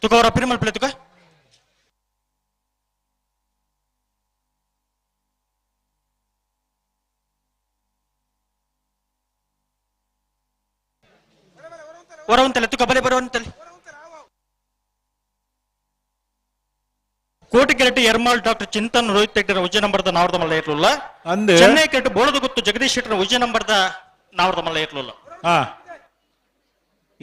ತುಕ ಅವರ ಪಿರಿಮಲ್ ಪ್ಲೇ ತುಕ ಹೊರವಂತಲೆ ತುಕ ಬಲೆ ಬರುವಂತಲೆ ಕೋಟಿಕೆರೆಟ್ಟಿ ಎರ್ಮಾಳ್ ಡಾಕ್ಟರ್ ಚಿಂತನ್ ರೋಹಿತ್ ಹೆಗ್ಡೆರ ಉಜ್ಜೆ ನಂಬರ್ದ ನಾವರ್ದ ಮಲ್ಲ ಇರ್ಲಿಲ್ಲ. ಅಂದ್ ಚೆನ್ನೈ ಕೆಟ್ಟು ಬೋಳದ ಗೊತ್ತು ಜಗದೀಶ್ ಶೆಟ್ಟರ್ ಉಜ್ಜೆ ನಂಬರ್ದ ನಾವರ್ದ ಮಲ್ಲ ಇರ್ಲಿಲ್ಲ. ಹಾ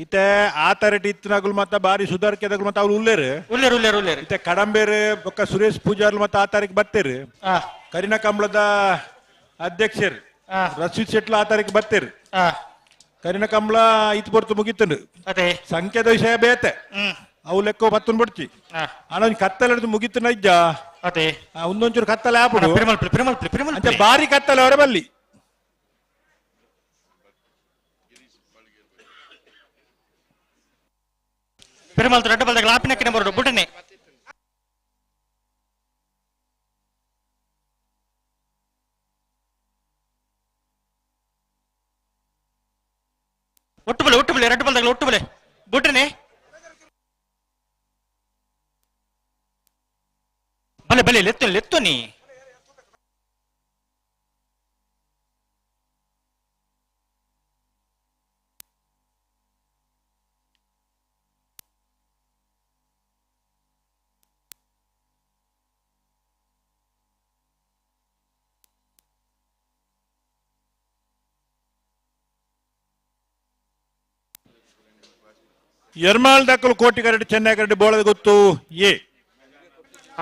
ಇತ್ತೆ ಆ ತರಟಿ ಇತ್ತಿನಗುಲು ಮತ್ತ ಬಾರಿ ಸುಧಾರಿಕೆದಗುಲು ಮತ್ತ ಅವ್ರು ಉಲ್ಲೇರು. ಉಲ್ಲೇರು ಉಲ್ಲೇರು ಉಲ್ಲೇರು. ಇತ್ತೆ ಕಡಂಬೇರು ಬೊಕ್ಕ ಸುರೇಶ್ ಪೂಜಾರ್ಲು ಮತ್ತ ಆ ತಾರೀಕು ಬತ್ತೇರು. ಆ ಕರಿನ ಕಂಬಳದ ಅಧ್ಯಕ್ಷರು ಆ ರಶೀದ್ ಶೆಟ್ಲು ಆ ತಾರೀಕು ಬತ್ತೇರು. ಆ ಕರಿನ ಕಂಬಳ ಇತ್ತು ಬೊರ್ತು ಮುಗಿತುಂಡು. ಅದೇ ಸಂಖ್ಯೆದ ವಿಷಯ ಬೇತೆ. ಹ್ಮ್ ಅವು ಲೆಕ್ಕ ಬತ್ತುನ್ ಬಿಡ್ತಿ. ಆ ಆನ ಒಂಜಿ ಕತ್ತಲೆ ಹಿಡ್ದು ಮುಗಿತುನ ಇಜ್ಜ. ಅದೇ ಒಂದೊಂಚೂರು ಕತ್ತಲೆ ಆಪುಡು. ಪಿರಿಮಲ್ ಪ್ಲೇ ಪಿರಿಮಲ್ ಪ್ಲೇ ಪಿರಿಮಲ್ ಅಂಚ ಪ್ಲೇ. ಬಾರಿ ಕತ್ತಲೆ ಅವರ ಬಲ್ಲಿ. ಪಿರಿಮಲ್ ರಡ್ಡ ಬಲ್ದಾಗ ಲಾಪಿನಕ್ಕಿನ ಬರೋಡು ಬುಡನೆ. ಒಟ್ಟು ಬಲೆ ಒಟ್ಟು ಬಲೆ ರಡ್ಡ ಬಲ್ದಾಗ ಒಟ್ಟು ಬಲೆ ಬುಡನೆ ಬಲೆ ಬಲೆ ಲೆತ್ತು ಲೆತ್ತು ನೀ. ಎರ್ಮಾಳ್ ದಕ್ಕಲು ಕೋಟಿ ಕರಡಿ ಚೆನ್ನೈ ಕರಡಿ ಬೋಳದ ಗೊತ್ತು ಎ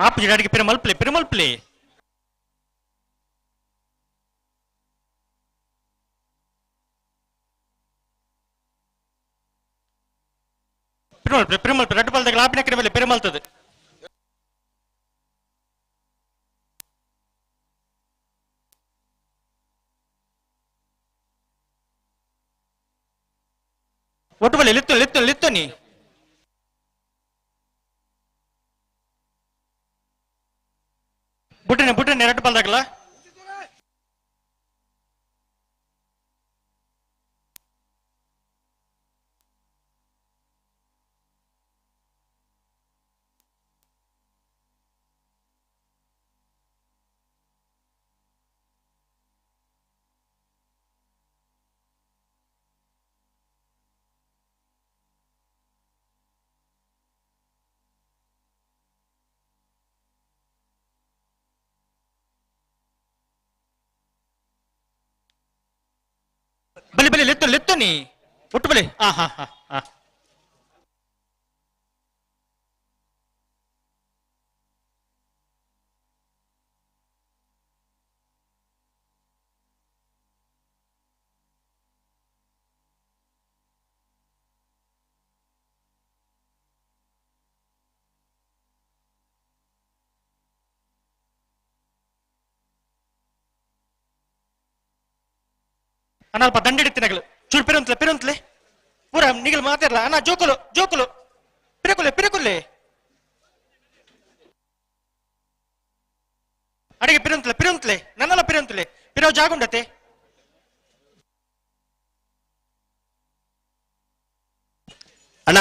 ಆಪ್ ಅಡಿಗೆ ಪಿರಮಲ್ ಪ್ಲೇ ಪಿರಮಲ್ ಪ್ಲೇ ಪಿರಮಲ್ ಪ್ಲೇ ಪಿರಮಲ್ ಪ್ಲೇ ರಡ್ಡು ಬಲ್ದಾಗ ಲಾಪಿನ ಕಡೆ ಮೇಲೆ ಪಿರಮಲ್ತದೆ. ಒಟ್ಟು ಬಲೆ ಲೆತ್ತು ಲೆತ್ತು ಲೆತ್ತು ನೀ. ಬುಟ್ಟನೆ ಬುಟ್ಟನೆ ರಡ್ಡು ಬಲ್ದಾಗಲ. ಬಲೆ ಬಲೆ ಲೆತ್ತು ಲೆತ್ತು ನೀ ಒಟ್ಟು ಬಲೆ. ಹಾ ಹಾ ಹಾ ಹಾ ಅಣ್ಣ ಅಲ್ಪ ದಂಡಿಡಿತ್ತಿನಗಳು ಚೂರು ಪಿರಂತ್ಲೆ ಪಿರಂತ್ಲೆ ಪೂರ ನಿಗಲ್ ಮಾತಾಡಲ್ಲ ಅಣ್ಣ. ಜೋಕುಲು ಜೋಕುಲು ಪಿರಕುಲೆ ಪಿರಕುಲೆ ಅಡಿಗೆ ಪಿರಂತ್ಲೆ ಪಿರಂತ್ಲೆ ನನ್ನಲ್ಲ ಪಿರಂತ್ಲೆ ಪಿರೋ ಜಾಗುಂಡತೆ. ಅಣ್ಣ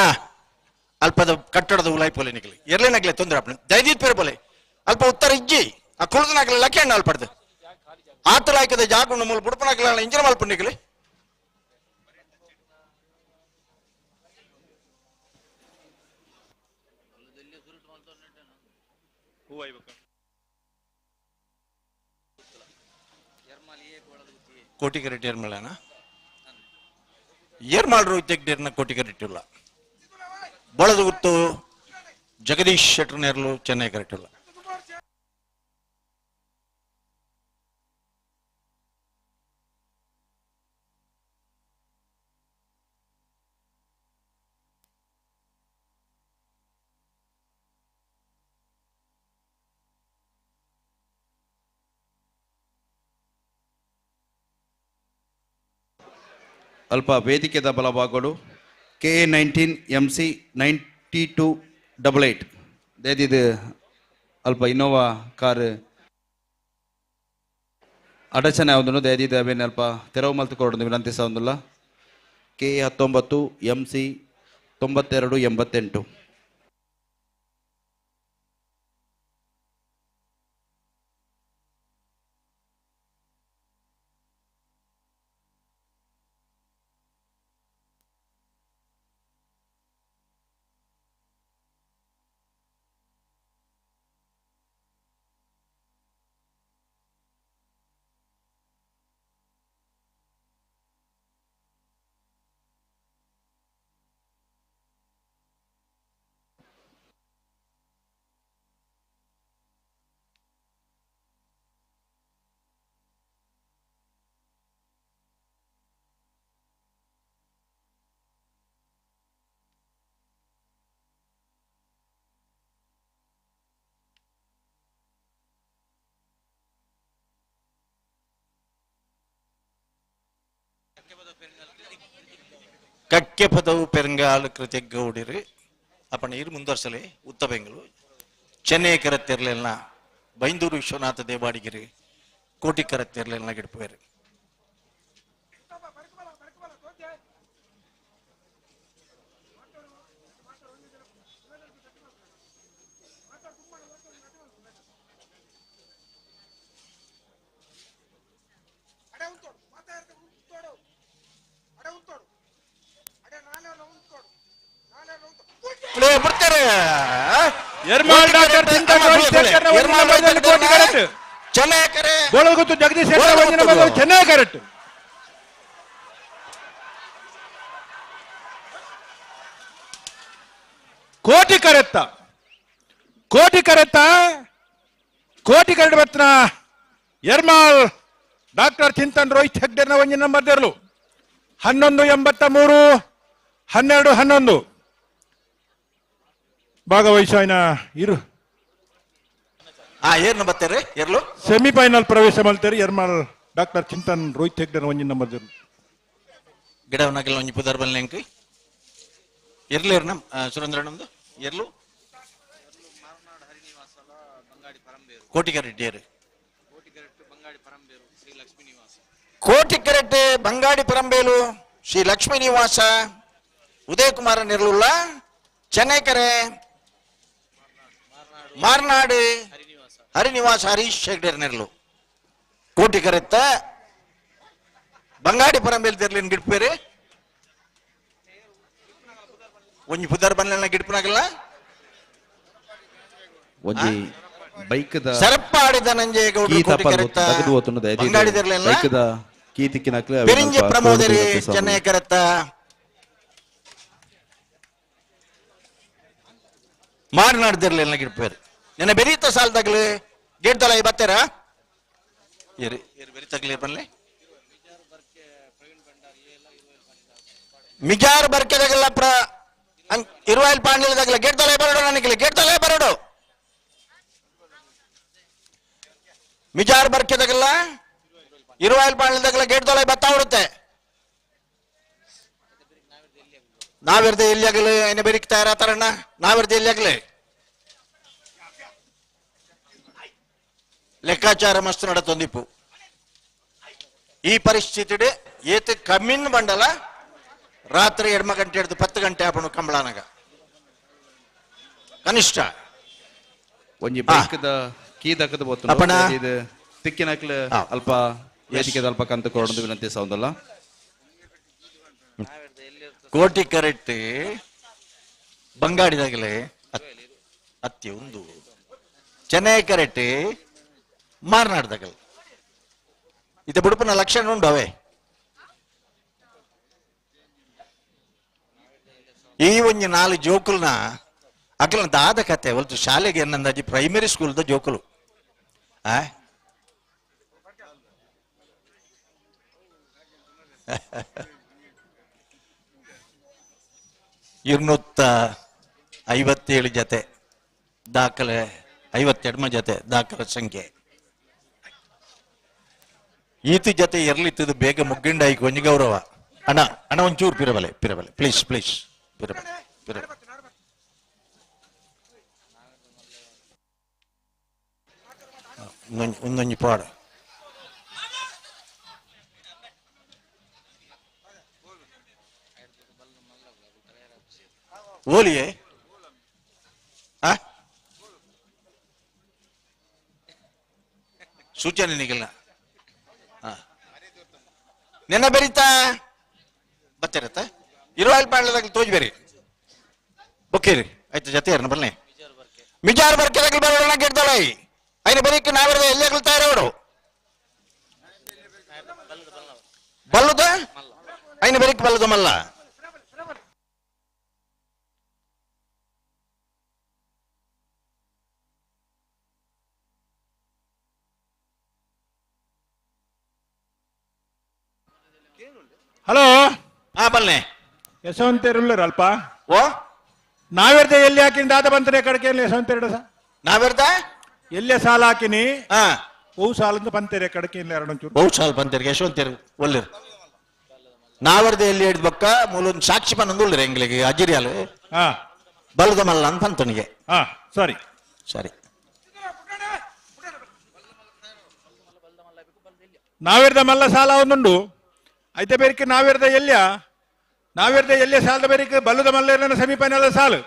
ಅಲ್ಪದ ಕಟ್ಟಡದ ಉಲಾಯಿ ಪೋಲೆ ನಿಗಲಿ ಎರ್ಲೇನಾಗ್ಲೆ ತೊಂದರೆ ಅಪ್ಪನ ದಯದೀತ್ ಪೇರು ಪೋಲೆ ಅಲ್ಪ ಉತ್ತರ ಇಜ್ಜಿ ಆ ಕುಳ್ದನಾಗ್ಲೆ ಲಕ್ಕೆ ಅಣ್ಣ ಅಲ್ಪಡ್ದು ಆತಲ ಹಾಕಿದ ಜಾಗುಂಡು ಮೂಲ ಬುಡಪನಾಗ್ಲ ಇಂಜಿನ ಮಲ್ಪ ನಿಗಲಿ. ಕೋಟಿಗರೆಡ್ಡಿ ಏರ್ಮಲನ ಏರ್ಮಾಲ್ ರೋಹಿತ್ ಹೆಗ್ಡೇರ್ನ ಕೋಟಿಗರೆಡ್ಡಿ ಬಳದ ಗುತ್ತು ಜಗದೀಶ್ ಶೆಟ್ಟರ್ ನೇರ್ಲು ಚೆನ್ನೈ ಕರೆಕ್ಟ್. ಅಲ್ಪ ವೇದಿಕೆದ ಬಲಭಾಗಗಳು K A 19 M C 9288 ದೇದಿದು ಅಲ್ಪ ಇನ್ನೋವಾ ಕಾರ್ ಅಡಚಣೆ ಆವುದುಂಡು. ದಯದಿದ್ದು ಅವೇನು ಅಲ್ಪ ತೆರವು ಮಲ್ತು ಕೊಡೋದು ವಿನಂತಿಸೋದಿಲ್ಲ. ಕೆ ಎ 19 ಎಂ ಸಿ 9288. ಕಕ್ಕೆ ಪದವು ಪೆರಂಗಾಲು ಕೃತಿಗೌಡಿರು ಅಪ್ಪಣ ಇರು ಮುಂದುವರ್ಸಲೆ ಉತ್ತ ಬೆಂಗಳೂರು ಚೆನ್ನೈ ಕರತ್ತಿರ್ಲಿಲ್ಲ ಬೈಂದೂರು ವಿಶ್ವನಾಥ ದೇವಾಡಿಗಿರಿ ಕೋಟಿ ಕರತ್ತಿರ್ಲಿಲ್ಲ ಗಿಡ್ಪೇರು. ಬಿಡ್ತಾರೆ. ಎರ್ಮಾಲ್ ಡಾಕ್ಟರ್ ಚಿಂತನ್ ರೋಹಿತ್ ಶೆಟ್ಟರ್ನ ಒಂದಿನ ಬದಲು ಕೋಟಿ ಕರೆಕ್ಟ್. ಚೆನ್ನೈ ಕರೆ. ಬೋಳಗುತ್ತು ಜಗದೀಶ್ ಶೆಟ್ಟರ್ ಒಂದಿನ ಬದಲು ಚೆನ್ನೈ ಕರೆಕ್ಟ್. ಕೋಟಿ ಕರೆತ್ತ, ಕೋಟಿ ಕರೆತ್ತ, ಕೋಟಿ ಕರೆಡ್ ಬತ್ನ ಎರ್ಮಾಲ್ ಡಾಕ್ಟರ್ ಚಿಂತನ್ ರೋಹಿತ್ ಹೆಗ್ಡೆರ್ನ ಒಂಜಿನ ನಂಬರ್ ದೇರ್ಲು. 11:83, 12:11. ಭಾಗವಹಿಸಾಯ್ನ ಇರು. ಏನ್ ಬರ್ತಾರೆ ಎರ್ಲು? ಸೆಮಿಫೈನಲ್ ಪ್ರವೇಶ ಮಲ್ತೇರಿ ಎರ್ಮಾಲ್ ಡಾಕ್ಟರ್ ಚಿಂತನ್ ರೋಹಿತ್ ಹೆಗ್ಡೆರ್ನ ಒಂಜಿನ ನಂಬರ್ ದೇರ್ಲು. ಗಿಡವನಾಗಲ್ಲ ಒಂಜಿ ಪುದರ್ ಬಲ್ಲೆಂಕ್ ಎರ್ಲು ಎರ್ನ ಸುರೇಂದ್ರ ನಮ್ದು ಎರ್ಲು ಕೋಟಿಕರೆಡ್ಡಿಯರು. ಕೋಟಿಕರೆಡ್ಡಿ ಬಂಗಾಡಿ ಪರಂಬೇಲು ಶ್ರೀ ಲಕ್ಷ್ಮೀ ನಿವಾಸ ಉದಯ ಕುಮಾರ ನಿರ್ಲುಲ್ಲ ಚೆನ್ನೈಕರೆ ಮಾರ್ನಾಡು ಹರಿನಿವಾಸ ಹರೀಶ್ ಹೆಗ್ಡೆರ್ ನೆರ್ಲು. ಕೋಟಿಕರೆತ್ತ ಬಂಗಾಡಿ ಪರಂಬೇಲು ತೆರ್ಲಿನ್ ಗಿಡ್ಪೇರು ಒಂಜಿ ಪುದರ್ ಬನ್ನೆಲ್ಲ ಗಿಡ್ಪನಾಗಲ್ಲ. ಒಂಜಿ ಬೈಕ್ದ ಸರಪ್ಪಾಡಿದ ನಂಜೇಗೌಡರು ಕೀ ತಪ್ಪಲ್ ಕೋಟಿಕರೆತ್ತ ತಗದು ಓತುಂಡು ದಯದೀದ್ ಬಂಗಾಡಿ ತೆರ್ಲಿಲ್ಲ ಬೈಕ್ದ ಕೀ ತಿಕ್ಕಿನಕ್ಲೆ ಪೆರಿಂಜೆ ಪ್ರಮೋದರಿ ಚೆನ್ನೈ ಕರೆತ್ತ ಮಾರನಾಡ್ದಿರ್ಲಿಲ್ಲ ಗಿಡ್ಪೇರು ನಿನ್ನ ಬೆರೀತ ಸಾಲದಾಗ್ಲಿ ಗೇಟ್ ತಲ ಬತ್ತೀರ ಏರಿ ಏರಿ ಬೆರಿ ತಗ್ಲಿ ಬನ್ಲಿ ಮಿಜಾರ್ ಬರ್ಕೆದಾಗಲ್ಲ ಪ್ರ ಇರುವಾಯಿಲ್ ಪಾಂಡಿಲ್ದಾಗಲ ಗೇಟ್ ತಲೆ ಬರಡು ನನಗೆ ಗೇಟ್ ತಲೆ ಬರಡು ಮಿಜಾರ್ ಬರ್ಕೆದಾಗಲ್ಲ ಇರುವಾಯಿಲ್ ಪಾಂಡಿಲ್ದಾಗಲ ಗೇಟ್ ತಲೆ ಬತ್ತಾ ಉಡುತ್ತೆ ನಾವಿರ್ದೆ ಎಲ್ಲಿ ಆಗಲಿ ಏನ ಬೆರಿಕ್ ತಯಾರಾತಾರಣ್ಣ ನಾವಿರ್ದೆ ಎಲ್ಲಿ ಆಗಲಿ ಲೆಕ್ಕಾಚಾರ ಮಸ್ತ್ ನಡತೊಂದಿಪ್ಪು ಈ ಪರಿಸ್ಥಿತಿ ಏತ್ ಕಮ್ಮಿನ್ ಬಂಡಲ ರಾತ್ರಿ 2 ಗಂಟೆ ಹಿಡಿದು 10 ಗಂಟೆ ಆಪಣು ಕಂಬಳನಾಗ ಕನಿಷ್ಠ ಒಂಜಿ ಬೈಕ್ದ ಕೀ ದಕ್ಕದ ಬೋತುಂಡು ಅಪ್ಪಣ. ದಯದೀದ್ ತಿಕ್ಕಿನಕ್ಲೆ ಅಲ್ಪ ವೇದಿಕೆದ ಅಲ್ಪ ಕಂತ ಕೊರೊಂದು ವಿನಂತಿ ಸೌಂದಲ್ಲ. ಕೋಟಿ ಕರೆಕ್ಟ್ ಬಂಗಾಡಿದಾಗಲೇ ಅತ್ತಿ ಒಂದು ಚೆನ್ನೈ ಕರೆಕ್ಟ್ ಮಾರ್ನಾಡ್ದಾಗಲ ಇದ ಬುಡುಪನ ಲಕ್ಷಣ ಉಂಡು ಅವೇ ಈ ಒಂಜಿ 4 ಜೋಕುಲ್ನ ಅಕ್ಲನ ದಾದ ಕತೆ ಒಲ್ತು ಶಾಲೆಗೆ ಏನಂದಾಜಿ ಪ್ರೈಮರಿ ಸ್ಕೂಲ್ದ ಜೋಕುಲು ಆ 257 ಜತೆ ದಾಖಲೆ, 52 ಜತೆ ದಾಖಲೆ ಸಂಖ್ಯೆ. ಈತ ಜತೆ ಎರ್ಲಿತ್ತದು ಬೇಗ ಮುಗ್ಗಿಂಡಾಯ್ಕು ಒಂಜಿ ಗೌರವ. ಅಣ್ಣ ಅಣ್ಣ ಒಂಚೂರು ಪಿರಬಲೆ ಪಿರಬಲೆ ಪ್ಲೀಸ್ ಪ್ಲೀಸ್ ಪಿರಬಲೆ ಪಿರಬಲೆ. ಒಂದೊಂಜಿ ಪಾಡ ಓಲಿಯೇ ಆ ಸೂಚನೆ ನಿಗಲ್ಲ ನೆನ ಬೆರಿತಾ ಬತ್ತಿರತ್ತ ಇರುವಾಯಿಲ್ ಪಾಡ್ಲದಾಗ ತೋಜ್ ಬೇರಿ ಬೊಕ್ಕೇರಿ ಆಯ್ತು ಜೊತೆ ಯಾರನ್ನ ಬನ್ನಿ ಮಿಜಾರ್ ಬರ್ಕೆದಾಗಲಿ ಬರೋಣ ಗೆಡ್ದಳ ಐನ ಬರೀಕ್ ನಾವಿರದ ಎಲ್ಲಿ ತಯಾರವರು ಬಲ್ಲುದ ಐನ ಬರೀಕ್ ಬಲ್ಲದ ಮಲ್ಲ. ಹಲೋ ಬಲ್ಲೆ ಯಶವಂತೇರುಳ್ಳರು ಅಲ್ಪ ಓ ನಾವಿರ್ದೆ ಎಲ್ಲಿ ಹಾಕಿನಿ ದಾದ ಬಂತಾರೆ ಕಡೆಗೆ ಯಶವಂತೇರು ಸಾ ನಾವಿರ್ದ ಎಲ್ಲೇ ಸಾಲ ಹಾಕಿನಿ ಹಾ ಹೂ ಸಾಲ ಅಂತ ಬಂತೇರೆ ಕಡಕೆ ಇಲ್ಲ ಎರಡು ಒಂಚೂರು ಬಹು ಸಾಲ ಬಂತೇರಿ ಯಶವಂತೇರು ಒಲ್ಲಿರು. ನಾವರ್ದ ಎಲ್ಲಿ ಹಿಡ್ದು ಬೊಕ್ಕ ಮೂಲೊಂದು ಸಾಕ್ಷಿ ಪನ್ನೊಂದು ಎಂಗ್ಲಿಗೆ ಅಜಿರಿಯಾಲು. ಹಾ. ಬಲ್ದ ಮಲ್ಲ ಅಂತ ಪಂತನಿಗೆ. ಹಾ, ಸರಿ. ಸರಿ. ನಾವಿರ್ದ ಮಲ್ಲ ಸಾಲ ಒಂದುಂಡು ಐತೆ ಬೇರಿಕೆ. ನಾವಿರ್ದ ಎಲ್ಯ, ನಾವಿರ್ದ ಎಲ್ಯ ಸಾಲದ ಬೇರಿಕೆ ಬಲ್ಲದ ಮಲ್ಲೇರ್ನ ಸೆಮಿಫೈನಲ್ ಸಾಲು.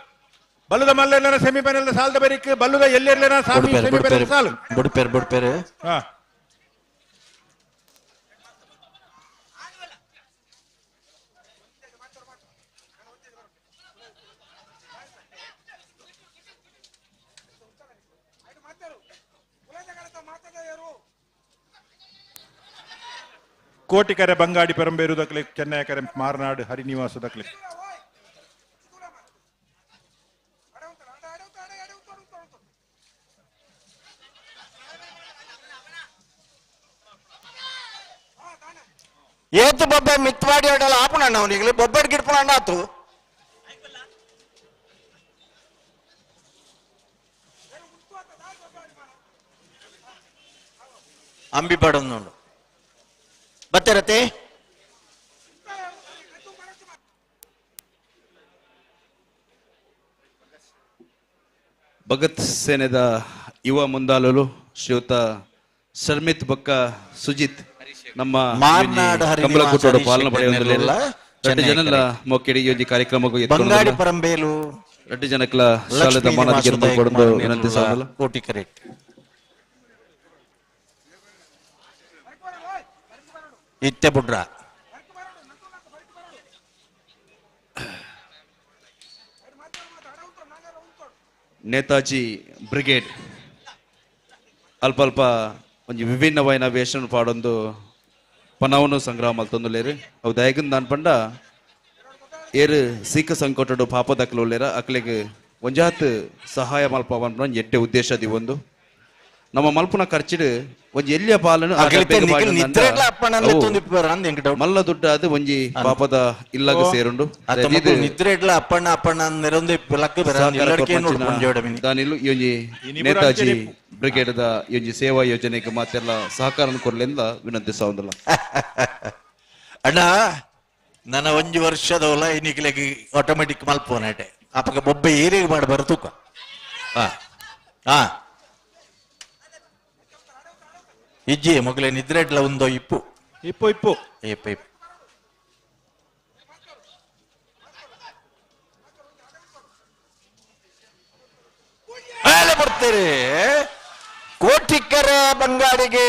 ಬಲ್ಲದ ಮಲ್ಲೇರ್ನ ಸೆಮಿಫೈನಲ್ ಸಾಲದ ಬೇರಿಕೆ ಬಲ್ಲದ ಎಲ್ಲೆರ್ಲೇನ ಬುಡ್ಪೇರು. ಸೆಮಿಫೈನಲ್ ಬುಡ್ಪೇರು. ಸಾಲು. ಬುಡ್ಪೇರು, ಬುಡ್ಪೇರು. ಹಾ. ಕೋಟಿಕರೆ ಬಂಗಾಡಿ ಪೆರಂಬೇರು ದಕ್ಲೆ, ಚೆನ್ನೈ ಕರೆ ಮಾರ್ನಾಡು ಹರಿನಿವಾಸ ದಕ್ಲೆ. ಏತು ಬೊಬ್ಬೆ ಮಿತ್ವಾಡಿ ಅಡಲ ಆಪುಣ ಅವನಿಗೆ ಬೊಬ್ಬೆಡ್ ಗಿಡ್ಪುಣ ಅಣ್ಣ ಆತು. ಅಂಬಿ ಪಡೊಂದುಂಡು ಬತ್ತಿರತ್ತೆ. ಭಗತ್ ಸೇನೆದ ಯುವ ಮುಂದಾಲಲು ಶ್ರೀಯುತ ಶರ್ಮಿತ್ ಬೊಕ್ಕ ಸುಜಿತ್ ನಮ್ಮ ಮಾರ್ನಾಡ್ ಹರಿನಿವಾಸ ಕಮಲಕೂಟೋಡು ಪಾಲನೆ ಹರೀಶ್ ಪಡೆಯೊಂದುಲ್ಲೆರ್. ರಡ್ಡ್ ಚೆನ್ನೈ ಜನಲ ಮೊಕ್ಕೆಡಿ ಈ ಒಂಜಿ ಕಾರ್ಯಕ್ರಮಗ್ ಬಂಗಾಡಿ ಪರಂಬೇಲು. ರಡ್ಡ್ ಜನಕ್ಲ ಶಾಲೆದ ಲಕ್ಷ್ಮೀ ಮಾನಾದಿಗೆ ನಿವಾಸ ಕೊಡೊಂದು ವಿನಂತಿಸಾವೊಂದುಲ್ಲ. ಕೋಟಿ ಕರೆಕ್ಟ್. ಇತ್ತೆ ಬುಡ್ರ. ನೇತಾಜಿ ಬ್ರಿಗೇಡ್ ಅಲ್ಪ ಅಲ್ಪ ಒಂಜಿ ವಿಭಿನ್ನವಾಯಿನ ವೇಷನ್ ಪಾಡೊಂದು ಪನವನ್ನು ಸಂಗ್ರಹ ಮಲ್ತೊಂದುಲ್ಲೆರ್. ಅವು ದಾಯೆಗ್ ದಾನ್ ಪಂಡ ಏರ್ ಸೀಕ ಸಂಕಟಡು ಪಾಪದಕ್ಲು ಉಲ್ಲೆರ, ಅಕ್ಲೆಗ್ ಒಂಜಾತ್ ಸಹಾಯ ಮಲ್ಪ ಪನ್ಪುನ ಒಂಜಿ ಎಡ್ಡೆ ಉದ್ದೇಶ ಒಂದು. ನಮ್ಮ ಮಲ್ಪುನ ಖರ್ಚಿಡ್ ಒಂಜಿ ಎಲ್ಯ ಪಾಲನು ಆ ಅಗಲಿತೆ ಡಬ್ಬೆಗ್ ನಿಖಿಲ್ ಪಾಡ್ಂಡ ನಿದ್ರೆಡ್ಲ ಅಪ್ಪಣ್ಣ ಅವು ತುಂದಿಪ್ಪರ ಅಂದ್ ಎಂಕ್ ಡೌಟ್. ಮಲ್ಲ ದುಡ್ಡು ಅದು ಒಂಜಿ ಪಾಪದ ಇಲ್ಲಗ ಸೇರುಂಡು. ಅತ್ತ ಮಕ್ಕಳು ನಿದ್ರೆಡ್ಲ ಅಪ್ಪಣ್ಣ ಅಪ್ಪಣ್ಣ ನೆರೊಂದು ಲಕ್ಕ ಬೆರ ಸಹಕಾರ ಎಲ್ಲಡಿಕೆ ಕೊರ್ಪಂಚಿನ ನೋಡ್ಕೊಂಡು ಮಿನಿ. ದಾನಿಲು ಈ ಒಂಜಿ ಇನಿಬುರ ನೇತಾಜಿ ಅಂಚನೆ ಬ್ರಿಗೇಡ್ ದ ಈ ಒಂಜಿ ಸೇವಾ ಯೋಜನೆಗೆ ಮಾತೆಲ್ಲ ಸಹಕಾರ ಕೊರ್ಲೆಂದ ವಿನಂತಿಸಾವಂದಿಲ್ಲ. ಅಣ್ಣ, ನನ್ನ ಒಂಜಿ ವರ್ಷದವಲ್ಲ ಇನ್ನಿಕ್ಲೆಗ್ ಆಟೋಮೆಟಿಕ್ ಮಲ್ಪೋನಾಟೆ ಅಪಗ ಬೊಬ್ಬೆ ಏರಿಗೆ ಮಾಡಿ ಬರ್ತುಕ. ಹಾ ಹಾ, ಇಜ್ಜಿ ಮಗಲೇ, ನಿದ್ರೆಡ್ಲ ಒಂದೋ ಇಪ್ಪು. ಇಪ್ಪು ಇಪ್ಪು. ಇಪ್ಪು ಇಪ್ಪು. ಮೇಲೆ ಬರ್ತೀರಿ. ಕೋಟಿಕರ ಬಂಗಾಡಿಗೆ,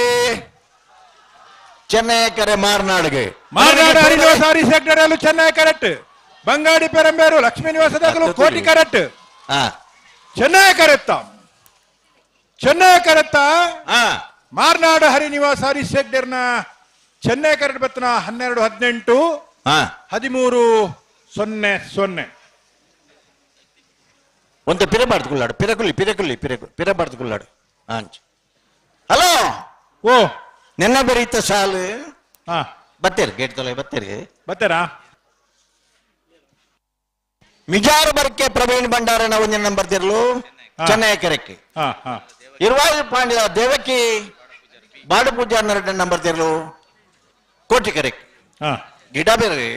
ಚೆನ್ನೈ ಕರೆ ಮಾರ್ನಾಡಿಗೆ. ಮಾರ್ನಾಡು ಹರಿನಿವಾಸ ಹರೀಶ್ ಹೆಗ್ಗಡೆಯಲ್ಲೂ ಚೆನ್ನೈ ಕರೆಕ್ಟ್. ಬಂಗಾಡಿ ಪೆರಂಬೇರು ಲಕ್ಷ್ಮೀ ನಿವಾಸದಾಗಲೂ ಕೋಟಿ ಕರೆಕ್ಟ್. ಹಾ. ಚೆನ್ನೈ ಕರೆತ್ತ, ಚೆನ್ನೈ ಕರೆತ್ತ. ಹಾ. ಮಾರ್ನಾಡು ಹರಿನಿವಾಸ ಹರೀಶ್ ಹೆಗ್ಡೆರ್ನ ಚೆನ್ನೈ ಕರೆಕ್ಟ್ ಬತ್ತನ 12 18. ಹಾ. 13 0 0. ಒಂತೆ ಪಿರೆ ಬಾರ್ದು ಪಿರಕುಲ್ಲಿ ಪಿರಕುಲ್ಲಿ ಪಿರಕು ಪಿರ ಬಾರ್ದು ಕುಲ್ಲಾಡು. ಹಲೋ. ಓ. ನಿನ್ನ ಬೆರೀತ ಸಾಲು. ಹಾ. ಬತ್ತೀರಿ, ಗೇಟ್ ತೊಲೆ ಬತ್ತೀರಿ. ಬತ್ತೀರಾ? ಮಿಜಾರು ಬರ್ಕೆ ಪ್ರವೀಣ್ ಭಂಡಾರನ ಒಂದಿನ ನಂಬರ್ ತಿರ್ಲು. ಹಾ. ಚೆನ್ನೈ ಕೆರೆಕ್ಕೆ. ಹಾ ಹಾ. ಇರುವಾಯಿ ಪಾಂಡ್ಯ ದೇವಕಿ ಬಾಡು ಪೂಜಾರ್ ನಂಬರ್ ತಿರ್ಲು ಕೋಟಿ ಕೆರೆಕ್. ಹಾ. ಗಿಡ ಬೇರೆ.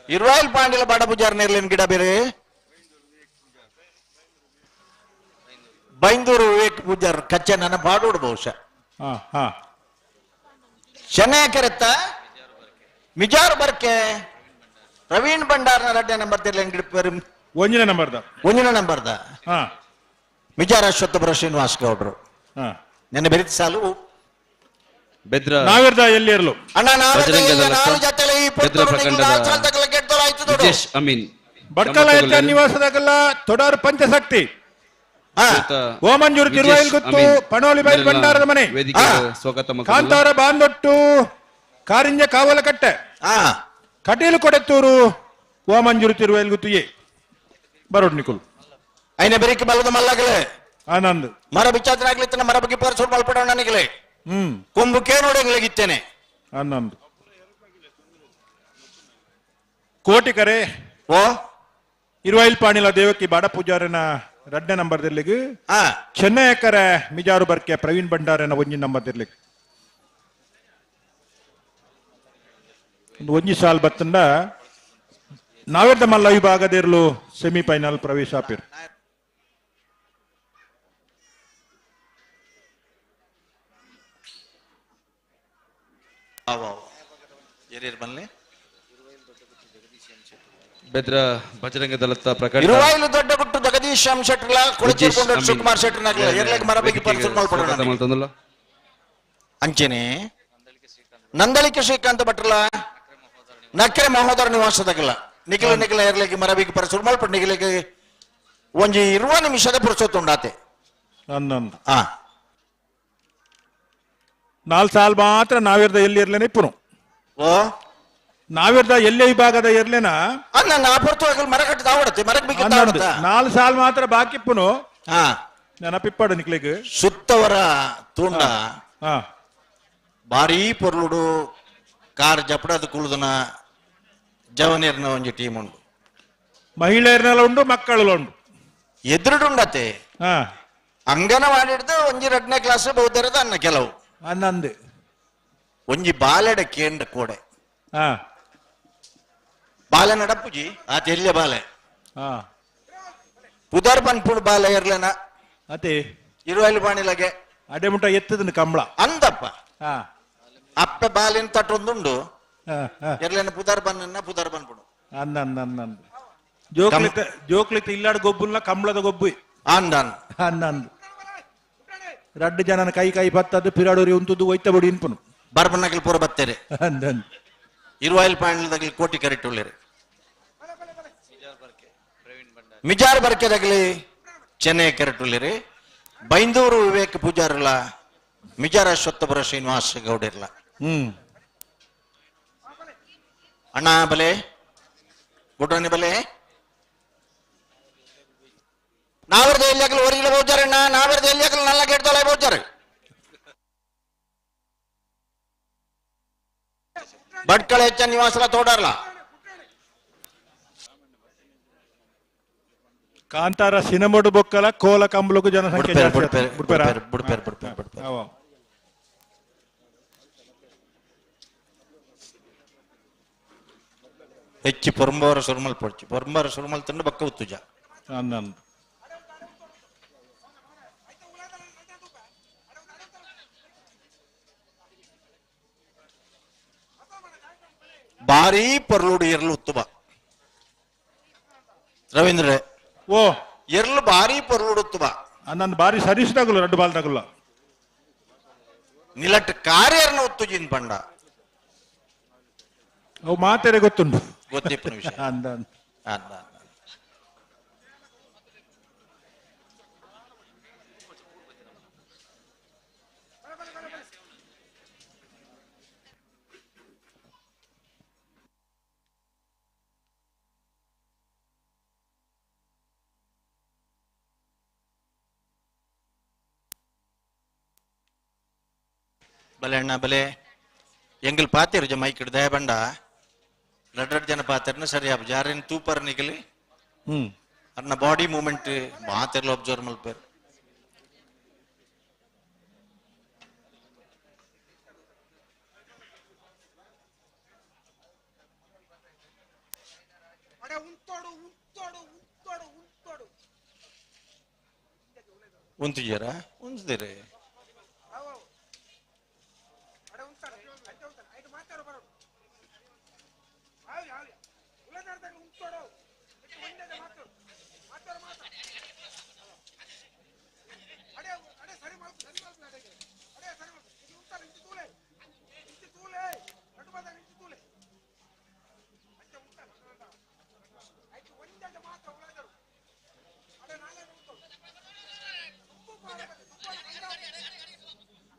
ಇರುವಾಯಿಲ್ ಪಾಂಡಿಲ ಬಾಡ ಪೂಜಾರ್ ನೇರ್ಲೇನ್ ಗಿಡ ಬೇರೆ. ಬೈಂದೂರು ವಿವೇಕ್ ಪೂಜಾರ್ ಕಚ್ಚ ನನ್ನ ಬಾಡೋಡು ಬಹುಶಃ. ಹಾ ಹಾ. ಚೆನ್ನೈ ಕೆರೆತ್ತ ಮಿಜಾರು ಬರ್ಕೆ ಪ್ರವೀಣ್ ಭಂಡಾರ್ನ ರಡ್ಡೆ ನಂಬರ್ ತಿರ್ಲೇನ್ ಗಿಡ ಬೇರೆ. ಒಂಜಿನ ನಂಬರ್ದ. ಒಂದಿನ ನಂಬರ್ದ. ಹಾ. ಮಿಜಾರ ಅಶ್ವತ್ಥಪುರ ಶ್ರೀನಿವಾಸ್ ಗೌಡ್ರು. ಹಾ. ನಿನ್ನೆ ಬೆರಿತ ಸಾಲು. ಬೆದ್ರ ನಾವಿರ್ದ ಎಲ್ಲಿ ಇರಲು. ಅಣ್ಣ, ಬಜರಂಗ ನಾವೆಲ್ಲ ದಳಕ್ಕ, ನಾಲ್ಕು ಜೊತೆಲೆ ಈ ಬೆದ್ರ ಪೊತ್ತರು ಪ್ರಖಂಡದ ನಾಲ್ಕು ಸಾಲ ಕೆಟ್ಟದಲ್ಲ ಆಯ್ತು ನೋಡು. ವಿಜೇಶ್ ಅಮೀನ್. ಬಡ್ಕಲ ಎಚ್ ನಿವಾಸದಾಗಲ್ಲ ತೊಡಾರು ಪಂಚಶಕ್ತಿ. ಹಾ. ಓಮಂಜೂರು ತಿರುವಾಯಿಲ್ ಗುತ್ತು, ಪಣೋಲಿ ಬೈಲ್ ಭಂಡಾರದ ಮನೆ. ವೇದಿಕೆ ಹಾ. ಸ್ವಾಗತ ಮಕ್ಕಳು. ಕಾಂತಾರ ಬಾಂದೊಟ್ಟು ಕಾರಿಂಜ ಕಾವಲಕಟ್ಟೆ. ಹಾ. ಕಟೀಲು ಕೊಡೆತ್ತೂರು ಓಮಂಜೂರು ತಿರುವಾಯಿಲ್ ಗುತ್ತು ಎ ಬರೋಡ್ ನಿಕುಲ್. ಐನ ಬೆರಿಕೆ ಬಲದ ಮಲ್ಲಗಲೆ. ಆನಂದ್. ಮರ ಬಿಚ್ಚಾತ್ರ ಆಗ್ಲಿತ್ತನ ಮರ ಬಗ್ಗೆ ಪರಸೋಡ್ ಮಲ್ಪಡೋಣ ನನಗಲೆ. ಕೊಂಬು ಕೇ ನೋಡಂಗ್ಲಾಗಿತ್ತೇನೆ. ಆನಂದ್ ಕೋಟಿಕರೆ. ಓ. ಇರುವಾಯಿಲ್ ಪಾಣಿಲ ದೇವಕಿ ಬಾಡ ಪೂಜಾರನ ರಡ್ಡನೇ ನಂಬರ್ ದಿರ್ಲಿಗ್ ಹಾ. ಚೆನ್ನಯಕರ ಮಿಜಾರು ಬರ್ಕೆ ಪ್ರವೀಣ್ ಭಂಡಾರನ ಒಂಜಿ ನಂಬರ್ ದಿರ್ಲಿಗ್ ಒಂದು ಒಂಜಿ ಸಾಲ್ ಬತ್ತಂಡ ನಾವೆರ್ದ ಮಲ್ಲ ವಿಭಾಗದಿರ್ಲು ಸೆಮಿಫೈನಲ್ ಪ್ರವೇಶ ಆಪಿರ್. ಏರಿಯರ್ ಬನ್ನಿ. ಬೆದ್ರ ಬಜರಂಗ ದಳತ್ತ ಪ್ರಕಟ ಇರುವಾಯಿಲು ದೊಡ್ಡ ಗುಟ್ಟು ಜಗದೀಶ್ ಎಂ ಶೆಟ್ಟರ್ಲ ವಿಜೇಶ್ ಕೊಳಚೇರು ಅಮೀನ್. ಸುಕುಮಾರ್ ಶೆಟ್ಟರ್ನಾಗ್ಲ ಎರ್ಲೆಗ್ ಮರ ಬಗ್ಗೆ ವೇದಿಕೆಗೆ ಪರಿಚಯ ಸ್ವಾಗತ ಮಲ್ಪಡೋಣ. ಮಲ್ತೊಂದುಲ್ಲ. ಅಂಚೆನೆ ನಂದಳಿಕೆ ಶ್ರೀಕಾಂತ ಭಟ್ರಲ ನಕ್ರೆ ಮಹೋದರ ನಿವಾಸದಾಗಲ್ಲ ನಿಖಿಲ ನಿಖಿಲ ಎರ್ಲೆಗ್ ಮರಬಿಗೆ ಪರಸುರು ಮಲ್ಪ ನಿಖಿಲಿಗೆ ಒಂಜಿ ಇರುವ ನಿಮಿಷದ ಪುರುಸೊತ್ತುಂಡಾತೆ. ಅಂದಂದು. ಆ. ನಾಲ್ ಸಾಲ್ ಮಾತ್ರ ನಾವಿರ್ದ ಎಲ್ಲಿ ಇರ್ಲೇನೆ ಇಪ್ಪುನು. ಓ. ನಾವಿರ್ದ ಎಲ್ಲೇ ವಿಭಾಗದ ಇರ್ಲೇನ. ಅನ್ನ ನಾ ಪೊರ್ತು ಆಗಲ್ ಮರ ಕಟ್ಟಿದ ಆವಡತ್ತೆ ಮರಕ್ ಬೇಕಿತ್ತ ಹನ್ನೊಂದು. ಆವಡತ್ತ. ನಾಲ್ ಸಾಲ್ ಮಾತ್ರ ಬಾಕಿ ಇಪ್ಪುನು. ಹಾ. ನೆನಪಿಪ್ಪಾಡು ನಿಕ್ಲಿಗ್. ಸುತ್ತವರ ತೂಂಡ ಹಾ. ಭಾರೀ ಪೊರ್ಲುಡು ಕಾರ್ ಜಪಡದ ಕುಳುದನ ಜವನೀರ್ನ ಒಂಜಿ ಟೀಮ್ ಉಂಡು. ಮಹಿಳೆಯರ್ನೆಲ್ಲ ಉಂಡು, ಮಕ್ಕಳು ಉಂಡು. ಎದುರುಡುಂಡತೆ. ಹಾ. ಅಂಗನವಾಡಿ ಹಿಡ್ದು ಒಂಜಿ ಎರಡನೇ ಕ್ಲಾಸ್ ಬಹುತರದ ಅನ್ನ ಕೆಲವು. ಹನ್ನೊಂದು. ಒಂಜಿ ಬಾಲೆಡ ಕೇಂದ್ರ ಕೋಡೆ. ಹಾ. ಬಾಲೆ ನಡಪುಜಿ ಆತ ಎಲ್ಯ ಬಾಲೆ. ಹಾ. ಪುದರ್ ಪನ್ಪುಡು ಬಾಲೆ ಇರ್ಲೇನ. ಅತೆ. ಇರುವಲ್ಲಿ ಬಾಣಿಲಗೆ. ಅಡೆ ಮುಟ್ಟ ಎತ್ತದನು ಕಂಬಳ. ಅಂದಪ್ಪ. ಹಾ. ಅಪ್ಪೆ ಬಾಲಿನ ತಟ್ಟೊಂದುಂಡು. ಹಾ, ಹಾ. ಎರ್ಲೇನ ಪುದರ್ ಬನ್ನ ಪುದರ್ ಬನ್ಪುಡು. ಅಂದ ಅಂದ ಅಂದ ಅಂದ ಜೋಕ್ಲಿತ ಜೋಕ್ಲಿತ ಇಲ್ಲಾಡ್ ಗೊಬ್ಬುಲ್ಲ ಕಂಬಳದ ಗೊಬ್ಬು. ಅಂದನ್. ಹನ್ನೊಂದು ರಡ್ಡು ಜನನ ಕೈ ಕೈ ಬತ್ತದ್ದು ಪಿರಾಡೂರಿ ಉಂತುದು ಒಯ್ತ ಬಡಿ ಇನ್ಪುನು. ಬರ್ಬನ್ನಕಲ್ ಪೂರ ಬತ್ತೇರೆ. ಅಂದಂದು. ಇರುವಾಯಿಲ್ ಪಾಂಡ್ಲದಗಲಿ ಕೋಟಿ ಕರಿಟುಳ್ಳೇರು ಮಿಜಾರ್ ಬರ್ಕೆದಗಲಿ ಚೆನ್ನೈ ಕರೆಟುಳ್ಳೇರಿ ಬೈಂದೂರು ವಿವೇಕ್ ಪೂಜಾರಲ್ಲ ಮಿಜಾರ ಅಶ್ವತ್ಥಪುರ ಶ್ರೀನಿವಾಸ ಗೌಡಿರ್ಲ. ಹ್ಮ್. ಅಣ್ಣ ಬಲೆ ಗುಡ್ರನಿ ಬಲೆ ನಾವರ್ದ ಎಲ್ಲಿಯಾಗಲು ಹೊರಗಿಲ ಬೋಜಾರಣ್ಣ ನಾವರ್ದ ಎಲ್ಲಿಯಾಗಲು ನಲ್ಲ ಗೇಟ್ದೊಳ ಬೋಜಾರು ಭಟ್ಕಳ ಹೆಚ್ಚ ನಿವಾಸಲ ತೋಡಾರ್ಲ. ಕಾಂತಾರ ಸಿನಮೊಡು ಬೊಕ್ಕಲ ಕೋಲ ಕಂಬಳಕ್ಕೂ ಜನಸಂಖ್ಯೆ ಬುಡ್ಪೇರು ಜಾಸ್ತಿ ಬುಡ್ಪೇರು ಆತು. ಬುಡ್ಪೇರಾ? ಬುಡ್ಪೇರು ಬುಡ್ಪೇರು ಬುಡ್ಪೇರು. ಅವ. ಹೆಚ್ಚು ಪೊರಂಬಾರ ಸುರುಮಲ್ ಪೊಡ್ಚಿ ಪೊರಂಬಾರ ಸುರುಮಲ್ ತಂಡು ಬಕ್ಕ ಉತ್ತುಜ. ಹನ್ನೊಂದು. ಭಾರೀ ಪೊರ್ಲುಡು ಎರ್ಲು ಉತ್ತುಬ ರವೀಂದ್ರ. ಓ. ಎರ್ಲು ಭಾರೀ ಪೊರ್ಲುಡು ಉತ್ತುಬ. ಹನ್ನೊಂದು ಬಾರಿ ಸರಿಸಿದಾಗಲ್ಲ ರಡ್ಡು ಬಾಲ್ ತಗುಲ್ಲ. ನಿಲಟ್ ಕಾರ್ಯರ್ನ ಉತ್ತುಜಿನ್ ಪಂಡ. ಅವು ಮಾತೆರೆ ಗೊತ್ತುಂಟು. ಗೊತ್ತಿಪ್ಪನ ವಿಷಯ. ಅಂದ ಅಂದ. ಅಂದ. ಬಲೆ ಅಣ್ಣ ಬಲೆ ಎಂಗಲ್ ಪಾತಿರು ಜ ಮೈಕ್ ದಯ ಬಂಡ ರಡ್ ರಡ್ ಜನ ಪಾತಿರ್ನ ಸರಿ ಆಪ್ ಜಾರಿನ ತೂಪರ್ ನಿಗಲಿ. ಹ್ಮ್. ಅರ್ನ ಬಾಡಿ ಮೂವ್ಮೆಂಟ್ ಮಾತೆರ್ಲ ಅಬ್ಸರ್ವ್ ಮಲ್ಪೇರು. ಉಂತಿದ್ದೀರಾ ಉಂತಿದ್ದೀರಿ.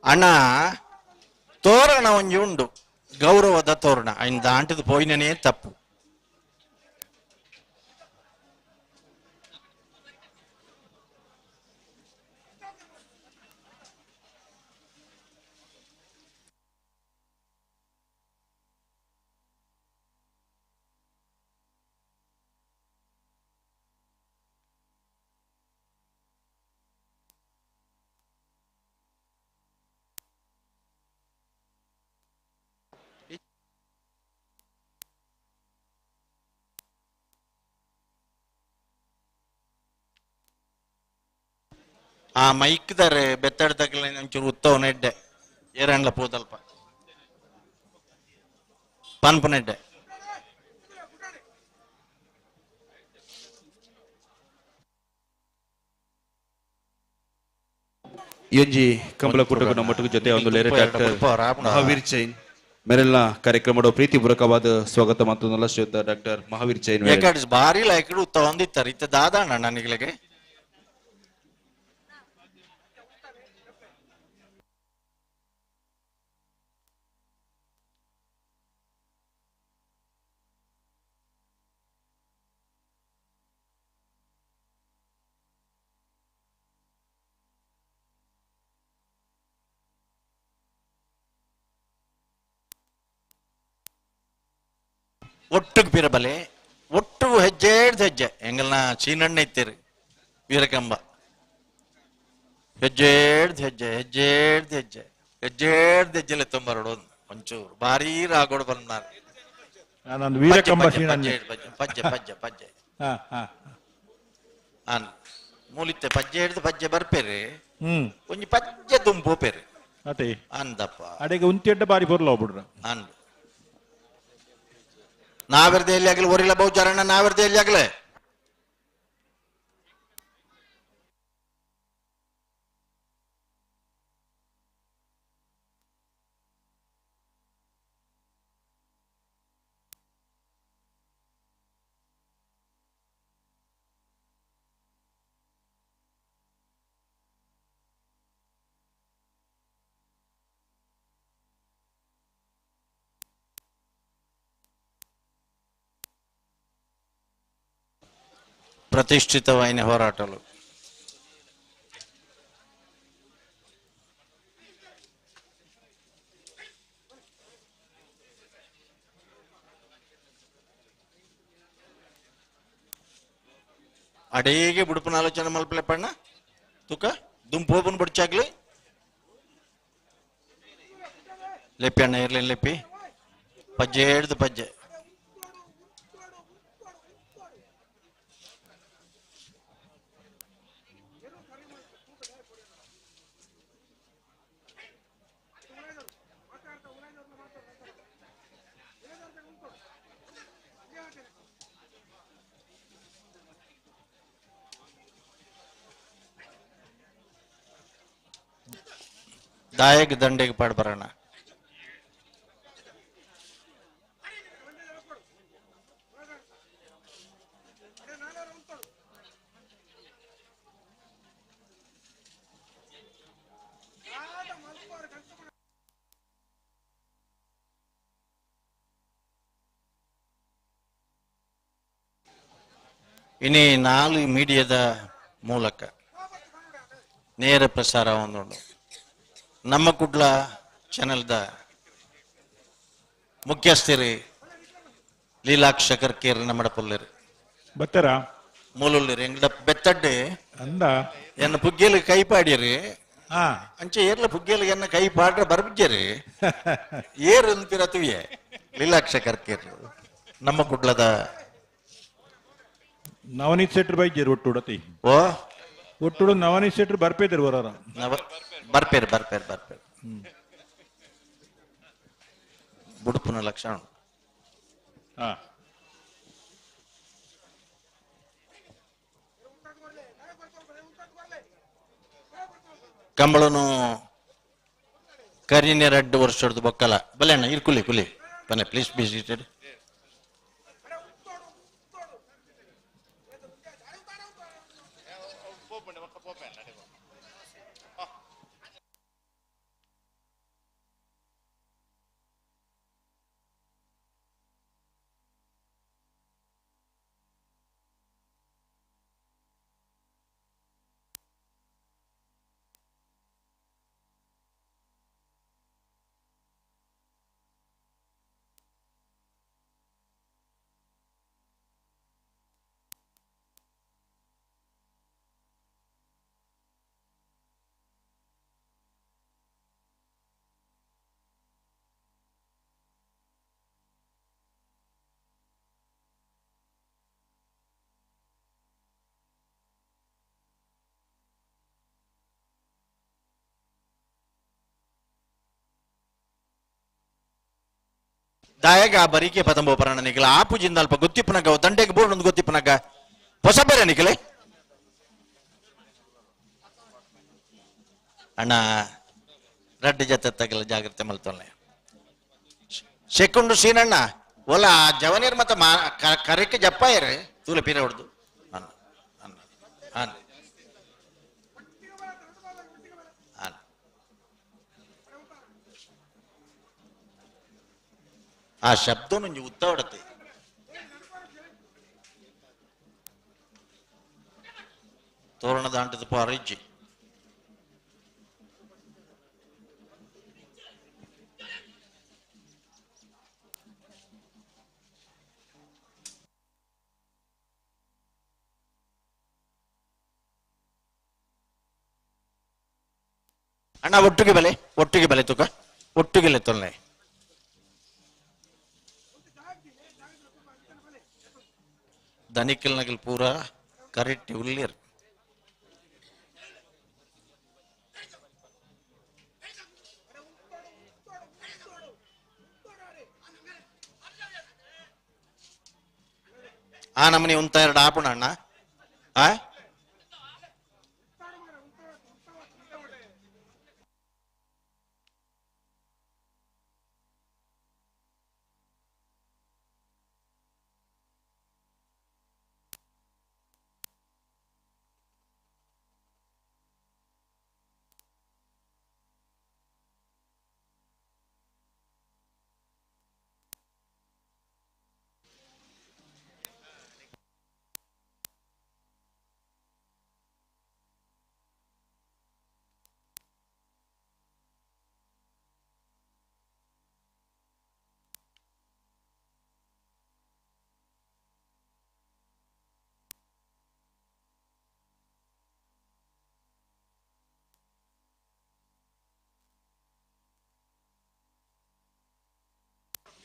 ಅಣ್ಣ ತೋರಣ ಒಂಜಿ ಉಂಡು ಗೌರವದ ತೋರಣ ಐನ್ ದಾಂಟದ ಪೋಯಿನನೇ ತಪ್ಪು. ಆ ಮೈಕ್ದಾರೆ ಬೆತ್ತಡ್ದಕ್ಲೆ ಒಂಚೂರು ಉತ್ತವನ ಎಡ್ಡೆ ಏರಣ್ಲ ಪೋದಲ್ಪ ಪನ್ಪನೆಡ್ಡೆ. ಈ ಒಂಜಿ ಕಂಬಳ ಕೂಟకు ನಮ್ಮೊಟ್ಟಿಗೆ ಜೊತೆ ಒಂದು ಲೇರೆ ಡಾಕ್ಟರ್ ಮಹಾವೀರ್ ಜೈನ್ ಮೇರೆಲ್ಲ ಕಾರ್ಯಕ್ರಮದ ಪ್ರೀತಿಪೂರ್ವಕವಾದ ಸ್ವಾಗತ ಮತ್ತು ಶ್ರೀಯುತ ಡಾಕ್ಟರ್ ಮಹಾವೀರ್ ಜೈನ್ ಮೇರೆ. ಬೇಕಾಡಿಸ್ ಭಾರಿ ಲಾಯ್ಕಡು ಉತ್ತ ಹೊಂದಿತ್ತಾರೆ ಇತ್ತ ದಾದಾಣ ನನಗಿಲಗೆ. ಒಟ್ಟುಗ್ ಪಿರಬಲೆ ಒಟ್ಟು ಹೆಜ್ಜೆ ಹಿಡ್ದು ಹೆಜ್ಜೆ ಎಂಗಲ್ನ ಚೀನಣ್ಣ ಇತ್ತೀರಿ ವೀರಕಂಬ ಹೆಜ್ಜೆ ಹಿಡ್ದು ಹೆಜ್ಜೆ ಹೆಜ್ಜೆ ಹಿಡ್ದು ಹೆಜ್ಜೆ ಹೆಜ್ಜೆ ಹಿಡ್ದು ಹೆಜ್ಜೆಲೆ ತುಂಬರೋಡು ಒಂಚೂರು ಭಾರೀ ರಾಗೋಡು ಬಂದ. ನಾನು ವೀರಕಂಬ ಸೀನಣ್ಣ. ಪಜ್ಜೆ ಪಜ್ಜೆ ಪಜ್ಜೆ ಪಜ್ಜೆ. ಹಾ ಹಾ. ಅನ್ ಮೂಲಿತ್ತೆ ಪಜ್ಜೆ ಹಿಡ್ದು ಪಜ್ಜೆ ಬರ್ಪೇರಿ. ಒಂಜಿ ಪಜ್ಜೆ ತುಂಬೋಪೇರಿ. ಅತೆ. ಅಂದಪ್ಪ. ಅಡೆಗೆ ಉಂತಿ ಎಡ್ಡ ಬಾರಿ ಪೊರ್ಲ ಹೋಗ್ಬಿಡ್ರ. ಅಂದ್ ನಾವೆರ್ದೆ ಎಲ್ಲಿ ಆಗಲಿ ಒರಿಲ್ಲ ಬಹುಚಾರಣ್ಣ ನಾವೆರ್ದೆ ಎಲ್ಲಿ ಆಗಲೆ. ಪ್ರತಿಷ್ಠಿತವಾಯಿನ ಹೋರಾಟలు. ಅಡೇಗೆ ಬುಡುಪನ ಆಲೋಚನೆ ಮಲ್ಪಲೆಪ್ಪಣ್ಣ ತುಕ ದುಂಪೋಪನ್ ಬುಡ್ಚಾಗ್ಲಿ ಲೆಪ್ಪಿ ಅಣ್ಣ ಇರ್ಲಿ ಲೆಪ್ಪಿ ಪಜ್ಜೆ ಹಿಡ್ದು ಪಜ್ಜೆ. ದಾಯಕ್ ದಂಡೆಗೆ ಪಾಡ್ ಬರೋಣ. ಇನಿ 4 ಮೀಡಿಯಾದ ಮೂಲಕ ನೇರ ಪ್ರಸಾರ ಒಂದು ನಮ್ಮ ಕುಡ್ಲ ಚಾನೆಲ್ದ ಮುಖ್ಯಸ್ಥರಿ ಲೀಲಾಕ್ಷ ಕರ್ಕೇರಿ ನಮ್ಮ ಪುಲ್ಲರಿ ಬತ್ತರ. ಮೂಲುಲ್ಲಿರಿ ಎಂಗ್ಲ ಬೆತ್ತಡ್ಡೆ. ಅಂದ. ಎನ್ನ ಪುಗ್ಗೇಲಿ ಕೈ ಪಾಡಿರಿ. ಅಂಚೆ ಏರ್ಲ ಪುಗ್ಗೇಲಿ ಎನ್ನ ಕೈ ಪಾಡ್ರೆ ಬರ್ಬಿಜ್ಜರಿ ಏರು ಅಂತೀರ ತುವಿಯೆ ಲೀಲಾಕ್ಷ ಕರ್ಕೇರಿ ನಮ್ಮ ಕುಡ್ಲದ. ನವನೀತ್ ಶೆಟ್ರ್ ಬೈಜೇರು ಒಟ್ಟು ಉಡತಿ. ಓ. ಒಟ್ಟುಡು ನವನೀತ್ ಶೆಟ್ರ್ ಬರ್ಪೇದರು ಬರೋರ. ನವ ಬರ್ಪೇರು ಬರ್ಪೇರು ಬರ್ಪೇರು ಬುಡುಪುನ ಲಕ್ಷಣ. ಕಂಬಳನು ಕರಿನೆ ರಡ್ಡು ವರ್ಷದ ಬೊಕ್ಕಲ ಬಲೆ ಅಣ್ಣ ಇರ್ ಕುಲಿ ಕುಲಿ ಬನ್ನಿ ಪ್ಲೀಸ್ ಬಿ ಸೀಟೆಡ್. ದಾಯಗ ಬರಿಕೆ ಪತಂಬೋ ಪರಣ ನಿಕಲ ಆಪುಜಿಂದ ಅಲ್ಪ ಗೊತ್ತಿಪ್ಪನಗ ದಂಡೆಗೆ ಬೋರ್ಡ್ ಒಂದು ಗೊತ್ತಿಪ್ಪನಗ ಹೊಸ ಬೇರೆ ನಿಕಲೆ ಅಣ್ಣ ರಡ್ಡು ಜೊತೆ ತಗಲ ಜಾಗ್ರತೆ ಮಲ್ತೊಲ್ಲೆ ಸೆಕೊಂಡು ಸೀನಣ್ಣ ಒಲ ಜವನೀರ್ ಮತ್ತೆ ಕರೆಕ್ ಜಪ್ಪಾಯರ್ ತೂಲೆ ಪೀರೆ ಹೊಡ್ದು ಅನ್ನ ಅನ್ನ ಅನ್ನ ಅನ್ನ ಆ ಶಬ್ದ ಉತ್ತ ಹೊಡತೆ ತೋರಣ ದಾಂಟದ ಪಾರಿಜ್ಜಿ ಅಣ್ಣ ಒಟ್ಟಿಗೆ ಬೆಲೆ, ಒಟ್ಟಿಗೆ ಬೆಲೆ ತೂಕ, ಒಟ್ಟಿಗೆ ತೊಲ್ಲೆ. ದನಿಕಲ್ ನಗಲ್ ಪೂರ ಕರೆಕ್ಟ್ ಉಳ್ಳೇರ್. ಆ ನಮನಿ ಉಂತ ಎರಡು ಆಪಣ ಅಣ್ಣ. ಆ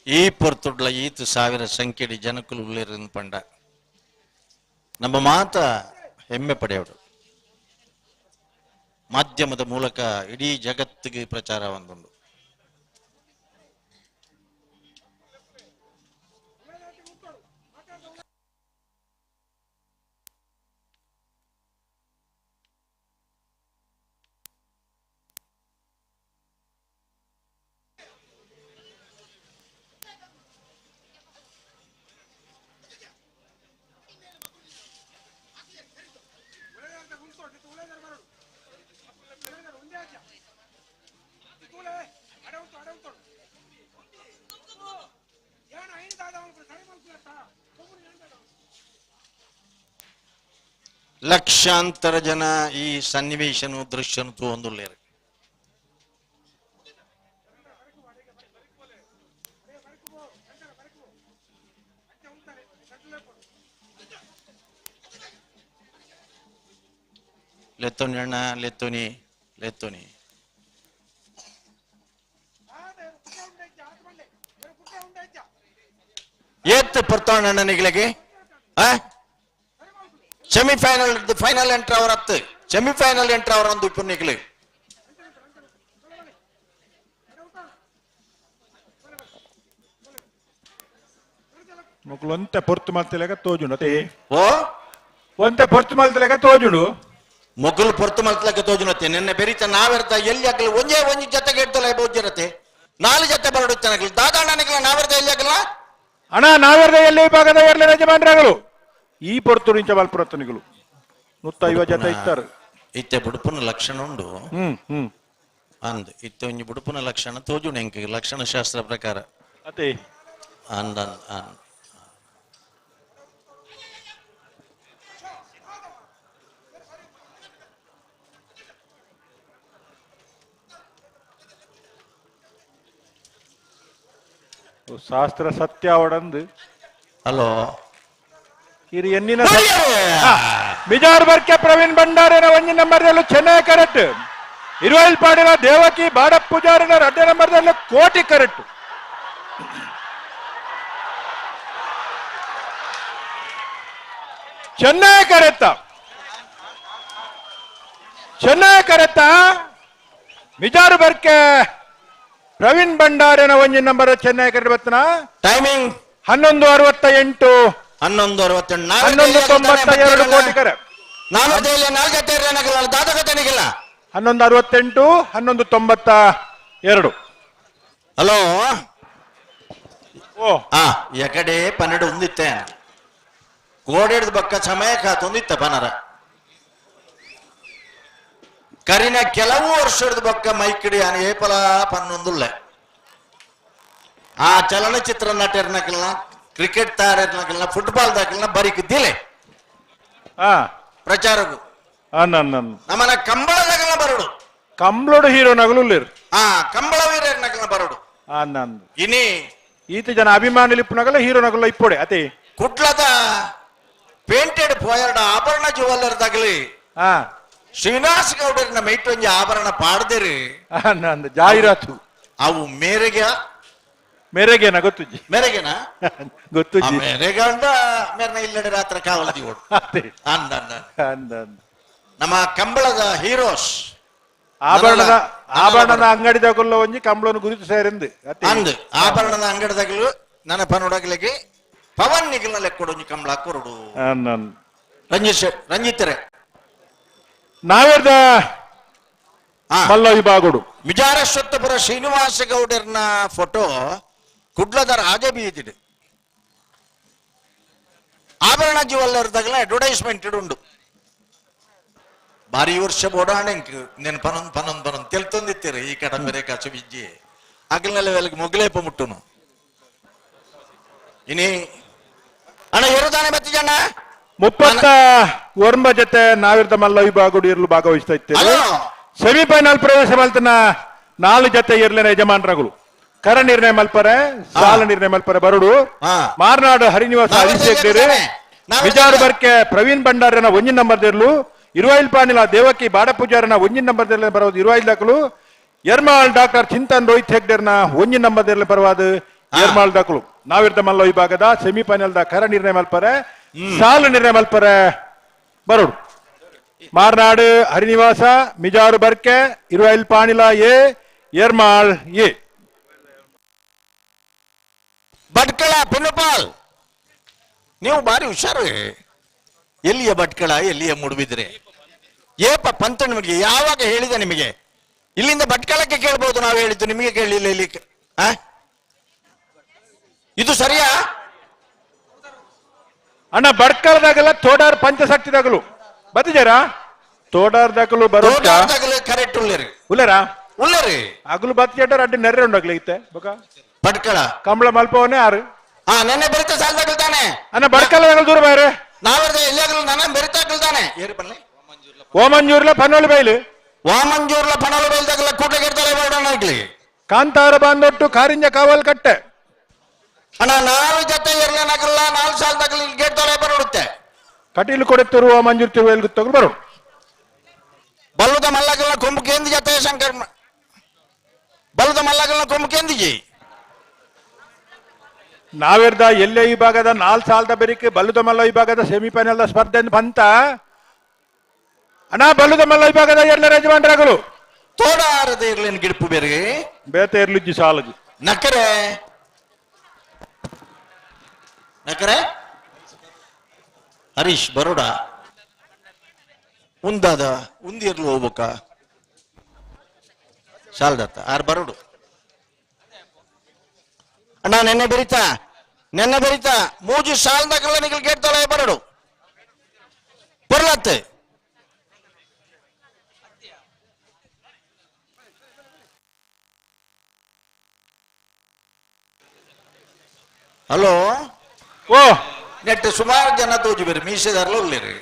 ಈ ಪೊರ್ತುಡ್ಲ ಈತ್ ಸಾವಿರ ಸಂಖ್ಯೆಡಿ ಜನಕುಲು ಉಳ್ಳೇರಿನ ಪಂಡ ನಮ್ಮ ಮಾತ ಹೆಮ್ಮೆ ಪಡೆಯೋಡು. ಮಾಧ್ಯಮದ ಮೂಲಕ ಇಡೀ ಜಗತ್ತಿಗೆ ಪ್ರಚಾರ ಒಂದುಂಡು. ಲಕ್ಷಾಂತರ ಜನ ಈ ಸನ್ನಿವೇಶನು ದೃಶ್ಯನು ತೂವೊಂದುಲ್ಲೇರು. ಲೆತ್ತೋನಿ ಅಣ್ಣ, ಲೆತ್ತೋನಿ, ಲೆತ್ತೋನಿ. ಏತ್ ಪೊರ್ತೋಣ ಅಣ್ಣನಿಗಳಿಗೆ semifinal final enter hour ಹತ್ತು semifinal enter hour ಒಂದು ಇಪ್ಪು. ಮೊಕ್ಲು ಒಂತೆ ಪೊರ್ತು ಮಲ್ತಲೆಗ ತೋಜುಂಡು ಅತೆ. ಓ ಒಂತೆ ಪೊರ್ತು ಮಲ್ತಲೆಗ ತೋಜುಂಡು. ಮೊಗ್ಲು ಪೊರ್ತು ಮಲ್ತಲಕ ತೋಜುನತ್ತೆ ನಿನ್ನೆ ಬೆರಿತ ನಾವೆರ್ತ ಎಲ್ಲಿ ಆಗಲಿ ಒಂಜೇ ಒಂಜಿ ಜೊತೆಗೆ ಇಡ್ತಲ್ಲ ಬೋಜಿರತ್ತೆ ನಾಲ್ ಜೊತೆ ಬರಡು ಚೆನ್ನಾಗಿಲ್ಲ ದಾದಾಣ್ಣನಿಗಲ ನಾವೆರ್ತ ಎಲ್ಲಿ ಆಗಲ್ಲ. ಅಣ್ಣ ನಾವೆರ್ದ ಎಲ್ಲಿ ವಿಭಾಗದ ಎರ್ಲೆ ಯಜಮಾನ್ರಾಗಳು ಈ ಪೊರ್ತು ನಿಂಚ ಬಲ್ಪುರತ್ತನಿಗಳು 150 ಜೊತೆ ಇತ್ತಾರೆ. ಇತ್ತೆ ಬುಡುಪುನ ಲಕ್ಷಣ ಉಂಡು. ಹ್ಮ್ ಹ್ಮ್ ಅಂದ್ ಇತ್ತೆ ಒಂಜಿ ಬುಡುಪುನ ಲಕ್ಷಣ ತೋಜುಂಡು ಎಂಕ್ ಲಕ್ಷಣ ಶಾಸ್ತ್ರ ಪ್ರಕಾರ. ಅತೆ ಅಂದ್ ಅಂದ್ ಅಂದ್ ಶಾಸ್ತ್ರ ಸತ್ಯ ಅವಡಂದು. ಹಲೋ ಇದು ಎನ್ನಿನ ಮಿಜಾರ್ ಬರ್ಕೆ ಪ್ರವೀಣ್ ಭಂಡಾರಿನ ಒಂಜಿ ನಂಬರ್ದಲ್ಲೂ ಚೆನ್ನೈ ಕರೆಕ್ಟ್, ಇರುವೈಲ್ ಪಾಡಿನ ದೇವಕಿ ಬಾಡ ಪೂಜಾರಿನ ರಡ್ಡೆ ನಂಬರ್ದಲ್ಲೂ ಕೋಟಿ ಕರೆಕ್ಟ್. ಚೆನ್ನೈ ಕರೆತ್ತ, ಚೆನ್ನೈ ಕರೆತ್ತ ಮಿಜಾರು ಬರ್ಕೆ Praveen ಭಂಡಾರನ ಒಂಜಿ ನಂಬರ್ ಚೆನ್ನೈ ಕರಡಿ ಟೈಮಿಂಗ್ 11:68. 11:68. 11:92 ಕೋಟಿಕರ. ನಾಲ್ಕು. 11:68, 11:92. ಹಲೋ. ಓ. ಆ ಎಕಡೆ 12 ಒಂದಿತ್ತೆ ಕೋಡೆಡ್ದ ಬಕ್ಕ ಸಮಯ ಕಾತೊಂದಿತ್ತ ಪನರ ಕರಿನ ಕೆಲವು ವರ್ಷದ ಬಕ್ಕ ಮೈಕಿಡಿ ಆನ ಏಪಲ ಪನ್ನೊಂದುಲ್ಲೆ. ಆ ಚಲನಚಿತ್ರ ನಟರ್ನಕಲ್ನ, ಕ್ರಿಕೆಟ್ ತಾರರ್ನಕಲ್ನ, ಫುಟ್ಬಾಲ್ ದಾಕಲ್ನ ಬರಿಕ್ ದಿಲೆ ಪ್ರಚಾರಗು. ನಮ್ಮನ ಕಂಬಳದಾಗಲ್ನ ಬರಡು. ಕಂಬ್ಳೋಡು ಹೀರೋ ನಗಲು. ಆ ಕಂಬಳ ವೀರರ್ನಕಲ್ನ ಬರಡು. ಇನಿ ಈತ ಜನ ಅಭಿಮಾನಿ ಇಪ್ಪುನಗಲ ಹೀರೋ ನಗಲ ಇಪ್ಪೊಡೆ ಅತಿ. ಕುಡ್ಲದ ಪೇಂಟೆಡ್ ಪೋಯರ್ಡ ಆಭರಣ ಜುವೆಲ್ಲರ್ ತಗಲಿ ಶ್ರೀನಿವಾಸ ಗೌಡರಿನ ಮೈಟೊಂಜಿ ಆಭರಣ ಪಾಡ್ದಿರಿ. ಜಾಹೀರಾತು. ಅವು ಮೇರೆಗೆ. ಮೇರೆಗೆನ ಗೊತ್ತುಜ್ಜಿ. ಮೇರೆಗೆನಾ? ಗೊತ್ತುಜ್ಜಿ. ಮೇರೆಗೆ ಅಂದ ಮೇರ್ನ ಇಲ್ಲಡೆ ರಾತ್ರಿ ಕಾವಲದಿ ಓಡು. ಅದೇ. ಅಂದ ಅಂದ. ಅಂದ ಅಂದ. ನಮ್ಮ ಕಂಬಳದ ಹೀರೋಸ್. ಆಭರಣದ ನನ್ನಲ್ಲ ಆಭರಣದ ಬರಡು. ಅಂಗಡಿದಾಗಲ್ಲ ಒಂಜಿ ಕಂಬಳನ್ನು ಗುರುತು ಸೇರಿಂದು ಅತಿ. ಅಂದ್ ಆಭರಣದ ಅಂಗಡಿದಾಗಲು ನನ್ನ ಪನುಡಗಲಿಗೆ ಪವನ್ ನಿಗಲ್ನ ಲೆಕ್ಕೊಡು ಒಂಜಿ ಕಂಬಳ ಕೊರಡು. ಅಂದ್. ರಂಜಿತ್ ರಂಜಿತ್ರೆ. ನಾವೇರ್ದ ಮಲ್ಲ ವಿಭಾಗಡು. ವಿಚಾರಸ್ವತ್ತಪುರ ಶ್ರೀನಿವಾಸ ಗೌಡರ್ನ ಫೋಟೋ ಕುಡ್ಲದ ರಾಜಬೀದಿಡು ಆಭರಣ ಜುವೆಲ್ಲರ್ ತಗಲ ಅಡ್ವರ್ಟೈಸ್ಮೆಂಟ್ ಉಂಡು. ಭಾರಿ ವರ್ಷ ಬೋಡಾಣೆಂಕ್ నేను ಪನೊಂದು ಪನೊಂದು ಪನೊಂದು ತೆಲ್ತೊಂದಿತ್ತೀರಿ. ಈ ಕಡೆ ಬೇರೆ ಕಾಸು ಬಿಜ್ಜಿ ಅಗಲ್ನೆಲ್ಲ ವೆಲಕ್ ಮೊಗ್ಲೇಪ ಮುಟ್ಟುನು. ಇನಿ ಅಣ್ಣ ಎರುದಾನೆ ಬತ್ತಿಜಣ್ಣ. 39 ಜೊತೆ ನಾವಿರ್ದ ಮಲ್ಲ ವಿಭಾಗಡು ಇರಲು ಭಾಗವಹಿಸ್ತಾ ಇದ್ದೇವೆ. ಹಲೋ. ಸೆಮಿಫೈನಲ್ ಪ್ರವೇಶ ಮಲ್ತನ 4 ಜೊತೆ ಇರ್ಲಿನ ಯಜಮಾನರಗಳು ಕರ ನಿರ್ಣಯ ಮಲ್ಪರೆ, ಸಾಲ ನಿರ್ಣಯ ಮಲ್ಪರೆ ಬರಡು. ಮಾರ್ನಾಡು ಹರಿನಿವಾಸ ನಾವಿರ್ದ ಅಭಿಷೇಕ್ ದೇರು, ಯಜಮಾನರೇ. ನಾವಿರ್ದ ವಿಜಾರು ಬರ್ಕೆ ಪ್ರವೀಣ್ ಭಂಡಾರನ ಒಂಜಿನ ನಂಬರ್ ದೇರ್ಲು, ಇರುವೈಲ್ ಪಾಣಿಲ ದೇವಕಿ ಬಾಡಪೂಜಾರನ ಒಂಜಿನ ನಂಬರ್ ದೇರ್ಲ ಬರೋದು ಇರುವೈಲ್ ದಾಖಲು, ಎರ್ಮಾಳ್ ಡಾಕ್ಟರ್ ಚಿಂತನ್ ರೋಹಿತ್ ಹೆಗ್ಡೇರ್ನ ಒಂಜಿನ ನಂಬರ್ ದೇರ್ಲ ಬರವಾದ ಎರ್ಮಾಳ್ ದಾಖಲು. ನಾವಿರ್ದ ಮಲ್ಲ ವಿಭಾಗದ ಸೆಮಿಫೈನಲ್ the ಕರ ನಿರ್ಣಯ ಮಲ್ಪರೆ, ಸಾಲು ನಿರ್ಣಯ ಮಲ್ಪರೆ ಬರೋಡು. ಮಾರ್ನಾಡು ಹರಿನಿವಾಸ, ಮಿಜಾರು ಬರ್ಕೆ, ಇರುವೈಲ್ ಪಾಣಿಲ ಎ, ಎರ್ಮಾಳ್ ಎ. ಭಟ್ಕಳ ಪಿನ್ನುಪಾಲ್, ನೀವು ಭಾರಿ ಹುಷಾರು. ಎಲ್ಲಿಯ ಭಟ್ಕಳ, ಎಲ್ಲಿಯ ಮೂಡುಬಿದ್ರೆ ಏಪ ಪಂತ ನಿಮಗೆ ಯಾವಾಗ ಹೇಳಿದೆ ನಿಮಗೆ? ಇಲ್ಲಿಂದ ಭಟ್ಕಳಕ್ಕೆ ಕೇಳ್ಬೋದು, ನಾವು ಹೇಳಿದ್ದು ನಿಮಗೆ ಕೇಳಲಿಲ್ಲ ಇಲ್ಲಿ. ಆ? ಇದು ಸರಿಯಾ? ಅಣ್ಣ ಭಟ್ಕಳದಾಗಲ್ಲ, ತೋಡಾರ್ ಪಂಚಶಕ್ತಿದಾಗಲು ಬತ್ತಿಜಾರ ತೋಡಾರ್ದಾಗಲು ಬರೋ ಕರೆಕ್ಟ್ ಉಳ್ಳೇರಿ. ಉಲ್ಲರಾ? ಉಳ್ಳೇರಿ. ಅಗಲು ಬತ್ತಿಜಾರ ಅಡ್ಡಿ ನೆರ್ರೆ ಉಂಡಾಗ್ಲಿ ಇತ್ತೆ ಬೊಕ. ಭಟ್ಕಳ. ಕಂಬಳ ಮಲ್ಪವನೇ ಆರು. ಹಾ ನೆನ್ನೆ ಬೆರಿತ ಸಾಲದಾಗಲ್ತಾನೆ. ಅಣ್ಣ ಭಟ್ಕಳದಾಗಲು ದೂರ ಬಾರೆ. ನಾವರ್ದ ಎಲ್ಲಿಯಾಗಲು ನನ್ನ ಬೆರಿತಾಗಲ್ತಾನೆ ಏರು ಬನ್ನಿ. ಓಮಂಜೂರ್ಲ ಪನ್ನೋಳಿ ಬೈಲು. ವಾಮಂಜೂರ್ಲ ಪಣಲು ಬೈಲ್ದಾಗಲ ಕೂಟಗೆಡ್ತಲೆ ಬೇಡ. ಕಾಂತಾರ ಬಾಂದೊಟ್ಟು ಕಾರಿಂಜ ಕಾವಲ್ ಕಟ್ಟೆ. ಅಣ್ಣ 4 ಜೊತೆ ಇರ್ಲೇನಾಗಲ್ಲ, 4 ಸಾಲದಾಗಲಿ ಗೇಟ್ ತೊಲೆ ಬರೋಡುತ್ತೆ. ಕಟೀಲು ಕೊಡೆತ್ತಿರುವ ಮಂಜೂರು ತಿರುವ ತಗೊಂಡು ಬರೋಡು. ಬಲ್ಲದ ಮಲ್ಲಗಲ್ನ ಕೊಂಬು ಕೇಂದ್ರ ಜೊತೆ ಶಂಕರ್ ಬಲ್ಲದ ಮಲ್ಲಗಲ್ನ ಕೊಂಬು ಕೇಂದಿಜಿ. ನಾವಿರ್ದ ಎಲ್ಲೇ ವಿಭಾಗದ 4 ಸಾಲದ ಬೆರಿಕೆ ಬಲ್ಲದ ಮಲ್ಲ ವಿಭಾಗದ ಸೆಮಿಫೈನಲ್ ಸ್ಪರ್ಧೆ ಬಂತ ಅಣ್ಣ. ಬಲ್ಲದ ಮಲ್ಲ ವಿಭಾಗದ ಎಲ್ಲ ಯಜಮಾನರಾಗಲು ತೋಡಾರದ ಇರ್ಲೇನು ಗಿಡಪು ಬೇರೆ. ಬೇತೆ ಇರ್ಲಿಜ್ಜಿ ಸಾಲಜಿ. ನಕ್ಕರೆ ನಕ್ಕರೆ ಹರೀಶ್ ಬರೋಡ ಉಂದಾದ ಉಂದಿರ್ಲು ಹೋಗ್ಬೇಕ ಸಾಲದತ್ತ ಆರ್ ಬರೋಡು. ಅಣ್ಣ ನೆನ್ನೆ ಬೆರಿತಾ, ನೆನ್ನೆ ಬೆರಿತಾ ಮೂಜು ಸಾಲದಾಗಲ್ಲ ನಿಗಲ್ ಗೇಟ್ ಬರೋಡು ಬರ್ಲತ್ತೆ. ಹಲೋ. ಓ. ನೆಟ್ ಸುಮಾರು ಜನ ತೋಜಿ ಬೇರೆ ಮೀಸೆದಾರಲ್ಲ ಉಳ್ಳೇರಿ.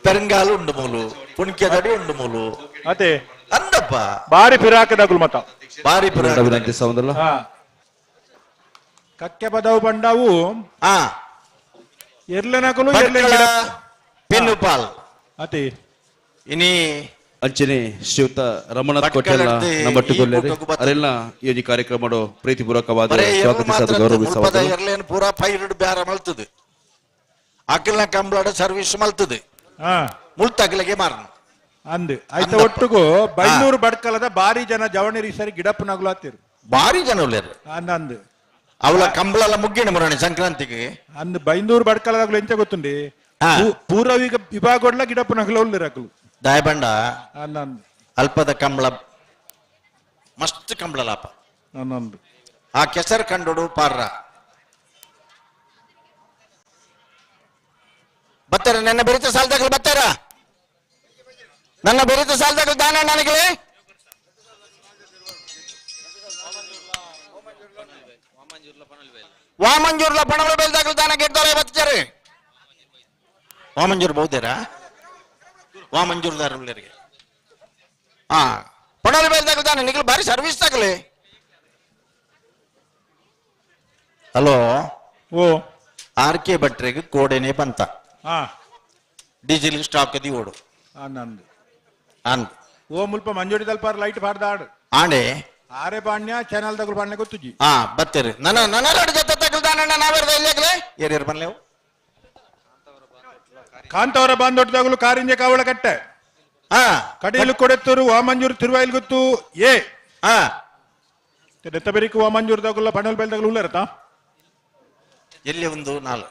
ಪೆರಂಗಾಲು ಉಂಡು ಮೂಲು, ಪುಣ್ಕೆದಡಿ ಉಂಡು ಮೂಲು. ಅದೇ. ಅಂದಪ್ಪ. ಬಾರಿ ಫಿರಾಕದಾಗುಲ್ ಮತ. ಬಾರಿ ವಿನಂತಿ ಸೌಂದಲ್ಲ. ಕಕ್ಕೆ ಬದವು ಬಂಡವು. ಎರ್ಲೆನಕುಲು ಎರ್ಲೆ ಪಿನ್ನುಪಾಲ್. ಅತಿ. ಇನಿ ಅಂಚನೆ ಶ್ರೀಯುತ ರಮಣಾಥ್ ಕೊಟ್ಟೆಲ್ಲ ನಮ್ಮ ತೊಲ್ಲೇರಿ ಅರೆಲ್ಲ ಈ ಒಂದು ಕಾರ್ಯಕ್ರಮ ಪ್ರೀತಿಪೂರ್ವಕವಾದ ಸ್ವಾಗತಿಸೋದು ಗೌರವಿಸಬಹುದು. ಎರ್ಲೇನ್ ಪೂರಾ ಪೈರಡ್ ಬ್ಯಾರ ಮಲ್ತದೆ, ಅಖಿಲ್ನ ಕಂಬಳಡ ಸರ್ವಿಸ್ ಮಲ್ತದೆ, ಮುಲ್ತಗ್ಲಿಗೆ ಮಾರನು. ಅಂದ್ ಐತ ಒಟ್ಟುಗು ಬೈಂದೂರು ಬಡ್ಕಲದ ಬಾರಿ ಜನ ಜವಣಿರಿ ಸರಿ ಗಿಡಪ್ಪನಾಗ್ಲು ಆತಿರು. ಬಾರಿ ಜನ ಉಲ್ಲೇರು. ಅಂದ್ ಅಂದ್. ಅವಳ ಕಂಬಳ ಮುಗ್ಗಿಣ ಮುರಾಣಿ ಸಂಕ್ರಾಂತಿಗೆ. ಅಂದ್ ಬೈಂದೂರು ಬಡ್ಕಲದಾಗ್ಲು ಎಂಚ ಗೊತ್ತುಂಡಿ? ಪೂರ್ವ ವಿಭಾಗೋಡ್ಲ ಗಿಡಪ್ಪನಾಗ್ಲು ಉಲ್ಲೇರು ಅಕ್ಲು. ದಾಯಬಂಡ. ಅಂದ್ ಅಂದ್. ಅಲ್ಪದ ಕಂಬಳ, ಮಸ್ತ್ ಕಂಬಳಲಾಪ. ಅಂದ್. ಆ ಕೆಸರು ಕಂಡೋಡು ಪಾರ್ರ ಬತ್ತಾರ. ನನ್ನ ಬೆರಿತ ಸಾಲದಾಗಲು ಬತ್ತಾರ. ನನ್ನ ಬೆರಿತ ಸಾಲದಾಗಲು ದಾನ ನನಗೆ. ವಾಮಂಜೂರ್ಲ ಪಣವಳ ಬೆಲ್ದಾಗಲು ದಾನ ಗೆದ್ದಾರೆ ಬತ್ತಾರೆ. ವಾಮಂಜೂರ್ ಬಹುದೇರ ವಾಮಂಜೂರ್ದಾರರಿಗೆ. ಹಾ, ಪಣವಳ ಬೆಲ್ದಾಗಲು ದಾನ ನಿಗಲು ಬಾರಿ ಸರ್ವಿಸ್ ತಾಗಲಿ. ಹಲೋ. ಓ. ಆರ್ ಕೆ ಭಟ್ರಿಗೆ ಕೋಡೆನೆ ಬಂತ. ಡೀಸೆಲ್ ಸ್ಟಾಕ್ the ಓಡು. ಅಂದ್ ಅಂದ್. ಅಂದ್. ಓ, ಮುಲ್ಪ ಮಂಜೋಡಿ ದಲ್ಪಾರ್ ಲೈಟ್ ಬಾರ್ದ ಆಡು. ಆಂಡೆ. ಆರೆ ಬಾಣ್ಯ ಚಾನಲ್ ದಗುಲು ಬಾಣ್ಯ ಗೊತ್ತುಜಿ. ಹಾ, ಬತ್ತೀರಿ. ನನ್ನ ನನ್ನ ಜೊತೆ ತಗಲ್ದಾನಣ್ಣ ನಾವೇರ್ದ ಇಲ್ಲಾಗಲೇ ಏರಿಯರ್ ಬನ್ಲೇವು. ಕಾಂತವರ ಬಾಂದೊಟ್ಟದಾಗಲು ಕಾರಿಂಜೆ ಕಾವಳ ಕಟ್ಟೆ. ಕಟೀಲು ಕೊಡೆತ್ತೂರು ವಾಮಂಜೂರು ತಿರುವಾಯಿಲ್ ಗೊತ್ತು ಏ. ದತ್ತಬೆರಿಕು ವಾಮಂಜೂರು ದಾಗುಲ ಪಣಲ್ ಬೆಲ್ದಾಗಲು ಉಳ್ಳರತಾ. ಎಲ್ಲಿ ಒಂದು ನಾಲ್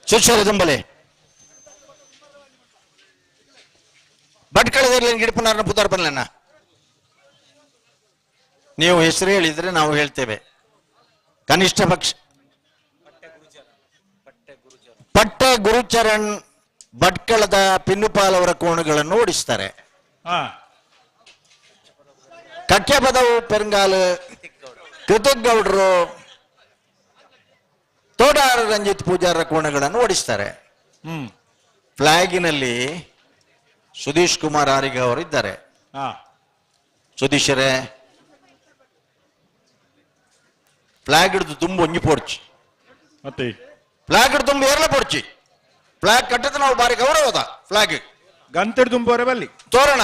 ಸುಶಾಲ ದುಂಬಲೆ ಭಟ್ಕಳದಲ್ಲಿ ಗಿಡಪನಾರನ ಪುದಾರ್ ಬನ್ಲಣ್ಣ. ನೀವು ಹೆಸರು ಹೇಳಿದ್ರೆ ನಾವು ಹೇಳ್ತೇವೆ. ಕನಿಷ್ಠ ಪಕ್ಷ ಪಟ್ಟ ಗುರುಚರಣ್ ಭಟ್ಕಳದ ಪಿನ್ನುಪಾಲ್ ಅವರ ಕೋಣುಗಳನ್ನು ಓಡಿಸ್ತಾರೆ. ಕಕ್ಕೆಪದವು ಪೆರಂಗಾಲು ಕೃತಿಕ್ ಗೌಡರು ತೋಡಾರ ರಂಜಿತ್ ಪೂಜಾರ ಕೋಣಗಳನ್ನು ಓಡಿಸ್ತಾರೆ. ಫ್ಲಾಗಿನಲ್ಲಿ ಸುಧೀಶ್ ಕುಮಾರ್ ಆರಿಗ ಅವರು ಇದ್ದಾರೆ. ಸುಧೀಶರೇ, ಫ್ಲಾಗ್ ಹಿಡಿದು ತುಂಬ ಒಂಜಿ ಪೋಡ್ಚಿ. ಮತ್ತೆ ಫ್ಲಾಗ್ ಹಿಡಿದು ತುಂಬ ಏರ್ಲ ಪೋಡ್ಚಿ. ಫ್ಲಾಗ್ ಕಟ್ಟದ ನಾವು ಬಾರಿ ಗೌರವದ ಫ್ಲಾಗ್. ಗಂತೆಡ್ ತುಂಬೋರೆ ಬಲ್ಲಿ. ತೋರಣ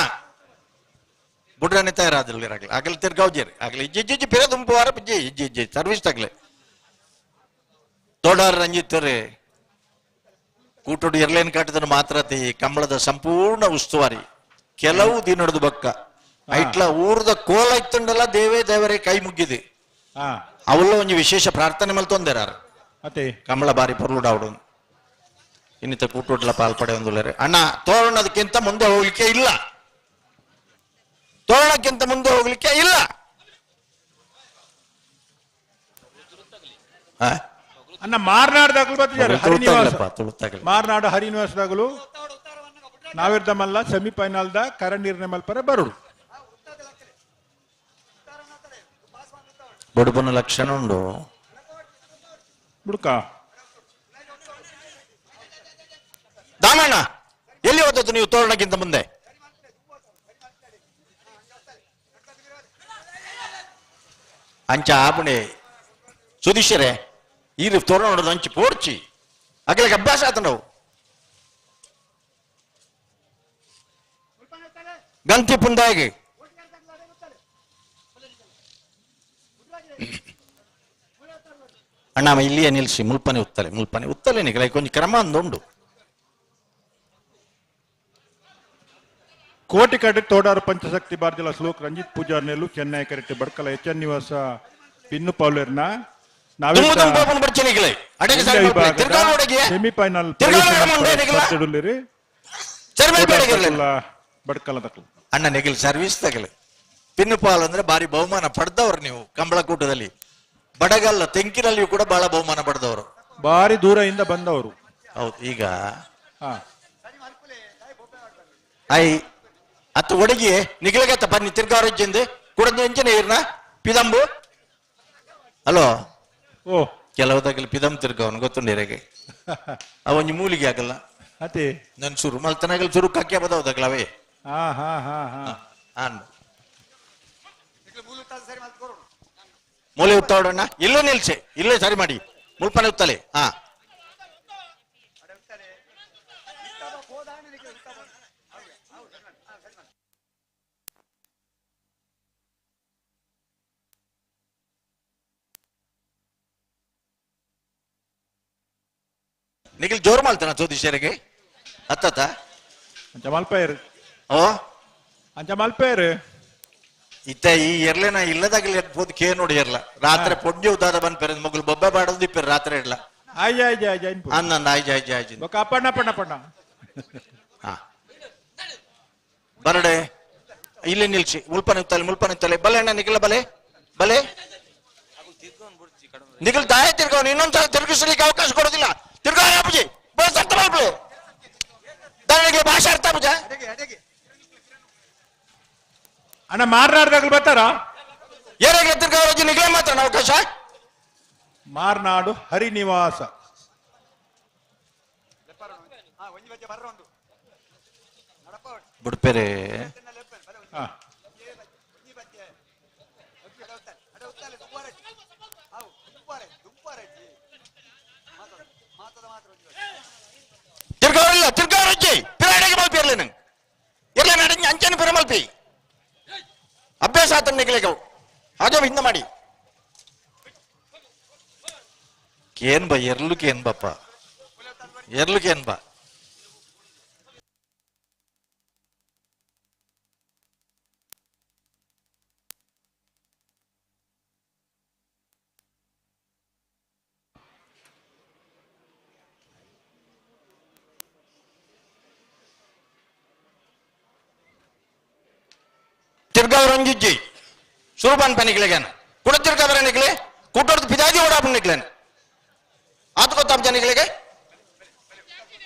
ಬುಡ್ರನೆ ತಯಾರಾದಿಲ್ಲ. ಆಗಲಿ ಆಗಲಿ ತಿರ್ಗಾವ್ಜೇರಿ ಆಗಲಿ ಇಜ್ಜಿ ಇಜ್ಜಿ ಪಿರ ತುಂಬುವಾರ ಇಜ್ಜಿ ಇಜ್ಜಿ ಇಜ್ಜಿ ಸರ್ವಿಸ್ ತಗಲೆ. ತೋಡಾರ ರಂಜಿತ್ ರೇ ಕೂಟೋಡು ಎರ್ಲೇನ್ ಕಟ್ಟದನ್ನು ಮಾತ್ರ ಕಂಬಳದ ಸಂಪೂರ್ಣ ಉಸ್ತುವಾರಿ. ಕೆಲವು ದಿನದ ಬಕ್ಕ ಐಟ್ಲ ಊರ್ದ ಕೋಲ ಇತ್ತುಂಡಲ್ಲ, ದೇವೇ ದೇವರೇ ಕೈ ಮುಗ್ಗಿದೆ. ಅವಲ್ಲ ಒಂಜಿ ವಿಶೇಷ ಪ್ರಾರ್ಥನೆ ಮೇಲೆ ತೊಂದೆರಾರು. ಮತ್ತೆ ಕಂಬಳ ಬಾರಿ ಪೊರ್ಲುಡಾವಡು ಇನ್ನಿತ ಕೂಟೋಡ್ಲ ಪಾಲ್ಪಡೆ ಒಂದುಳ್ಳರೆ. ಅಣ್ಣ, ತೋರಣದಕ್ಕಿಂತ ಮುಂದೆ ಹೋಗ್ಲಿಕ್ಕೆ ಇಲ್ಲ. ತೋರಣಕ್ಕಿಂತ ಮುಂದೆ ಹೋಗ್ಲಿಕ್ಕೆ ಇಲ್ಲ. ಆ? ಅನ್ನ ಮಾರ್ನಾಡ್ದಾಗಲು ಬತ್ತಿದ್ದಾರೆ ಹರಿನಿವಾಸ. ತುಳುತಾಗ್ಲಪ್ಪ, ತುಳುತಾಗ್ಲಿ. Marnadu ಹರಿನಿವಾಸದಾಗಲು ನಾವಿರ್ದಮಲ್ಲ semifinal the ಕರಂಡೀರ್ನ ಮಲ್ಪರ ಬರುಡು. ಬಡುಬನ ಲಕ್ಷಣ ಉಂಡು. ಬುಡ್ಕ. ದಾಮಣ್ಣ, ಎಲ್ಲಿ ಹೋದದ್ದು ನೀವು ತೋರಣಕ್ಕಿಂತ ಮುಂದೆ? ಅಂಚ ಆಪುಣೆ ಸುಧೀಶರೇ, ಈ ತೋರಣ ನೋಡೋದು ಅಂಚಿ ಪೋಡ್ಚಿ ಅಗಲಕ್ಕೆ ಅಭ್ಯಾಸ ಆತ. ನಾವು ಗಂತಿ ಪುಂದಾಗಿ ಅಣ್ಣ ಇಲ್ಲಿಯೇ ನಿಲ್ಸಿ. ಮುಲ್ಪನೆ ಉತ್ತಲೆ, ಮುಲ್ಪನೆ ಉತ್ತಲೆ ನಿಗಲ ಕೊಂಚ ಕ್ರಮ ಅಂದುಂಡು. ಕೋಟಿ ಕಡೆ ತೋಡಾರು ಪಂಚಶಕ್ತಿ ಬಾರ್ದಿಲ ಶ್ಲೋಕ್ ರಂಜಿತ್ ಪೂಜಾರ್ನೆಲ್ಲು ಚೆನ್ನೈ ಕರೆಕ್ಟ್ ಬಡ್ಕಲ ಎಚ್ ಎನ್ ನಿವಾಸ ಪಿನ್ನು ಪೌಲೇರ್ನ. ದುಮ್ಮು ದುಮ್ಮು ಪಾಪನ ಬರ್ಚಿ ನಿಗಲೆ ಅಡೆಗೆ ಸರಿ ಮಾಡ್ಕೊಳ್ಳಿ. ತಿರ್ಗಾಲ್ ನೋಡಗಿ. ಸೆಮಿಫೈನಲ್ ತಿರ್ಗಾಲ್ ನೋಡ ಮುಂದೆ ನಿಗಲ. ಸರಿ ಮಾಡ್ಬೇಡ ಇರ್ಲಿ. ಬಡ್ಕಲ ದಕ್ಲು. ಅಣ್ಣ ನೆಗಿಲ್ ಸರ್ವಿಸ್ ತಗಲಿ. ಪಿನ್ನುಪಾಲ್ ಅಂದ್ರೆ ಬಾರಿ ಬಹುಮಾನ ಪಡೆದವರು ನೀವು ಕಂಬಳಕೂಟದಲ್ಲಿ. ಬಡಗಲ್ಲ ತೆಂಕಿನಲ್ಲಿಯೂ ಕೂಡ ಬಹಳ ಬಹುಮಾನ ಪಡೆದವರು. ಬಾರಿ ದೂರದಿಂದ ಬಂದವರು. ಹೌದು, ಈಗ ಹಾ I ಅತ್ತ ಒಡಗಿ ನಿಗಲಗತ್ತ ಬನ್ನಿ. ತಿರ್ಗಾರಜ್ಜಿಂದ ಕೂಡ ಎಂಚಿನ ಇರ್ನ ಪಿದಂಬು ಹಲೋ. ಓ. ಕೆಲವು ತಗಲಿ ಪಿದಂ ತಿರ್ಗವನು ಗೊತ್ತುಂಡಿರೆಗೆ ಅವೊಂಜಿ ಮೂಲಿಗೆ ಆಗಲ್ಲ. ಅತಿ. ನನ್ ಸುರು ಮಲ್ತನಾಗಲ್ ಸುರು ಕಕ್ಕೆ ಬದವು ತಗಲವೇ. ಹಾ ಹಾ ಹಾ ಹಾ ಆನ್ ಮೂಲೆ ಉತ್ತಾವಡಣ್ಣ, ಇಲ್ಲೇ ನಿಲ್ಸಿ, ಇಲ್ಲೇ ಸರಿ ಮಾಡಿ. ಮುಲ್ಪನೆ ಉತ್ತಲೆ. ಹಾ, Nikhil ಜೋರು ಮಾಡ್ತಾನ ಜ್ಯೋತಿಷ್ಯರಿಗೆ ಅತ್ತತ್ತ. ಅಂಚ ಮಲ್ಪೇರು. ಓ. ಅಂಚ ಮಲ್ಪೇರು. ಇತ್ತ ಈ ಎರ್ಲೆನ ಇಲ್ಲದಾಗಲಿ ಪೋದು ಕೇ ನೋಡಿ ಎರ್ಲ ರಾತ್ರಿ ಪೊಡ್ಡಿ ಉದ್ದಾದ ಬಂದ್ ಪೆರ ಮಗುಲು ಬೊಬ್ಬೆ ಬಾಡೋದು ಇಪ್ಪೆರ್ ರಾತ್ರಿ ಇಡ್ಲ. ಆಯ್ಜ ಆಯ್ಜ ಆಯ್ಜ ಆಯ್ತು. ಅಂದ ಆಯ್ಜ ಆಯ್ಜ ಆಯ್ಜ. ಬೊಕ್ಕ ಅಪ್ಪಣ್ಣ ಅಪ್ಪಣ್ಣ ಅಪ್ಪಣ್ಣ. ಹಾ ಬರಡೆ ಇಲ್ಲಿ ನಿಲ್ಸಿ ಉಲ್ಪ ನಿಂತಲೆ ಮುಲ್ಪ ನಿಂತಲೆ ಬಲೆ ಅಣ್ಣ ನಿಖಿಲ ಬಲೆ ಬಲೆ ನಿಖಿಲ್ ದಾಯ ತಿರ್ಗವನು ಇನ್ನೊಂದ್ಸಲ ತಿರುಗಿಸ್ಲಿಕ್ಕೆ ಅವಕಾಶ ಕೊಡೋದಿಲ್ಲ. ತಿರ್ಗಾ ಅಪ್ಪಜಿ ಬಸ್ ಅರ್ಥ ಮಾಡ್ಬಿಡು ದಾನಿಗೆ ಭಾಷೆ ಅರ್ಥ ಅಪ್ಪಜ. ಅಣ್ಣ ಮಾರ್ನಾಡ್ದಾಗಲು ಬರ್ತಾರ? ಏನಾಗ್ಲಿ ತಿರ್ಗಾವರಜ್ಜಿ ನಿಖಿಲ ಮಾತ್ರ ಅವಕಾಶ. ಮಾರ್ನಾಡು ಹರಿನಿವಾಸ. ಬಿಡ್ಪೇರೆ. ಹಾ. ತಿರ್ಗಾವರಿಲ್ಲ ತಿರ್ಗಾವರಜ್ಜಿ ಪಿರಾಣಿಗೆ ಮಲ್ಪಿ ಇರ್ಲಿ ನಂಗೆ ಇರ್ಲಿ ನಡಿ ಅಂಚನೆ ಪಿರ ಮಲ್ಪಿ ಅಭ್ಯಾಸ ಆತ ನಿಖಿಲಿಗೆ ಹಾಗೆ ಹಿಂದೆ ಮಾಡಿ ಕೇನ್ ಬಾ ಎರ್ಲು ಕೇನ್ ಬಾಪ್ಪ ಎರ್ಲು ಕೇನ್ ಬಾ. ತಿರ್ಗಾವ್ರಂಜಿಜ್ಜಿ ಸುರುಬಾನ್ ಪನಿಕ್ಲೆಗೇನ ಕುಡ ತಿರ್ಗಾವ್ರ ನಿಕ್ಲೆ ಕುಟ್ಟೋರ್ದು ಪಿದಾದಿ ಓಡಾಪು ನಿಕ್ಲೇನ ಆತು ಗೊತ್ತಾಪ ಜನಿಗಳಿಗೆ.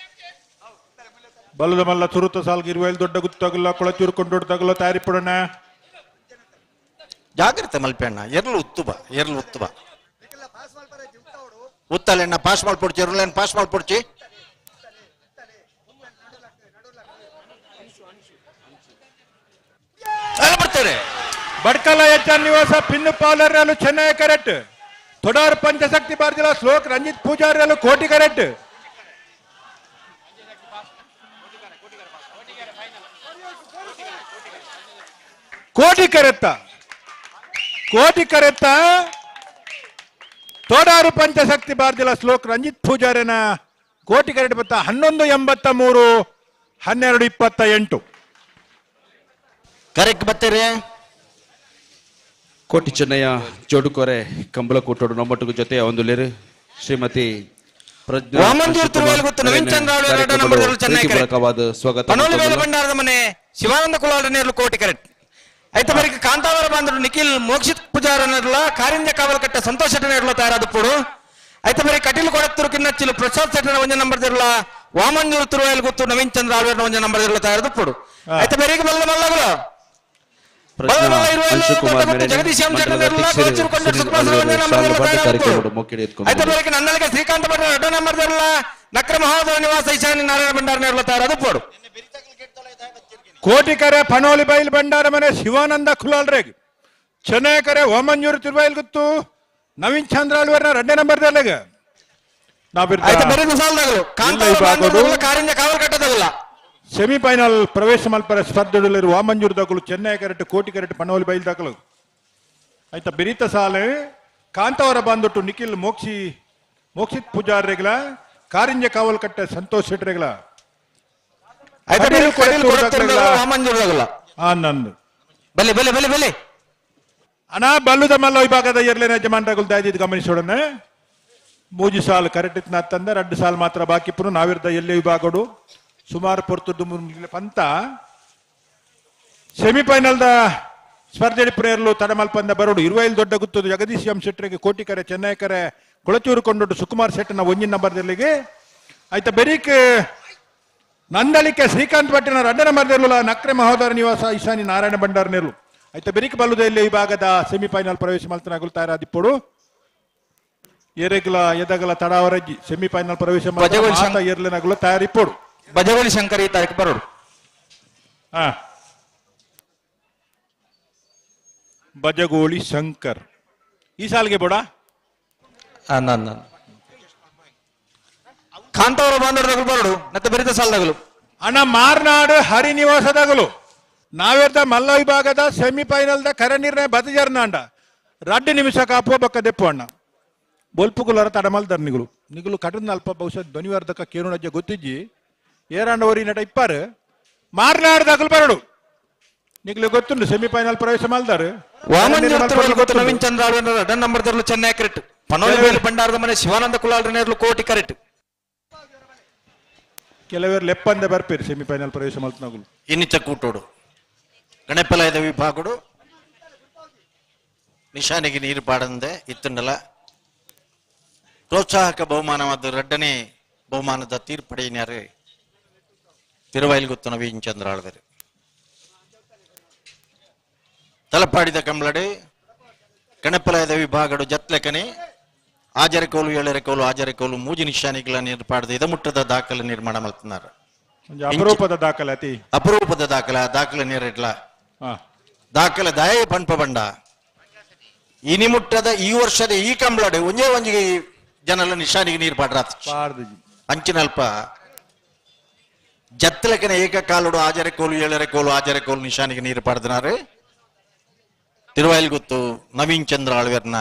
ಬಲ್ಲದ ಮಲ್ಲ ತುರುತ ಸಾಲ್ಗೆ ಇರುವೈಲ್ ದೊಡ್ಡ ಗುತ್ತಾಗಲ್ಲ ಕೊಳಚೂರು ಕೊಂಡೋಡ್ ತಗಲ ತಯಾರಿ ಪಡೋಣ. ಜಾಗ್ರತೆ ಮಲ್ಪೆಣ್ಣ ಎರ್ಲು ಉತ್ತು ಬಾ ಎರ್ಲು ಉತ್ತು ಬಾ ಉತ್ತಲೆಣ್ಣ ಪಾಸ್ ಮಾಡ್ಪೊಡ್ಚಿ ಎರ್ಲೇನ್ ಪಾಸ್ ಮಾಡ್ಪೊಡ್ಚಿ ಅಲ್ಲ ಬರ್ತಾರೆ. ಬಡ್ಕಲ ಎಚ್ ಆರ್ ನಿವಾಸ ಪಿನ್ನು ಪಾಲರ್ಯಾಲು ಚೆನ್ನೈ ಕರೆಕ್ಟ್ ತೊಡಾರ್ ಪಂಚಶಕ್ತಿ ಬಾರ್ಜಿಲ ಶ್ಲೋಕ್ ರಂಜಿತ್ ಪೂಜಾರ್ಯಾಲು ಕೋಟಿ ಕರೆಕ್ಟ್. ಕೋಟಿ ಕರೆತ್ತ ಕೋಟಿ ಕರೆತ್ತ ತೋಡಾರು ಪಂಚಶಕ್ತಿ ಬಾರ್ಜಿಲ ಶ್ಲೋಕ್ ರಂಜಿತ್ ಪೂಜಾರಿನ ಕೋಟಿ ಕರೆಕ್ಟ್ ಬತ್ತ 11.83 12.28. ಕರೆಕ್ಟ್ ಬರ್ತೀರಿ. ಕೋಟಿ ಚೆನ್ನಯ್ಯ ಜೋಡುಕೊರೆ ಕಂಬಳ ಕೂಟೋಡು ನಮ್ಮೊಟ್ಟಿಗೆ ಜೊತೆ ಒಂದು ಲೇರು ಶ್ರೀಮತಿ ಪ್ರಜ್ಞಾ ವಾಮಂಜೂರ್ ತಿರುವೇಲ್ ಗೊತ್ತು, ನವೀನ್ ಚಂದ್ರ ಆಳ್ವ ಎರಡು ನಂಬರ್ ಎರಡು ಚೆನ್ನೈ ಕರೆಕ್ಟ್. ಪ್ರೀತಿಪೂರ್ವಕವಾದ ಸ್ವಾಗತ. ಪನೋಲಿ ವೇಲ ಭಂಡಾರದ ಮನೆ ಶಿವಾನಂದ ಕುಲಾಲ ನೇರ್ಲು ಕೋಟಿ ಕರೆಕ್ಟ್. ಐತ ಬರಿಗೆ ಕಾಂತಾವರ ಬಾಂಧವರು ನಿಖಿಲ್ ಮೋಕ್ಷಿತ್ ಪೂಜಾರ ನೇರ್ಲ ಕಾರಿಂಜ ಕಾವಲಕಟ್ಟ ಸಂತೋಷ ಶೆಟ್ಟ ನೇರ್ಲು ತಯಾರಾದ ಪೋಡು. ಐತ ಬರಿ ಕಟೀಲು ಕೊಡತ್ತೂರು ಕಿನ್ನಚ್ಚಿಲು ಪ್ರಸಾದ್ ಶೆಟ್ಟನ ಒಂಜ ನಂಬರ್ ದಿರ್ಲ ವಾಮಂಜೂರು ತಿರುವೇಲ್ ಗೊತ್ತು ನವೀನ್ ಚಂದ್ರ ಆಳ್ವೇರ್ನ ಒಂಜ ನಂಬರ್ ದಿರ್ಲ ತಯಾರಾದ ಪೋಡು. ಐತ ಬರಿಗೆ ಬಲ್ಲ ಮಲ್ಲಗಳು ಪ್ರಜ್ಞಾ ಅಂಶುಕುಮಾರ್ ಮೇರೆನೆ ಜಗದೀಶ್ ಎಂ ಮಂಡಲದ ಶೆಟ್ಟರ್ ಅಧ್ಯಕ್ಷರು ಕೋಚೂರು ಕೊಂಡೂರು ಸುನಿಲ್ ಸುಖಪಾಲ್ ಅಲ್ವೇರು ಒಂಜ ನಂಬರ್ ಶಾಲು ದಿರ್ಲ ಬಡ್ಡಿ ತಯಾರಾದ ಕಾರ್ಯಕ್ರಮದ ಪೋಡು. ಮೊಕ್ಕಿಡಿ ಐತ ಎತ್ಕೊಂಡು ಬರಿಗೆ ನನ್ನಲ್ಲಿಗೆ ಶ್ರೀಕಾಂತ ಭಟ್ಟ ಎರಡೋ ನಂಬರ್ ದಿರ್ಲ ನಕ್ರ ಮಹೋದಯ ನಿವಾಸ ಈಶಾನ್ಯ ನಾರಾಯಣ ಭಂಡಾರ ನೇರ್ಲ ತಯಾರಾದ ಪೋಡು. ಕೋಟಿ ಕರೆ ಪಣೋಲಿ ಬೈಲ್ ಭಂಡಾರ ಮನೆ ಶಿವಾನಂದ ಖುಲಾಲ್ರೇಗ್ ಚೆನ್ನೈ ಕರೆ ವಾಮಂಜೂರು ತಿರುವೈಲ್ ಗುತ್ತು ನವೀನ್ ಚಂದ್ರ ಆಳ್ವೇರ್ನ ಎರಡನೇ ನಂಬರ್ ದಲ್ಲೆಗ. ಆಯ್ತು ಬರೀ ಸಾಲದಾಗಲು ಕಾಂತಾವರ ವಿಭಾಗಡು. ಕಾರಿಂಜ ಕಾವಲ್ ಕಟ್ಟದಾಗಲ್ಲ. ಸೆಮಿಫೈನಲ್ ಪ್ರವೇಶ ಮಲ್ಪರ ಸ್ಪರ್ಧೆಗಳಲ್ಲಿ ವಾಮಂಜೂರು ದಾಖಲು ಚೆನ್ನೈ ಕರೆಟ್ ಕೋಟಿ ಕರೆಟ್ ಪಣೋಲಿ ಬೈಲ್ ದಾಖಲು. ಆಯ್ತಾ ಬಿರಿತ ಸಾಲೆ ಕಾಂತಾವರ ಬಂದೊಟ್ಟು ನಿಖಿಲ್ ಮೋಕ್ಷಿ ಮೋಕ್ಷಿತ್ ಪೂಜಾರ್ರೆಗ್ಲ ಕಾರಿಂಜ ಕಾವಲ್ ಕಟ್ಟೆ ಸಂತೋಷ್ ಶೆಟ್ರೆಗ್ಲ. ಆಯ್ತು ಕಟೀಲು ಕಟೀಲು ಕೊಡತ್ತೂರು ಕೊಡತ್ತೂರು ದಾಖಲೆಗಳ ವಾಮಂಜೂರು ಆನಂದ್ ಬಲೆ ಬಲೆ ಬಲೆ ಬಲೆ. ಅನಾ ಬಲ್ಲುದ ಮಲ್ಲ ವಿಭಾಗದ ಎರ್ಲೇನ ಯಜಮಾನ್ರಗಳು ದಾಯ್ದಿದ್ದು ಗಮನಿಸೋಣ. ಮೂಜಿ ಸಾಲು ಕರೆಕ್ಟ್ ತಂದ ಎರಡು ಸಾಲು ಮಾತ್ರ ಬಾಕಿ ಪುನು ನಾವಿರ್ದ ಎಲ್ಲೇ ವಿಭಾಗಡು ಸುಮಾರು ಪೊರ್ತುದ್ದು ಪಂತ ಸೆಮಿಫೈನಲ್ದ ಸ್ಪರ್ಧೆ ಪ್ರೇಯರ್ಲು ತಡಮಲ್ಪಂದ ಬರೋಡು ಇರುವೈಲ್ ದೊಡ್ಡ ಗುತ್ತದು ಜಗದೀಶ್ ಎಂ ಶೆಟ್ಟರಿಗೆ ಕೋಟಿ ಕರೆ ಚೆನ್ನೈ ಕರೆ ಕೊಳಚೂರು ಕೊಂಡೊಟ್ಟು ಸುಕುಮಾರ್ ಶೆಟ್ಟನ ಒಂಜಿನ ನಂಬರ್ದಲ್ಲಿಗೆ. ಆಯ್ತಾ ಬೆರೀಕ್ ನಂದಳಿಕೆ ಶ್ರೀಕಾಂತ್ ಭಟ್ಟಿನ ಎರಡನೇ ನಂಬರ್ದಲ್ಲೂ ನಕ್ರೆ ಮಹೋದರ ನಿವಾಸ ಈಶಾನಿ ನಾರಾಯಣ ಭಂಡಾರ ನೆರಳು. ಆಯ್ತಾ ಬೆರೀಕ್ ಬಲ್ಲುದ ಈ ಭಾಗದ ಸೆಮಿಫೈನಲ್ ಪ್ರವೇಶ ಮಲ್ತನಾಗಲು ತಯಾರಾದಿಪ್ಪಡು ಎರೆಗ್ಲ ಎದಗಲ ತಡಾವರಜ್ಜಿ ಸೆಮಿಫೈನಲ್ ಪ್ರವೇಶ ಬಜಗೋಳಿ ಶಂಕರ್. ಏರ್ಲೆನಾಗಲು ತಯಾರಿಪ್ಪಡು. ಬಜಗೋಳಿ ಶಂಕರ್ ಈ ತಾರೀಕು ಬರೋಡು. ಹಾ ಬಜಗೋಳಿ ಶಂಕರ್ ಈ ಸಾಲಿಗೆ ಬೋಡ. ಕಾಂತಾವರ ಬಾಂಧವರು ಬರೋಡು ಮತ್ತೆ ಬರಿತ ಸಾಲದಾಗಲು. ಅಣ್ಣ ಮಾರ್ನಾಡು ಹರಿನಿವಾಸದಾಗಲು ನಾವೆರ್ದ ಮಲ್ಲ ವಿಭಾಗದ ಸೆಮಿಫೈನಲ್ದ ಕರೆ ನಿರ್ಣಯ ಬದಜರ್ನಾಂಡ ರಡ್ಡು ನಿಮಿಷ ಕಾಪುವ ಬಕ್ಕ ದೆಪ್ಪು ಅಣ್ಣ. ಬೊಲ್ಪುಗುಲರ ತಡಮಲ್ದರ್ ನಿಗುಲು ನಿಗುಲು ಕಟನ್ ಅಲ್ಪ ಬಹುಶಃ ಧ್ವನಿವರ್ಧಕ ಕೇನುನಜ್ಜ ಗೊತ್ತಿಜ್ಜಿ ಏರಾಂಡ ಓರಿ ನಟ ಇಪ್ಪಾರು ಮಾರ್ನಾಡ್ದ ಅಗಲ್ ಬರಡು ನಿಗುಲು ಗೊತ್ತುಂಡು ಸೆಮಿಫೈನಲ್ ಪ್ರವೇಶ ಮಲ್ದಾರು. ವಾಮಂಜೂರು ನವೀನ್ ಚಂದ್ರ ರಡನ್ ನಂಬರ್ ದರ್ಲು ಚೆನ್ನೈ ಕರೆಕ್ಟ್. ಪನೋಲಿ ಬೇಲು ಭಂಡಾರದ ಮನೆ ಶಿವಾನಂದ ಕುಲಾಲ್ ನೇರ್ಲು ಕೋಟಿ ಕರೆಕ್ಟ್. ಕೆಲವರು ಲೆಪ್ಪಂದೆ ಬರ್ಪೇರು ಸೆಮಿಫೈನಲ್ ಪ್ರವೇಶ ಮಲ್ತನಗುಲು. ಇನ್ನಿತ್ತ ಕೂಟೋಡು ಗಣಪಲಯದ ವಿಭಾಗಡು ನಿಶಾನೆಗೆ ನೀರು ಪಾಡಂದೆ ಇತ್ತುಂಡಲ ಪ್ರೋತ್ಸಾಹಕ ಬಹುಮಾನವಾದ ರಡ್ಡನೇ ಬಹುಮಾನದ ತೀರ್ಪಡೆಯಿನಾರು ತಿರುವೈಲ್ಗುತ್ತು ನವೀನ್ ಚಂದ್ರ ಆಳ್ವೆರು. ತಲಪಾಡಿದ ಕಂಬ್ಳಡು ಗಣಪಲಯದ ವಿಭಾಗಡು ಜತ್ಲೆಕನೆ ಆಜರಕೋಲು ಏಳರಕೋಲು ಆಜರಕೋಲು ಮೂಜಿ ನಿಶಾನಿಗಳ ನೀರು ಪಾಡದ ಇದಮುಟ್ಟದ ದಾಖಲೆ ನಿರ್ಮಾಣ ಮಲ್ತನಾರು. ಒಂಜಿ ಅಪರೂಪದ ದಾಖಲಾತಿ. ಅಪರೂಪದ ದಾಖಲೆ, ಆ ದಾಖಲೆ ನೀರಿಡ್ಲ ದಾಖಲೆ ದಾಯ ಪಂಪ ಬಂಡ ಇನಿಮುಟ್ಟದ ಈ ವರ್ಷದ ಈ ಕಂಬ್ಳಡು ಒಂಜೇ ಒಂಜಿ ಜನಲ ನಿಶಾನಿಗೆ ನೀರು ಪಾಡ್ರಾತ್. ಪಾರ್ದಜಿ. ಅಂಚಿನಲ್ಪ ಜತ್ತಲಕನ ಏಕಕಾಲುಡು ಆಜರೆ ಕೋಲು ಏಳರೆ ಕೋಲು ಆಜರೆ ಕೋಲು ನಿಶಾನಿಗೆ ನೀರು ಪಾಡ್ದನಾರು ತಿರುವಾಯಿಲ್ಗುತ್ತು ನವೀನ್ ಚಂದ್ರ ಆಳ್ವೆರ್ನ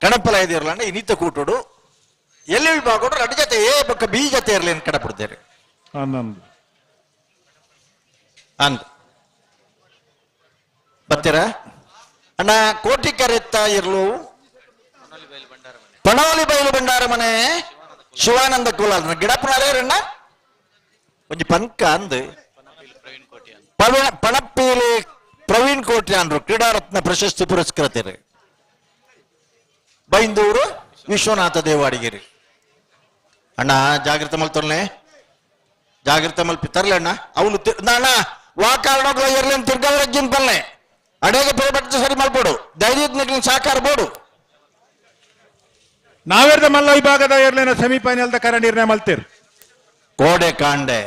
ಕಣಪಲ ಇದಿರಲಂಡ ಇನ್ನಿತ ಕೂಟುಡು ಎಲ್ಲಿ ವಿಭಾಗಡು ರಡ್ಡು ಜೊತೆ ಎ ಬೊಕ್ಕ ಬಿ ಜೊತೆ ಇರಲಿ ಅಂತ ಕಡಪಡ್ತೇವೆ. ಆನಂದ್. ಅಂದ್ ಬತ್ತೀರ ಅಣ್ಣ? ಕೋಟಿ ಕರೆತ್ತ ಇರ್ಲು ಪಣೋಲಿ ಬೈಲು ಭಂಡಾರ ಮನೆ ಶಿವಾನಂದ ಕೋಲಾಲ್ ಗಿಡಪ್ಪನಾರಣ್ಣ ಒಂಜಿ ಪಂಕ ಅಂದ್ ಪಣಪ್ಪೀಲಿ ಪ್ರವೀಣ್ ಕೋಟಿ ಅಂದ್ರು ಕ್ರೀಡಾರತ್ನ ಪ್ರಶಸ್ತಿ ಪುರಸ್ಕೃತರು ಬೈಂದೂರು ವಿಶ್ವನಾಥ ದೇವಾಡಿಗೆರಿ. ಅಣ್ಣ ಜಾಗೃತ ಮಲ್ತೊಲ್ನೆ, ಜಾಗೃತ ಮಲ್ಪಿ ತರ್ಲೆ ಅಣ್ಣ. ಅವನು ಅಣ್ಣ ವಾ ಕಾರಣಗಳ ಇರ್ಲಿ ತಿರ್ಗಾವರಜ್ಜಿನ ಪಲ್ಲೆ ಅಡೇಗೆ ಪೇಪಟ್ಟು ಸರಿ ಮಲ್ಪೋಡು ಧೈರ್ಯದ ನಿಗ್ಲಿನ ಸಹಕಾರ ಬೋಡು. ನಾವೇರ್ದ ಮಲ್ಲ ವಿಭಾಗದ ಏರ್ಲೇನ ಸೆಮಿಫೈನಲ್ ಕರ ನಿರ್ಣಯ ಮಲ್ತೀರ್. ಕೋಡೆ ಕಾಂಡೆ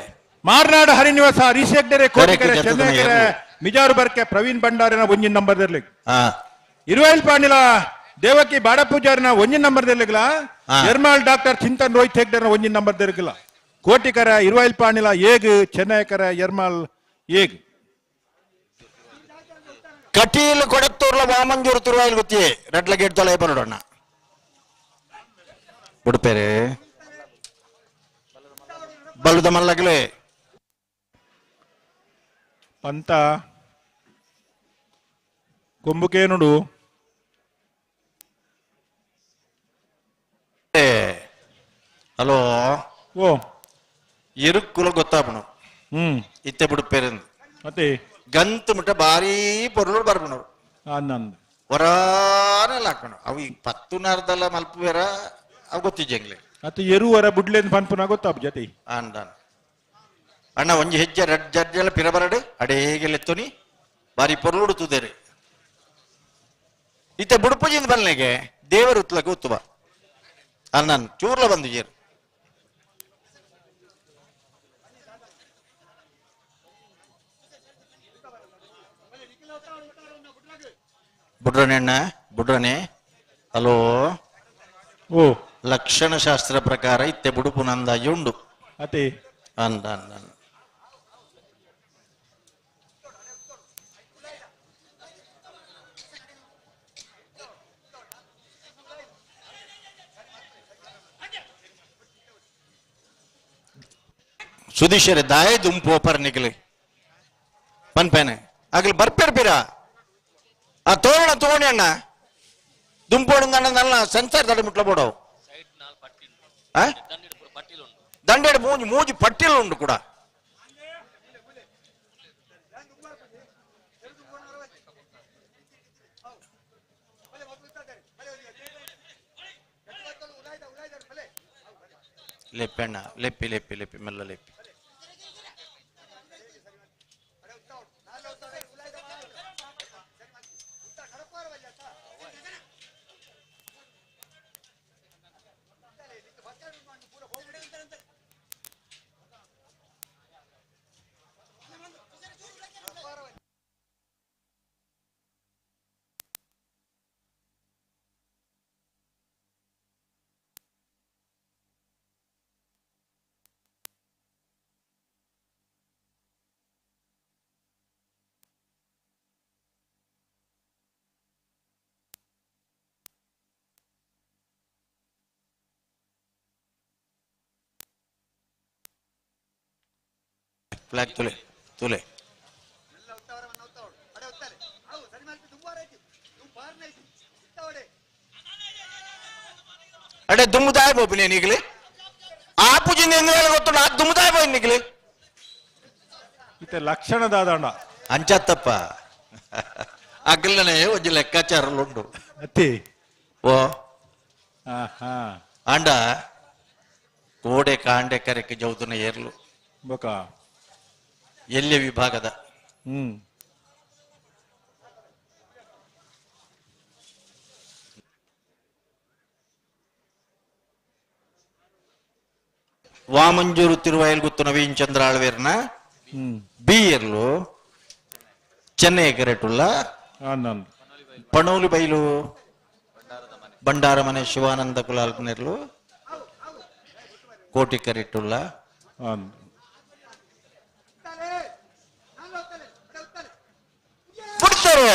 ಮಾರ್ನಾಡು ಹರಿನಿವಾಸ ಹರೀಶ್ ಹೆಗ್ಡೆರೆ ಕೋಟಿಕೆರೆ ಕರೆಕ್ಟ್. ಚೆನ್ನೈಕೆರೆ ಮಿಜಾರು ಬರ್ಕೆ ಪ್ರವೀಣ್ ಭಂಡಾರಿನ ಒಂಜಿನ ನಂಬರ್ ಇರ್ಲಿ. ಇರುವೈಲ್ ಪಾಂಡಿಲ ದೇವಕಿ ಬಾಡಪೂಜಾರಿನ ಒಂಜಿನ ನಂಬರ್ ಇರ್ಲಿಲ್ಲ. ಎರ್ಮಾಳ್ ಡಾಕ್ಟರ್ ಚಿಂತನ್ ರೋಹಿತ್ ಹೆಗ್ಡೆನ ಒಂಜಿನ ನಂಬರ್ ಇರ್ಲಿಲ್ಲ. ಕೋಟಿಕರ ಇರುವೈಲ್ ಪಾಂಡಿಲ ಏಗ್ ಚೆನ್ನೈಕರ ಎರ್ಮಾಳ್ ಏಗ್. ಕಟೀಲ್ ಕೊಡತ್ತೂರ್ಲ ವಾಮಂಜೂರು ತಿರುವಾಯಿಲ್ ಗೊತ್ತಿಯೇ ರೆಡ್ಲ ಗೇಟ್ ತೊಲೆ ಬರೋಡಣ್ಣ ಬಿಡ್ಪೇರೆ ಬಲ್ಲದ ಮಲ್ಲಗಲೇ. ಪಂತ ಕೊಂಬುಕೇನುಡು. ಹಲೋ. ಓ. ಎರುಕ್ಕುಲ ಗೊತ್ತಾಪಣು. ಇತ್ತೆ ಬಿಡುಪೇರೆಂದು. ಮತ್ತೆ ಗಂತು ಮುಟ್ಟ ಭಾರೀ ಪೊರುಳು ಬರ್ಪಣರು. ಆನಂದ್. ಹೊರಾನೆಲ್ಲ ಹಾಕೊಂಡು ಅವು ಈಗ ಪತ್ತು ನಾರ್ದಲ್ಲ ಮಲ್ಪುವೇರ ಅವು ಗೊತ್ತಿಜ್ಜಂಗ್ಲೆ. ಮತ್ತೆ ಎರುವರ ಬುಡ್ಲೇನ್ ಪನ್ಪುನ ಗೊತ್ತಾಪ್ ಜೊತೆ. ಅಂದ ಅಣ್ಣ ಒಂಜಿ ಹೆಜ್ಜೆ ರಡ್ ಜಡ್ಜೆಲ್ಲ ಪಿರಬರಡು ಅಡೇಗೆಲೆತ್ತೊನಿ ಬಾರಿ ಪೊರುಳು ತುದೇರಿ. ಇತ್ತೆ ಬುಡುಪುಜಿಂದ ಬಲ್ನೆಗೆ ದೇವರು ಉತ್ಲಕ್ಕೆ ಉತ್ತುವ ಅಣ್ಣನ್ ಚೂರ್ಲ ಬಂದು ಜೇರು. ಬುಡ್ರನೆ ಅಣ್ಣ ಬುಡ್ರನೆ. ಹಲೋ. ಓ. ಲಕ್ಷಣ ಶಾಸ್ತ್ರ ಪ್ರಕಾರ ಇತ್ತೆ ಬುಡುಪು ನಂದಾಜಿ ಉಂಡು. ಅತೆ. ಅಂದ ಅಂದ ಅಂದ. ಸುದೀಶರೇ ದಾಯ ದುಂಪು ಒಪರ್ ನಿಗಲಿ ಪನ್ಪೇನೆ ಆಗಲಿ ಬರ್ಪೇರ್ ಪಿರ ಆ ತೋರಣ ತೋಣಿ ಅಣ್ಣ ದುಂಪೋಡು ಅಣ್ಣ ನಲ್ಲ ಸೆನ್ಸರ್ ತಡೆ ಮುಟ್ಲ ಬೋಡವು ದಂಡೆಡ್ ಮೂಜಿ ಮೂಜಿ ಪಟ್ಟಿಲು ಉಂಡು ಕೂಡ. ಲೆಪ್ಪಿ ಅಣ್ಣ ಲೆಪ್ಪಿ ಲೆಪ್ಪಿ ಲೆಪ್ಪಿ ಮೆಲ್ಲ ಲೆಪ್ಪಿ. Flag ತುಲೆ ತುಲೆ. ಅಡೆ ದುಮ್ಮುದಾಯ ಬೋಪು ನೀಗಲಿ ಆ ಪೂಜಿಂದ ಎಂದು ಹೇಳಿ ಗೊತ್ತುಂಡು, ಆ ದುಮ್ಮುದಾಯ ಬೋಯ್ ನಿಗಲಿ. ಇತ್ತೆ ಲಕ್ಷಣ ದಾದಾಂಡ. ಅಂಚತ್ತಪ್ಪ, ಅಗ್ಲನೆ ಒಂಜಿ ಲೆಕ್ಕಾಚಾರಲುಂಡು. ಅತ್ತಿ. ಓ. ಹಾ. ಆಂಡ ಕೋಡೆ ಕಾಂಡೆ ಕರೆಕ್ ಜೌದುನ ಏರ್ಲು. ಬೊಕ. ಎಲ್ಯ ವಿಭಾಗದ. ವಾಮಂಜೂರು ತಿರುವಾಯಲ್ ಗುತ್ತು ನವೀನ್ ಚಂದ್ರ ಆಳ್ವೇರ್ನ ಬಿ ಏರ್ಲು ಚೆನ್ನೈ ಕರೆಟುಲ್ಲ. ಆನಂದ್. ಪಣೋಲಿ ಬೈಲು ಭಂಡಾರ ಮನೆ ಶಿವಾನಂದ ಕುಲಾಲ್ಪನೆರ್ಲು ಕೋಟಿ ಕರೆಟುಲ್ಲ. ಆನಂದ್. ಬಿಡ್ತಾರೆ.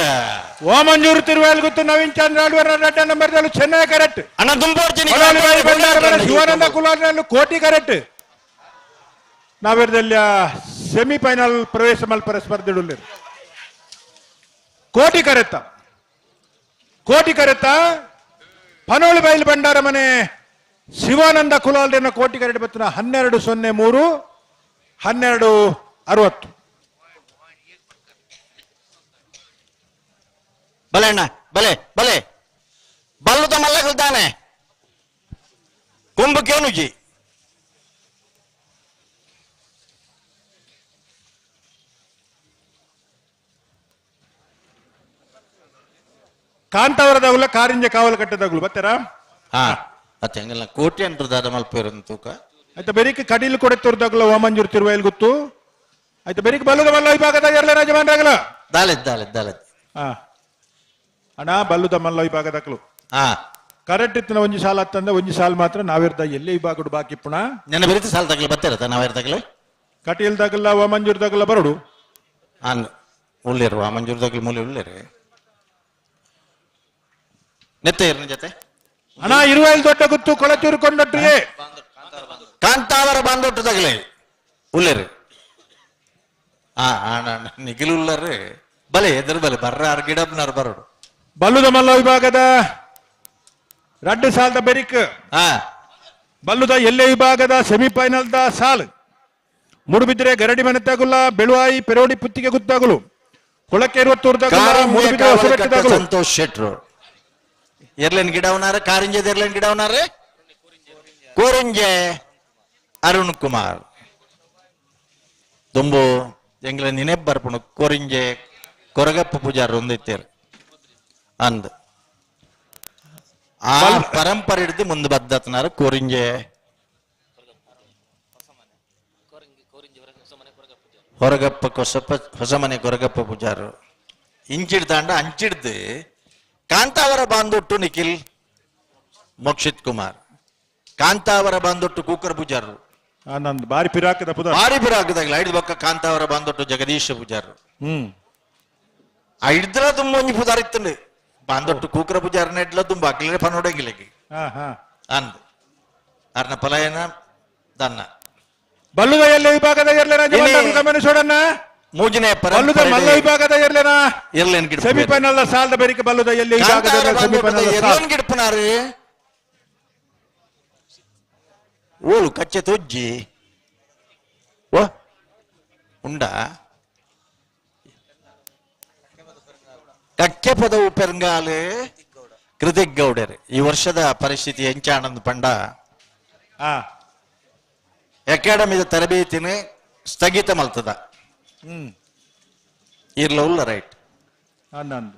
ವಾಮಂಜೂರು ತಿರುವಾಯಲ್ ಗುತ್ತು ನವೀನ್ ಚಂದ್ರ ಆಳ್ವೇರ್ನ ರಡ್ಡ ನಂಬರ್ ಚೆನ್ನೈ ಕರೆಕ್ಟ್. ಅಣ್ಣ ದುಂಬೋಡ್ಚಿನಿ. ಭಂಡಾರ ಮನೆ ಶಿವಾನಂದ ಕುಲಾಲ್ ಕೋಟಿ ಕರೆಕ್ಟ್. ನಾವಿರದಲ್ಲಿ ಸೆಮಿಫೈನಲ್ ಪ್ರವೇಶ ಮಲ್ಪರ ಸ್ಪರ್ಧೆ ಕೋಟಿ ಕರೆತ್ತ, ಕೋಟಿ ಕರೆತ್ತ. ಪನೋಳಿ ಬೈಲ್ ಭಂಡಾರ ಮನೆ ಶಿವಾನಂದ ಕುಲಾಲ್ರನ್ನ ಕೋಟಿ ಕರೆಟ್ ಬತ್ತಿನ 12-03, 12-60. ಬಲೆ ಅಣ್ಣ, ಬಲೆ ಬಲೆ. ಬಲ್ಲುದ ಮಲ್ಲಗಲ್ದಾನೆ ಕುಂಭಕೇನುಜಿ. ಕಾಂತಾವರದಾಗುಲ ಕಾರಿಂಜ ಕಾವಲು ಕಟ್ಟದಾಗುಲು ಬತ್ತಾರಾ? ಹಾ, ಮತ್ತೆ ಹಂಗಲ್ಲ, ಕೋಟಿ ಅಂಟ್ರು ದಾದ ಮಲ್ಪೇರಂತ ತೂಕ. ಆಯ್ತಾ, ಬೆರಿಕ್ ಕಡೀಲ್ ಕೊಡೆತ್ತೂರ್ದಾಗಲ ವಾಮಂಜೂರು ತಿರುವೈಲ್ ಗುತ್ತು. ಆಯ್ತಾ, ಬೆರಿಕ್ ಬಲ್ಲದ ಮಲ್ಲ ವಿಭಾಗದ ಎರಲ ರಾಜಮಾನ್ರಾಗಲ. ದಾಲೆದ್ ದಾಲೆದ್ ದಾಲೆದ್. ಹಾ ಅಣ್ಣ, ಬಲ್ಲುದ ಮಲ್ಲ ವಿಭಾಗದಕ್ಲು. ಕರೆಕ್ಟ್ ಇತ್ತಿನ ಒಂಜಿ ಸಾಲ ಹತ್ತಂದ ಒಂಜಿ ಸಾಲ ಮಾತ್ರ ನಾವಿರ್ದ ಎಲ್ಲಿ ವಿಭಾಗಡು ಬಾಕಿ ಪುಣ. ನೆನ್ನ ಬೆರಿತ ಸಾಲ ತಗಲಿ ಬತ್ತಿರತ್ತ ನಾವಿರ್ದಾಗಲೇ. ಕಟೀಲ್ ದಾಗಲ್ಲ ವಾಮಂಜೂರ್ ದಾಗಲ್ಲ ಬರಡು. ಅನ್ ಉಳ್ಳೇರು, ವಾಮಂಜೂರ್ ದಾಗಲಿ ಮೂಲೆ ಉಳ್ಳೇರು ನೆತ್ತ ಇರ್ನ ಜೊತೆ. ಅಣ್ಣ, ಇರುವೈಲ್ ದೊಡ್ಡ ಗುತ್ತು ಕೊಳಚೂರು ಕೊಂಡೊಟ್ಟಿಗೆ. ಕಾಂತಾವರ ಬಾಂದೊಟ್ಟು ತಗಲೆ ಉಳ್ಳೇರು. ಆ ಅಣ್ಣ, ನಿಗಿಲು ಉಳ್ಳರು. ಬಲೆ ಎದುರು ಬಲೆ ಬರ್ರ ಆರ್ ಗಿಡಬ್ನಾರ್ ಬರೋಡು. ಬಲ್ಲುದ ಮಲ್ಲ ವಿಭಾಗದ ರಡ್ಡು ಸಾಲದ ಬೆರಿಕ್. ಬಲ್ಲುದ ಎಲ್ಲೆ ವಿಭಾಗದ ಸೆಮಿಫೈನಲ್ the ಸಾಲ್. ಮೂಡುಬಿದ್ರೆ ಗರಡಿ ಮನೆತ್ತಾಗುಲ್ಲ ಬೆಳುವಾಯಿ ಪೆರೋಡಿ ಪುತ್ತಿಗೆ ಗುತ್ತಾಗುಲು ಕೊಳಕ್ಕೆ ಇರುವತ್ತೂರ್ದಾಗುಲ್ಲ ಮೂಡುಬಿದ್ರೆ ಹೊಸಬೆಟ್ಟದಾಗುಲು. ಸಂತೋಷ್ ಶೆಟ್ರು ಎರ್ಲೆನ್ ಗಿಡವನಾರ, ಕಾರಿಂಜದ ಎರ್ಲೆನ್ ಗಿಡವನಾರ, ಕೋರಿಂಜೆ ಅರುಣ್ ಕುಮಾರ್. ದುಂಬು ಎಂಗ್ಲ ನಿನೆಪ್ ಬರ್ಪುಣು ಕೋರಿಂಜೆ ಕೊರಗಪ್ಪ ಪೂಜಾರ್ ಒಂದಿತ್ತೇರು ಅಂದ್ ಆ ಪರಂಪರೆ ಹಿಡಿದು ಮುಂದೆ ಬದ್ದತ್ನಾರ ಕೋರಿಂಜೆ ಹೊರಗಪ್ಪ ಕೊಸಪ್ಪ ಹೊಸಮನೆ ಕೊರಗಪ್ಪ ಪೂಜಾರು. ಇಂಚಿಡ್ದಾಂಡ ಅಂಚಿಡ್ದು ಕಾಂತಾವರ ಬಾಂದೊಟ್ಟು ನಿಖಿಲ್ ಮೋಕ್ಷಿತ್ ಕುಮಾರ್, ಕಾಂತಾವರ ಬಾಂದೊಟ್ಟು ಕೂಕರ್ ಪೂಜಾರರು. ನಂದು ಬಾರಿ ಪಿರಾಕದ ಪುದ. ಬಾರಿ ಪಿರಾಕದಾಗಲ ಐದು ಬೊಕ್ಕ ಕಾಂತಾವರ ಬಾಂದೊಟ್ಟು ಜಗದೀಶ ಪೂಜಾರರು. ಐಡ್ದಲ ತುಂಬ ಒಂಜಿ ಪುದಾರ್ ಇತ್ತಂಡು ಬಾಂದೊಟ್ಟು ಕೂಕರ ಪೂಜಾರನ ಎಡ್ಲ ತುಂಬ ಅಕ್ಲೇ ಪನೋಡಂಗಿಲకి. ಹಾ ಹಾ. ಅಂದ್ ಅರ್ನ ಪಲಾಯನ ದನ್ನ. ಬಲ್ಲುದ ಎಲ್ಲೆ ವಿಭಾಗದ ಎರ್ಲೆನ ಗಮನಿಸೋಡನ್ನ. ಮೂಜನೇ ಬಲ್ಲುದ ಮಲ್ಲ ವಿಭಾಗದ ಎರ್ಲೆನ ಎರ್ಲೇನ್ ಗಿಡ ಸೆಮಿಫೈನಲ್ ಸಾಲದ ಬೆರಿಕೆ ಬಲ್ಲುದ ಎಲ್ಲಿ ವಿಭಾಗದ ಸೆಮಿಫೈನಲ್ ಸಾಲ್. ಎರ್ಲೇನ್ ಗಿಡಪನಾರು ಓಲು ಕಚ್ಚೆ ತೊಜ್ಜಿ ಓ ಉಂಡ ಕಕ್ಕೆ ಪದವು ಪೆರಂಗಾಲು ಕೃತಿಕ್ ಗೌಡರ್. ಈ ವರ್ಷದ ಪರಿಸ್ಥಿತಿ ಎಂಚಾನಂದ್ ಪಂಡ ಅಕಾಡೆಮಿದ ತರಬೇತಿನ ಸ್ಥಗಿತ ಮಲ್ತದ. ಇರ್ಲ ಉಲ್ಲ ರೈಟ್. ನಂದು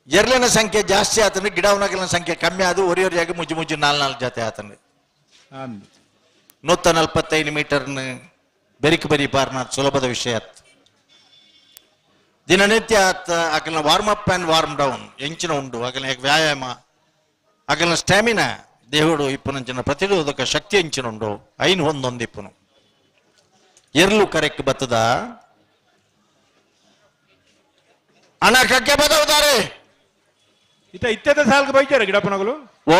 ಎರ್ಲಿನ ಸಂಖ್ಯೆ ಜಾಸ್ತಿ ಆತಂದ್ರೆ ಗಿಡವನಗಲಿನ ಸಂಖ್ಯೆ ಕಮ್ಮಿ ಆದು ಒರಿಯೊರಿಯಾಗಿ ಮುಜ್ಜು ಮುಜ್ಜು ನಾಲ್ ನಾಲ್ಕು ಜೊತೆ ಆತಂದ್ರೆ 145 ಮೀಟರ್ನ ಬೆರಿಕ್ ಬರಿ ಪಾರ್ನ ಸುಲಭದ ವಿಷಯ ಆತ್. ದಿನನಿತ್ಯ ಆತ ಅಕಲ್ನ warm up and warm down ಎಂಚಿನ ಉಂಡು, ಅಕಲ್ನ ವ್ಯಾಯಾಮ, ಅಕಲ್ನ ಸ್ಟ್ಯಾಮಿನಾ, ದೇಹುಡು ಇಪ್ಪುನಂಚಿನ ಪ್ರತಿರೋಧಕ ಶಕ್ತಿ ಎಂಚಿನ ಉಂಡು, ಐನ್ ಹೊಂದೊಂದು ಇಪ್ಪುನು ಎರ್ಲು ಕರೆಕ್ ಬತ್ತದ. ಅಣ್ಣ, ಕಕ್ಕೆ ಬದವುದಾರೆ. ಇತ್ತ ಇತ್ತೆದ ಸಾಲ್ಗೆ ಬೈಚಾರ ಗಿಡಪ್ಪನಗಳು. ಓ.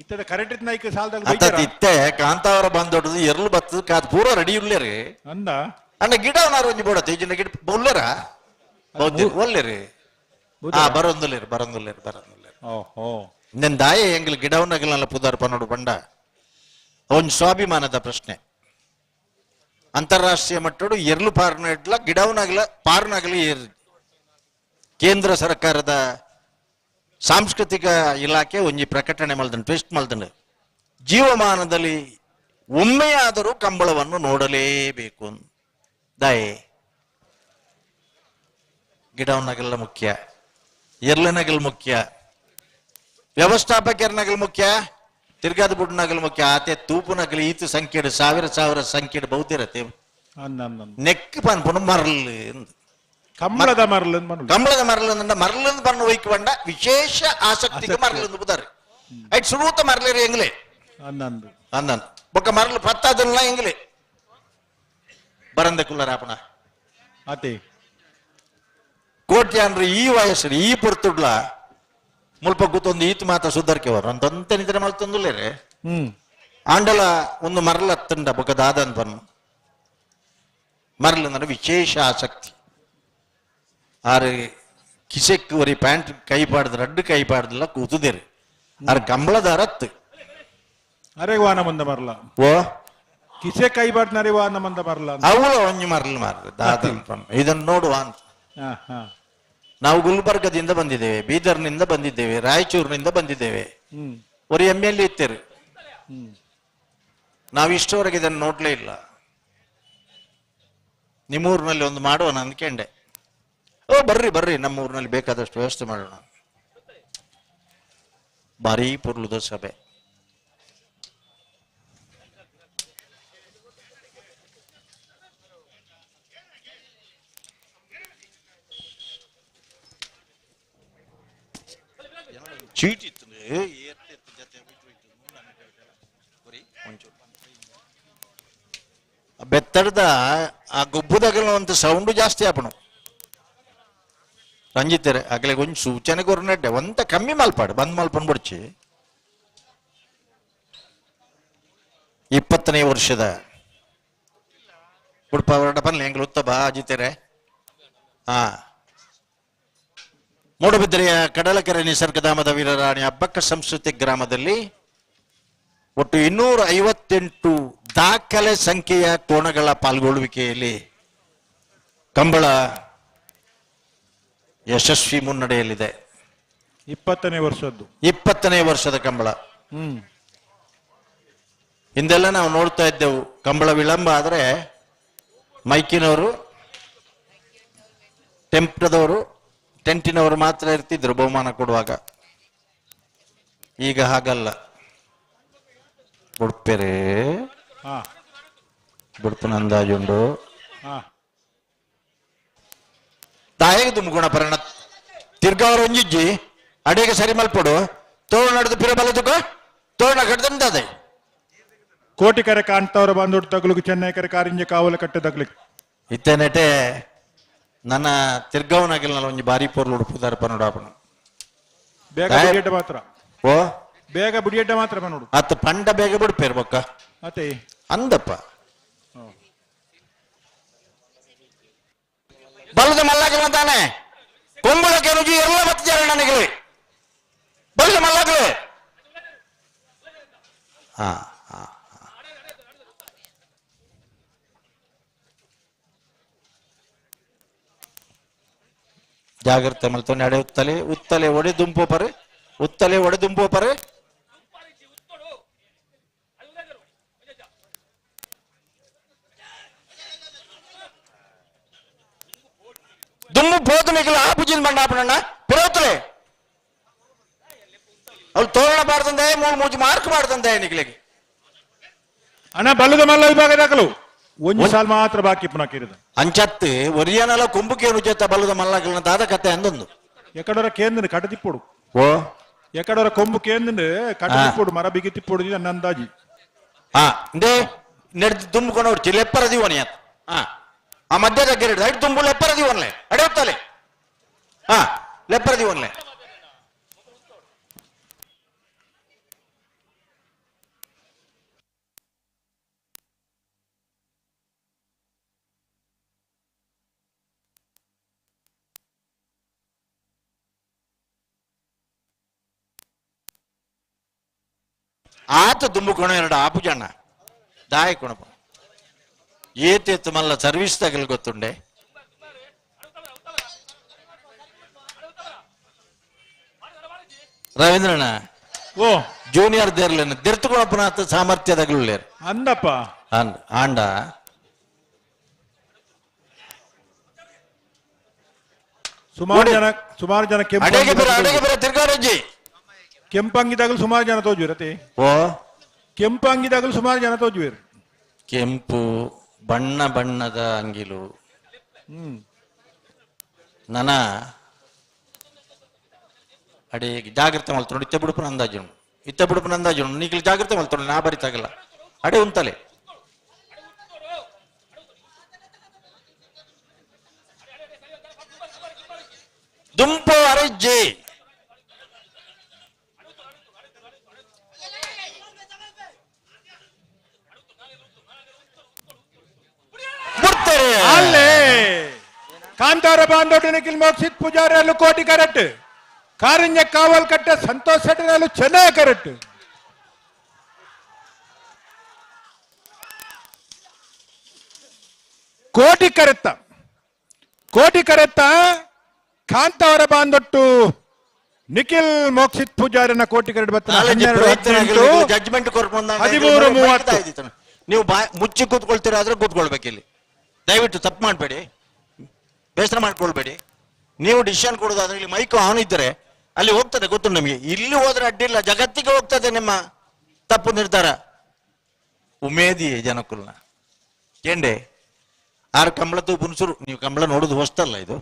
ಇತ್ತದ ಕರೆಂಟ್ ನಾಯ್ಕ ಸಾಲದಾಗ ಅತ್ತ ಇತ್ತೆ ಕಾಂತಾವರ ಬಂದೊಡ್ದು ಎರ್ಲು ಬತ್ತದ ಕಾದ್ ಪೂರ ರೆಡಿ ಉಲ್ಲೇರಿ. ಅಂದ. ಅಣ್ಣ ಗಿಡ ಅವನಾರು ಒಂಜಿ ಬೋಡ ತೇಜಿನ ಗಿಡ ಉಲ್ಲೇರ ಒಲ್ಲೇರಿ. ಹಾ, ಬರೊಂದುಲ್ಲೇರು ಬರೊಂದುಲ್ಲೇರು ಬರೊಂದುಲ್ಲೇರು. ಓಹೋ. ನೆನ್ ದಾಯ ಎಂಗ್ಲ ಗಿಡವನ್ನಗಲಲ್ಲ ಪುದಾರ್ ಪನ್ನೋಡು ಪಂಡ ಒಂಜಿ ಸ್ವಾಭಿಮಾನದ ಪ್ರಶ್ನೆ. ಅಂತಾರಾಷ್ಟ್ರೀಯ ಮಟ್ಟಡು ಎರ್ಲು ಪಾರ್ನ ಇಡ್ಲ ಗಿಡವನಾಗಲ ಪಾರ್ನಾಗಲಿ ಕೇಂದ್ರ ಸರ್ಕಾರದ ಸಾಂಸ್ಕೃತಿಕ ಇಲಾಖೆ ಒಂಜಿ ಪ್ರಕಟಣೆ ಮಲ್ದನ್ ಟ್ವಿಸ್ಟ್ ಮಲ್ದನ್ ಜೀವಮಾನದಲ್ಲಿ ಒಮ್ಮೆಯಾದರೂ ಕಂಬಳವನ್ನು ನೋಡಲೇಬೇಕು. ದಾಯೆ ಗಿಡವನ್ನಗಲ್ಲ ಮುಖ್ಯ, ಎರ್ಲನಗಲ್ ಮುಖ್ಯ, ವ್ಯವಸ್ಥಾಪಕರ್ನಗಲ್ ಮುಖ್ಯ, ತಿರ್ಗಾದ ಬುಡ್ನಗಲ್ ಮುಖ್ಯ. ಆತೆ ತೂಪುನಗಲಿ ಈತು ಸಂಖ್ಯೆ ಸಾವಿರ ಸಾವಿರ ಸಂಖ್ಯೆ ಬಹುತಿರತ್ತೆ. ಅಂದ ಅಂದ. ನೆಕ್ ಪನ್ಪುನು ಮರಲ್. ಕಂಬಳದ ಮರಲ್. ಕಂಬಳದ ಮರಲ್ ಅಂದ ಮರಲ್ ಪಣ್ಣು ಒಯ್ಕು ಬಂಡ ವಿಶೇಷ ಆಸಕ್ತಿಗೆ ಮರಲ್ ಬುದಾರೆ. ಐಟ್ ಸುರೂತ ಮರಲೇರಿ ಎಂಗ್ಲೆ. ಅಂದ ಅಂದ. ಅಂದನ್ ಬೊಕ್ಕ ಮರಲು ಪತ್ತಾದಲ್ಲ ಎಂಗ್ಲೆ ಬರಂದೆ ಕುಲ್ಲರಾಪಣ. ಆತೆ. ಕೋಟ್ಯಾನ್ರಿ ಈ ವಯಸ್ಸು ಈ ಪೊರ್ತುಡ್ಲ ಮುಲ್ಪ ಕೂತೊಂದು ಈತ್ ಮಾತ ಸುಧಾರ್ಕೆವರು ಅಂತಂತೆ ನಿದ್ರೆ ಮಲ್ತೊಂದುಲ್ಲೇರೆ. ಆಂಡಲ ಒಂದು ಮರಲ ಹತ್ತಂಡ ಬೊಕ್ಕ ದಾದನ್ ಪನ್ನು ಮರಲ್ ಅಂದ್ರೆ ವಿಶೇಷ ಆಸಕ್ತಿ. ಆರು ಕಿಸೆಕ್ ಒರಿ ಪ್ಯಾಂಟ್ ಕೈ ಪಾಡ್ದು ರಡ್ಡು ಕೈ ಪಾಡ್ದಲ್ಲ ಕೂತುದೇರು ಆರ್ ಕಂಬಳದಾರ ಹತ್ತು. ಅರೆ ವಾನ ಮಂದ ಮರಲ. ಓ. ಕಿಸೆ ಕೈ ಬಾಡ್ನರೆ ವಾನ ಮಂದ ಮರಲ. ಅವಳ ಒಂಜಿ ಮರಲ್ ಮಾರ ದಾದನ್ ಪನ್ನು ಇದನ್ನು ನೋಡುವ ಅಂತ. ಹಾ ಹಾ. ನಾವು ಗುಲ್ಬರ್ಗದಿಂದ ಬಂದಿದ್ದೇವೆ, ಬೀದರ್ನಿಂದ ಬಂದಿದ್ದೇವೆ, ರಾಯಚೂರಿನಿಂದ ಬಂದಿದ್ದೇವೆ. ಒರಿ ಎಮ್ ಎಲ್ ಇತ್ತೇರು. ನಾವು ಇಷ್ಟವರೆಗೆ ಇದನ್ನು ನೋಡ್ಲೇ ಇಲ್ಲ. ನಿಮ್ಮೂರಿನಲ್ಲಿ ಒಂದು ಮಾಡೋಣ ಅಂದ್ಕೊಂಡೆ. ಓ ಬರ್ರಿ ಬರ್ರಿ, ನಮ್ಮ ಊರಿನಲ್ಲಿ ಬೇಕಾದಷ್ಟು ವ್ಯವಸ್ಥೆ ಮಾಡೋಣ. ಭಾರೀ ಪೊರ್ಲುದ ಸಭೆ. ಚೀಟಿ ಇತ್ತು. ಬೆತ್ತಡ್ದ ಆ ಗೊಬ್ಬುದಾಗಲ ಒಂದು ಸೌಂಡು ಜಾಸ್ತಿ ಆಪಣು. ರಂಜಿತಾರೆ ಅಗಲೆ ಒಂಜಿ ಸೂಚನೆ ಕೊರ್ನೆಡ್ಡೆ ಒಂತ ಕಮ್ಮಿ ಮಲ್ಪಾಡು ಬಂದ್ ಮಲ್ಪನ್ ಬುಡ್ಚಿ. 20ನೇ ವರ್ಷದ ಉಡುಪ ಹೊರಡ ಪನ್ಲೆ ಎಂಗ್ಲ ಉತ್ತ ಬಾ ಅಜಿತೇರೆ. ಹಾ, ಮೂಡಬಿದ್ರೆಯ ಕಡಲಕೆರೆ ನಿಸರ್ಗಧಾಮದ ವೀರರಾಣಿ ಅಬ್ಬಕ್ಕ ಸಂಸ್ಕೃತಿ ಗ್ರಾಮದಲ್ಲಿ ಒಟ್ಟು 258 ದಾಖಲೆ ಸಂಖ್ಯೆಯ ಕೋಣಗಳ ಪಾಲ್ಗೊಳ್ಳುವಿಕೆಯಲ್ಲಿ ಕಂಬಳ ಯಶಸ್ವಿ ಮುನ್ನಡೆಯಲ್ಲಿದೆ. 20ನೇ ವರ್ಷದ್ದು. 20ನೇ ವರ್ಷದ ಕಂಬಳ. ಹಿಂದೆಲ್ಲ ನಾವು ನೋಡ್ತಾ ಇದ್ದೆವು, ಕಂಬಳ ವಿಳಂಬ ಆದ್ರೆ ಮೈಕಿನವರು, ಟೆಂಪ್ಟದವರು, ಟೆಂಟಿನವರು ಮಾತ್ರ ಇರ್ತಿದ್ರು ಬಹುಮಾನ ಕೊಡುವಾಗ. ಈಗ ಹಾಗಲ್ಲ. ಬುಡ್ಪೆರೆ ಬುಡ್ಪನ ಅಂದಾಜುಂಡು. ತಾಯಿಗೆ ದುಮ್ಗುಣ ಪರಣ ತಿರ್ಗಾವರ ಒಂಜಿಜ್ಜಿ ಅಡಿಗೆ ಸರಿ ಮಲ್ಪಡು ತೋಳ ನಡೆದು ಪಿರ ಬಲದುಕ ತೋರಣ ಕಟ್ಟದಂತಾದೆ. ಕೋಟಿಕರೆ ಕಾಣ್ತವ್ರ ಬಂದೊಡ್ಡು ತಗ್ಲಿಗೆ ಚೆನ್ನೈ ಕರೆ ಕಾರಿಂಜ ಕಾವಲ ಕಟ್ಟೆ ತಗ್ಲಿಕ್ಕೆ. ಇತ್ತನೆಟೆ ನನ್ನ ತಿರ್ಗಾವನಾಗಿಲ್ಲ ಒಂಜಿ ಬಾರಿ ಪೊರ್ಲು ಉಡುಪುದಾರ ಪನೋಡಾಪಣ. ಬೇಗ ಬುಡಿಯಡ್ಡ ಮಾತ್ರ. ಓ. ಬೇಗ ಬುಡಿಯಡ್ಡ ಮಾತ್ರ ಪನೋಡು. ಅತ್ತ ಪಂಡ ಬೇಗ ಬಿಡ್ಪೇರ್ ಬೊಕ್ಕ. ಅತ್ತೆ. ಅಂದಪ್ಪ ಬಲದ ಮಲ್ಲಾಗಲ್ಲ ತಾನೆ ಕೊಂಬಳಕ್ಕೆ ರುಜಿ ಎಲ್ಲ ಬತ್ತಿದ್ದಾರೆ ನನಗೆ ಬಲದ ಮಲ್ಲಾಗಲೇ. ಹಾ ಹಾ, ಜಾಗ್ರತೆ ಮಲ್ತೊಂಡು ಅಡೆ ಉತ್ತಲೆ ಉತ್ತಲೆ ಒಡೆ ದುಂಪೋಪರೆ ಉತ್ತಲೆ ಒಡೆ ದುಂಪೋಪರೆ. ದುಮ್ಮು ಪೋತು ನಿಖಿಲ ಆ ಪುಜಿನ ಬಂಡ ಆಪಣಣ್ಣ ಪಿರೋತ್ಲೆ ಅವಳು ತೋರಣ ಬಾರ್ದಂದೆ ಮೂರು ಮೂಜಿ ಮಾರ್ಕ್ ಮಾಡ್ದಂದೆ ನಿಖಿಲಿಗೆ. ಅಣ್ಣ ಬಲ್ಲದ ಮಲ್ಲ ವಿಭಾಗ ದಾಖಲು ಒಂಜಿ ಸಾಲ್ ಮಾತ್ರ ಬಾಕಿ ಪುನಃ ಕಿರಿದ. ಅಂಚತ್ತು ಒರಿಯನಲ ಕೊಂಬುಕೇನು ಜೊತೆ ಬಲ್ಲದ ಮಲ್ಲಗಳನ್ನ ದಾದ ಕತೆ ಅಂದೊಂದು. ಎಕಡೋರ ಕೇಂದ್ರ ಕಟ ತಿಪ್ಪೋಡು. ಓ. ಎಕಡೋರ ಕೊಂಬು ಕೇಂದ್ರ ಕಟ ತಿಪ್ಪೋಡು ಮರ ಬಿಗಿ ತಿಪ್ಪೋಡು ನನ್ನ ಅಂದಾಜಿ. ಹಾ ಇಂದೇ ನೆಡ್ದು ತುಂಬಿಕೊಂಡು ಹೊಡ್ಚಿ ಲೆಪ್ಪರ ದಿವನಿ ಅಂತ. ಹಾ ಆ ಮಧ್ಯದ ಗೆರಡು ರೈಟ್ ತುಂಬು ಲೆಪ್ಪರ ದಿವನ್ಲೆ ಅಡೆ ಹೋಗ್ತಲೆ. ಹಾ ಲೆಪ್ಪರ ದಿವನ್ಲೆ. ಆತ ದುಂಬುಕೊಣ ಎರಡು ಆಪುಜಣ್ಣ ದಾಯ ಕೊಣಪ ಏತೇತು ಮಲ್ಲ ಸರ್ವಿಸ್ ತಗಲ್ ಗೊತ್ತುಂಡೆ. ರವೀಂದ್ರಣ್ಣ ಓ ಜೂನಿಯರ್ ದೇರ್ಲೇನು ದಿರ್ತುಕೊಣಪನಾಥ ಸಾಮರ್ಥ್ಯ ತಗಲುಳ್ಳೇರು ಅಂದಪ್ಪ ಆಂಡ ಸುಮಾರು ಜನ ಸುಮಾರು ಜನ ಅಡೆಗೆ ಕೆಂಪು ಬೇರೆ ಅಡೆಗೆ ಬೇರೆ ತಿರ್ಗಾರಜ್ಜಿ ಕೆಂಪಂಗಿದಾಗಲೂ ಸುಮಾರು ಜನ ತೋಜುವಿರತಿ. ಓ ಕೆಂಪಂಗಿದಾಗಲೂ ಸುಮಾರು ಜನ ತೋಜುವಿರು. ಕೆಂಪು ಬಣ್ಣ ಬಣ್ಣದ ಅಂಗಿಲು. ನನ ಅಡೆ ಜಾಗ್ರತೆ ಮಲ್ತೊಂಡು ಇತ್ತೆ ಬಿಡುಪನ ಅಂದಾಜು ಇತ್ತೆ ಬಿಡುಪನ ಅಂದಾಜು ನೀಗಲು ಜಾಗ್ರತೆ ಮಲ್ತೊಂಡು ನಾ ಬರಿತಾಗಲ್ಲ ಅಡೆ ಉಂತಲೆ. ದುಂಪು ಅರಜ್ಜಿ ಬಿಡ್ತಾರೆ. ಅಲ್ಲೇ ಕಾಂತಾರ ಬಾಂದೊಡ್ಡು ನಿಖಿಲ್ ಮೋಕ್ಷಿತ್ ಪೂಜಾರಿ ಅಲ್ಲೂ ಕೋಟಿ ಕರೆಕ್ಟ್, ಕಾರಿಂಜ ಕಾವಲ್ ಕಟ್ಟೆ ಸಂತೋಷ್ ಶೆಟ್ಟರಲ್ಲೂ ಚೆನ್ನಾಗಿ ಕರೆಕ್ಟ್. ಕೋಟಿ ಕರೆತ್ತ ಕೋಟಿ ಕರೆತ್ತ ಕಾಂತಾವರ ಬಾಂದೊಟ್ಟು ನಿಖಿಲ್ ಮೋಕ್ಷಿತ್ ಪೂಜಾರಿನ ಕೋಟಿ ಕರೆಕ್ಟ್ ಬತ್ತ ನಾಲೆಜ್ 12 ಪ್ರಯತ್ನ 18 ಜಡ್ಜ್ಮೆಂಟ್ 13 30. ನೀವು ಬಾಯ್ ಮುಚ್ಚಿ ಕೂತ್ಕೊಳ್ತೀರಾ ಆದ್ರೆ ಕೂತ್ಕೊಳ್ಬೇಕು ಇಲ್ಲಿ. ದಯವಿಟ್ಟು ತಪ್ಪು ಮಾಡಬೇಡಿ, ಬೇಸರ ಮಾಡ್ಕೊಳ್ಬೇಡಿ. ನೀವು ಡಿಸಿಷನ್ ಕೊಡೋದಾದ್ರೆ ಇಲ್ಲಿ ಮೈಕ್ ಆನ್ ಇದ್ದರೆ ಅಲ್ಲಿ ಹೋಗ್ತದೆ, ಗೊತ್ತು ನಮಗೆ. ಇಲ್ಲಿ ಹೋದ್ರೆ ಅಡ್ಡಿಲ್ಲ, ಜಗತ್ತಿಗೆ ಹೋಗ್ತದೆ ನಿಮ್ಮ ತಪ್ಪು ನಿರ್ಧಾರ. ಉಮೇದಿಯೇ ಜನಕುಲ್ನ ಕೇಂಡೆ ಆರು ಕಂಬಳ ತೂಪುನ್ಸುರು. ನೀವು ಕಂಬಳ ನೋಡೋದು ಹೊಸ್ತಲ್ಲ, ಇದು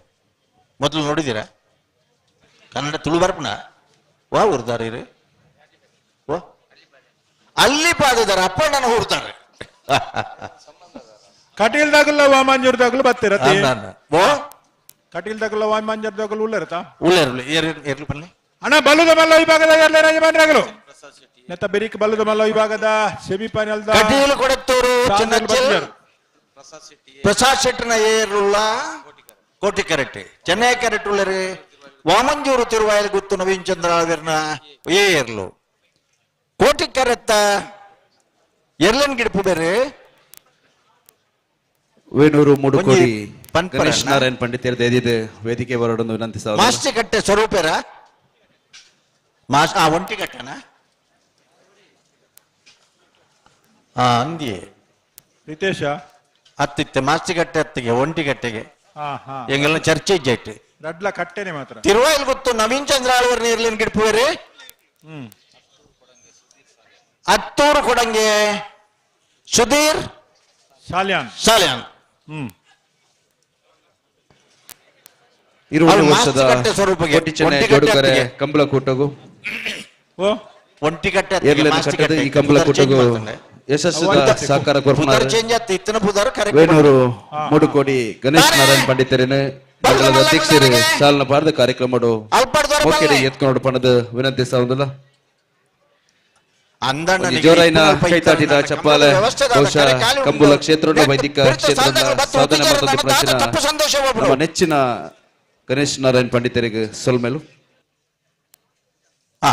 ಮೊದಲು ನೋಡಿದ್ದೀರಾ? ಕನ್ನಡ ತುಳು ಬರ್ಪಣ ವಾ ಊರ್ದಾರ ಇರು ಓ ಅಲ್ಲಿ ಪಾದಿದ್ದಾರೆ ಅಪ್ಪಣ್ಣನ ಊರ್ತಾರೆ. ಕಟೀಲ್ದಾಗಲ್ಲ ವಾಮಾಂಜೂರ್ದಾಗಲೂ ಬರ್ತಿರತಿ. ಓ ಕಟೀಲ್ದಾಗಲ್ಲ ವಾಮಾಂಜೂರ್ದಾಗಲೂ ಉಳ್ಳರತಾ ಉಳ್ಳೇರ್ಲು ಏರ್ಲು ಬನ್ನಿ. ಅಣ್ಣ ಬಲ್ಲುದ ಮಲ್ಲ ವಿಭಾಗದ ಎಲ್ಲ ಯಜಮಾನರಾಗಲು ನೆತ್ತ ಬೆರಿಕ್ ಬಲ್ಲುದ ಮಲ್ಲ ವಿಭಾಗದ ಸೆಮಿಫೈನಲ್ ಕಟೀಲು ಕೊಡತ್ತೂರು ಚಿನ್ನಚ್ಚಲ್ ಪ್ರಸಾದ್ ಶೆಟ್ಟನ ಏರುಳ್ಳ ಕೋಟಿ ಕರೆಕ್ಟ್ ಚೆನ್ನೈ ಕರೆಕ್ಟ್ ಉಳ್ಳರು ವಾಮಂಜೂರು ತಿರುವಾಯಲ್ ಗುತ್ತು ನವೀನ್ ಚಂದ್ರ ಆಳ್ವೆರ್ನ ಏರ್ಲು ಕೋಟಿ ಕರೆತ್ತ ಎರ್ಲನ್ ಗಿಡಪು ಬೇರೆ. ವೇಣೂರು ಮೂಡುಕೋಡಿ ಪನ್ಪರ ಗಣೇಶ್ ಅಣ್ಣ. ನಾರಾಯಣ್ ಪಂಡಿತರು ದಯದಿದ್ದು ವೇದಿಕೆ ಬರೋಡನ್ನು ವಿನಂತಿಸ. ಮಾಸ್ತಿ ಕಟ್ಟೆ ಸ್ವರೂಪೇರ ಮಾಸ್ ಆ ಒಂಟಿ ಕಟ್ಟೆನ ಆ ಅಂದಿಯೇ ರಿತೇಶ ಅತ್ತಿತ್ತೆ ಮಾಸ್ತಿಕಟ್ಟೆ ಅತ್ತಿಗೆ ಒಂಟಿಗಟ್ಟೆಗೆ ಹಾ ಹಾ ಎಂಗೆಲ್ಲ ಚರ್ಚೆ ಇಜ್ಜಾಯ್ತು. ರಡ್ಲ ಕಟ್ಟೆನೆ ಮಾತ್ರ. ತಿರುವಾಯಿಲ್ ಗೊತ್ತು ನವೀನ್ ಚಂದ್ರ ಆಳ್ವರ್ ನೀರ್ಲಿನ್ ಗಿಡ್ಪುವೇರಿ. ಅತ್ತೂರು ಕೊಡಂಗೆ ಸುಧೀರ್ ಶಾಲ್ಯಾನ್ ಸಾಲ್ಯಾನ್. ಇರುವಳು ಅವ್ರು ವರ್ಷದ ಮಾಸ್ತಿಕಟ್ಟೆ ಸ್ವರೂಪಕ್ಕೆ, ಕೋಟಿ ಚೆನ್ನೈ ಒಂಟಿಕಟ್ಟೆ ಜೋಡುಕರೆ ಅತ್ತಿಗೆ. ಕಂಬಳ ಕೂಟಗೂ ಓ ಒಂಟಿಕಟ್ಟೆ ಅತ್ತಿಗೆ, ಏರ್ಲೆನ ಮಾಸ್ತಿಕಟ್ಟೆ. ಕಟ್ಟದ ಈ ಕಂಬಳ ಪುದರ್ ಚೇಂಜ್ ಕೂಟಗೂ ಮಾಡ್ತಾನೆ. ಯಶಸ್ಸದ ಸಹಕಾರ ಪುದರ್ ಕೊರ್ಪುನಾರ್ ಚೇಂಜ್ ಆತು ಇತ್ತನ ಪುದರ್ ಕರೆಕ್ಟ್. ವೇಣೂರು ಮೂಡುಕೋಡಿ ಗಣೇಶ್ ನಾರಾಯಣ್ ಪಂಡಿತರಿನ ಮಂಡಲದ ಅಧ್ಯಕ್ಷರು ಸಾಲನ ಬಾರದ ಕಾರ್ಯಕ್ರಮ ಅಲ್ಪಡ್ದವ್ರ ಮೋಕೆಡೆ ಬಲ್ಲೆ. ಎತ್ಕೊಂಡು ಪಣದ ವಿನಂತಿಸ್ತಾ ಅಂದಣ್ಣ ಒಂದು ಜೋರಾಯಿನ ಕೈತಾಟಿದ ಚಪ್ಪಾಳೆ ಬಹುಶಃ ಕಂಬುಲ ಕ್ಷೇತ್ರದ ವೈದಿಕ ಕ್ಷೇತ್ರದ ಸಾಧನೆ ಮತ್ತು ಪ್ರಾಚೀನ ತಪ್ಪು ಸಂದೇಶ ಒಬ್ರು. ನಮ್ಮ ನೆಚ್ಚಿನ ಗಣೇಶ್ ನಾರಾಯಣ್ ಪಂಡಿತರಿಗೆ ಸೊಲ್ಮೆಲು. ಆ,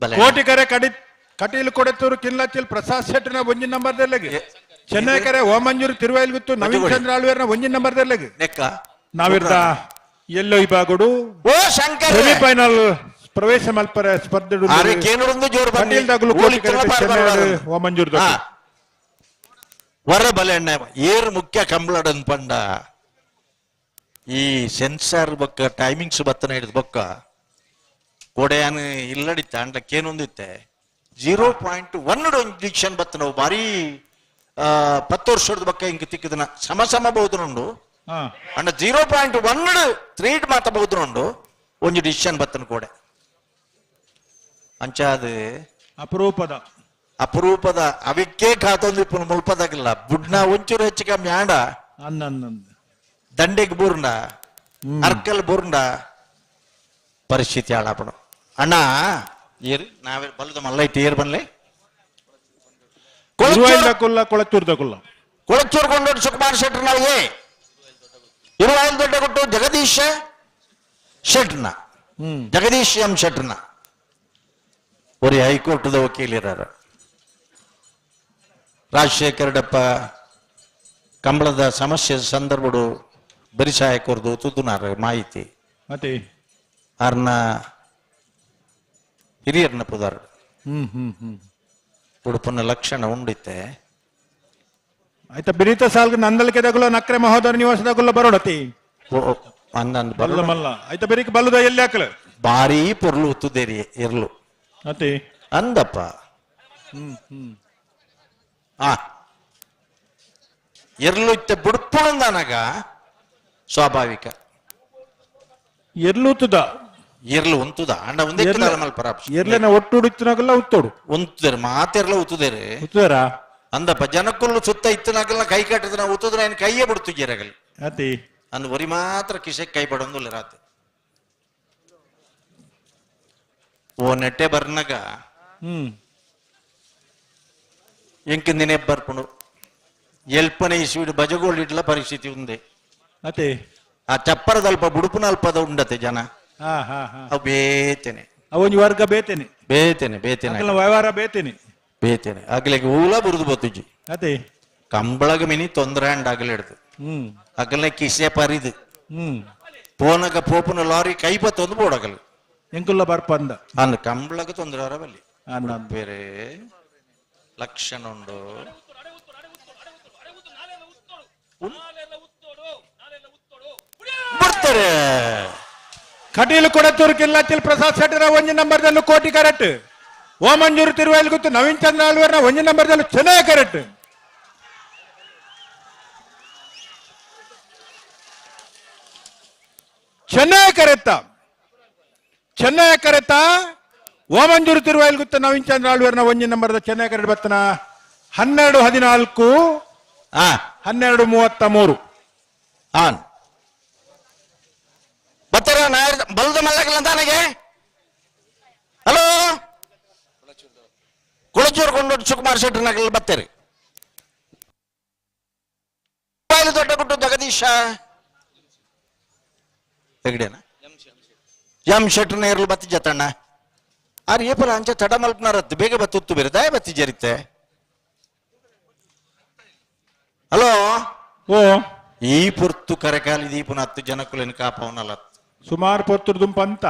ಬಲೆ. ಕೋಟಿ ಕರೆ ಕಡಿ ಕಟೀಲ್ ಕೊಡತ್ತೂರು ಕಿಲ್ಲಚಿಲ್ ಪ್ರಸಾದ್ ಶೆಟ್ಟಿನ ಒಂಜಿನ ನಂಬರ್ ದೆಲ್ಲಗೆ ಚೆನ್ನೈ ಕರೆ ಓಮಂಜೂರು ತಿರುವಾಯಿಲ್ ಗುತ್ತು ನವೀನ್ ಚಂದ್ರ ಆಳ್ವೇರ್ನ ಒಂಜಿನ ನಂಬರ್ ದೆಲ್ಲಗೆ ನೆಕ್ಕ ನಾವಿರ್ದ ಎಲ್ಲೋ ವಿಭಾಗಡು ಓ ಶಂಕರ್ ಸೆಮಿಫೈನಲ್ ಪ್ರವೇಶ ಮಲ್ಪರೆ ಸ್ಪರ್ಧೆ ಆರೆ ಕೇನುಡೊಂದು ಜೋರು ಬನ್ನಿ. ಕಟೀಲ್ದಾಗಲು ಕೋಟಿ ಊಲಿ ಕರೆ ತಿನ್ನಪಾರ ಚೆನ್ನೈ ಬರಬಾರದು. ಓಮಂಜೂರು ಆ. ವರ ಬಲೆ ಅಣ್ಣ ಏರ್ ಮುಖ್ಯ ಕಂಬಳಡನ್ ಪಂಡ ಈ ಸೆನ್ಸಾರ್ ಬೊಕ್ಕ ಟೈಮಿಂಗ್ಸ್ ಬತ್ತನ ಹಿಡಿದು ಬೊಕ್ಕ ಕೊಡೆಯಾನ ಇಲ್ಲಡಿತ್ತ ಅಂಡ ಕೇನೊಂದಿತ್ತೆ 0.1 ಡಿಕ್ಷನ್ ಬತ್ತ ನಾವು ಭಾರಿ 10 ವರ್ಷದ ಬೊಕ್ಕ ಇಂಕ ತಿಕ್ಕದನ ಸಮ ಸಮ ಬಹುದು ಹಾ ಅಂಡ 0.1 ತ್ರೀಟ್ ಮಾತ ಬಹುದು ಒಂಜಿ ಡಿಸಿಷನ್ ಬತ್ತನ ಕೋಡೆ ಅಂಚಾದ ಅಪರೂಪದ ಅಪರೂಪದ ಅವಿಕ್ಕೇ ಖಾತೊಂದು ಇಪ್ಪು ಮುಲ್ಪದಾಗಿಲ್ಲ ಬುಡ್ನ ಒಂಚೂರು ಹೆಚ್ಚು ಕಮ್ಮಿ ಆಂಡ ಅನ್ನನ್ನಂದ ದಂಡೆಗೆ ಬೂರ್ಂಡ ಅರ್ಕಲ್ ಬೂರ್ಂಡ ಪರಿಸ್ಥಿತಿ ಹಾಳಾಪಡು ಅಣ್ಣ ಏರು ನಾವೇ ಬಲ್ಲದ ಮಲ್ಲ ಇಟ್ಟು ಏರು ಬನ್ಲೆ ತಿರುವಾಯಿಲ್ದ ಕುಲ್ಲ ಕೊಳತ್ತೂರ್ದ ಕುಲ್ಲ ಕೊಳಚೂರು ಕೊಂಡೋಡು ಸುಕುಮಾರ್ ಶೆಟ್ರ್ ನಾವು ಏ ಇರುವಾಯಿಲ್ ದೊಡ್ಡ ಕೊಟ್ಟು ಜಗದೀಶ ಶೆಟ್ನ ಹ್ಮ್ ಜಗದೀಶ್ ಎಂ ಶೆಟ್ರ್ನ ಒರಿ ಹೈಕೋರ್ಟ್ದ ವಕೀಲಿರಾರ ರಾಜಶೇಖರಡಪ್ಪ ಕಂಬಳದ ಸಮಸ್ಯೆ ಸಂದರ್ಭಡು ಬರಿಸಾಯ ಕೊರ್ದು ತುದುನಾರ ಮಾಹಿತಿ ಮತ್ತೆ ಆರ್ನ ಹಿರಿಯರ್ನ ಪುದಾರ್ ಹ್ಮ್ ಹ್ಮ್ ಹ್ಮ್ ಉಡುಪನ ಲಕ್ಷಣ ಉಂಡಿತ್ತೆ. ಆಯ್ತಾ ಬಿರಿತ ಸಾಲ್ಗ ನಂದಲಿಕೆ ದಗುಲ ನಕ್ರೆ ಮಹೋದರ ನಿವಾಸದಗುಲ ಬರೋಡತಿ ಅಂದಂದು ಬಲ್ಲ ಮಲ್ಲ ಆಯ್ತಾ ಬೆರಿಕ್ ಬಲ್ಲದ ಎಲ್ಲಿ ಹಾಕಲ ಭಾರೀ ಪೊರ್ಲು ಉತ್ತುದೇರಿ ಇರ್ಲು ಅತಿ ಅಂದಪ್ಪ. ಹ್ಮ್ ಹ್ಮ್ ಆ ಎರ್ಲು ಇತ್ತ ಬುಡ್ಪುಣಂದನಗ ಸ್ವಾಭಾವಿಕ ಎರ್ಲೂತುದ ಎರ್ಲು ಉಂತುದ ಅಂಡ ಒಂದೇ ಮಲ್ಪರ ಎರ್ಲೆನ ಒಟ್ಟು ಉಡುತ್ತಿನಾಗಲ್ಲ ಉತ್ತೋಡು ಉಂತುದೇರು ಮಾತೆರ್ಲ ಉತ್ತುದೇರು ಉತ್ತುದಾರ ಅಂದಪ್ಪ ಜನಕ್ಕುಲ್ಲು ಸುತ್ತ ಇತ್ತನಾಗಲ್ಲ ಕೈ ಕಟ್ಟಿದ ನಾವು ಉತ್ತುದ್ರೆ ఆయన ಕೈಯೇ ಬಿಡ್ತಿದ್ದೀರಗಲಿ ಅತಿ ಅಂದ್ ಒರಿ ಮಾತ್ರ ಕಿಸೆಕ್ ಕೈ ಬಡೊಂದುಲ್ಲ ರಾತ್ರಿ ಓ ನೆಟ್ಟೆ ಬರ್ನಗ ಹ್ಮ್ ಎಂಕಿಂದಿನೇ ಬರ್ಪುಂಡು ಎಲ್ಪನೆ ಇಸ್ವಿಡು ಬಜಗೋಳಿಡ್ಲ ಪರಿಸ್ಥಿತಿ ಉಂದೆ ಅತಿ ಆ ಚಪ್ಪರದಲ್ಪ ಬುಡುಪುನ ಅಲ್ಪದ ಉಂಡತೆ ಜನ ಹಾ ಹಾ ಹಾ ಅವು ಬೇತೇನೆ ಅವೊಂಜಿ ವರ್ಗ ಬೇತೇನೆ ಬೇತೇನೆ ಬೇತೇನೆ ಅಕಲ್ನ ವ್ಯವಹಾರ ಬೇತೇನೆ ಬೇತೇನೆ ಅಗ್ಲಿಗೆ ಊಲ ಬುರಿದು ಬತ್ತುಜಿ ಅತಿ ಕಂಬಳಗ ಮಿನಿ ತೊಂದರೆ ಅಂಡ್ ಅಗಲಿಡ್ದು ಹ್ಮ್ ಅಗಲ ಕಿಸೆ ಪರಿದು ಹ್ಮ್ ಪೋನಗ ಪೋಪುನ ಲಾರಿ ಕೈ ಬತ್ತೊಂದು ಬೋಡಗಲು ಎಂಕುಲ್ಲ ಬರ್ಪ ಅಂದ ಅನ್ನ ಕಂಬಳಗ ತೊಂದರೆ ಅರವಲ್ಲಿ ಅನ್ನ ಬೇರೆ ಲಕ್ಷಣ ಉಂಡು ಬರ್ತಾರೆ. ಕಟೀಲು ಕೊಡತ್ತೂರು ಕಿಲ್ಲಾಚಿಲ್ ಪ್ರಸಾದ್ ಶೆಟ್ಟರ ಒಂಜಿ ನಂಬರ್ದಲ್ಲೂ ಕೋಟಿ ಕರೆಕ್ಟ್ ಓಮಂಜೂರು ತಿರುವೈಲ್ ಗೊತ್ತು ನವೀನ್ ಚಂದ್ರ ಆಳ್ವೇರ್ನ ಒಂಜಿ ನಂಬರ್ದಲ್ಲೂ ಚೆನ್ನಾಗಿ ಕರೆಕ್ಟ್ ಚೆನ್ನೈ ಕರೆತ್ತ ಚೆನ್ನೈ ಕರೆತ್ತ ಓಮಂಜೂರು ತಿರುವೈಲ್ ಗೊತ್ತು ನವೀನ್ ಚಂದ್ರ ಆಳ್ವೇರ್ನ ಒಂಜಿ ನಂಬರ್ದ ಚೆನ್ನೈ ಕರೆಕ್ಟ್ ಬತ್ತನ 12 14 ಆ 12 33 ಆನ್ ಬರ್ತಾರ ನಾಯರ್ ಬಲ್ದ ಮಲ್ಲಗಲ್ಲ ನನಗೆ ಹಲೋ ಕುಳಚೂರು ಕೊಂಡು ಸುಕುಮಾರ್ ಶೆಟ್ಟರ್ ನಗಲ್ ಬರ್ತಾರೆ ದೊಡ್ಡ ಗುಟ್ಟು ಜಗದೀಶ ಹೆಗಡೆನ ಎಂ ಶೆಟ್ಟರ್ ನೇರ್ಲು ಬತ್ತಿ ಜತಣ್ಣ ಆರ್ ಏಪಲ ಅಂಚ ತಡ ಮಲ್ಪನಾರತ್ತು ಬೇಗ ಬತ್ತುತ್ತು ಬೇರೆ ದಾಯ ಬತ್ತಿ ಜರಿತೆ ಹಲೋ ಓ ಈ ಪುರ್ತು ಕರೆಕಾಲಿ ದೀಪನ ಹತ್ತು ಜನಕ್ಕುಲೇನು ಕಾಪವನಲ್ಲ ಸುಮಾರು ಪೊತ್ತುರು ದುಂಪ ಅಂತ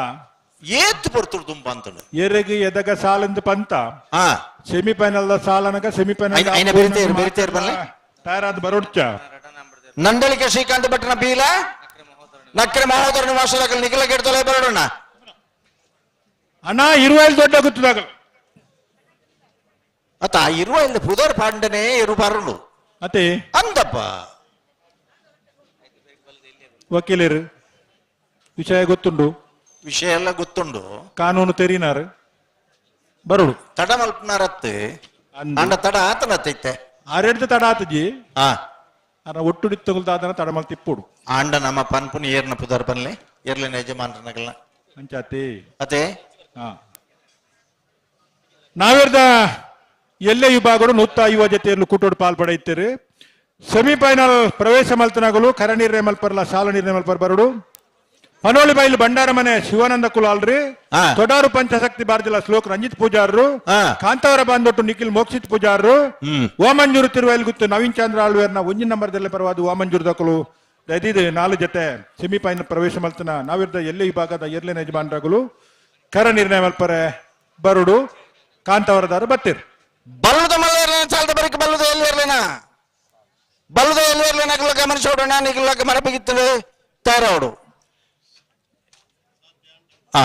ಏತ್ ಪೊರ್ತುರು ದುಂಪ ಅಂತಳು ಎರೆಗೆ ಎದಗ ಸಾಲಂದು ಪಂತ ಹಾ ಸೆಮಿಫೈನಲ್ ಸಾಲನಗ ಸೆಮಿಫೈನಲ್ ಐನ- ಐನ ಬೆರಿತೇರು, ಬೆರಿತೇರು ಬಲ್ಲೆ. ತಯಾರಾದ ಬರೋಡ್ಚ ನಂದಳಿಕೆ ಶ್ರೀಕಾಂತ ಭಟ್ಟನ ಬೀಲ ನಕ್ರೆ ಮಹೋದರ ನಿವಾಸದಾಗ ನಿಖಿಲ ಗೆಡ್ತೊಲೆ ಬರೋಣ ಅಣ್ಣ ಇರುವಲ್ಲಿ ದೊಡ್ಡ ಗುತ್ತದಾಗಲು ಅತ್ತ ಆ ಇರುವ ಇಲ್ಲಿ ಪುದರ್ ಪಾಂಡನೆ ಇರು ಬರುಂಡು ಅತಿ ಅಂದಪ್ಪ ವಕೀಲರು ವಿಷಯ ಗೊತ್ತುಂಡು ವಿಷಯ ಎಲ್ಲ ಗೊತ್ತುಂಡು ಕಾನೂನು ತೆರಿನಾರು ಬರೋಡು ತಡ ಮಲ್ಪನಾರತ್ತು ಅಂದು. ಅಂಡ ತಡ ಆತನತ್ತೈತೆ ಆರೆಡ್ದು ತಡ ಆತಜಿ ಆ ಅರ ಒಟ್ಟು ತಗುಲ್ದಾದನ ತಡಮಲ್ ತಿಪ್ಪುಡು ಆಂಡ ನಮ್ಮ ಪನ್ಪುನ ಏರ್ನ ಪುದರ್ ಪನ್ಲೆ ಏರ್ಲಿನ ಯಜಮಾನ್ರನಗಲ್ನ ಅಂಚಾತಿ ಅದೇ ಹಾ ನಾವೇರ್ದ ಎಲ್ಲೇ ವಿಭಾಗಗಳು ನೂತ್ತ ಯುವ ಜೊತೆಯಲ್ಲಿ ಕೂಟೋಡು ಪಾಲ್ಪಡೆಯುತ್ತೀರಿ ಸೆಮಿಫೈನಲ್ ಪ್ರವೇಶ ಮಲ್ತನಗಲು ಕರ ನಿರ್ಣಯ ಮಲ್ಪರ್ಲ ಸಾಲ ನಿರ್ಣಯ ಮಲ್ಪರ್ ಬರಡು ಪನೋಳಿ ಬೈಲು ಭಂಡಾರ ಮನೆ ಶಿವಾನಂದ ಕುಲಾಲ್ರಿ ಹಾ. ತೊಡಾರು ಪಂಚಶಕ್ತಿ ಬಾರ್ಜಿಲ ಶ್ಲೋಕ್ ರಂಜಿತ್ ಪೂಜಾರರು ಹಾ. ಕಾಂತಾವರ ಬಾಂದೊಟ್ಟು ನಿಖಿಲ್ ಮೋಕ್ಷಿತ್ ಪೂಜಾರರು ಹ್ಮ್. ಓಮಂಜೂರು ತಿರುವೈಲ್ಗುತ್ತು ನವೀನ್ ಚಂದ್ರ ಆಳ್ವೇರ್ನ ಒಂಜಿನ ನಂಬರ್ದಲ್ಲಿ ಪರವಾದ ಓಮಂಜೂರು ದಕಲು ದೈದಿದು ನಾಲು ಜೊತೆ ಸೆಮಿಫೈನಲ್ ಪ್ರವೇಶ ಮಲ್ತನ ನಾವಿರ್ದ ಎಲ್ಲೇ ವಿಭಾಗದ ಎರ್ಲಿನ ಯಜಮಾನರಾಗಲು ಕರ ನಿರ್ಣಯ ಮಲ್ಪರೆ ಬರುಡು ಕಾಂತಾವರದಾರು ಬತ್ತಿರ್ ಬಲ್ಲದ ಮಲ್ಲ ಚಾಲದ ಬರಕ್ಕೆ ಬಲ್ಲದ ಎಲ್ಲಿ ಇರ್ಲಿನ ಬಲ್ಲದ ಎಲ್ಲಿ ಇರ್ಲಿನ ಗಮನಿಸೋಡೋಣ ನಿಗ್ಲಕ್ಕ ಮರಬಿಗಿತ್ತಳು ತಯಾರವಡು ಆ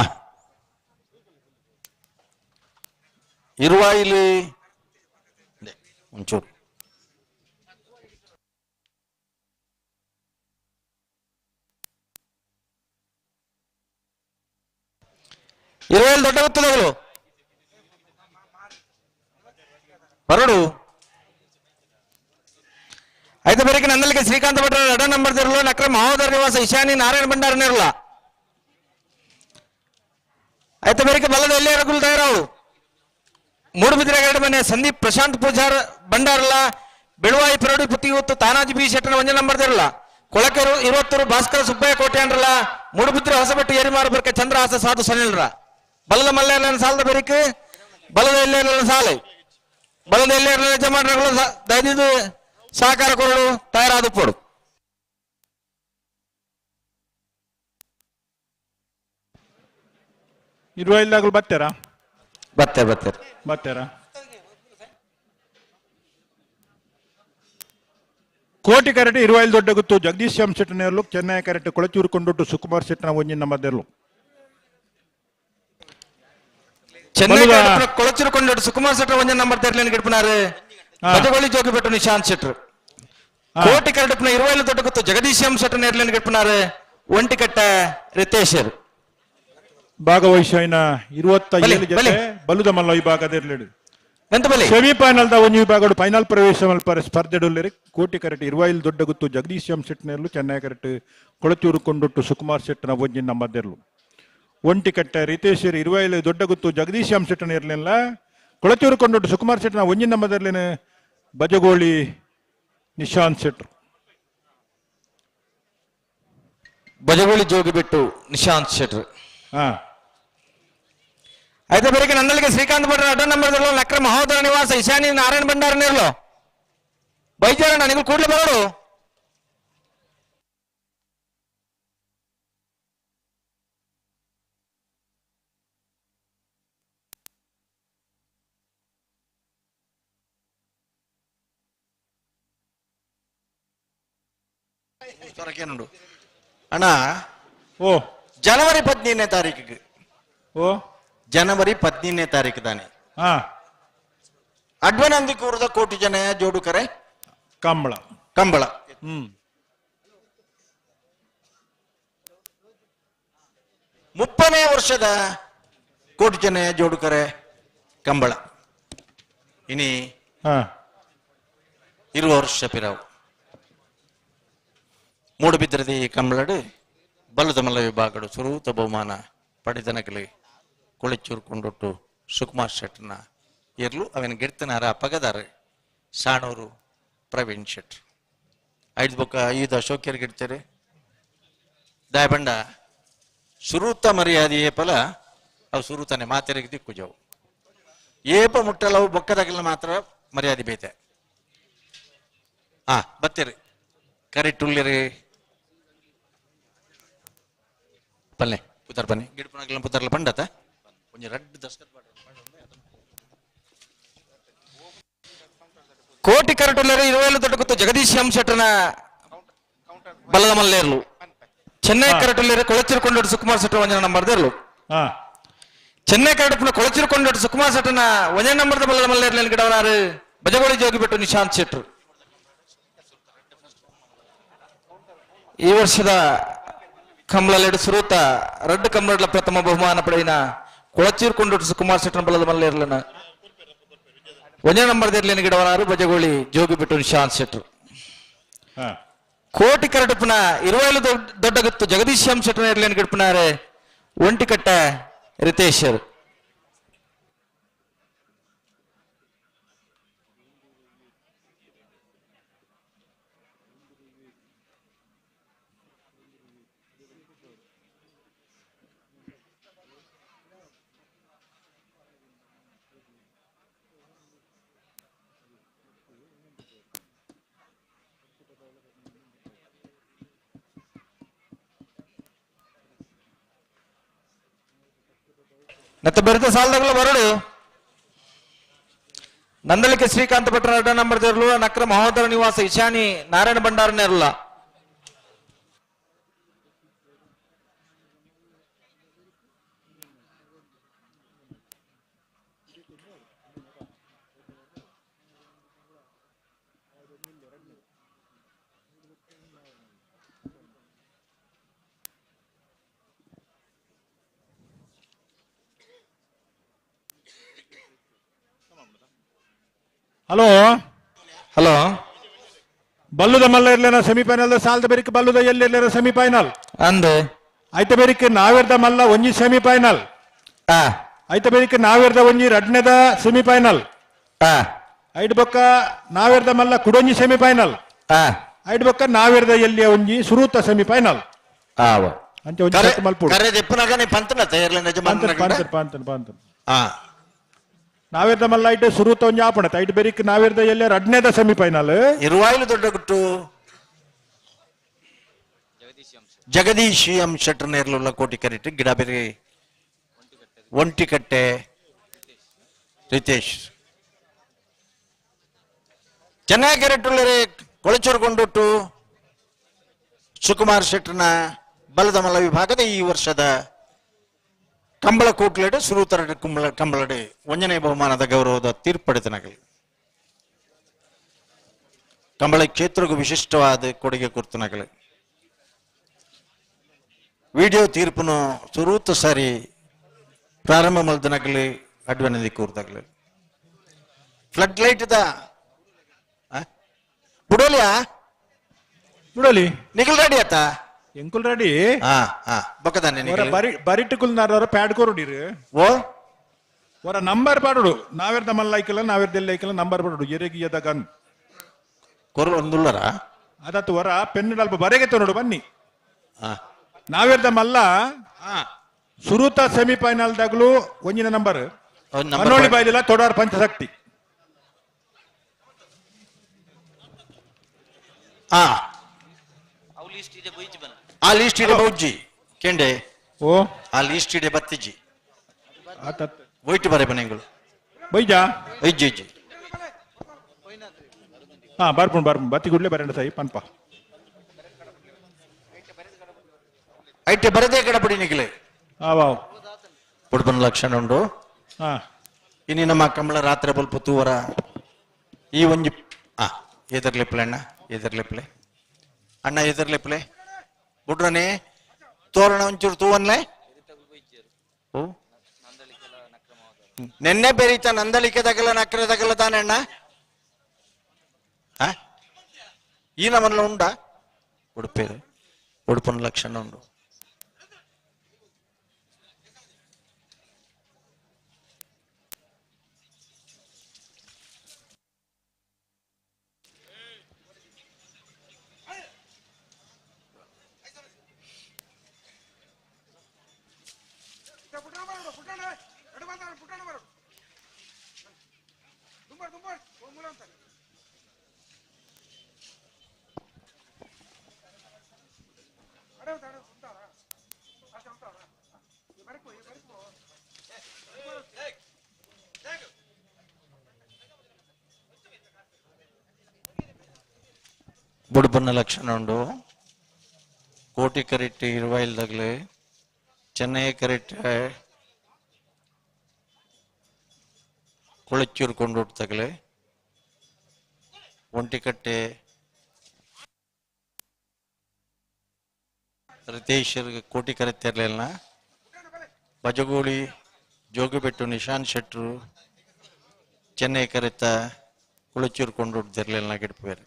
ಇರುವ ಇಲ್ಲಿ ಒಂಚೂರು ಇರುವಲ್ಲಿ ದೊಡ್ಡ ಗೊತ್ತದಗಳು ಬರಡು ಐದು ಬೇರೆಗೆ ನಂದಲಿಗೆ ಶ್ರೀಕಾಂತ ಭಟ್ರ ಎರಡ ನಂಬರ್ ಇರಲು ನಕ್ರ ಮಹೋದರ ನಿವಾಸ ಇಶಾನಿ ನಾರಾಯಣ ಭಂಡಾರನ ಇರಲ್ಲ ಐತ ಬೇರೆಗೆ ಬಲ್ಲದ ಎಲ್ಲಿ ರಘುಲ್ ತಯಾರಾವು ಮೂಡುಬಿದಿರೆ ಎರಡು ಮನೆ ಸಂದೀಪ್ ಪ್ರಶಾಂತ್ ಪೂಜಾರ್ ಭಂಡಾರಲ್ಲ ಬೆಳುವಾಯಿ ಪರಡಿ ಪುತ್ತಿಗುತ್ತು ತಾನಾಜಿ ಬಿ ಶೆಟ್ಟನ ಒಂದೇ ನಂಬರ್ ಇರಲ್ಲ ಕೊಳಕೆರು ಇರುವತ್ತೂರು ಭಾಸ್ಕರ ಸುಬ್ಬಯ್ಯ ಕೋಟೆ ಅಂದ್ರಲ್ಲ ಮೂಡುಬಿದ್ರೆ ಹೊಸಬೆಟ್ಟು ಏರಿಮಾರು ಬರ್ಕೆ ಚಂದ್ರಹಾಸ ಸಾಧು ಸನಿಲ್ರ ಬಲ್ಲದ ಮಲ್ಲೇನ ಸಾಲದ ಬೆರಿಕ್ ಬಲದ ಎಲ್ಲೆಲ್ಲ ಸಾಲೆ ಬಲದ ಎಲ್ಲೆಲ್ಲ ಯಜಮಾನರುಗಳು ದಯದಿದ್ದು ಸಹಕಾರ ಕೊರಡು ತಯಾರಾದ ಪೋಡು. ಇರುವೈಲ್ದಾಗಲು ಬರ್ತಾರಾ? ಬತ್ತೆ ಬತ್ತೆ. ಬರ್ತಾರಾ? ಕೋಟಿ ಕರೆಟ್ ಇರುವೈಲ್ ದೊಡ್ಡ ಗುತ್ತು ಜಗದೀಶ್ ಎಂ ಶೆಟ್ಟನೇರ್ಲು, ಚೆನ್ನೈ ಕರೆಟ್ ಕೊಳಚೂರು ಕೊಂಡೊಟ್ಟು ಸುಕುಮಾರ್ ಶೆಟ್ಟನ ಒಂಜಿನ ಮದ್ದೆರ್ಲು. ಚೆನ್ನೈ ಬಲದ- ಕೊಳಚೂರು ಕೊಂಡೊಟ್ಟು ಸುಕುಮಾರ್ ಶೆಟ್ಟರ್ ಒಂಜಿ ನಂಬರ್ ತೆರ್ಲೇನು ಗಿಡ್ಪನಾರು. ಬಜಗೋಳಿ ಜೋಗಿಬೆಟ್ಟು ನಿಶಾಂತ್ ಶೆಟ್ಟರ್. ಕೋಟಿ ಕರಡುಪ್ನ ಇರುವೈಲು ದೊಡ್ಡ ಗುತ್ತು ಜಗದೀಶ್ ಎಂ ಶೆಟ್ಟರ್ ನೇರ್ಲೇನು ಗಿಡ್ಪನಾರು ಒಂಟಿಕಟ್ಟ ರಿತೇಶರ್. ಭಾಗವಹಿಸಿನ 27 ಬಲಿ, ಜೊತೆ ಬಲಿ. ಬಲುದ ಮಲ್ಲ ವಿಭಾಗದಿರ್ಲಿಡು. ಎಂತ ಬಲಿ? ಸೆಮಿಫೈನಲ್ the ಒಂಜಿ ವಿಭಾಗಡು ಫೈನಲ್ ಪ್ರವೇಶ ಮಲ್ಪರೆ ಸ್ಪರ್ಧೆಡುಲ್ಲೆರ್ ಕೋಟಿ ಕರೆಟ್ ಇರುವೈಲ್ ದೊಡ್ಡ ಗುತ್ತು ಜಗದೀಶ್ ಎಂ ಶೆಟ್ಟನೇರ್ಲು, ಚೆನ್ನೈ ಕರೆಟ್ ಕೊಳಚೂರು ಕೊಂಡೊಟ್ಟು ಸುಕುಮಾರ್ ಶೆಟ್ಟನ ಒಂಜಿನ ಮದ್ದೆರ್ಲು. ಒಂಟಿಕಟ್ಟ ರಿತೇಶರ್ ಇರುವೈಲ್ ದೊಡ್ಡ ಗುತ್ತು ಜಗದೀಶ್ ಎಂ ಶೆಟ್ಟನ ಇರ್ಲಿಲ್ಲ, ಕೊಳಚೂರು ಕೊಂಡೊಟ್ಟು ಸುಕುಮಾರ್ ಶೆಟ್ಟನ ಒಂಜಿನ ಮದ್ದೆರ್ಲಿನ ಬಜಗೋಳಿ ನಿಶಾಂತ್ ಶೆಟ್ರು. ಬಜಗೋಳಿ ಜೋಗಿಬೆಟ್ಟು ನಿಶಾಂತ್ ಶೆಟ್ರು. అయితే ಬೆಳಿಗ್ಗೆ ನನ್ನಲ್ಲಿಗೆ ಶ್ರೀಕಾಂತ್ ಭಟ್ರ ಅಡ್ಡ ನಂಬರ್ ನಕ್ರ ಮಹೋದರ ನಿವಾಸ ಈಶಾನಿ ನಾರಾಯಣ ಭಂಡಾರ ನೇರ್ಲು ಬೈಜಾರಣ್ಣ ನೀವು ಕೂಡ್ಲೆ ಬರೋಡು. ಸೊರಕೇನುಂಡು ಅಣ್ಣ. ಓ. ಜನವರಿ 15ನೇ ತಾರೀಕಿಗೆ. ಓ. ಜನವರಿ 15ನೇ ತಾರೀಕು ತಾನೆ. ಅಡ್ವನಂದಿ ಕೂರದ ಕೋಟಿ ಜನ ಜೋಡುಕರೆ ಕಂಬಳ. ಕಂಬಳ. 30ನೇ ವರ್ಷದ ಕೋಟಿ ಜನ ಜೋಡುಕರೆ ಕಂಬಳ ಇನಿ ಇರುವ ವರ್ಷ ಪಿರಾವು ಮೂಡುಬಿದ್ರದಿ ಕಂಬಳಡು ಬಲ್ಲದ ಮಲ್ಲ ವಿಭಾಗಡು ಸುರೂತ ಬಹುಮಾನ ಪಡೆದನಗಲಿ ಕೊಳಿಚೂರು ಕೊಂಡೊಟ್ಟು ಸುಕುಮಾರ್ ಶೆಟ್ಟನ ಎರ್ಲು ಅವನ ಗೆಡ್ತನಾರ ಪಗದಾರ ಸಾಣೂರು ಪ್ರವೀಣ್ ಶೆಟ್ರು. ಐದು ಬೊಕ್ಕ ಐದು ಅಶೋಕ್ಯರ್ ಗೆಡ್ತಾರೆ. ದಾಯಬಂಡ ಸುರೂತ ಮರ್ಯಾದೆ ಏಪಲ ಅವು ಸುರೂತನೆ ಮಾತೆರಿಗೆ ದಿಕ್ಕುಜವು ಏಪ ಮುಟ್ಟಲ ಅವು ಬೊಕ್ಕದಾಗಲ ಮಾತ್ರ ಮರ್ಯಾದೆ ಬೇತೆ. ಬತ್ತೀರಿ ಕರೆಕ್ಟ್ ಉಳ್ಳಿರಿ ಪಲ್ಲೆ ಪುತ್ತರ್ ಬನ್ನಿ ಗಿಡಪನಾಗಲ ಪುತ್ತರ್ಲ ಪಂಡತ ಒಂಜಿ ರಡ್ಡ್ ದಸ್ಕತ್. ಕೋಟಿ ಕರಟುಲ್ಲರು ಇರುವೈಲು ದೊಡ್ಡ ಗುತ್ತು ಜಗದೀಶ್ ಎಂ ಶೆಟ್ಟರ್ನ ಬಲದ ಮಲ್ಲೇರ್ಲು. ಚೆನ್ನೈ ಕರಟುಲ್ಲರು ಕೊಳಚೂರು ಕೊಂಡೊಟ್ಟು ಸುಕುಮಾರ್ ಶೆಟ್ಟರ್ ಒಂಜನ ನಂಬರ್ ದೇರ್ಲು. ಚೆನ್ನೈ ಕರಡುಪ್ನ ಕೊಳಚೂರು ಕೊಂಡೊಟ್ಟು ಸುಕುಮಾರ್ ಶೆಟ್ಟರ್ನ ಒಂಜನ ನಂಬರ್ದ ಬಲದ ಮಲ್ಲೇರ್ಲು ಗಿಡವನಾರು ಬಜಗೋಳಿ ಜೋಗಿಬೆಟ್ಟು ನಿಶಾಂತ್ ಶೆಟ್ರು. ಈ ವರ್ಷದ ಕಂಬಳಲೆಡು ಸುರೂತ ರಡ್ಡು ಕಂಬಳಲ ಪ್ರಥಮ ಬಹುಮಾನ ಪಡೆಯಿನ ಕೊಳಚೂರು ಕೊಂಡೊಟ್ಟು ಸುಕುಮಾರ್ ಶೆಟ್ಟರ್ನ ಬಲದ ಮಲ್ಲೇರ್ಲನ ಒಂಜನ ನಂಬರ್ ದೇರ್ಲೇನು ಗಿಡವನಾರು ಬಜಗೋಳಿ ಜೋಗಿಬೆಟ್ಟು ನಿಶಾಂತ್ ಶೆಟ್ರು. ಕೋಟಿ ಕರಡುಪನ ಇರುವೈಲು ದೊಡ್ಡ ಗುತ್ತು ಜಗದೀಶ್ ಎಂ ಶೆಟ್ಟರ್ ಇರ್ಲೇನು ಗಿಡಪನಾರೆ ಒಂಟಿಕಟ್ಟ ರಿತೇಶರ್. ನತ್ತ ಬೆರೆತ ಸಾಲದಾಗಲ ಬರಡು ನಂದಲಿಕೆ ಶ್ರೀಕಾಂತ ಭಟ್ರ ಅಡ್ಡ ನಂಬರ್ ದೇರ್ಲು ನಕ್ರ ಮಹೋದರ ನಿವಾಸ ಈಶಾನಿ ನಾರಾಯಣ ಭಂಡಾರ ನೇರ್ಲ. ಹಲೋ. ಹಲೋ. ಬಲ್ಲುದ ಮಲ್ಲ ಇರ್ಲೇನ ಸೆಮಿಫೈನಲ್ ಸಾಲದ ಬೆರಿಕ್ ಬಲ್ಲುದ ಎಲ್ಲಿ ಇರ್ಲೇನ ಸೆಮಿಫೈನಲ್. ಅಂದ್. ಐತ ಬೆರಿಕ್ ನಾವೆರ್ದ ಮಲ್ಲ ಒಂಜಿ ಸೆಮಿಫೈನಲ್. ಐತ ಬೆರಿಕ್ ನಾವೆರ್ದ ಒಂಜಿ ರಡ್ನೆದ ಸೆಮಿಫೈನಲ್. ಐಡ್ ಬೊಕ್ಕ ನಾವೆರ್ದ ಮಲ್ಲ ಕುಡೊಂಜಿ ಸೆಮಿಫೈನಲ್. ಐಡ್ ಬೊಕ್ಕ ನಾವೆರ್ದ ಎಲ್ಲಿಯ ಒಂಜಿ ಸುರೂತ ಸೆಮಿಫೈನಲ್. ಆವ. ಅಂಚೆ ಒಂಜಿ ಸೆಟ್ ಮಲ್ಪೊಡು. ಕರೆ ದೆಪ್ಪುನಗನೆ ಪಂತನ ತಯಾರ್ಲ ಪಾಂತನ್ ಪಾಂತನ್ ಪಾಂತನ್ ಪಾಂತನ್. ನಾವೇರ್ದ ಮಲ್ಲ ಐಟ್ ಸುರುತ ಒಂಜಿ ಆಪಣ ಐಟ್ ಬೆರಿಕ್ ನಾವೇರ್ದ ಎಲ್ಯ ರಡ್ನೇದ ಸೆಮಿಫೈನಲ್. ಇರುವಾಯಿಲು ದೊಡ್ಡ ಗುಟ್ಟು ಜಗದೀಶ್ ಎಂ ಶೆಟ್ಟರ್ ನೇರ್ಲುಲ್ಲ ಕೋಟಿ ಕರಿಟ್ ಗಿಡ ಬೇರೆ ಒಂಟಿಕಟ್ಟೆ ರಿತೇಶ್ ಚೆನ್ನಾಗಿ ಕೆರೆಟ್ಟುಳ್ಳರೆ ಕೊಳಚೂರು ಕೊಂಡುಟ್ಟು ಸುಕುಮಾರ್ ಶೆಟ್ಟರ್ನ ಬಲದ ಮಲ್ಲ ವಿಭಾಗದ ಈ ವರ್ಷದ ಕಂಬಳ ಕೂಟ್ಲೆಡು ಸುರುತರ ಕುಂಬಳ ಕಂಬಳಡೆ ಒಂಜನೇ ಬಹುಮಾನದ ಗೌರವದ ತೀರ್ಪಡಿತನಗಲಿ ಕಂಬಳ ಕ್ಷೇತ್ರಕ್ಕೂ ವಿಶಿಷ್ಟವಾದ ಕೊಡುಗೆ ಕೊಡ್ತನಗಲಿ ವಿಡಿಯೋ ತೀರ್ಪುನು ಸುರೂತ ಸಾರಿ ಪ್ರಾರಂಭ ಮಲ್ದನಗಲಿ ಅಡ್ವನದಿ ಕೂರ್ದಾಗಲಿ ಫ್ಲಡ್ ಲೈಟ್ the ಬುಡೋಲಿಯಾ ಬಿಡೋಲಿ ನಿಖಲ್ ರೆಡಿ ಆತ ಎಂಕುಲ್ ರೆಡಿ. ಹಾ ಹಾ ಬೊಕ್ಕದಾನೆ ಹೊರ ನಿಖಲ್ ಬರಿ ಬರಿಟ್ಟುಕುಲ್ನಾರವರ ಪ್ಯಾಡ್ ಕೊರುಡಿರು. ಓ ಹೊರ ನಂಬರ್ ಪಾಡುಡು ನಾವೇರ್ದ ಮಲ್ಲ ಐಕಲ್ಲ ನಾವೇರ್ದ ಎಲ್ಲ ಐಕಲ್ಲ ನಂಬರ್ ಪಾಡುಡು ಎರೆಗಿಯದ ಗನ್. ಕೊರು ಒಂದುಲ್ಲರ ಅದತ್ತು ಹೊರ ಪೆನ್ ಅಲ್ಪ ಬರೆಗೆ ನೋಡು ಬನ್ನಿ. ಹಾ ನಾವೇರ್ದ ಮಲ್ಲ ಸುರುತ ಸೆಮಿಫೈನಲ್ ದಾಗಲು ಒಂಜಿನ ನಂಬರ್ ಒಂದ್ ನಂಬರ್ ಮನೋಳಿ ಬಾಯ್ಲಿಲ್ಲ ತೊಡಾರ್ ಪಂಚಶಕ್ತಿ. ಹಾ ಆ ಲಿಸ್ಟ್ ಇಡೆ ಬೌಜ್ಜಿ ಕೆಂಡೆ. ಓ ಆ ಲಿಸ್ಟ್ ಇಡೆ ಬತ್ತಿಜ್ಜಿ. ಆತತ್ ಒಯ್ಟು ಬರೆ ಬನೆಗಳು. ಬೈಜಾ. ಇಜ್ಜಿ ಇಜ್ಜಿ. ಹಾ ಬರ್ಪುಣ್ ಬರ್ಪುಣ್ ಬತ್ತಿ ಗುಡ್ಲೆ ಬರಂಡ ಸೈ ಪನ್ಪ. ಐಟೆ ಬರದೇ ಕಡಪಡಿ ನಿಖಲೆ. ಹಾ ವಾವ್. ಉಡುಪನ ಲಕ್ಷಣ ಉಂಡು. ಹಾ ಇನಿ ನಮ್ಮ ಕಂಬಳ ರಾತ್ರಿ ಬಲ್ಪ ತೂವರ ಈ ಒಂಜಿ ಆ ಎದರ್ಲಿಪ್ಲೆ ಅಣ್ಣ ಎದರ್ಲಿಪ್ಲೆ ಅಣ್ಣ ಎದರ್ಲಿಪ್ಲೆ ಬುಡ್ರನೆ ತೋರಣ ಒಂಚೂರು ತೂವನ್ಲೆ. ಓ ನೆನ್ನೆ ಬೆರೀತ ನಂದಳಿಕೆ ತಗಲ ನಕ್ಕರೆ ತಗಲ ತಾನೆ ಅಣ್ಣ. ಆ? ಈ ನಮಲ್ಲ ಉಂಡಾ ಉಡುಪೇರು ಉಡುಪನ ಲಕ್ಷಣ ಉಂಡು. ಬುಡುಪನ ಲಕ್ಷಣ ಉಂಡು. ಕೋಟಿ ಕರೆಕ್ಟ್ ಇರುವಾಯಿಲ್ದಾಗ್ಲೆ ಚೆನ್ನೈ ಕರೆಕ್ಟ್ ಕೊಳಚೂರು ಕೊಂಡೋಡ್ತಾಗಲೆ ಒಂಟಿಕಟ್ಟೆ ರಿತೇಶ್ ಕೋಟಿ ಕರೆತ್ತಿರಲಿಲ್ಲ. ಬಜಗೋಳಿ ಜೋಗಿಬೆಟ್ಟು ನಿಶಾನ್ ಶೆಟ್ರು ಚೆನ್ನೈ ಕರೆತ ಕೊಳಚೂರು ಕೊಂಡೋಡ್ತಿರ್ಲಿಲ್ಲ ಗಿಡಪೇರು.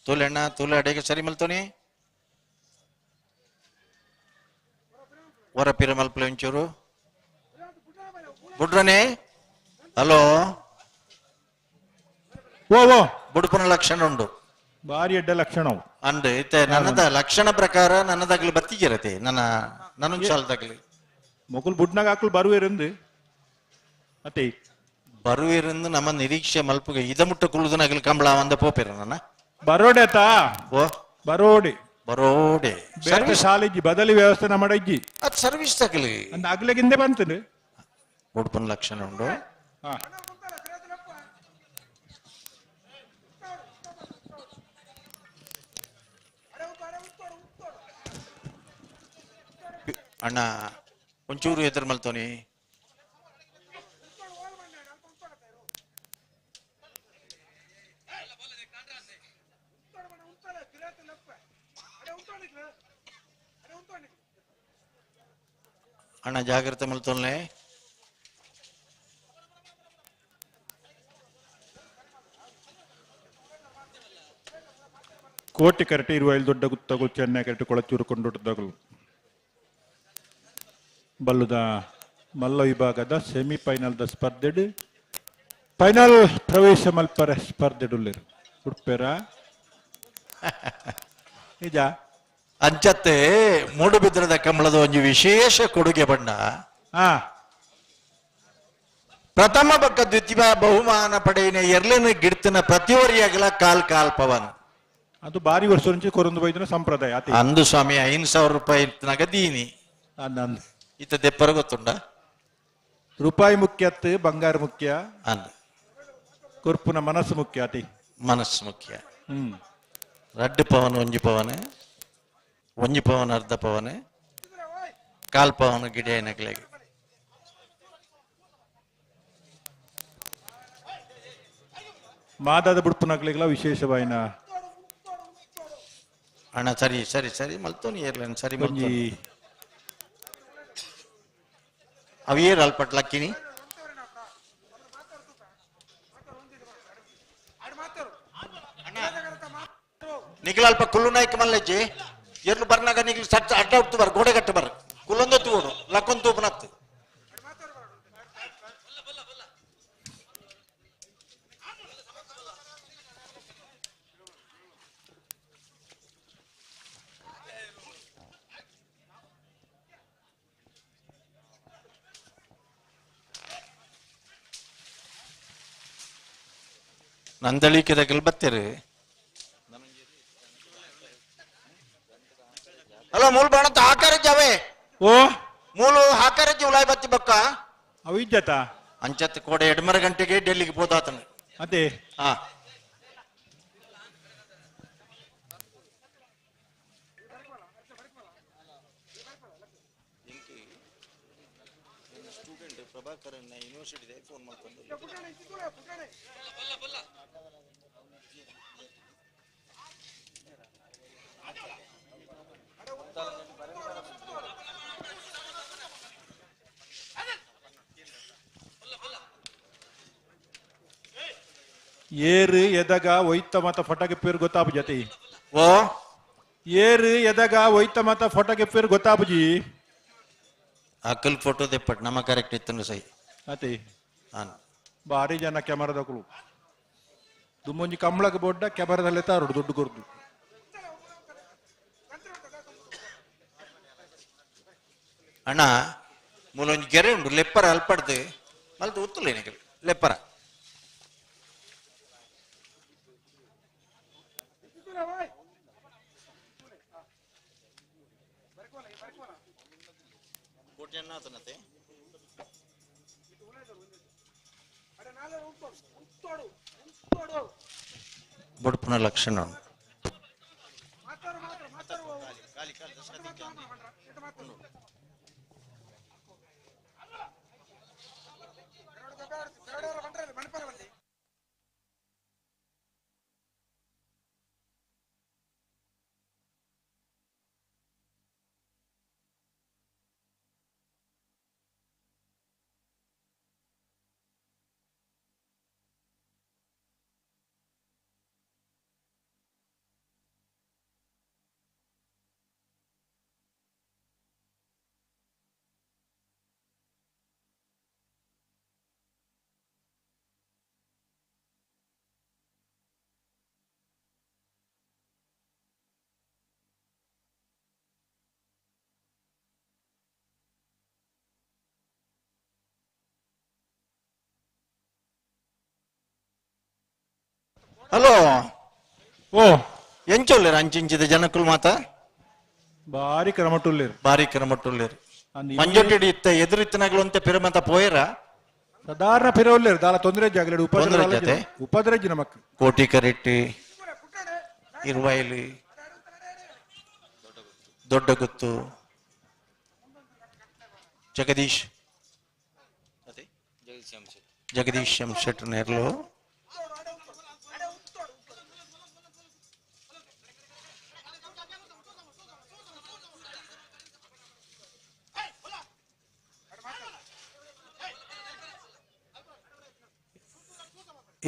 ತೂಲೆ ಅಣ್ಣ ತೂಲೆ ಅಡಿಗೆ ಸರಿ ಮಲ್ತೋನಿ ಹೊರ ಪಿರ ಮಲ್ಪಲೆ ಒಂಚೂರು ಬುಡ್ರನೆ ಹಲೋ. ಓ ಓ ಬುಡುಪನ ಲಕ್ಷಣ ಉಂಡು. ಭಾರಿ ಎಡ್ಡ ಲಕ್ಷಣ ಅವು. ಅಂಡ್ ಇತ್ತೆ ನನ್ನದ ಲಕ್ಷಣ ಪ್ರಕಾರ ನನ್ನದಾಗ್ಲಿ ಬತ್ತಿಗಿರತೆ ನನ್ನ ನನ್ನೊಂದು ಸಾಲದಾಗ್ಲಿ. ಮೊಕುಲ್ ಬುಡ್ನಾಗ ಹಾಕಲು ಬರುವೇರಂದು ಅತ್ತೆ. ಬರುವಿರಂದು ನಮ್ಮ ನಿರೀಕ್ಷೆ ಮಲ್ಪುಗೆ ಇದ ಮುಟ್ಟ ಕುಳ್ಳುದನಾಗಲಿ ಕಂಬಳ ಒಂದ ಪೋಪಿರ ನನ್ನ. ಬರೋಡೆ ತಾ. ಓ ಬರೋಡೆ. ಬರೋಡೆ. ಬೇರೆ ಶಾಲೆಜ್ಜಿ ಬದಲಿ ವ್ಯವಸ್ಥೆ ನಮ್ಮ ಇಜ್ಜಿ. ಅದು ಸರ್ವಿಸ್ ತಗಲಿ. ಅಂದ್ ಅಗ್ಲಗಿಂದೆ ಬಂತನು. ಉಡುಪನ ಲಕ್ಷಣ ಉಂಡು. ಹಾ ಅಣ್ಣ ಒಂಚೂರು ಎದುರು ಮಲ್ತೋನಿ. ಅಣ್ಣ ಜಾಗ್ರತೆ ಮಲ್ತೋನ್ಲೆ. ಕೋಟಿ ಕರೆಟೆ ಇರುವೈಲ್ ದೊಡ್ಡ ಗುತ್ತಗಳು ಚೆನ್ನೈ ಕರೆಟೆ ಕೊಳಚೂರು ಕೊಂಡೊಡ್ಡಗಳು ಬಲ್ಲುದ ಮಲ್ಲ ವಿಭಾಗದ ಸೆಮಿಫೈನಲ್ದ ಸ್ಪರ್ಧೆಡ್ ಫೈನಲ್ ಪ್ರವೇಶ ಮಲ್ಪರ ಸ್ಪರ್ಧೆ ಡುಲ್ಲೇರು ಉಡ್ಪೇರ ನಿಜ ಅಂಚತ್ತೆ ಮೂಡುಬಿದ್ರದ ಕಮಲದ ಒಂಜಿ ವಿಶೇಷ ಕೊಡುಗೆ ಬಣ್ಣ. ಪ್ರಥಮ ಬಕ್ಕ ದ್ವಿತೀಯ ಬಹುಮಾನ ಪಡೆಯಿನ ಎರ್ಲೆನ ಗಿಡ್ತಿನ ಪ್ರತಿವರಿಯಾಗಲ ಕಾಲ್ ಕಾಲ್ ಪವನ್. ಅದು ಬಾರಿ ವರ್ಷ నుంచి ಕೊರೊಂದು ಬೈದಿನ ಸಂಪ್ರದಾಯ ಅತಿ. ಅಂದು ಸ್ವಾಮಿ 5000 ರೂಪಾಯಿ ನಗದೀನಿ. ಅಂದ್ ಇತ್ತ ದೆಪ್ಪರ ಗೊತ್ತುಂಡ. ರೂಪಾಯಿ ಮುಖ್ಯ ಅತ್ತು, ಬಂಗಾರ ಮುಖ್ಯ. ಅಂದು ಕೊರ್ಪುನ ಮನಸ್ಸು ಮುಖ್ಯ ಅತಿ. ಮನಸ್ಸು ಮುಖ್ಯ. ರಡ್ಡು ಪವನ್ ಒಂಜಿ ಪವನ್, ಒಂಜಿ ಪವನ್ ಅರ್ಧ ಪವನ್, ಕಾಲ್ ಪವನ್ ಗಿಡ ಏನಕ್ಲೆಗೆ. ಮಾದಾದ ಬುಡ್ಪುನಕ್ಲೆಗ್ಲ ವಿಶೇಷವಾಯಿನ ಅಣ್ಣ ಸರಿ ಸರಿ ಸರಿ ಮಲ್ತೋನಿ ಏರ್ಲೇನು ಸರಿ ಒಂಜಿ ಮಲ್ತೋನಿ. ಅವು ಏರ್ ಅಲ್ಪಟ್ ಲಕ್ಕಿನಿ. ನಿಖಿಲ್ ಅಲ್ಪ ಕುಲ್ಲು ನಾಯ್ಕ ಮಲ್ಲೆಜ್ಜಿ ಎರ್ಲು ಬರ್ನಾಗ ನಿಖಿಲ್ ಸಟ್ ಅಡ್ಡ ಹುಟ್ಟು ಬರ್ ಗೋಡೆ ಕಟ್ಟು ಬರ್ ಕುಲ್ಲೊಂದು ತೂಡು ಲಕ್ಕೊಂದು ತೂಪನತ್ತು. ನಂದಳಿಕೆದ ಬತ್ತೀರಿ ಅಲ್ಲ ಮೂಲ ಬಾಣಂತ ಹಾಕಾರಜ್ಜವೇ. ಓ ಮೂಲು ಹಾಕಾರಜ್ಜಿ ಉಲಾಯ್ ಬತ್ತಿ ಬಕ್ಕ. ಅವು ಇಜ್ಜತ. ಅಂಚತ್ ಕೋಡೆ 2:30 ಗಂಟೆಗೆ ಡೆಲ್ಲಿಗೆ ಹೋದಾತನ. ಅದೇ. ಹಾ ಸ್ಟೂಡೆಂಟ್ ಪ್ರಭಾಕರ್ ಯೂನಿವರ್ಸಿಟಿ ಫೋನ್ ಮಾಡ್ಕೊಂಡು ಏರು ಎದಗ ಒಯ್ತ ಮತ ಫಟಕೆ ಪೇರು ಗೊತ್ತಾಪು ಜತಿ. ಓ ಏರು ಎದಗ ಒಯ್ತ ಮತ ಫಟಕೆ ಪೇರು ಗೊತ್ತಾಪುಜಿ. ಅಕಲ್ ಫೋಟೋ ದೆಪ್ಪಟ್ ನಮ್ಮ ಕರೆಕ್ಟ್ ಇತ್ತು ಸೈ. ಅತಿ. ಹಾನ್ ಭಾರಿ ಜನ ಕ್ಯಾಮರಾದಕುಲು ದುಮ್ಮೊಂಜಿ ಕಂಬಳಕ್ಕೆ ಬೊಡ್ಡ ಕ್ಯಾಮರಾದಲ್ಲೇ ತಾರುಡು ದುಡ್ಡು ಕೊರ್ದು. ಅಣ್ಣ ಮೂಲೊಂಜಿ ಗೆರೆ ಉಂಡು ಲೆಪ್ಪರ ಅಲ್ಪಡ್ದು ಮಲ್ತು ಉತ್ತುಲ್ಲ ನಿಕಲ್ ಲೆಪ್ಪರ. ಬೊಡ್ಪುನ ಲಕ್ಷಣ ಉಂಡು. ಹಲೋ. ಓ ಎಂಚೊಲ್ಲೇರು ಅಂಚಿಂಚಿದ ಜನಕುಲು ಮಾತ ಬಾರಿ ಕ್ರಮಟುಲ್ಲೇರು. ಬಾರಿ ಕ್ರಮಟುಲ್ಲೇರು. ಅಂದ್ ಮಂಜೊಟ್ಟಿಡಿ ಇತ್ತ ಎದುರಿತ್ತನಾಗ್ಲು ಅಂತ ಪಿರಮಂತ ಪೋಯರ. ಸಾಧಾರಣ ಪಿರವಲ್ಲೇರು ದಾಲ ತೊಂದರೆ ಜಾಗಲೇಡು ತೊಂದರೆ ಉಪದ್ರ ಜೊತೆ. ಉಪದ್ರ ನಮಕ್. ಕೋಟಿ ಕರೆಟ್ಟಿ ಇರುವೈಲಿ ದೊಡ್ಡ ಗುತ್ತು ಜಗದೀಶ್ ಜಗದೀಶ್ ಎಂ ಶೆಟ್ಟರ್ ನೇರ್ಲು.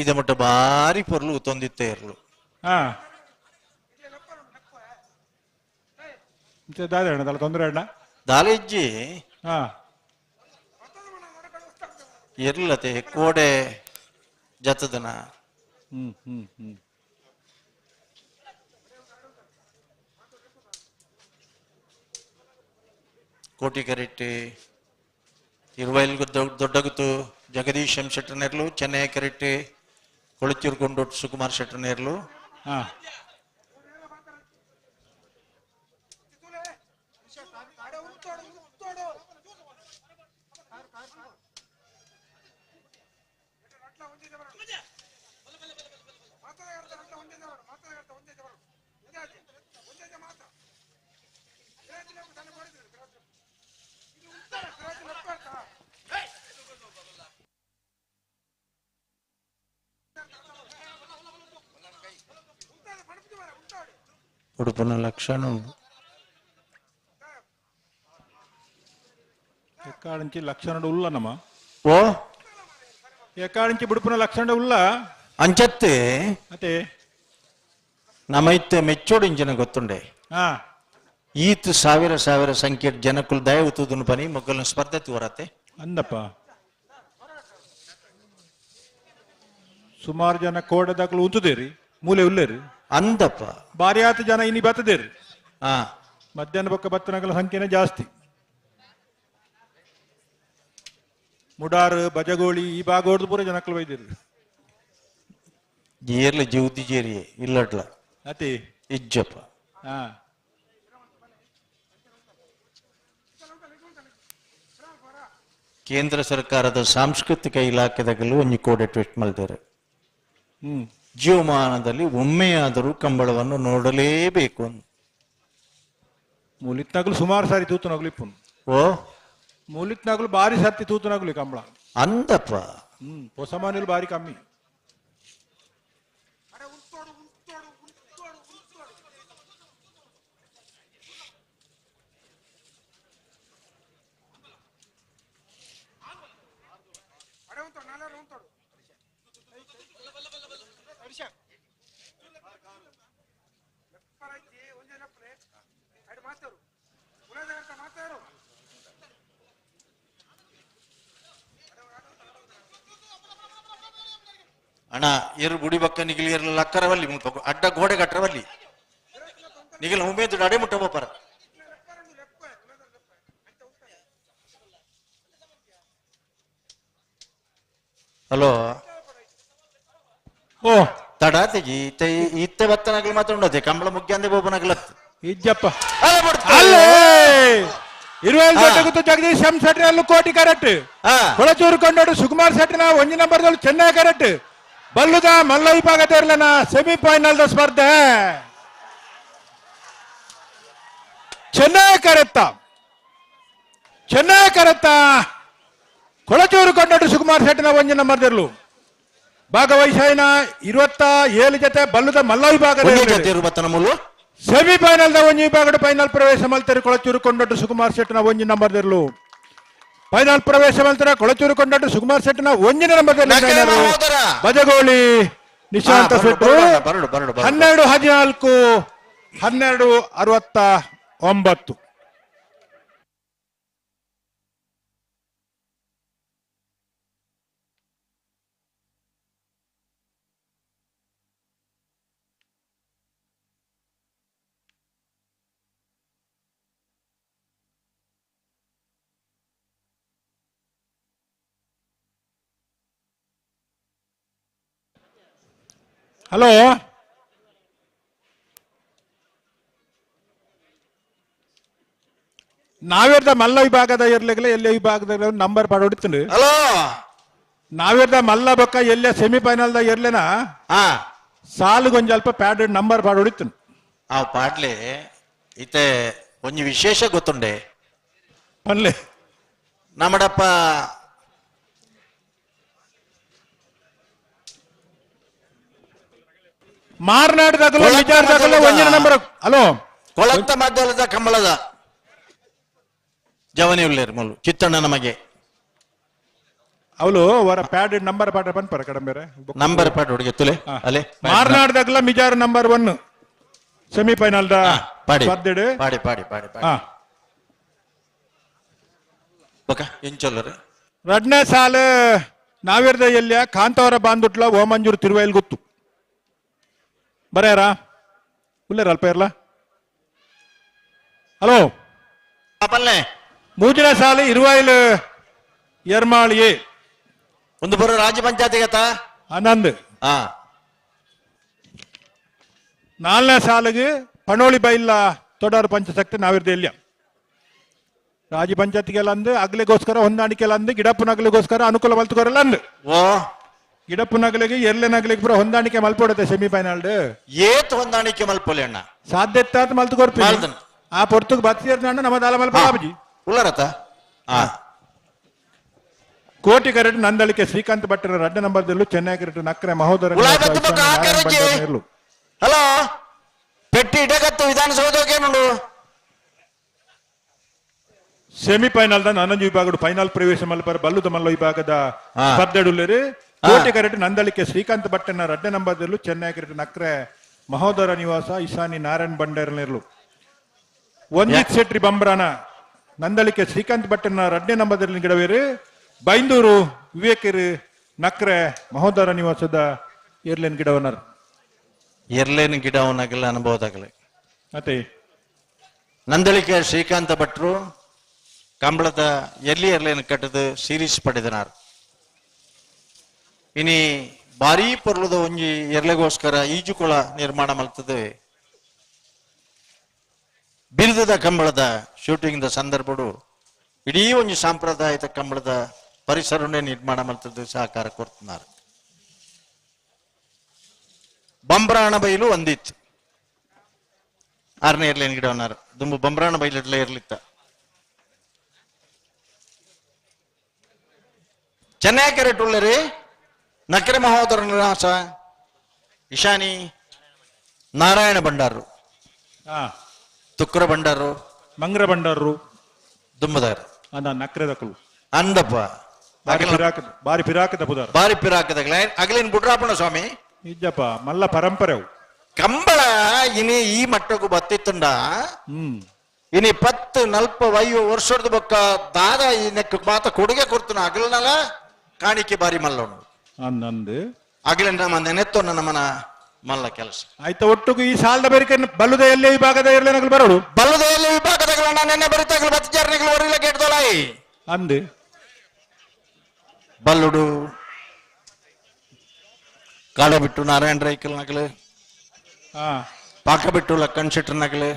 ಇದ ಮಟ್ಟ ಬಾರಿ ಪೊರ್ಲು ತೊಂದಿತ್ತೆ ಇರ್ಲು. ದಾದ ಅಣ್ಣ ದಾಲ ತೊಂದರೆ ಅಣ್ಣ. ದಾಲೆಜ್ಜಿ. ಇರ್ಲತೆ ಕೋಡೆ. ಜತದನ. ಹ್ಮ್ ಹ್ಮ್ ಹ್ಮ್ ಕೋಟಿ ಕರೆಟ್ಟಿ ಇರುವೈಲ್ ದೊಡ್ಡಗುತ್ತು ಜಗದೀಶ್ ಎಂ ಶೆಟ್ಟರ್ನೇರ್ಲು, ಚೆನ್ನೈ ಕರೆಟ್ಟಿ ಕೊಳಚೂರು ಕೊಂಡೋಟ್ ಸುಕುಮಾರ್ ಶೆಟ್ಟರ್ನೇರ್ಲು. ಹಾ ಉಡುಪನ ಲಕ್ಷಣ ಉಂಡು. ಎಕ್ಕಾಡಂಚಿ ಲಕ್ಷಣ ಉಲ್ಲ ನಮ್ಮ. ಓ. ಎಕ್ಕಾಡಂಚಿ ಬುಡುಪುನ ಲಕ್ಷಣ ಉಲ್ಲ. ಅಂಚತ್ತೆ. ಅತೆ. ನಮೈತೆ ಮೆಚ್ಚೋಡು ಇಂಚಿನ ಗೊತ್ತುಂಡೆ. ಹಾ. ಈತ್ ಸಾವಿರ ಸಾವಿರ ಸಂಖ್ಯೆ ಜನಕ್ಕುಲ್ ದಯ ಉತ್ತುದನು ಪನಿ ಮೊಗ್ಗಲ್ನ ಸ್ಪರ್ಧೆ ತೂರತ್ತೆ. ಅಂದಪ್ಪ, ಸುಮಾರು ಜನ ಕೋಡದಾಕಲು ಉಂತುದೇರಿ, ಮೂಲೆ ಉಲ್ಲೇರಿ. ಅಂದಪ್ಪ. ಬಾರಿ ಆತ ಜನ ಇನಿ ಬತ್ತದೇರಿ. ಹಾ. ಮಧ್ಯಾಹ್ನ ಬೊಕ್ಕ ಬತ್ತನಗಲ ಸಂಖ್ಯೆನೇ ಜಾಸ್ತಿ. ಮುಡಾರು ಬಜಗೋಳಿ ಈ ಭಾಗ ಹೊಡೆದು ಪೂರ ಜನಕ್ಕಲು ಬೈದಿರಿ. ಏರ್ಲ ಜೀವತಿ ಜೇರಿ ಇಲ್ಲಡ್ಲ. ಅತಿ. ಇಜ್ಜಪ್ಪ. ಹಾ. ಕೇಂದ್ರ ಸರ್ಕಾರದ ಸಾಂಸ್ಕೃತಿಕ ಇಲಾಖೆದಾಗಲೂ ಒಂಜಿ ಕೋಡೆ ಟ್ವೀಟ್ ಮಾಡಿದ್ದಾರೆ. ಜೀವಮಾನದಲ್ಲಿ ಒಮ್ಮೆಯಾದರೂ ಕಂಬಳವನ್ನು ನೋಡಲೇಬೇಕು ಅಂತ. ಮೂಲಿತ್ನಾಗಲು ಸುಮಾರು ಸಾರಿ ತೂತುನಗಲು ಇಪ್ಪುನು. ಓ. ಮೂಲಿತ್ನಾಗಲು ಬಾರಿ ಸರ್ತಿ ತೂತುನಗಲು ಕಂಬಳ. ಅಂದಪ್ಪ. ಹೊಸ ಮನೇಲಿ ಬಾರಿ ಕಮ್ಮಿ. ಅಣ್ಣ, ಎರು ಗುಡಿ ಬಕ್ಕ ನಿಗಿಲ್ ಎರ್ಲ ಲಕ್ಕರವಲ್ಲಿ ಮುಲ್ಪ ಅಡ್ಡ ಗೋಡೆ ಕಟ್ಟರವಲ್ಲಿ ನಿಗಿಲ್ ಉಮೇದು ಅಡೆ ಮುಟ್ಟ ಬೋಪರ. ಹಲೋ. ಓ. ತಡಾತೆಜಿ ಇತ್ತೆ ಇತ್ತೆ ಬತ್ತನಾಗಲಿ ಮಾತ್ರ ಉಂಡತೆ ಕಂಬಳ ಮುಖ್ಯ ಅಂದೆ ಬೋಪನಾಗಲತ್ತು. ಇಜ್ಜಪ್ಪ, ಅಲ್ಲೇ ಇರುವೈಲ್ ದೊಡ್ಡ ಜಗದೀಶ್ ಎಂ ಶೆಟ್ಟಿ ಅಲ್ಲೂ ಕೋಟಿ ಕರೆಕ್ಟ್. ಹಾ. ಕೊಳಚೂರು ಕೊಂಡೋಡು ಸುಕುಮಾರ್ ಶೆಟ್ಟಿನ ಒಂಜಿ ನಂಬರ್ದಲ್ಲಿ ಚೆನ್ನೈ ಕರೆಕ್ಟ್. ಬಲ್ಲುದ ಮಲ್ಲ ವಿಭಾಗದ ಸೆಮಿಫೈನಲ್ the ಸ್ಪರ್ಧೆ. ಚೆನ್ನೈ ಕರೆತ್ತ, ಚೆನ್ನೈ ಕರೆತ್ತ ಕೊಳಚೂರು ಕೊಂಡೋಡು ಸುಕುಮಾರ್ ಶೆಟ್ಟಿನ ಒಂಜಿ ನಂಬರ್ದಿರ್ಲು. ಭಾಗವಹಿಸಾಯಿನ 27 ಜೊತೆ ಬಲ್ಲುದ ಮಲ್ಲ ವಿಭಾಗದ ಒಂಜೇ ಜೊತೆ ಇರು ಬತ್ತನ ಮೂಲು. ಸೆಮಿಫೈನಲ್ the ಒಂಜಿ ವಿಭಾಗದ ಫೈನಲ್ ಪ್ರವೇಶ ಮಲ್ತೆರು ಕೊಳಚೂರು ಕೊಂಡೊಟ್ಟು ಸುಕುಮಾರ್ ಶೆಟ್ಟಿನ ಒಂಜಿ ನಂಬರ್ ದಿರ್ಲು. ಫೈನಲ್ ಪ್ರವೇಶ ಮಲ್ತರ ಕೊಳಚೂರು ಕೊಂಡೊಟ್ಟು ಸುಕುಮಾರ್ ಶೆಟ್ಟಿನ ಒಂಜಿನ ನಂಬರ್. ನಕಲ ಹೋದರ. ಬಜಗೋಳಿ ನಿಶಾಂತ ಹಾ, ಬರಡು, ಶೆಟ್ಟು. ಬರಡು, ಬರಡು, ಬರಡು, ಬರಡು. 12-14, 12-69. ಹಲೋ, ನಾವೇರ್ದ ಮಲ್ಲ ವಿಭಾಗದ ಇರ್ಲಿಲ್ಲ, ಎಲ್ಲೇ ವಿಭಾಗದ ನಂಬರ್ ಪಾಡ ಹೊಡಿತೀನಿ. ಹಲೋ. ನಾವೇರ್ದ ಮಲ್ಲ ಬೊಕ್ಕ ಎಲ್ಲೇ ಸೆಮಿಫೈನಲ್ the ಇರ್ಲೇನಾ? ಹಾ. ಸಾಲುಗೊಂಜ್ ಅಲ್ಪ ಪ್ಯಾಡ್ ನಂಬರ್ ಪಾಡ ಹೊಡಿತೀನಿ. ಆ ಪಾಡ್ಲೆ ಇತ್ತೆ ಒಂಜಿ ವಿಶೇಷ ಗೊತ್ತುಂಡೆ. ಪನ್ಲೆ. ನಮ್ಮಡಪ್ಪ ಮಾರ್ನಾಡ್ದಾಗಲೂ ಕೊಳತ್ತ ನಿಜಾರ್ದಾಗಲೂ ಮಧ್ಯದ- ಒಂಜಿನ ನಂಬರ್. ಹಲೋ. ಕೊಳತ್ತ ಮಧ್ಯದ ಕಂಬಳದ ಜವನಿ ಉಲ್ಲೇರು ಮುಲ್ಲು ಚಿತ್ತಣ್ಣ ನಮಗೆ. ಅವಳು ಅವರ ಪ್ಯಾಡ್ ನಂಬರ್ ಪಾಡ ಪನ್ಪರ ಕಡಂಬೇರೆ. ನಂಬರ್ ಪಾಡ್ ಹುಡುಗಿ ತುಲೆ ಅಲೆ. ಮಾರ್ನಾಡ್ದಾಗಲ ಮಿಜಾರ್ number 1 semifinal the ಹಾ, ಪಾಡಿ. ಸ್ಪರ್ಧೆಡ್. ಪಾಡಿ ಪಾಡಿ ಪಾಡಿ ಪಾಡಿ. ಹಾ. ಬೊಕ ಎಂಚೊಲ್ಲರು? ರಡ್ನೇ ಸಾಲು. ನಾವೇರ್ದ ಎಲ್ಲಿಯ ಕಾಂತಾವರ ಬಾಂದುಟ್ಲ ಓಮಂಜೂರು ತಿರುವೈಲ್ ಗೊತ್ತು ಬರೆಯಾರಾ ಉಲ್ಲೇರ ಅಲ್ಪ ಇರ್ಲ. ಹಲೋ. ಪಲ್ಲೆ. ಮೂಜಿನ ಸಾಲು ಇರುವಾಯಿಲ್ ಎರ್ಮಾಳ್ ಎ. ಒಂದು ಬರೋ ರಾಜ್ಯ ಪಂಚಾಯತಿಗತ್ತ. ಆನಂದ್. ಹಾ. ನಾಲ್ನೇ ಸಾಲಿಗೆ ಪಣೋಳಿ ಬೈಲ ತೊಡಾರು ಪಂಚಶಕ್ತಿ ನಾವಿರ್ದ ಎಲ್ಲಿಯ ರಾಜ್ಯ ಪಂಚಾಯತ್ಗೆಲ್ಲ ಅಂದು ಅಗ್ಲಿಗೋಸ್ಕರ ಹೊಂದಾಣಿಕೆ ಅಂದು ಗಿಡಪ್ಪನಗ್ಲಿಗೋಸ್ಕರ ಅನುಕೂಲ ಮಲ್ತುಕೋರಲ್ಲ ಅಂದು. ಓ. ಗಿಡಪ್ಪನಗಲಿಗೆ ಎರ್ಲೆನಗಲಿಗೆ ಪೂರ ಹೊಂದಾಣಿಕೆ ಮಲ್ಪೊಡತೆ ಸೆಮಿಫೈನಲ್. ಏತ್ ಹೊಂದಾಣಿಕೆ ಮಲ್ಪೊಲೆ ಅಣ್ಣ. ಸಾಧ್ಯತೆ ಅಂತ ಮಲ್ತುಕೊರ್ಪಿ. ಮಲ್ತನ. ಆ ಪೊರ್ತುಗ್ ಬತ್ತಿಯರ್ನ ನಮ್ಮ ದಾಲ ಮಲ್ಪ ಬಾಬುಜಿ. ಉಳ್ಳರತ ಹಾ. ಕೋಟಿ ಕರೆಟ್ ನಂದಳಿಕೆ ಶ್ರೀಕಾಂತ್ ಭಟ್ಟರ ರಡ್ಡ ನಂಬರ್ದಲ್ಲೂ ಚೆನ್ನೈ ಕರೆಟ್ ನಕ್ರೆ ಮಹೋದರ. ಉಳಾಯಿ ಬತ್ತು ಬೊಕ್ಕ ಆ ಕರೆಜಿ. ಹಲೋ, ಪೆಟ್ಟಿ ಇಡಗತ್ತು ವಿಧಾನಸೌಧಕ್ಕೆ ನೋಡು. ಸೆಮಿಫೈನಲ್ the ನಾನಂಜು ವಿಭಾಗಡು final ಪ್ರವೇಶ ಮಲ್ಪರ ಬಲ್ಲುದ ಮಲ್ಲ ವಿಭಾಗದ ಹಾ. ಸ್ಪರ್ಧೆಡುಲ್ಲೇರು. ಕೋಟಿ ಕರೆಟ್ ನಂದಳಿಕೆ ಶ್ರೀಕಾಂತ್ ಭಟ್ಟನ ರಡ್ಡ ನಂಬರ್ದಲ್ಲೂ ಚೆನ್ನೈ ಕರೆಟ್ ನಕ್ರೆ ಮಹೋದರ ನಿವಾಸ ಇಶಾನಿ ನಾರಾಯಣ್ ಬಂಡೇರ್ನೇರ್ಲು. ವಂಜಿತ್ ಶೆಟ್ಟಿ ಬಂಬ್ರಾನ ನಂದಳಿಕೆ ಶ್ರೀಕಾಂತ್ ಭಟ್ಟನ ರಡ್ಡನೇ ನಂಬರ್ದಲ್ಲಿ ಗಿಡವೇರು ಬೈಂದೂರು ವಿವೇಕರು ನಕ್ರೆ ಮಹೋದರ ನಿವಾಸದ ಏರ್ಲೇನ್ ಗಿಡವನರ್. ಎರ್ಲೇನು ಗಿಡ ಅವನಾಗಲ್ಲ ಅನುಭವದಾಗಲಿ. ಮತ್ತೆ. ನಂದಳಿಕೆ ಶ್ರೀಕಾಂತ ಭಟ್ರು ಕಂಬಳದ ಎಲ್ಲಿ ಎರ್ಲೇನು ಕಟ್ಟದ ಸೀರೀಸ್ ಪಡೆದನಾರ್. ಇನಿ ಭಾರೀ ಪೊರ್ಲದ ಒಂಜಿ ಎರ್ಲೆಗೋಸ್ಕರ ಈಜುಕೊಳ ನಿರ್ಮಾಣ ಮಲ್ತದೆ. ಬಿರುದದ ಕಂಬಳದ ಶೂಟಿಂಗ್ the ಸಂದರ್ಭಡು ಇಡೀ ಒಂಜಿ ಸಾಂಪ್ರದಾಯಿಕ ಕಂಬಳದ ಪರಿಸರವನ್ನೇ ನಿರ್ಮಾಣ ಮಲ್ತದ್ದು ಸಹಕಾರ ಕೊಡ್తున్నారు. ಬಂಬ್ರಾಣ ಬೈಲು ಒಂದಿತ್ತು ಆರನೇ ಇರ್ಲೇನು ಗಿಡವನ್ನಾರು ದುಂಬು ಬಂಬ್ರಾಣ ಬೈಲಿಡ್ಲೇ ಇರ್ಲಿತ್ತ. ಚೆನ್ನೈ ಕೆರೆಟುಳ್ಳರಿ ನಕರೆ ಮಹೋದರ ನಿವಾಸ ಇಶಾನಿ ನಾರಾಯಣ ಭಂಡಾರು. ಹಾ. ತುಕ್ಕರ ಭಂಡಾರು. ಮಂಗ್ರ ಬಂಡಾರರು. ದುಂಬದಾರ. ಅಂದ ನಕ್ರೆದಕಲು. ಅಂದಪ್ಪ. ಬಾರಿ ಪಿರಾಕದ ಬಾರಿ ಪಿರಾಕದ ಪುದಾರ್. ಬಾರಿ ಪಿರಾಕದಾಗಲ ಅಗಲೇನು ಬುಡ್ರಾಪಣ ಸ್ವಾಮಿ. ಇಜ್ಜಪ್ಪ ಮಲ್ಲ ಪರಂಪರೆ ಅವು. ಕಂಬಳ ಇನಿ ಈ ಮಟ್ಟಕ್ಕೂ ಬತ್ತಿತ್ತುಂಡ. ಇನಿ 10 ನಲ್ಪ 50 ವರ್ಷದ ಬೊಕ್ಕ ದಾದ ಈ ನೆಕ್ ಮಾತ ಕೊಡುಗೆ ಕೊಡ್ತಾನ ಅಗಲನಲ ಕಾಣಿಕೆ ಬಾರಿ ಮಲ್ಲವನು. ಅಂದಂದು. ಅಗಲ ನಮ್ಮ ನೆನೆತ್ತೊನ್ನ ನಮ್ಮನ ಮಲ್ಲ ಕೆಲಸ. ಆಯ್ತ ಒಟ್ಟುಗು ಈ ಸಾಲದ ಬೇರಿಕೆ ಬಲ್ಲುದ ಎಲ್ಲೇ ವಿಭಾಗದ ಇರ್ಲೇನಗಲು ಬರೋಡು. ಬಲ್ಲದೆಯಲ್ಲಿ ವಿಭಾಗದಗಳನ್ನ ನೆನ್ನೆ ಬರಿತಾಗಲು ಬತ್ತಿಚಾರನಿಗಳು ಹೊರಿಲ್ಲ ಕೇಳ್ದೊಲಾಯಿ. ಅಂದು. ಬಲ್ಲುಡು ಕಾಡ ಬಿಟ್ಟು ನಾರಾಯಣ ರೈಕಲ್ ನಗಲು. ಹಾ. ಪಾಕ ಬಿಟ್ಟು ಲಕ್ಕನ್ ಶೆಟ್ಟರ್ ನಗಲು.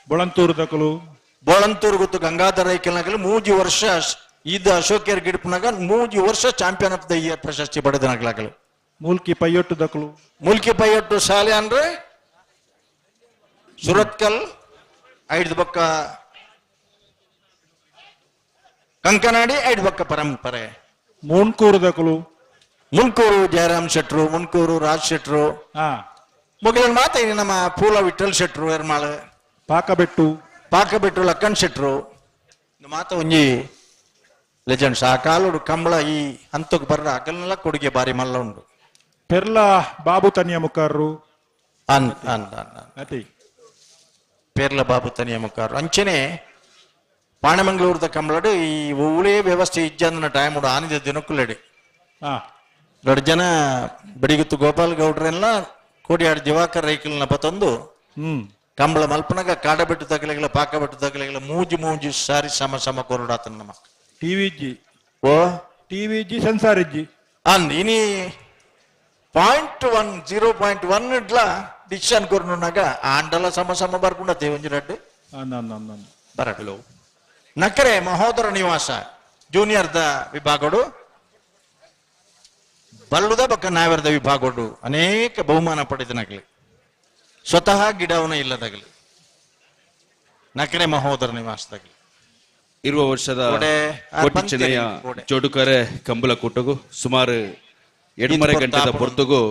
ಬೊಳಂತೂರು ದಕಲು. ಬೋಳಂತೂರು ಗೊತ್ತು ಗಂಗಾಧರ ರೈಕಲ್ ನಗಲು ಮೂಜಿ ವರ್ಷ ಇದ್ದ ಅಶೋಕೇರ್ ಗಿಡಪನಾಗ ಮೂಜಿ ವರ್ಷ champion of the year ಪ್ರಶಸ್ತಿ ಪಡೆದ ನಗಲಾಗಲು. ಮೂಲ್ಕಿ ಪೈಯೊಟ್ಟು ದಕಲು. ಮುಲ್ಕಿ ಪೈಯೊಟ್ಟು ಶಾಲೆ ಅಂದ್ರೆ ಸುರತ್ಕಲ್ ಐದು ಬಕ್ಕ ಕಂಕನಾಡಿ ಐದು ಬಕ್ಕ ಪರಂಪರೆ. ಮೂಣ್ಕೂರು ದಕಲು. ಮುನ್ಕೂರು ಜಯರಾಮ್ ಶೆಟ್ರು, ಮುನ್ಕೂರು ರಾಜ್ ಶೆಟ್ರು. ಹಾ. ಮುಗಿಲಿನ ಮಾತ ನಮ್ಮ ಪೂಲ ವಿಠಲ್ ಶೆಟ್ರು ಎರ್ಮಾಳು. ಪಾಕಬೆಟ್ಟು. ಪಾಕಬೆಟ್ಟು ಲಕ್ಕನ್ ಶೆಟ್ರು ಮಾತ ಒಂಜಿ ಲೆಜೆಂಡ್ಸ್. ಆ ಕಾಲುಡು ಕಂಬಳ ಈ ಹಂತಕ್ಕೆ ಬರ್ರ ಅಗಲ್ನೆಲ್ಲ ಕೊಡುಗೆ ಬಾರಿ ಮಲ್ಲ ಉಂಡು. ಪೆರ್ಲ ಬಾಬು ತನಿಯ ಮುಖಾರರು. ಅನ್ ಅನ್ ಅನ್ ಅನ್. ಅತಿ. ಪೇರ್ಲ ಬಾಬು ತನಿಯ ಮುಖಾರು ಅಂಚನೆ ಪಾಣಮಂಗಳೂರದ ಕಂಬಳಡು ಈ ಒಳ್ಳೆ ವ್ಯವಸ್ಥೆ ಇಜ್ಜಂದನ ಟೈಮ್ ಉಂಡು ಆನಿದ ದಿನಕ್ಕುಲೆಡಿ. ಹಾ. ದೊಡ್ಡ ಜನ ಬಡಿಗುತ್ತು ಗೋಪಾಲ್ ಗೌಡ್ರೆಲ್ಲ ಕೋಡಿಯಾಡ್ ದಿವಾಕರ್ ರೈಕಲ್ನ ಪತೊಂದು ಕಂಬಳ ಮಲ್ಪನಗ ಕಾಡಬೆಟ್ಟು ತಗಲೆಗಳ ಪಾಕಬೆಟ್ಟು ತಗಲೆಗಳ ಮೂಜಿ ಮೂಜಿ ಸಾರಿ ಸಮ ಸಮ ಕೊರಡಾತನ ನಮ್ಮ. ಟಿವಿ ಇಜ್ಜಿ. ಓ. ಟಿವಿ ಇಜ್ಜಿ, ಸೆನ್ಸಾರ್ ಇಜ್ಜಿ. ಅಂದ್ ಇನಿ 0.1 0.1 ಇಡ್ಲ ಡಿಸಿಷನ್ ಕೊರ್ನುನಾಗ ಆಂಡಲ ಸಮ ಸಮ ಬರ್ಪುಂಡತೆ ಒಂಜಿ ರಡ್ಡು. ಅಂದ ಅಂದ ಅಂದ ಅಂದ. ಬರಡು ನಕರೆ ಮಹೋದರ ನಿವಾಸ ಜೂನಿಯರ್ the ವಿಭಾಗಡು ಬಲ್ಲುದ ಬಕ್ಕ ನಾವರದ ವಿಭಾಗಡು ಅನೇಕ ಬಹುಮಾನ ಪಡೆದನಗಲಿ ಸ್ವತಃ ಗಿಡವನ ಇಲ್ಲದಗಲಿ ನಕರೆ ಮಹೋದರ ನಿವಾಸದಾಗಲಿ. ಇರುವ ವರ್ಷದ ಕೋಡೆ, ಆ ಕೋಟಿ ಪಂಕ್ತಿ ಚೆನ್ನಯ್ಯ ಕೋಡೆ. ಜೋಡುಕರೆ ಕಂಬಳ ಕೂಟಗು ಸುಮಾರು 2.5 ಇದು ಗಂಟೆದ ಪ್ರತಾಪ. ಹೊರತುಗು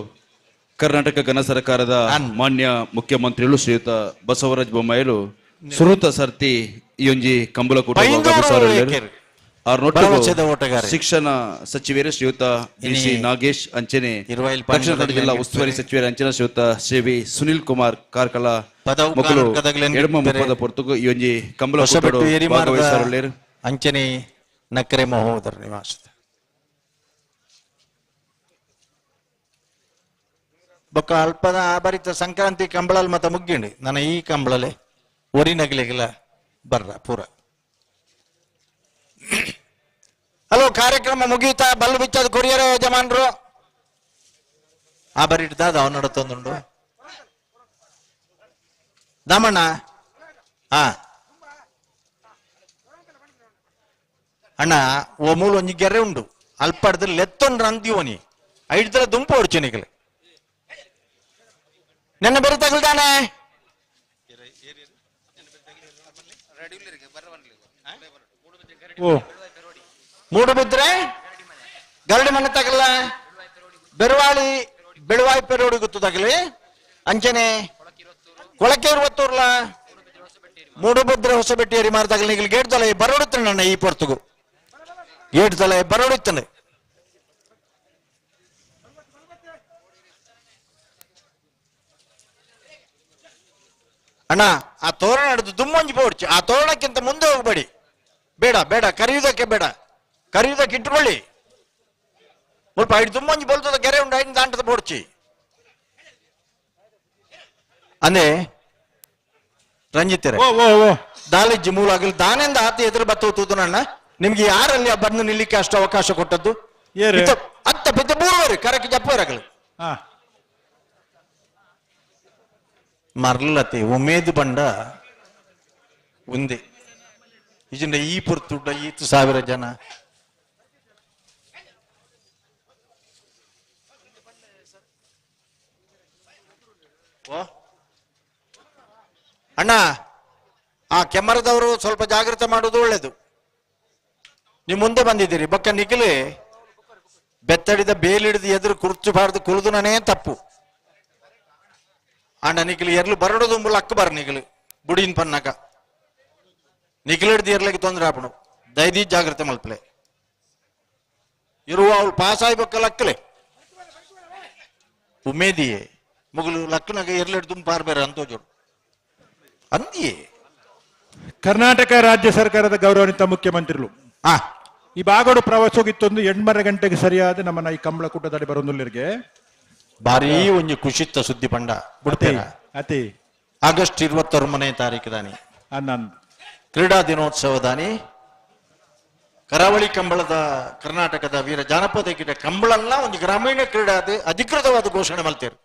ಕರ್ನಾಟಕ ಘನ ಸರ್ಕಾರದ ಅನ್. ಮಾನ್ಯ ಮುಖ್ಯಮಂತ್ರಿಗಳು ಶ್ರೀಯುತ ಬಸವರಾಜ ಬೊಮ್ಮಾಯಿಲು ಸುರುತ ಸರ್ತಿ ಈ ಒಂಜಿ ಕಂಬಳ ಕೂಟ ಬೈಂದೂರು ಲೇಖರು. ಭರವಸೆದ ಓಟಗಾರೆ. ಶಿಕ್ಷಣ ಸಚಿವರು ಶ್ರೀಯುತ ಬಿ ಸಿ ಇನಿ ನಾಗೇಶ್ ಅಂಚನೆ ಇರುವೈಲ್ ದಕ್ಷಿಣ ಕನ್ನಡ ಜಿಲ್ಲಾ ಪಾಂಡವರ ಉಸ್ತುವಾರಿ ಸಚಿವರು ಅಂಚನೆ ಶ್ರೀಯುತ ಶ್ರೀ ವಿ ಸುನಿಲ್ ಕುಮಾರ್ ಕಾರ್ಕಳ ಪದವು ಮೊಕಲು ಕದಗಲೆನ್ ಎಡಮ ಬೇರೆ. ಮುಪ್ಪದ ಪೊರ್ತುಗು ಈ ಒಂಜಿ ಕಂಬಳ ಹೊಸಬೆಟ್ಟು ಕೂಟಡು ಎರಿಮಾರ್ದ ಭಾಗವಹಿಸರುಳ್ಳೇರು. ಅಂಚನೆ ನಕರೆ ಮಹೋದರ ನಿವಾಸದ. ಬೊಕ್ಕ ಅಲ್ಪದ ಬರಿತ ಸಂಕ್ರಾಂತಿ ಕಂಬಳಲ್ ಮತ ಮುಗ್ಗಿಂಡಿ ನನ್ನ ಈ ಕಂಬಳಲೆ ಒರಿನಗಲಿಗೆಲ್ಲ ಬರ್ರ ಪೂರ. ಹಲೋ, ಕಾರ್ಯಕ್ರಮ ಮುಗೀತಾ? ಬಲ್ಲು ಬಿಚ್ಚದ ಕೊರಿಯರ ಯಜಮಾನ್ರು ಆ ಬರಿಡ್ದ ಅವ ನಡತೊಂದುಂಡು ದಾಮಣ್ಣ. ಹಾ ಅಣ್ಣ, ಓ ಮೂಲು ಒಂಜಿ ಗೆರೆ ಉಂಡು, ಅಲ್ಪಡ್ದು ಲೆತ್ತೊಂಡ್ರ ಅಂತೀವನಿ ಐಡ್ದಲ ದುಂಪು ಹೊಡ್ಚು ನಿಗಲು ನೆನ್ನ ಬೇರೆ ತಗಲ್ದಾನೆ. ಓ ಮೂಡು ಬಿದ್ರೆ ಗರಡಿ ಮನೆ ತಗಲ್ಲ, ಬೆರವಾಳಿ ಬೆಳುವಾಯಿ ಪೆರೋಡಿ ಗೊತ್ತು ತಗಲಿ, ಅಂಚನೆ ಕೊಳಕೆ ಇರುವತ್ತೂರ್ಲ ಮೂಡುಬಿದ್ರೆ ಹೊಸಬೆಟ್ಟಿಯರಿ ಮಾರ ತಗಲಿ. ನಿಗಲು ಗೇಟ್ ತಲೆ ಬರೋಡುತ್ತಾನೆ ನನ್ನ ಈ ಪೊರ್ತುಗು ಗೇಟ್ ತಲೆ ಬರೋಡುತ್ತಾನೆ. ಅಣ್ಣ, ಆ ತೋರಣ ಹಿಡಿದು ದುಮ್ಮೊಂಜಿ ಪೋಡ್ಚಿ, ಆ ತೋರಣಕ್ಕಿಂತ ಮುಂದೆ ಹೋಗ್ಬೇಡಿ. ಬೇಡ ಬೇಡ, ಕರೆಯುವುದಕ್ಕೆ ಬೇಡ, ಕರೆಯುವುದಕ್ಕೆ ಇಟ್ಟುಕೊಳ್ಳಿ. ಸ್ವಲ್ಪ ಐದು ದುಮ್ಮೊಂಜಿ ಬೋಲ್ತದ ಕೆರೆ ಉಂಟು, ಐದು ದಾಂಟದ ಪೋಡ್ಚಿ. ಅಂದೆ ರಂಜಿತ್ ಓ ಓ ಓ ದಾಲಿಜ್ಜಿ ಮೂಲ ಆಗಲಿ ದಾನೆಂದ ಆತ ಎದುರು ಬತ್ತು ತೂದು. ಅಣ್ಣ, ನಿಮ್ಗೆ ಯಾರಲ್ಲಿ ಬಂದು ನಿಲ್ಲಿಕ್ಕೆ ಅಷ್ಟು ಅವಕಾಶ ಕೊಟ್ಟದ್ದು? ಏರು? ಅತ್ತ ಬಿದ್ದ ಮೂರುವರೆ ಕರಕ್ಕೆ ಜಪ್ಪರಗಲು. ಹಾ ಮರ್ಲತೆ ಉಮೇದು ಬಂಡ ಒಂದೇ ಇಜಿಂದ ಈ ಪುರ್ತುಡ್ಡ ಈತು ಸಾವಿರ ಜನ. ಓ ಅಣ್ಣ, ಆ ಕೆಮರದವರು ಸ್ವಲ್ಪ ಜಾಗ್ರತೆ ಮಾಡುವುದು ಒಳ್ಳೇದು. ನೀವು ಮುಂದೆ ಬಂದಿದ್ದೀರಿ, ಬೊಕ್ಕ ನಿಖಿಲಿ ಬೆತ್ತಡಿದ ಬೇಲಿಡಿದು ಎದುರು ಕುರ್ಚು ಬಾರ್ದು ಕುಳಿದು ನಾನೇ ತಪ್ಪು. ಅಣ್ಣ, ನಿಖಿಲ್ ಎರ್ಲು ಬರಡೋದು ಲಕ್ಕ ಬರ ನಿಖಿಲ್ ಬುಡಿನ್ ಪನ್ನಕ ನಿಖಿಲ್ ಹಿಡ್ದು ಎರ್ಲಿಕ್ಕೆ ತೊಂದರೆ ಆಪಣು. ದಯದಿ ಜಾಗ್ರತೆ ಮಲ್ಪಲೆ ಇರುವ ಅವಳು ಪಾಸ್ ಆಯ್ಬೇಕ ಲಕ್ಕಲೆ ಉಮೇದಿಯೇ ಮುಗುಲು ಲಕ್ಕನಾಗ ಎರ್ಲಿಡ್ ದುಂಪಾರ್ ಬೇರೆ ಅಂತೋಜೋಡು ಅಂದಿಯೇ. ಕರ್ನಾಟಕ ರಾಜ್ಯ ಸರ್ಕಾರದ ಗೌರವಾನ್ವಿತ ಮುಖ್ಯಮಂತ್ರಿಗಳು ಹಾ ಈ ಬಾಗೋಡು ಪ್ರವಾಸೋಗಿತ್ತೊಂದು ಎಂಟ್ಮರ ಗಂಟೆಗೆ ಸರಿಯಾದ ನಮ್ಮನ್ನ ಈ ಕಂಬಳ ಕೂಟದಡಿ ಬರೋದುಲ್ಲರಿಗೆ. ಭಾರೀ ಒಂಜಿ ಖುಷಿತ್ತ ಸುದ್ದಿ ಪಂಡ ಬಿಡ್ತೇನೆ. ಅತಿ ಆಗಸ್ಟ್ 29ನೇ ತಾರೀಕು ದಾನಿ ಅನ್ನಂದ್ ಕ್ರೀಡಾ ದಿನೋತ್ಸವದಾನಿ ಕರಾವಳಿ ಕಂಬಳದ ಕರ್ನಾಟಕದ ವೀರ ಜಾನಪದ ಗಿಡ ಕಂಬಳಲ್ಲ ಒಂದು ಗ್ರಾಮೀಣ ಕ್ರೀಡಾ ಅಧಿಕೃತವಾದ ಘೋಷಣೆ ಮಲ್ತೇರು.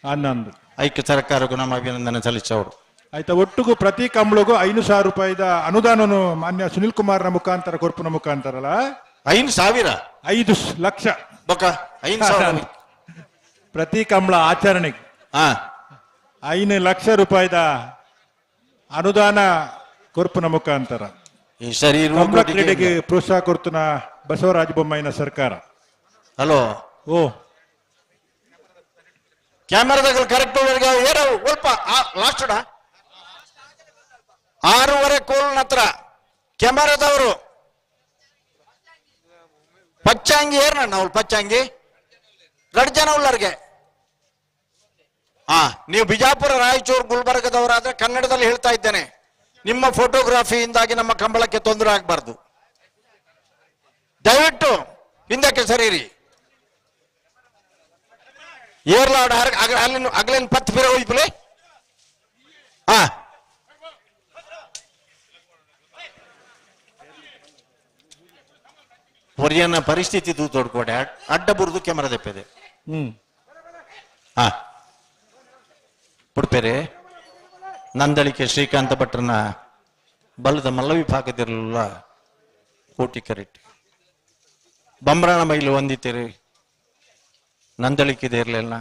ಅನ್ನಂದ್ ಐಕ್ಯ ಸರ್ಕಾರಕ್ಕೂ ನಮ್ಮ ಅಭಿನಂದನೆ ಸಲ್ಲಿಸವರು. ಆಯ್ತಾ, ಒಟ್ಟಿಗೂ ಪ್ರತಿ ಕಂಬಳಿಗೂ 5,000 ರೂಪಾಯಿದ ಅನುದಾನನು ಮಾನ್ಯ ಸುನಿಲ್ ಕುಮಾರ್ನ ಮುಖಾಂತರ ಕೊರ್ಪುನ ಮುಖಾಂತರಲ್ಲ. 5,000? 5 ಲಕ್ಷ. ಬೊಕ 5,000. ಪ್ರತಿ ಕಂಬಳ ಆಚರಣೆಗೆ ಹಾ 5 ಲಕ್ಷ ರೂಪಾಯಿದ ಅನುದಾನ ಕೊರ್ಪುನ ಮುಖಾಂತರ ಈ ಸರಿ ಇರುವ ಕಂಬಳ ಕೋಟಿಗೆ ಕ್ರೀಡೆಗೆ ಪ್ರೋತ್ಸಾಹ ಕೊಡ್ತನ ಬಸವರಾಜ ಬೊಮ್ಮಾಯಿನ ಸರ್ಕಾರ. ಹಲೋ. ಓ ಕ್ಯಾಮರಾದಾಗ ಕರೆಕ್ಟ್ ಏರೋ ಒಲ್ಪ ಲಾಸ್ಟ್ 6:30 ಕೋಲ್ನ ಹತ್ರ ಕ್ಯಾಮರಾದವರು ಪಚ್ಚಾಂಗಿ ಏರ್ನಣ್ಣ ಅವಳು ಪಚ್ಚಾಂಗಿ ಎರಡು ಜನ ಉಳ್ಳರ್ಗೆ. ಹಾ, ನೀವು ಬಿಜಾಪುರ ರಾಯಚೂರು ಗುಲ್ಬರ್ಗದವರಾದ್ರೆ ಕನ್ನಡದಲ್ಲಿ ಹೇಳ್ತಾ ಇದ್ದೇನೆ, ನಿಮ್ಮ ಫೋಟೋಗ್ರಫಿಯಿಂದಾಗಿ ನಮ್ಮ ಕಂಬಳಕ್ಕೆ ತೊಂದರೆ ಆಗಬಾರ್ದು. ದಯವಿಟ್ಟು ಹಿಂದಕ್ಕೆ ಸರಿರಿ. ಏರ್ಲಾಡ್ ಅಲ್ಲಿ ಅಗಲೇನು ಪತ್ತು ಪಿರ ಹೋಯ್ಪುಲೆ. ಹಾ ಹೊರಿಯನ ಪರಿಸ್ಥಿತಿ ತೂತೊಡ್ಕೊಡೆ ಅಡ್ಡ ಬುರ್ದು ಕ್ಯಾಮರಾ ದೆಪ್ಪದೆ. ಹ್ಮ್ ಹಾ ಪುಡ್ಪೇರೆ ನಂದಳಿಕೆ ಶ್ರೀಕಾಂತ ಭಟ್ರನ ಬಲದ ಮಲ್ಲ ವಿಭಾಗದಿರಲಿಲ್ಲ ಕೋಟಿ ಕರೆಕ್ಟ್ ಬಂಬ್ರಾಣ ಮೈಲು ಹೊಂದಿತ್ತೀರಿ ನಂದಳಿಕೆ ಇರಲಿಲ್ಲ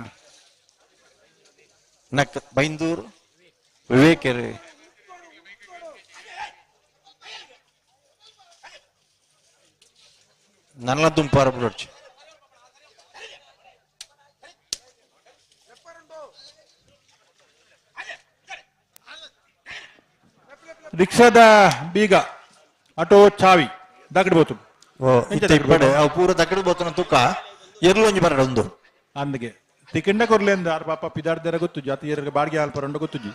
ನಕ್ ಬೈಂದೂರು ವಿವೇಕರಿ ನನ್ನ ದುಂಪಾರ ಬಿಡೋಡ್ಚಿ. ರಿಕ್ಷಾದ ಬೀಗ ಆಟೋ ಚಾವಿ ದಗಡ್ಬೋದು. ಓ ಇತ್ತೆ ಇಪ್ಪಡೆ ಅವು ಪೂರ ದಕ್ಕಡ ಬೋತನ ತುಕ್ಕ ಎರ್ಲು ಒಂಜಿ ಬರಡ ಒಂದು. ಅಂದ್ಗೆ ತಿಕಿಂಡ ಕೊರ್ಲೇಂದ ಆರ್ ಪಾಪ ಪಿದಾಡ್ದರ ಗೊತ್ತು ಜಾತಿ ಏರ್ಗೆ ಬಾಡಿಗೆ ಆಲ್ಪರಂಡ ಗೊತ್ತುಜಿ.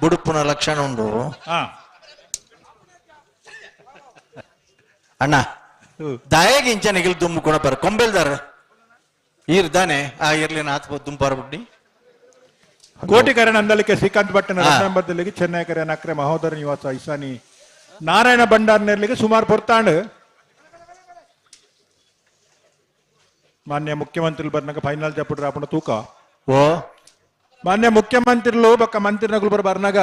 ಬುಡುಪುನ ಲಕ್ಷಣ ಉಂಡು. ಹಾ ಅಣ್ಣ, ದಾಯಗೆ ಇಂಚ ನಿಗಿಲ್ ದುಮ್ಮು ಕೊಣಪರ ಕೊಂಬೆಲ್ದಾರ ಈರ್ ದಾನೆ ಆ ಇರ್ಲಿನ ಆತ್ ದುಂಪಾರ ಬುಡ್ಡಿ. ಕೋಟಿಕರಣ ಅಂದಲಿಕ್ಕೆ ಶ್ರೀಕಾಂತ್ ಭಟ್ಟನ ರತ್ನಂಬರ್ದಲ್ಲಿಗೆ ಚೆನ್ನೈ ಕರೆ ನಕ್ರೆ ಮಹೋದರ ನಿವಾಸ ಇಸಾನಿ ನಾರಾಯಣ ಭಂಡಾರ್ ನೆರ್ಲಿಗೆ ಸುಮಾರು ಪೊರ್ತಾಂಡ್. ಮಾನ್ಯ ಮುಖ್ಯಮಂತ್ರಿలు ಬರ್ನಾಗ ಫೈನಲ್ ಜಪ್ಪುಡ್ರ ಅಪ್ಪಣ ತೂಕ. ಓ ಮಾನ್ಯ ಮುಖ್ಯಮಂತ್ರಿಲು ಬೊಕ್ಕ ಮಂತ್ರಿನಗುಲು ಬರ ಬರ್ನಾಗ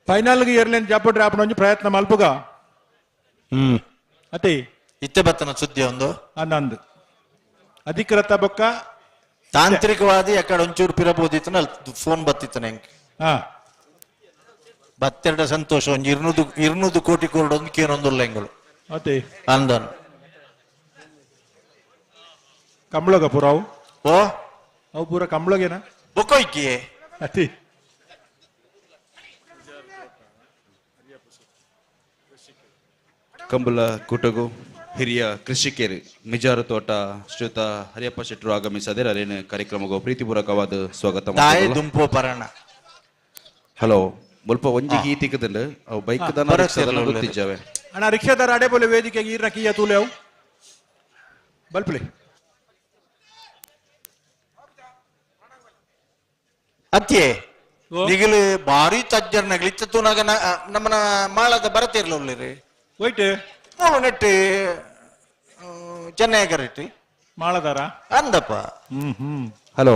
ಫೈನಲ್ ಗೆ ಏರ್ಲೇನ್ ಜಪ್ಪುಡ್ರ ಅಪ್ಪಣ ಒಂಜಿ ಪ್ರಯತ್ನ ಮಲ್ಪುಗ. ಅತಿ ಇತ್ತೆ ಬತ್ತನ ಸುದ್ದಿ ಒಂದು ಅಂದಂದು ಅಧಿಕೃತ ಬೊಕ್ಕ ತಾಂತ್ರಿಕವಾದಿ ಅಕಡೆ ಒಂಚೂರು ಪಿರಬೋದಿತ್ತು ಅಲ್ಲಿ ಫೋನ್ ಬತ್ತಿತ್ತು ನಂಗೆ. ಹಾ ಬತ್ತೆರಡ ಸಂತೋಷ ಒಂಜಿ 200 ಕೋಟಿ ಕೊರಡೊಂದು ಕೇನೊಂದುಲ್ಲ ಎಂಗಳು ಅತಿ ಅಂದನು. ಕಂಬಳಗ ಪೂರ ಅವು. ಓ ಅವು ಪೂರ ಕಂಬಳಗೇನ ಬೊಕ್ಕೊಯ್ಕಿಯೇ ಅತಿ. ಕಂಬಳ ಕೂಟಗು ಹಿರಿಯ ಕೃಷಿಕರು ಮಿಜಾರು ತೋಟ ಶ್ರೀಯುತ ಹರಿಯಪ್ಪ ಶೆಟ್ಟರು ಆಗಮಿಸದೆ ಅರೇನು ಕಾರ್ಯಕ್ರಮಗೂ ಪ್ರೀತಿಪೂರ್ವಕವಾದ ಸ್ವಾಗತ ತಾಯಿ ಮಾಡ್ತಿದ್ದಲ್ಲ. ದುಂಪೋ ಪರಣ. ಹಲೋ ಮುಲ್ಪ ಒಂಜಿ ಗೀತಿಕದಲ್ಲಿ ಅವು ಬೈಕ್ ದಾನ ಬರತ್ತೆ ರಿಕ್ಷಾದನ ಇರ್ಲಿಲ್ಲ. ಗೊತ್ತಿದ್ದಾವೆ. ಅಣ್ಣ ರಿಕ್ಷಾದಾರ ಅಡೆ ಬೋಲೆ ವೇದಿಕೆಗೆ ಈರ್ನ ಕೀಯ ತೂಲೆ ಅವು ಬಲ್ಪಲೆ. ಅತ್ಯೆ ಓ. ನಿಗಲು ಭಾರಿ ತಜ್ಜರ್ನಗಲು ಇತ್ತ ತೂನಾಗ ನಮ್ಮನ ಮಾಳದ ಬರತಿರ್ಲಿಲ್ಲ ಹೋಯ್ತು ಮೂಲು ನೆಟ್ಟು ಚೆನ್ನೈ ಕರೆಕ್ಟ್ ಮಾಳದಾರ ಅಂದಪ್ಪ. ಹ್ಮ್ ಹ್ಮ್ ಹಲೋ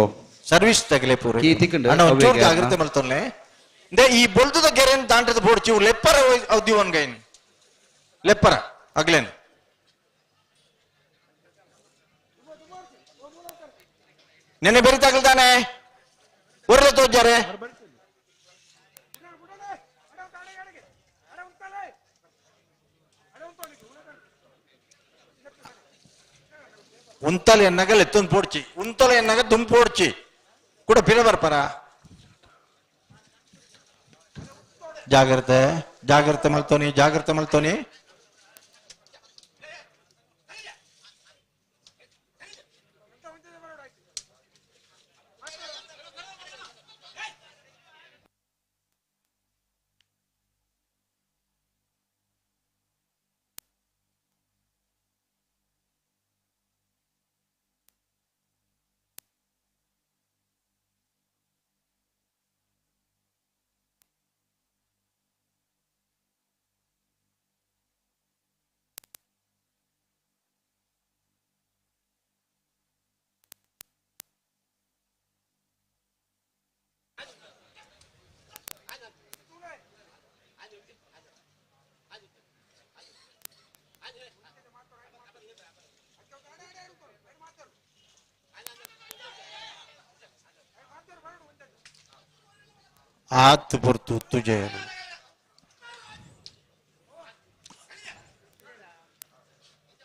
ಸರ್ವಿಸ್ ತಗಲೆ ಪೂರ ಕೀ ತಿಕ್ಕಂಡು ಅಣ್ಣ ಒಂಚೂರು ಅವೇಗೆ ಜಾಗ್ರತೆ ಮಲ್ತೊನ್ಲೆ ಇಂದೆ ಈ ಬೊಲ್ದುದ ಗೆರೆನ್ ದಾಂಟದ ಬೋಡ್ಚಿ ಲೆಪ್ಪರ ಅವ್ ಗೈನ್ ಲೆಪ್ಪರ ಅಗ್ಲೇನ್ ನೆನ್ನೆ ಬೇರೆ ತಗಲ್ತಾನೆ ಒರ್ಲೆ ತೋಜಾರೆ. ಉಂತಲೆ ಎನ್ನಗ ಲೆತ್ತೊಂದು ಪೋಡ್ಚಿ ಉಂತಲೆ ಎನ್ನಗ ದುಂಪೋಡ್ಚಿ ಕೂಡ ಪಿರ ಬರ್ಪರ. ಜಾಗ್ರತೆ ಜಾಗ್ರತೆ ಮಲ್ತೋನಿ ಜಾಗ್ರತೆ ಮಲ್ತೋನಿ. ಆತ್ ಪೊರ್ತು ತುಜೆ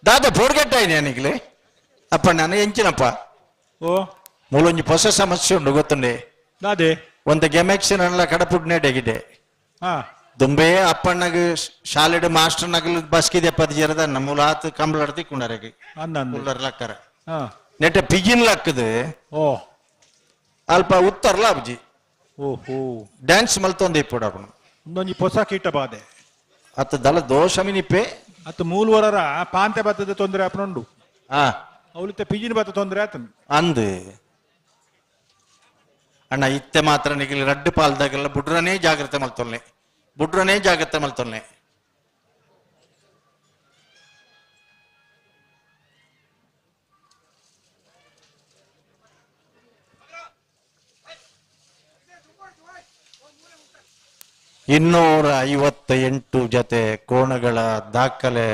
ದಾದ ಪೋರ್ಗೆಟ್ಟಾಯಿನಿ ಅಪ್ಪ ನಾನು ಎಂಚಿನಪ್ಪ. ಓ ಮೂಲೊಂಜಿ ಹೊಸ ಸಮಸ್ಯೆ ಉಂಡು ಗೊತ್ತುಂಡೆ. ದಾದೆ ಒಂತ ಗೆಮೆಕ್ಷನ್ ಅನ್ಲ ಕಡಪುಡ್ನೇಟೆಗಿದೆ ಹಾ ದುಂಬೆ ಅಪ್ಪಣ್ಣಗ್ ಶಾಲೆಡ್ ಮಾಸ್ಟರ್ ನಗಲು ಬಸ್ಕಿದೆ ಪದ ಜರದ ಮೂಲ ಆತ್ ಕಂಬಳಡ್ ತಿಕ್ಕೊಂಡಾರೆ ಅಂದ ಅಂದ ಉಲ್ಲರ್ ಲಕ್ಕರ ಹಾ ನೆಟ್ಟ ಪಿಜಿನ್ ಲಕ್ಕದು ಓ ಅಲ್ಪ ಉತ್ತರ್ಲ ಅಬ್ಜಿ ಓಹೋ ಡ್ಯಾನ್ಸ್ ಮಲ್ತೊಂದು ಇಪ್ಪುಡು ಅಪ್ಪಣ. ಒಂದೊಂಜಿ ಹೊಸ ಕೀಟ ಬಾದೆ ಅತ್ತ ದಲ ದೋಷ ಮಿನಿಪೆ ಅತ್ತ ಮೂಲ್ವರರ ಪಾಂತೆ ಬತ್ತದ ತೊಂದರೆ ಆಪನುಂಡು. ಆ ಅವಳಿತ ಪಿಜಿನ ಬತ್ತ ತೊಂದರೆ ಆತನು. ಅಂದು ಅಣ್ಣ ಇತ್ತೆ ಮಾತ್ರ ನಿಗಿಲ್ ರಡ್ಡು ಪಾಲ್ದಾಗೆಲ್ಲ ಬುಡ್ರನೇ ಜಾಗ್ರತೆ ಮಲ್ತೊಲ್ನೆ ಬುಡ್ರನೇ ಜಾಗ್ರತೆ ಮಲ್ತೊಲ್ನೆ. 258 ಜೊತೆ ಕೋಣಗಳ ದಾಖಲೆ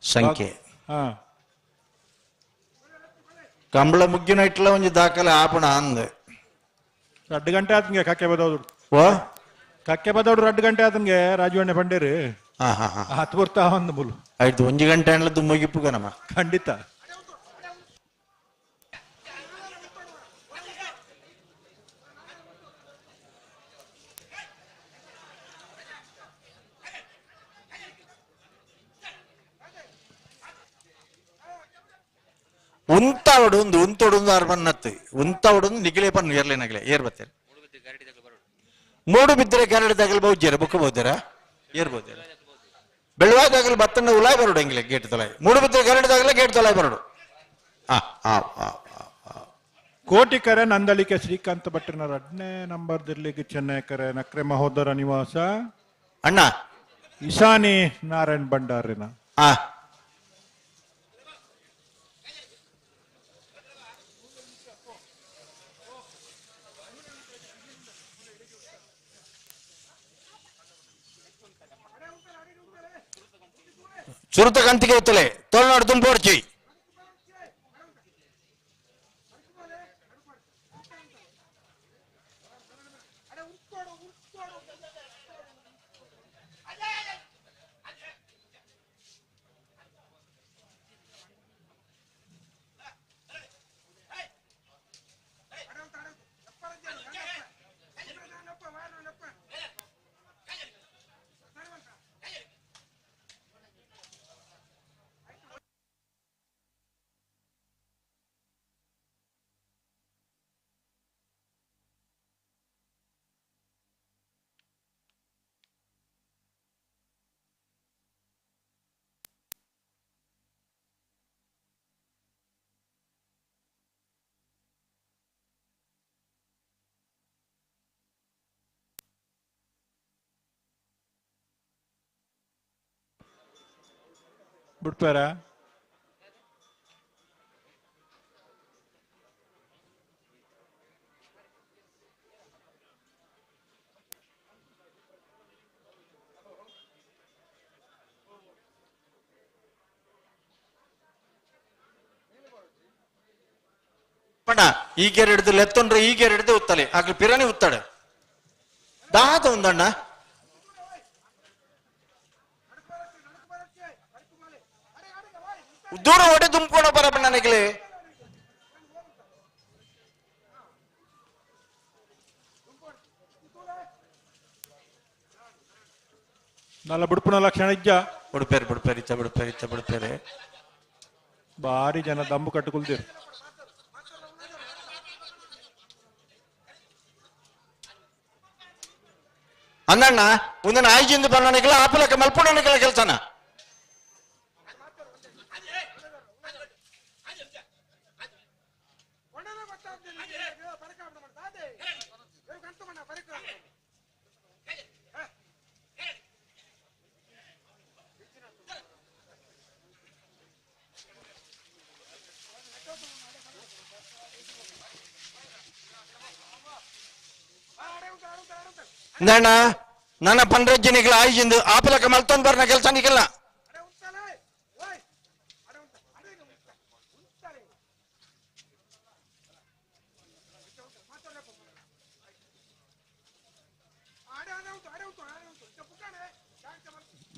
ಸಂಖ್ಯೆ. ಹಾ ಕಂಬಳ ಮುಗ್ಗಿನ ಇಟ್ಲ ಒಂಜಿ ದಾಖಲೆ ಆಪಣ ಅಂದ್. 2 ಗಂಟೆ ಆತನ್ಗೆ ಕಕ್ಕೆ ಬದೌದು. ಓ ಕಕ್ಕೆ ಬದೌಡು 2 ಗಂಟೆ ಆತನ್ಗೆ ರಾಜೀವಣ್ಣ ಪಂಡೇರು. ಹಾ ಹಾ ಹಾ ಹತ್ತು ಬರ್ತಾ ಒಂದು ಮುಲು. ಆಯ್ತು ಒಂಜಿ ಗಂಟೆ ಅಣ್ಣ ಮುಗಿಪುಗ ನಮ್ಮ. ಖಂಡಿತ. ಉಂತಾವಡು ಒಂದು ಉಂತೊಡು ಆರು ಬನ್ನತ್ತು ಉಂತಾವಡು ನಿಗಿಲೆ ಪನ್ನು ಏರ್ಲೆ ನಗಲೆ ಏರ್ ಬತ್ತೇರು ಮೂಡು ಬಿದ್ದರೆ ಗರಡಿ ತಗಲ್ ಬೌಜ್ಜರ ಬುಕ್ಕ ಬೋದ್ದೀರಾ ಏರ್ ಬೋದ್ದೀರ ಬೆಳವಾದಾಗಲು ಬತ್ತಣ್ಣ ಉಲಾಯ್ ಬರೋಡು ಎಂಗ್ಲೆ ಗೇಟ್ ತೊಲಾಯ್ ಮೂಡು ಬಿದ್ದರೆ ಗರಡಿ ತಗಲ ಗೇಟ್ ತೊಲಾಯ್ ಬರೋಡು. ಆ ಆ ಆ ಆ. Kotikare Nandalike Srikanth ಭಟ್ರನ 2ನೇ ನಂಬರ್ ದಿರ್ಲಿಗೆ ಚೆನ್ನೈಕರೆ ನಕ್ರೆ ಮಹೋದರ ನಿವಾಸ ಅಣ್ಣ ಇಶಾನಿ ನಾರಾಯಣ್ ಭಂಡಾರಿನ. ಆ ಸುರುತ ಕಂತಿಗೆ ಇತ್ತಲೆ ತೋಳ್ನಾಡು ತುಂಬೋಡ್ಚಿ. ಬಿಡ್ತಾರ ಪಣ ಈಗ ಹಿಡಿದು ಲೆತ್ತೊಂಡ್ರೆ ಈಗ ಹಿಡಿದು ಉತ್ತಲೆ ಆಗ್ಲಿ ಪಿರಾಣಿ ಉತ್ತಾಳೆ ದಾದ ಒಂದಣ್ಣ. ದೂರ ಒಡೆ ತುಂಬಿಕೊಂಡ ಬರಬಣ್ಣ ನನಗೆ. ನಲ್ಲ ಬಿಡ್ಪುನ ಲಕ್ಷಣ ಇಜ್ಜ. ಬಿಡ್ಪೇರೆ ಬಿಡ್ಪೇರೆ ಇಚ್ಚ ಬಿಡ್ಪೇರೆ ಇಚ್ಚ ಬಿಡ್ಪೇರೆ. ಭಾರಿ ಜನ ದಂಬು ಕಟ್ಟುಕೊಳ್ತೀರಿ. ಅಂದಣ್ಣ ಒಂದನ್ನ ಆಯ್ಜಿಂದ ಬಣ್ಣನಿಗೆಲ್ಲ ಆಪಲಕ್ಕ ಮಲ್ಪುಣನಿಗೆಲ್ಲ ಕೆಲಸನ. ಇಂದಣ್ಣ ನನ್ನ ಪಂಡ್ರಜ್ಜನಿಗಳ ಆಯ್ಜಿಂದು ಆಪಲಕ್ಕ ಮಲ್ತೊಂದು ಬರ್ನ ಕೆಲಸ ನಿಗಲ್ಲ.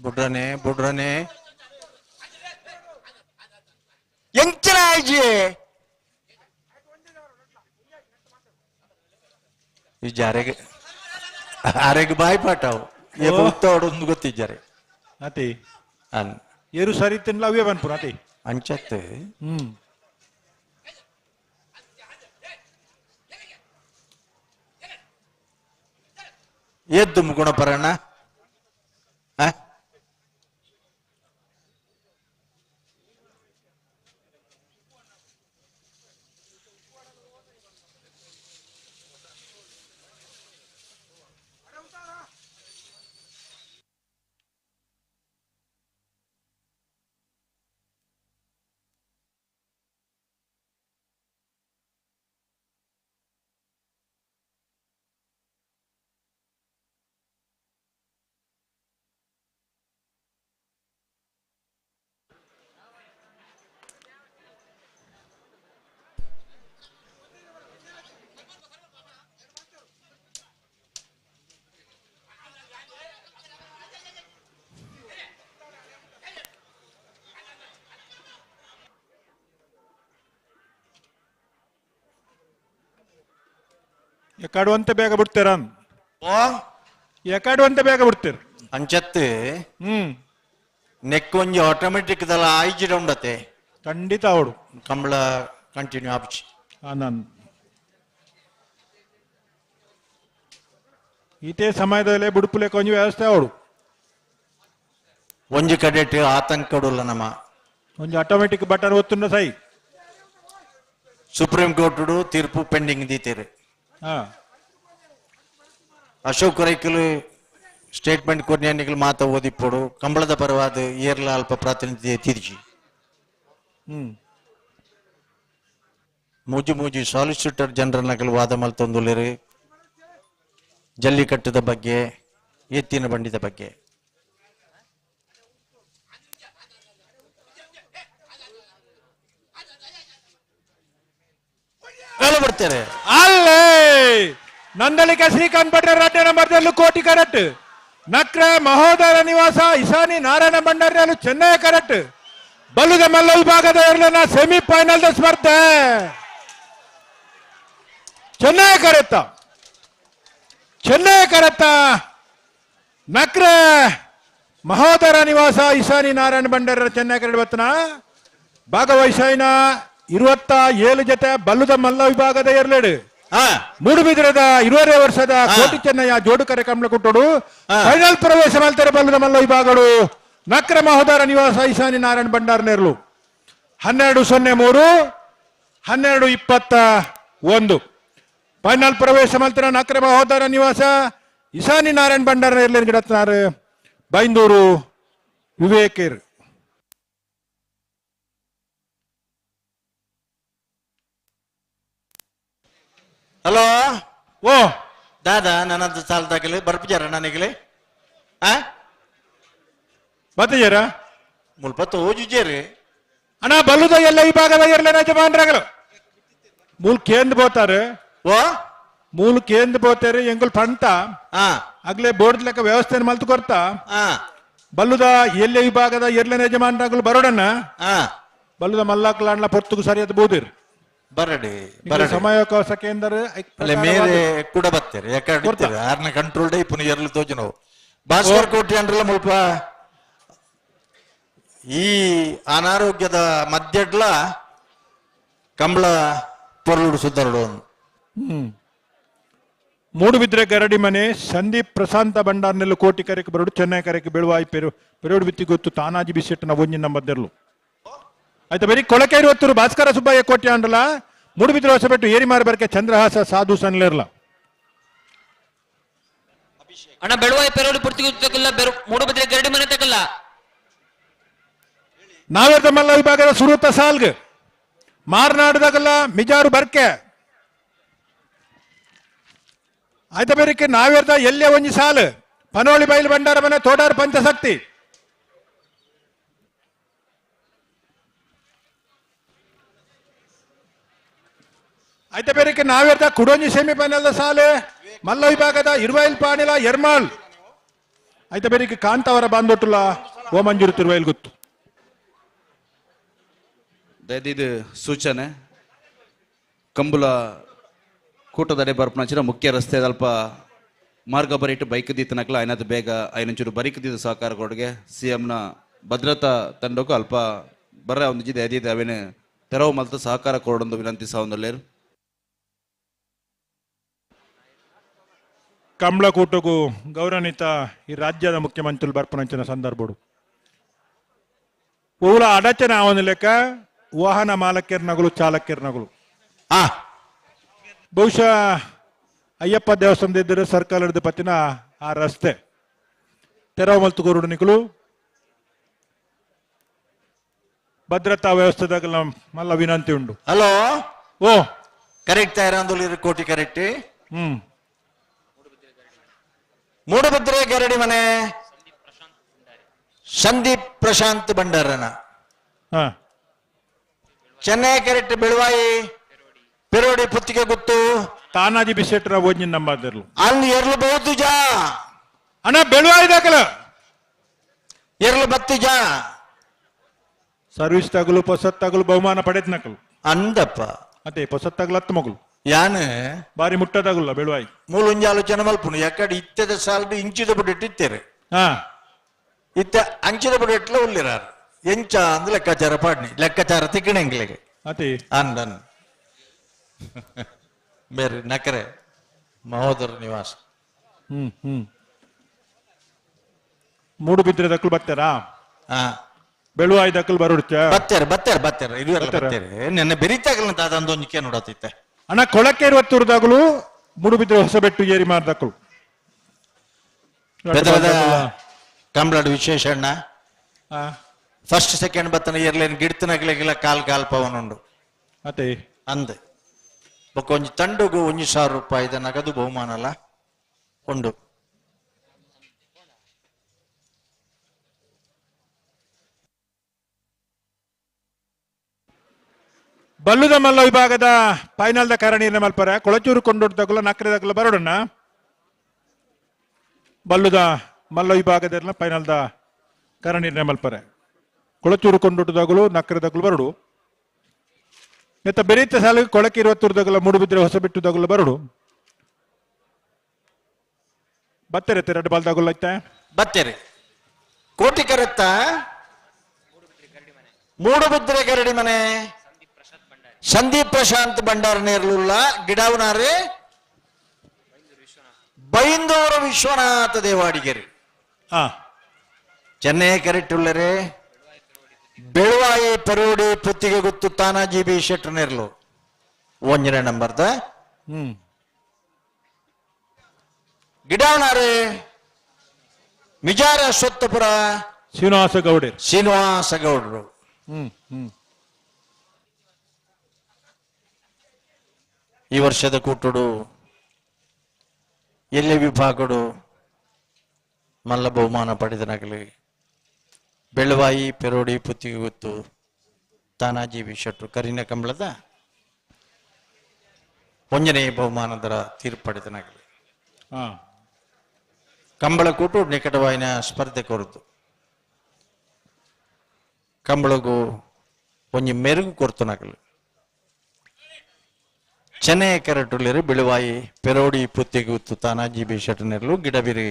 ಬುಡ್ರನೆ ಬುಡ್ರನೆ ಎಂಚಿನ ಆಯ್ಜಿ ಈ ಜಾರೆಗೆ ಆರೆಗೆ ಬಾಯಿ ಪಾಠವು ಉತ್ತೋಡು ಗೊತ್ತಿದ್ದಾರೆ. ಅತಿ ಅನ್ ಏರು ಸರಿ ತಿನ್ಲ ಅವೇ ಬನ್ಪುರ ಅತಿ. ಅಂಚತ್ತೆ. ಹ್ಮ್ ಎದ್ದು ಗುಣಪರಣ್ಣ ಆ? ಎಕಾಡುವಂತೆ ಬೇಗ ಬಿಡ್ತೀರ? ಓ ಎಕಾಡುವಂತೆ ಬೇಗ ಬಿಡ್ತೀರ? ಅಂಚತ್ತೆ. ಹ್ಮ್ ನೆಕ್ ಒಂಜಿ ಆಟೋಮೆಟಿಕ್ ದಲ್ಲ ಆಯ್ಜಿಡ ಉಂಡತೆ. ಖಂಡಿತ ಅವಡು. ಕಂಬಳ ಕಂಟಿನ್ಯೂ ಆಪ್ಚಿ. ನಾನು ಇದೇ ಸಮಯದಲ್ಲೇ ಬಿಡುಪುಲೆ ಕೊಂಚ ವ್ಯವಸ್ಥೆ ಅವಡು. ಒಂಜಿ ಕಡೆಟ್ ಆತಂಕಡುಲ್ಲ ನಮ್ಮ. ಒಂಜಿ ಆಟೋಮೆಟಿಕ್ ಬಟನ್ ಒತ್ತುಂಡ ಸೈ. Supreme court ತೀರ್ಪು ಪೆಂಡಿಂಗ್ ದೀತೇರು. ಅಶೋಕ್ ರೈಕುಲು ಸ್ಟೇಟ್ಮೆಂಟ್ ಕೊರ್ನಿಯನ್ನಿಗಳು ಮಾತ ಓದಿಪ್ಪೋಡು ಕಂಬಳದ ಪರವಾದ ಏರ್ಲ ಅಲ್ಪ ಪ್ರಾತಿನಿಧ್ಯ ತಿರ್ಜಿ. ಮೂಜಿ ಮೂಜಿ ಸಾಲಿಸಿಟರ್ ಜನರಲ್ ನಗಲು ವಾದ ಮಲ್ತೊಂದುಲ್ಲೆರು ಜಲ್ಲಿಕಟ್ಟದ ಬಗ್ಗೆ, ಎತ್ತಿನ ಬಂಡಿದ ಬಗ್ಗೆ. ಬರ್ತಾರೆ ಅಲ್ಲೇ ನಂದಳಿಕ ಶ್ರೀಕಾಂತ್ ಭಟ್ರ ರಡ್ಡ ನಂಬರ್ದಲ್ಲೂ ಕೋಟಿ ಕರೆಕ್ಟ್. ನಕ್ರ ಮಹೋದರ ನಿವಾಸ ಇಶಾನಿ ನಾರಾಯಣ ಭಂಡಾರಿ ಚೆನ್ನೈ ಕರೆಕ್ಟ್. ಬಲ್ಲುದ ಮಲ್ಲ ವಿಭಾಗದ ಎರಡನ ಸೆಮಿಫೈನಲ್ ಸ್ಪರ್ಧೆ ಚೆನ್ನೈ ಕರೆತ್ತ, ಚೆನ್ನೈ ಕರೆತ್ತ ನಕ್ರ ಮಹೋದರ ನಿವಾಸ ಇಶಾನಿ ನಾರಾಯಣ ಭಂಡಾರ ಚೆನ್ನೈ ಕರೆಡ್ ಬತ್ತನ ಭಾಗವಹಿಸಾಯಿನ 27 ಜೊತೆ ಬಲ್ಲುದ ಮಲ್ಲ ವಿಭಾಗದ ಎರಲೇಡು. ಮೂಡುಬಿದಿರದ 20 ವರ್ಷದ ಕೋಟಿ ಚೆನ್ನಯ್ಯ ಜೋಡು ಕರೆ ಕಂಬಳ ಕುಟ್ಟೋಡು ಫೈನಲ್ ಪ್ರವೇಶ ಮಾಡ್ತಾರೆ ಬಲ್ಲುದ ಮಲ್ಲ ವಿಭಾಗಗಳು ನಕ್ರ ಮಹೋದರ ನಿವಾಸ ಈಶಾನಿ ನಾರಾಯಣ ಭಂಡಾರ ನೇರ್ಲು. 12-03, 12-21 ಫೈನಲ್ ಪ್ರವೇಶ ಮಾಡ್ತಾರೆ ನಕ್ರ ಮಹೋದರ ನಿವಾಸ ಈಶಾನಿ ನಾರಾಯಣ ಭಂಡಾರ ನೇರ್ಲೇನು ಗಿಡತ್ನಾರು ಬೈಂದೂರು ವಿವೇಕೇರ್. ಹಲೋ ಓ ದಾದಾ ನನ್ನದು ಸಾಲದಾಗಲಿ ಬರ್ಪಿಜಾರ ನನಗಲಿ ಬತ್ತಿಜಾರ ಮುಲ್ಪ ತೋಜುಜೇರಿ ಅಣ್ಣ ಬಲ್ಲುದ ಎಲ್ಲ ವಿಭಾಗದ ಇರಲಿ ಯಜಮಾನ್ರಾಗಲು ಮೂಲ ಕೇಂದ್ರ ಬೋತಾರೆ. ಓ ಮೂಲ ಕೇಂದ್ರ ಬೋತಾರೆ ಎಂಗುಲ್ ಪಂತ ಆಗ್ಲೇ ಬೋರ್ಡ್ ಲೆಕ್ಕ ವ್ಯವಸ್ಥೆ ಮಲ್ತು ಕೊರ್ತಾ ಬಲ್ಲುದ ಎಲ್ಲ ವಿಭಾಗದ ಎರ್ಲನ ಯಜಮಾನ್ರಾಗಲು ಬರೋಡಣ್ಣ ಬಲ್ಲುದ ಮಲ್ಲಾಕ್ಲಾಂಡ್ಲ ಪೊರ್ತುಗು ಸರಿಯಾದ ಬೋದಿರ್ ಬರಡಿ ಸಮಯಾವಕಾಶ ಕೇಂದ್ರ ಅಲ್ಲ ಮೇರೆ ಕೂಡ ಬರ್ತಾರೆ ಯಾಕಂದ್ರೆ ಆರ್ನ ಕಂಟ್ರೋಲ್ ಡೇ ಪುನಃ ಎರಲು ತೋಜು ನಾವು ಭಾಸ್ಕರ್ ಕೋಟಿ ಅಂದ್ರಲ್ಲ ಮುಲ್ಪ ಈ ಅನಾರೋಗ್ಯದ ಮಧ್ಯಡ್ಲ ಕಂಬಳ ಪೊರ್ಲುಡು ಸುದ್ದರಡು. ಮೂಡುಬಿದ್ರೆ ಗರಡಿ ಮನೆ ಸಂದೀಪ್ ಪ್ರಶಾಂತ ಭಂಡಾರ್ನೆಲ್ಲು ಕೋಟಿ ಕರೆಗೆ ಬರೋಡು ಚೆನ್ನೈ ಕರೆಗೆ ಬೆಳುವಾಯಿ ಪೆರು ಪೆರೋಡು ಬಿತ್ತಿ ಗೊತ್ತು ತಾನಾಜಿ ಬಿಸಿಟ್ಟನ ಒಂಜಿನ ನಂಬದ್ದೆರ್ಲು ಆಯ್ತಾ ಬರೀ ಕೊಳಕೆ ಇರುವತ್ತರು ಭಾಸ್ಕರ ಸುಬ್ಬಯ್ಯ ಕೋಟಿ ಅಂಡಲ ಮೂಡುಬಿದ್ರೆ ಹೊಸಬೆಟ್ಟು ಏರಿಮಾರು ಬರಕೆ ಚಂದ್ರಹಾಸ ಸಾಧು ಸನ್ಲೇರ್ಲ. ಅಣ್ಣ ಬೆಳುವಾಯಿ ಪೆರೋಡು ಪೂರ್ತಿ ತಕ್ಕಲ್ಲ ಮೂಡುಬಿದ್ರೆ ಗರಡಿ ಮನೆ ತಕ್ಕಲ್ಲ. ನಾವೇರ್ದ ಮಲ್ಲ ವಿಭಾಗದ ಸುರೂತ ಸಾಲ್ಗ್ ಮಾರ್ನಾಡದಾಗಲ್ಲ ಮಿಜಾರು ಬರ್ಕೆ ಆಯ್ತ ಬೇರಿಕೆ ನಾವೇರ್ದ ಎಲ್ಲೇ ಒಂಜಿ ಸಾಲು ಪನೋಳಿ ಬೈಲು ಭಂಡಾರ ಮನೆ ತೋಡಾರು ಪಂಚಶಕ್ತಿ. ಆಯ್ತ ಬೇರಿಕೆ ನಾವೇರ್ದ ಕುಡೊಂಜಿ ಸೆಮಿಫೈನಲ್ ಸಾಲು ಮಲ್ಲ ವಿಭಾಗದ ಇರುವೈಲ್ ಪಾಣಿಲ ಎರ್ಮಾಳ್. ಆಯ್ತ ಬೇರಿಕೆ ಕಾಂತಾವರ ಬಾಂದೊಟ್ಟುಲ ಓಮಂಜೂರು ತಿರುವೈಲ್ ಗೊತ್ತು. ದಯದೀದು ಸೂಚನೆ ಕಂಬುಲ ಕೂಟದಡೆ ಬರ್ಪನಂಚಿನ ಮುಖ್ಯ ರಸ್ತೆ ಅಲ್ಪ ಮಾರ್ಗ ಬರಿಟ್ಟು ಬೈಕ್ ದೀತನಕ್ಲ ಐನದ ಬೇಗ ಐನಂಚೂರು ಬರಿಕ್ ದೀದ ಸಹಕಾರ ಕೊಡುಗೆ ಸಿ ಎಂನ ಭದ್ರತಾ ತಂಡಕ್ಕೂ ಅಲ್ಪ ಬರ್ರ ಒಂದು ಜಿದೆ ದಯದೀದ ಅವೇನು ತೆರವು ಮಲ್ತು ಸಹಕಾರ ಕೊಡೊಂದು ವಿನಂತಿ ಸಾವಂದಲ್ಲೇರು. ಕಂಬಳಕೂಟಗೂ ಗೌರವಾನ್ವಿತ ಈ ರಾಜ್ಯದ ಮುಖ್ಯಮಂತ್ರಿಗಳು ಬರ್ಪನಂಚಿನ ಸಂದರ್ಭಡು ಓಲ ಅಡಚಣೆ ಆವನ ಲೆಕ್ಕ ವಾಹನ ಮಾಲಕರ್ನಗಳು ಚಾಲಕರ್ನಗಳು ಬಹುಶಃ ಅಯ್ಯಪ್ಪ ದೇವಸ್ಥಾನದ ಇದ್ದರೆ ಸರ್ಕಾರದ ಪತ್ತಿನ ಆ ರಸ್ತೆ ತೆರವು ಮಲ್ತುಕೋರುಡು ನಿಕಲು ಭದ್ರತಾ ವ್ಯವಸ್ಥೆದಾಗ ಮಲ್ಲ ವಿನಂತಿ ಉಂಡು. ಹಲೋ ಓ ಕರೆಕ್ಟ್ ತಯಾರಂದುಲಿ ಕೋಟಿ ಕರೆಕ್ಟ್. ಮೂಡುಬಿದ್ರೆ ಗರಡಿ ಮನೆ ಸಂದೀಪ್ ಪ್ರಶಾಂತ್ ಭಂಡಾರನ ಚೆನ್ನೈ ಕರೆಕ್ಟ್ ಬೆಳುವಾಯಿ ಪೆರೋಡಿ ಪುತ್ತಿಗೆ ಗೊತ್ತು ತಾನಾಜಿ ಬಿಸೆಟ್ರ ಓಜಿನ ನಂಬಾದಿರ್ಲು ಅಲ್ಲಿ ಎರ್ಲು ಬಹುದು ಜಾ ಅಣ್ಣ ಬೆಳುವಾಯಿ ದಾಖಲ ಎರ್ಲು ಬತ್ತು ಜಾ ಸರ್ವಿಸ್ ತಗಲು ಪೊಸತ್ ತಗಲು ಬಹುಮಾನ ಪಡೆದ್ ನಕಲು ಅಂದಪ್ಪ ಅದೇ ಪೊಸತ್ ತಗಲು ಹತ್ತು ಮಗಳು ಯಾನ್ ಬಾರಿ ಮುಟ್ಟದಾಗುಲ್ಲ ಬೆಳುವಾಯಿ ಮೂಲೊಂಜಿ ಆಲೋಚನೆ ಮಲ್ಪುನು ಯಾಕಡೆ ಇತ್ತದ ಸಾಲ್ಡ್ ಇಂಚಿದ ಬುಡೆಟ್ ಇತ್ತೇರೆ ಇತ್ತ ಅಂಚಿದ ಬುಡೆಟ್ಲ ಉಲ್ಲಿರಾರು ಎಂಚ ಅಂದ್ ಲೆಕ್ಕಾಚಾರ ಪಾಡ್ನಿ ಲೆಕ್ಕಾಚಾರ ತಿಕ್ಕಣೆಂಗ್ಲಿಗೆ ಅತಿ ಅಂದನ್ ಬೇರೆ ನಕರೆ ಮಹೋದರ ನಿವಾಸ. ಹ್ಮ್ ಹ್ಮ್ ಮೂಡುಬಿದ್ರೆ ದಕ್ಕಲು ಬರ್ತಾರಾ? ಬೆಳುವಾಯಿ ದಕ್ಕಲ್ ಬರುಡ್ಚ ಬತ್ತೇರು ಬತ್ತೇರು ಬತ್ತೇರು ಇರುವೆಲ್ಲ ಬತ್ತೇರಾ? ಬತ್ತೇರು ನೆನ್ನೆ ಬೆರಿತಾಗಲ್ಲ ದಾದಂದೊಂಜಿಕೆ ನೋಡತೈತೆ. ಅಣ್ಣ ಕೊಳಕೆ ಇರುವತ್ತೂರ್ದಾಗಲು ಮೂಡುಬಿದ್ರೆ ಹೊಸಬೆಟ್ಟು ಏರಿ ಮಾರ್ದಕ್ಕಲು. ಬೆದರದ ಕಂಬ್ಳಾಡು ವಿಶೇಷ ಅಣ್ಣ, ಫಸ್ಟ್ ಸೆಕೆಂಡ್ ಬತ್ತನ ಏರ್ಲೇನ್ ಗಿಡ್ತನಗ್ಲಿಗೆಲ್ಲ ಕಾಲ್ ಕಾಲ್ ಪವನ್ ಉಂಡು. ಅದೇ. ಅಂದ್ ಬೊಕ್ಕ ಒಂಜಿ ತಂಡುಗು 1000 ರೂಪಾಯಿದ ನಗದು ಬಹುಮಾನಲ ಉಂಡು. ಬಲ್ಲುದ ಮಲ್ಲ ವಿಭಾಗದ ಫೈನಲ್ದ ಕಾರಣೀರ್ನ ಮಲ್ಪರ ಕೊಳಚೂರು ಕೊಂಡೊಡ್ದಗುಲ ನಕ್ರೆದಗುಲ ಬರೋಡಣ್ಣ. ಬಲ್ಲುದ ಮಲ್ಲ ವಿಭಾಗದ ಫೈನಲ್ದ ಕಾರಣೀರ್ನ ಮಲ್ಪರೆ ಕೊಳಚೂರು ಕೊಂಡೊಡ್ಡದಾಗಲು ನಕ್ರೆದಗುಲು ಬರಡು. ನೆತ್ತ ಬೆರೀತ ಸಾಲಿಗೆ ಕೊಳಕೆ ಇರುವತ್ತೂರ್ದಗುಲ ಮೂಡುಬಿದ್ರೆ ಹೊಸಬೆಟ್ಟುದಗುಲ ಬರಡು. ಬತ್ತೆರೆ ಎರಡು ಬಾಲ್ದಾಗುಲ ಐತೆ. ಬತ್ತೇರಿ ಕೋಟಿ ಕರೆತ್ತ ಮೂಡುಬಿದ್ರೆ ಗರಡಿ ಮನೆ ಸಂದೀಪ್ ಪ್ರಶಾಂತ್ ಭಂಡಾರ ನೇರ್ಲುಲ್ಲ ಗಿಡಾವನಾರೆ ಬೈಂದೂರು ವಿಶ್ವನಾಥ ದೇವಾಡಿಗೆರೆ. ಹಾ. ಚೆನ್ನೈ ಕರೆಟ್ಟುಳ್ಳರೆ ಬೆಳುವಾಯಿ ಪರೋಡಿ ಪುತ್ತಿಗೆ ಗುತ್ತು ತಾನಾಜಿ ಬಿ ಶೆಟ್ಟರ್ ನೇರ್ಲು ಒಂಜನೇ ನಂಬರ್ದ. ಹ್ಮ್. ಗಿಡಾವನಾರೆ ಮಿಜಾರ ಸ್ವತ್ತಪುರ ಶ್ರೀನಿವಾಸ ಗೌಡೇರ್ ಶ್ರೀನಿವಾಸ ಗೌಡರು. ಹ್ಮ್ ಹ್ಮ್. ಈ ವರ್ಷದ ಕೂಟುಡು ಎಲ್ಲೆ ವಿಭಾಗಡು ಮಲ್ಲ ಬಹುಮಾನ ಪಡೆದನಗಲಿ ಬೆಳವಾಯಿ ಪೆರೋಡಿ ಪುತ್ತಿಗೆ ಗೊತ್ತು ತಾನಾಜಿ ಬಿ ಶೆಟ್ರು ಕರಿನ ಕಂಬಳದ ಒಂಜನೇ ಬಹುಮಾನದರ ತೀರ್ಪು ಪಡೆದನಗಲಿ. ಹಾ. ಕಂಬಳ ಕೂಟು ನಿಕಟವಾಯಿನ ಸ್ಪರ್ಧೆ ಕೊರತು ಕಂಬಳಗು ಒಂಜಿ ಮೆರುಗು ಕೊರ್ತುನಗಲು. ಚೆನ್ನೈ ಕರಟುಳ್ಳಿರು ಬಿಳುವಾಯಿ ಪೆರೋಡಿ ಪುತ್ತಿಗೆ ಉತ್ತು ತಾನಾಜಿ ಬಿ ಶೆಟ್ಟನೆರ್ಲು ಗಿಡಬಿರಿ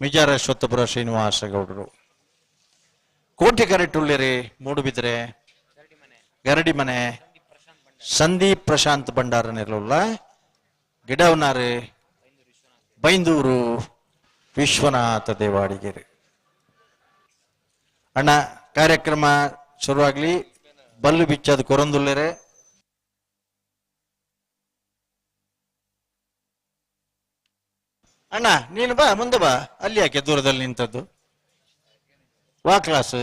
ಮಿಜಾರ ಸ್ವತ್ತಪುರ ಶ್ರೀನಿವಾಸ ಗೌಡರು. ಕೋಟೆ ಕರೆಟುಳ್ಳಿರಿ ಮೂಡುಬಿದ್ರೆ ಗರಡಿ ಮನೆ ಸಂದೀಪ್ ಪ್ರಶಾಂತ್ ಭಂಡಾರ ನೆರಳುಲ್ಲ ಗಿಡವನಾರು ಬೈಂದೂರು ವಿಶ್ವನಾಥ ದೇವಾಡಿಗೆರೆ. ಅಣ್ಣ ಕಾರ್ಯಕ್ರಮ ಶುರುವಾಗ್ಲಿ ಬಲ್ಲು ಬಿಚ್ಚದು ಕೊರಂದುಲ್ಲೆರೆ. ಅಣ್ಣ ನೀನು ಬಾ, ಮುಂದೆ ಬಾ, ಅಲ್ಲಿ ಯಾಕೆ ದೂರದಲ್ಲಿ ನಿಂತದ್ದು? ವಾ ಕ್ಲಾಸ್,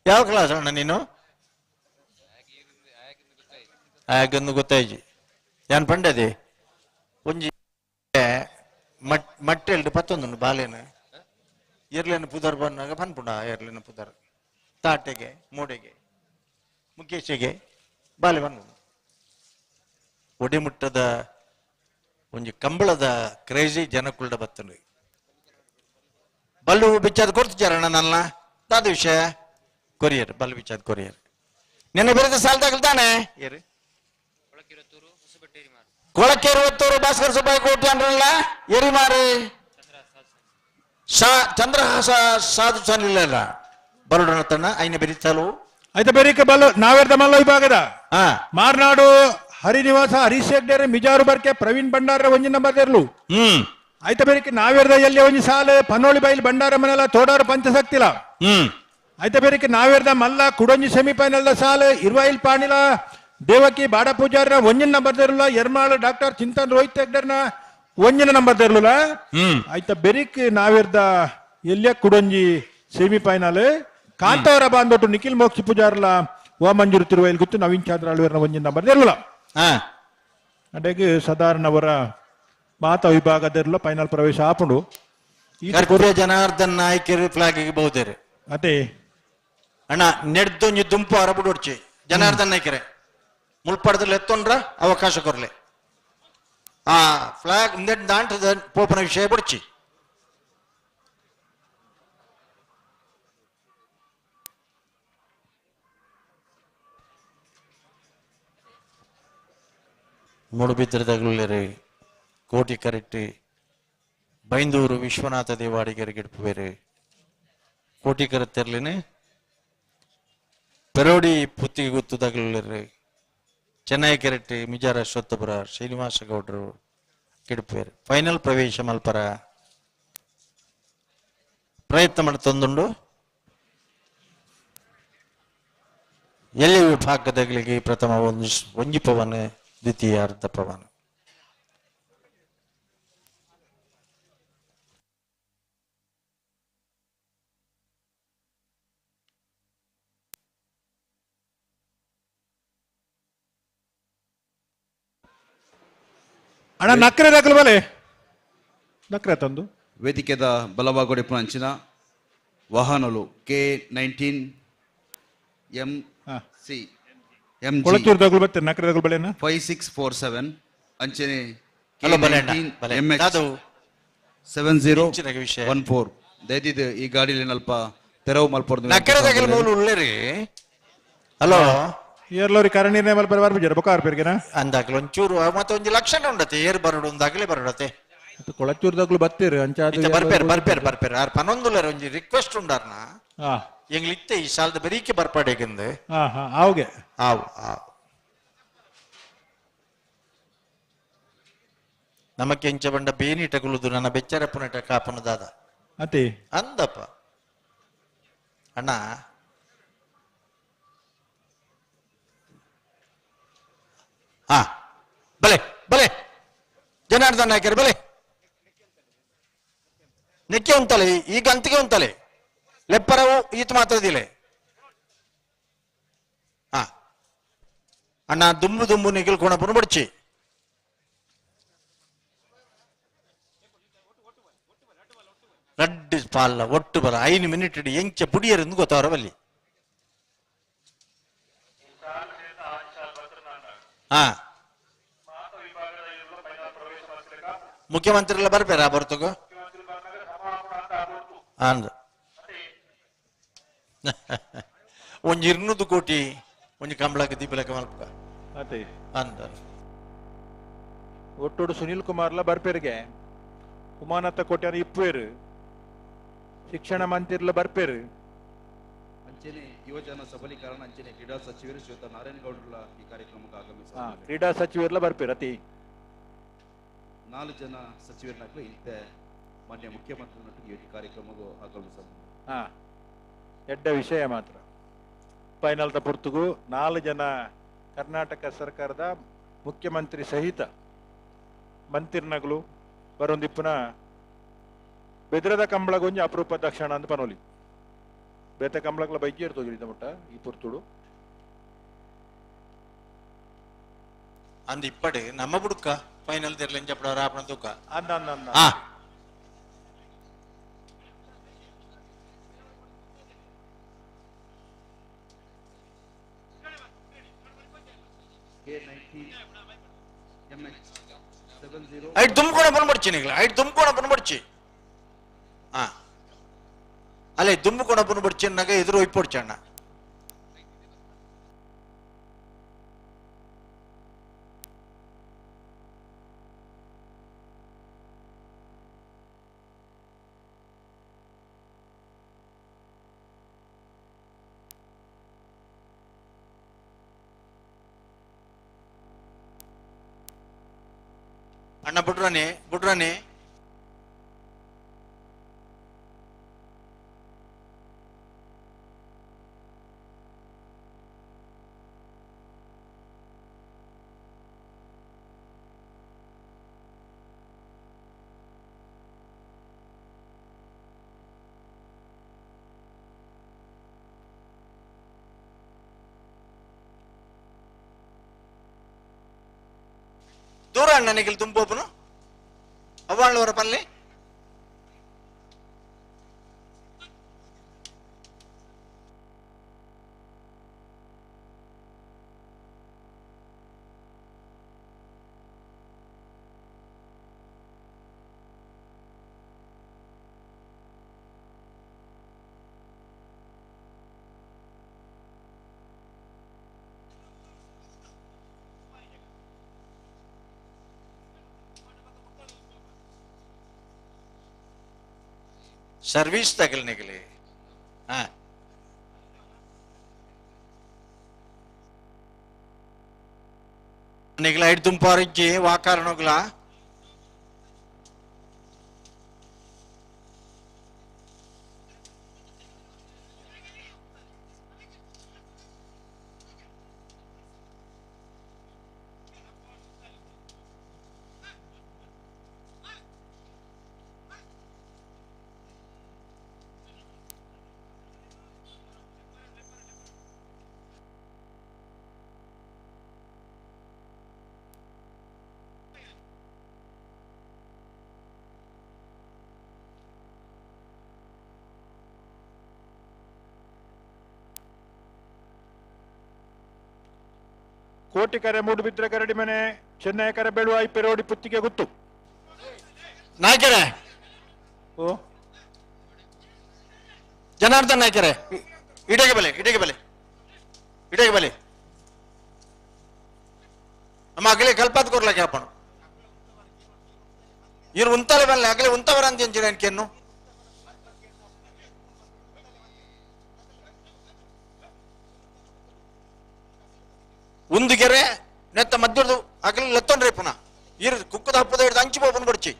ಯಾವ ಕ್ಲಾಸ್ ಅಣ್ಣ ನೀನು? ಆಗೊಂದು ಗೊತ್ತಾಯ್ಜಿ ಯಾನ್ ಪಂಡದೆ ಒಂಜಿ ಮಟ್ಟೆಲ್ಡು ಪತ್ತೊಂದುಂಡು ಬಾಲೇನು ಎರ್ಲೇನು ಪುದರ್ ಬಂದಾಗ ಪನ್ಪುಂಡ ಎರ್ಲೇನು ಪುದರ್ ತಾಟೆಗೆ ಮೂಡೆಗೆ ಮುಖೇಶಿಗೆ ಬಾಲೆ ಬನ್ಪುಂಡು. ಒಡಿಮುಟ್ಟದ ಒಂಜಿ ಕಂಬಳದ ಕ್ರೇಜಿ ಜನಕುಲ್ಡ ಬತ್ತಂಡು ಬಲ್ಲು ಬಿಚ್ಚಾದ ಕೊಡ್ತಿದ್ದಾರಣ್ಣ ನನ್ನ ದಾದ ವಿಷಯ ಕೊರಿಯರ್ ಬಲ್ಲು ಬಿಚ್ಚಾದ ಕೊರಿಯರ್ ನಿನ್ನೆ ಬೆರೆದ ಸಾಲದಾಗಲ್ ತಾನೆ ಏರು ಕೊಳಕೆರುವತ್ತೂರು ಭಾಸ್ಕರ ಸುಬ್ಬಯ್ಯ ಕೋಟಿ ಅಂದ್ರಲ್ಲ ಎರಿಮಾರು ಚಂದ್ರಹಾಸ ಸಾಧು ಸನಿಲ್ಲ ಬರುಡನ ತಣ್ಣ ಐನ ಬೆರಿತಾಲು. ಆಯ್ತಾ ಬೇರಿಕೆ ಬಲ್ಲು ನಾವೇರ್ದ ಮಲ್ಲ ವಿಭಾಗದ ಹಾ. ಮಾರ್ನಾಡು ಹರಿನಿವಾಸ ಹರೀಶ್ ಹೆಗ್ಡೆರೆ ಮಿಜಾರು ಬರ್ಕೆ ಪ್ರವೀಣ್ ಭಂಡಾರ ಒಂಜಿ ನಂಬರ್ ಇರ್ಲು. ಹ್ಮ್. ಆಯ್ತಾ ಬೇರಿಕೆ ನಾವೇರ್ದ ಎಲ್ಲಿ ಒಂಜಿ ಸಾಲು ಪನೋಳಿ ಬೈಲ್ ಭಂಡಾರ ಮನೆಲ ತೋಡಾರು ಪಂಚಶಕ್ತಿಲ. ಹ್ಮ್. ಆಯ್ತಾ ಬೇರಿಕೆ ನಾವೇರ್ದ ಮಲ್ಲ ಕುಡೊಂಜಿ ಸೆಮಿಫೈನಲ್ ಸಾಲು ಇರ್ವಾಯಿಲ್ ಪಾಣಿಲ ದೇವಕಿ ಬಾಡ ಪೂಜಾರನ ಒಂಜಿನ ನಂಬರ್ ಇರಲ್ಲ ಎರ್ಮಾಳು ಡಾಕ್ಟರ್ ಚಿಂತನ್ ರೋಹಿತ್ ಹೆಗ್ಡೆರ್ನ ಒಂಜಿನ ನಂಬರ್ ಇರಲಿಲ್ಲ. ಹ್ಮ್. ಆಯ್ತಾ ಬೆರಿಕ್ ನಾವೇರ್ದ ಎಲ್ಲಿಯ ಕುಡೊಂಜಿ ಸೆಮಿಫೈನಲ್ ಕಾಂತಾವರ ಬಾಂದೊಟ್ಟು ನಿಖಿಲ್ ಮೋಕ್ಷ ಪೂಜಾರ್ಲ ವಾ ಮಂಜೂರು ತಿರುವೈಲ್ ಗೊತ್ತು ನವೀನ್ ಚಾದ್ರ ಆಳ್ವೇರ್ನ ಒಂಜಿನ ನಂಬರ್ ಇರಲಿಲ್ಲ. ಹಾ. ಅಡೆಗೆ ಸಾಧಾರಣವರ ಮಾತ ವಿಭಾಗದಿರಲ್ಲ ಫೈನಲ್ ಪ್ರವೇಶ ಆಪುಂಡು ಈ ಕರ್ಪೂರ ಜನಾರ್ದನ್ ನಾಯ್ಕರು ಫ್ಲಾಗ್ ಬಹುದೇರು. ಅದೇ. ಅಣ್ಣ ನೆಡ್ದೊಂಜಿ ದುಂಪು ಅರಬುಡೊಡ್ಚಿ ಜನಾರ್ದನ್ ನಾಯ್ಕರೆ ಮುಳ್ಪಡದಲ್ಲಿ ಎತ್ತೊಂಡ್ರ ಅವಕಾಶ ಕೊರ್ಲೆ ಆ ಫ್ಲಾಗ್ ನೆಡ್ ದಾಂಟದ ಪೋಪನ ವಿಷಯ ಬುಡ್ಚಿ. ಮೂಡುಬಿದ್ರದಗುಳ್ಳೇರಿ ಕೋಟಿ ಕರೆಟ್ಟಿ ಬೈಂದೂರು ವಿಶ್ವನಾಥ ದೇವಾಡಿಗರಿಗೆ ಗಿಡ್ಪುವೇರು ಕೋಟಿ ಕರೆತ್ತೆರ್ಲಿನಿ ಪೆರೋಡಿ ಪುತ್ತಿಗೆ ಗುತ್ತುದಗಲುಳ್ಳೇರು ಚೆನ್ನೈ ಕೆರೆಟ್ಟಿ ಮಿಜಾರ ಅಶ್ವತ್ಥಪುರ ಶ್ರೀನಿವಾಸ ಗೌಡರು ಕಿಡ್ಪೇರು ಫೈನಲ್ ಪ್ರವೇಶ ಮಲ್ಪರ ಪ್ರಯತ್ನ ಮಾಡ್ತಂದುಂಡು. ಎಲ್ಲಿ ವಿಭಾಗದಗಳಿಗೆ ಪ್ರಥಮ ಒಂಜಿ ಪವನ, ದ್ವಿತೀಯ ಅರ್ಧ ಪವನ. ಅಣ್ಣ ನಕ್ರೆ ದಾಖಲು ಬಲೆ ನಕ್ರೆ ತಂದು. ವೇದಿಕೆದ ಬಲವಾಗೊಡಿಪುನ ಅಂಚಿನ ವಾಹನಲು K 19 M C M Kolathur ದಾಖಲು ಬತ್ತೆ ನಕ್ರೆ ದಾಖಲು ಬಲೆನ 5647 ಅಂಚನೆ ಹಲೋ ಬಲೆ ಅಣ್ಣ, ಬಲೆ. ಎಂ ಎಚ್ ದಾದವು 70 ಇಂಚಿನ ವಿಷಯ. 14 ದಯದಿದ್ದು ಈ ಗಾಡಿಲಿ ನಲ್ಪ ತೆರವು ಮಲ್ಪೊರ್ದು. ನಕ್ಕರದಾಗಲ್ ಮೂಲು ಉಳ್ಳೇರಿ. ಹಲೋ. ಏರ್ಲೋರಿ ಕರಣಿರ್ನೇ ಮಲ್ಪ ಬರ್ಬಿಜಾರ ಬೊಕ ಆರ್ಪೇರ್ಗೆನಾ. ಅಂದಾಗಲ ಒಂಚೂರು ಮತ್ತೆ ಒಂಜಿ ಲಕ್ಷಣ ಉಂಡತೆ, ಏರ್ ಬರಡು ಒಂದಾಗಲೇ ಬರಡತೆ. ಕೊಳಚೂರು ದಾಖಲು ಬತ್ತೀರು ಅಂಚ. ಇತ್ತೆ ಬರ್ಪೇರ್ ಬರ್ಪೇರ್ ಬರ್ಪೇರ್ ಆರ್ ಪನೊಂದುಲ್ಲರ್, ಒಂಜಿ ರಿಕ್ವೆಸ್ಟ್ ಉಂಡಾರ್ನ. ಎಂಗ್ಲ ಇತ್ತೆ ಈ ಸಾಲದ ಬರೀಕೆ ಬರ್ಪಾಡೇಗಂದು. ಹಾ ಹಾ ಆವ್ಗೆ. ಆವು ಆವು. ನಮಕ್ಕೆ ಎಂಚ ಬಂಡ ಬೇನಿಟ ಕುಲುದು ನನ್ನ ಬೆಚ್ಚರ ಪುನಟ ಕಾಪನ ದಾದ. ಅತಿ. ಅಂದಪ್ಪ ಅಣ್ಣ. ಹಾ ಬಲೆ ಬಲೆ ಜನಾರ್ದನ್ ನಾಯ್ಕರ್ ಬಲೆ. ನೆಕ್ಕೆ ಉಂತಲೆ, ಈಗ ಅಂತಿಗೆ ಉಂತಲೆ ಲೆಪ್ಪರವು ಈತ ಮಾತ್ರದಿಲೆ. ಹಾ ಅಣ್ಣ, ದುಂಬು ದುಂಬು ನಿಗಿಲ್ ಕೊಣಪುನ ಬಡ್ಚಿ. ರಡ್ಡು ಪಾಲ್ಲ ಒಟ್ಟು ಬರ 5 ಮಿನಿಟ್ ಎಂಚ ಪುಡಿಯರಿಂದ ಗೊತ್ತವರ ಬಲ್ಲಿ. ಹಾ ಮುಖ್ಯಮಂತ್ರಿ ಬರ್ಬೇರ ಬರ್ತಗೋ ಅಂದ ಒಂಜಿ 200 ಕೋಟಿ ಒಂಜಿ ಕಂಬಳಕ್ಕೆ ದೀಪಲಕ್ಕೆ ಮಲ್ಪ. ಅತಿ. ಅಂದ. ಒಟ್ಟೋಡು ಸುನೀಲ್ ಕುಮಾರ್ಲ ಬರ್ಪೇರಿಗೆ, ಉಮಾನತ್ತ ಕೋಟ್ಯಾನ ಇಪ್ಪೇರು, ಶಿಕ್ಷಣ ಮಂತ್ರಿಲ ಬರ್ಪೇರು. ಅಂಚನೆ ಯುವಜನ ಸಬಲೀಕರಣ ಅಂಚನೆ ಕ್ರೀಡಾ ಸಚಿವರು ಶ್ರೀಯುತ ನಾರಾಯಣಗೌಡರ ಈ ಕಾರ್ಯಕ್ರಮಕ್ಕೆ ಆಗಮಿಸಿದ್ದಾರೆ. ಕ್ರೀಡಾ ಸಚಿವರ್ಲ ಬರ್ಪೇರು ಅತಿ. 4 ಜನ ಸಚಿವರನ್ನಾಗಲೂ ಇತ್ತೆ ಮಾನ್ಯ ಮುಖ್ಯಮಂತ್ರಿ ಈ ಕಾರ್ಯಕ್ರಮಕ್ಕೂ ಆಗಮಿಸಿದ್ದಾರೆ. ಎಡ್ಡ ವಿಷಯ ಮಾತ್ರ. ಫೈನಲ್ ತ ಪುರ್ತುಗು 4 ಜನ ಕರ್ನಾಟಕ ಸರ್ಕಾರದ ಮುಖ್ಯಮಂತ್ರಿ ಸಹಿತ ಮಂತ್ರಿನಗಳು ಬರೊಂದಿಪ್ಪುನ ಬೆದ್ರದ ಕಂಬಳಗೊಂಜಿ ಅಪರೂಪದ ಕ್ಷಣ ಅಂತ ಪನೋಲಿ. ಬೇತೆ ಕಂಬಳಗಳ ಬೈಜಿ ಇರ್ತೋಗಿರಿದ ಮುಟ್ಟ ಈ ಪುರ್ತುಡು. ಅಂದ ಇಪ್ಪಡೆ ನಮ್ಮ ಬುಡುಕ ಫೈನಲ್ ತಿರ್ಲೆಂಚ ರಾಪಣ ತೂಕ. ಅಂದ ಅಂದ ಅಂದ. ಹಾ K 19 M H 70 ಐಟ್ ದುಮ್ಕೋಣ ಬಂದ್ಬಿಡ್ಚಿ ನಿಗ್ಲ, ಐಟ್ ದುಮ್ಕೋಣ ಬಂದ್ಬಿಡ್ಚಿ. ಹಾ ಅಲ್ಲೇ ದುಂಬುಕೋಣ ಬಂದ್ಬಿಡ್ಚಿ ನಗ ಎದುರು ಇಪ್ಪೊಡ್ಚಿ ಅಣ್ಣ. ಅಣ್ಣ ಬುಡ್ರಾಣಿ ಬುಡ್ರಾಣಿ. ದೂರ ಅಣ್ಣ ನಿಗಿಲ್ ತುಂಬೋಪನು ಅವ್ವಾಳ್ನವರ ಪಲ್ಲೆ. ಸರ್ವಿಸ್ ತಗಲ್ ನಿಗಲಿ. ಹಾ ನಿಗಲ ಐಟ್ ದುಂಪಾರಿಜ್ಜಿ ವಾಕಾರಣೋಗ್ಲ. Kotikare Moodbidri ಗರಡಿ ಮನೆ ಚೆನ್ನೈಕರೆ ಬೆಳುವಾಯಿ ಪೆರೋಡಿ ಪುತ್ತಿಗೆ ಗುತ್ತು. ನಾಯ್ಕರೇ, ಓ ಜನಾರ್ದನ್ ನಾಯ್ಕರೇ, ಇಡೆಗೆ ಬಲೆ, ಇಡೆಗೆ ಬಲೆ, ಇಡೆಗೆ ಬಲೆ. ನಮ್ಮ ಅಗಲೇ ಕಲ್ಪಾತ್ ಕೊರ್ಲಕ್ಕೆ ಅಪ್ಪನು ಇವ್ರು ಉಂತಲೆ ಬಲ್ಲೆ ಅಗಲೇ ಉಂತವರ ಅಂತ ಎಂಚಿನ. ಒಂದು ಗೆರೆ ನೆತ್ತ ಮಧ್ಯದ ಅಗಲಿ ಲೆತ್ತೊಂಡ್ರೆ ಪುನಃ ಇರು ಕುಕ್ಕದ ಹಪ್ಪದ ಹಿಡಿದು ಅಂಚು ಬೋಪನ್ ಬಡ್ಚಿ.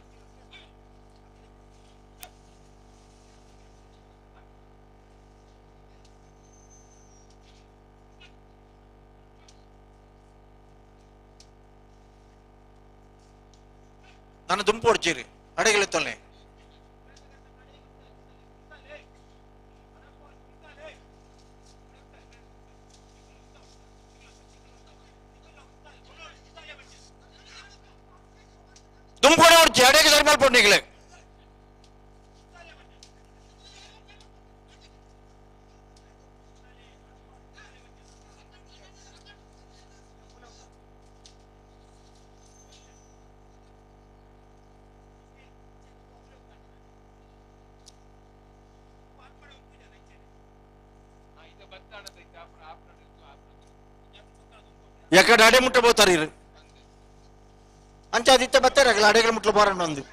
ನಾನು ದುಂಪು ಹೊಡ್ಚೀರಿ ಅಡಗಿಲೆ ತೊಲ್ಲೆ. ದುಂಪೋಡೆ ಹೊಡ್ಚಿ ಅಡೆಗೆ ಸರಿ ಮಲ್ಪೊಂಡಿಗ್ಲೆ. ಎಕಡೆ ಅಡೆ ಮುಟ್ಟ ಬೋತಾರೆ ಇರು ಅಂಚೆ ಅದಿತ್ತೆ ಬತ್ತಾರೆ ಅಗಲ ಅಡೆಗಳ ಮುಟ್ಲ ಬಾರಣ್ಣ ಒಂದು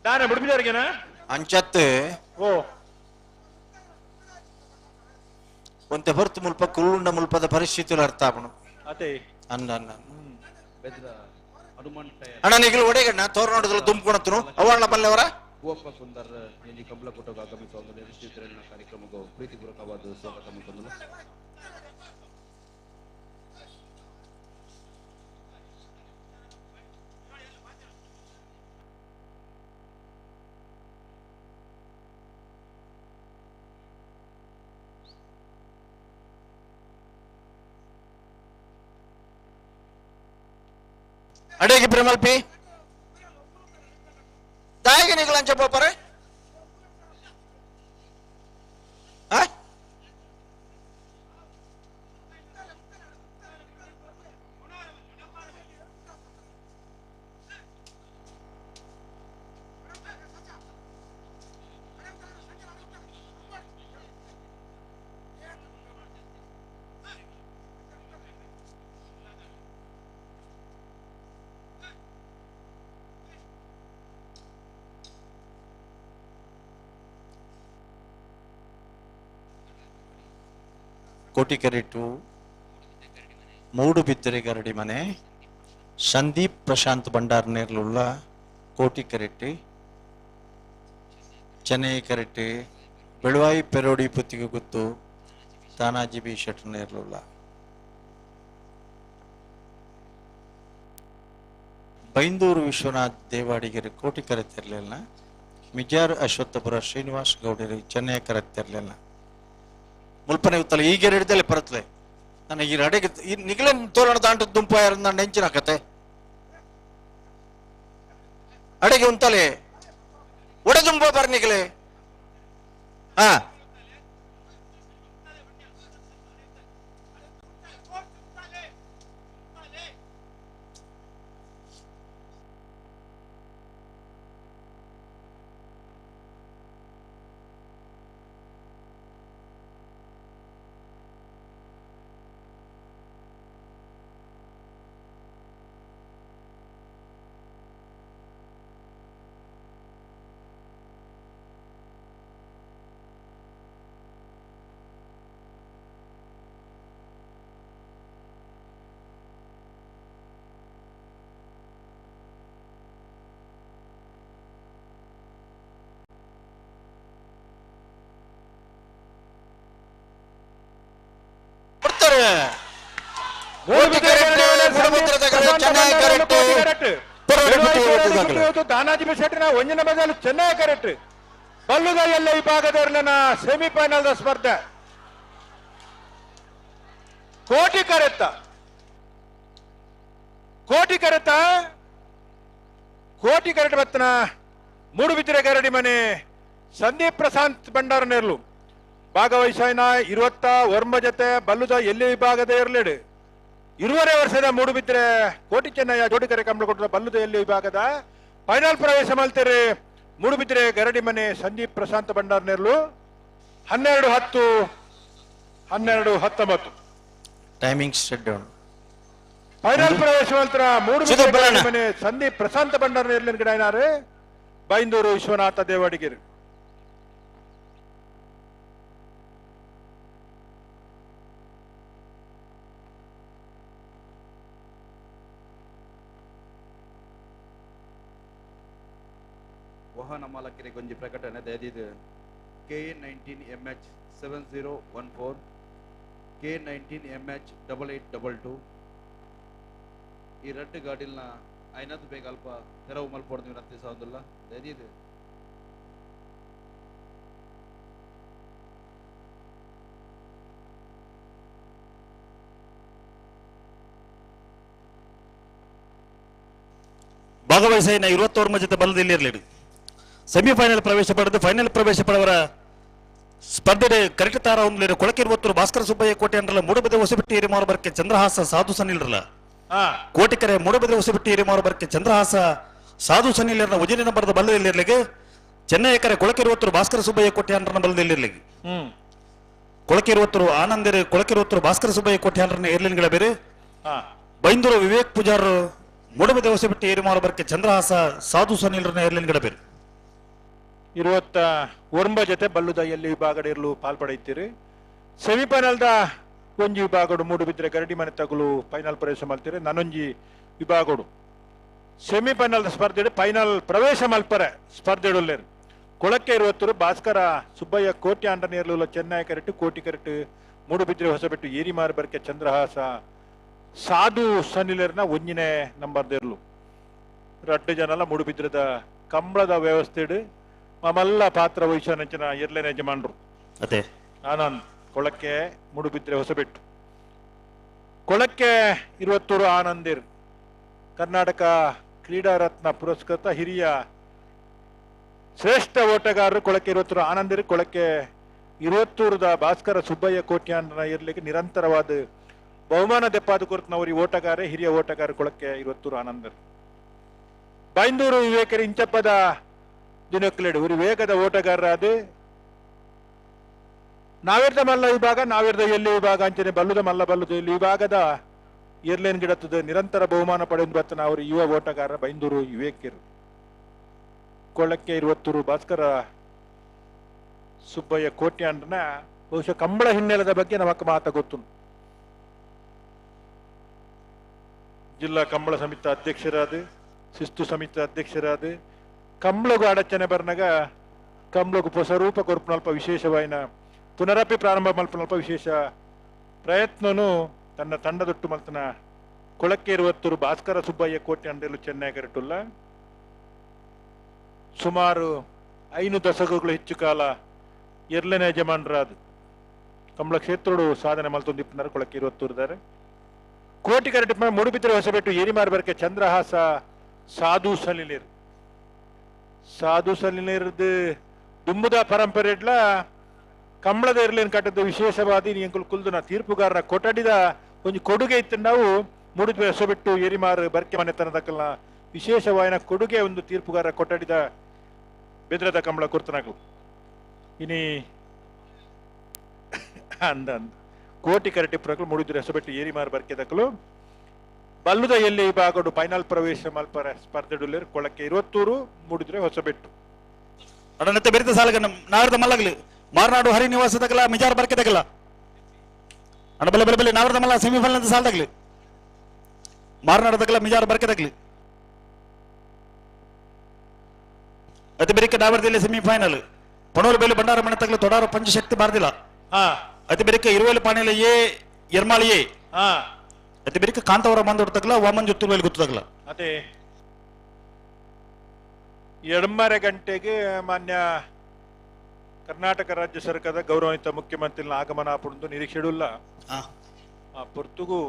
ದಾನೆ ಬುಡ್ಬಿದಾರಿಗೆನಾ ಅಂಚತ್ತೆ. ಓ ಒಂತೆ ಹೊರ್ತು ಮುಲ್ಪ ಕುರುಂಡ ಮುಲ್ಪದ ಪರಿಸ್ಥಿತಿಲು ಅರ್ಥ ಆಪಣು. ಅತೆ ಅನ್ನ ಅನ್ನ ಬೆದ್ರ ಹನುಮಾನ್ ಟೈರ್ ಅಣ್ಣ ನಿಗಲು ಒಡೆಗಣ್ಣ ತೋರಣದಲ್ಲಿ ದುಂಬ್ಕೊಣತನು ಅವಣ್ಣ ಬಲ್ಲೆವರ ಹೂವಪ್ಪ ಕುಂದರ್ ಎಂಜಿ ಕಬ್ಲ ಕೊಟ್ಟೋಗ ಆಗಮಿಸುವ ಶ್ರೀಧರಣ್ಣ ಕಾರ್ಯಕ್ರಮಕ್ಕೆ ಪ್ರೀತಿಪೂರ್ವಕವಾದ ಸ್ವಾಗತ ಮತ್ತೊಂದು. ಅಡೇಗೆ ಪ್ರೇಮಲ್ಪಿ ತಾಯಿಗೆ ನಿಗಲ ಅಂಚ ಪೋಪರೆ ಆ? ಕೋಟಿಕೆರೆಟು ಮೂಡುಬಿದ್ದರೆ ಗರಡಿ ಮನೆ ಸಂದೀಪ್ ಪ್ರಶಾಂತ್ ಭಂಡಾರ್ ನೇರ್ಲುಳ್ಳ ಕೋಟಿಕೆರೆಟ್ಟಿ ಚೆನ್ನೈ ಕರೆಟ್ಟಿ ಬೆಳುವಾಯಿ ಪೆರೋಡಿ ಪುತ್ತಿಗೆ ಗುತ್ತು ತಾನಾಜಿ ಬಿ ಶೆಟ್ ನೇರ್ಲುಳ್ಳ ಬೈಂದೂರು ವಿಶ್ವನಾಥ್ ದೇವಾಡಿಗರು ಕೋಟಿ ಕರೆತಿರ್ಲಿಲ್ಲ. ಮಿಜಾರ್ ಅಶ್ವತ್ಥಪುರ ಶ್ರೀನಿವಾಸ್ ಗೌಡರು ಚೆನ್ನೈ ಕರೆತಿರ್ಲಿಲ್ಲ. ಮುಲ್ಪನೆ ಉತ್ತಲ ಈಗ ಹಿಡಿದಲೆ ಪರತ್ಲೆ ನನ್ನ ಈ ರಡೆಗೆ ಈ ನಿಗಲೆ ತೋರಣ ದಾಂಟ ದುಂಪ ನನ್ನ ನೆಂಚಿನ ಕತೆ ಅಡೆಗೆ ಉಂತಲೆ ಒಡೆ ದುಂಬ ಬರ್ ನಿಗಲೆ. ಹಾ ತಾನಾಜಿ ಶೆಟ್ಟಿನ ಒಂಜಿನ ಬದಲು ಚೆನ್ನೈ ಕರೆಕ್ಟ್ ಬಲ್ಲುದ ಎಲ್ಲ ಈ ಭಾಗದವ್ರನ್ನ ಸೆಮಿಫೈನಲ್ ಸ್ಪರ್ಧೆ ಕೋಟಿ ಕರೆತ್ತ ಕೋಟಿ ಕರೆತ ಕೋಟಿ ಕರೆಟ್ ಬತ್ತನ ಮೂಡುಬಿದಿರೆ ಗರಡಿ ಮನೆ ಸಂದೀಪ್ ಪ್ರಶಾಂತ್ ಭಂಡಾರ ನೇರ್ಲು. ಭಾಗವಹಿಸಾಯ್ನ 29 ಜೊತೆ ಬಲ್ಲುದ ಎಲ್ಲಿ ವಿಭಾಗದ ಇರಲಿಡು 20 ವರ್ಷದ ಮೂಡುಬಿದ್ರೆ ಕೋಟಿ ಚೆನ್ನಯ್ಯ ಜೋಡಿಕೆರೆ ಕಂಬಳಕೊಟ್ಟದ ಬಲ್ಲುದ ಎಲ್ಲಿ ವಿಭಾಗದ ಫೈನಲ್ ಪ್ರವೇಶ ಮಲ್ತೇರಿ ಮೂಡುಬಿದ್ರೆ ಗರಡಿ ಮನೆ ಸಂದೀಪ್ ಪ್ರಶಾಂತ್ ಭಂಡಾರ್ ನೆರ್ಲು 12-10 12-19 ಟೈಮಿಂಗ್ ಶೆಡ್ ಡೌನ್. ಫೈನಲ್ ಪ್ರವೇಶ ಮಲ್ತರ ಮೂಡುಬಿದ್ರೆ ಸುಧೀರ್ ಬಲ್ಲಣ್ಣ. ಗರಡಿ ಮನೆ ಸಂದೀಪ್ ಪ್ರಶಾಂತ್ ಭಂಡಾರ್ ನೆರ್ಲಿನ ಗಿಡ ಬೈಂದೂರು ವಿಶ್ವನಾಥ ದೇವಾಡಿಗೆರೆ. ವಾಹನ ಮಾಲಕರಿಗೆ ಒಂಜಿ ಪ್ರಕಟಣೆ ದಯದೀದು KA 19 MH 7014 K 19 MH 8822 ಈ ರಡ್ಡು ಗಾಡಿಲ್ನ ಐನದ್ದು ಬೇಗ ಅಲ್ಪ ತೆರವು ಮಲ್ಪೊಡ್ದು ವಿನಂತಿ ಸಾವುದಿಲ್ಲ ದಯದೀದು. ಭಾಗವಹಿಸಿನ 29 ಜೊತೆ ಬಲದಲ್ಲಿ ಸೆಮಿಫೈನಲ್ ಪ್ರವೇಶ ಪಡೆದು ಫೈನಲ್ ಪ್ರವೇಶ ಪಡೆವರ ಸ್ಪರ್ಧೆ ಕರೆಕ್ಟ್ ತಾರ ಒಂದು ಕೊಳಕಿರುವತ್ತರು ಭಾಸ್ಕರ ಸುಬ್ಬಯ್ಯ ಕೋಟೆ ಅಂದ್ರಲ್ಲ ಮೂಡುಬದೆ ಹೊಸಬೆಟ್ಟಿ ಹಿರಿಮಾರು ಚಂದ್ರಹಾಸ ಸಾಧು ಸನಿಲ್ರಲ್ಲ ಕೋಟಿಕೆರೆ ಮೂಡುಬದೆ ಹೊಸಬೆಟ್ಟಿ ಹಿರಿಮಾರು ಬರ್ಕೆ ಚಂದ್ರಹಾಸ ಸಾಧು ಸನಿಲ್ರನ್ನ ಉಜಿರಿನ ಬರೆದ ಬಲ್ಲದಲ್ಲಿರ್ಲಿಕ್ಕೆ ಚೆನ್ನೈಕರೆ ಕೊಳಕಿರುವತ್ತರು ಭಾಸ್ಕರ ಸುಬ್ಬಯ್ಯ ಕೋಟೆ ಅಂದ್ರನ್ನ ಬಲ್ಲದಲ್ಲಿರ್ಲಿಕ್ಕೆ ಕೊಳಕಿರುವತ್ತರು ಆನಂದಿರು ಕೊಳಕಿರುವತ್ತರು ಭಾಸ್ಕರ ಸುಬ್ಬಯ್ಯ ಕೋಟೆ ಅಂದ್ರನ್ನ ಏರ್ಲಿನ್ಗಳ ಬೇರೆ ಬೈಂದೂರು ವಿವೇಕ್ ಪೂಜಾರ್ ಮೂಡುಬದೆ ಹೊಸಬೆಟ್ಟಿ ಹಿರಿಮಾರು ಬರ್ಕೆ ಚಂದ್ರಹಾಸ ಸಾಧು ಸನಿಲ್ರನ್ನ ಏರ್ಲಿನ್ಗಳ ಬೇರೆ. 29 ಜೊತೆ ಬಲ್ಲುದ ಎಲ್ಲಿ ವಿಭಾಗದ ಇರಲು ಪಾಲ್ಪಡೆಯುತ್ತೀರಿ. ಸೆಮಿಫೈನಲ್ದ ಒಂಜಿ ವಿಭಾಗಡು ಮೂಡುಬಿದ್ರೆ ಗರಡಿ ಮನೆ ತಗುಲು ಫೈನಲ್ ಪ್ರವೇಶ ಮಲ್ತೀರಿ. ನಾನೊಂಜಿ ವಿಭಾಗಡು ಸೆಮಿಫೈನಲ್ ಸ್ಪರ್ಧೆ ಫೈನಲ್ ಪ್ರವೇಶ ಮಲ್ಪರೆ ಸ್ಪರ್ಧೆಡುಲ್ಲೇರು. ಕೊಳಕ್ಕೆ ಇರುವತ್ತರು ಭಾಸ್ಕರ ಸುಬ್ಬಯ್ಯ ಕೋಟಿ ಅಂಡನೇರ್ಲು ಚೆನ್ನೈ ಕರೆಕ್ಟ್ ಕೋಟಿ ಕರೆಕ್ಟ್ ಮೂಡುಬಿದ್ರೆ ಹೊಸಬೆಟ್ಟು ಏರಿಮಾರು ಬರ್ಕೆ ಚಂದ್ರಹಾಸ ಸಾಧು ಸನಿಲರ್ನ ಒಂಜಿನೇ ನಂಬರ್ದಿರ್ಲು. ರಡ್ಡು ಜನಲ ಮೂಡುಬಿದ್ರದ ಕಂಬಳದ ವ್ಯವಸ್ಥೆಡು ಮಮಲ್ಲ ಪಾತ್ರ ವಹಿಸನಂಚಿನ ಎರ್ಲೆನ ಯಜಮಾನರು ಅದೇ ಆನಂದ್ ಕೊಳಕ್ಕೆ ಮೂಡುಬಿದ್ರೆ ಹೊಸಬೆಟ್ಟು ಕೊಳಕ್ಕೆ ಇರುವತ್ತೂರು ಆನಂದಿರ್ ಕರ್ನಾಟಕ ಕ್ರೀಡಾ ರತ್ನ ಪುರಸ್ಕೃತ ಹಿರಿಯ ಶ್ರೇಷ್ಠ ಓಟಗಾರರು ಕೊಳಕ್ಕೆ ಇರುವತ್ತೂರು ಆನಂದಿರ್. ಕೊಳಕ್ಕೆ ಇರುವತ್ತೂರದ ಭಾಸ್ಕರ ಸುಬ್ಬಯ್ಯ ಕೋಟ್ಯಾನ್ರ ಇರ್ಲಿಕ್ಕೆ ನಿರಂತರವಾದ ಬಹುಮಾನ ದೆಪ್ಪಾದ ಕುರಿತನವರು ಈ ಓಟಗಾರ ಹಿರಿಯ ಓಟಗಾರ ಕೊಳಕ್ಕೆ ಇರುವತ್ತೂರು ಆನಂದರ್. ಬೈಂದೂರು ವಿವೇಕರು ಇಂಚಪ್ಪದ ದಿನಕ್ಲೇಡು ಉರಿ ವೇಗದ ಓಟಗಾರರಾದ ನಾವಿರ್ದ ಮಲ್ಲ ವಿಭಾಗ ನಾವಿರ್ದ ಎಲ್ಲಿ ವಿಭಾಗ ಅಂಚನೆ ಬಲ್ಲುದ ಮಲ್ಲ ಬಲ್ಲುದ ಎಲ್ಲಿ ವಿಭಾಗದ ಏರ್ಲೇನ್ ಗಿಡತ್ತದ ನಿರಂತರ ಬಹುಮಾನ ಪಡೆದು ಬರ್ತನ ಅವರು ಯುವ ಓಟಗಾರ ಬೈಂದೂರು ವಿವೇಕರು. ಕೊಳ್ಳಕ್ಕೆ ಇರುವತ್ತೂರು ಭಾಸ್ಕರ ಸುಬ್ಬಯ್ಯ ಕೋಟ್ಯಾಂಡ್ರನ ಬಹುಶಃ ಕಂಬಳ ಹಿನ್ನೆಲೆದ ಬಗ್ಗೆ ನಮಕ್ ಮಾತ ಗೊತ್ತು. ಜಿಲ್ಲಾ ಕಂಬಳ ಸಮಿತಿ ಅಧ್ಯಕ್ಷರಾದ ಶಿಸ್ತು ಸಮಿತಿ ಅಧ್ಯಕ್ಷರಾದ ಕಂಬಳಗು ಅಡಚಣೆ ಬರ್ನಾಗ ಕಂಬಳಗು ಹೊಸ ಕೊರ್ಪುನಲ್ಪ ವಿಶೇಷವಾಯಿನ ಪುನರಪಿ ಪ್ರಾರಂಭ ಮಲ್ಪನಲ್ಪ ವಿಶೇಷ ಪ್ರಯತ್ನನು ತನ್ನ ತಂಡದೊಟ್ಟು ಮಲ್ತನ ಕೊಳಕ್ಕೆ ಇರುವತ್ತೂರು ಭಾಸ್ಕರ ಸುಬ್ಬಯ್ಯ ಕೋಟೆ ಅಂಡೇಲು ಚೆನ್ನೈ ಕರೆಟುಲ್ಲ ಸುಮಾರು 5 ದಶಕಗಳು ಹೆಚ್ಚು ಕಾಲ ಎರ್ಲೆನ ಯಜಮಾನರಾದ ಕಂಬಳ ಕ್ಷೇತ್ರಡು ಸಾಧನೆ ಮಲ್ತೊಂದಿಪ್ಪನಾರ ಕೊಳಕ್ಕೆ ಇರುವತ್ತೂರಿದ್ದಾರೆ. ಕೋಟಿ ಕರೆಟ್ ಮೂಡುಬಿದ್ರೆ ಹೊಸಬೆಟ್ಟು ಏರಿಮಾರು ಬರ್ಕೆ ಚಂದ್ರಹಾಸ ಸಾಧು ಸಲಿಲೇರು ಸಾಧು ಸಲಿಲೇರ್ದು ದುಂಬುದ ಪರಂಪರೆ ಇಡ್ಲ ಕಂಬಳದ ಇರ್ಲೇನು ಕಟ್ಟದ್ದು ವಿಶೇಷವಾದ ಎಂಕುಲು ಕುಲ್ದುನ ತೀರ್ಪುಗಾರರ ಕೊಠಡಿದ ಒಂಜಿ ಕೊಡುಗೆ ಇತ್ತು ನಾವು ಮೂಡುಬಿದ್ರೆ ಹೊಸಬೆಟ್ಟು ಏರಿಮಾರು ಬರ್ಕೆ ಮನೆತನದಕ್ಕಲ್ಲ ವಿಶೇಷವಾಯಿನ ಕೊಡುಗೆ ಒಂದು ತೀರ್ಪುಗಾರರ ಕೊಠಡಿದ ಬೆದ್ರದ ಕಂಬಳ ಕುರ್ತನಗಳು ಇನಿ ಅಂದ ಅಂದ ಕೋಟಿ ಕರಟಿ ಪ್ರಕಲು ಮೂಡಿದ್ರೆ ಹೊಸಬೆಟ್ಟು ಏರಿಮಾರು ಬರ್ಕೆ ದಕ್ಕಲು ಬಲ್ಲುದ ಎಲ್ಲಿ ಭಾಗಡು ಫೈನಲ್ ಪ್ರವೇಶ ಮಲ್ಪರ ಸ್ಪರ್ಧೆಡುಲ್ಲೇರು ಕೊಳಕ್ಕೆ ಇರುವತ್ತೂರು ಮೂಡಿದ್ರೆ ಹೊಸಬೆಟ್ಟು. ಅಡನತ್ತೆ ಬೆರಿತ ಸಾಲಗ ನಾವರದ ಮಲ್ಲಗಲಿ ಮಾರ್ನಾಡು ಹರಿನಿವಾಸ ತಗಲ ಮಿಜಾರ್ ಬರ್ಕೆ ತಗಲ ಅಣ್ಣ ಬಲೆ ಬಲೆ ಬಲೆ ನಾವರದ ಮಲ್ಲ ಸೆಮಿಫೈನಲ್ ಅಂತ ಸಾಲ ತಗಲಿ ಮಾರ್ನಾಡು ತಗಲ ಮಿಜಾರ್ ಬರ್ಕೆ ತಗಲಿ ಅತಿ ಬೆರಿಕೆ ನಾವರದಲ್ಲಿ ಸೆಮಿಫೈನಲ್ ಪಣೋಲು ಬೇಲು ಭಂಡಾರ ಮನೆ ತಗಲು ತೊಡಾರು ಪಂಚಶಕ್ತಿ ಬಾರ್ದಿಲ್ಲ ಅತಿ ಬೆರಿಕೆ ಇರುವಲ್ಲಿ ಪಾಣಿಲ ಎ ಎರ್ಮಾಳಿ ಎ ಅತಿ ಬೆರಿಕೆ ಕಾಂತವರ ಮಂದೋಡ್ ತಗಲ ವಾಮನ್ ಜೊತ್ತುರ್ವೇಲು ಗೊತ್ತು ತಗಲ. ಅದೇ 2:30 ಗಂಟೆಗೆ ಮಾನ್ಯ ಕರ್ನಾಟಕ ರಾಜ್ಯ ಸರ್ಕಾರದ ಗೌರವಾನ್ವಿತ ಮುಖ್ಯಮಂತ್ರಿ ಆಗಮನ ಆಪುಂಡು ನಿರೀಕ್ಷೆಡುಲ್ಲ. ಆ ಪೊರ್ತುಗು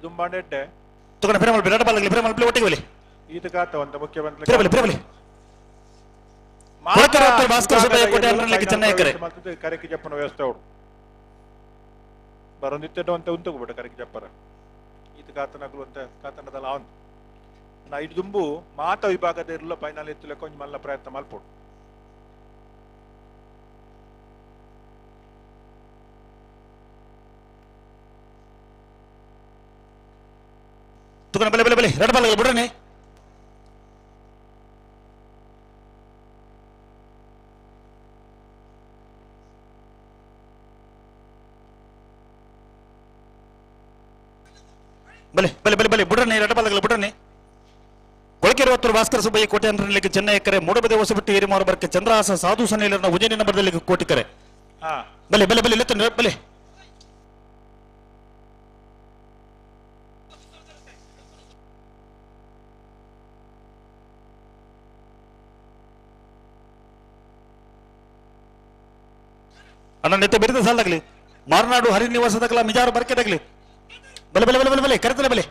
ದುಂಬಾಂಡೆಡ್ಡೆ ಈತ ಕಾತವಂತ ಮುಖ್ಯಮಂತ್ರಿ ಭಾಸ್ಕರ ಸುಬ್ಬಯ್ಯ ಕೋಟೆ ಚೆನ್ನೈ ಕರೆ ಕರೆಕ್ ಜಪ್ಪನ ವ್ಯವಸ್ಥೆ ಅವಡು ಬರೊಂದಿತ್ತೆಂಟು ಅಂತ ಉಂತುಬಿಟ್ಟ ಕರೆಕ್ ಜಪ್ಪರ ಈತ ಕಾತನಗಳು ಅಂತ ಕಾತನದಲ್ಲ ಅವನು ನಾ ಇಡು ದುಂಬು ಮಾತ ವಿಭಾಗದ ಇರಲ್ಲ ಫೈನಲ್ ಎತ್ತುಲೆಕ್ಕ ಒಂಜಿ ಮಲ್ಲ ಪ್ರಯತ್ನ ಮಲ್ಪೋಡು. ತುಕನ ಬಲೆ ಬಲೆ ಬಲೆ ರಡ್ ಬಲ್ಲ ಬಿಡ್ರನೆ. ಬಲೆ ಬಲೆ ಬಲೆ ಬಲೆ ಬುಡ್ರನೆ ರಡ್ ಬಲ್ಲಗಳ ಬುಡ್ರನೆ. ಕೊಳಕೆರುವತ್ತೂರು ಭಾಸ್ಕರ ಸುಬ್ಬಯ್ಯ ಕೋಟೆ ಅಂದ್ರಲಿಕ್ಕೆ ಚೆನ್ನೈ ಎಕರೆ ಮೂಡಬದೆ ಹೊಸಬಿಟ್ಟು ಏರಿಮಾರು ಬರ್ಕೆ ಚಂದ್ರಹಾಸ ಸಾಧು ಸನೇಲರನ್ನ ಉಜ್ಜಯಿನಿ ನಂಬರ್ದಲ್ಲಿ ಕೋಟಿ ಕರೆ. ಬಲೆ ಬಲೆ ಬಲೆ ಲೆತ್ತ ಬಲೆ. ಅಣ್ಣ ನೆತ್ತ ಬೆರೆದ ಸಾಲದಾಗಲಿ ಮಾರನಾಡು ಹರಿನಿವಾಸದಾಗಲ ಮಿಜಾರು ಬರ್ಕೆದಾಗಲಿ ಬಲೆ ಬಲೆ ಬಲೆ ಬಲೆ ಬಲೆ ಕರೆತಲೆ ಬಲೆ.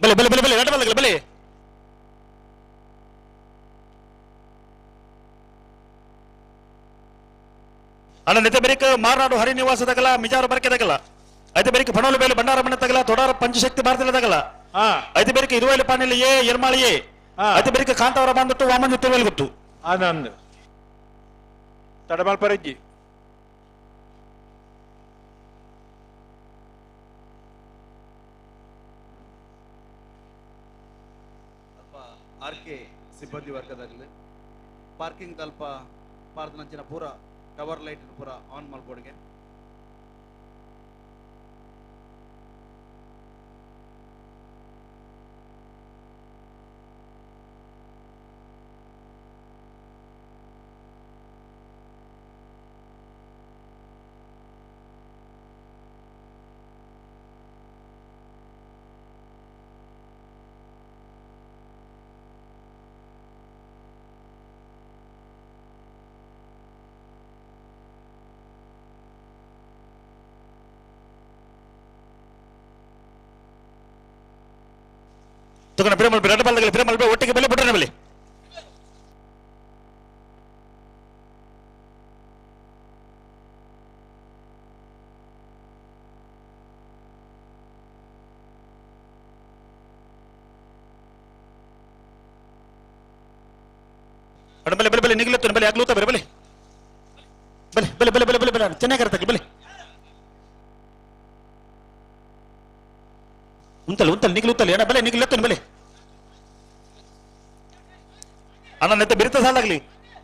ಬಲೆ ಬಲೆ ಬಲೆ ಬಲೆ ರಡ್ ಬಲ್ಲಗಳ ಬಲೆ. ಅಣ್ಣ ನೆತ್ತೆ ಬೆರಿಕ ಮಾರನಾಡು ಹರಿನಿವಾಸದಾಗಲ ಮಿಜಾರು ಬರ್ಕೆದಾಗಲ ಐತೆ ಬೆರಿಕ ಫಣೋಲು ಬೇಲು ಭಂಡಾರ ಮನೆ ತಗಲ ತೊಡಾರ ಪಂಚಶಕ್ತಿ ಭಾರತದಾಗಲ ಐತೆ ಬೆರಿಕ ಇರುವೈಲು ಪಾಣಿಲಿ ಎ ಎರ್ಮಾಳಿ ಎ ಐತೆ ಬೆರಿಕ ಕಾಂತಾವರ ಬಂದಿಟ್ಟು ವಾಮನ್ ತಿರುವಲ್ ಗೊತ್ತು ಆನಂದ್ ತಡಮಲ್ ಪರಜ್ಜಿ. ಆರ್ ಕೆ ಸಿಬ್ಬಂದಿ ವರ್ಗದಾಗಲಿ ಪಾರ್ಕಿಂಗ್ ತಲ್ಪ ಪಾರ್ದನಂಚಿನ ಪೂರ ಟವರ್ ಲೈಟ್ ಪೂರ ಆನ್ ಮಲ್ಪೊಡಿಗೆ. ತುಕನ ಬಿರಮಲ್ ರಡ್ಡ ಬಲ್ಲಗಳ ಬಿರಮಲ್ ಒಟ್ಟಿಗೆ ಬೆಲೆ ಬಿಡ್ರನೆ ಬೆಲೆ. ಬಲೆ ಬಲೆ ಬಲೆ ನಿಗಲತ್ತು ಬಲೆ ಆಗ್ಲೂತ ಬರೆ ಬಲೆ ಬಲೆ ಬಲೆ ಬಲೆ ಬಲೆ ಬಲೆ ಬಲೆ ಚೆನ್ನಾಗಿ ಕರೆತಕ್ಕೆ ಬಲೆ ಉಂತಲ್ ಉಂತಲ್ ನಿಗಲುತ್ತಲ್ ಏನ ಬಲೆ ನಿಗಲತ್ತು ಬಲೆ. ಅಣ್ಣ ನೆತ್ತ ಬಿರಿತ ಸಾಲಾಗ್ಲಿ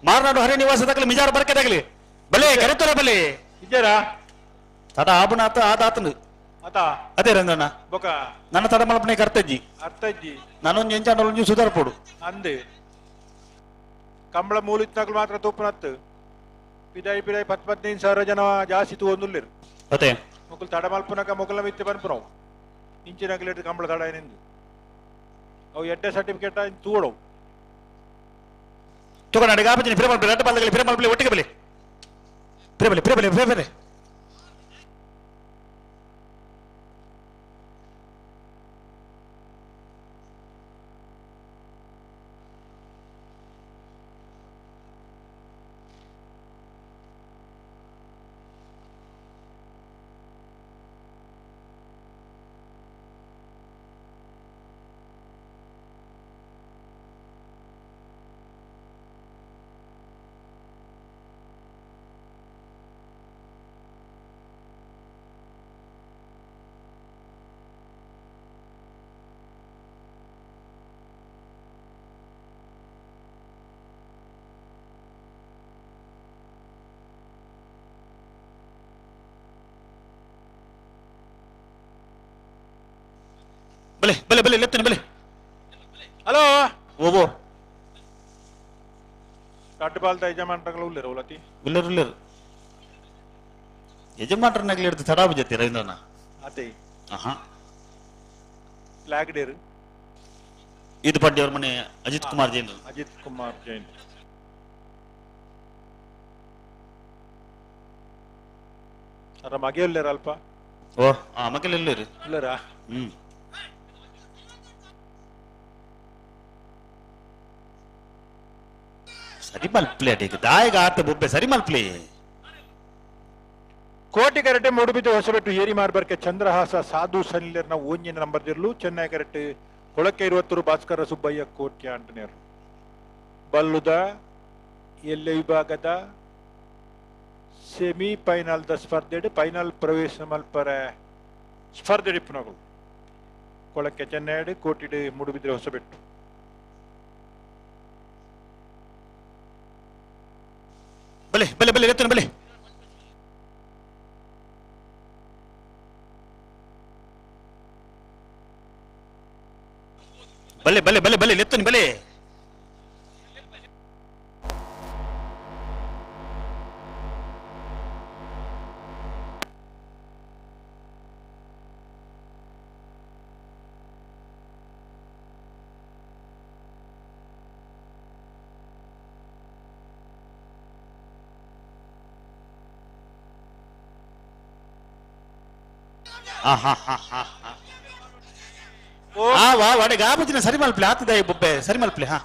ಮಾರನಾಡು ಹರಿನಿವಾಸದಾಗ್ಲಿ ಮಿಜಾರು ಬರ್ಕೆದಾಗ್ಲಿ ಬಲೆ ಕರೆತೊರ ಬಲೆ ಇಜ್ಜರಾ ತಡ ಆಬುನಾತ ಆದಾತನು ಆತ ಅದೇ ರಂಗಣ್ಣ ಬೊಕ ನನ್ನ ತಡ ಮಲ್ಪನೆ ಕರ್ತಜ್ಜಿ ಅರ್ಥಜ್ಜಿ ನಾನೊಂದು ಎಂಚಾಂಡಲೊಂಜಿ ಸುಧಾರಪೋಡು ಅಂದೆ ಕಂಬಳ ಮೂಲಿತ್ನಾಗ್ಲು ಮಾತ್ರ ತೂಪನತ್ತು ಪಿದಾಯಿ ಪಿದಾಯಿ 10-15 ಸಾವಿರ ಜನ ಜಾಸ್ತಿ ತೂವೊಂದುಲ್ಲೆರ್. ಅದೇ ಮೊಕುಲು ತಡ ಮಲ್ಪುನಕ ಮೊಕಲ ಮಿತ್ತೆ ಪನ್ಪುನವು ಇಂಚಿನಗಲೇಟ್ ಕಂಬಳ ತಡ ಏನಿಂದು ಅವು ಎಡ್ಡೆ ಸರ್ಟಿಫಿಕೇಟ್ ತೂವಡವು. ತುಕ ನಡಿಗೆ ಆಪಚಿನ ಫಿರ ಮಲ್ಪಲೆ ರಡ್ಡ ಬಲ್ಲಗಲಿ ಫಿರ ಮಲ್ಪಲೆ ಒಟ್ಟಿಗೆ ಬಲೆ ಫಿರ ಬಲೆ ಫಿರ ಬಲೆ ಫಿರ ಬಲೆ. ಬಲೆ ಬಲೆ ಬಲೆ ಲೆತ್ತನೆ ಬಲೆ. ಹಲೋ. ಓಬೋ. ರಡ್ಡ್ ಬಾಲ್ದ ಯಜಮಾನ್ರಗಳು ಉಲ್ಲೇರು ಉಲತಿ. ಉಲ್ಲೇರು ಉಲ್ಲೇರು ಯಜಮಾನ್ರನ್ನಾಗ್ಲಿ ಹಿಡ್ದು ತಡಾಬು ಜೊತೆ ರವೀಂದ್ರನ. ಅದೇ. ಆಹಾ. Flag Deere. ಇದು ಪಡ್ಡಿ ಅವ್ರ ಮನೆ ಅಜಿತ್ ಕುಮಾರ್ ಜೈನ್. ಅಜಿತ್ ಕುಮಾರ್ ಜೈನ್. ಅರ ಮಗೆ ಉಲ್ಲೇರ ಅಲ್ಪ. ಓ ಆ ಮಕ್ಕಳು ಎಲ್ಲೇರು. ಉಲ್ಲೇರಾ? ಹ್ಮ್. ಸರಿ ಮಲ್ಪ್ಲೆ ಅಡಿಗೆ ದಾಯಗ ಆತ ಬೊಬ್ಬೆ ಸರಿ ಮಲ್ಪ್ಲೆ. ಕೋಟಿ ಕರೆಟೆ ಮೂಡುಬಿದ್ದೆ ಹೊಸಬೆಟ್ಟು ಏರಿ ಮಾರ್ಬರ್ಕೆ ಚಂದ್ರಹಾಸ ಸಾಧು ಸನಿಲರ್ನ ಓಂಜಿನ ನಂಬರ್ ದಿರ್ಲು ಚೆನ್ನೈ ಕರೆಟೆ ಕೊಳಕ್ಕೆ ಇರುವತ್ತರು ಭಾಸ್ಕರ ಸುಬ್ಬಯ್ಯ ಕೋಟ್ಯ ಆಂಟನೇರು. ಬಲ್ಲುದ ಎಲ್ಲೆ ವಿಭಾಗದ semi final the ಸ್ಪರ್ಧೆ ಫೈನಲ್ ಪ್ರವೇಶ ಮಲ್ಪರೆ ಸ್ಪರ್ಧೆ ಡಿಪ್ಪನಗಳು ಕೊಳಕ್ಕೆ ಚೆನ್ನೈಡು ಕೋಟಿಡು ಮೂಡುಬಿದ್ರೆ ಹೊಸಬೆಟ್ಟು. ಬಲೆ ಬಲೆ ಬಲೆ ಲೆತ್ತನೆ ಬಲೆ. ಬಲೆ ಬಲೆ ಬಲೆ ಬಲೆ ಲೆತ್ತನೆ ಬಲೆ. ಆ ವಾ ವಡೆ ಗಾಬುಜಿನ ಸರಿ ಮಲ್ಪ್ಲೆ ಆತದ ಬೊಬ್ಬೆ ಸರಿ ಮಲ್ಪ್ಲೆ. ಹಾ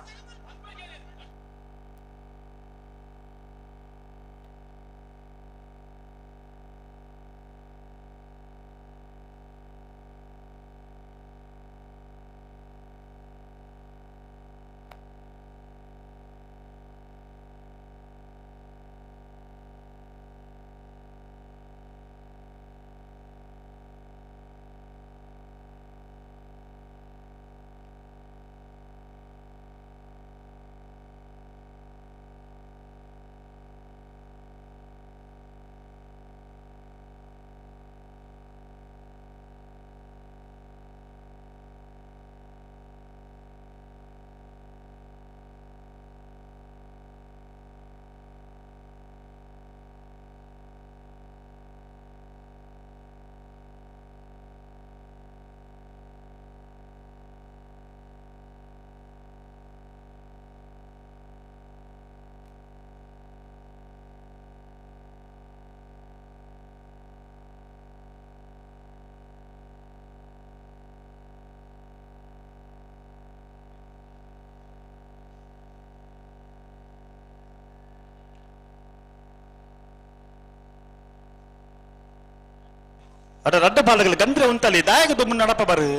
ಅಡ ರಡ್ಡ ಬಾಲಗಳು ಗಂದ್ರೆ ಉಂಟಲ್ಲಿ ದಾಯಕ ದುಮ್ಮು ನಡಪ ಬರು.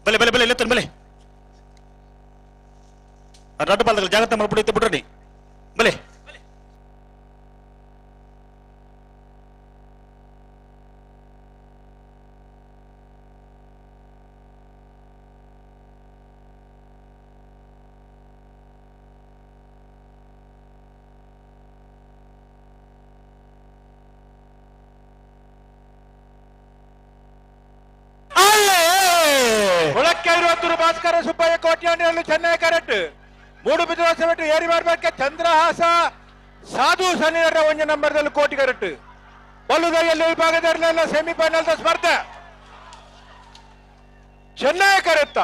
ಬಲೆ ಬಲೆ ಬಲೆ ಲೆತ್ತನೆ ಬಲೆ. ರಡ್ಡ ಬಾಲಗಳು ಜಾಗ್ರತೆ ಮಾಡ್ಬಿಡಿ ಬಿಡ್ರಿ ಬಲೆ. ಕೊಳಕ್ಕೆ ಇರುವತ್ತರು ಭಾಸ್ಕರ ಸುಬ್ಬಯ್ಯ ಕೋಟ್ಯಾಣಿಯಲ್ಲಿ ಚೆನ್ನೈ ಕರೆಕ್ಟ್ ಮೂಡುಬಿದಿರೆ ಹೊಸಬೆಟ್ಟು ಏರಿ ಮಾಡಬೇಕೆ ಚಂದ್ರಹಾಸ ಸಾಧು ಸನಿಯರ ಒಂದು ನಂಬರ್ದಲ್ಲಿ ಕೋಟಿ ಕರೆಕ್ಟ್ ಬಲ್ಲುದಯಲ್ಲಿ ವಿಭಾಗದಲ್ಲೆಲ್ಲ ಸೆಮಿಫೈನಲ್ ಸ್ಪರ್ಧೆ ಚೆನ್ನೈ ಕರೆತ್ತ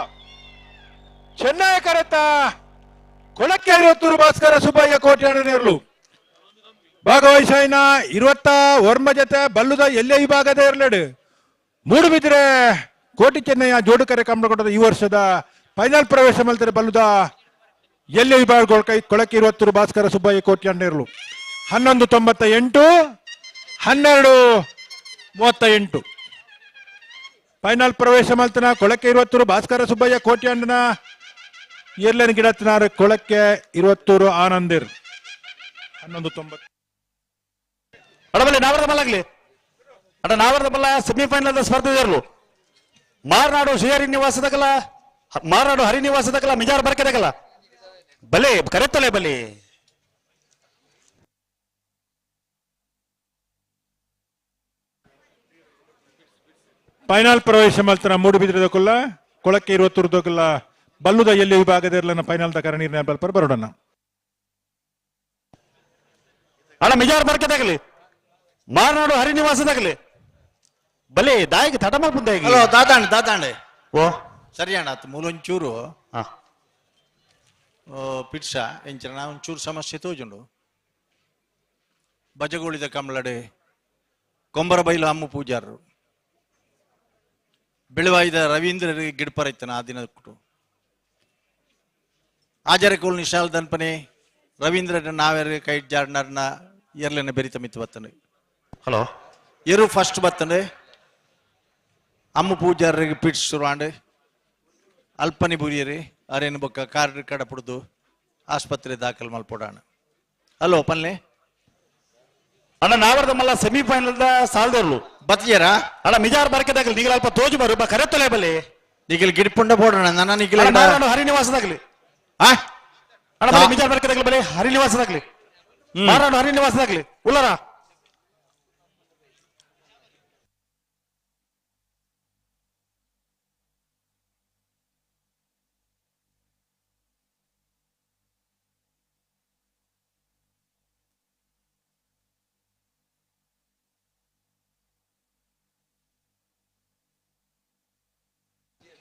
ಚೆನ್ನೈ ಕರೆತ್ತ ಕೊಳಕ್ಕೆ ಇರುವತ್ತೂರು ಭಾಸ್ಕರ ಸುಬ್ಬಯ್ಯ ಕೋಟ್ಯಾಣಿಯರು ಭಾಗವಹಿಸೈನ ಇರುವತ್ತ ವರ್ಮ ಜೊತೆ ಬಲ್ಲುದ ಎಲ್ಲೇ ವಿಭಾಗದ ಇರಲೇಡು ಮೂಡುಬಿದಿರೆ ಕೋಟಿ ಚೆನ್ನಯ್ಯ ಜೋಡುಕರೆ ಕಂಬಳಗೊಂಡದ ಈ ವರ್ಷದ ಫೈನಲ್ ಪ್ರವೇಶ ಮಲ್ತಾರೆ ಬಲ್ಲುದ ಎಲ್ಲೆ ವಿಭಾಗ ಕೊಳಕ್ಕೆ ಇರುವತ್ತೂರು ಭಾಸ್ಕರ ಸುಬ್ಬಯ್ಯ ಕೋಟಿ ಅಣ್ಣರ್ಲು 11.98 12.38 ಫೈನಲ್ ಪ್ರವೇಶ ಮಲ್ತನ ಕೊಳಕ್ಕೆ ಇರುವತ್ತೂರು ಭಾಸ್ಕರ ಸುಬ್ಬಯ್ಯ ಕೋಟಿ ಅಣ್ಣನ ಎಲ್ಲನ ಗಿಡತ್ನಾರ ಕೊಳಕ್ಕೆ ಇರುವತ್ತೂರು ಆನಂದಿರ್ 11.90. ಅಡಬಲೆ ನಾವರದ ಮಲ್ಲಾಗ್ಲಿ ಅಡ ನಾವರದ ಮಲ್ಲ ಸೆಮಿಫೈನಲ್ ಸ್ಪರ್ಧೆ ಇರಲು ಮಾರ್ನಾಡು ಶ್ರೀಹರಿ ನಿವಾಸದಗಲ ಮಾರ್ನಾಡು ಹರಿನಿವಾಸದಗಲ ಮಿಜಾರ್ ಬರ್ಕೆದಗಲ ಬಲೆ ಕರೆತಲೆ ಬಲೆ. ಫೈನಲ್ ಪ್ರವೇಶ ಮಲ್ತನ ಮೂಡುಬಿದ್ರದ ಕುಲ್ಲ ಕೊಳಕ್ಕೆ ಇರುವತ್ತುರ್ದಕುಲ್ಲ ಬಲ್ಲುದ ಎಲ್ಲಿ ವಿಭಾಗದ ಫೈನಲ್ ತಕರ ನಿರ್ಣಯ ಬಲ್ಪರ್ ಬರೋಡನ್ನ. ಅಣ್ಣ ಮಿಜಾರ್ ಬರ್ಕದಾಗಲಿ, ಮಾರನಾಡು ಹರಿನಿವಾಸದಾಗಲಿ ಬಲೆ ದಾಯಿಗೆ ತಡ ಮಾಡ್ಬಂದ. ಹಲೋ ದಾದಾಂಡ್ ದಾದಾಂಡೆ. ಓ. ಸರಿ ಅಣ್ಣ, ಆತು ಮೂಲೊಂಚೂರು ಹಾ. ಪಿಟ್ಸ ಎಂಚಿನ ನಾ ಒಂಚೂರು ಸಮಸ್ಯೆ ತೋಜುಂಡು. ಬಜಗೋಳಿದ ಕಮಲಡೆ ಕೊಂಬರಬೈಲು ಅಮ್ಮ ಪೂಜಾರರು ಬೆಳುವಾಯ್ದ ರವೀಂದ್ರರಿಗೆ ಗಿಡ್ಪರೈತನ ಆ ದಿನ ಕುಟು ಆಜರಕೋಲ್ ನಿಶಾಲ್ ದನ್ಪನೆ ರವೀಂದ್ರ ನಾವೇರು ಕೈ ಜಾಡ್ನರ್ನ ಎರ್ಲೆನ ಬೆರಿತ ಮಿತ್ತು ಬತ್ತನೆ. ಹಲೋ. ಎರು ಫಸ್ಟ್ ಬತ್ತನೆ ಅಮ್ಮ ಪೂಜಾರರಿಗೆ ಪಿಟ್ಸ್ ಶುರು ಆಂಡ್ ಅಲ್ಪನಿ ಬುರಿಯರಿ ಅರೇನು ಬೊಕ್ಕ ಕಾರ್ ಕಡ ಪುಡ್ದು ಆಸ್ಪತ್ರೆ ದಾಖಲು ಮಲ್ಪೊಡಾಣ. ಹಲೋ ಪನ್ಲೆ. ಅಣ್ಣ ನಾವರ್ದ ಮಲ್ಲ ಸೆಮಿಫೈನಲ್ the ಸಾಲ್ದೋರ್ಲು. ಬತ್ತಿಯರಾ? ಅಣ್ಣ ಮಿಜಾರ್ ಬರ್ಕದಾಗಲಿ, ನೀಗಲ ಅಲ್ಪ ತೋಜು ಬರು ಬ ಕರೆತಲೆ ಬಲೆ. ನಿಖಿಲ್ ಗಿಡ್ಪುಂಡ ಬೋಡೋಣ ನನ್ನ ನಿಖಿಲ್. ಅಣ್ಣ ಮಾರನಾಡು ಹರಿನಿವಾಸದಾಗಲಿ. ಆ. ಅಣ್ಣ ಬಲೆ ಮಿಜಾರ್ ಬರ್ಕದಾಗಲಿ, ಬಲೆ ಹರಿನಿವಾಸದಾಗಲಿ, ಮಾರನಾಡು ಹರಿನಿವಾಸದಾಗಲಿ ಉಲ್ಲರ.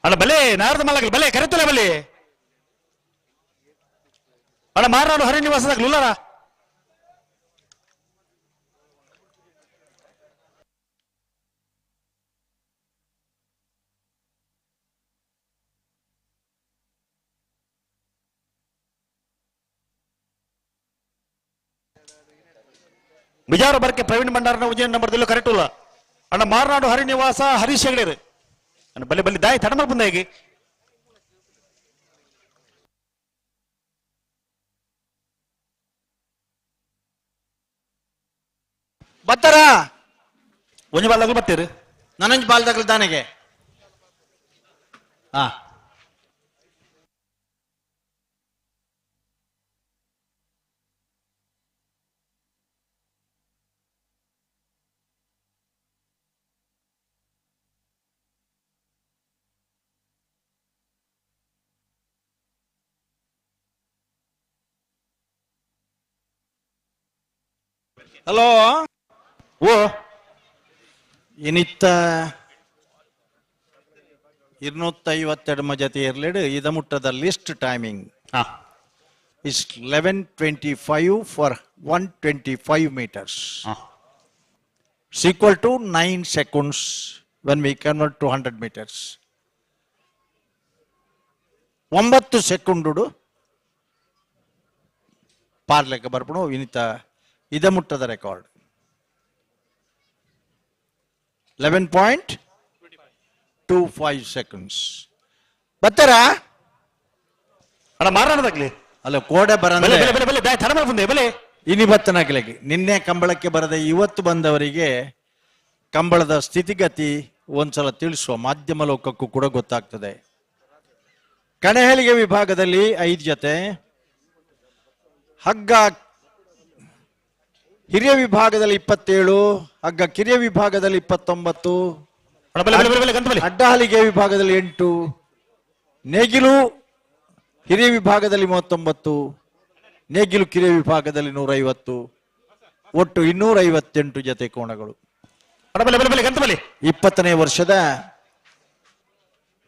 ಅಣ್ಣ ಬಲೆ ನಾರದ ಮಲ್ಲಗಲಿ, ಬಲೆ ಕರೆತಲೆ ಬಲೆ. ಅಣ್ಣ ಮಾರನಾಡು ಹರಿನಿವಾಸದಾಗಲಿ ಉಲ್ಲರ. ಬಿಜಾರು ಬರ್ಕೆ ಪ್ರವೀಣ್ ಭಂಡಾರನ ಉಜ್ಜಯನ್ ನಂಬರ್ ದಿಲ್ಲು ಕರೆಕ್ಟ್ ಉಲ್ಲ. ಅಣ್ಣ ಮಾರನಾಡು ಹರಿನಿವಾಸ ಹರೀಶ್ ಹೆಗಡೆರು. ಅಣ್ಣ ಬಲೆ ಬಲೆ ದಾಯಿ ತಡ ಬಂದಾಗಿ. ಬತ್ತಾರ? ಒಂಜಿ ಬಾಲ್ದಾಗಲು ಬತ್ತೀರಿ. ನನಂಜ್ ಬಾಲ್ದಾಗಲು ದಾನೆಗೆ ಹಾ. ಹಲೋ. ಓ. ಇನಿತ್ತ 252 ಜೊತೆ ಇರ್ಲಿಡು ಇದಮುಟ್ಟದ ಲಿಸ್ಟ್ ಟೈಮಿಂಗ್ ಹಾ is 11:25 for 125 meters. ಹಾ. It's equal to 9 seconds when we convert to 100 meters. 9 second ಪಾರ್ಲೆಕ್ಕ ಬರ್ಪಣು ವಿನಿತ ಇದಮುಟ್ಟದ ರೆಕಾರ್ಡ್ 11.25 seconds. ಬತ್ತಾರಾ? ಅಣ್ಣ ಮಾರನಾಡದಾಗ್ಲಿ. ಅಲ್ಲ ಕೋಡೆ ಬಲೆ ಬರಂದ್ರೆ ಬಲೆ ಬಲೆ ಬಲೆ ದಾಯಿ ತಡ ಬಂದೆ ಬಲೆ. ಇನಿ ಬತ್ತನಾಗಲಿಕ್ಕೆ ನಿನ್ನೆ ಕಂಬಳಕ್ಕೆ ಬರದೆ ಇವತ್ತು ಬಂದವರಿಗೆ ಕಂಬಳದ ಸ್ಥಿತಿಗತಿ ಒಂದ್ಸಲ ತಿಳಿಸುವ ಮಾಧ್ಯಮ ಲೋಕಕ್ಕೂ ಕೂಡ ಗೊತ್ತಾಗ್ತದೆ. ಕಣಹೆಲಿಗೆ ವಿಭಾಗದಲ್ಲಿ 5 ಜೊತೆ, ಹಗ್ಗ ಹಿರಿಯ ವಿಭಾಗದಲ್ಲಿ 27, ಹಗ್ಗ ಕಿರಿಯ ವಿಭಾಗದಲ್ಲಿ 29, ಅಣ್ಣ ಬಲೆ ಬಲೆ ಬಲೆ ಬಲೆ ಗಂತ ಬಲೆ. ಅಡ್ಡಹಲಿಗೆ ವಿಭಾಗದಲ್ಲಿ 8, ನೇಗಿಲು ಹಿರಿಯ ವಿಭಾಗದಲ್ಲಿ 39, ನೇಗಿಲು ಕಿರಿಯ ವಿಭಾಗದಲ್ಲಿ 150, ಒಟ್ಟು 258 ಜೊತೆ ಕೋಣಗಳು. ಅಣ್ಣ ಬಲೆ ಬಲೆ ಬಲೆ ಗಂತ ಬಲೆ. 20ನೇ ವರ್ಷದ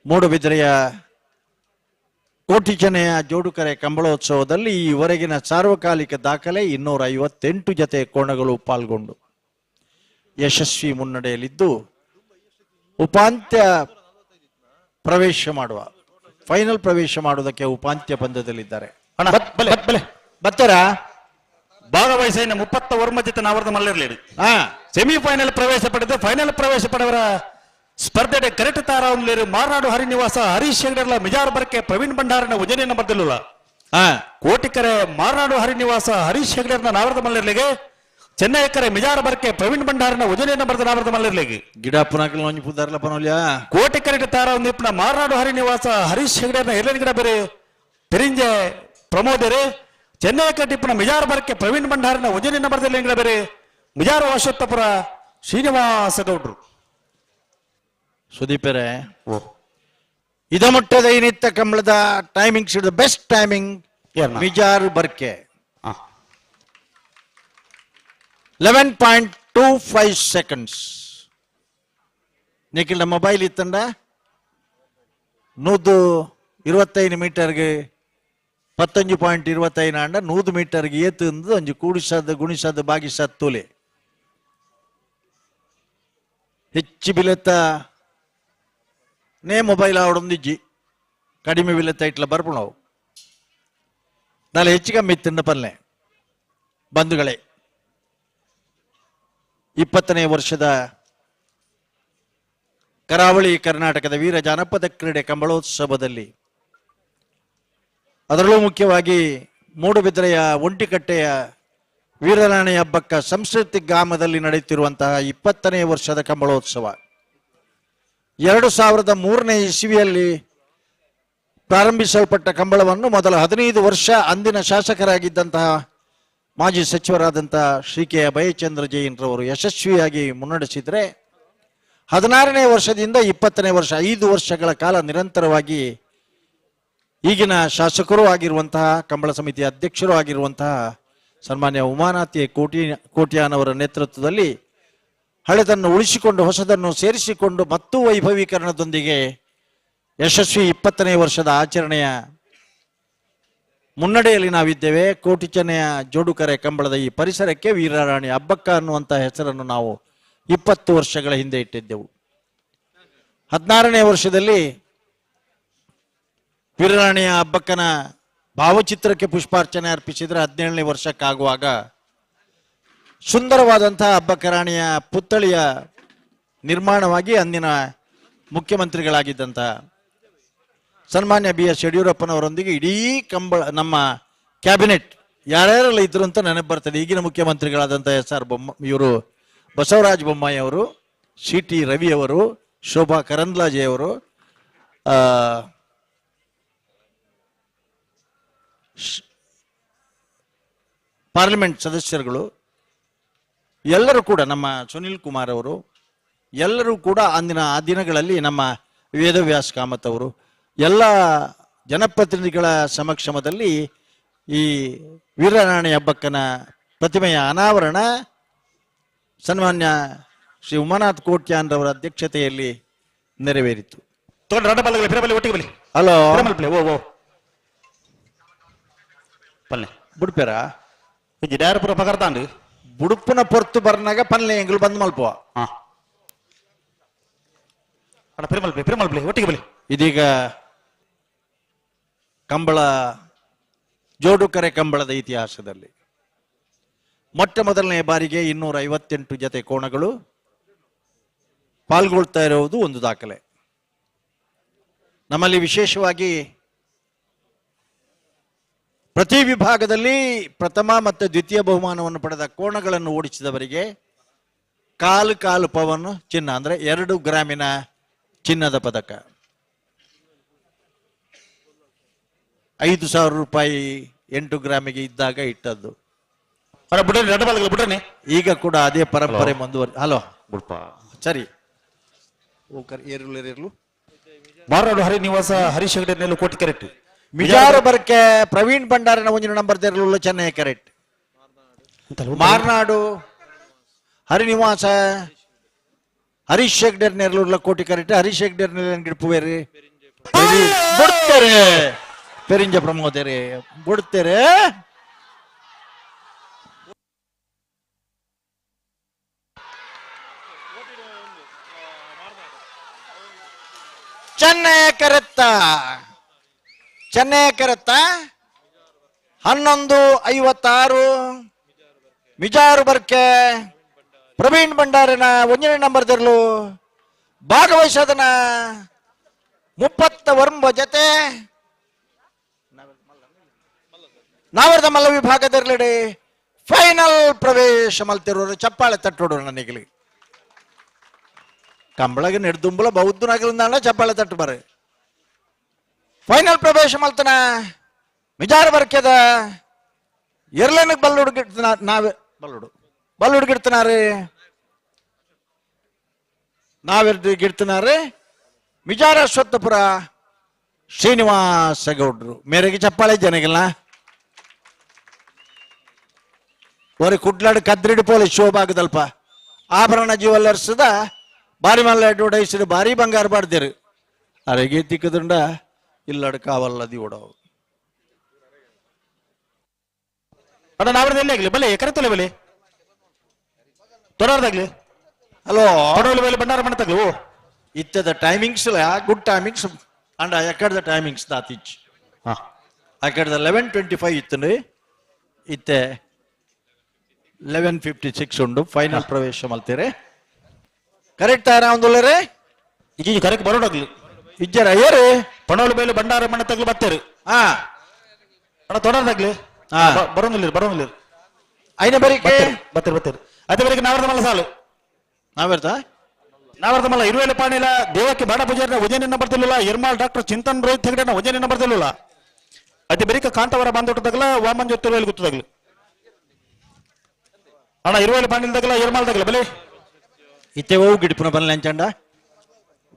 ಮೂಡುಬಿದಿರೆಯ ಕೋಟಿಚನೆಯ ಜೋಡುಕರೆ ಕಂಬಳೋತ್ಸವದಲ್ಲಿ ಈವರೆಗಿನ ಸಾರ್ವಕಾಲಿಕ ದಾಖಲೆ 258 ಜೊತೆ ಕೋಣಗಳು ಪಾಲ್ಗೊಂಡು ಯಶಸ್ವಿ ಮುನ್ನಡೆಯಲ್ಲಿದ್ದು ಉಪಾಂತ್ಯ ಪ್ರವೇಶ ಮಾಡುವ ಫೈನಲ್ ಪ್ರವೇಶ ಮಾಡುವುದಕ್ಕೆ ಉಪಾಂತ್ಯ ಪಂದ್ಯದಲ್ಲಿದ್ದಾರೆ. ಅಣ್ಣ ಬಲೆ ಬಲೆ. ಬತ್ತಾರಾ? ಭಾಗವಹಿಸಿನ 39 ಜೊತೆ ನಾವರ್ದ ಮಲ್ಲಿರ್ಲಿ. ಹಾ. ಸೆಮಿಫೈನಲ್ ಪ್ರವೇಶ ಪಡೆದು ಫೈನಲ್ ಪ್ರವೇಶ ಪಡೆಯವರ ಸ್ಪರ್ಧೆ ಕರೆಕ್ಟ್ ತಾರಾವನ್ಲೇರು ಮಾರನಾಡು ಹರಿನಿವಾಸ ಹರೀಶ್ ಹೆಗಡೆರ್ಲ ಮಿಜಾರ್ ಬರ್ಕೆ ಪ್ರವೀಣ್ ಭಂಡಾರನ ಉಜನೆ ನಂಬರ್ ದಿಲ್ಲುಲ. ಹಾ. ಕೋಟಿಕರೆ ಮಾರನಾಡು ಹರಿನಿವಾಸ ಹರೀಶ್ ಹೆಗಡೆರ್ನ ನಾವರದ ಮಲ್ಲಿರ್ಲಿಗೆ, ಚೆನ್ನೈ ಕರೆ ಮಿಜಾರ್ ಬರ್ಕೆ ಪ್ರವೀಣ್ ಭಂಡಾರನ ಉಜನೆ ನಂಬರ್ದ ನಾವರದ ಮಲ್ಲಿರ್ಲಿಗೆ. ಗಿಡ ಪುನಾಕಲ್ ಒಂಜಿ ಪುದಾರ್ಲ ಪನೋಲ್ಯಾ. ಕೋಟಿ ಕರೆಕ್ಟ್ ತಾರ ಒಂದಿಪ್ಪನ ಮಾರನಾಡು ಹರಿನಿವಾಸ ಹರೀಶ್ ಹೆಗಡೆರ್ನ ಎರ್ಲಿನ ಗಿಡ ಬೇರೆ ಪೆರಿಂಜೆ ಪ್ರಮೋದರೆ ಚೆನ್ನೈ ಕಟ್ಟಿಪ್ಪನ ಮಿಜಾರ್ ಬರಕ್ಕೆ ಪ್ರವೀಣ್ ಭಂಡಾರಿನ ಒಂಜನೇ ನಂಬರ್ದಲ್ಲಿ ಎಂಗಳ ಬೇರೆ ಮಿಜಾರು ಅಶ್ವತ್ಥಪುರ ಶ್ರೀನಿವಾಸ ಗೌಡ್ರು. ಸುದೀಪರೇ, ಇದಮಟ್ಟದ ಏನಿತ್ತ ಕಂಬಳದ timings best timing ಏರ್ನ? ಮಿಜಾರು ಬರ್ಕೆ 11.25 seconds. ನಿಖಿಲ್ನ mobile ಇತ್ತಂಡ 125 ಮೀಟರ್ಗೆ 15.25 ಅಂಡ 100 ಮೀಟರ್ಗೆ ಏತು ಒಂಜಿ ಕೂಡಿಸದ್ ಗುಣಿಸದ್ ಬಾಗಿಸದ್ ತೋಲೆ ಹೆಚ್ಚು ಬಿಲೆತ್ತ ನೇ ಮೊಬೈಲ್ ಆವಡೊಂದಿಜ್ಜಿ ಕಡಿಮೆ ಬಿಲೆತ್ತ ಇಟ್ಲ ಬರ್ಪುಣವು ನಾಳೆ ಹೆಚ್ಚು ಕಮ್ಮಿ ತಿನ್ನ ಪಲ್ಲೆ. ಬಂಧುಗಳೇ, 20ನೇ ವರ್ಷದ ಕರಾವಳಿ ಕರ್ನಾಟಕದ ವೀರ ಜಾನಪದ ಕ್ರೀಡೆ ಕಂಬಳೋತ್ಸವದಲ್ಲಿ, ಅದರಲ್ಲೂ ಮುಖ್ಯವಾಗಿ ಮೂಡುಬಿದಿರೆಯ ಒಂಟಿಕಟ್ಟೆಯ ವೀರರಾಣಿ ಹಬ್ಬಕ್ಕ ಸಂಸ್ಕೃತಿ ಗ್ರಾಮದಲ್ಲಿ ನಡೆಯುತ್ತಿರುವಂತಹ 20ನೇ ವರ್ಷದ ಕಂಬಳೋತ್ಸವ 2003ನೇ ಇಸವಿಯಲ್ಲಿ ಪ್ರಾರಂಭಿಸಲ್ಪಟ್ಟ ಕಂಬಳವನ್ನು ಮೊದಲ 15 ವರ್ಷ ಅಂದಿನ ಶಾಸಕರಾಗಿದ್ದಂತಹ ಮಾಜಿ ಸಚಿವರಾದಂತಹ ಶ್ರೀ ಕೆ ಅಭಯಚಂದ್ರ ಜೈನ್ರವರು ಯಶಸ್ವಿಯಾಗಿ ಮುನ್ನಡೆಸಿದರೆ, 16ನೇ ವರ್ಷದಿಂದ 20ನೇ ವರ್ಷ 5 ವರ್ಷಗಳ ಕಾಲ ನಿರಂತರವಾಗಿ ಈಗಿನ ಶಾಸಕರೂ ಆಗಿರುವಂತಹ ಕಂಬಳ ಸಮಿತಿಯ ಅಧ್ಯಕ್ಷರೂ ಆಗಿರುವಂತಹ ಸನ್ಮಾನ್ಯ ಉಮಾನಾಥ್ ಎ ಕೋಟ್ಯಾನವರ ನೇತೃತ್ವದಲ್ಲಿ ಹಳೆದನ್ನು ಉಳಿಸಿಕೊಂಡು ಹೊಸದನ್ನು ಸೇರಿಸಿಕೊಂಡು ಮತ್ತು ವೈಭವೀಕರಣದೊಂದಿಗೆ ಯಶಸ್ವಿ 20ನೇ ವರ್ಷದ ಆಚರಣೆಯ ಮುನ್ನಡೆಯಲ್ಲಿ ನಾವಿದ್ದೇವೆ. ಕೋಟಿ ಚೆನ್ನಯ ಜೋಡುಕರೆ ಕಂಬಳದ ಈ ಪರಿಸರಕ್ಕೆ ವೀರರಾಣಿ ಹಬ್ಬಕ್ಕ ಅನ್ನುವಂಥ ಹೆಸರನ್ನು ನಾವು 20 ವರ್ಷಗಳ ಹಿಂದೆ ಇಟ್ಟಿದ್ದೆವು. 16ನೇ ವರ್ಷದಲ್ಲಿ ವೀರರಾಣಿಯ ಹಬ್ಬಕ್ಕನ ಭಾವಚಿತ್ರಕ್ಕೆ ಪುಷ್ಪಾರ್ಚನೆ ಅರ್ಪಿಸಿದರೆ, 17ನೇ ವರ್ಷಕ್ಕಾಗುವಾಗ ಸುಂದರವಾದಂತಹ ಹಬ್ಬಕ್ಕ ರಾಣಿಯ ಪುತ್ಥಳಿಯ ನಿರ್ಮಾಣವಾಗಿ ಅಂದಿನ ಮುಖ್ಯಮಂತ್ರಿಗಳಾಗಿದ್ದಂತಹ ಸನ್ಮಾನ್ಯ ಬಿ ಎಸ್ ಯಡಿಯೂರಪ್ಪನವರೊಂದಿಗೆ ಇಡೀ ಕಂಬಳ ನಮ್ಮ ಕ್ಯಾಬಿನೆಟ್ ಯಾರ್ಯಾರೆಲ್ಲ ಇದ್ರು ಅಂತ ನೆನಪು ಬರ್ತದೆ. ಈಗಿನ ಮುಖ್ಯಮಂತ್ರಿಗಳಾದಂಥ ಎಸ್ ಆರ್ ಬೊಮ್ಮ ಇವರು, ಬಸವರಾಜ ಬೊಮ್ಮಾಯಿ ಅವರು, ಸಿ ಟಿ ರವಿ ಅವರು, ಶೋಭಾ ಕರಂದ್ಲಾಜೆ ಅವರು, ಪಾರ್ಲಿಮೆಂಟ್ ಸದಸ್ಯರುಗಳು ಎಲ್ಲರೂ ಕೂಡ, ನಮ್ಮ ಸುನಿಲ್ ಕುಮಾರ್ ಅವರು ಎಲ್ಲರೂ ಕೂಡ ಅಂದಿನ ಆ ದಿನಗಳಲ್ಲಿ ನಮ್ಮ ವೇದವ್ಯಾಸ್ ಕಾಮತ್ ಅವರು ಎಲ್ಲ ಜನಪ್ರತಿನಿಧಿಗಳ ಸಮಕ್ಷಮದಲ್ಲಿ ಈ ವೀರರಾಣಿ ಹಬ್ಬಕ್ಕನ ಪ್ರತಿಮೆಯ ಅನಾವರಣ ಸನ್ಮಾನ್ಯ ಶ್ರೀ ಉಮಾನಾಥ್ ಕೋಟ್ಯಾನ್ ರವರ ಅಧ್ಯಕ್ಷತೆಯಲ್ಲಿ ನೆರವೇರಿತು. ಹಲೋ ಬುಡ್ಪೇರ ಬುಡುಪುನ ಪೊರ್ತು ಬರ್ನಾಗ ಪನ್ಲೆ ಎಂಗ್ಲು ಬಂದ್ ಮಲ್ಪುವ. ಇದೀಗ ಕಂಬಳ ಜೋಡುಕರೆ ಕಂಬಳದ ಇತಿಹಾಸದಲ್ಲಿ ಮೊಟ್ಟ ಮೊದಲನೇ ಬಾರಿಗೆ 258 ಜತೆ ಕೋಣಗಳು ಪಾಲ್ಗೊಳ್ತಾ ಇರುವುದು ಒಂದು ದಾಖಲೆ. ನಮ್ಮಲ್ಲಿ ವಿಶೇಷವಾಗಿ ಪ್ರತಿ ವಿಭಾಗದಲ್ಲಿ ಪ್ರಥಮ ಮತ್ತು ದ್ವಿತೀಯ ಬಹುಮಾನವನ್ನು ಪಡೆದ ಕೋಣಗಳನ್ನು ಓಡಿಸಿದವರಿಗೆ ಕಾಲು ಕಾಲು ಪವನ್ ಚಿನ್ನ, ಅಂದ್ರೆ 2 ಗ್ರಾಮಿನ ಚಿನ್ನದ ಪದಕ, 5,000 ರೂಪಾಯಿ 8 ಗ್ರಾಮಿಗೆ ಇದ್ದಾಗ ಇಟ್ಟದ್ದು. ಈಗ ಕೂಡ ಅದೇ ಪರಂಪರೆ ಮುಂದುವರಿ. ಹಲೋ ಸರಿ, ಮಾರನಾಡು ಹರಿನಿವಾಸ ಹರೀಶ್ ಹೆಗಡೆ ಕೋಟಿ ಕರೆಕ್ಟ್. ಮಿಜಾರು ಬರ್ಕೆ ಪ್ರವೀಣ್ ಭಂಡಾರನ ಒಂಜಿನ ನಂಬರ್ ತೆರಲು ಚೆನ್ನೈ ಕರೆಕ್ಟ್. ಮಾರ್ನಾಡು ಹರಿನಿವಾಸ ಹರೀಶ್ ಹೆಗ್ಡೆರ್ ನೆರಳುಳ್ಳ ಕೋಟಿ ಕರೆಕ್ಟ್. ಹರೀಶ್ ಹೆಗ್ಡೆರ್ ಗಿಡ್ಪುವೇರಿ ಬಿಡ್ತೇರೆ ಪೆರಿಂಜ ಪ್ರಮೋದೇರಿ ಬಿಡ್ತೇರೆ. ಚೆನ್ನೈ ಕರೆತ್ತ, ಚೆನ್ನೈ ಕರೆತ್ತ 11:56. ಮಿಜಾರು ಬರ್ಕೆ ಪ್ರವೀಣ್ ಭಂಡಾರಿನ ಒಂದನೇ ನಂಬರ್ ತೆರಲು ಭಾಗವಹಿಸೋದನ 39 ಜೊತೆ ನಾವರ್ದ ಮಲ್ಲ ವಿಭಾಗದೆರಲೆಡೆ ಫೈನಲ್ ಪ್ರವೇಶ ಮಲ್ತಿರೋರು ಚಪ್ಪಾಳೆ ತಟ್ಟೋಡು ನನಗೆ. ಕಂಬಳಗೆ ನೆಡ್ದುಂಬಲ ಬೌದ್ಧನಾಗಲಿಂದ ಚಪ್ಪಾಳೆ ತಟ್ಟು ಬಾರೆ. ಫೈನಲ್ ಪ್ರವೇಶ ಮಲ್ತನ ಮಿಜಾರ ಬರ್ಕೆದ ಎರ್ಲೆನಕ್ ಬಲ್ಲುಡು ಗಿಡ್ತನ ನಾವೇ ಬಲ್ಲುಡು ಬಲ್ಲುಡು ಗಿಡ್ತನಾರು ನಾವೆರ್ದು ಗಿಡ್ತನಾರು ಮಿಜಾರ ಅಶ್ವತ್ಥಪುರ ಶ್ರೀನಿವಾಸ ಗೌಡ್ರು ಮೇರೆಗೆ ಚಪ್ಪಾಳೆ ಜನಗಿಲ್ಲ ಒರಿ ಕುಡ್ಲಾಡು ಕದ್ರಿಡಿ ಪೋಲೆ ಶೋಭಾಗದಲ್ಪ ಆಭರಣ ಜೀವಲ್ಲರ್ಸದ ಬಾರಿ ಮಲ್ಲ ಅಡ್ವರ್ಟೈಸ್ ಭಾರಿ ಬಂಗಾರ ಬಾಡ್ದಿರು ಅರೆಗೆ ತಿಕ್ಕದುಂಡ ಇಲ್ಲಡ್ ಕಾವಲ್ಲದಿ ಓಡವು. ಅಣ್ಣ ನಾವ್ರದ್ದು ಎಲ್ಲಿ ಆಗ್ಲಿ ಬಲೆ ಕರೆತಲೆ ಬಲೆ ತೊಡರ್ದಾಗ್ಲಿ. ಹಲೋ. ಪಣೋಲಿ ಬೈಲು ಭಂಡಾರ ಮನೆ ಓ. ಇತ್ತದ ಟೈಮಿಂಗ್ಸ್ ಗುಡ್ ಟೈಮಿಂಗ್ಸ್ ಅಂಡ್ ಎಕ್ಕಡದ ಟೈಮಿಂಗ್ಸ್ ದಾತಿಚ್. ಹಾ. ಅಕ್ಕಡದ 11:25 ಇತ್ತು, ಇತ್ತೆ 11:56 ಉಂಡು. ಫೈನಲ್ ಪ್ರವೇಶ ಮಲ್ತೀರಿ ಕರೆಕ್ಟ್ ಆರ ಒಂದುಲ್ಲರೆ. ಈಗ ಕರೆಕ್ಟ್ ಬರೋಡಾಗ್ಲಿ. ಇಜ್ಜರ ಏರು. ಪಣೋಲಿ ಬೈಲು ಭಂಡಾರ ಮನೆ ತಗ್ಲು ಬತ್ತೇರು. ಹಾ. ಅಣ್ಣ ತೊಡರ್ದಾಗ್ಲಿ. ಹಾ. ಬರೋಂಗಿಲ್ಲ ಬರೋಂಗಿಲ್ಲ. ಐನ ಬರೀಕೆ. ಬತ್ತೀರಿ ಬತ್ತೀರಿ ಅದೇ ಬರೀ ನಾವರ್ದ ಮಲ್ಲ ಸಾಲು. ನಾವೆರ್ತ. ನಾವರ್ದ ಮಲ್ಲ ಇರುವೆಲೆ ಪಾಣಿಲ ದೇವಕ್ಕೆ ಬಾಡ ಪೂಜಾರಿನ ವಜನಿನ ಬರ್ತಿಲ್ಲ, ಎರ್ಮಾಲ್ ಡಾಕ್ಟರ್ ಚಿಂತನ್ ರೋಹಿತ್ ಹೆಗಡೆನ ವಜನಿನ ಬರ್ತಿಲ್ಲ. ಅದೇ ಬರೀಕ ಕಾಂತವರ ಬಾಂಧವಟದಾಗಲ ವಾಮನ್ ಜೊತೆ ಗೊತ್ತದಾಗ್ಲಿ. ಅಣ್ಣ ಇರುವೆಲೆ ಪಾಣಿಲ್ದಾಗಲ ಎರ್ಮಾಲ್ ದಾಗಲ ಬಲೆ. ಇತ್ತೆ ಹೋಗಿ ಗಿಡ್ಪುನ ಬನ್ನಿ ಅಂಚಂಡ.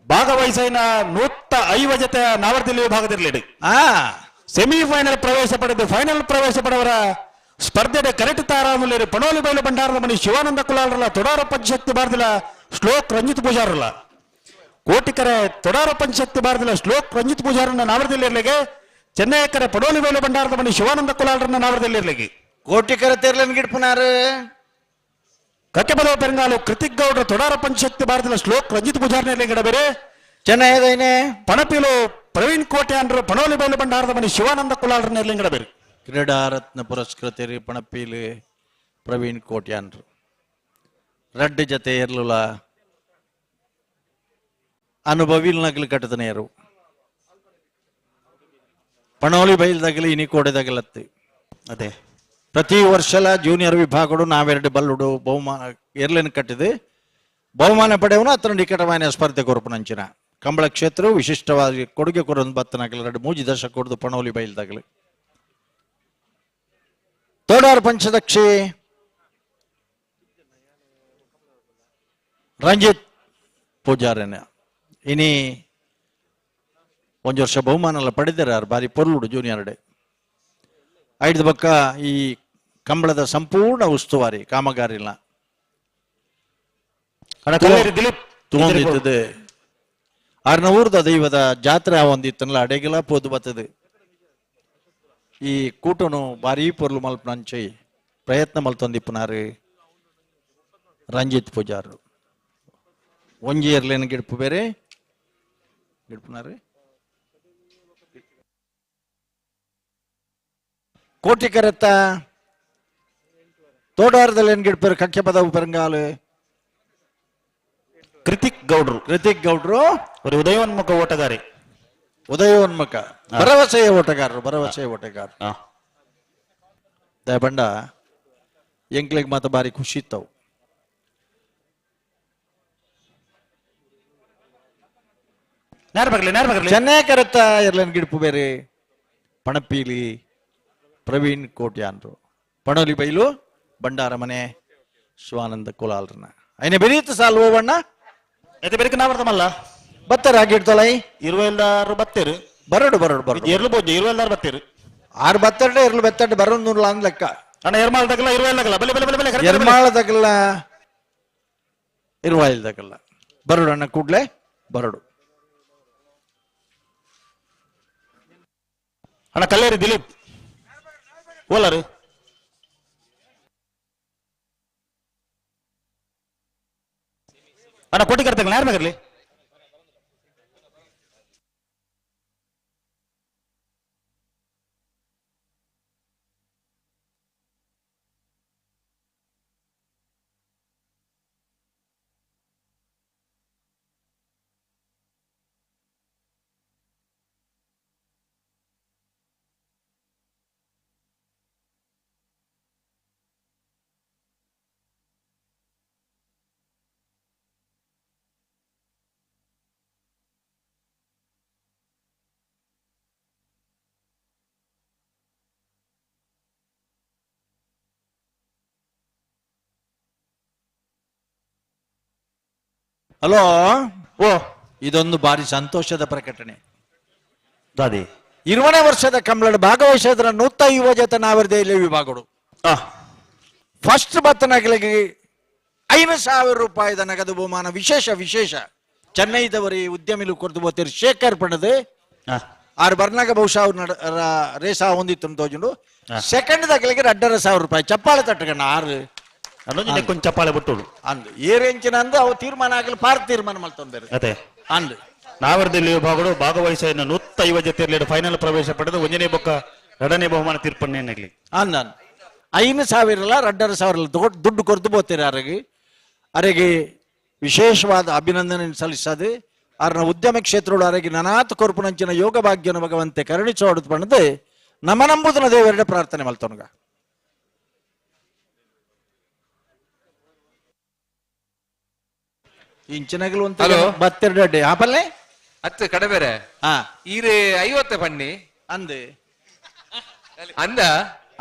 ಭಾಗವಹಿಸಿನ 150 ಜೊತೆ ನಾವರ್ದಿಲ್ಲಿ ವಿಭಾಗದಿರಲಿ. ಹಾ. ಸೆಮಿಫೈನಲ್ ಪ್ರವೇಶ ಪಡೆದು ಫೈನಲ್ ಪ್ರವೇಶ ಪಡೆಯವರ ಸ್ಪರ್ಧೆ ಕರೆಕ್ಟ್ ತಾರಾಮುಲೇರಿ ಪಣೋಲಿ ಬೈಲು ಭಂಡಾರದ ಮನಿ ಶಿವಾನಂದ ಕುಲಾಲರಲ್ಲ ತೊಡಾರ ಪಂಚಶಕ್ತಿ ಬಾರದಿಲ್ಲ ಶ್ಲೋಕ್ ರಂಜಿತ್ ಪೂಜಾರಲ್ಲ ಕೋಟಿಕರೆ ತೊಡಾರ ಪಂಚಶಕ್ತಿ ಬಾರದಿಲ್ಲ ಶ್ಲೋಕ್ ರಂಜಿತ್ ಪೂಜಾರನ್ನ ನಾವರದಲ್ಲಿರ್ಲಿಗೆ, ಚೆನ್ನೈಕರೆ ಪಡೋಲಿ ಬೈಲು ಭಂಡಾರದ ಮನಿ ಶಿವಾನಂದ ಕುಲಾಲರನ್ನ ನಾವರದಲ್ಲಿರ್ಲಿಗೆ. ಕೋಟಿಕರ ತೇರ್ಲನ್ ಗಿಡ್ಪುನಾರು. ಕಕ್ಕೆಬಲವ ಪೆರಂಗಾಲು ಕೃತಿಕ್ ಗೌಡ್ರ ತೊಡಾರ ಪಂಚಶಕ್ತಿ ಬಾರದಿಲ್ಲ ಶ್ಲೋಕ್ ರಂಜಿತ್ ಪೂಜಾರನ ಗಿಡ ಬೇರೆ. ಚೆನ್ನೈದೈನೆ. ಪಣಪಿಲು ಪ್ರವೀಣ್ ಕೋಟ್ಯಾನ್ರು ಪಣೋಲಿ ಬೈಲು ಭಂಡಾರದ ಮನಿ ಶಿವಾನಂದ ಕುಲಾಲರನ್ನ ಗಿಡ ಬೇರೆ. ಕ್ರೀಡಾ ರತ್ನ ಪುರಸ್ಕೃತರಿ ಪಣಪೀಲು ಪ್ರವೀಣ್ ಕೋಟ್ಯಾನ್ರು ರಡ್ಡು ಜತೆ ಇರ್ಲುಲ ಅನುಭವಿಲ್ ನಗಲು ಕಟ್ಟದನೇರು ಪಣೋಲಿ ಬೈಲ್ದಾಗಲಿ ಇನಿ ಕೋಡೆದಾಗಲತ್ತಿ. ಅದೇ. ಪ್ರತಿ ವರ್ಷಲ ಜೂನಿಯರ್ ವಿಭಾಗಡು ನಾವೆರಡು ಬಲ್ಲುಡು ಬಹುಮಾನ ಎರ್ಲೆನ್ ಕಟ್ಟಿದೆ ಬಹುಮಾನ ಪಡೆಯವನು ಅತನ ನಿಕಟವಾದ ಸ್ಪರ್ಧೆ ಕೊರಪುನಂಚಿನ ಕಂಬಳ ಕ್ಷೇತ್ರ ವಿಶಿಷ್ಟವಾಗಿ ಕೊಡುಗೆ ಕೊರೊಂದು ಬತ್ತನಾಗಲಿ ಎರಡು ಮೂಜಿ ದಶ ಕೊಡ್ದು ಪಣೋಲಿ ಬೈಲ್ದಾಗಲಿ. ತೋಡಾರ್ ಪಂಚದಕ್ಷಿ ರಂಜಿತ್ ಪೂಜಾರನ ಇನಿ ಒಂಜು ವರ್ಷ ಬಹುಮಾನ ಪಡೆದಿದ್ದಾರೆ ಬಾರಿ ಪೊರ್ಲುಡು ಜೂನಿಯರ್ ಡೇ ಐದು ಬಕ್ಕ ಈ ಕಂಬಳದ ಸಂಪೂರ್ಣ ಉಸ್ತುವಾರಿ ಕಾಮಗಾರಿನ ದಿಲೀಪ್ ತೂಂದಿತ್ತದು. ಆರ್ನ ಊರ್ದ ದೈವದ ಜಾತ್ರೆ ಒಂದಿತ್ತನಲ್ಲ ಅಡೆಗೆಲ ಪೋದು ಬತ್ತದು. ಈ ಕೂಟನು ಭಾರೀ ಪೊರ್ಲು ಮಲ್ಪನಂಚೈ ಪ್ರಯತ್ನ ಮಲ್ತೊಂದಿಪ್ಪನಾರು ರಂಜಿತ್ ಪೂಜಾರು. ಒಂಜಿ ಎರ್ಲೇನ ಗಿಡ್ಪು ಬೇರೆ ಗಿಡ್ಪುನಾರು ಕೋಟಿ ಕರೆತ್ತ ತೋಡಾರದಲ್ಲಿ ಏನ್ ಗಿಡ್ಪರು ಕಕ್ಕೆ ಪದವು ಪೆರಂಗಾಲು. ಕೃತಿಕ್ ಗೌಡ್ರು. ಕೃತಿಕ್ ಗೌಡ್ರು. ಅವರು ಉದಯೋನ್ಮುಖ ಓಟಗಾರಿ. ಉದಯೋನ್ಮುಖ ಭರವಸೆಯ ಓಟಗಾರರು, ಭರವಸೆಯ ಓಟಗಾರರು. ದಯಬಂಡ ಎಂಕ್ಲೆಗ್ ಮಾತ ಬಾರಿ ಖುಷಿ ಇತ್ತವು. ನೇರ ಬರ್ಲಿ ನೇರ ಬರ್ಲಿ. ಚೆನ್ನೈ ಕರೆತ್ತ ಎರ್ಲನ್ ಗಿಡ್ಪು ಬೇರೆ ಪಣಪೀಲಿ ಪ್ರವೀಣ್ ಕೋಟ್ಯಾನ್ರು ಪಣೋಲಿ ಬೈಲು ಭಂಡಾರ ಮನೆ ಶಿವಾನಂದ ಕುಲಾಲ್ರನ ಐನೆ ಬೆರೀತು ಸಾಲು ಓವಣ್ಣ. అయితే ಬೆರಕೆ ನಾವರ್ತಮಲ್ಲ. ಬತ್ತರ ಆಗಿಡ್ತಲೈ. ಇರುವೆಲ್ದಾರು ಬತ್ತೇರು. ಬರಡು ಬರಡು ಬರಡು. ಎರ್ಲು ಬೋಜು ಇರುವೆಲ್ದಾರು ಬತ್ತೇರು. ಆರು ಬತ್ತಡ್ಡೆ ಎರ್ಲು ಬೆತ್ತಡ್ಡೆ ಬರೋದು ಅಂದ್ ಲೆಕ್ಕ. ಅಣ್ಣ ಎರ್ಮಾಲ್ ತಗಲ ಇರುವೆಲ್ ತಗಲ ಬಲೆ ಬಲೆ ಬಲೆ ಬಲೆ ಕರೆಕ್ಟ್ ಬಲೆ. ಎರ್ಮಾಳ ತಗಲ್ಲ ಇರುವಾಯಿಲ್ ತಗಲ್ಲ ಬರಡು ಅಣ್ಣ ಕೂಡ್ಲೆ ಬರಡು. ಅಣ್ಣ ಕಲ್ಲೇರಿ ದಿಲೀಪ್ ಓಲಾರು. ಅಣ್ಣ ಕೋಟಿ ಕರ್ತಗಲ ಯಾರ ಬೇಕರ್ಲಿ. ಹಲೋ, ಓ ಇದೊಂದು ಬಾರಿ ಸಂತೋಷದ ಪ್ರಕಟಣೆ. ದಾದಿ 20ನೇ ವರ್ಷದ ಕಂಬಳದ ಭಾಗವಹಿಸಿದ್ರ 150 ಜೊತೆ ನಾವಿರ್ದೇ ಇಲ್ಲಿ ವಿಭಾಗಗಳು. ಫಸ್ಟ್ ಬತ್ತನಗಳಿಗೆ 5,000 ರೂಪಾಯಿದ ನಗದು ಬಹುಮಾನ. ವಿಶೇಷ ವಿಶೇಷ ಚೆನ್ನೈದವರಿ ಉದ್ಯಮಿಲು ಕೊರ್ದು ಬೋತೇರಿ ಶೇಖರ್ ಪಣದು ಆರು ಬರ್ನಾಗ ಬಹುಶಃ ಅವ್ರು ರೇಸ ಹೊಂದಿತ್ತು ತೋಜುಂಡು. ಸೆಕೆಂಡ್ ದಗಲಿಗೆ 2,500 ರೂಪಾಯಿ. ಚಪ್ಪಾಳೆ ತಟ್ಟಗಣ್ಣ ಆರು ಕೊಂಚ ಚಪ್ಪಾಳೆ ಬಿಟ್ಟುಡು ಅಂದು ಏರೆಂಚಿನ ಅಂದು ಅವು ತೀರ್ಮಾನ ಆಗಲಿ ಪಾರ್ ತೀರ್ಮಾನ ಮಲ್ತೊಂದರೆ ಅದೇ ಅಂದು ನಾವರದಲ್ಲಿ ವಿಭಾಗಗಳು ಭಾಗವಹಿಸಿದ 150 ಜೊತೆಯಲ್ಲಿ ಫೈನಲ್ ಪ್ರವೇಶ ಪಡೆದು ಒಂದನೇ ಬೊಕ್ಕ ಎರಡನೇ ಬಹುಮಾನ ತೀರ್ಪನ್ನೇನಾಗ್ಲಿ ಅಂದ 5,000 ಅಲ್ಲ 2,500 ದುಡ್ಡು ಕೊರ್ದು ಬೋತೀರಿ ಅರೆಗೆ ಅರೆಗೆ ವಿಶೇಷವಾದ ಅಭಿನಂದನೆ ಸಲ್ಲಿಸದೆ ಅರ್ನ ಉದ್ಯಮ ಕ್ಷೇತ್ರಗಳು ಅರೆಗೆ ನನಾತ್ ಕೊರ್ಪುನಂಚಿನ ಯೋಗ ಭಾಗ್ಯನ ಭಗವಂತೆ ಕರುಣಿಸೋಡು ಪಣದೆ ನಮ ನಂಬುದನ ದೇವರ ಪ್ರಾರ್ಥನೆ ಮಲ್ತೊನಗ. ಇಂಚಿನಗಲು ಅಂತ ಹಲೋ. ಬತ್ತೆರಡು ಅಡ್ಡೆ ಆಪಲ್ಲೆ ಅತ್ತು ಕಡೆ ಬೇರೆ ಹಾ ಈರೆ 50 ಪಣ್ಣಿ ಅಂದೆ ಅಂದ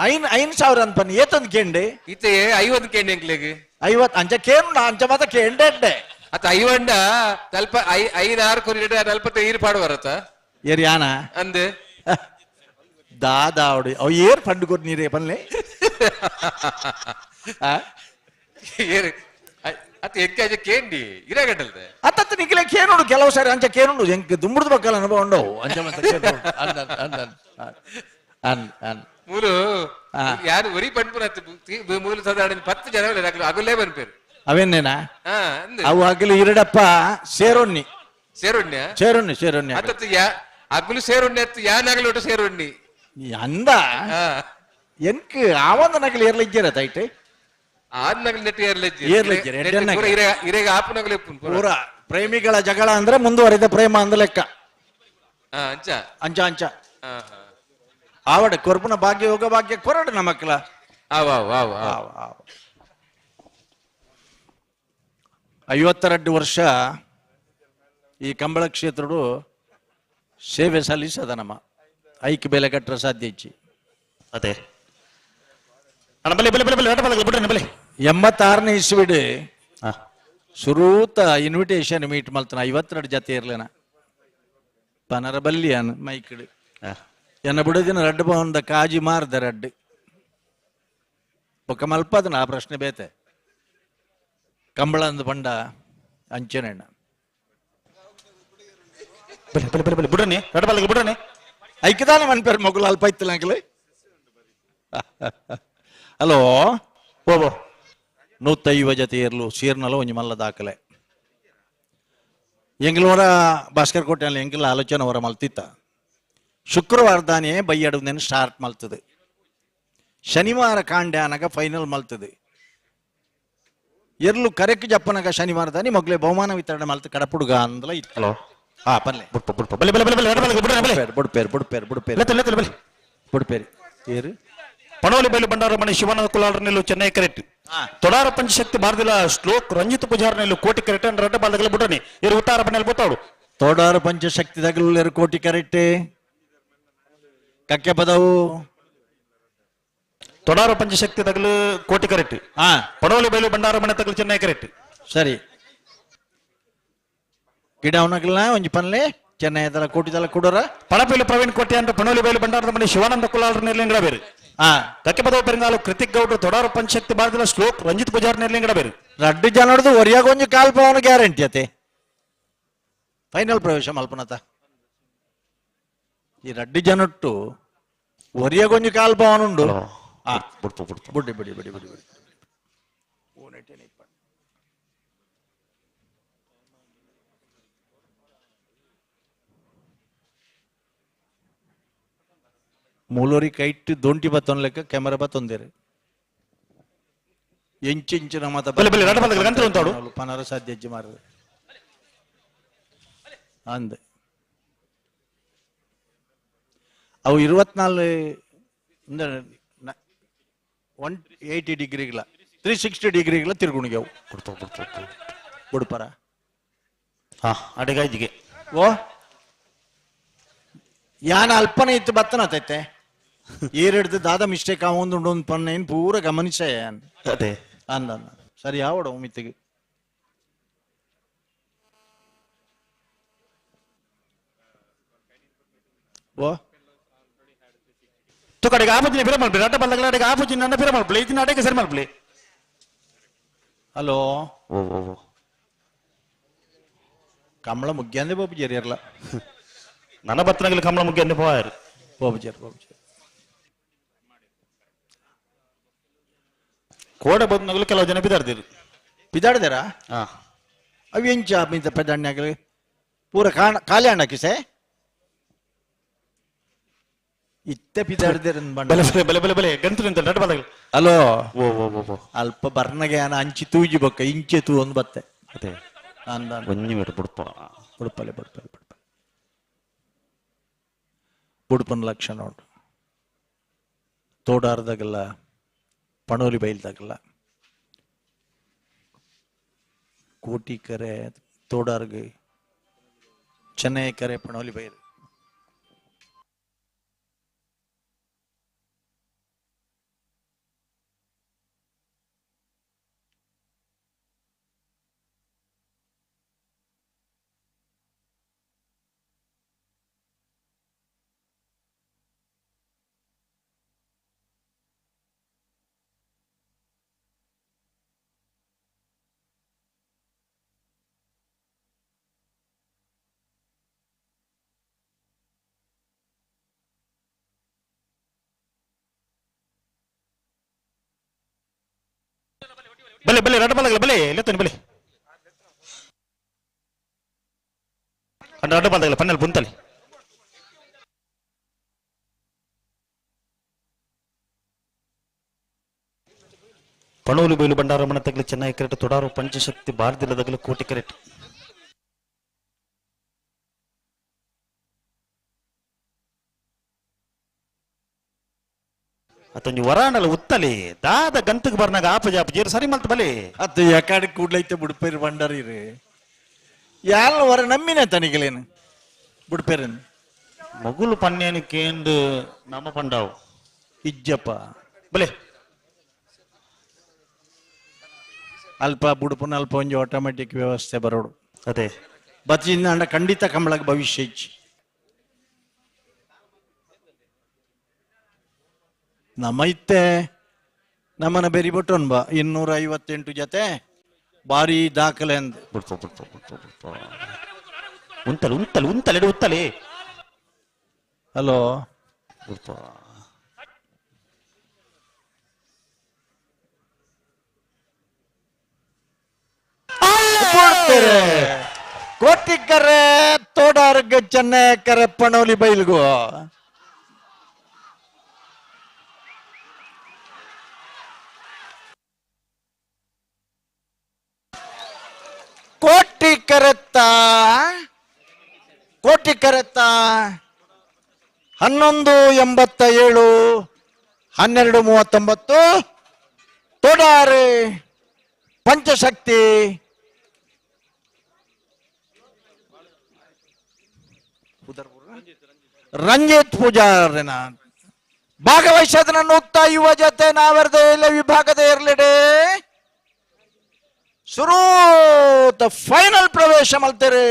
5,000 ಅಂತ ಪನ್ನಿ ಏತಂದ್ ಕೇಂಡೆ ಇತ್ತೆ 50 ಕೇಂಡಿ ಎಂಕ್ಲೆಗ್ 50 ಅಂಚ ಕೇನು ಅಂಚ ಮಾತ ಕೇಂಡೆ ಅಡ್ಡೆ ಅತ್ತ ಐವಂಡ ನಲ್ಪ ಐನಾರು ಕೊರಿಡ ನಲ್ಪತ್ತ ಈರು ಪಾಡುವರತ್ತ ಏರಿ ಆನ ಅಂದ್ ದಾದಾ ಅವಡು ಅವು ಏರ್ ಫಂಡ್ ಕೊಟ್ಟು ನೀರೇ ಪನ್ಲೆ ಏರು ಅತ್ತ ಎಕ್ಕಾಜ ಕೇಂಡಿ ಇರಗಡ್ಡಲ್ದೆ ಅತ್ತತ್ತ ನಿಖಿಲ ಕೇನುಂಡು ಕೆಲವು ಸಾರಿ ಅಂಚ ಕೇನುಂಡು ಎಂಕ್ ದುಂಬುಡ್ದು ಬಕ್ಕಲ ಅನುಭವ ಉಂಡವು ಅಂಚ ಮಾತ ಕೇನುಂಡು. ಅನ್ ಅನ್ ಅನ್ ಅನ್ ಅನ್ ಮೂಲು ಆ. ಯಾರು ಒರಿ ಪನ್ಪುನ ಮೂಲು ಸದಾಡ 10 ಜನ ಅಗುಲೇ ಬನ್ಪೇರು ಅವೇನೇನಾ ಹಾ ಅಂದ್ ಅವು ಅಗಲು ಇರಡಪ್ಪ ಸೇರೊನ್ನಿ ಸೇರುಣ್ಯ ಸೇರೊನ್ನಿ ಸೇರೊನ್ನಿ ಅತ್ತತ್ತು ಯಾ ಅಗುಲು ಸೇರುಣ್ಯ ಅತ್ತು ಯಾ ನಗಲೊಟ್ಟು ಸೇರುಣ್ಣಿ ನೀ ಅಂದ ಹಾ ಎನ್ಕ್ ಆವಂದ ನಗಲು ಏರ್ಲಿಜ್ಜರ ತೈಟ್ ಆದ್ ನಗಲು ನೆಟ್ಟು ಏರ್ಲಜ್ಜಿ ಏರ್ಲಜ್ಜಿ, ಎಡ್ಡೆ ನಗಲು. ಇರೆಗ ಆಪು ನಗಲು ಇಪ್ಪುನ್ ಪೂರ. ಪೂರ ಪ್ರೇಮಿಗಳ ಜಗಳ ಅಂದ್ರೆ ಮುಂದುವರೆದ ಪ್ರೇಮ ಅಂದ ಲೆಕ್ಕ. ಹಾ ಅಂಚ ಅಂಚ ಅಂಚ ಹಾ ಹಾ ಆವಡ ಕೊರ್ಪುನ ಭಾಗ್ಯ ಯೋಗ ಭಾಗ್ಯ ಕೊರಡು ನಮ್ಮ ಮಕ್ಕಳ ಆವ್ ಆವ್ ಆವ್ ಆವ್ ಆವ್, ಆವ್. 52 ವರ್ಷ ಈ ಕಂಬಳ ಕ್ಷೇತ್ರಡು ಸೇವೆ ಸಲ್ಲಿಸದ ನಮ್ಮ ಐಕ್ ಬೆಲೆ ಕಟ್ಟರ ಸಾಧ್ಯ ಇಚ್ಚಿ. ಅದೇ ಅಣ್ಣ ಬಲೆ ಬಲೆ ಬಲೆ ಬಲೆ ಎಡ ಬಲೆ ಬಿಡ್ರಿ ಬಲೆ 86ನೇ ಇಸ್ವಿಡ್ ಸುರೂತ ಇನ್ವಿಟೇಷನ್ ಮೀಟ್ ಮಲ್ತನ 52 ಜತೆ ಇರ್ಲೇನ ಪನರ ಬಲ್ಲಿಯಾನ ಮೈಕ್ಡ್ ಎನ್ನ ಬಿಡದಿನ ರಡ್ಡು ಭವನದ ಕಾಜಿ ಮಾರ್ದ ರಡ್ಡು ಬೊಕ್ಕ ಮಲ್ಪದನ ಆ ಪ್ರಶ್ನೆ ಬೇತೆ ಕಂಬಳ ಅಂದ ಪಂಡ ಅಂಚನೆಣ್ಣ ಬಲೆ ಬಲೆ ಬಲೆ ಬಲೆ ಬಿಡ್ರಿ ಎಡ ಬಲೆ ಬಿಡ್ರಿ ಐಕ್ಯದಾನೆ ಮನ್ಪೇರು ಮಗುಲು ಅಲ್ಪ ಇತ್ತಿಲ್ಲ ಅಂಕಲ್. ಹಲೋ ಓ 150 ಜತೆ ಇರ್ಲು ಸೀರ್ನಲ ಒಂಜಿ ಮಲ್ಲ ದಾಖಲೆ. ಎಂಗ್ಲವರ ಭಾಸ್ಕರ್ ಕೋಟೆ ಎಂಕಲ್ ಆಲೋಚನೆ ಹೊರ ಮಲ್ತಿತ್ತ ಶುಕ್ರವಾರ ದಾನೆ ಬೈಯಡುವುದನ್ನು ಸ್ಟಾರ್ಟ್ ಮಲ್ತದೆ ಶನಿವಾರ ಕಾಂಡೆ ಅನಗ ಫೈನಲ್ ಮಲ್ತದೆ ಎರ್ಲು ಕರೆಕ್ ಜಪ್ಪನಗ ಶನಿವಾರ ದಾನಿ ಮೊಗ್ಲೆ ಬಹುಮಾನ ವಿತರಣೆ ಮಲ್ತ ಕಡಪುಡುಗ ಅಂದಲ ಇತ್ತು. ಹಲೋ ಹಾ ಪಲ್ಲೆ ಬುಡ್ಪ ಬುಡ್ಪ ಬಲೆ ಬಲೆ ಬಲೆ ಬಲೆ ಎಡ ಬಲೆ ಬಿಡ್ರಿ ಬಲೆ ಬುಡ್ಪೇರು ಬುಡ್ಪೇರು ಬುಡ್ಪೇರು ಲೆತ್ತ ಲೆತ್ತ ಬಲೆ ಬುಡ್ಪೇರು ಏರು ಪಣೋಲಿ ಬೈಲು ಬಂಡಾರ ಮಣಿ ಶಿವಾನಂದ ಕುಲಾಲ್ರ ನಿಲ್ಲು ಚೆನ್ನೈ ಕರೆಕ್ಟ್. ತೊಡಾರ ಪಂಚಶಕ್ತಿ ಭಾರದಿಲ ಶ್ಲೋಕ್ ರಂಜಿತ್ ಪೂಜಾರ್ ನಿಲ್ಲು ಕೋಟಿ ಕರೆಕ್ಟ್ ಅಂಡ್ ರಡ್ಡ ಬಾಲ್ದಗಲ ಬಿಡ್ರಿ ಇರು ಉತ್ತಾರ ಬಣ್ಣಲ್ಲಿ ಬೋತಾಡು. ತೋಡಾರ ಪಂಚಶಕ್ತಿ ತಗಲು ಕೋಟಿ ಕರೆಕ್ಟ್ ಕಕ್ಕೆ ಪದವು ತೊಡಾರ ಪಂಚಶಕ್ತಿ ತಗಲು ಕೋಟಿ ಕರೆಕ್ಟ್. ಹಾ ಪಣೋಲಿ ಬೈಲು ಬಂಡಾರ ಮನೆ ತಗಲು ಚೆನ್ನೈ ಕರೆಕ್ಟ್. ಸರಿ ಗಿಡ ಅವನಗಲ ಒಂಜಿ ಪನ್ಲೆ ಚೆನ್ನೈ ದಲ ಕೋಟಿ ದಲ ಕೊಡೋರ. ಪಣಪೇಲು ಪ್ರವೀಣ್ ಕೋಟಿ ಅಂದ್ರೆ ಪಣೋಲಿ ಬೈಲು ಬಂಡಾರದ ಮನೆ ಶಿವಾನಂದ ಕುಲಾಲ್ರ ನಿರ್ಲಿಂಗಡ ಬೇರೆ. ಹಾ ಕಕ್ಕೆ ಪದವು ಪೆರಂಗಾಲು ಕೃತಿಕ್ ಗೌಡ್ರು ತೊಡಾರ ಪಂಚಶಕ್ತಿ ಭಾರದಿಲ ಶ್ಲೋಕ್ ರಂಜಿತ್ ಪೂಜಾರ್ ನಿರ್ಲಿಂಗಡ ಬೇರೆ. ರಡ್ಡು ಜನಡ್ದು ಒರಿಯಾಗ ಒಂಜಿ ಕಾಲ್ ಪವನ ಗ್ಯಾರಂಟಿ ಅತೆ ಫೈನಲ್ ಪ್ರವೇಶ ಮಲ್ಪನತ ಈ ರಡ್ಡು ಜನಟ್ಟು ಒರಿಯಾಗೊಂಜಿ ಕಾಲ್ ಪವನ ಉಂಡು. ಆ, ಬುಡ್ಪ ಬುಡ್ಪ ಬುಡ್ಡಿ ಬಿಡಿ ಬಿಡಿ ಬಿಡಿ ಬಿಡಿ ಮೂಲೋರಿ ಕೈಟ್ ದೊಂಟಿ ಬತ್ತೊನ್ ಲೆಕ್ಕ ಕ್ಯಾಮರಾ ಬತ್ತೊಂದೇರು ಎಂಚಿಂಚಿನ ಮತ ಬಲೆ, ಬಲೆ, ರಡ್ಡು ಬಲೆ, ಗಂಟೆ ಉಂಟಾಡು. ಪನರ ಸಾಧ್ಯ ಹೆಜ್ಜೆ ಮಾರದು ಅಂದೆ ಅವು 24 180 ಡಿಗ್ರಿಗಳ 360 ಡಿಗ್ರಿಗಳ ತಿರುಗುಣಿಗೆವು ಬುಡ್ಪ ಬುಡ್ಪ ಬುಡ್ಪರ ಹಾ ಅಡಿಗಾಯ್ದಿಗೆ ಓ ಯಾನ ಅಲ್ಪನೆ ಇತ್ತು ಬತ್ತನ ತೈತೆ ಏರೆಡ್ದು ದಾದ ಮಿಸ್ಟೇಕ್ ಒಂದು ಒಂದು ಪನ್ನೇನು ಪೂರ ಗಮನಿಸೆ ಅದೇ ಅಂದ ಅಂದ ಸರಿ ಯಾವಡ ಒಮ್ಮಿತ್ತಿಗೆ ಓ ತುಕಡೆಗೆ ಆಪುಜಿನ ಪಿರ ಮಲ್ಪಿ ರಡ್ಡ ಬಲ್ಲಗಳ ಅಡೆಗೆ ಆಪುಜಿನ ನನ್ನ ಪಿರ ಮಲ್ಪಲಿ ಇದಿನ ಅಡೆಗೆ ಸರಿ ಮಲ್ಪಲಿ. ಹಲೋ. ಓ ಓ ಓ ಕಮಲ ಮುಗ್ಯಾಂದೆ ಬಾಬು ಇರಲ್ಲ. ನನ್ನ ಬತ್ತನಗಲಿ ಕಮಲ ಮುಗ್ಯಾಂದೆ ಪೋಯಾರು. ಬಾಬುಜರ್ ಬಾಬುಜರ್ ಕೋಡ ಬಂದನಗಲು ಕೆಲವು ಜನ ಬಿದಾರ್ದಿರು. ಪಿದಾಡ್ದಾರಾ? ಹಾ. ಅವು ಎಂಚ ಮಿಂತ ಪೆದಾಣ್ಯಾಗಲಿ ಪೂರ ಕಾಣ ಖಾಲಿ ಅಣ್ಣ ಕಿಸೆ ಇತ್ತೆ ಪಿದಾಡ್ದೇರ. ಬಲೆ ಬಲೆ ಬಲೆ ಬಲೆ ಬಲೆ ಗಂತು ನಿಂತ ರಡ್ಡ ಬಲ್ಲಗಳು. ಹಲೋ. ಓ ಓ ಓ ಓ ಅಲ್ಪ ಬರ್ನಗೆ ಆನ ಅಂಚಿ ತೂಜಿ ಬೊಕ್ಕ ಇಂಚೆ ತೂ ಒಂದು ಬತ್ತೆ. ಅದೇ. ಅಂದ. ಒಂಜಿ ಮಿನಿಟ್ ಬುಡ್ಪ. ಬುಡ್ಪಲೆ ಬುಡ್ಪಲೆ ಬುಡ್ಪಲೆ ಬುಡ್ಪನ ಲಕ್ಷಣ ಉಂಟು. ತೋಡಾರ್ದಾಗಲ್ಲ ಪಣೋಲಿ ಬೈಲ್ದಾಗಲ್ಲ ಕೋಟಿ ಕರೆ ತೋಡಾರ್ಗೆ ಚೆನ್ನೈ ಕರೆ ಪಣೋಲಿ ಬೈಲ್. ಬಲೆ ಬಲೆ ರಡ್ಡ ಬಲ್ಲಗಳ ಬಲೆ ಲೆತ್ತನಿ ಬಲೆ ಅಂಡ ರಡ್ಡ ಬಲ್ಲಗಳ ಪನ್ನೆಲ್ ಬುಂತಲಿ. ಪಣೋಲು ಬೈಲು ಬಂಡಾರಮಣ ತಗಲಿ ಚೆನ್ನೈ ಕರೆಟ್ ತೊಡಾರು ಪಂಚಶಕ್ತಿ ಭಾರತಿಲದಗಲು ಕೋಟಿ ಕರೆಟ್. ಅತೊಂಜಿ ವರಾಂಡಲ ಉತ್ತಲಿ ದಾದ ಗಂತಕ್ಕೆ ಬರ್ನಾಗ ಆಪ ಜಾಪ ಜೇರು ಸರಿ ಮಲ್ತ ಬಲೆ. ಅದು ಯಾಕಾಡಿ ಕೂಡ್ಲೈತೆ ಬುಡ್ಪೇರು ಬಂಡಾರಿ ರೀ ಯಾಲ ವರ ನಮ್ಮಿನ ತನಿಗಲೇನು ಬುಡ್ಪೇರನ್. ಮಗುಲು ಪನ್ನೇನು ಕೇಂದು ನಮ್ಮ ಪಂಡಾವು. ಇಜ್ಜಪ್ಪ. ಬಲೆ. ಅಲ್ಪ ಬುಡುಪನ ಅಲ್ಪ ಒಂಜಿ ಆಟೋಮೆಟಿಕ್ ವ್ಯವಸ್ಥೆ ಬರೋಡು. ಅದೇ. ಬತ್ತಿಂದ ಅಂಡ ಖಂಡಿತ ಕಮಲಕ್ಕೆ ಭವಿಷ್ಯ ಇಚ್ಚಿ. ನಮ್ಮ ಇತ್ತೆ ನಮ್ಮನ ಬೆರಿ ಬಟ್ಟೊನ್ ಬಾ 258 ಜೊತೆ ಭಾರಿ ದಾಖಲೆ ಅಂದ. ಬುಡ್ಪ ಬುಡ್ಪ ಬುಡ್ಪ ಬುಡ್ಪ ಉಂತಲೆ ಉಂತಲೆ ಉಂತಲೆ ಎಡು ಉತ್ತಲೆ. ಹಲೋ. ಬುಡ್ಪ. ಕೋಟಿಕರೆ ತೋಡಾರ್ಗ ಚೆನ್ನೈ ಕರೆ ಪಣೋಲಿ ಬೈಲ್ಗು. ಕೋಟಿ ಕರೆತ್ತ ಕೋಟಿ ಕರೆತ್ತ 11.87 12.39 ತೋಡಾರೆ ಪಂಚಶಕ್ತಿ ರಂಜಿತ್ ಪೂಜಾರಿನ ಭಾಗವಹಿಸೋದನ್ನ ನುಗ್ತಾ ಯುವ ಜೊತೆ ನಾವೆರದ ವಿಭಾಗದ ಇರಲಿಡೆ ಸುರೂತ ಫೈನಲ್ ಪ್ರವೇಶ ಮಲ್ತೇರೆ.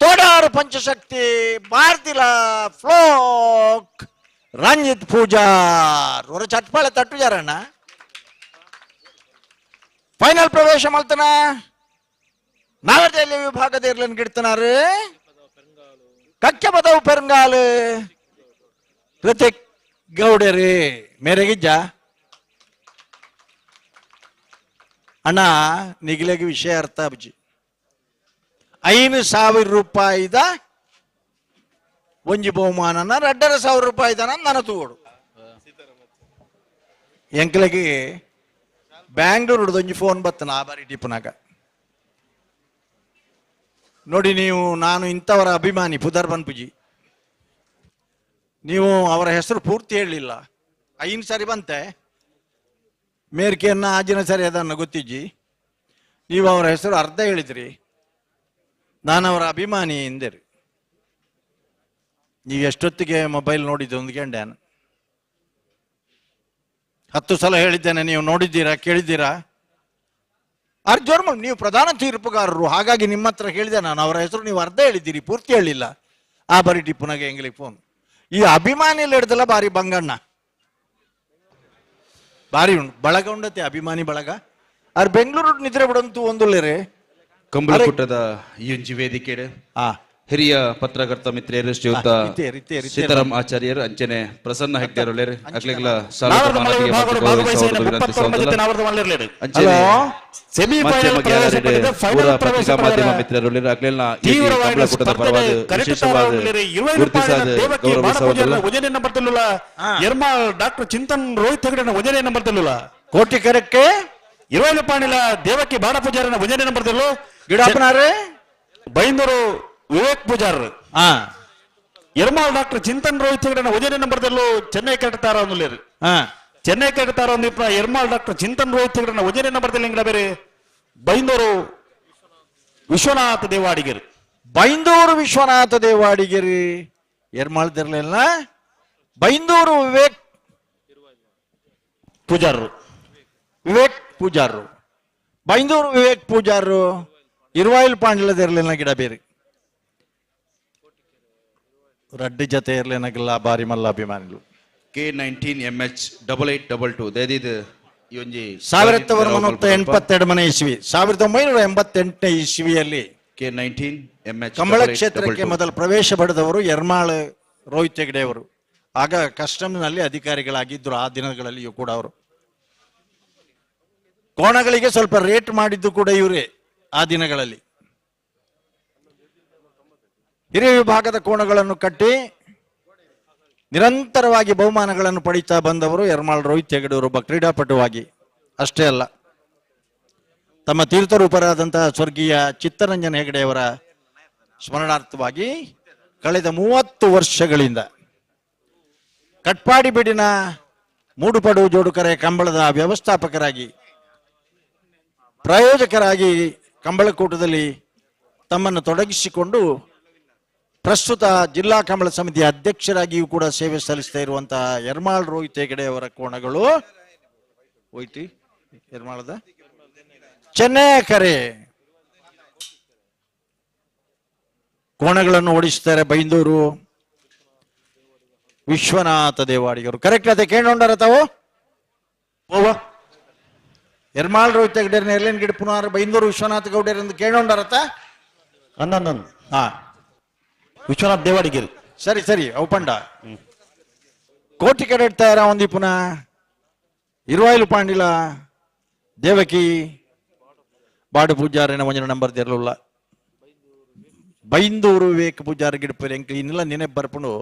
ತೋಡಾರು ಪಂಚಶಕ್ತಿ ಭಾರತಿಲ ಫ್ಲೋಕ್ ರಂಜಿತ್ ಪೂಜಾರ್ ಹೊರ ಚಟ್ಪಾಳೆ ತಟ್ಟುಜಾರಣ್ಣ ಫೈನಲ್ ಪ್ರವೇಶ ಮಲ್ತನ ನಾವರ್ದೆಯಲ್ಲಿ ವಿಭಾಗದ ಇರ್ಲನ್ ಗಿಡ್ತನಾರು ಕಕ್ಕೆ ಬದವು ಪೆರಂಗಾಲು ಋತಿಕ್ ಗೌಡರಿ ಮೇರೆಗಿಜ್ಜ ಅಣ್ಣ ನಿಗಿಲೆಗೆ ವಿಷಯ ಅರ್ಥ ಅಬ್ಜಿ 5,000 ರೂಪಾಯಿದ ಒಂಜಿ ಬಹುಮಾನನ 2,500 ರೂಪಾಯಿದ ನನ್ನ ತೂಗೋಡು ಎಂಕ್ಲೆಗೆ ಬ್ಯಾಂಗ್ಳೂರ್ ಒಂಜಿ ಫೋನ್ ಬತ್ತನ ಆ ಬಾರಿ ಟಿಪ್ಪನಾಗ ನೋಡಿ ನೀವು ನಾನು ಇಂಥವರ ಅಭಿಮಾನಿ ಪುದರ್ ಬನ್ಪುಜಿ ನೀವು ಅವರ ಹೆಸರು ಪೂರ್ತಿ ಹೇಳಲಿಲ್ಲ 5 ಸಾರಿ ಬಂತೆ ಮೇರ್ಕೆಯನ್ನ ಆಜಿನ ಸರಿ ಅದನ್ನು ಗೊತ್ತಿಜ್ಜಿ ನೀವು ಅವರ ಹೆಸರು ಅರ್ಧ ಹೇಳಿದ್ರಿ ನಾನು ಅವರ ಅಭಿಮಾನಿ ಎಂದಿರಿ ನೀವು ಎಷ್ಟೊತ್ತಿಗೆ ಮೊಬೈಲ್ ನೋಡಿದ್ದು ಒಂದು ಗಂಟೆ 10 ಸಲ ಹೇಳಿದ್ದೇನೆ ನೀವು ನೋಡಿದ್ದೀರಾ ಕೇಳಿದ್ದೀರಾ ಅರ್ಜೋರ್ ನೀವು ಪ್ರಧಾನ ತೀರ್ಪುಗಾರರು ಹಾಗಾಗಿ ನಿಮ್ಮ ಹತ್ರ ಹೇಳಿದೆ ನಾನು ಅವರ ಹೆಸರು ನೀವು ಅರ್ಧ ಹೇಳಿದ್ದೀರಿ ಪೂರ್ತಿ ಹೇಳಿಲ್ಲ ಆ ಬರಿ ಟಿಪ್ಪುನಾಗ ಎಂಗ್ಲಿಗೆ ಫೋನ್. ಈ ಅಭಿಮಾನಿ ಹಿಡ್ದಲ್ಲ ಬಾರಿ ಬಂಗಣ್ಣ ಬಾರಿ ಉಂಟು ಬಳಗ ಉಂಡತೆ ಅಭಿಮಾನಿ ಬಳಗ. ಆರ್ ಬೆಂಗಳೂರು ನಿದ್ರೆ ಬಿಡಂತು ಒಂದುಲ್ಲೇರೆ. ಕಂಬಳಕೂಟದ ಈ ಒಂಜಿ ವೇದಿಕೆ ಹಿರಿಯ ಪತ್ರಕರ್ತ ಮಿತ್ರರು ಶ್ರೀಯುತ ಸೀತಾರಾಮ್ ಆಚಾರ್ಯರು ಅಂಚನೆ ಪ್ರಸನ್ನ ಹೆಗ್ಡೆರುಲೇರು ಅಕ್ಲೆಗ್ಲ ಪತ್ರಿಕಾ ಮಾಧ್ಯಮ ಮಿತ್ರರುಲೇರು ಅಕ್ಲೆಲ್ನ ಕಂಬಳಕೂಟದ ಪರವಾದ ವಿಶೇಷವಾದ ಗುರುತಿಸಾದ ಗೌರವಿಸುವುದಲ್ಲ. ಡಾಕ್ಟರ್ ಚಿಂತನ್ ರೋಹಿತ್ ಹೆಗಡೆ ಒಂಜನೇ ನಂಬರ್ ತೆಲ್ಲುಲ. ಕೋಟಿ ಕರಕ್ಕೆ ಇರುವೈಲು ಪಾಣಿಲ ದೇವಕಿ ಬಾಡ ಪೂಜಾರನ ಒಂಜನೇ ನಂಬರ್ ತೆಲ್ಲು. ಗಿಡಪ್ಪನಾರೇ ಬೈಂದೂರು ವಿವೇಕ್ ಪೂಜಾರ್. ಎರ್ಮಾಲ್ ಡಾಕ್ಟರ್ ಚಿಂತನ್ ರೋಹಿತ್ ಹೆಗಡೆ ಒಂಜನೇ ನಂಬರ್ ತೆಲ್ಲು. ಚೆನ್ನೈ ಕಟ್ಟತಾರ ಒಂದುಲೇರು. ಚೆನ್ನೈ ಕಟ್ಟತಾರ ಒಂದು ಎರ್ಮಾಲ್ ಡಾಕ್ಟರ್ ಚಿಂತನ್ ರೋಹಿತ್ ಹೆಗಡೆ ಒಂಜನೇ ನಂಬರ್ ತೆಲ್ಲ. ಬೇರೆ ಬೈಂದೂರು ವಿಶ್ವನಾಥ ದೇವಾಡಿಗರು. ಬೈಂದೂರು ವಿಶ್ವನಾಥ ದೇವಾಡಿಗರಿ ಎರ್ಮಾಳ್ ದಿರ್ಲಿಲ್ಲ. ಬೈಂದೂರು ವಿವೇಕ್ ಪೂಜಾರರು. ವಿವೇಕ್ ಪೂಜಾರರು. ಬೈಂದೂರು ವಿವೇಕ್ ಪೂಜಾರರು ಇರುವಾಯಿಲ್ ಪಾಂಡ್ಲದಿರ್ಲಿಲ್ಲ ಗಿಡ ಬೇರೆ ರಡ್ಡು ಜೊತೆ ಇರ್ಲಿನಗಿಲ್ಲ ಬಾರಿ ಮಲ್ಲ ಅಭಿಮಾನಿಗಳು. K 19 MH 8822 ದೇದಿದ್ ಈ ಒಂಜಿ 1982ನೇ ಇಸ್ವಿ, 1988ನೇ ಇಸ್ವಿಯಲ್ಲಿ K 19 MH Kambala ಕ್ಷೇತ್ರಕ್ಕೆ ಮೊದಲು ಪ್ರವೇಶ ಪಡೆದವರು ಎರ್ಮಾಳ್ ರೋಹಿತ್ ಹೆಗಡೆಯವರು. ಆಗ ಕಸ್ಟಮ್ನಲ್ಲಿ ಅಧಿಕಾರಿಗಳಾಗಿದ್ದರು ಆ ದಿನಗಳಲ್ಲಿಯೂ ಕೂಡ ಅವರು. ಕೋಣಗಳಿಗೆ ಸ್ವಲ್ಪ ರೇಟ್ ಮಾಡಿದ್ದು ಕೂಡ ಇವರೇ ಆ ದಿನಗಳಲ್ಲಿ. ಹಿರಿಯ ವಿಭಾಗದ ಕೋಣಗಳನ್ನು ಕಟ್ಟಿ ನಿರಂತರವಾಗಿ ಬಹುಮಾನಗಳನ್ನು ಪಡೀತಾ ಬಂದವರು ಎರ್ಮಾಳ್ ರೋಹಿತ್ ಹೆಗಡೆಯವರು ಒಬ್ಬ ಕ್ರೀಡಾಪಟುವಾಗಿ. ಅಷ್ಟೇ ಅಲ್ಲ, ತಮ್ಮ ತೀರ್ಥರೂಪರಾದಂತಹ ಸ್ವರ್ಗೀಯ ಚಿತ್ತರಂಜನ್ ಹೆಗಡೆಯವರ ಸ್ಮರಣಾರ್ಥವಾಗಿ ಕಳೆದ 30 ವರ್ಷಗಳಿಂದ ಕಟ್ಪಾಡಿ ಬೀಡಿನ ಮೂಡುಪಡು ಜೋಡುಕರೆ ಕಂಬಳದ ವ್ಯವಸ್ಥಾಪಕರಾಗಿ, ಪ್ರಾಯೋಜಕರಾಗಿ ಕಂಬಳಕೂಟದಲ್ಲಿ ತಮ್ಮನ್ನು ತೊಡಗಿಸಿಕೊಂಡು ಪ್ರಸ್ತುತ ಜಿಲ್ಲಾ ಕಂಬಳ ಸಮಿತಿಯ ಅಧ್ಯಕ್ಷರಾಗಿಯೂ ಕೂಡ ಸೇವೆ ಸಲ್ಲಿಸ್ತಾ ಇರುವಂತಹ ಎರ್ಮಾಳ್ ರೋಹಿತ್ ಹೆಗಡೆಯವರ ಕೋಣಗಳು ಹೋಯ್ತಿ ಎರ್ಮಾಳದ ಚೆನ್ನೈ ಕರೆ ಕೋಣಗಳನ್ನು ಓಡಿಸ್ತಾರೆ ಬೈಂದೂರು ವಿಶ್ವನಾಥ ದೇವಾಡಿಗರು. ಕರೆಕ್ಟ್ ಅದೇ ಕೇಳೋಂಡಾರ ತಾವು? ಎರ್ಮಾಳ್ ರೋಹಿತ್ ಹೆಗಡೆ ಎರ್ಲೇನ್ ಗಿಡ ಪುನರ್ ಬೈಂದೂರು ವಿಶ್ವನಾಥ ಗೌಡರ್ ಎಂದು ಕೇಳೋಂಡಾರತ? ಅನ್ನೊಂದೊಂದು ಹಾ ವಿಶ್ವನಾಥ್ ದೇವಾಡಿಗರು. ಸರಿ ಸರಿ ಅವು ಪಂಡ ಕೋಟಿ ಕಡೆ ತಯಾರ ಒಂದಿ ಪುನಃ ಇರುವಾಯಿಲು ಪಾಂಡಿಲ ದೇವಕಿ ಬಾಡು ಪೂಜಾರಿನ ಒಂಜಿನ ನಂಬರ್ ತೆರಲಿಲ್ಲ. ಬೈಂದೂರು ವಿವೇಕ ಪೂಜಾರಿ ಗಿಡಪುರಿ ಎಂಕ್ ಇನ್ನೆಲ್ಲ ನೆನೆ ಬರ್ಪುಂಡು.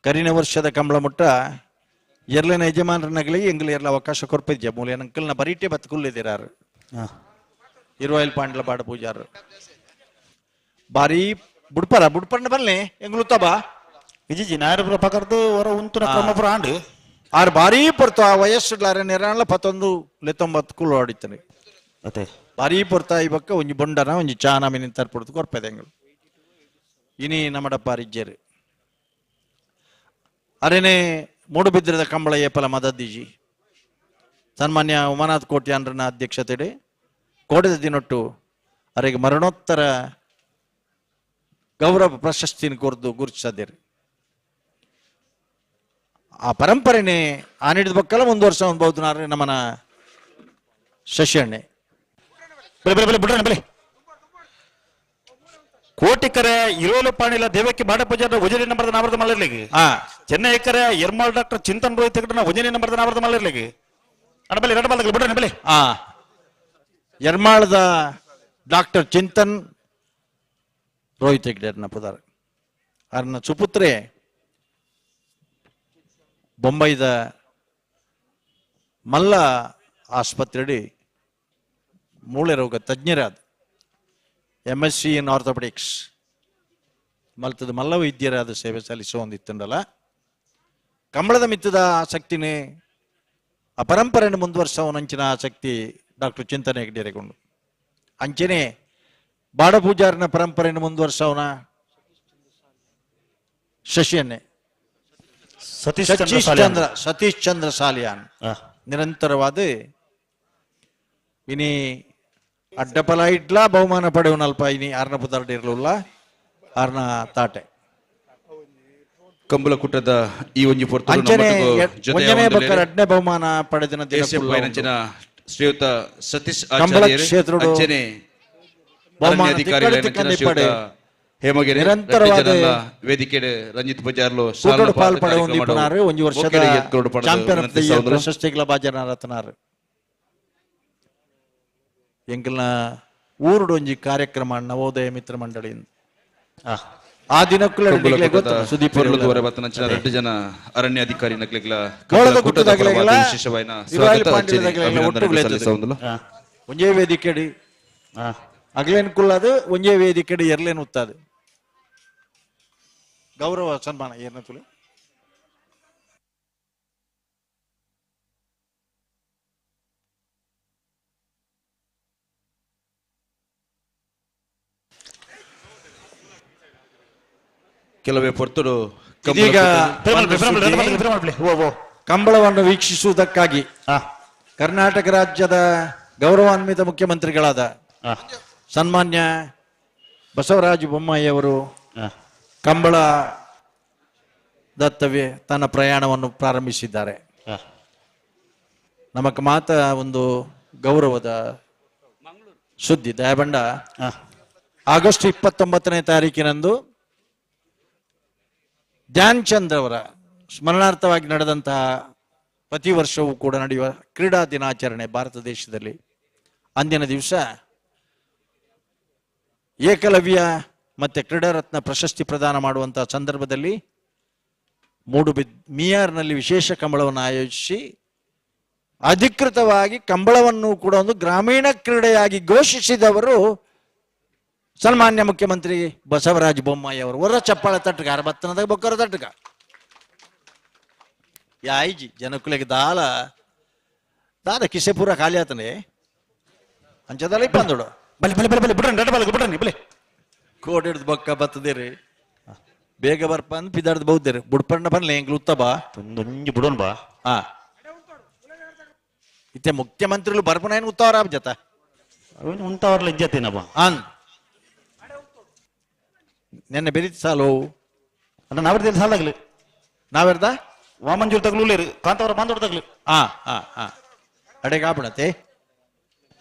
ಕರಿನ ವರ್ಷದ ಕಂಬಳ ಮುಟ್ಟ ಎರ್ಲಿನ ಯಜಮಾನರನಗಲಿ ಎಂಗ್ಲ ಎರ್ಲ ಅವಕಾಶ ಕೊರ್ಪಿದ್ಯ ಮೂಲೆ ಅಂಕಲ್ನ ಬರೀಟೆ ಬತ್ಕುಲ್ಲಿದ್ದೀರಾರು ಇರುವಾಯಿಲ್ ಪಾಂಡ್ಲ ಬಾಡ ಪೂಜಾರು ಬಾರಿ ಬುಡ್ಪರ ಬುಡ್ಪಣ್ಣ ಬನ್ನಿ ಎಂಗ್ಲು ಬಾ ವಿಜಿಜಿ ನಾಯರ ಪಕರ್ದು ಹೊರ ಉಂತುನ ಕ್ರಮಪುರ ಆಂಡು ಆರು ಬಾರಿ ಪೊರ್ತು ಆ ವಯಸ್ಸು ನಿರಾಳ ಪತ್ತೊಂದು ಲೆತ್ತೊಂಬತ್ತು ಕುಲ್ಲು ಆಡಿತಾನೆ. ಅದೇ ಬಾರಿ ಪೊರ್ತ ಈ ಬಕ್ಕ ಒಂಜಿ ಬೊಂಡನ ಒಂಜಿ ಚಾನ ಮೀನಿನ ತರ್ಪುಡ್ದು ಕೊರ್ಪೆದೆ ಎಂಗಳು ಇನಿ ನಮ್ಮಡಪ್ಪ ಇಜ್ಜೇರು ಅರೇನೆ ಮೂಡುಬಿದ್ರದ ಕಂಬಳ ಏಪಲ ಮದದ್ದಿಜಿ ಸನ್ಮಾನ್ಯ ಉಮಾನಾಥ್ ಕೋಟ್ಯಾನ್ರನ ಅಧ್ಯಕ್ಷತೆಡೆ ಕೋಡಿದ ದಿನೊಟ್ಟು ಅರೆಗೆ ಮರಣೋತ್ತರ ಗೌರವ ಪ್ರಶಸ್ತಿನ ಕೊರ್ದು ಗುರುತಿಸದಿರಿ. ಆ ಪರಂಪರೆನೇ ಆ ನೀಡಿದ ಬಕ್ಕಲ ಮುಂದುವರ್ಸ ಒಂದು ನಮ್ಮನ ಶಶಿಯಣ್ಣೆ. ಬಲೆ ಬಲೆ ಬಲೆ ಬಿಡ್ರಣ ಬಲೆ. ಕೋಟಿಕರೆ ಇರೋಲು ಪಾಣಿಲ ದೇವಕ್ಕೆ ಬಾಡ ಪೂಜಾರ ಉಜರಿ ನಂಬರ್ದ ನಾಮರ್ದ ಮಲ್ಲರ್ಲಿಗೆ. ಚೆನ್ನೈ ಕರೆ ಎರ್ಮಾಳ್ ಡಾಕ್ಟರ್ ಚಿಂತನ್ ರೋಹಿತ್ ಹೆಗಡೆನ ಉಜರಿ ನಂಬರ್ದ ನಾಮರ್ದ ಮಲ್ಲರ್ಲಿಗೆ. ಅಣ್ಣ ಬಲೆ ಎರಡು ಬಾಲ್ದಾಗ ಬಿಡ್ರಣ ಬಲೆ. ಎರ್ಮಾಳದ ಡಾಕ್ಟರ್ ಚಿಂತನ್ ರೋಹಿತ್ ಹೆಗ್ಡೆರ್ನ ಪುದಾರ್ ಅರ್ನ ಸುಪುತ್ರೆ ಬೊಂಬೈದ ಮಲ್ಲ ಆಸ್ಪತ್ರೆಡಿ ಮೂಳೆ ರೋಗ ತಜ್ಞರಾದ MSc ಇನ್ ಆರ್ಥೋಪೆಡಿಕ್ಸ್ ಮಲ್ತದ ಮಲ್ಲ ವೈದ್ಯರಾದ ಸೇವೆ ಸಲ್ಲಿಸುವ ಒಂದಿತ್ತಂಡಲ್ಲ. ಕಂಬಳದ ಮಿತ್ತದ ಆಸಕ್ತಿನೇ ಆ ಪರಂಪರೆಯನ್ನು ಮುಂದುವರ್ಸವನಂಚಿನ ಆಸಕ್ತಿ ಡಾಕ್ಟರ್ ಚಿಂತನೆ ಹೆಗ್ಡೆರೆಗೊಂಡು. ಅಂಚನೆ ಬಾಡ ಪೂಜಾರನ ಪರಂಪರೆಯನ್ನು ಮುಂದುವರ್ಸವನ ಶಶಿಯನ್ನೇ ಸತೀಶ್ ಚಂದ್ರ ಸಾಲಿಯಾನ್. ಸತೀಶ್ ಚಂದ್ರ ಸಾಲಿಯಾನ್ ನಿರಂತರವಾದ ಇನಿ ಅಡ್ಡಪಲ ಇಡ್ಲ ಬಹುಮಾನ ಪಡೆಯುವನಲ್ಪ ಇನಿ ಆರ್ನ ಪುದಾರ್ಡ್ ಇರಲಿಲ್ಲ. ಆರ್ನ ತಾಟೆ. ಕಂಬಳಕೂಟದ ಈ ಒಂಜಿ ಪೊರ್ತುಡು ಅಂಚನೆ ನಮ್ಮೊಟ್ಟಿಗೆ ಜೊತೆ ಒಂಜನೇ ಬೊಕ್ಕ ಆವೊಂದುಲ್ಲೆರ್. ರಡ್ಡನೇ ಬಹುಮಾನ ಪಡೆದಿನ ಎಸ್ಎಫ್ ಐನಂಚಿನ ಶ್ರೀಯುತ ಸತೀಶ್ ಕಂಬಳ ಆಚಾರ್ಯರು ಕ್ಷೇತ್ರಡು ಅಂಚನೆ ಬಹುಮಾನ ಅರಣ್ಯಾಧಿಕಾರಿಗಳೈನಂಚಿನ ತಿಕ್ಕಡ್ ಶ್ರೀಯುತ ತಿಕ್ಕಂದಿಪ್ಪಡೆ. ಹೇಮಗಿರಿ ನಿರಂತರವಾದ ವೇದಿಕೆ ರಂಜಿತ್ ಪೂಜಾರ್ಲು ಕೂಟೋಡು ಪಾಲ್ ಪಡೆವೊಂದಿಪ್ಪುನಾರು ಒಂಜಿ ವರ್ಷದ ಚಾಂಪಿಯನ್ ಆಫ್ the year ಪ್ರಶಸ್ತಿಗಳ ಭಾಜನರತ್ನಾರು. ಎಂಕಲ್ನ ಊರುಡು ಒಂಜಿ ಕಾರ್ಯಕ್ರಮ ನವೋದಯ ಮಿತ್ರ ಮಂಡಳಿ ಆ ದಿನಕ್ಕೂ ಗೊತ್ತು ಸುದೀಪ್ ಬತ್ತನಂಚಿನ ರಡ್ಡು ಜನ ಅರಣ್ಯ ಅಧಿಕಾರಿ ನಕ್ಲೆಗ್ಲ ಕೋಳದ ಕೂಟದ ಗುಟ್ಟದಾಗಲೆಗ್ಲ, ಪರವಾದ್ ವಿಶೇಷವಾಯಿನ ಇರುವಾಲಿ ಸ್ವಾಗತ ಅಂಚನೆ ಪಾಂಡಿಯದಾಗಲೆಗ್ಲ ಅಭಿನಂದನೆ ಒಟ್ಟುಗುಲೆತ್ತದು. ಸಲ್ಲಿಸವೊಂದುಲ್ಲ. ಒಂಜೇ ವೇದಿಕೆಡಿ ಅಗ್ಲೇನ್ ಕುಲ್ಲದು ಒಂಜೇ ವೇದಿಕೆಡಿ ಎರ್ಲೇನ್ ಉತ್ತದು ಗೌರವ ಸನ್ಮಾನ ಏನ ತುಳು. ಕೆಲವೇ ಪೊರ್ತುಡು ಇದೀಗ ಕಂಬಳಕೂಟದ ಒಂದು ಸುದ್ದಿ. ಕಂಬಳವನ್ನು ವೀಕ್ಷಿಸುವುದಕ್ಕಾಗಿ ಕರ್ನಾಟಕ ರಾಜ್ಯದ ಗೌರವಾನ್ವಿತ ಮುಖ್ಯಮಂತ್ರಿಗಳಾದ ಸನ್ಮಾನ್ಯ ಬಸವರಾಜ ಬೊಮ್ಮಾಯಿ ಅವರು ಕಂಬಳ ದತ್ತವೇ ತನ್ನ ಪ್ರಯಾಣವನ್ನು ಪ್ರಾರಂಭಿಸಿದ್ದಾರೆ. ನಮಕ್ ಮಾತ ಒಂದು ಗೌರವದ ಸುದ್ದಿ ದಯಬಂಡ ಆಗಸ್ಟ್ 29ನೇ ತಾರೀಕಿನಂದು ಧ್ಯಾನ್ ಚಂದ್ ಅವರ ಸ್ಮರಣಾರ್ಥವಾಗಿ ನಡೆದಂತಹ ಪ್ರತಿ ವರ್ಷವೂ ಕೂಡ ನಡೆಯುವ ಕ್ರೀಡಾ ದಿನಾಚರಣೆ ಭಾರತ ದೇಶದಲ್ಲಿ ಅಂದಿನ ದಿವಸ ಏಕಲವ್ಯ ಮತ್ತೆ ಕ್ರೀಡಾರತ್ನ ಪ್ರಶಸ್ತಿ ಪ್ರದಾನ ಮಾಡುವಂತಹ ಸಂದರ್ಭದಲ್ಲಿ ಮಿಯಾರ್ನಲ್ಲಿ ವಿಶೇಷ ಕಂಬಳವನ್ನು ಆಯೋಜಿಸಿ ಅಧಿಕೃತವಾಗಿ ಕಂಬಳವನ್ನು ಕೂಡ ಒಂದು ಗ್ರಾಮೀಣ ಕ್ರೀಡೆಯಾಗಿ ಘೋಷಿಸಿದವರು ಸನ್ಮಾನ್ಯ ಮುಖ್ಯಮಂತ್ರಿ ಬಸವರಾಜ ಬೊಮ್ಮಾಯಿ ಅವರು. ಹೊರ ಚಪ್ಪಾಳೆ ತಟ್ಟಗ ಅರಬತ್ತನದಾಗ ಬೊಕ್ಕರ ತಟ್ಟಗ ಯಾಯಿಜಿ ಜನಕುಲೆಗೆ ದಾಲ ದಾದ ಕಿಸೆ ಪೂರ ಖಾಲಿ ಆತನೆ ಅಂಚದಲ್ಲ ಇಪ್ಪಂದೋಡು ಬಲೆ ಬಲೆ ಬಲೆ ಬಲೆ ಬಿಡ್ರನ್ ರಡ್ಡ ಬಲಗ ಬಿಡ್ರನ್ ಬಲೆ ಕೋಟಿ ಹಿಡ್ದು ಬೊಕ್ಕ ಬತ್ತದಿರಿ ಬೇಗ ಬರ್ಪ ಅಂದ್ ಪಿದಾಡ್ದು ಬೌದ್ದೇರಿ ಬುಡ್ಪಣ್ಣ ಬನ್ಲೆ ಎಂಗ್ಲು ಉತ್ತಬ ಒಂದೊಂಜಿ ಬಿಡೋನ್ ಬಾ. ಹಾ ಇತ್ತೆ ಮುಖ್ಯಮಂತ್ರಿಗಳು ಬರ್ಪನ ಏನು ಉತ್ತವರ ಜತ ಅವನು ಉಂಟವರ್ಲ ಇಜ್ಜತೇನಪ್ಪ. ಅನ್ ನಿನ್ನೆ ಬೆರೀತ್ ಸಾಲು ಅಣ್ಣ ನಾವರ್ದಲ್ಲಿ ಸಾಲಾಗ್ಲಿ ನಾವೆರ್ದ ವಾಮಂಜೂರ್ ತಗ್ಲೂಲೇರು ಕಾಂತಾವರ ಬಾಂದೋಡ್ ತಗ್ಲು. ಹಾ ಹಾ ಹಾ ಅಡೆಗೆ ಆಪಣತೆ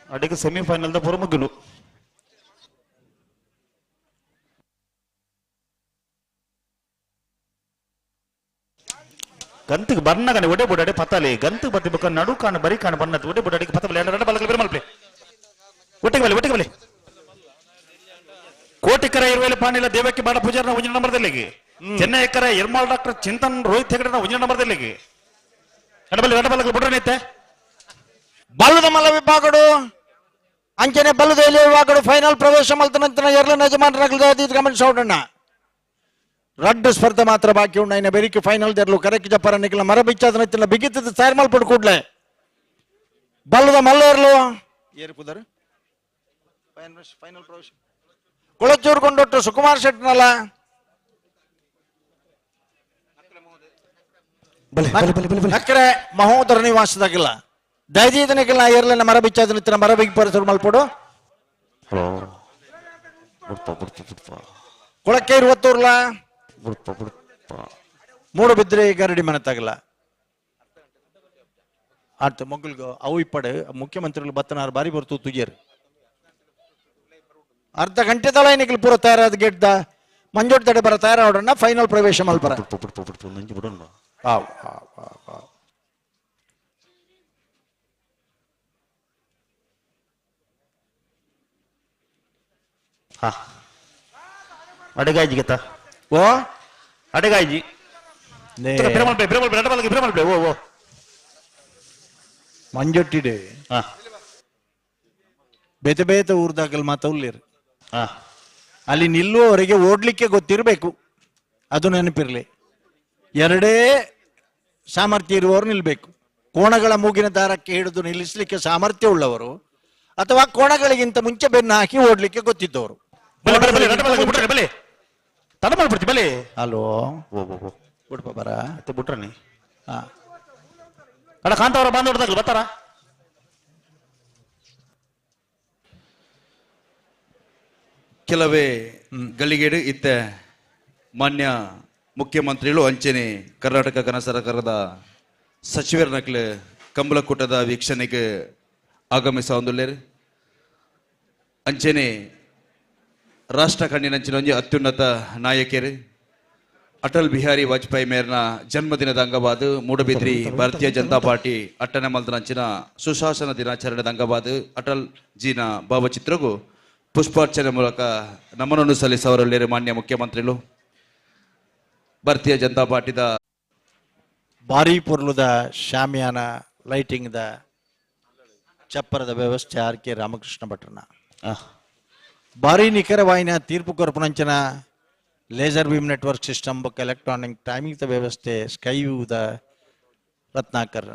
ಅಡಿಗೆ ಸೆಮಿಫೈನಲ್ the ಪುರ ಮುಗ್ಗಿಲು. ಗಂತಿಗೆ ಬನ್ನಗನೆ ಒಡೆ ಬುಡಡೆ ಪತ್ತಲೆ ಗಂತಿಗೆ ಬತ್ತಿ ಬಕ್ಕ ನಡು ಕಾಣ ಬರಿ ಕಾಣ ಬನ್ನತ್ ಒಡೆ ಬುಡಡಿಗೆ ಪತ್ತಲೆ ಎರಡು ಬಲಗಲು ಬೇರೆ ಮಲ್ಪಲೆ ಒಟ್ಟಿಗೆ ಬಲೆ ಒಟ್ಟಿಗೆ ಬಲೆ ಕೋಟಿಕರ ಇರುವೇಲೆ ಪಾಣಿಲ ದೇವಕ್ಕೆ ಬಾಡ ಪೂಜಾರನ ಒಂಜಿನ ನಂಬರ್ದಲ್ಲಿಗೆ ಚೆನ್ನೈ ಎಕ್ಕರ ಎರ್ಮಾಲ್ ಡಾಕ್ಟರ್ ಚಿಂತನ್ ರೋಹಿತ್ ಹೆಗಡೆನ ಒಂಜಿನ ನಂಬರ್ದಲ್ಲಿಗೆ ಎಡಬಲ್ಲಿ ಎಡಬಲಗಲು ಬುಡ್ರನೈತೆ. ಬಲ್ಲದ ಮಲ್ಲ ವಿಭಾಗಡು ಅಂಚನೆ ಬಲ್ಲದ ಎಲೆ ವಿಭಾಗಡು ಫೈನಲ್ ಪ್ರವೇಶ ಮಲ್ತನಂತನ ಎರಡನೇ ಯಜಮಾನರಾಗಲಿ ಗಮನಿಸೋಡಣ್ಣ. ರಡ್ಡು ಸ್ಪರ್ಧೆ ಮಾತ್ರ ಬಾಕಿ ಉಂಡು ಐನ ಬೆರಿಕೆ ಫೈನಲ್ ದೆರ್ಲು ಕರೆಕ್ ಜಪ್ಪರ ನಿಖಿಲ ಮರ ಬಿಚ್ಚಾದ ನಿತ್ತಿನ ಬಿಗಿತದ ತಯಾರು ಮಲ್ಪಡು ಕೂಡ್ಲೆ ಬಲ್ಲದ ಮಲ್ಲೇರ್ಲು ಏರ್ಪುದರು ಫೈನಲ್ ಪ್ರವೇಶ ಕೊಳಚೂರು ಕೊಂಡೊಟ್ಟು ಸುಕುಮಾರ್ ಶೆಟ್ನಲ್ಲ ಬಲೆ ಬಲೆ ಬಲೆ ಬಲೆ ಬಲೆ ನಕ್ಕರೆ ಮಹೋದರ ನಿವಾಸದಾಗಿಲ್ಲ ದಯದೀದನಿಗೆಲ್ಲ ಏರ್ಲಿನ ಮರ ಬಿಚ್ಚಾದ ನಿತ್ತಿನ ಮರ ಬಿಗಿ ಪರಿಸರ ಮಲ್ಪಡು. ಹಲೋ ಬಿಡ್ಪ ಬಿಡ್ಪ ಬಿಡ್ಪ ಕೊಳಕ್ಕೆ ಇರುವತ್ತೂರ್ಲ ಬಿಡ್ಪ ಬಿಡ್ಪ ಮೂಡು ಬಿದ್ರೆ ಗರಡಿ ಮನೆ ತಗಲ ಆತ ಮೊಗ್ಗಲ್ಗು ಅವು ಇಪ್ಪಡು ಮುಖ್ಯಮಂತ್ರಿಗಳು ಬತ್ತನಾರು ಬಾರಿ ಬರ್ತು ತುಗಿಯರು ಅರ್ಧ ಗಂಟೆ ತಳ ನಿಖಿಲ್ ಪೂರ ತಯಾರಾದ ಗೇಟ್ದ ಮಂಜೋಡ್ ತಡೆ ಬರ ತಯಾರಾಡೋಣ ಫೈನಲ್ ಪ್ರವೇಶ ಮಲ್ಪರ. ಬಿಡ್ಪ ಬಿಡ್ಪ ಬಿಡ್ಪ ಒಂದೊಂಜಿ ಬಿಡೋಣ. ಆವ್ ಆವ್ ಆವ್ ಆವ್. ಹಾ ಅಡೆಗಾಯ್ಜಿ ಗತ್ತ ಓ ಅಡೆಗಾಯ್ಜಿ ನೇ. ಬಿರಮಲ್ಪೆ ಬಿರಮಲ್ಪೆ ಎಡಬಲಗೆ ಬಿರಮಲ್ಪೆ ಓ ಓ ಮಂಜೊಟ್ಟಿಡೆ ಹಾ ಬೇತೆ ಬೇತೆ ಊರ್ದಾಗಲ್ ಮಾತ ಉಳ್ಳೇರು ಹಾ ಅಲ್ಲಿ ನಿಲ್ಲುವವರೆಗೆ ಓಡ್ಲಿಕ್ಕೆ ಗೊತ್ತಿರಬೇಕು, ಅದು ನೆನಪಿರ್ಲಿ. ಎರಡೇ ಸಾಮರ್ಥ್ಯ ಇರುವವರು ನಿಲ್ಬೇಕು. ಕೋಣಗಳ ಮೂಗಿನ ದಾರಕ್ಕೆ ಹಿಡಿದು ನಿಲ್ಲಿಸಲಿಕ್ಕೆ ಸಾಮರ್ಥ್ಯ ಉಳ್ಳವರು ಅಥವಾ ಕೋಣಗಳಿಗಿಂತ ಮುಂಚೆ ಬೆನ್ನು ಹಾಕಿ ಓಡ್ಲಿಕ್ಕೆ ಗೊತ್ತಿದ್ದವರು. ಬಲೆ ಬಲೆ ಬಲೆ ಎಡಬಲಗೆ ಬಿಡ್ರಿ ಬಲೆ ತಡ ಮಾಡ್ಬಿಡ್ತಿ ಬಲೆ. ಹಲೋ ಓ ಓ ಓ ಬಿಡ್ಪ ಬರ ಮತ್ತೆ ಬಿಟ್ರನಿ ಹಾ ಅಡ ಕಾಂತಾವರ ಬಾಂಧವ್ರದಾಗಲಿ ಬರ್ತಾರ. ಕೆಲವೇ ಗಳಿಗೆಡು ಇತ್ತೆ ಮಾನ್ಯ ಮುಖ್ಯಮಂತ್ರಿಗಳು ಅಂಚನೆ ಕರ್ನಾಟಕ ಘನ ಸರ್ಕಾರದ ಸಚಿವರ ನಕಲು ಕಂಬಳಕೂಟದ ವೀಕ್ಷಣೆಗೆ ಆಗಮಿಸ ಅಂಚನೆ ರಾಷ್ಟ್ರ ಕಣ್ಣಿನಂಚಿನ ಒಂಜಿ ಅತ್ಯುನ್ನತ ನಾಯಕರು ಅಟಲ್ ಬಿಹಾರಿ ವಾಜಪೇಯಿ ಮೇರ್ನ ಜನ್ಮದಿನದ ಅಂಗವಾದ ಮೂಡಬಿದ್ರಿ ಭಾರತೀಯ ಜನತಾ ಪಾರ್ಟಿ ಅಟ್ಟನೆ ಮಲ್ದನಂಚಿನ ಸುಶಾಸನ ದಿನಾಚರಣೆದ ಅಂಗವಾದ ಅಟಲ್ ಜಿನ ಭಾವಚಿತ್ರಗೂ ಪುಷ್ಪಾರ್ಚನೆ ಮೂಲಕ ನಮನನ್ನು ಸಲ್ಲಿಸವರಲ್ಲಿ ಮಾನ್ಯ ಮುಖ್ಯಮಂತ್ರಿಗಳು. ಭಾರತೀಯ ಜನತಾ ಪಾರ್ಟಿದ ಭಾರೀ ಪೊರ್ಲುದ ಶಾಮಿಯಾನ ಲೈಟಿಂಗ್ದ ಚಪ್ಪರದ ವ್ಯವಸ್ಥೆ ಆರ್ ಕೆ ರಾಮಕೃಷ್ಣ ಭಟ್ರನ. ಭಾರಿ ನಿಖರವಾಯಿನ ತೀರ್ಪು ಕೊರಪುನಂಚಿನ laser beam network system ಬೊಕ್ಕ ಎಲೆಕ್ಟ್ರಾನಿಕ್ ಟೈಮಿಂಗ್ ವ್ಯವಸ್ಥೆ ಸ್ಕೈ ವ್ಯೂದ ರತ್ನಾಕರ್.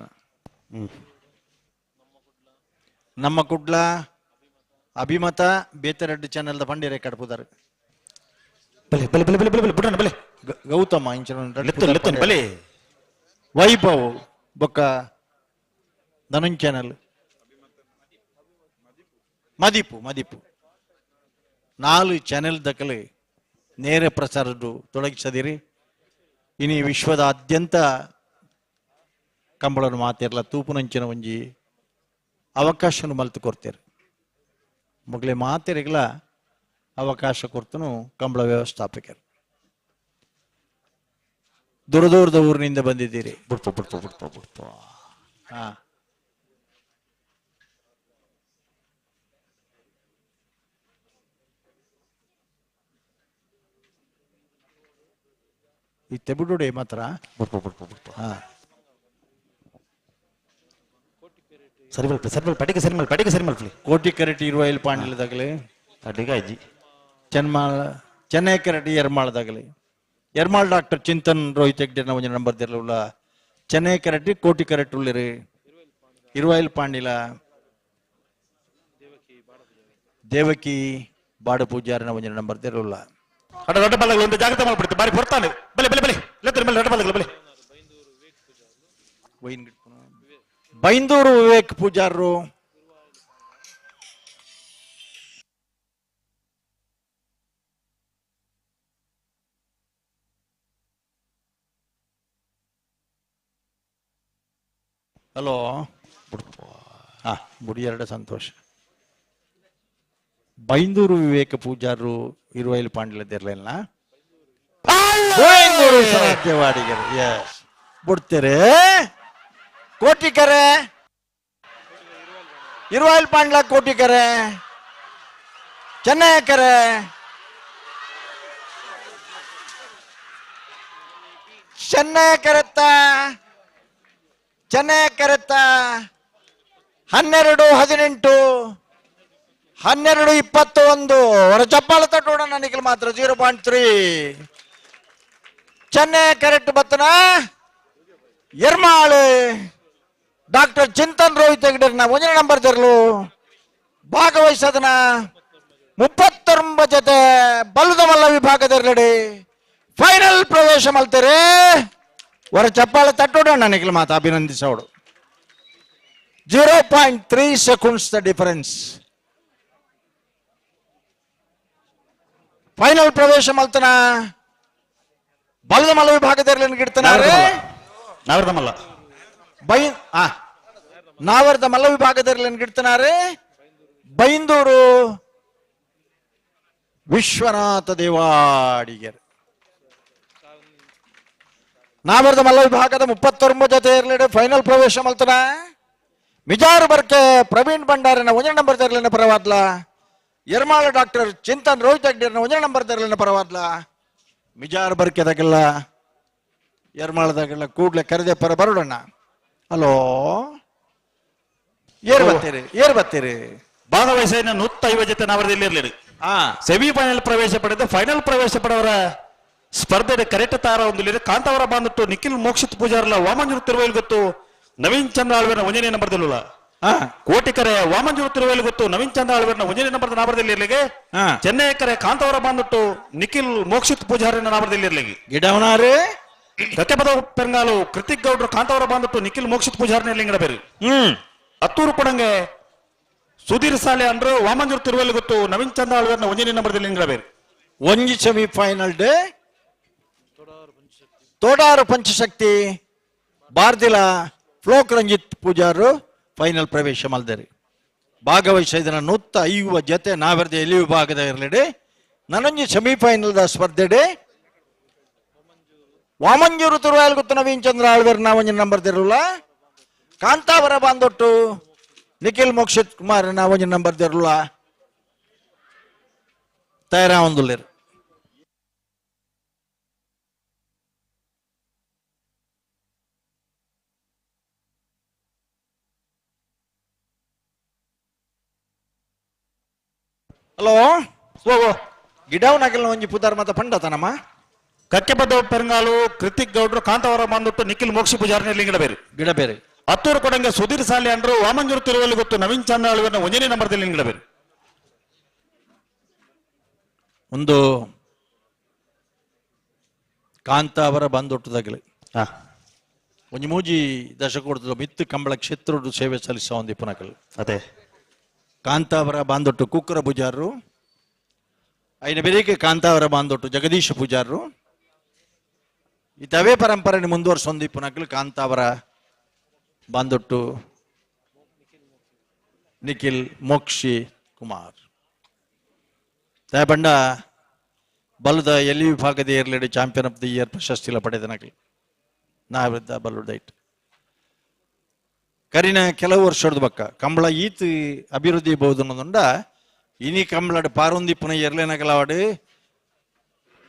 ನಮ್ಮ ಕುಡ್ಲ ಅಭಿಮತ ಬೇತರೆಡ್ಡು ಚಾನೆಲ್ದ ಪಂಡಿರೆ ಕಡ್ಪುದಾರು. ಬಲೆ ಬಲೆ ಬಲೆ ಬಲೆ ಬಲೆ ಬಲೆ ಬುಡಣ್ಣ ಬಲೆ. ಗೌತಮ ಇಂಚಿನ ಲೆತ್ತೊನ್ ಲೆತ್ತೊನ್ ಬಲೆ. ವೈಭವ್ ಬೊಕ್ಕ ಧನುಂಜ್ ಚಾನೆಲ್ ಮದಿಪು ಮದಿಪು 4 ಚಾನೆಲ್ ದಕಲು ನೇರ ಪ್ರಸಾರ ತೊಡಗಿಸದಿರಿ. ಇನಿ ವಿಶ್ವದಾದ್ಯಂತ ಕಂಬಳನ ಮಾತಿರ್ಲ ತೂಪುನಂಚಿನ ಒಂಜಿ ಅವಕಾಶನು ಮಲ್ತು ಕೊಡ್ತೇರು. ಮೊಗಲೆ ಮಾತೆರಿಗ್ಲ ಅವಕಾಶ ಕೊರ್ತನು ಕಂಬಳ ವ್ಯವಸ್ಥಾಪಕರು. ದೂರ ದೂರದ ಊರಿನಿಂದ ಬಂದಿದ್ದೀರಿ. ಬಿಡ್ಪು ಬಿಡ್ಪು ಬಿಡ್ಪು ಬಿಡ್ಪು. ಹಾ. ಈ ತೆಬುಡುಡೆ ಮಾತ್ರ. ಬಿಡ್ಪು ಬಿಡ್ಪು ಬಿಡ್ಪು. ಹಾ. ಸರಿ ಮಲ್ಪಿ ಸರಿ ಮಲ್ಪ ಅಡಿಗೆ ಸರಿ ಮಲ್ಪ ಅಡಿಗೆ ಸರಿ ಮಲ್ಪಲಿ. ಕೋಟಿ ಕರೆಟಿ ಇರುವೈಲ್ ಪಾಂಡಿಲದಾಗಲಿ. ಅಡಿಗೆ ಅಜ್ಜಿ. ಚೆನ್ಮಾಳ ಚೆನ್ನೈ ಕರೆಟಿ ಎರ್ಮಾಳದಾಗಲಿ. ಎರ್ಮಾಳ್ ಡಾಕ್ಟರ್ ಚಿಂತನ್ ರೋಹಿತ್ ಹೆಗ್ಡೆ ಒಂಜಿ ನಂಬರ್ ದಿರಲುಲ್ಲ. ಚೆನ್ನೈ ಕರೆಟಿ ಕೋಟಿ ಕರೆಟ್ ಉಳ್ಳಿರಿ. ಇರುವೈಲ್ ಪಾಂಡಿಲ ದೇವಕಿ ಬಾಡ ಪೂಜಾರಿನ ಒಂಜಿ ನಂಬರ್ ದಿರಲುಲ್ಲ. ಅಡ ದೊಡ್ಡ ಬಲ್ಲಗಳು ಒಂದು ಜಾಗ್ರತೆ ಮಾಡ್ಬಿಡ್ತು ಬಾರಿ ಹೊರ್ತಾನೆ. ಬಲೆ ಬಲೆ ಬಲೆ ಲೆತ್ತೊನ್ ಬಲೆ ದೊಡ್ಡ ಬಲ್ಲಗಳು ಬಲೆ. ಬೈಂದೂರು ವಿವೇಕ್ ಪೂಜಾರರು. ಹಲೋ ಹಾ ಬುಡಿ ಎರಡು ಸಂತೋಷ. ಬೈಂದೂರು ವಿವೇಕ ಪೂಜಾರರು ಇರುವೈಲ್ ಪಾಂಡಿಲದಿರ್ಲಿಲ್ಲ. ಬೈಂದೂರು ಸಾಧ್ಯವಾಡಿಗರು ಎಸ್ ಬಿಡ್ತೀರಿ. ಕೋಟಿಕರೆ ಇರುವೈಲ್ ಪಾಂಡ್ಲ ಕೋಟಿಕರೆ ಚೆನ್ನೈಕರೆ ಚೆನ್ನೈ ಕರೆತ್ತ ಚೆನ್ನೈ ಕರೆತ್ತ 12 18 12 21 ಹೊರ ಚಪ್ಪಾಳ ತಟ್ಟೋಣ ನನಗೆ ಮಾತ್ರ 0.3 ಚೆನ್ನೈ ಕರೆಕ್ಟ್ ಬತ್ತನ ಎರ್ಮಾಳು ಡಾಕ್ಟರ್ ಚಿಂತನ್ ರೋಹಿತ್ ಹೆಗ್ಡೆರ್ನ ಒಂದನೇ ನಂಬರ್ ತೆರಲು ಭಾಗವಹಿಸದನ 39 ಜೊತೆ ಬಲ್ಲದ ಮಲ್ಲ ವಿಭಾಗದಲ್ಲಿ ಫೈನಲ್ ಪ್ರವೇಶ ಮಲ್ತಾರೆ. ಹೊರ ಚಪ್ಪಾಳೆ ತಟ್ಟೋಣ ನನಗೆ ಮಾತು ಅಭಿನಂದಿಸೋಡು. 0.3 seconds the difference. Final ಪ್ರವೇಶ ಮಲ್ತನ ಬಲದ ಮಲ್ಲ ವಿಭಾಗದಲ್ಲಿ ಗಿಡ್ತನಾರೆ ನಾವರ್ದ ಮಲ್ಲ ಬೈ ನಾವರ್ದ ಮಲ್ಲ ವಿಭಾಗದಲ್ಲಿ ಗಿಡ್ತನಾರೆ ಬೈಂದೂರು ವಿಶ್ವನಾಥ ದೇವಾಡಿಗರ್. ನಾವರ್ದ ಮಲ್ಲ ವಿಭಾಗದ 39 ಜೊತೆ ಇರಲಿ ಫೈನಲ್ ಪ್ರವೇಶ ಮಲ್ತನ ಮಿಜಾರು ಬರ್ಕೆ ಪ್ರವೀಣ್ ಭಂಡಾರಿನ ಒಂದನೇ ನಂಬರ್ ತೆರಲಿನ ಪರವಾದ್ಲ. ಎರ್ಮಾಳ ಡಾಕ್ಟರ್ ಚಿಂತನ್ ರೋಹಿತ್ ಹೆಗ್ಡೆರ್ನ ಒಂದನೇ ನಂಬರ್ ತೆರಲಿನ ಪರವಾದ್ಲ. ಮಿಜಾರು ಬರ್ಕೆದಾಗೆಲ್ಲ ಎರ್ಮಾಳದಾಗೆಲ್ಲ ಕೂಡ್ಲೆ ಕರೆದೆ ಪರ ಬರೋಡಣ್ಣ. ಹಲೋ ಏರ್ ಬರ್ತೀರಿ ಏರ್ ಬರ್ತೀರಿ. ಭಾಗವಹಿಸಿದ 150 ಜೊತೆ ನಾವರದಲ್ಲಿ ಇರಲಿ. ಸೆಮಿಫೈನಲ್ ಪ್ರವೇಶ ಪಡೆದು ಫೈನಲ್ ಪ್ರವೇಶ ಪಡೆಯವರ ಸ್ಪರ್ಧೆ ಕರೆಕ್ಟ್ ತಾರ ಒಂದು ಕಾಂತಾವರ ಬಂದಿಟ್ಟು ನಿಖಿಲ್ ಮೋಕ್ಷಿತ್ ಪೂಜಾರಲ್ಲ ವಾಮಂಜೂರು ತಿರುವೈಲ್ ಗೊತ್ತು ನವೀನ್ ಚಂದ್ರ ಆಳ್ವೇರ್ನ ಒಂದನೇ ನಂಬರ್ದಲ್ಲ. ಕೋಟಿಕರೆ ವಾಮಂಜೂರು ತಿರುವೈಲ್ ಗೊತ್ತು ನವೀನ್ ಚಂದ್ರ ಆಳ್ವೇರ್ನ ಒಂದನೇ ನಂಬರ್ ನಾಬರದಲ್ಲಿ ಇರ್ಲಿಗೆ. ಚೆನ್ನೈ ಕರೆ ಕಾಂತಾವರ ಬಂದಿಟ್ಟು ನಿಖಿಲ್ ಮೋಕ್ಷಿತ್ ಪೂಜಾರಿನ ನಾಬರದಲ್ಲಿ ಇರ್ಲಿಗೆ. ಗಿಡವನಾರೇ ಕತೆಪದ ಪೆರಂಗಾಲು ಕೃತಿಕ್ ಗೌಡ್ರು ಕಾಂತಾವರ ಬಂದಿಟ್ಟು ನಿಖಿಲ್ ಮೋಕ್ಷಿತ್ ಪೂಜಾರಿನ ಲಿಂಗಡ ಬೇರೆ. ಅತ್ತೂರು ಕೊಡಂಗೆ Sudhir ಸಾಲೆ ಅಂದ್ರು ವಾಮಂಜೂರು ತಿರುವಲ್ಲಿ ಗೊತ್ತು ನವೀನ್ ಚಂದ್ರ ಆಳ್ವೇರ್ನ ಒಂಜನೇ ನಂಬರ್ದಲ್ಲಿ ನಿಂಗಬೇರು. ಒಂಜಿ ಸೆಮಿಫೈನಲ್ ಡೆ ತೋಡಾರು ಪಂಚಶಕ್ತಿ ಬಾರ್ದಿಲ ಫ್ಲೋಕ್ ರಂಜಿತ್ ಪೂಜಾರು ಫೈನಲ್ ಪ್ರವೇಶ ಮಲ್ದೇರಿ. ಭಾಗವಹಿಸಿದ 150 ಜೊತೆ ನಾವೆರ್ದ ಎಲ್ಲಿ ವಿಭಾಗದ ಇರಲಿಡೆ. ನನೊಂಜಿ ಸೆಮಿಫೈನಲ್ the ಸ್ಪರ್ಧೆಡೆ ವಾಮಂಜೂರು ತುರುವಾಯಲ್ ಗುತ್ತು ನವೀನ್ ಚಂದ್ರ ಆಳ್ವೇರ್ ನಾವಂಜಿ ನಂಬರ್ ದಿರಲ್ಲ, ಕಾಂತಾವರ ಬಾಂದೊಟ್ಟು ನಿಖಿಲ್ ಮೋಕ್ಷಿತ್ ಕುಮಾರ್ ನಾವಂಜಿ ನಂಬರ್ ದಿರಲ್ಲ ತಯಾರಾವೊಂದುಲ್ಲೆರ್. ಹಲೋ, ಗಿಡವ್ ನಗಲ್ನ ಒಂಜಿ ಪುದಾರ್ ಮತ ಪಂಡತನಮ್ಮ. ಕಕ್ಕೆಬದ್ದ ಪೆರಂಗಾಲು ಕೃತಿಕ್ ಗೌಡ್ರು ಕಾಂತಾವರ ಬಾಂದೊಟ್ಟು ನಿಖಿಲ್ ಮೋಕ್ಷಿ ಪೂಜಾರಿ ಲಿಂಗಡಬೇರು. ಗಿಡ ಬೇರೆ. ಹತ್ತೂರು ಕೊಡಂಗೆ ಸುಧೀರ್ ಸಾಲೆ ಅಂದ್ರು ವಾಮಂಜೂರು ತಿರುವಲ್ಲಿ ಗೊತ್ತು ನವೀನ್ ಚಂದ್ರ ಆಳ್ವೇರ್ನ ಒಂಜನೇ ನಂಬರ್ದಲ್ಲಿ ನಿಂಗಡಬೇರು. ಒಂದು ಕಾಂತಾವರ ಬಂದೊಟ್ಟದಾಗಲಿ ಒಂಜಿ ಮೂಜಿ ದಶಕೋಟದ ಮಿತ್ತು ಕಂಬಳ ಕ್ಷೇತ್ರೋಡು ಸೇವೆ ಸಲ್ಲಿಸುವ ಒಂದು ಪುನಕಲ್. ಅದೇ. ಕಾಂತಾವರ ಬಾಂದೊಟ್ಟು ಕುಕ್ಕರ ಪೂಜಾರರು, ಐನ ಬೆರಿಕೆ ಕಾಂತಾವರ ಬಾಂದೊಟ್ಟು ಜಗದೀಶ ಪೂಜಾರರು, ಇತವೇ ಪರಂಪರೆ ಮುಂದುವರ್ಸೊಂದಿ ಪುನಕಲ್ ಕಾಂತಾವರ ಬಾಂದೊಟ್ಟು ನಿಖಿಲ್ ಮೋಕ್ಷಿ ಕುಮಾರ್. ಬಂಡ ಬಲದ ಎಲ್ಲಿ ವಿಭಾಗದ ಇಯರ್ಲೆಡ್ champion of the year ಪ್ರಶಸ್ತಿಲ ಪಡೆದ ನಕಲಿ ನಾವಿದ್ದ ಬಲ್ಲುದೈಟ್. ಕರಿನ ಕೆಲವು ವರ್ಷದ ಬಕ್ಕ ಕಂಬಳ ಈತ್ ಅಭಿವೃದ್ಧಿ ಬಹುದು ಅನ್ನೋದುಂಡ. ಇನಿ ಕಂಬಳಡ್ ಪಾರೊಂದಿ ಪುನ ಎರ್ಲೆನಗಲವಾಡು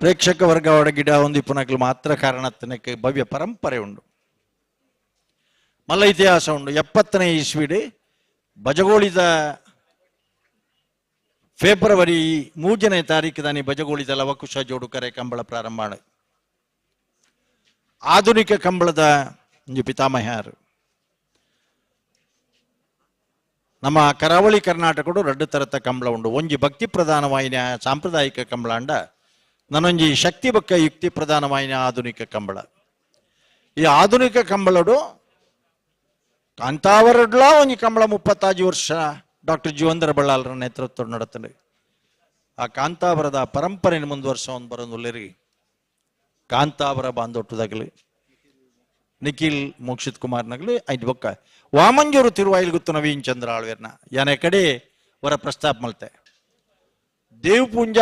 ಪ್ರೇಕ್ಷಕ ವರ್ಗವಾಡ ಗಿಡ ಒಂದಿ ಪುನಕಲು ಮಾತ್ರ ಕಾರಣ ತನಕ್ಕೆ ಭವ್ಯ ಪರಂಪರೆ ಉಂಡು, ಮಲ್ಲ ಇತಿಹಾಸ ಉಂಡು. 70ನೇ ಇಸ್ವಿಡ್ ಬಜಗೋಳಿದ ಫೆಬ್ರವರಿ 3ನೇ ತಾರೀಕು ದಾನಿ ಬಜಗೋಳಿದ ಲವಕುಶ ಜೋಡು ಕರೆ ಕಂಬಳ ಪ್ರಾರಂಭ. ಆಧುನಿಕ ಕಂಬಳದ ಒಂಜಿ ಪಿತಾಮಹ್ಯಾರು. ನಮ್ಮ ಕರಾವಳಿ ಕರ್ನಾಟಕಡು ರಡ್ಡು ತರತ ಕಂಬಳ ಉಂಡು. ಒಂಜಿ ಭಕ್ತಿ ಪ್ರಧಾನವಾಯಿನ ಸಾಂಪ್ರದಾಯಿಕ ಕಂಬಳ ಅಂಡ, ನನೊಂಜಿ ಶಕ್ತಿ ಬಕ್ಕ ಯುಕ್ತಿ ಪ್ರಧಾನವಾಯಿನ ಆಧುನಿಕ ಕಂಬಳ. ಈ ಆಧುನಿಕ ಕಂಬಳಡು ಕಾಂತಾವರಡ್ಲಾ ಒಂಜಿ ಕಂಬಳ 35 ವರ್ಷ ಡಾಕ್ಟರ್ ಜೀವಂದರ ಬಳ್ಳಾಲರ ನೇತೃತ್ವ ನಡತದೆ. ಆ ಕಾಂತಾವರದ ಪರಂಪರೆಯನ್ನು ಮುಂದುವರ್ಸ ಒಂದು ಬರೋದುಲ್ಲೇರಿ ಕಾಂತಾವರ ಬಾಂದೊಟ್ಟುದಾಗಲಿ ನಿಖಿಲ್ ಮೋಕ್ಷಿತ್ ಕುಮಾರ್ ನಗಲಿ ಐದು ಬೊಕ್ಕ ವಾಮಂಜೂರು ತಿರುವಾಯಿಲ್ ಗುತ್ತು ನವೀನ್ ಚಂದ್ರ ಆಳ್ವೇರ್ನ ಯಾನೆ ಕಡೆ ವರ ಪ್ರಸ್ತಾಪ ಮಲ್ತೆ. ದೇವಪೂಂಜ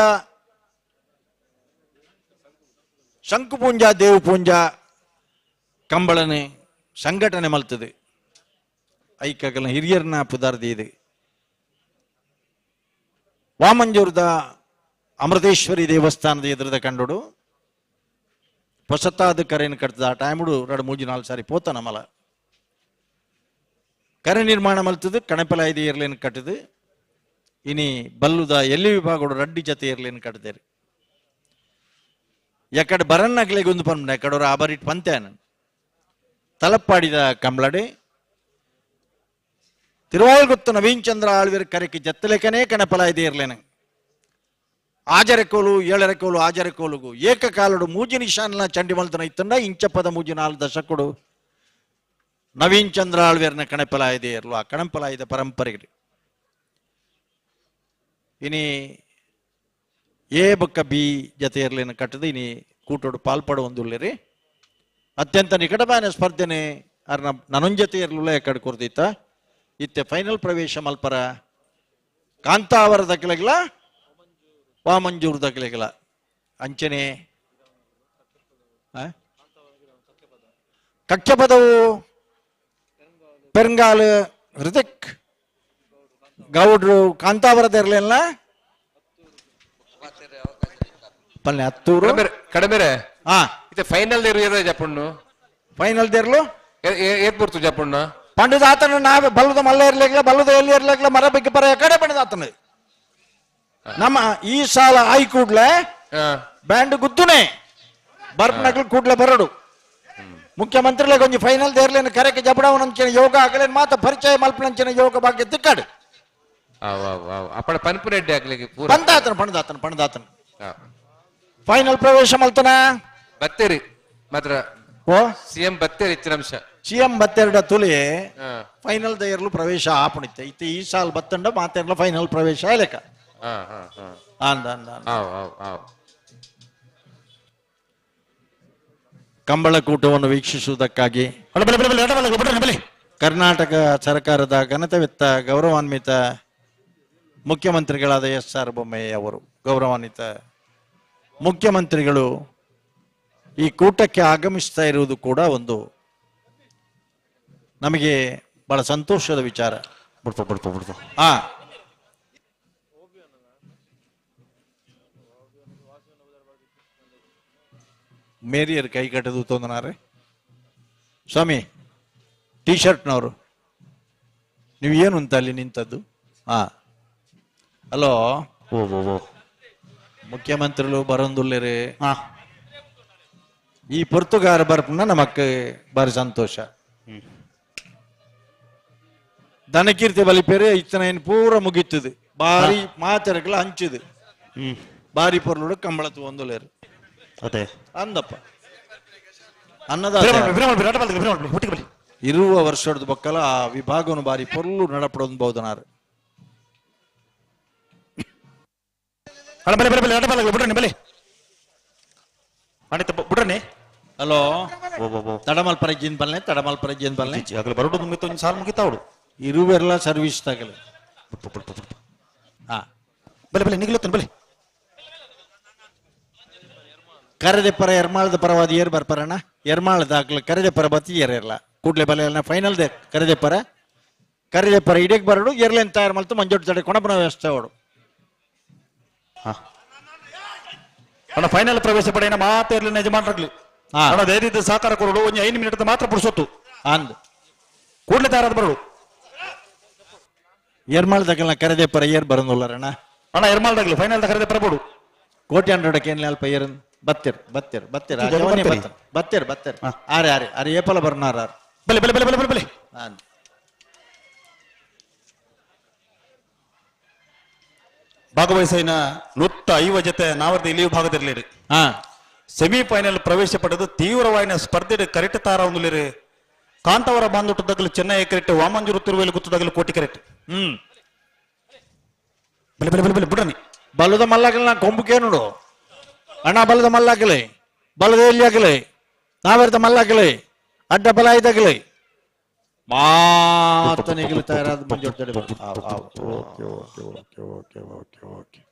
ಶಂಕುಪೂಂಜ ದೇವಪೂಂಜ ಕಂಬಳನೆ ಸಂಘಟನೆ ಮಲ್ತದೆ. ಐಕಗಲ ಹಿರಿಯರ್ನ ಪುದಾರ್ದಿ ಇದೆ. ವಾಮಂಜೂರದ ಅಮೃತೇಶ್ವರಿ ದೇವಸ್ಥಾನದ ಎದುರದ ಕಂಡೋಡು ಹೊಸತಾದ ಕರೆಯನ್ನು ಕಟ್ತದ. ಆ ಟೈಮುಡು 2 3 4 ಸಾರಿ ಪೋತ ನಮಲ ಕರೆ ನಿರ್ಮಾಣ ಮಲ್ತದು. ಕಣಪಲಾಯ್ದ ಏರ್ಲೇನು ಕಟ್ಟದು. ಇನಿ ಬಲ್ಲುದ ಎಲ್ಲಿ ವಿಭಾಗಡು ರಡ್ಡಿ ಜತೆ ಏರ್ಲೇನು ಕಟ್ಟದೇರಿ. ಎಕಡೆ ಬರನ್ನಗ್ಲಿಗೆ ಒಂದು ಪನ್ಪುಂಡು, ಎಕಡೋರು ಆಬರಿಟ್ ಪಂತ್ಯಾನ ತಲಪ್ಪಾಡಿದ ಕಂಬ್ಳಡೆ ತಿರುವಾಲ್ಗುತ್ತು ನವೀನ್ ಚಂದ್ರ ಆಳ್ವಿರ ಕರೆಕ್ಕೆ ಜತ್ತಲೆಕನೇ ಕಣಪಲಾಯ್ದ ಏರ್ಲೇನು. ಆಜರೆಕೋಲು ಏಳರೆಕೋಲು ಆಜರೆಕೋಲುಗು ಏಕಕಾಲಡು ಮೂಜಿ ನಿಶಾನ್ಲ ಚಂಡಿ ಮಲ್ತನ ಇತ್ತಂಡ ಇಂಚಪ್ಪದ ಮೂಜಿ ನಾಲ್ ದಶಕಡು ನವೀನ್ ಚಂದ್ರ ಆಳ್ವೇರ್ನ ಕಣಪಲಾಯ್ದೆ ಇರಲು ಆ ಕಣಪಲಾಯ್ದ ಪರಂಪರೆಗೆ ಇನಿ ಎ ಬೊಕ್ಕ ಬಿ ಜತೆ ಇರ್ಲೇನ ಕಟ್ಟದ ಇನಿ ಕೂಟೋಡು ಪಾಲ್ಪಡು ಒಂದುಲ್ಲೇರಿ. ಅತ್ಯಂತ ನಿಕಟಮಾನ ಸ್ಪರ್ಧೆನೆ ಅರ್ನ ನನೊಂಜತೆ ಇರ್ಲುಲ್ಲ ಎಕ್ಕಡೆ ಕೊರ್ದಿತ್ತ. ಇತ್ತೆ ಫೈನಲ್ ಪ್ರವೇಶ ಮಲ್ಪರ ಕಾಂತಾವರ ದಕ್ಲೆಗ್ಲ ವಾಮಂಜೂರ್ ದಕ್ಲೆಗ್ಲ ಅಂಚನೆ ಕಕ್ಷಪದವು ಪೆರಂಗಾಲ್ ಹೃತಿಕ್ ಗೌಡ್ರು ಕಾಂತಾವರದ ಇರ್ಲಿಲ್ಲ ಪಲ್ಲೆ ಹತ್ತೂರು ಕಡಿಮೆರೆ. ಹಾ. ಇದು ಫೈನಲ್ ದೇರು ಏದ ಜಪಣ್ಣು? ಫೈನಲ್ ದೇರ್ಲು ಏತ್ ಬರ್ತು ಜಪಣ್ಣ? ಪಂಡದ ಆತನ ನಾವೇ ಬಲ್ಲದ ಮಲ್ಲ ಇರ್ಲಿಲ್ಲ, ಬಲ್ಲದ ಎಲ್ಲಿ ಇರ್ಲಿಲ್ಲ, ಮರ ಬಗ್ಗೆ ಪರ ಕಡೆ ಪಂಡದ ಆತನ ನಮ್ಮ ಈ ಸಾಲ ಆಯ್ ಕೂಡ್ಲೆ ಬ್ಯಾಂಡ್ ಗುದ್ದುನೆ ಬರ್ಪನಕ್ಲು ಕೂಡ್ಲೆ ಬರಡು. ಮುಖ್ಯಮಂತ್ರಿಗಳಿಗೆ ಒಂಜಿ ಫೈನಲ್ ದೇರ್ಲೇನು ಕರೆಕ್ಕೆ ಜಬಡವನಂಚಿನ ಯೋಗ ಆಗಲೇನು ಮಾತ ಪರಿಚಯ ಮಲ್ಪನಂಚಿನ ಯೋಗ ಭಾಗ್ಯ ತಿಕ್ಕಾಡು. ಅಪ್ಪಣ ಪನ್ಪು ರೆಡ್ಡಿ ಆಗ್ಲಿಕ್ಕೆ ಪೂರ ಪಂದಾತನ ಪಂಡದಾತನ ಪಂಡದಾತನ ಫೈನಲ್ ಪ್ರವೇಶ ಮಲ್ತನ ಬತ್ತೇರಿ ಮಾತ್ರ. ಓ ಸಿಎಂ ಬತ್ತೇರಿ ಹೆಚ್ಚಿನ ಅಂಶ. CM ಬತ್ತೆರಡ ತುಲಿ final ದಯರ್ಲು ಪ್ರವೇಶ ಆಪಣಿತ್ತೆ ಇತ್ತೆ ಈ ಸಾಲ್ ಬತ್ತಂಡ ಮಾತೆರ್ಲ ಫೈನಲ್ ಪ್ರವೇಶ ಆಯ್ಲೆಕ. ಅಂದ ಅಂದ ಕಂಬಳಕೂಟವನ್ನು ವೀಕ್ಷಿಸುವುದಕ್ಕಾಗಿ ಕರ್ನಾಟಕ ಸರ್ಕಾರದ ಘನತೆವೆತ್ತ ಗೌರವಾನ್ವಿತ ಮುಖ್ಯಮಂತ್ರಿಗಳಾದ ಎಸ್ ಆರ್ ಬೊಮ್ಮಾಯಿ ಅವರು, ಗೌರವಾನ್ವಿತ ಮುಖ್ಯಮಂತ್ರಿಗಳು ಈ ಕೂಟಕ್ಕೆ ಆಗಮಿಸ್ತಾ ಇರುವುದು ಕೂಡ ಒಂದು ನಮಗೆ ಬಹಳ ಸಂತೋಷದ ವಿಚಾರ. ಮೇರಿಯರ್ ಕೈ ಕಟ್ಟದು ತೊಂದನಾರೆ ಸ್ವಾಮಿ, ಟೀ ಶರ್ಟ್ನವರು ನೀವು ಏನು ಅಂತ ಅಲ್ಲಿ ನಿಂತದ್ದು? ಹಲೋ, ಮುಖ್ಯಮಂತ್ರಿಗಳು ಬರೋಂದುಲ್ಲೇರಿ. ಈ ಪೊರ್ತುಗಾರ ಬರ್ಪುನ ನಮಕ್ ಬಾರಿ ಸಂತೋಷ. ದನಕೀರ್ತಿ ಬಲಿಪೇರೆ ಇತ್ತನ ಏನು ಪೂರ ಮುಗೀತದೆ, ಬಾರಿ ಮಾತೆರಕಲ ಹಂಚಿದು, ಬಾರಿ ಪೊರ್ಲುಡು ಕಂಬಳ ತೂವೊಂದುಲ್ಲೇರು. ಅದೇ ಅಂದಪ್ಪ ಅನ್ನದಾತ ಇರುವ ವರ್ಷದ ಬಕ್ಕಲ ಆ ವಿಭಾಗವನ್ನು ಬಾರಿ ಪೊರ್ಲು ನಡಪಡೋದು ಬಹುದನಾರು. ಹಲೋ, ತಡಮಲ್ಪರ ಜಿನ್ ಬಲ್ನೆ, ತಡಮಲ್ಪರ ಜಿನ್ ಬಲ್ನೆ ಬರೋಡು ಮುಗಿತು, ಒಂದು ಸಾಲು ಮುಗಿತಾವಡು ಇರುವೆಲ್ಲ ಸರ್ವಿಸ್ ತಗಲು. ಬಲೆ ಬಲೆ ನಿಗಲತ್ತನ ಬಲೆ. ಕರೆದೆ ಪರ ಎರ್ಮಾಳದ ಪರವಾದ ಏರ್ ಬರ್ಪರಣ್ಣ, ಎರ್ಮಾಳದ ಹಾಕ್ಲ ಕರೆದೆ ಪರ ಬತ್ತಿ ಏರಿರಲ್ಲ ಕೂಡ್ಲೆ ಬಲೆ ಎಲ್ಲ ಫೈನಲ್ they ಕರೆದೆ ಪರ, ಕರೆದೆ ಪರ ಇಡಕ್ಕೆ ಬರಡು ಎರ್ಲೇನ್ ತಯಾರು ಮಾಡ್ತು ಮಂಜೋಟ್ ತಡೆ ಕೊಣಪನ ವ್ಯವಸ್ಥೆ ಅವಡು. ಅಣ್ಣ ಫೈನಲ್ ಪ್ರವೇಶ ಪಡೆಯನ ಮಾತೆ ಇರಲಿ ಯಜಮಾನರಾಗ್ಲಿ. ಅಣ್ಣ ಧೈರ್ಯದ ಸಹಕಾರ ಕೊರಡು, ಒಂದು 5 ಮಿನಿಟ್ ಮಾತ್ರ ಪುರುಸೊತ್ತು ಅಂದ್ ಕೂಡ್ಲೆ ತಯಾರಾದ ಬರಡು. ಎರ್ಮಾಳದಾಗಲ್ಲ ಕರೆದೆ ಪರ ಏರ್ ಬರಂದುಲ್ಲರಣ್ಣ. ಅಣ್ಣ ಎರ್ಮಾಳ್ದಾಗ್ಲಿ ಫೈನಲ್ ಕರೆದೆ ಪರ ಬೋಡು. ಕೋಟಿ ಹಂಡ್ರೆಡ್ ಏನ್ಲಿ ಅಲ್ಪ ಏರ್ ಬತ್ತಿರ್ ಬತ್ತಿರ್ ಬತ್ತಿರ್ ಬತ್ತಿರ್ ಬತ್ತಿರ್ ಆರೆ ಆರೆ ಆರೆ ಏಪಲ ಬರ್ನಾರ. ಬಲೆ ಬಲೆ ಬಲೆ ಬಲೆ ಬಲೆ ಬಲೆ. ಭಾಗವಹಿಸಿನ 150 ಜೊತೆ ನಾವರ್ದ ಇಲ್ಲಿ ವಿಭಾಗದಿರಲಿರಿ. ಸೆಮಿಫೈನಲ್ ಪ್ರವೇಶ ಪಡೆದು ತೀವ್ರವಾದ ಸ್ಪರ್ಧೆ ಕರೆಕ್ಟ್ ತಾರ ಒಂದುಲಿರಿ. ಕಾಂತಾವರ ಬಾಂಧುಟದಾಗಲು ಚೆನ್ನೈ ಕರೆಕ್ಟ್, ವಾಮಂಜೂರು ತಿರುವೇಲು ಗುತ್ತದಾಗಲು ಕೋಟಿ ಕರೆಕ್ಟ್. ಬಲೆ ಬಲೆ ಬಲೆ ಬಲೆ ಬುಡನಿ. ಬಲದ ಮಲ್ಲಾಗಲಿ ನಾ ಕೊಂಬುಕೇ ನೋಡು ಅಣ್ಣ, ಬಲದ ಮಲ್ಲಾಗಲಿ, ಬಲದ ಎಲ್ಲಿ ಆಗಲಿ, ನಾವೆರ್ದ ಮಲ್ಲಾಗಲಿ, ಅಡ್ಡ ಬಲ ಇದಾಗಲಿ ಮಾತನಿಗಲು ತಯಾರಾದ ಮಂಜೋಡ್. Okay okay okay okay okay okay.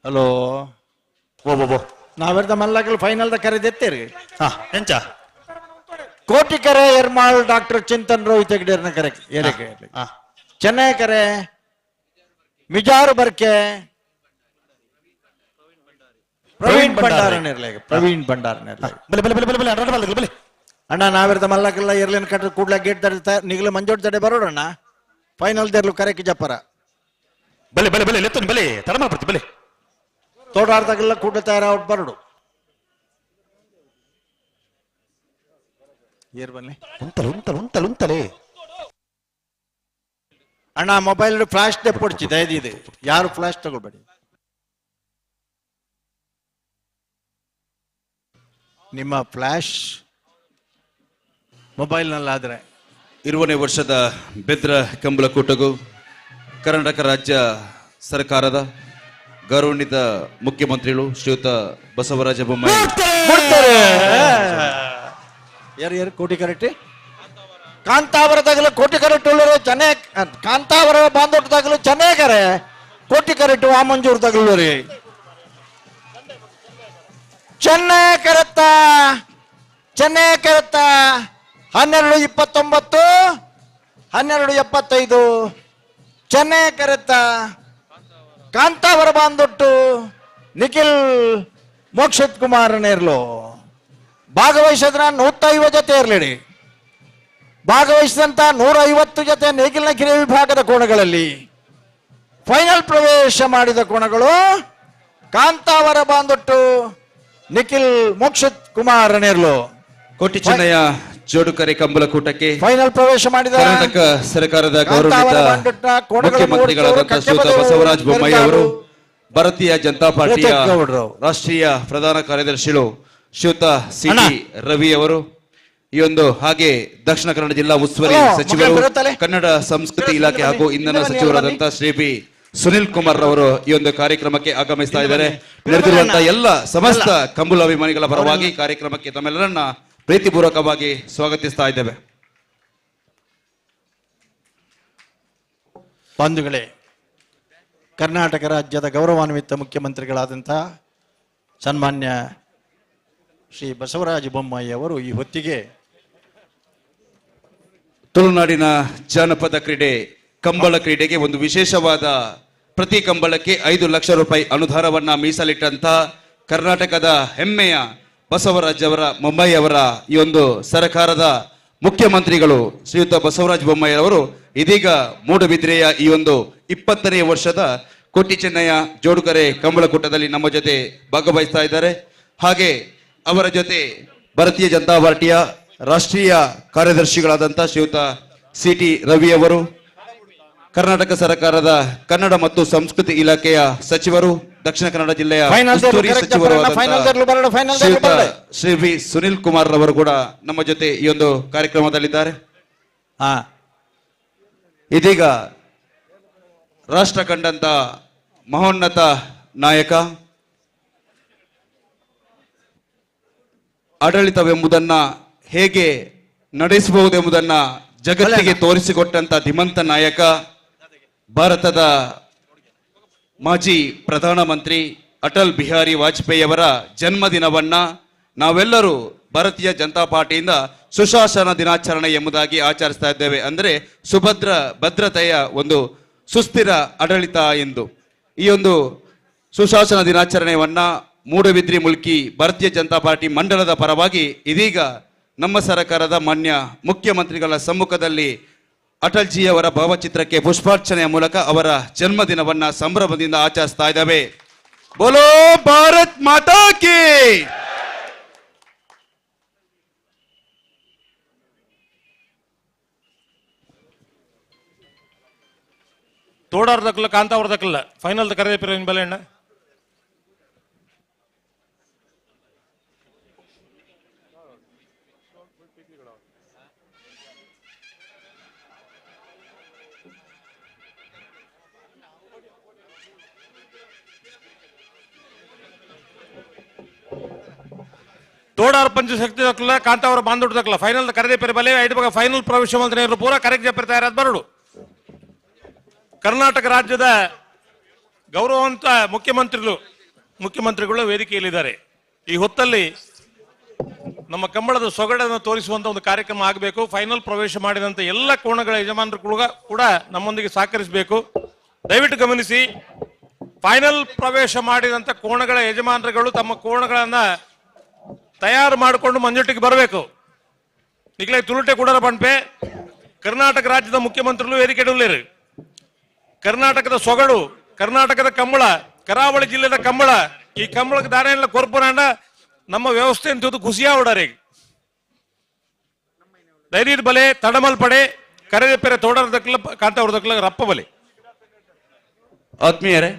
Hello, ನಾವೆರ್ದ ಮಲ್ಲಾಗಲ್ final the ಕರೆದೆತ್ತೇರಿ. ಎಂಚ ಕೋಟಿ ಕರೆ ಎರ್ಮಾಳ್ ಡಾಕ್ಟರ್ ಚಿಂತನ್ ರೋಹಿತ್ ಹೆಗ್ಡೇರ್ನ ಕರೆ ಏರಿಕೆ, ಚೆನ್ನೈ ಕರೆ ಮಿಜಾರು ಬರ್ಕೆ ಪ್ರವೀಣ್ ಭಂಡಾರನ್ ಇರ್ಲಿ, ಪ್ರವೀಣ್ ಭಂಡಾರನ್ ಇರ್ಲಿ. ಬಲೆ ಬಲೆ ಬಲೆ ಬಲೆ ಬಲೆ ಅಡ್ಡ ಬಲೆ ಬಲೆ. ಅಣ್ಣ ನಾವೆರ್ದ ಮಲ್ಲಾಗಲ್ಲ ಎರ್ಲಿನ ಕಟ್ಟ ಕೂಡ್ಲ ಗೇಟ್ ತಡೆ ನಿಗಲು ಮಂಜೋಡ್ ತಡೆ ಬರೋಡಣ್ಣ ಫೈನಲ್ ದೇರ್ಲು ಕರೆಕ್ಕೆ ಜಪ್ಪರ. ಬಲೆ ಬಲೆ ಬಲೆ ಲೆತ್ತನ್ ಬಲೆ ತಡ ಮಾಡ್ಬಿಡ್ತಿ ಬಲೆ. ತೋಟಾಡ್ದಾಗೆಲ್ಲ ಕೂಟ ತಯಾರ ಔಟ್ ಬರಡು. ಏರ್ ಬನ್ನಿ ಉಂತಲೆ ಉಂತಲೆ ಉಂತಲೆ ಉಂತಲೆ. ಅಣ್ಣ ಮೊಬೈಲ್ ಫ್ಲಾಶ್ ಕೊಡ್ಚಿ ದಯದಿದೆ, ಯಾರು ಫ್ಲಾಶ್ ತಗೊಳ್ಬೇಡಿ. ನಿಮ್ಮ ಫ್ಲಾಶ್ ಮೊಬೈಲ್ನಲ್ಲಾದ್ರೆ. 20ನೇ ವರ್ಷದ ಬೆದ್ರ ಕಂಬಳಕೂಟಗೂ ಕರ್ನಾಟಕ ರಾಜ್ಯ ಸರ್ಕಾರದ ಗೌರವಾನ್ವಿತ ಮುಖ್ಯಮಂತ್ರಿಗಳು ಶ್ರೀಯುತ ಬಸವರಾಜ ಬೊಮ್ಮಾಯಿ. ಯಾರು ಯಾರು ಕೋಟಿ ಕರೆಕ್ಟ್ ಕಾಂತಾವರದಾಗಲೂ ಕೋಟಿ ಕರೆಕ್ಟ್ ಉಳ್ಳರು ಚೆನ್ನೈ, ಕಾಂತಾವರ ಬಾಂಧವರದಾಗಲೂ ಚೆನ್ನೈ ಕರೆ ಕೋಟಿ ಕರೆಕ್ಟ್ ವಾಮಂಜೂರ್ ತಗಲೂರಿ ಚೆನ್ನೈ ಕರೆತ್ತ, ಚೆನ್ನೈ ಕರೆತ್ತ 12:29 12:75 ಚೆನ್ನೈ ಕರೆತ್ತ ಕಾಂತಾವರ ಬಾಂದೊಟ್ಟು ನಿಖಿಲ್ ಮೋಕ್ಷಿತ್ ಕುಮಾರ್ ನೇರ್ಲು ಭಾಗವಹಿಸಿದ್ರ 150 ಜೊತೆ ಇರಲಿಡಿ. ಭಾಗವಹಿಸಿದಂತ 150 ಜೊತೆ ನೇಗಿಲಿನ ಕಿರಿಯ ವಿಭಾಗದ ಕೋಣಗಳಲ್ಲಿ ಫೈನಲ್ ಪ್ರವೇಶ ಮಾಡಿದ ಕೋಣಗಳು Kantavara Bandottu Nikhil Mokshith Kumar Nerlu. ಕೋಟಿ ಚೆನ್ನಯ್ಯ ಜೋಡುಕರೆ ಕಂಬಳಕೂಟಕ್ಕೆ ಫೈನಲ್ ಪ್ರವೇಶ ಮಾಡಿದ ಕರ್ನಾಟಕ ಸರ್ಕಾರದ ಕಾಂತಾವರ ಗೌರವಾನ್ವಿತ ಬಾಂಡೊಟ್ಟ ಕೋಣಗಳನ್ನು ಮುಖ್ಯಮಂತ್ರಿಗಳಾದಂತಹ ಓಡಿಸುವವರು ಶ್ರೀಯುತ ಕಟ್ಟೆಪದವು ಬಸವರಾಜ ಬೊಮ್ಮಾಯಿ ಅವರು, ಬೆರಗಾರು. ಭಾರತೀಯ ಜನತಾ ಪಾರ್ಟಿಯ ಋತುಕ್ ಗೌಡ್ರು. ರಾಷ್ಟ್ರೀಯ ಪ್ರಧಾನ ಕಾರ್ಯದರ್ಶಿಗಳು ಶ್ರೀಯುತ ಸಿ ಅಣ್ಣ. ಟಿ ರವಿ ಅವರು, ಈ ಒಂದು ಹಾಗೆ ದಕ್ಷಿಣ ಕನ್ನಡ ಜಿಲ್ಲಾ ಉಸ್ತುವಾರಿ ಹಲೋ, ಸಚಿವರು, ಮಕ್ಕಳು ಬರುತ್ತಲೆ? ಕನ್ನಡ ಸಂಸ್ಕೃತಿ ಹಿಂದೆ ಇಲಾಖೆ ಬನ್ನಿ, ಹಾಗೂ ಇಂಧನ ಹಿಂದೆ ಬನ್ನಿ, ಸಚಿವರಾದಂತಹ ಶ್ರೀ ಬಿ ಸುನಿಲ್ ಕುಮಾರ್ ರವರು ಈ ಒಂದು ಕಾರ್ಯಕ್ರಮಕ್ಕೆ ಆಗಮಿಸ್ತಾ ಇದ್ದಾರೆ. ಬನ್ನಿ. ನೆರೆದಿರುವಂತಹ ಬನ್ನಿ. ಎಲ್ಲ ಸಮಸ್ತ ಕಂಬುಲ ಅಭಿಮಾನಿಗಳ ಪರವಾಗಿ ಕಾರ್ಯಕ್ರಮಕ್ಕೆ ತಮ್ಮೆಲ್ಲರನ್ನ ಪ್ರೀತಿಪೂರ್ವಕವಾಗಿ ಸ್ವಾಗತಿಸ್ತಾ ಇದ್ದೇವೆ. ಬಂಧುಗಳೇ, ಕರ್ನಾಟಕ ರಾಜ್ಯದ ಗೌರವಾನ್ವಿತ ಮುಖ್ಯಮಂತ್ರಿಗಳಾದಂಥ ಸನ್ಮಾನ್ಯ ಶ್ರೀ ಬಸವರಾಜ ಬೊಮ್ಮಾಯಿ ಅವರು ಈ ಹೊತ್ತಿಗೆ ತುಳುನಾಡಿನ ಜಾನಪದ ಕ್ರೀಡೆ ಕಂಬಳ ಕ್ರೀಡೆಗೆ ಒಂದು ವಿಶೇಷವಾದ ಪ್ರತಿ ಕಂಬಳಕ್ಕೆ 5 ಲಕ್ಷ ರೂಪಾಯಿ ಅನುದಾನವನ್ನ ಮೀಸಲಿಟ್ಟಂತ ಕರ್ನಾಟಕದ ಹೆಮ್ಮೆಯ ಬಸವರಾಜ್ ಅವರ ಬೊಮ್ಮಾಯಿ ಅವರ ಈ ಒಂದು ಸರ್ಕಾರದ ಮುಖ್ಯಮಂತ್ರಿಗಳು ಶ್ರೀಯುತ ಬಸವರಾಜ ಬೊಮ್ಮಾಯಿ ಅವರು ಇದೀಗ ಮೂಡುಬಿದಿರೆಯ ಈ ಒಂದು 20ನೇ ವರ್ಷದ ಕೋಟಿ ಚೆನ್ನಯ್ಯ ಜೋಡುಕರೆ ಕಂಬಳಕೂಟದಲ್ಲಿ ನಮ್ಮ ಜೊತೆ ಭಾಗವಹಿಸ್ತಾ ಇದ್ದಾರೆ. ಹಾಗೆ ಅವರ ಜೊತೆ ಭಾರತೀಯ ಜನತಾ ಪಾರ್ಟಿಯ ರಾಷ್ಟ್ರೀಯ ಕಾರ್ಯದರ್ಶಿಗಳಾದಂಥ ಶ್ರೀಯುತ ಸಿ ಟಿ ರವಿ ಅವರು, ಕರ್ನಾಟಕ ಸರ್ಕಾರದ ಕನ್ನಡ ಮತ್ತು ಸಂಸ್ಕೃತಿ ಇಲಾಖೆಯ ಸಚಿವರು, ದಕ್ಷಿಣ ಕನ್ನಡ ಜಿಲ್ಲೆಯ Final ಉಸ್ತುವಾರಿ correct ಸಚಿವರು ಬರೋಣ, final ಆದಂಥ ದರ್ಲು ಬರೋಣ, final ದರ್ಲು ಶ್ರೀಯುತ ಬರೋಣ. ಶ್ರೀ ವಿ ಸುನಿಲ್ ಕುಮಾರ್ ರವರು ಕೂಡ ನಮ್ಮ ಜೊತೆ ಈ ಒಂದು ಕಾರ್ಯಕ್ರಮದಲ್ಲಿದ್ದಾರೆ. ಇದೀಗ ರಾಷ್ಟ್ರ ಕಂಡಂತ ಮಹೋನ್ನತ ನಾಯಕ, ಆಡಳಿತವೆಂಬುದನ್ನ ಹೇಗೆ ನಡೆಸಬಹುದೆಂಬುದನ್ನ ಜಗತ್ತಿಗೆ ತೋರಿಸಿಕೊಟ್ಟಂತ ಧೀಮಂತ ನಾಯಕ, ಭಾರತದ ಮಾಜಿ ಪ್ರಧಾನಮಂತ್ರಿ ಅಟಲ್ ಬಿಹಾರಿ ವಾಜಪೇಯಿ ಅವರ ಜನ್ಮದಿನವನ್ನ ನಾವೆಲ್ಲರೂ ಭಾರತೀಯ ಜನತಾ ಪಾರ್ಟಿಯಿಂದ ಸುಶಾಸನ ದಿನಾಚರಣೆ ಎಂಬುದಾಗಿ ಆಚರಿಸ್ತಾ ಇದ್ದೇವೆ. ಅಂದರೆ ಸುಭದ್ರ ಭದ್ರತೆಯ ಒಂದು ಸುಸ್ಥಿರ ಆಡಳಿತ ಎಂದು ಈ ಒಂದು ಸುಶಾಸನ ದಿನಾಚರಣೆಯನ್ನ ಮೂಡುಬಿದ್ರಿ ಮುಲ್ಕಿ ಭಾರತೀಯ ಜನತಾ ಪಾರ್ಟಿ ಮಂಡಲದ ಪರವಾಗಿ ಇದೀಗ ನಮ್ಮ ಸರ್ಕಾರದ ಮಾನ್ಯ ಮುಖ್ಯಮಂತ್ರಿಗಳ ಸಮ್ಮುಖದಲ್ಲಿ ಅಟಲ್ಜಿಯವರ ಭಾವಚಿತ್ರಕ್ಕೆ ಪುಷ್ಪಾರ್ಚನೆಯ ಮೂಲಕ ಅವರ ಜನ್ಮದಿನವನ್ನ ಸಂಭ್ರಮದಿಂದ ಆಚರಿಸ್ತಾ ಇದ್ದಾವೆ. ಬೋಲೋ ಭಾರತ್ ಮಾತಾ ಕಿ. ತೋಡಾರ್ದಕ್ಕಲ್ಲ ಕಾಂತಾವರದಕ್ಕಲ್ಲ ಫೈನಲ್ ಕರೆದ ಪಿರ ಬಲೆ ಅಣ್ಣ. ತೋಡಾರ್ ಪಂಚಶಕ್ತಿ ದಕ್ಕಲ್ಲ ಕಾಂತಾವರ ಬಾಂಧವ್ಯ ದಕ್ಕಲ್ಲ ಫೈನಲ್ ಕರೆದೇ ಪೆರೆ ಬಲೆ ಐದು ಭಾಗ ಫೈನಲ್ ಪ್ರವೇಶ ಮಂತ್ರಿ ಪೂರಾ ಕರೆಕ್ಟ್ ಜಪ್ಪಿರ್ತಾ ಇರೋದು ಬರಡು. ಕರ್ನಾಟಕ ರಾಜ್ಯದ ಗೌರವಂತ ಮುಖ್ಯಮಂತ್ರಿಗಳು ವೇದಿಕೆಯಲ್ಲಿದ್ದಾರೆ. ಈ ಹೊತ್ತಲ್ಲಿ ನಮ್ಮ ಕಂಬಳದ ಸೊಗಡನ್ನು ತೋರಿಸುವಂತ ಒಂದು ಕಾರ್ಯಕ್ರಮ ಆಗಬೇಕು. ಫೈನಲ್ ಪ್ರವೇಶ ಮಾಡಿದಂತ ಎಲ್ಲ ಕೋಣಗಳ ಯಜಮಾನರು ಕೂಡ ನಮ್ಮೊಂದಿಗೆ ಸಹಕರಿಸಬೇಕು. ದಯವಿಟ್ಟು ಗಮನಿಸಿ, ಫೈನಲ್ ಪ್ರವೇಶ ಮಾಡಿದಂತ ಕೋಣಗಳ ಯಜಮಾನರುಗಳು ತಮ್ಮ ಕೋಣಗಳನ್ನ ತಯಾರು ಮಾಡಿಕೊಂಡು ಮಂಜೊಟ್ಟಿಗೆ ಬರಬೇಕು. ಈಗಲೇ ತುಳುಟೆ ಕೂಡ ಪಂಪೆ ಕರ್ನಾಟಕ ರಾಜ್ಯದ ಮುಖ್ಯಮಂತ್ರಿಗಳು ವೇದಿಕೆ ಇಡಲಿರಿ. ಕರ್ನಾಟಕದ ಸೊಗಡು, ಕರ್ನಾಟಕದ ಕಂಬಳ, ಕರಾವಳಿ ಜಿಲ್ಲೆದ ಕಂಬಳ, ಈ ಕಂಬಳಕ್ಕೆ ದಾರ ಎಲ್ಲ ಕೊರ್ಪುರಾಂಡ ನಮ್ಮ ವ್ಯವಸ್ಥೆ ಅಂತ ಖುಷಿಯಾವಡಾರೆ. ಧೈರ್ಯದ ಬಲೆ ತಡಮಲ್ ಪಡೆ ಕರೆದ ಪೆರೆ ತೋಡರ ದಕ್ಕಲ ಕಾಂತಾವರ ದಕ್ಕಲ ರಪ್ಪ ಬಲೆ. ಆತ್ಮೀಯರೇ,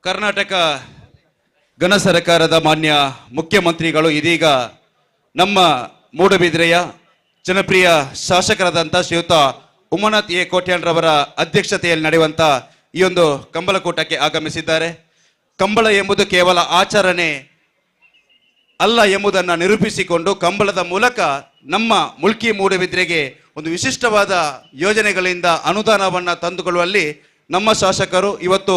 ಕರ್ನಾಟಕ ಘನ ಸರ್ಕಾರದ ಮಾನ್ಯ ಮುಖ್ಯಮಂತ್ರಿಗಳು ಇದೀಗ ನಮ್ಮ ಮೂಡುಬಿದಿರೆಯ ಜನಪ್ರಿಯ ಶಾಸಕರಾದಂಥ ಶ್ರೀಯುತ ಉಮಾನಾಥ್ ಎ ಕೋಟ್ಯಾನ್ರವರ ಅಧ್ಯಕ್ಷತೆಯಲ್ಲಿ ನಡೆಯುವಂಥ ಈ ಒಂದು ಕಂಬಳಕೂಟಕ್ಕೆ ಆಗಮಿಸಿದ್ದಾರೆ. ಕಂಬಳ ಎಂಬುದು ಕೇವಲ ಆಚರಣೆ ಅಲ್ಲ ಎಂಬುದನ್ನು ನಿರೂಪಿಸಿಕೊಂಡು ಕಂಬಳದ ಮೂಲಕ ನಮ್ಮ ಮುಲ್ಕಿ ಮೂಡುಬಿದಿರೆಗೆ ಒಂದು ವಿಶಿಷ್ಟವಾದ ಯೋಜನೆಗಳಿಂದ ಅನುದಾನವನ್ನು ತಂದುಕೊಳ್ಳುವಲ್ಲಿ ನಮ್ಮ ಶಾಸಕರು ಇವತ್ತು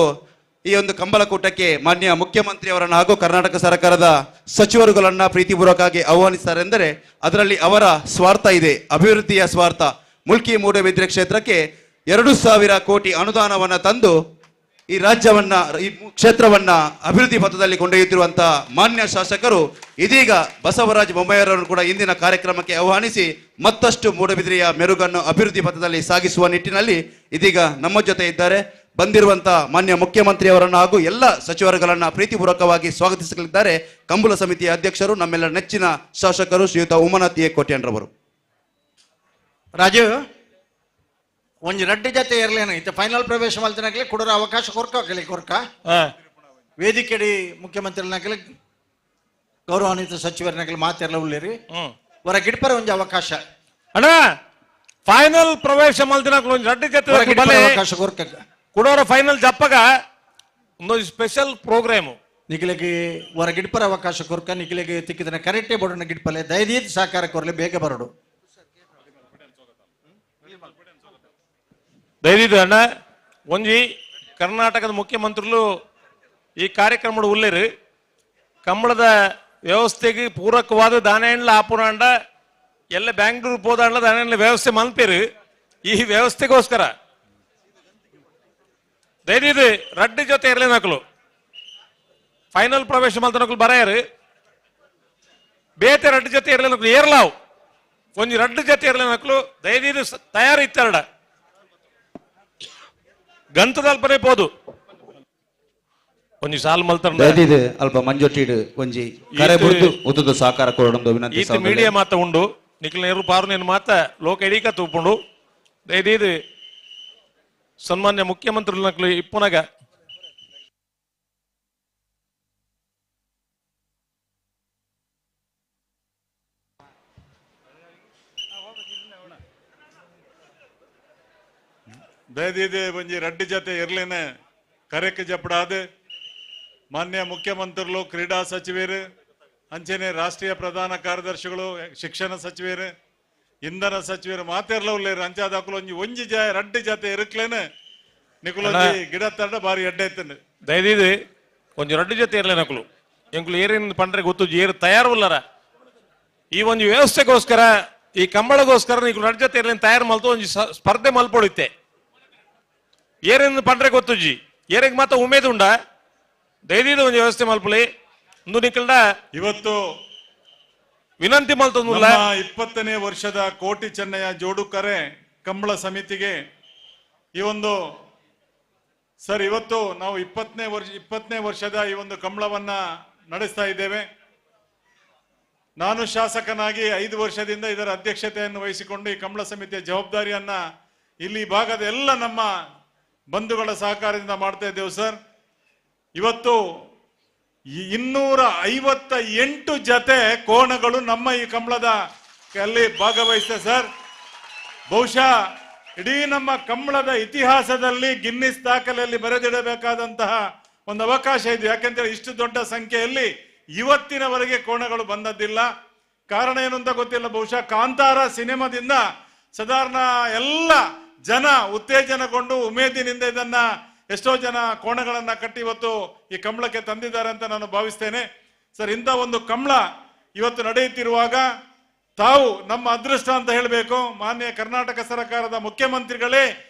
ಈ ಒಂದು ಕಂಬಳಕೂಟಕ್ಕೆ ಮಾನ್ಯ ಮುಖ್ಯಮಂತ್ರಿಯವರನ್ನು ಹಾಗೂ ಕರ್ನಾಟಕ ಸರ್ಕಾರದ ಸಚಿವರುಗಳನ್ನ ಪ್ರೀತಿಪೂರ್ವಕವಾಗಿ ಆಹ್ವಾನಿಸ್ತಾರೆ ಎಂದರೆ ಅದರಲ್ಲಿ ಅವರ ಸ್ವಾರ್ಥ ಇದೆ, ಅಭಿವೃದ್ಧಿಯ ಸ್ವಾರ್ಥ. ಮುಲ್ಕಿ ಮೂಡುಬಿದಿರೆ ಕ್ಷೇತ್ರಕ್ಕೆ 2000 ಕೋಟಿ ಅನುದಾನವನ್ನ ತಂದು ಈ ರಾಜ್ಯವನ್ನ, ಈ ಕ್ಷೇತ್ರವನ್ನ ಅಭಿವೃದ್ಧಿ ಪಥದಲ್ಲಿ ಕೊಂಡೊಯ್ಯುತ್ತಿರುವಂತಹ ಮಾನ್ಯ ಶಾಸಕರು ಇದೀಗ ಬಸವರಾಜ ಬೊಮ್ಮಾಯಿಯವರನ್ನು ಕೂಡ ಇಂದಿನ ಕಾರ್ಯಕ್ರಮಕ್ಕೆ ಆಹ್ವಾನಿಸಿ ಮತ್ತಷ್ಟು ಮೂಡುಬಿದಿರೆಯ ಮೆರುಗನ್ನು ಅಭಿವೃದ್ಧಿ ಪಥದಲ್ಲಿ ಸಾಗಿಸುವ ನಿಟ್ಟಿನಲ್ಲಿ ಇದೀಗ ನಮ್ಮ ಜೊತೆ ಇದ್ದಾರೆ. ಬಂದಿರುವಂತಹ ಮಾನ್ಯ ಮುಖ್ಯಮಂತ್ರಿಯವರನ್ನು ಹಾಗೂ ಎಲ್ಲ ಸಚಿವರುಗಳನ್ನ ಪ್ರೀತಿಪೂರ್ವಕವಾಗಿ ಸ್ವಾಗತಿಸಲಿದ್ದಾರೆ ಕಂಬಳ ಸಮಿತಿಯ ಅಧ್ಯಕ್ಷರು, ನಮ್ಮೆಲ್ಲರ ನೆಚ್ಚಿನ ಶಾಸಕರು ಶ್ರೀಯುತ ಉಮಾನಾಥ್ ಎ ಕೋಟ್ಯಾನ್ರವರು. ರಾಜು, ಒಂಜಿ ರಡ್ಡು ಜತೆ ಇರ್ಲೇನು ಇತ್ತ ಫೈನಲ್ ಪ್ರವೇಶ ಮಲ್ತನಕ್ಲೆ ಕುಡರ ಅವಕಾಶ ಕೊರ್ಕ ಕಲಿ ಕೊರ್ಕ ವೇದಿಕೆಡಿ ಮುಖ್ಯಮಂತ್ರಿನಕಲೆ ಗೌರವಾನ್ವಿತ ಸಚಿವರನಕಲೆ ಮಾತೆಲ್ಲ ಉಳ್ಳೇರಿ ಹೊರ ಗಿಡ್ಪರ ಒಂಜಿ ಅವಕಾಶ. ಅಣ್ಣ, ಫೈನಲ್ ಪ್ರವೇಶ ಮಲ್ತಿನಕ್ಲು ಒಂಜಿ ರಡ್ಡು ಜತೆ ಹೊರ ಗಿಡ್ಪರ ಬಲೆ. ಅವಕಾಶ ಕೊರ್ಕ. ಕುಡೋರ ಫೈನಲ್ ಜಪ್ಪಗ ಒಂದು ಸ್ಪೆಷಲ್ ಪ್ರೋಗ್ರಾಮು. ನಿಖಿಲಿಗೆ ಹೊರ ಗಿಡ್ಪರ ಅವಕಾಶ ಕೊರ್ಕ. ನಿಖಿಲಿಗೆ ತಿಕ್ಕಿದನ ಕರೆಕ್ಟೇ ಬೋಡನ ಗಿಡ್ಪಲೆ ದಯದೀದ್ ಸಹಕಾರ ಕೊರ್ಲೆ, ಬೇಗ ಬರಡು. ದಯದೀದ್ ಅಣ್ಣ, ಒಂಜಿ ಕರ್ನಾಟಕದ ಮುಖ್ಯಮಂತ್ರಿಗಳು ಈ ಕಾರ್ಯಕ್ರಮದ ಉಲ್ಲೇರು ಕಂಬಳದ ವ್ಯವಸ್ಥೆಗೆ ಪೂರಕವಾದ ದಾನೆಂಡ್ಲ ಆಪುರಾಂಡ ಎಲ್ಲ ಬ್ಯಾಂಗ್ಳೂರ್ ಪೋದಾಂಡ್ಲ ದಾನೆಂಡ್ಲ ವ್ಯವಸ್ಥೆ ಮಲ್ಪೇರು. ಈ ವ್ಯವಸ್ಥೆಗೋಸ್ಕರ ದಯದೀದ್ ರಡ್ಡು ಜೊತೆ ಇರಲಿ ನಕಲು ಫೈನಲ್ ಪ್ರವೇಶ ಮಲ್ತನಕಲು ಬರೆಯರು ಬೇತೆ ರಡ್ಡು ಜೊತೆ ಇರಲಿ ನಕಲು ಏರ್ಲಾವ್ ಒಂಜಿ ರಡ್ಡು ಜೊತೆ ಇರಲಿ ನಕಲು ದಯದೀದ್ ತಯಾರು ಇತ್ತೆರಡ ಗಂತದಲ್ಪನೆ ಪೋದು ಒಂಜಿ ಸಾಲ್ ಮಲ್ತಂಡ. ದಯದೀದ್ ಅಲ್ಪ ಮಂಜೊಟ್ಟಿಡ್ ಒಂಜಿ ಕರೆ ಬುರ್ದು ಉತ್ತದ ಸಹಕಾರ ಕೊರಡೊಂದು ವಿನಂತಿ. ಈತ ಮೀಡಿಯಾ ಮಾತ ಉಂಡು, ನಿಖಿಲ್ ನೇರು ಪಾರು ನೇನು ಮಾತ ಲೋಕ ಇಡೀಕ ತೂಪುಂಡು. ದಯದೀದ್ ಸನ್ಮಾನ್ಯ ಮುಖ್ಯಮಂತ್ರಿ ನಕಲು ಇಪ್ಪುನಗ ದಯದೀದೆ ಒಂಜಿ ರಡ್ಡು ಜತೆ ಇರ್ಲೇನೆ ಕರೆಕ್ ಜಪಡಾದ ಮಾನ್ಯ ಮುಖ್ಯಮಂತ್ರಿಗಳು, ಕ್ರೀಡಾ ಸಚಿವರು, ಅಂಚನೆ ರಾಷ್ಟ್ರೀಯ ಪ್ರಧಾನ ಕಾರ್ಯದರ್ಶಿಗಳು, ಶಿಕ್ಷಣ ಸಚಿವರು, ಇಂಧನ ಸಚಿವರು ಮಾತೆರ್ಲ ಉಲ್ಲೇರು. ಅಂಚಾದಾಕುಲು ಒಂಜಿ ಒಂಜಿ ಜ ರಡ್ಡು ಜತೆ ಇರುಕ್ಲೇನೆ ನಿಕುಲೊಂಜಿ ಗಿಡ ತರಡ ಬಾರಿ ಎಡ್ಡೆ ಐತಂದು. ದಯದೀದ್ ಒಂಜಿ ರಡ್ಡು ಜೊತೆ ಇರ್ಲೆ ನಕಲು ಎಂಕುಲು ಏರಿನ ಪಂಡ್ರೆ ಗೊತ್ತು ಏರು ತಯಾರು ಉಲ್ಲರ. ಈ ಒಂಜಿ ವ್ಯವಸ್ಥೆಗೋಸ್ಕರ, ಈ ಕಂಬಳಗೋಸ್ಕರ ನಿಕುಲು ರಡ್ಡು ಜೊತೆ ಇರ್ಲೇನ್ ತಯಾರು ಮಲ್ತು ಒಂಜಿ ಸ್ಪರ್ಧೆ ಮಲ್ಪೊಡಿತ್ತೆ. ಏರಿನ ಪಂಡ್ರೆ ಗೊತ್ತುಜಿ, ಏರಿಗೆ ಮಾತ ಉಮೇದು ಉಂಡ. ದಯದೀದ್ ಒಂಜಿ ವ್ಯವಸ್ಥೆ ಮಲ್ಪುಲಿ ಒಂದು ನಿಕಲ್ಡ ಇವತ್ತು ವಿನಂತಿ ಮಲ್ತೊಂದುಲ್ಲ. ನಮ್ಮ 20ನೇ ವರ್ಷದ ಕೋಟಿ ಚೆನ್ನಯ್ಯ ಜೋಡುಕರೆ ಕಂಬಳ ಸಮಿತಿಗೆ ಈ ಒಂದು ಸರ್, ಇವತ್ತು ನಾವು 20ನೇ ವರ್ಷದ ಈ ಒಂದು ಕಂಬಳವನ್ನ ನಡೆಸ್ತಾ ಇದ್ದೇವೆ. ನಾನು ಶಾಸಕನಾಗಿ 5 ವರ್ಷದಿಂದ ಇದರ ಅಧ್ಯಕ್ಷತೆಯನ್ನು ವಹಿಸಿಕೊಂಡು ಈ ಕಂಬಳ ಸಮಿತಿಯ ಜವಾಬ್ದಾರಿಯನ್ನ ಇಲ್ಲಿ ಭಾಗದ ಎಲ್ಲ ನಮ್ಮ ಬಂಧುಗಳ ಸಹಕಾರದಿಂದ ಮಾಡ್ತಾ ಇದ್ದೇವೆ ಸರ್. ಇವತ್ತು 258 ಜತೆ ಕೋಣಗಳು ನಮ್ಮ ಈ ಕಂಬಳದ ಅಲ್ಲಿ ಭಾಗವಹಿಸಿದೆ ಸರ್. ಬಹುಶಃ ಇಡೀ ನಮ್ಮ ಕಂಬಳದ ಇತಿಹಾಸದಲ್ಲಿ ಗಿನ್ನಿಸ್ ದಾಖಲೆಯಲ್ಲಿ ಬರೆದಿಡಬೇಕಾದಂತಹ ಒಂದು ಅವಕಾಶ ಇದೆ. ಯಾಕೆಂತೇಳಿ ಇಷ್ಟು ದೊಡ್ಡ ಸಂಖ್ಯೆಯಲ್ಲಿ ಇವತ್ತಿನವರೆಗೆ ಕೋಣಗಳು ಬಂದದ್ದಿಲ್ಲ. ಕಾರಣ ಏನು ಅಂತ ಗೊತ್ತಿಲ್ಲ. ಬಹುಶಃ ಕಾಂತಾರ ಸಿನಿಮಾದಿಂದ ಸಾಧಾರಣ ಎಲ್ಲ ಜನ ಉತ್ತೇಜನಗೊಂಡು ಉಮೇದಿನಿಂದ ಇದನ್ನ ಎಷ್ಟೋ ಜನ ಕೋಣಗಳನ್ನ ಕಟ್ಟಿ ಇವತ್ತು ಈ ಕಂಬಳಕ್ಕೆ ತಂದಿದ್ದಾರೆ ಅಂತ ನಾನು ಭಾವಿಸ್ತೇನೆ ಸರ್. ಇಂಥ ಒಂದು ಕಂಬಳ ಇವತ್ತು ನಡೆಯುತ್ತಿರುವಾಗ ತಾವು ನಮ್ಮ ಅದೃಷ್ಟ ಅಂತ ಹೇಳಬೇಕು. ಮಾನ್ಯ ಕರ್ನಾಟಕ ಸರ್ಕಾರದ ಮುಖ್ಯಮಂತ್ರಿಗಳೇ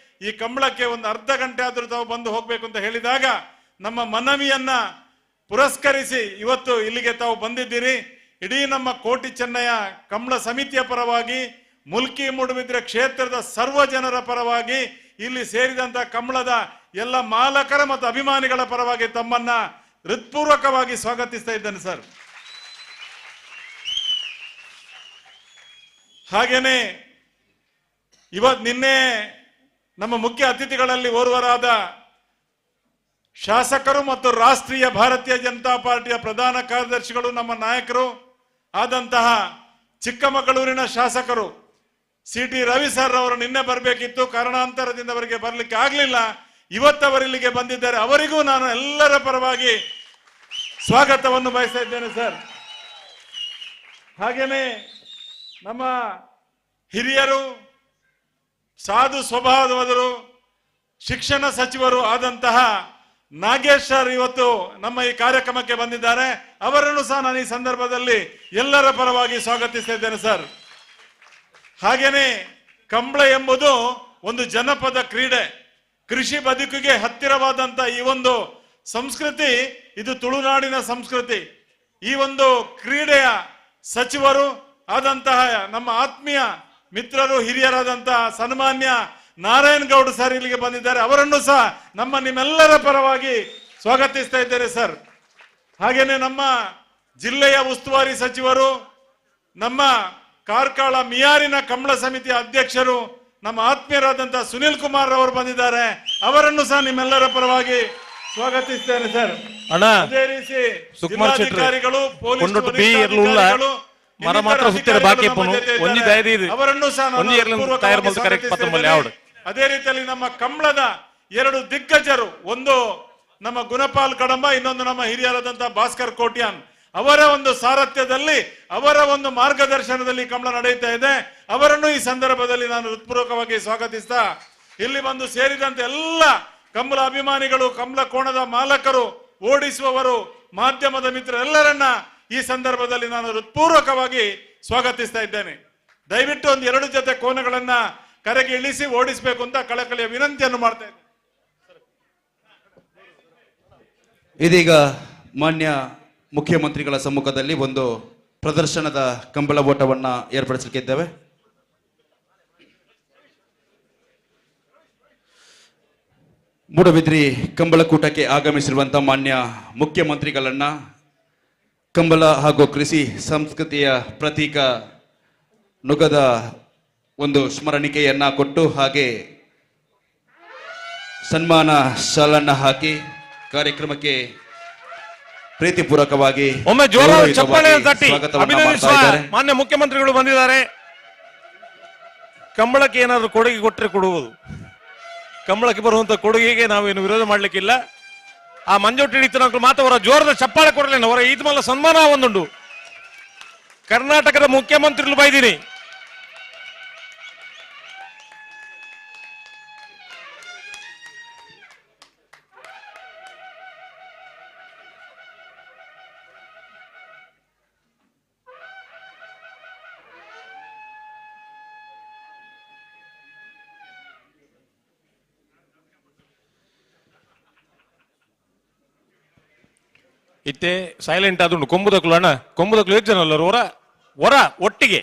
ಈ ಕಂಬಳಕ್ಕೆ ಒಂದು ಅರ್ಧ ಗಂಟೆ ಆದ್ರೂ ತಾವು ಬಂದು ಹೋಗ್ಬೇಕು ಅಂತ ಹೇಳಿದಾಗ ನಮ್ಮ ಮನವಿಯನ್ನ ಪುರಸ್ಕರಿಸಿ ಇವತ್ತು ಇಲ್ಲಿಗೆ ತಾವು ಬಂದಿದ್ದೀರಿ. ಇಡೀ ನಮ್ಮ ಕೋಟಿ ಚೆನ್ನಯ್ಯ ಕಂಬಳ ಸಮಿತಿಯ ಪರವಾಗಿ, ಮುಲ್ಕಿ ಮೂಡುಬಿದ್ರೆ ಕ್ಷೇತ್ರದ ಸರ್ವ ಜನರ ಪರವಾಗಿ, ಇಲ್ಲಿ ಸೇರಿದಂತ ಕಂಬಳದ ಎಲ್ಲ ಮಾಲಕರ ಮತ್ತು ಅಭಿಮಾನಿಗಳ ಪರವಾಗಿ ತಮ್ಮನ್ನ ಹೃತ್ಪೂರ್ವಕವಾಗಿ ಸ್ವಾಗತಿಸ್ತಾ ಇದ್ದೇನೆ ಸರ್. ಹಾಗೇನೆ ಇವತ್ತು ನಿನ್ನೆ ನಮ್ಮ ಮುಖ್ಯ ಅತಿಥಿಗಳಲ್ಲಿ ಓರ್ವರಾದ ಶಾಸಕರು ಮತ್ತು ರಾಷ್ಟ್ರೀಯ ಭಾರತೀಯ ಜನತಾ ಪಾರ್ಟಿಯ ಪ್ರಧಾನ ಕಾರ್ಯದರ್ಶಿಗಳು, ನಮ್ಮ ನಾಯಕರು ಆದಂತಹ ಚಿಕ್ಕಮಗಳೂರಿನ ಶಾಸಕರು ಸಿ.ಟಿ. ರವಿ ಸರ್ ಅವರು ನಿನ್ನೆ ಬರಬೇಕಿತ್ತು, ಕಾರಣಾಂತರದಿಂದ ಅವರಿಗೆ ಬರಲಿಕ್ಕೆ ಆಗಲಿಲ್ಲ. ಇವತ್ತವರಿಲ್ಲಿಗೆ ಬಂದಿದ್ದಾರೆ. ಅವರಿಗೂ ನಾನು ಎಲ್ಲರ ಪರವಾಗಿ ಸ್ವಾಗತವನ್ನು ಬಯಸ್ತಾ ಇದ್ದೇನೆ ಸರ್. ಹಾಗೇನೆ ನಮ್ಮ ಹಿರಿಯರು, ಸಾಧು ಸ್ವಭಾವದವರು, ಶಿಕ್ಷಣ ಸಚಿವರು ಆದಂತಹ ನಾಗೇಶ್ ಸರ್ ಇವತ್ತು ನಮ್ಮ ಈ ಕಾರ್ಯಕ್ರಮಕ್ಕೆ ಬಂದಿದ್ದಾರೆ. ಅವರನ್ನು ಸಹ ನಾನು ಈ ಸಂದರ್ಭದಲ್ಲಿ ಎಲ್ಲರ ಪರವಾಗಿ ಸ್ವಾಗತಿಸ್ತಾ ಇದ್ದೇನೆ ಸರ್. ಹಾಗೇನೆ ಕಂಬಳ ಎಂಬುದು ಒಂದು ಜನಪದ ಕ್ರೀಡೆ, ಕೃಷಿ ಬದುಕಿಗೆ ಹತ್ತಿರವಾದಂತ ಈ ಒಂದು ಸಂಸ್ಕೃತಿ, ಇದು ತುಳುನಾಡಿನ ಸಂಸ್ಕೃತಿ. ಈ ಒಂದು ಕ್ರೀಡೆಯ ಸಚಿವರು ಆದಂತಹ ನಮ್ಮ ಆತ್ಮೀಯ ಮಿತ್ರರು, ಹಿರಿಯರಾದಂತಹ ಸನ್ಮಾನ್ಯ ನಾರಾಯಣ್ ಗೌಡ್ ಸರ್ ಇಲ್ಲಿಗೆ ಬಂದಿದ್ದಾರೆ. ಅವರನ್ನು ಸಹ ನಮ್ಮ ನಿಮ್ಮೆಲ್ಲರ ಪರವಾಗಿ ಸ್ವಾಗತಿಸ್ತಾ ಇದ್ದೇನೆ ಸರ್. ಹಾಗೇನೆ ನಮ್ಮ ಜಿಲ್ಲೆಯ ಉಸ್ತುವಾರಿ ಸಚಿವರು, ನಮ್ಮ ಕಾರ್ಕಳ ಮಿಯಾರಿನ ಕಂಬಳ ಸಮಿತಿಯ ಅಧ್ಯಕ್ಷರು, ನಮ್ಮ ಆತ್ಮೀಯರಾದಂತಹ ಸುನಿಲ್ ಕುಮಾರ್ ಅವರು ಬಂದಿದ್ದಾರೆ. ಅವರನ್ನು ಸಹ ನಿಮ್ಮೆಲ್ಲರ ಪರವಾಗಿ ಸ್ವಾಗತಿಸ್ತೇನೆ ಸರ್. ಅಣ್ಣ, ಅದೇ ರೀತಿ ಸುಕುಮಾರ್ ಶೆಟ್ರು, ಜಿಲ್ಲಾಧಿಕಾರಿಗಳು, ಪೊಲೀಸ್ ಕೊಂಡೊಟ್ಟು ಬಿ ಎರ್ಲು ಉಲ್ಲ, ವರಿಷ್ಠಾಧಿಕಾರಿಗಳು, ಮರ ಮಾತ್ರ ಇನ್ನಿತರ ಸುತ್ತಿರ ಬಾಕಿ ಅಧಿಕಾರಿಗಳು ನಮ್ಮ ಪುನು, ಜೊತೆ ಒಂಜಿ ಇದ್ದಾರೆ. ದಯದೀದು. ಅವರನ್ನು ಸಹ ನಾನು ಒಂಜಿ ಎರ್ಲು ಪೂರ್ವಕವಾಗಿ ತಯಾರು ಮಲ್ತು ಕರೆಕ್ಟ್ ಪತ್ತೊಂಬಲ್ಲಿ ಸ್ವಾಗತಿಸ್ತೇನೆ. ಆವಡು. ಅದೇ ರೀತಿಯಲ್ಲಿ ನಮ್ಮ ಕಂಬಳದ ಎರಡು ದಿಗ್ಗಜರು, ಒಂದು ನಮ್ಮ ಗುಣಪಾಲ್ ಕಡಂಬ, ಇನ್ನೊಂದು ನಮ್ಮ ಹಿರಿಯರಾದಂತಹ ಭಾಸ್ಕರ್ ಕೋಟ್ಯಾನ್ ಅವರ ಒಂದು ಸಾರಥ್ಯದಲ್ಲಿ, ಅವರ ಒಂದು ಮಾರ್ಗದರ್ಶನದಲ್ಲಿ ಕಂಬಳ ನಡೆಯುತ್ತಾ ಇದೆ. ಅವರನ್ನು ಈ ಸಂದರ್ಭದಲ್ಲಿ ನಾನು ಹೃತ್ಪೂರ್ವಕವಾಗಿ ಸ್ವಾಗತಿಸ್ತಾ, ಇಲ್ಲಿ ಬಂದು ಸೇರಿದಂತೆ ಎಲ್ಲ ಕಂಬಳ ಅಭಿಮಾನಿಗಳು, ಕಂಬಳ ಕೋಣದ ಮಾಲಕರು, ಓಡಿಸುವವರು, ಮಾಧ್ಯಮದ ಮಿತ್ರರೆಲ್ಲರನ್ನ ಈ ಸಂದರ್ಭದಲ್ಲಿ ನಾನು ಹೃತ್ಪೂರ್ವಕವಾಗಿ ಸ್ವಾಗತಿಸ್ತಾ ಇದ್ದೇನೆ. ದಯವಿಟ್ಟು ಒಂದು ಎರಡು ಜೊತೆ ಕೋನಗಳನ್ನ ಕರೆಗೆ ಇಳಿಸಿ ಓಡಿಸಬೇಕು ಅಂತ ಕಳಕಳಿಯ ವಿನಂತಿಯನ್ನು ಮಾಡ್ತಾ ಇದ್ದೇನೆ. ಇದೀಗ ಮಾನ್ಯ ಮುಖ್ಯಮಂತ್ರಿಗಳ ಸಮ್ಮುಖದಲ್ಲಿ ಒಂದು ಪ್ರದರ್ಶನದ ಕಂಬಳ ಓಟವನ್ನ ಏರ್ಪಡಿಸಲಿಕ್ಕಿದ್ದೇವೆ. ಮೂಡಬಿದ್ರಿ ಕಂಬಳಕೂಟಕ್ಕೆ ಆಗಮಿಸಿರುವಂತಹ ಮಾನ್ಯ ಮುಖ್ಯಮಂತ್ರಿಗಳನ್ನ ಕಂಬಳ ಹಾಗೂ ಕೃಷಿ ಸಂಸ್ಕೃತಿಯ ಪ್ರತೀಕ ನುಗದ ಒಂದು ಸ್ಮರಣಿಕೆಯನ್ನ ಕೊಟ್ಟು ಹಾಗೆ ಸನ್ಮಾನ ಶಾಲನ್ನ ಹಾಕಿ ಕಾರ್ಯಕ್ರಮಕ್ಕೆ ಪ್ರೀತಿಪೂರ್ವಕವಾಗಿ ಒಮ್ಮೆ ಜೋರಾದ ಗೌರವಯುತವಾಗಿ ಚಪ್ಪಾಳೆ ತಟ್ಟಿ ಸ್ವಾಗತವನ್ನ ಅಭಿನಂದಿಸುವ ಮಾಡ್ತಾ ಇದ್ದಾರೆ. ಮಾನ್ಯ ಮುಖ್ಯಮಂತ್ರಿಗಳು ಬಂದಿದ್ದಾರೆ. ಕಂಬಳಕ್ಕೆ ಏನಾದರೂ ಕೊಡುಗೆ ಕೊಟ್ಟರೆ ಕೊಡುವುದು, ಕಂಬಳಕ್ಕೆ ಬರುವಂತ ಕೊಡುಗೆಗೆ ನಾವೇನು ವಿರೋಧ ಮಾಡ್ಲಿಕ್ಕಿಲ್ಲ. ಆ ಮಂಜೋಟಿ ಹಿಡಿತನಗಳು ಮಾತ್ರ ಅವರ ಜೋರದ ಚಪ್ಪಾಳೆ ಕೊಡಲಿಲ್ಲ, ಅವರ ಈದ್ ಮಲ್ಲ ಸನ್ಮಾನ ಒಂದುಂಡು. ಕರ್ನಾಟಕದ ಮುಖ್ಯಮಂತ್ರಿಗಳು ಬೈದೀನಿ. ಇತ್ತೆ ಸೈಲೆಂಟ್ ಆದುಂಡು ಕೊಂಬುದಕ್ಲು ಅಣ್ಣ, ಕೊಂಬುದಕ್ಲು ಎಷ್ಟು ಜನ ಅಲ್ಲರು ಹೊರ ಹೊರ ಒಟ್ಟಿಗೆ.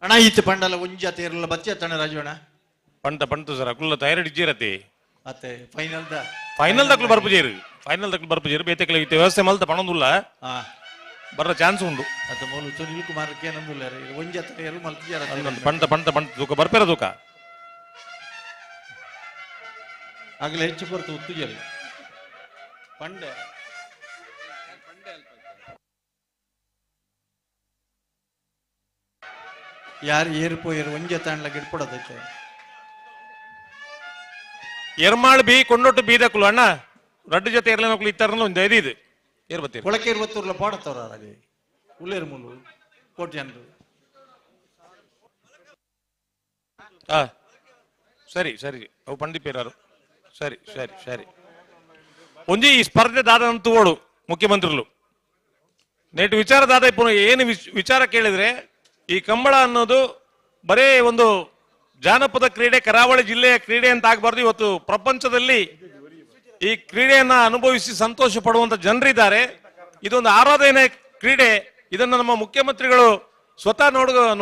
ಅಣ್ಣ ಈತ ಪಂಡಲ ಒಂಜಿ ಅತ್ತ ಇರಲ್ಲ ಬಚ್ಚಿ ಅತ್ತಣ್ಣ ರಾಜವಣ್ಣ. ಪಂಟ ಪಂಟು ಸರ್ ಅಕುಲ್ಲ ತಯಾರಿ ಇಜ್ಜಿರತಿ. ಅತ್ತೆ ಫೈನಲ್ the final ದಕ್ಲು ಬರ್ಪುಜೇರು, ಫೈನಲ್ ದಕ್ಲು ಬರ್ಪುಜೇರು ಬೇತೆಕ್ಲ ಇತ್ತೆ ವ್ಯವಸ್ಥೆ ಮಲ್ತ ಪಣೊಂದುಲ್ಲ, ಬರ್ರ ಚಾನ್ಸ್ ಉಂಡು. ಅತ್ತ ಮೂಲು ಸುನಿಲ್ ಕುಮಾರ್ ಕೇನಂದುಲ್ಲ ಒಂಜಿ ಅತ್ತ ಎರು ಮಲ್ತಿಜಾರ. ಪಂಟ ಪಂಟ ಪಂಟ ತೂಕ ಬರ್ಪೇರ ತೂಕ. ಆಗಲೇ ಹೆಚ್ಚು ಹೊರತು ಉತ್ತುಜರಿ ಪಂಡೆ. ಯಾರು ಏರು ಪೋಯರು ಒಂಜೆ ತಾಂಡ್ಲ ಗಿಡ್ಪಡೋದೈತೆ. ಎರ್ಮಾಳ್ ಬಿ ಕೊಂಡೊಟ್ಟು ಬೀದಕ್ಲು ಅಣ್ಣ ರಡ್ಡು ಜೊತೆ ಇರ್ಲಿ ಮಕ್ಳು ಇತ್ತಾರಲ್ಲ ಒಂದು ಐದು ಇದು ಏರ್ ಬತ್ತೀರಿ. ಕೊಳಕೆ ಇರುವತ್ತೂರ್ಲ ಪಾಡತ್ತವ್ರ ಅಲ್ಲಿ ಉಳ್ಳೇರು ಮೂಲು ಕೋಟಿ ಜನರು. ಸರಿ ಸರಿ ಅವು ಪಂಡಿಪೇರಾರು ಸರಿ ಸರಿ ಸರಿ. ಒಂಜಿ ಈ ಸ್ಪರ್ಧೆ ದಾದಂತೂ ಓಡು ಮುಖ್ಯಮಂತ್ರಿಗಳು ನೇಟು ವಿಚಾರ ದಾದ ಇಪ್ಪು ಏನು ವಿಚಾರ ಕೇಳಿದ್ರೆ ಈ ಕಂಬಳ ಅನ್ನೋದು ಬರೇ ಒಂದು ಜಾನಪದ ಕ್ರೀಡೆ, ಕರಾವಳಿ ಜಿಲ್ಲೆಯ ಕ್ರೀಡೆ ಅಂತ ಆಗ್ಬಾರ್ದು. ಇವತ್ತು ಪ್ರಪಂಚದಲ್ಲಿ ಈ ಕ್ರೀಡೆಯನ್ನ ಅನುಭವಿಸಿ ಸಂತೋಷ ಪಡುವಂತ ಜನರಿದ್ದಾರೆ. ಇದೊಂದು ಆರಾಧನೆ ಕ್ರೀಡೆ. ಇದನ್ನು ನಮ್ಮ ಮುಖ್ಯಮಂತ್ರಿಗಳು ಸ್ವತಃ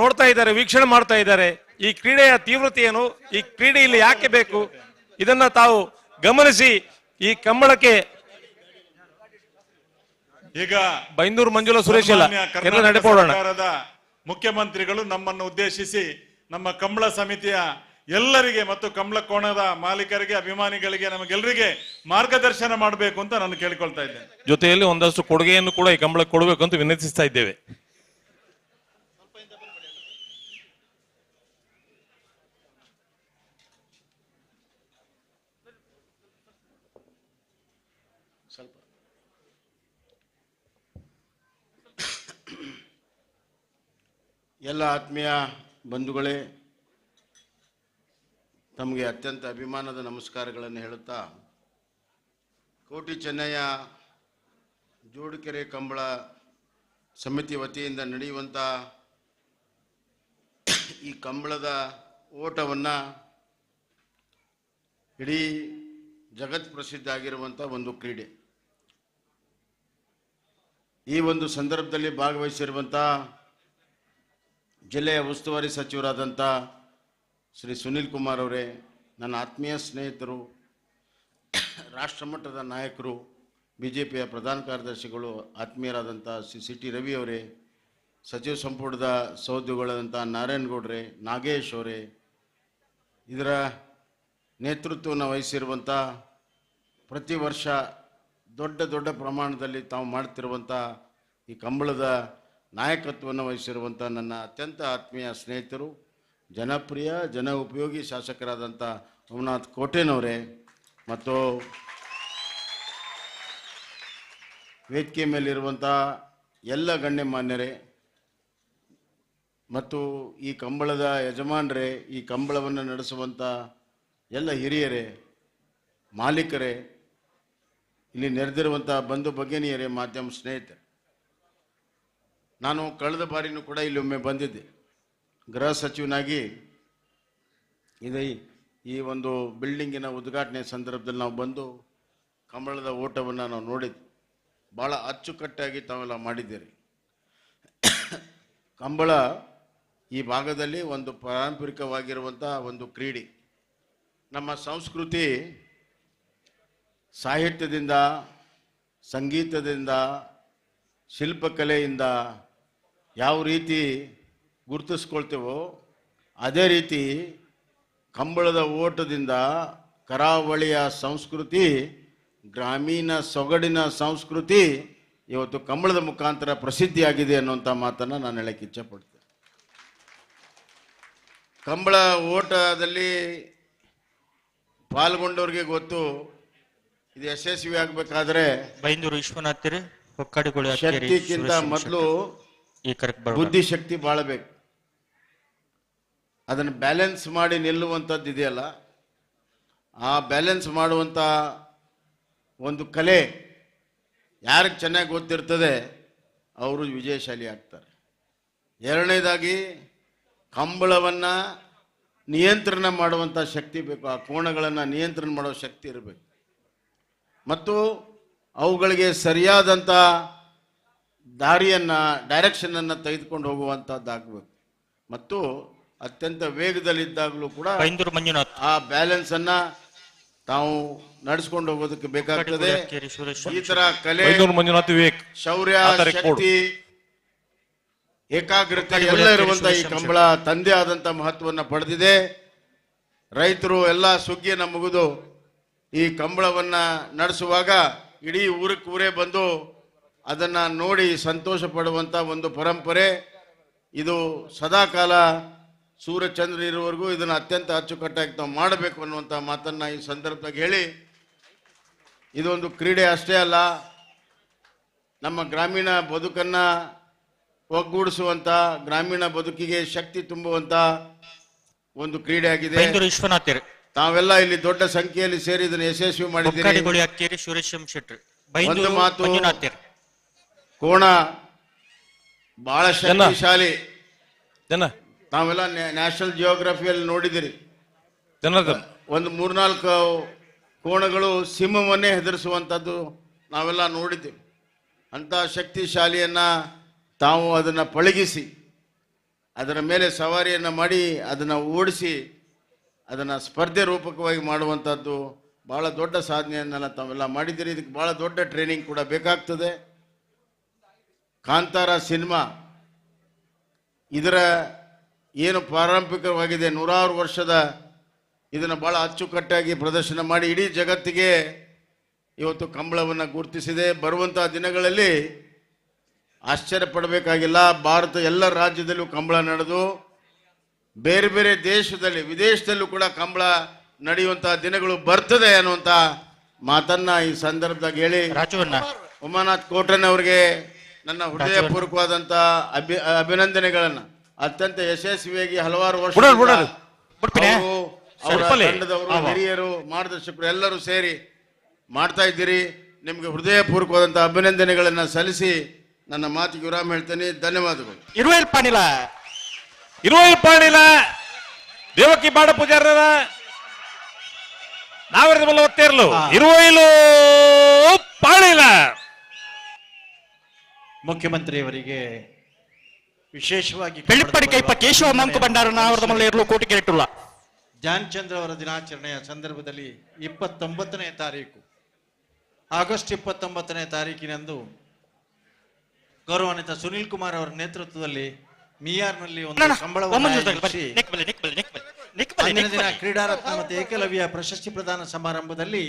ನೋಡ್ತಾ ಇದ್ದಾರೆ, ವೀಕ್ಷಣೆ ಮಾಡ್ತಾ ಇದ್ದಾರೆ. ಈ ಕ್ರೀಡೆಯ ತೀವ್ರತೆ ಏನು, ಈ ಕ್ರೀಡೆ ಇಲ್ಲಿ ಯಾಕೆ ಬೇಕು, ಇದನ್ನ ತಾವು ಗಮನಿಸಿ ಈ ಕಂಬಳಕ್ಕೆ ಈಗ ಬೈಂದೂರು ಮಂಜುಳಾ ಸುರೇಶ್ ಇಲ್ಲ ಸನ್ಮಾನ್ಯ ಎಲ್ಲ ಕರ್ನಾಟಕ ನಡೆಪೋಡೋಣ. ಸರ್ಕಾರದ ಮುಖ್ಯಮಂತ್ರಿಗಳು ನಮ್ಮನ್ನು ಉದ್ದೇಶಿಸಿ ನಮ್ಮ ಕಂಬಳ ಸಮಿತಿಯ ಎಲ್ಲರಿಗೆ ಮತ್ತು ಕಂಬಳ ಕೋಣದ ಮಾಲೀಕರಿಗೆ, ಅಭಿಮಾನಿಗಳಿಗೆ, ನಮಗೆಲ್ಲರಿಗೆ ಮಾರ್ಗದರ್ಶನ ಮಾಡಬೇಕು ಅಂತ ನಾನು ಕೇಳಿಕೊಳ್ತಾ ಇದ್ದೇನೆ. ಜೊತೆಯಲ್ಲಿ ಒಂದಷ್ಟು ಕೊಡುಗೆಯನ್ನು ಕೂಡ ಈ ಕಂಬಳಕ್ಕೆ ಕೊಡಬೇಕು ಅಂತ ವಿನಂತಿಸ್ತಾ ಇದ್ದೇವೆ. ಎಲ್ಲ ಆತ್ಮೀಯ ಬಂಧುಗಳೇ, ತಮಗೆ ಅತ್ಯಂತ ಅಭಿಮಾನದ ನಮಸ್ಕಾರಗಳನ್ನು ಹೇಳುತ್ತಾ, ಕೋಟಿ ಚೆನ್ನಯ್ಯ ಜೋಡುಕೆರೆ ಕಂಬಳ ಸಮಿತಿ ವತಿಯಿಂದ ನಡೆಯುವಂಥ ಈ ಕಂಬಳದ ಓಟವನ್ನು ಇಡೀ ಜಗತ್ ಪ್ರಸಿದ್ಧ ಆಗಿರುವಂಥ ಒಂದು ಕ್ರೀಡೆ. ಈ ಒಂದು ಸಂದರ್ಭದಲ್ಲಿ ಭಾಗವಹಿಸಿರುವಂಥ ಜಿಲ್ಲೆಯ ಉಸ್ತುವಾರಿ ಸಚಿವರಾದಂಥ ಶ್ರೀ ಸುನೀಲ್ ಕುಮಾರ್ ಅವರೇ, ನನ್ನ ಆತ್ಮೀಯ ಸ್ನೇಹಿತರು, ರಾಷ್ಟ್ರಮಟ್ಟದ ನಾಯಕರು, ಬಿ ಜೆ ಪಿಯ ಪ್ರಧಾನ ಕಾರ್ಯದರ್ಶಿಗಳು, ಆತ್ಮೀಯರಾದಂಥ ಶ್ರೀ ಸಿ ಟಿ ರವಿ ಅವರೇ, ಸಚಿವ ಸಂಪುಟದ ಸಹೋದ್ಯೋಗಿಗಳಾದಂಥ ನಾರಾಯಣಗೌಡ್ರೆ, ನಾಗೇಶ್ ಅವರೇ, ಇದರ ನೇತೃತ್ವವನ್ನು ವಹಿಸಿರುವಂಥ ಪ್ರತಿ ವರ್ಷ ದೊಡ್ಡ ದೊಡ್ಡ ಪ್ರಮಾಣದಲ್ಲಿ ತಾವು ಮಾಡ್ತಿರುವಂಥ ಈ ಕಂಬಳದ ನಾಯಕತ್ವವನ್ನು ವಹಿಸಿರುವಂಥ ನನ್ನ ಅತ್ಯಂತ ಆತ್ಮೀಯ ಸ್ನೇಹಿತರು, ಜನಪ್ರಿಯ ಜನ ಉಪಯೋಗಿ ಶಾಸಕರಾದಂಥ ಉಮನಾಥ್ ಕೋಟೆನವರೇ, ಮತ್ತು ವೇದಿಕೆ ಮೇಲಿರುವಂಥ ಎಲ್ಲ ಗಣ್ಯಮಾನ್ಯರೇ, ಮತ್ತು ಈ ಕಂಬಳದ ಯಜಮಾನರೇ, ಈ ಕಂಬಳವನ್ನು ನಡೆಸುವಂಥ ಎಲ್ಲ ಹಿರಿಯರೇ, ಮಾಲೀಕರೇ, ಇಲ್ಲಿ ನೆರೆದಿರುವಂಥ ಬಂಧು ಭಗಿನಿಯರೇ, ಮಾಧ್ಯಮ ಸ್ನೇಹಿತರೆ, ನಾನು ಕಳೆದ ಬಾರಿನೂ ಕೂಡ ಇಲ್ಲಿ ಒಮ್ಮೆ ಬಂದಿದ್ದೆ. ಗೃಹ ಸಚಿವನಾಗಿ ಇದೇ ಈ ಒಂದು ಬಿಲ್ಡಿಂಗಿನ ಉದ್ಘಾಟನೆ ಸಂದರ್ಭದಲ್ಲಿ ನಾವು ಬಂದು ಕಂಬಳದ ಓಟವನ್ನು ನಾವು ನೋಡಿದ್ವಿ. ಭಾಳ ಅಚ್ಚುಕಟ್ಟಾಗಿ ತಾವೆಲ್ಲ ಮಾಡಿದ್ದೀರಿ. ಕಂಬಳ ಈ ಭಾಗದಲ್ಲಿ ಒಂದು ಪಾರಂಪರಿಕವಾಗಿರುವಂಥ ಒಂದು ಕ್ರೀಡೆ. ನಮ್ಮ ಸಂಸ್ಕೃತಿ ಸಾಹಿತ್ಯದಿಂದ, ಸಂಗೀತದಿಂದ, ಶಿಲ್ಪಕಲೆಯಿಂದ ಯಾವ ರೀತಿ ಗುರುತಿಸ್ಕೊಳ್ತೇವೋ ಅದೇ ರೀತಿ ಕಂಬಳದ ಓಟದಿಂದ ಕರಾವಳಿಯ ಸಂಸ್ಕೃತಿ, ಗ್ರಾಮೀಣ ಸೊಗಡಿನ ಸಂಸ್ಕೃತಿ ಇವತ್ತು ಕಂಬಳದ ಮುಖಾಂತರ ಪ್ರಸಿದ್ಧಿಯಾಗಿದೆ ಅನ್ನುವಂಥ ಮಾತನ್ನು ನಾನು ಹೇಳಕ್ಕೆ ಇಚ್ಛೆಪಡ್ತೇನೆ. ಕಂಬಳ ಓಟದಲ್ಲಿ ಪಾಲ್ಗೊಂಡವ್ರಿಗೆ ಗೊತ್ತು, ಇದು ಯಶಸ್ವಿ ಆಗಬೇಕಾದ್ರೆ ಬೈಂದೂರು ವಿಶ್ವನಾಥ್ ಹೊಕ್ಕಾಡಿಗೋಳಿ ಶಕ್ತಿಗಿಂತ ಮೊದಲು ಬುದ್ಧಿಶಕ್ತಿ ಭಾಳ ಬೇಕು. ಅದನ್ನು ಬ್ಯಾಲೆನ್ಸ್ ಮಾಡಿ ನಿಲ್ಲುವಂಥದ್ದು ಇದೆಯಲ್ಲ, ಆ ಬ್ಯಾಲೆನ್ಸ್ ಮಾಡುವಂಥ ಒಂದು ಕಲೆ ಯಾರಿಗೆ ಚೆನ್ನಾಗಿ ಗೊತ್ತಿರ್ತದೆ ಅವರು ವಿಜಯಶಾಲಿ ಆಗ್ತಾರೆ. ಎರಡನೇದಾಗಿ ಕಂಬಳವನ್ನು ನಿಯಂತ್ರಣ ಮಾಡುವಂಥ ಶಕ್ತಿ ಬೇಕು, ಆ ಕೋಣಗಳನ್ನು ನಿಯಂತ್ರಣ ಮಾಡೋ ಶಕ್ತಿ ಇರಬೇಕು, ಮತ್ತು ಅವುಗಳಿಗೆ ಸರಿಯಾದಂಥ ದಾರಿಯನ್ನು, ಡೈರೆಕ್ಷನನ್ನು ತೆಗೆದುಕೊಂಡು ಹೋಗುವಂಥದ್ದಾಗಬೇಕು, ಮತ್ತು ಅತ್ಯಂತ ವೇಗದಲ್ಲಿದ್ದಾಗಲೂ ಕೂಡ ಆ ಬ್ಯಾಲೆನ್ಸನ್ನು ತಾವು ನಡೆಸ್ಕೊಂಡು ಹೋಗೋದಕ್ಕೆ ಬೇಕಾಗ್ತದೆ. ಈ ತರ ಕಲೆ, ಶೌರ್ಯ, ಶಕ್ತಿ, ಏಕಾಗ್ರತೆ ಎಲ್ಲ ಇರುವಂತ ಈ ಕಂಬಳ ತಂದೆ ಆದಂತ ಮಹತ್ವವನ್ನು ಪಡೆದಿದೆ. ರೈತರು ಎಲ್ಲ ಸುಗ್ಗಿಯನ್ನು ಮುಗಿದು ಈ ಕಂಬಳವನ್ನ ನಡೆಸುವಾಗ ಇಡೀ ಊರಕ್ಕೆ ಊರೇ ಬಂದು ಅದನ್ನ ನೋಡಿ ಸಂತೋಷ ಪಡುವಂತ ಒಂದು ಪರಂಪರೆ ಇದು. ಸದಾಕಾಲ ಸೂರ್ಯಚಂದ್ರ ಇರುವವರೆಗೂ ಇದನ್ನು ಅತ್ಯಂತ ಅಚ್ಚುಕಟ್ಟಾಗಿ ನಾವು ಮಾಡಬೇಕು ಅನ್ನುವಂಥ ಮಾತನ್ನು ಈ ಸಂದರ್ಭದಾಗ ಹೇಳಿ, ಇದೊಂದು ಕ್ರೀಡೆ ಅಷ್ಟೇ ಅಲ್ಲ, ನಮ್ಮ ಗ್ರಾಮೀಣ ಬದುಕನ್ನು ಒಗ್ಗೂಡಿಸುವಂಥ, ಗ್ರಾಮೀಣ ಬದುಕಿಗೆ ಶಕ್ತಿ ತುಂಬುವಂಥ ಒಂದು ಕ್ರೀಡೆ ಆಗಿದೆ. ತಾವೆಲ್ಲ ಇಲ್ಲಿ ದೊಡ್ಡ ಸಂಖ್ಯೆಯಲ್ಲಿ ಸೇರಿ ಇದನ್ನು ಯಶಸ್ವಿ ಮಾಡಿದ್ದೀರಿ. ಒಂದು ಮಾತು, ಕೋಣ ಬಹಳ ಶಕ್ತಿಶಾಲಿ. ತಾವೆಲ್ಲ ನ್ಯಾಷನಲ್ ಜಿಯೋಗ್ರಫಿಯಲ್ಲಿ ನೋಡಿದಿರಿ, ಒಂದು 3-4 ಕೋಣಗಳು ಸಿಂಹವನ್ನೇ ಹೆದರಿಸುವಂಥದ್ದು ನಾವೆಲ್ಲ ನೋಡಿದ್ದೀವಿ. ಅಂಥ ಶಕ್ತಿಶಾಲಿಯನ್ನು ತಾವು ಅದನ್ನು ಪಳಗಿಸಿ, ಅದರ ಮೇಲೆ ಸವಾರಿಯನ್ನು ಮಾಡಿ, ಅದನ್ನು ಓಡಿಸಿ, ಅದನ್ನು ಸ್ಪರ್ಧೆ ರೂಪಕವಾಗಿ ಮಾಡುವಂಥದ್ದು ಭಾಳ ದೊಡ್ಡ ಸಾಧನೆಯನ್ನೆಲ್ಲ ತಾವೆಲ್ಲ ಮಾಡಿದ್ದೀರಿ. ಇದಕ್ಕೆ ಭಾಳ ದೊಡ್ಡ ಟ್ರೈನಿಂಗ್ ಕೂಡ ಬೇಕಾಗ್ತದೆ. ಕಾಂತಾರ ಸಿನಿಮಾ ಇದರ ಏನು ಪಾರಂಪರಿಕವಾಗಿದೆ, ನೂರಾರು ವರ್ಷದ ಇದನ್ನು ಭಾಳ ಅಚ್ಚುಕಟ್ಟಾಗಿ ಪ್ರದರ್ಶನ ಮಾಡಿ ಇಡೀ ಜಗತ್ತಿಗೆ ಇವತ್ತು ಕಂಬಳವನ್ನು ಗುರುತಿಸಿದೆ. ಬರುವಂಥ ದಿನಗಳಲ್ಲಿ ಆಶ್ಚರ್ಯ ಪಡಬೇಕಾಗಿಲ್ಲ, ಭಾರತ ಎಲ್ಲ ರಾಜ್ಯದಲ್ಲೂ ಕಂಬಳ ನಡೆದು ಬೇರೆ ಬೇರೆ ದೇಶದಲ್ಲಿ, ವಿದೇಶದಲ್ಲೂ ಕೂಡ ಕಂಬಳ ನಡೆಯುವಂಥ ದಿನಗಳು ಬರ್ತದೆ ಅನ್ನುವಂಥ ಮಾತನ್ನು ಈ ಸಂದರ್ಭದಾಗ ಹೇಳಿ ಉಮಾನಾಥ್ ಕೋಟನ್ ಅವರಿಗೆ ನನ್ನ ಹೃದಯಪೂರ್ವಕವಾದಂಥ ಅಭಿನಂದನೆಗಳನ್ನು. ಅತ್ಯಂತ ಯಶಸ್ವಿಯಾಗಿ ಹಲವಾರು ವರ್ಷ ಬಿಡೋದು, ಬಿಡೋದು. ಅವರ ಸರಿಪಲ್ಲಿ. ತಂಡದವರು, ಆವಾ. ಹಿರಿಯರು, ಮಾರ್ಗದರ್ಶಕರು ಎಲ್ಲರೂ ಸೇರಿ ಮಾಡ್ತಾ ಇದ್ದೀರಿ. ನಿಮಗೆ ಹೃದಯಪೂರ್ವಕವಾದಂತಹ ಅಭಿನಂದನೆಗಳನ್ನು ಸಲ್ಲಿಸಿ ನನ್ನ ಮಾತಿಗೆ ವಿರಾಮ ಹೇಳ್ತೇನೆ. ಧನ್ಯವಾದಗಳು. ಇರುವೇಲ್ ಪಾಣಿಲ. ಇರುವೈಲ್ ಪಾಣಿಲ ದೇವಕಿ ಬಾಡ ಪೂಜಾರರ ನಾವೆರದ ಬಲ್ಲ ಒತ್ತೇರ್ಲು ಇರುವೈಲು ಪಾಣಿಲ. ಮುಖ್ಯಮಂತ್ರಿಯವರಿಗೆ ವಿಶೇಷವಾಗಿ ಬೆಳ್ಳಿಪ್ಪಡಿ ಕೈಪ ಕೇಶವ ಮಂಕು ಭಂಡಾರ ನಾವರದ ಮಲ್ಲ ಇರಲು ಕೋಟಿ ಕೆರೆಟುಲ್ಲ. ಧ್ಯಾನ್ ಚಂದ್ರ ಅವರ ದಿನಾಚರಣೆಯ ಸಂದರ್ಭದಲ್ಲಿ 29ನೇ ತಾರೀಕು, ಆಗಸ್ಟ್ 29ನೇ ತಾರೀಕಿನಂದು ಗೌರವಾನ್ವಿತ ಸುನಿಲ್ ಕುಮಾರ್ ಅವರ ನೇತೃತ್ವದಲ್ಲಿ ಮಿಯಾರ್ನಲ್ಲಿ ಒಂದು ಕಂಬಳವನ್ನು ಆಯೋಜಿಸಿ ಅಂದಿನ ದಿನ ಕ್ರೀಡಾರತ್ನ ಮತ್ತು ಏಕಲವ್ಯ ಪ್ರಶಸ್ತಿ ಪ್ರದಾನ ಸಮಾರಂಭದಲ್ಲಿ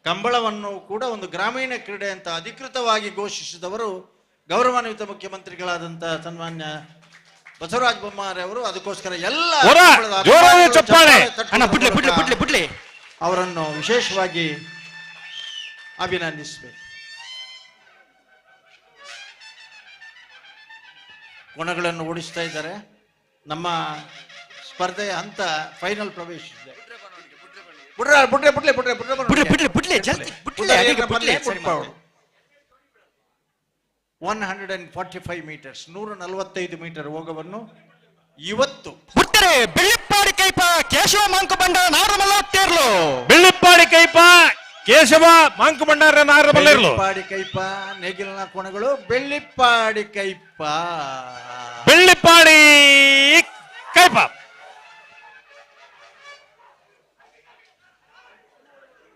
ಕಂಬಳವನ್ನು ಕೂಡ ಒಂದು ಗ್ರಾಮೀಣ ಕ್ರೀಡೆ ಅಂತ ಅಧಿಕೃತವಾಗಿ ಘೋಷಿಸಿದವರು ಗೌರವಾನ್ವಿತ ಮುಖ್ಯಮಂತ್ರಿಗಳಾದಂತಹ ಸನ್ಮಾನ್ಯ ಬಸವರಾಜ ಬೊಮ್ಮಾಯಿ ಅವರು. ಅದಕ್ಕೋಸ್ಕರ ಎಲ್ಲ ಹೊರ, ಕಂಬಳದ ಜೋರಾದ ಅಭಿಮಾನಿಗಳು ಚಪ್ಪಾಳೆ. ತಟ್ಟುವುದರ ಅಣ್ಣ, ಬಿಡ್ಲೆ, ಬಿಡ್ಲೆ, ಮೂಲಕ ಬಿಡ್ಲೆ, ಬಿಡ್ಲೆ. ಅವರನ್ನು ವಿಶೇಷವಾಗಿ ಅಭಿನಂದಿಸಬೇಕು. ಗುಣಗಳನ್ನು ಓಡಿಸ್ತಾ ಇದ್ದಾರೆ. ನಮ್ಮ ಸ್ಪರ್ಧೆಯ ಹಂತ ಫೈನಲ್ ಪ್ರವೇಶಿಸಿದೆ. ಬಿಡ್ರೆ ಬಿಡ್ರೆ ಬಿಡ್ಲೆ ಬಿಡ್ರೆ ಬಿಡ್ರೆ ಬಿಡ್ಲೆ, ಬಿಡ್ಲೆ, ಬಿಡ್ಲೆ, ಜಲ್ದಿ, ಬಿಡ್ಲೆ, ಅಡಿಗೆ ಬಿಡ್ಲೆ, ಸರಿ ಮಾಡು. 145 ಮೀಟರ್ಸ್, 145 ಮೀಟರ್ ಓಗವನ್ನು ಇವತ್ತು ಬಿಡ್ತಾರೆ. ಬೆಳ್ಳಿಪ್ಪಾಡಿ ಕೈಪ ಕೇಶವ ಮಾಂಕು ಭಂಡಾರ ನಾವರದ ಮಲ್ಲ ತೇರ್ಲು. ಬೆಳ್ಳಿಪ್ಪಾಡಿ ಕೈಪ ಕೇಶವ ಮಾಂಕು ಭಂಡಾರ ನಾರದ ಮಲ್ಲ ಇರ್ಲು. ಬೆಳ್ಳಿಪ್ಪಾಡಿ ಕೈಪ ನೇಗಿಲಿನ ಕೋಣಗಳು. Bellippadi Kaipa. Bellippadi Kaipa.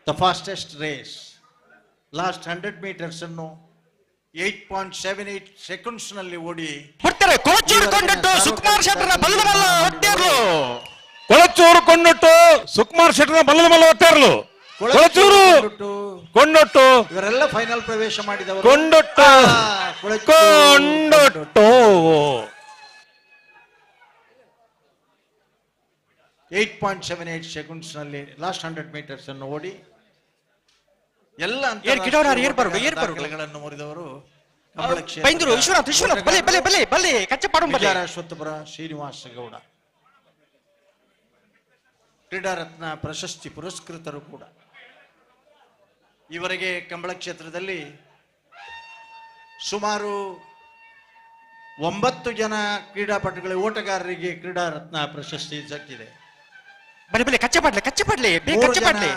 The fastest race last 100 meters ಅನ್ನು 8.78 ಸೆಕೆಂಡ್ಸ್ ನಲ್ಲಿ ಓಡಿ ಬಿಡ್ತಾರೆ. ಕೊಳಚೂರು ಕೊಂಡಟ್ಟು ಸುಕುಮಾರ್ ಶೆಟ್ಟರ್ನ ಬಲ್ಲದ ಮಲ್ಲ ಒತ್ತೇರ್ಲು. ಕೊಳಚೂರು ಕೊಂಡೊಟ್ಟು ಸುಕುಮಾರ್ ಶೆಟ್ಟರ್ನ ಬಲ್ಲದ ಮಲ್ಲ ಒತ್ತೇರ್ಲು. ಕೊಳಚೂರು ಕೊಂಡೊಟ್ಟು ಕೊಂಡೊಟ್ಟು ಇವರೆಲ್ಲ ಫೈನಲ್ ಪ್ರವೇಶ ಮಾಡಿದವರು. ಕೊಂಡೊಟ್ಟು ಕೊಂಡೊಟ್ಟು 8.78 ಸೆಕೆಂಡ್ಸ್ ನಲ್ಲಿ ಲಾಸ್ಟ್ 100 ಮೀಟರ್ಸ್ ಅನ್ನು ಓಡಿ ಎಲ್ಲ ಏರ್ ಗಿಡವನಾರು, ಏರ್ ಬರುಡು, ಏರ್ ಬರುಡು. ದಾಖಲೆಗಳನ್ನು ಮುರಿದವರು ಕಂಬಳ ಕ್ಷೇತ್ರದ ಬೈಂದೂರು ವಿಶ್ವನಾಥ್, ವಿಶ್ವನಾಥ್, ಬಲೆ, ಬಲೆ, ಬಲೆ, ಬಲೆ, ಕಚ್ಚ ಪಾಡು ಬಲೆ. ವಿಚಾರಾಶ್ವತ್ಥಪುರ ಶ್ರೀನಿವಾಸ ಗೌಡ ಕ್ರೀಡಾರತ್ನ ಪ್ರಶಸ್ತಿ ಪುರಸ್ಕೃತರು ಕೂಡ. ಇವರಿಗೆ ಕಂಬಳ ಕ್ಷೇತ್ರದಲ್ಲಿ ಸುಮಾರು 9 ಜನ ಕ್ರೀಡಾಪಟುಗಳ ಓಟಗಾರರಿಗೆ ಕ್ರೀಡಾರತ್ನ ಪ್ರಶಸ್ತಿ ದಕ್ಕಿದೆ. ಬಲೆ, ಬಲೆ, ಕಚ್ಚೆ ಪಾಡ್ಲೆ, ಕಚ್ಚೆ ಪಾಡ್ಲೆ, ಬೇಗ ಮೂರು ಕಚ್ಚೆ ಜನ ಪಾಡ್ಲೆ.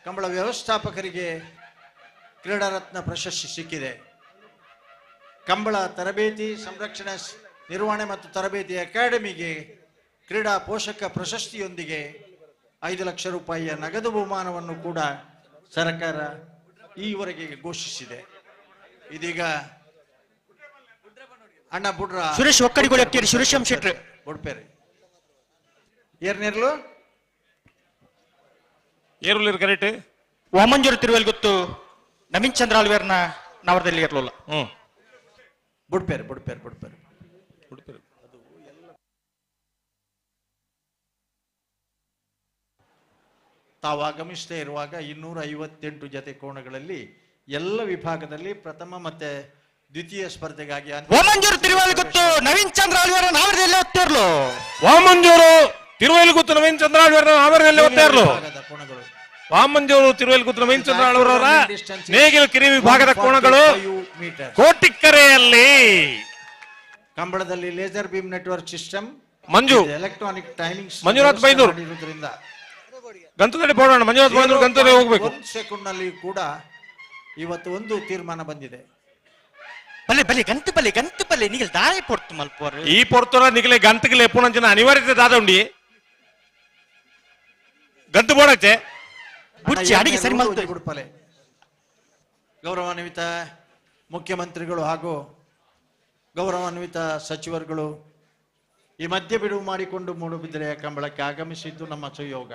ಕಂಬಳ ವ್ಯವಸ್ಥಾಪಕರಿಗೆ ಕ್ರೀಡಾರತ್ನ ಪ್ರಶಸ್ತಿ ಸಿಕ್ಕಿದೆ. ಕಂಬಳ ತರಬೇತಿ ಸಂರಕ್ಷಣೆ ನಿರ್ವಹಣೆ ಮತ್ತು ತರಬೇತಿ ಅಕಾಡೆಮಿಗೆ ಕ್ರೀಡಾ ಪೋಷಕ ಪ್ರಶಸ್ತಿಯೊಂದಿಗೆ 5 ಲಕ್ಷ ರೂಪಾಯಿಯ ನಗದು ಬಹುಮಾನವನ್ನು ಕೂಡ ಸರ್ಕಾರ ಈವರೆಗೆ ಘೋಷಿಸಿದೆ. ಇದೀಗ ಅಣ್ಣ ಬುಡ್ರ ಸುರೇಶ್ ಒಕ್ಕಡಿಗೋಳಿ ಅಕ್ಕೇರಿ ಸುರೇಶ್ ಎಂ ಶೆಟ್ರು. ಬುಡ್ಪೇರಿ ಏರ್ನೇರ್ಲು ಏರುಲಿರ್ ಕರೆಕ್ಟ್. ವಾಮಂಜೂರು ತಿರುವೆಲ್ ಗೊತ್ತು ನವೀನ್ ಚಂದ್ರ ಆಳ್ವೇರ್ನ ನವರದಲ್ಲಿ ಇರಲಿಲ್ಲ. ಬುಡ್ಪೇರು ಬುಡ್ಪೇರು ಬುಡ್ಪೇರು. ತಾವು ಆಗಮಿಸದೇ ಇರುವಾಗ 258 ಜತೆ ಕೋಣಗಳಲ್ಲಿ ಎಲ್ಲ ವಿಭಾಗದಲ್ಲಿ ಪ್ರಥಮ ಮತ್ತೆ ದ್ವಿತೀಯ ಸ್ಪರ್ಧೆಗಾಗಿ ವಾಮಂಜೂರು ತಿರುವೆಲ್ ಗೊತ್ತು ನವೀನ್ ಚಂದ್ರ ಆಳ್ವೇರ ನಾವರದಲ್ಲಿ ಒತ್ತಿರ್ಲು. ವಾಮಂಜೂರು ತಿರುವೇಲು ಗೊತ್ತು ನವೀನ್ ಚಂದ್ರ ಆಳ್ವೇರ ನಾವರದಲ್ಲಿ ಒತ್ತೇರ್ಲು. ವಿಭಾಗದ ಕೋಣಗಳು. ವಾಮಂಜೂರು ತಿರುವೇಲು ಗೊತ್ತು ನವೀನ್ ಚಂದ್ರ ಆಳ್ವರವರ ನೇಗಿಲು ಕಿರಿ ವಿಭಾಗದ ಕೋಣಗಳು ಕೋಟಿಕ್ಕರೆಯಲ್ಲಿ. ಕಂಬಳದಲ್ಲಿ laser beam network system Manju. Electronic timing Manjunath Byndoor. ಇರುವುದರಿಂದ ಗಂತದಡಿ ಬೋಡೋಣ. ಮಂಜುನಾಥ್ ಬೈಂದೂರು ಗಂತದಡಿ ಹೋಗ್ಬೇಕು. 1 ಸೆಕೆಂಡ್ ನಲ್ಲಿ ಕೂಡ ಇವತ್ತು ಒಂದು ತೀರ್ಮಾನ ಬಂದಿದೆ. ಬಲೆ ಬಲೆ ಗಂತು ಬಲೆ ಗಂತು ಬಲೆ ನಿಗಲ್ ದಾಯ ಪೊರ್ತು ಮಲ್ಪೋರು. ಈ ಪೊರ್ತುರ ನಿಗಲೆ ಗಂತಕ್ಕೆ ಎಪ್ಪುನಂಚಿನ ಅನಿವಾರ್ಯತೆ ದಾದ ಉಂಡಿ ಗಂತು ಬೋಡಚ್ಚೆ. ಬುಡ್ಚಿ ಅಡಿಗೆ ಸರಿ ಮಲ್ತು. ಗುಡ್ಪಲೆ ಗೌರವಾನ್ವಿತ ಮುಖ್ಯಮಂತ್ರಿಗಳು ಹಾಗೂ ಗೌರವಾನ್ವಿತ ಸಚಿವರುಗಳು ಈ ಮಧ್ಯೆ ಬಿಡುವು ಮಾಡಿಕೊಂಡು ಮೂಡುಬಿದಿರೆಯ ಕಂಬಳಕ್ಕೆ ಆಗಮಿಸಿದ್ದು ನಮ್ಮ ಸುಯೋಗ.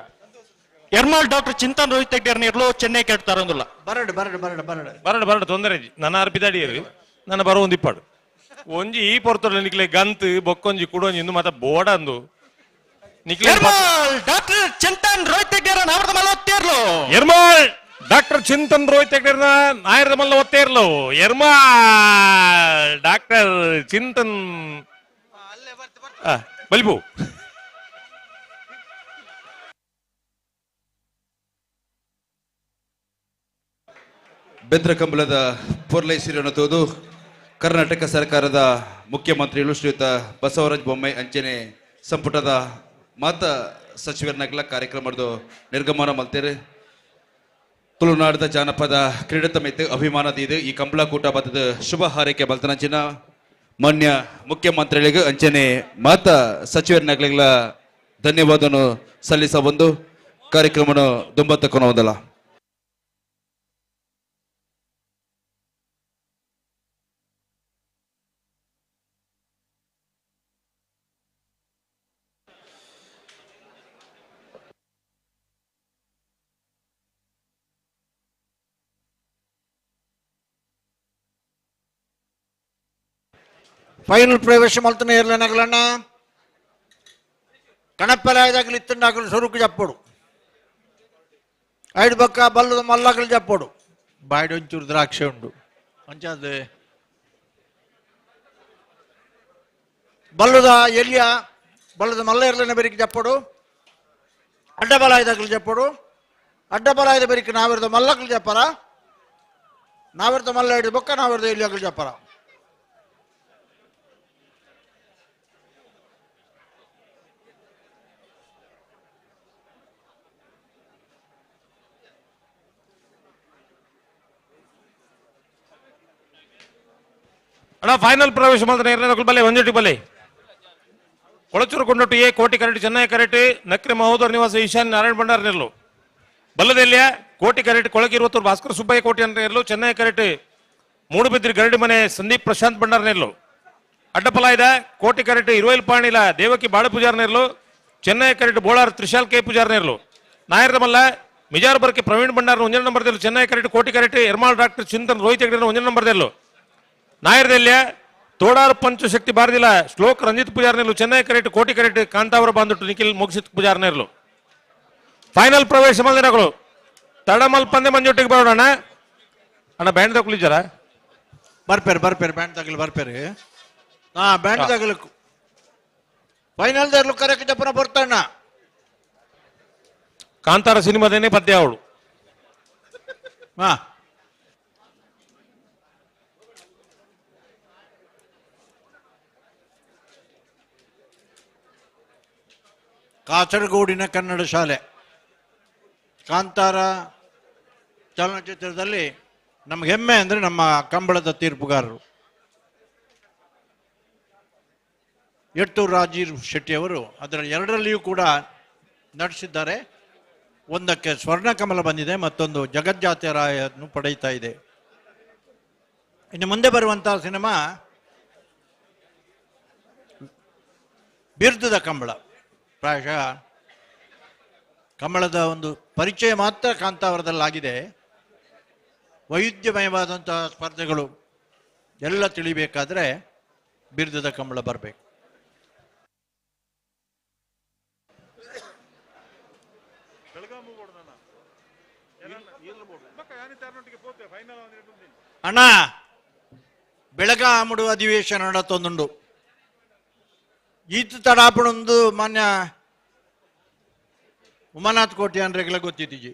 ಎರ್ಮಾಲ್ ಡಾಕ್ಟರ್ ಚಿಂತನ್ ರೋಹಿತ್ ಹೆಗ್ಡೆರ್ ಇರ್ಲು ಚೆನ್ನೈ ಕೆಡ್ತಾರೊಂದಿಲ್ಲ. ಬರಡು ಬರಡು ಬರಡು ಬರಡು ಬರಡು ಬರಡು ತೊಂದರೆ ಇಜ್ಜಿ. ನನ್ನ ಅರ್ಪಿದಾಡಿಯರು ನನ್ನ ಬರೋ ಒಂದು ಇಪ್ಪಾಡು ಒಂಜಿ ಈ ಪೊರ್ತುರ ನಿಕ್ಲೆ ಗಂತು ಬೊಕ್ಕೊಂಜಿ ಕುಡೊಂಜಿ ಇಂದು ಮಾತ ಬೋಡ ಅಂದು ನಿಕ್ಲೆ. ಎರ್ಮಾಲ್ ಡಾಕ್ಟರ್ ಚಿಂತನ್ ರೋಹಿತ್ ಹೆಗ್ಡೆರ್ ನಾವರದ ಮಲ್ಲ ಒತ್ತೇರ್ಲು. ಎರ್ಮಾಳ್ ಡಾಕ್ಟರ್ ಚಿಂತನ್ ರೋಹಿತ್ ಹೆಗ್ಡೆರ್ನ ನಾಯರದ ಮಲ್ಲ ಒತ್ತೇರ್ಲು. ಎರ್ಮಾಳ್ ಡಾಕ್ಟರ್ ಚಿಂತನ್ ಬಲಿಪು. ಬೆದ್ರಕಂಬಲದ ಪೊರ್ಲೈಸಿರನ್ನು ತೋದು ಕರ್ನಾಟಕ ಸರ್ಕಾರದ ಮುಖ್ಯಮಂತ್ರಿಗಳು ಶ್ರೀಯುತ ಬಸವರಾಜ ಬೊಮ್ಮಾಯಿ ಅಂಚನೆ ಸಂಪುಟದ ಮಾತ ಸಚಿವರನ್ನಗಲ ಕಾರ್ಯಕ್ರಮದ ನಿರ್ಗಮನ ಮಲ್ತೇರೆ. ತುಳುನಾಡದ ಜಾನಪದ ಕ್ರೀಡಾ ಅಭಿಮಾನದ ಇದು ಈ ಕಂಬಳಕೂಟ ಬತ್ತದ ಶುಭ ಹಾರೈಕೆ ಬಲ್ತನಂಚಿನ ಮಾನ್ಯ ಮುಖ್ಯಮಂತ್ರಿಗಳಿಗೆ ಅಂಚನೆ ಮಾತ ಸಚಿವರನ್ನಗಲ ಧನ್ಯವಾದವನ್ನು ಸಲ್ಲಿಸ ಒಂದು ಕಾರ್ಯಕ್ರಮನ ದುಂಬತ್ತಕ್ಕೊನ ಒಂದಲ್ಲ. ಫೈನಲ್ ಪ್ರವೇಶ ಮಲ್ತನ ಇರ್ಲೇನಗಲಣ್ಣ ಕಣಪ್ಪಲಾಯದಾಗಲಿ ಇತ್ತಂಡಾಗಲು ಸೊರುಕು ಜಪ್ಪೋಡು ಐಡು ಬಕ್ಕ ಬಲ್ಲದ ಮಲ್ಲಾಗಲು ಜಪ್ಪೋಡು ಬಾಯ್ಡು ಒಂಚೂರು ದ್ರಾಕ್ಷಿ ಉಂಡು ಅಂಚಾದ ಬಲ್ಲದ ಎಲ್ಲಿಯ ಬಲ್ಲದ ಮಲ್ಲ ಇರ್ಲೇನ ಬೆರಿಕೆ ಜಪ್ಪೋಡು ಅಡ್ಡಬಲಾಯದಾಗಲು ಜಪ್ಪೋಡು ಅಡ್ಡಬಲಾಯದ ಬೆರಿಕೆ ನಾವಿರದ ಮಲ್ಲಕಲು ಜಪ್ಪರ ನಾವಿರದ ಮಲ್ಲ ಹಿಡಿದು ಬೊಕ್ಕ ನಾವಿರದ ಎಲ್ಲಿಯಾಗಲು ಜಪ್ಪರ. ಅಣ್ಣ ಫೈನಲ್ ಪ್ರವೇಶ ಮಾಡಿದ್ರೆ ಎರಡನೇ ಬಲೆ ಒಂಜೊಟ್ಟಿ ಬಲೆ ಕೊಳಚೂರು ಕೊಂಡೊಟ್ಟು ಎ ಕೋಟಿ ಕರೆಟ್ ಚೆನ್ನೈ ಕರೆಟ್ ನಕ್ರಿ ಮಹೋದರ ನಿವಾಸ ಈಶಾನ್ಯ ನಾರಾಯಣ ಭಂಡಾರ್ ನೆರಳು ಬಲ್ಲದೆಲ್ಲಿಯ ಕೋಟಿ ಕರೆಟ್ ಕೊಳಗಿರುವತ್ತೂರು ಭಾಸ್ಕರ ಸುಬ್ಬಯ್ಯ ಕೋಟಿ ಅಂತ ನೆರಳು ಚೆನ್ನೈ ಕರೆಟ್ ಮೂಡುಬಿದ್ರಿ ಗರಡಿ ಮನೆ ಸಂದೀಪ್ ಪ್ರಶಾಂತ್ ಭಂಡಾರ್ ನೆರಳು ಅಡ್ಡಪಲಾಯ್ದ ಕೋಟಿ ಕರೆಟ್ ಇರುವೈಲ್ ಪಾಣಿಲ ದೇವಕಿ ಬಾಳ ಪೂಜಾರ್ ನೆರಳು ಚೆನ್ನೈ ಕರೆಟ್ ಬೋಳಾರ್ ತ್ರಿಶಾಲ್ ಕೆ ಪೂಜಾರ್ ನೆರಳು ನಾಯರ್ದ ಮಲ್ಲ ಮಿಜಾರ್ ಬರ್ಕೆ ಪ್ರವೀಣ್ ಭಂಡಾರ್ ಒಂಜನ ನಂಬರ್ ದೆಲ್ಲು ಚೆನ್ನೈ ಕರೆಟ್ ಕೋಟಿ ಕರೆಟ್ ಎರ್ಮಾಳ್ ಡಾಕ್ಟರ್ ಚಿಂತನ್ ರೋಹಿತ್ ಹೆಗ್ಡೆ ಒಂಜನ ನಂಬರ್ ದೆಲ್ಲು ನಾಯರ್ದೆಲ್ಲಿಯ ತೋಡಾರ್ ಪಂಚಶಕ್ತಿ ಬಾರದಿಲ್ಲ ಶ್ಲೋಕ್ ರಂಜಿತ್ ಪೂಜಾರ್ನೆಲ್ಲು ಚೆನ್ನೈ ಕರೆಟ್ ಕೋಟಿ ಕರೆಟ್ ಕಾಂತಾವರ ಬಾಂದುಟ್ಟು ನಿಖಿಲ್ ಮೋಕ್ಷಿತ್ ಪೂಜಾರ್ನೆರ್ಲು ಫೈನಲ್ ಪ್ರವೇಶ ಮಲ್ದಿನಗಳು ತಡಮಲ್ ಪಂದೆ ಮಂಜೊಟ್ಟಿಗೆ ಬರೋಣ ಅಣ್ಣ ಬ್ಯಾಂಡ್ ತಗೊಳ್ಳಿದ್ದಾರ ಬರ್ಪೇರು ಬರ್ಪೇರು ಬ್ಯಾಂಡ್ ತಗಲು ಬರ್ಪೇರು ಹಾ ಬ್ಯಾಂಡ್ ತಗಲಕ್ಕು ಫೈನಲ್ ದರ್ಲು ಕರೆಕ್ಟ್ ಜಪ್ಪನ ಬರ್ತಾಣ ಕಾಂತಾರ ಸಿನಿಮಾದೇನೆ ಪದ್ಯ ಅವಳು. ಹಾ ಕಾಸರಗೋಡಿನ ಕನ್ನಡ ಶಾಲೆ ಕಾಂತಾರ ಚಲನಚಿತ್ರದಲ್ಲಿ ನಮ್ಗೆ ಹೆಮ್ಮೆ ಅಂದರೆ ನಮ್ಮ ಕಂಬಳದ ತೀರ್ಪುಗಾರರು ಎಟ್ಟೂರು ರಾಜೀವ್ ಶೆಟ್ಟಿಯವರು ಅದರ ಎರಡರಲ್ಲಿಯೂ ಕೂಡ ನಟಿಸಿದ್ದಾರೆ. ಒಂದಕ್ಕೆ ಸ್ವರ್ಣ ಕಮಲ ಬಂದಿದೆ, ಮತ್ತೊಂದು ಜಗಜ್ಜಾತಿರಾಯನ್ನು ಪಡೆಯುತ್ತಾ ಇದೆ. ಇನ್ನು ಮುಂದೆ ಬರುವಂತಹ ಸಿನಿಮಾ ಬಿರುದುದ ಕಂಬಳ. ಪ್ರಾಯಶಃ ಕಂಬಳದ ಒಂದು ಪರಿಚಯ ಮಾತ್ರ ಕಾಂತಾವರದಲ್ಲಾಗಿದೆ. ವೈವಿಧ್ಯಮಯವಾದಂತಹ ಸ್ಪರ್ಧೆಗಳು ಎಲ್ಲ ತಿಳಿಬೇಕಾದ್ರೆ ಬಿರುದುದ ಕಂಬಳ ಬರಬೇಕು. ಅಣ್ಣ ಬೆಳಗಾಮುಡು ಅಧಿವೇಶನ ನಡತೊಂದುಂಡು. ಈತ ತಡಾಪಣೊಂದು ಮಾನ್ಯ ಉಮಾನಾಥ್ ಕೋಟಿ ಅನ್ರೆಗ್ಲ ಗೊತ್ತಿದ್ದೀಜಿ.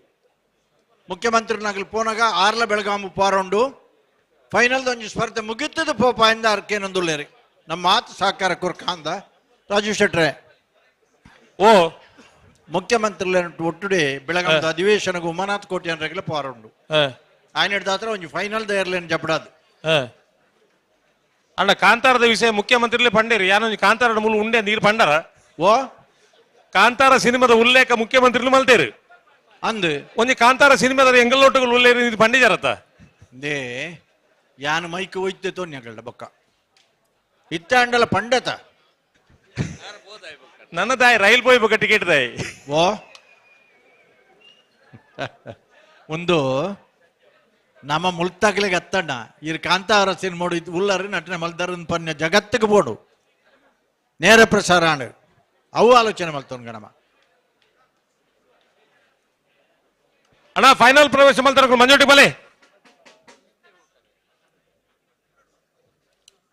ಮುಖ್ಯಮಂತ್ರಿನಾಗಲಿ ಪೋನಾಗ ಆರ್ಲ ಬೆಳಗಾಂ ಉಪ್ಪಾರುಂಡು ಫೈನಲ್ ಒಂಜಿ ಸ್ಪರ್ಧೆ ಮುಗಿತದ ಪೋಪ ಇಂದ ಅರ್ಕೇನೊಂದುಲ್ಲೇರಿ ನಮ್ಮ ಮಾತು ಸಹಕಾರ ಕೊರ್ಕ ಅಂದ ರಾಜೀವ್ ಶೆಟ್ರೆ. ಓ ಮುಖ್ಯಮಂತ್ರಿ ಒಟ್ಟುಡಿ ಬೆಳಗಾಂದ ಅಧಿವೇಶನಗೂ ಉಮಾನಾಥ್ ಕೋಟಿ ಅನ್ರೆಗ್ಲ ಪೋರುಂಡು. ఆయన ಹಿಡ್ದಾತ್ರ ಒಂಜಿ ಫೈನಲ್ the ಏರ್ಲೈನ್ ಜಪಡಾದು. ಅಣ್ಣ ಕಾಂತಾರದ ವಿಷಯ ಮುಖ್ಯಮಂತ್ರಿಲೇ ಪಂಡೇರಿ ಯಾನೊಂಜಿ ಕಾಂತಾರದ ಮೂಲ ಉಂಡೆ ನೀರು ಪಂಡರ. ಓ ಕಾಂತಾರ ಸಿನಿಮಾದ ಉಲ್ಲೇಖ ಮುಖ್ಯಮಂತ್ರಿಲು ಮಲ್ತೇರು ಅಂದು ಒಂಜಿ ಕಾಂತಾರ ಸಿನಿಮಾದ ಎಂಗಲೋಟುಗಳು ಉಲ್ಲೇರಿ ಇದು ಪಂಡಿಜರತ್ತ. They ಯಾನು ಮೈಕ್ ಒಯ್ತೆ ತೋನ್ಯಗಳ್ಳ ಬೊಕ್ಕ ಇತ್ತ ಅಂಡಲ ಪಂಡತ ನನ್ನ ದಾಯಿ ರೈಲ್ ಬೋಯ್ ಬೊಕ್ಕ ಟಿಕೆಟ್ ದಾಯಿ. ಓ ಒಂದು ನಮ್ಮ ಮುಲ್ತಾಗ್ಲಿಗೆ ಅತ್ತಣ್ಣ ಇರ್ ಕಾಂತಾರ ಸಿನಿಮಾ ಉಲ್ಲರಿ ನಟನೆ ಮಲ್ದಾರ ಪನ್ಯ ಜಗತ್ತಿಗೆ ಬೋಡು ನೇರ ಪ್ರಸಾರ ಆಂಡ್ ಅವು ಆಲೋಚನೆ ಮಲ್ತೋನ್ ಗಣಮ. ಅಣ್ಣ ಫೈನಲ್ ಪ್ರವೇಶ ಮಲ್ತಾರ ಮಂಜೋಟಿ ಬಲೆ.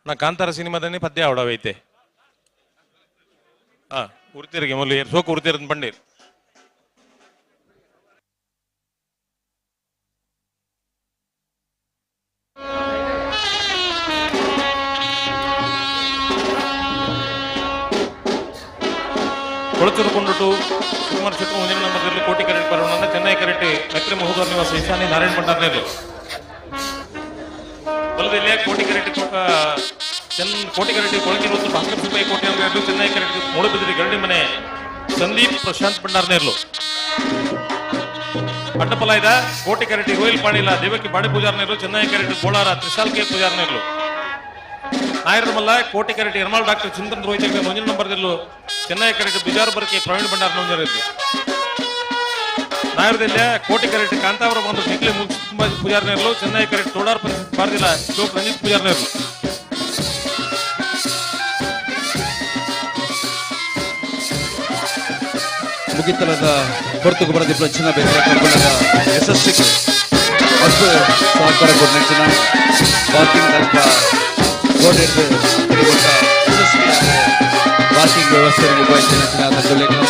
ನಾ ಕಾಂತಾರ ಸಿನಿಮಾದನ್ನೇ ಪದ್ಯ ಅವಡವೈತೆ. ಉರ್ತಿರಿಗೆ ಮೊದಲು ಸೋಕು ಉರ್ತಿರ ಪಂಡೀರ್. ಕೊಳಚೂರು ಕೊಂಡುಟು ಸುಕುಮಾರ್ ಶೆಟ್ಟಿ ಮುಂದಿನ ನಂಬರ್ದಲ್ಲಿ ಕೋಟಿ ಕರೆಂಟ್ ಬರೋಣ. ಚೆನ್ನೈ ಕರೆಂಟ್ ನಕ್ರೆ ಮಹೋದರ ನಿವಾಸ ಈಶಾನಿ ನಾರಾಯಣ ಭಂಡಾರ್ನೇರು. ಬಲದಲ್ಲಿ ಕೋಟಿ ಕರೆಂಟ್ ಕೋಟಿ ಕರೆಂಟ್ ಕೊಳಕೆ ಮತ್ತು ಭಾಸ್ಕರ್ ಸುಬ್ಬಯ್ಯ ಕೋಟಿ ಅಂತ ಚೆನ್ನೈ ಕರೆಂಟ್ ಮೂಡಬಿದ್ರಿ ಗರಡಿ ಮನೆ ಸಂದೀಪ್ ಪ್ರಶಾಂತ್ ಭಂಡಾರ್ನೇರ್ಲು. ಅಡ್ಡಪಲಾಯ್ದ ಕೋಟಿ ಕರೆಂಟ್ ರೋಯಲ್ ಪಾಣಿಲ ದೇವಕ್ಕೆ ಬಾಡಿ ಪೂಜಾರ್ನೇರ್ಲು. ಚೆನ್ನೈ ಕರೆಂಟ್ ಬೋಳಾರ ತ್ರಿಶಾಲ್ ಕೆ ಪೂಜಾರ್ನೇರ್ಲು. ನಾಯರಮಲ್ಲ ಕೋಟಿ ಕರೆಂಟ್ ಎರ್ಮಾಲ್ ಡಾಕ್ಟರ್ ಚಿಂತನ್ ರೋಹಿತ್ ಮುಂದಿನ ನಂಬರ್ದಲ್ಲೂ ಚೆನ್ನೈ ಕರೆಂಟ್ ಬಿಜಾರ್ ಬರ್ಕೆ ಪ್ರವೀಣ್ ಭಂಡಾರ್ ನಂಜರಿದ್ದು. ನಾಯರದಲ್ಲಿ ಕೋಟಿ ಕರೆಂಟ್ ಕಾಂತಾವರ ಬಂದು ನಿಖಿಲ್ ಪೂಜಾರ್ನೇರ್ಲು. ಚೆನ್ನೈ ಕರೆಂಟ್ ತೋಡಾರ್ ಪರಿಸ್ಥಿತಿ ಬಾರದಿಲ್ಲ ಚೌಕ್ ರಂಜಿತ್ ಪೂಜಾರ್ನೇರ್ಲು. ಮುಗಿತಲದ ಹೊರತುಗು ಬರದಿ ಪ್ರಚನ ಬೇರೆ ಕಬ್ಬಣದ ಯಶಸ್ಸಿಗೆ ಅಷ್ಟು ಸಹಕಾರ ಕೊಡ್ನಂಚಿನ ಪಾರ್ಕಿಂಗ್ ಅಲ್ಪ ರೋಡ್ ಯಶಸ್ವಿಯಾದ ಪಾರ್ಕಿಂಗ್ ವ್ಯವಸ್ಥೆ ನಿಭಾಯಿಸಿದ ತಂಡೊಲೆಗಳ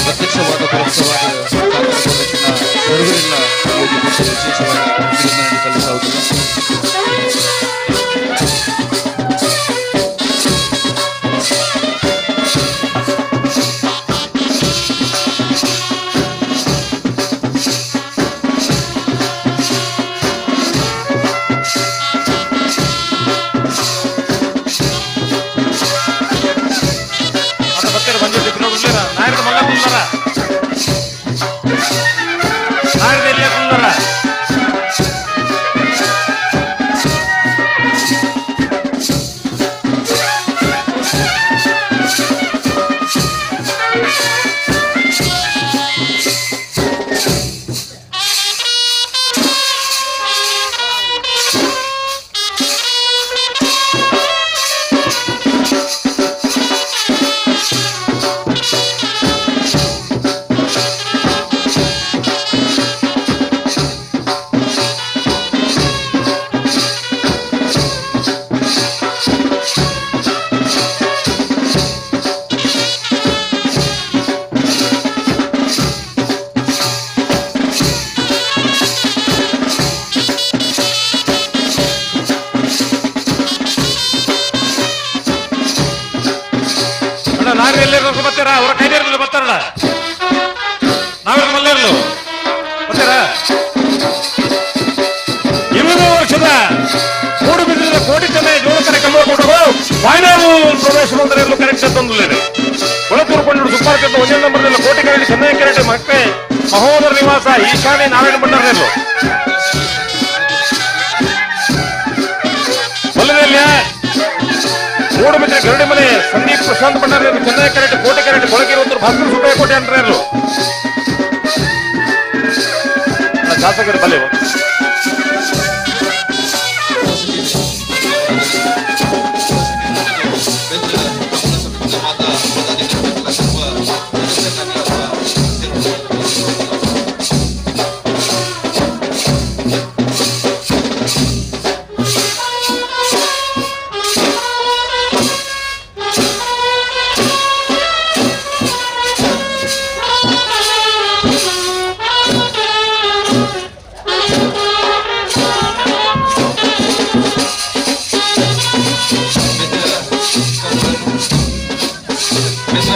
ಪ್ರತ್ಯಕ್ಷವಾದ ಪರೋಕ್ಷವಾದ ಸಹಕಾರ ಕೊಡ್ನಂಚಿನ ಸರ್ವರಿಲ್ಲ ವಿಶೇಷವಾಗಿ ಅಭಿನಂದನೆ ಸಲ್ಲಿಸುವುದಿಲ್ಲ. ಅವರ ಕೈದೇರ್ಲು ಬರ್ತಾರಲ್ಲ, ನಾವೆಲ್ಲ ಮಲ್ಲೇರ್ಲು ಬರ್ತಾರ. 20 ವರ್ಷದ ಮೂಡುಬಿದಿರೆ ಕೋಟಿ ಚೆನ್ನೈ ಜೋಳಕರೆ ಕಂಬಳ ಕೂಟಗಳು ಫೈನಲ್ ಪ್ರವೇಶ ಬಂದರೆ ಕರೆಕ್ಟ್ ತಂದುಳ್ಳೇನೆ. ಕೊಳತೂರು ಕೊಂಡು ಸುಪಾರ್ ಕಟ್ಟ ಒಂದೇ ನಂಬರ್ನಲ್ಲಿ ಕೋಟಿ ಕರೆಂಟ್ ಚೆನ್ನೈ ಕರೆಂಟ್ ಮಕ್ಕೆ ಮಹೋದರ ನಿವಾಸ ಈಶಾನ್ಯ ನಾರಾಯಣ ಭಂಡಾರ್ನೇರ್ಲು. ಬಲ್ಲದಲ್ಲಿಯ ಮೂಡುಬಿದಿರೆ ಗರಡಿ ಮನೆ ಸಂದೀಪ್ ಪ್ರಶಾಂತ್ ಭಂಡಾರಿ ಚೆನ್ನೈ ಕರೆಂಟ್ ಕೋಟೆ ಕರೆಂಟ್ ಕೊಳಗಿರುವಂತ ಭಾಸ್ಕರ್ ಸುಬ್ಬಯ್ಯ ಕೋಟೆ ಅಂದ್ರೇನು ಶಾಸಕರು ಬಲೆ.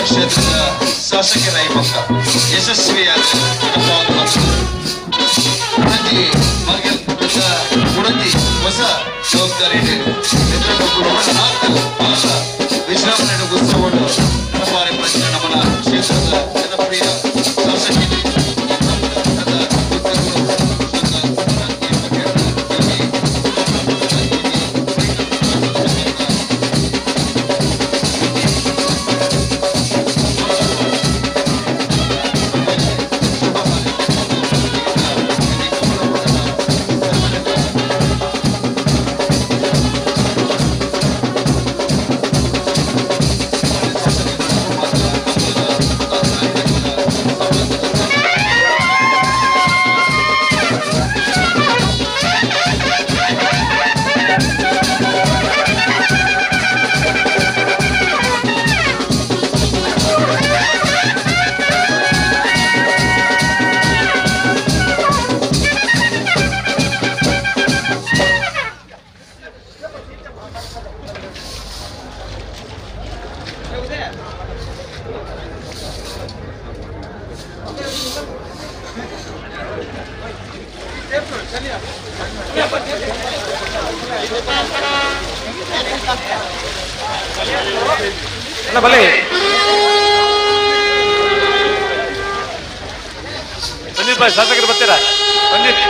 ಕ್ಷೇತ್ರದ ಶಾಸಕರಾಗಿ ಪಕ್ಕ ಯಶಸ್ವಿಯಾದ ಹೊಸ ಜವಾಬ್ದಾರಿ ವಿಶ್ರಾಮ ಉತ್ಸವವನ್ನು ನಮ್ಮ ಕ್ಷೇತ್ರದ ಜನಪ್ರಿಯ ಶಾಸಕಿ ಅಣ್ಣ ಬಲೆ ಸಂದೀಪ್ ಭಾಯ್, ಶಾಸಕರು ಬರ್ತೀರಾ? ಸಂದೀಪ್,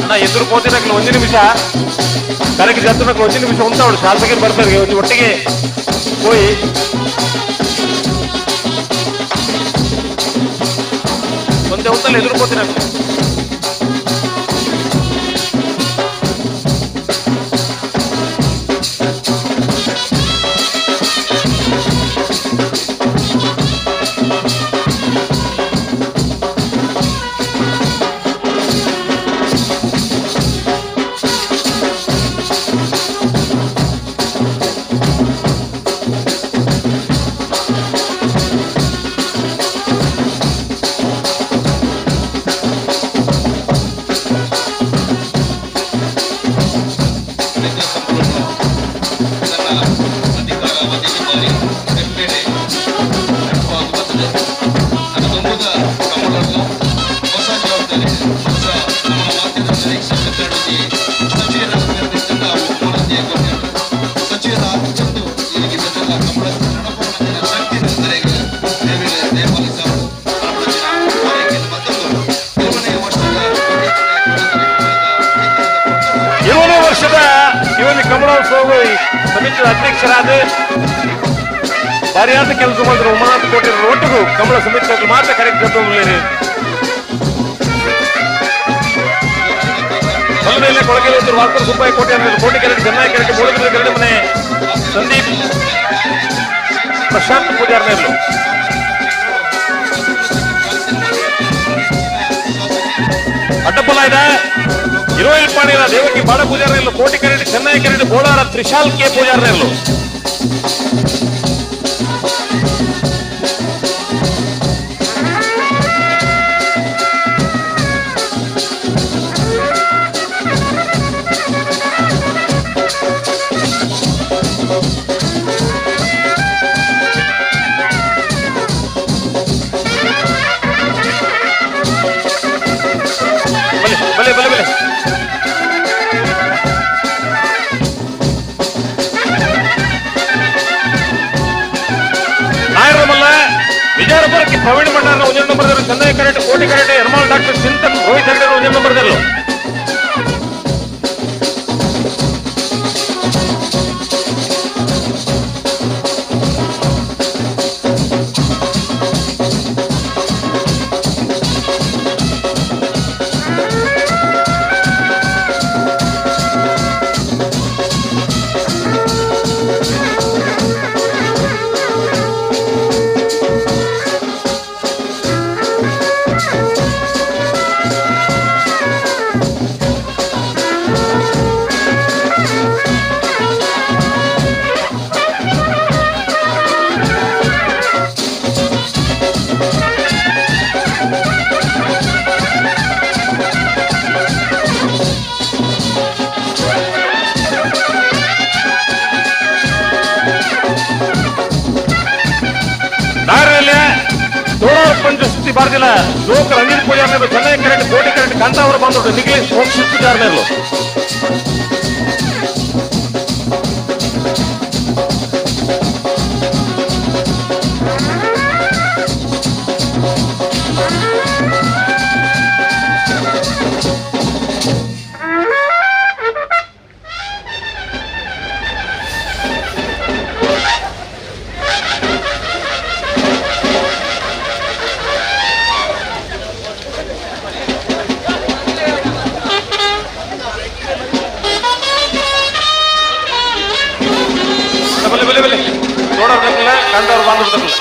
ಅಣ್ಣ ಎದುರು ಪೋತಿನಕ್ಲು ಒಂದು ನಿಮಿಷ ಕರೆಕ್ಟ್ ಜತ್ತನಕ್ಲು ಒಂದು ನಿಮಿಷ ಉಂಟವಳು. ಶಾಸಕರು ಬರ್ತಾರೆ, ಒಂದು ಒಟ್ಟಿಗೆ ಹೋಯಿ. ಒಂದೇ ಉಂಟಲ್ಲ ಎದುರು ಪೋತಿನಕ್ಲು. ಮಿತ್ರ ಸಂಪೂರ್ಣ ತನ್ನ ಅಧಿಕಾರಾವಧಿಗೆ ಬಾರಿ ಹೆಮ್ಮೆಡೆ ನೆನಪಾಗಿ ಬರ್ತದೆ. ನನ್ನ ತುಂಬುದ ಕಮಲನ್ನು ಹೊಸ ಜವಾಬ್ದಾರಿ ಹೊಸ ನಮ್ಮ ಮಾಧ್ಯಮ ನಿರೀಕ್ಷೆ ಕಟ್ಟಡಕ್ಕೆ ಸಚಿವರ ನಿರ್ದೇಶಕ ಉಮರತಿಯ ಕೊಟ್ಟಿರು ಸಚಿವರ ಅತ್ಯಂತ ಇಲ್ಲಿಗೆ ಬೆಟ್ಟದ ಕಮಲ ನಡಪುವ ಶಕ್ತಿ ನೆರೆಗೆ ದೇವಿನ ದೇವಾಲಯ ಮತ್ತೊಂದು 20ನೇ ವರ್ಷದ 20ನೇ ವರ್ಷದ ಇವನಿ ಕಮಲೋತ್ಸವ ಸಮಿತಿಯ ಅಧ್ಯಕ್ಷರಾದ ಭಾರಿಯಾದ ಕೆಲಸ ಮಾಡಿದ್ರು ಉಮಾನಾಥ್ ಕೋಟೆ ಒಟ್ಟಿಗೂ ಕಮಲ ಸಮಿತಿ ಮಾತ್ರ ಕರೆಕ್ಟ್ ಬಲಮೇಲೆ ಕೊಳಗೆಲೆ ವಾಲ್ಕರ್ ಸುಬ್ಬಯ್ಯ ಕೋಟೆ ಅಂದ್ರೆ ಕೋಟೆ ಕೆರೆ ಚೆನ್ನಾಗಿ ಕೆರೆ ಮೂಡಬಿದ್ರೆ ಕೆರೆ ಮನೆ ಸಂದೀಪ್ ಪ್ರಶಾಂತ್ ಪೂಜಾರ್ನೇರ್ಲು. ಅಡ್ಡಪ್ಪಲಾಯ್ದ ಇರೋಯಿಲ್ ಪಾಣಿನ ದೇವಕಿ ಬಾಡ ಪೂಜಾರ್ನೇರ್ಲು, ಕೋಟಿ ಕರೆಡಿ ಚೆನ್ನೈ ಕೆರಡಿ ಬೋಳಾರ ತ್ರಿಶಾಲ್ ಕೆ ಪೂಜಾರ್ನೇರ್ಲು. ಬಲೆ ಬಲೆ ಬಲೆ ಬಲೆ. ನಾಯರಮಲ್ಲ ವಿಜಯಪುರಕ್ಕೆ ಪ್ರವೀಣ್ ಭಂಡಾರ ಒಂದೇ ನಂಬರ್, ಚೆನ್ನೈ ಕರೆಕ್ಟ್ ಕೋಟಿ ಕರೆಕ್ಟ್ ಎರ್ಮಾಲ್ ಡಾಕ್ಟರ್ ಚಿಂತನ್ ರೋಹಿತ್ ಹೆಗಡೆ ಒಂದೇ ನಂಬರ್. ಪಂಚಶಕ್ತಿ ಭಾರತಿಲ ಲೋಕ ರಂಜಿತ್ ಪೂಜಾರ್ನೇರು, ಚೆನ್ನೈ ಕರೆಂಟ್ ಕೋಟಿ ಕರೆಂಟ್ ಕಾಂತಾವರ ಬಂದವರು ನಿಖಿಲೇಶ್ ಮೋಕ್ಷಿತ್ ಪೂಜಾರ್ನೇರು. ಬಲೆ ಬಲೆ ಬಲೆ ನೋಡೋರ್ದಕ್ಕಲ್ಲ ಕಾಂತಾವರ ಬಾಂಧವ್ರದಕ್ಕಲ್ಲ.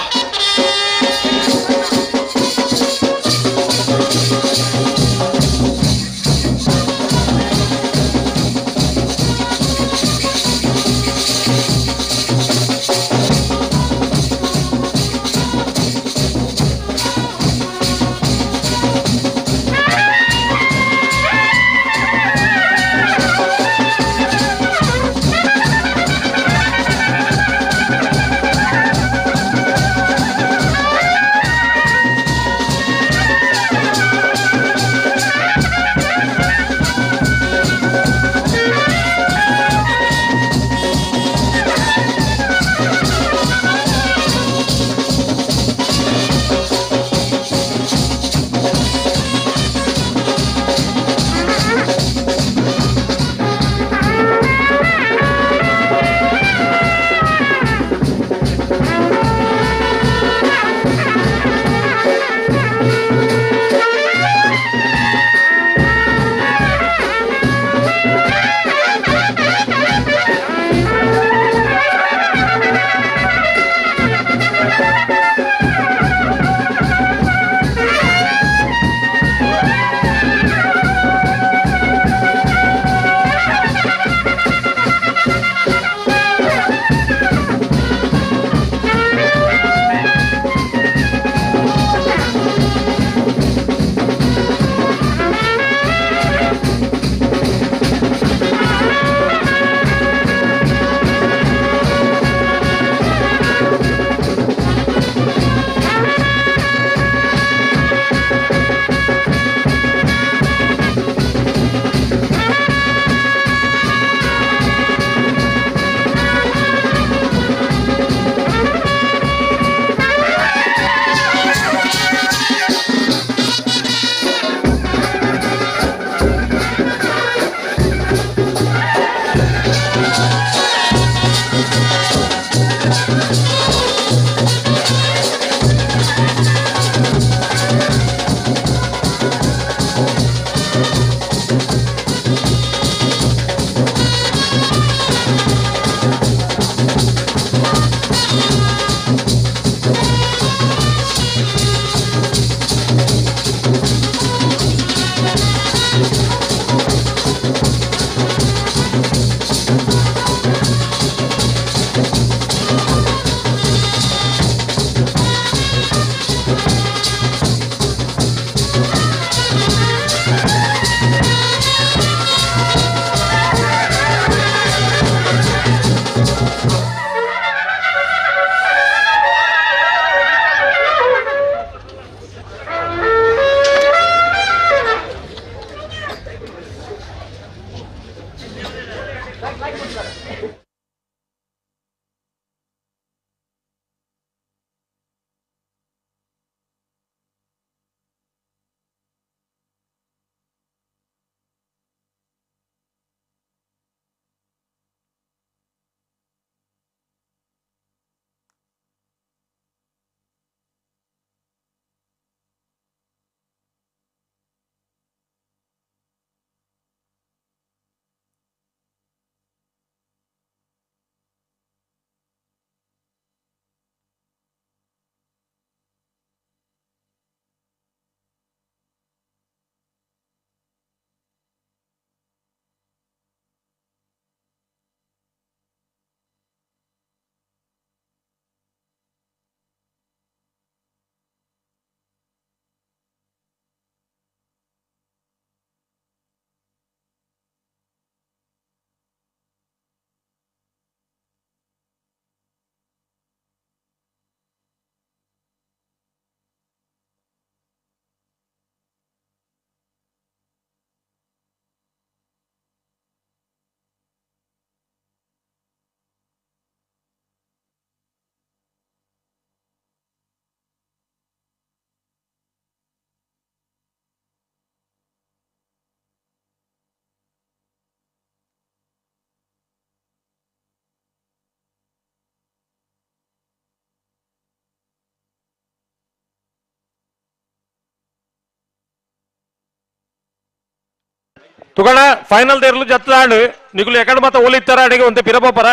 ತುಗಣ ಫೈನಲ್ ದೇರ್ಲು ಜತ್ಲಾಂಡ್ ನಿಗುಲು ಎಕಡೆ ಮಾತ ಓಲಿ ಇತ್ತಾರ ಅಡಿಗೆ ಒಂತೆ ಪಿರಪೋಪರ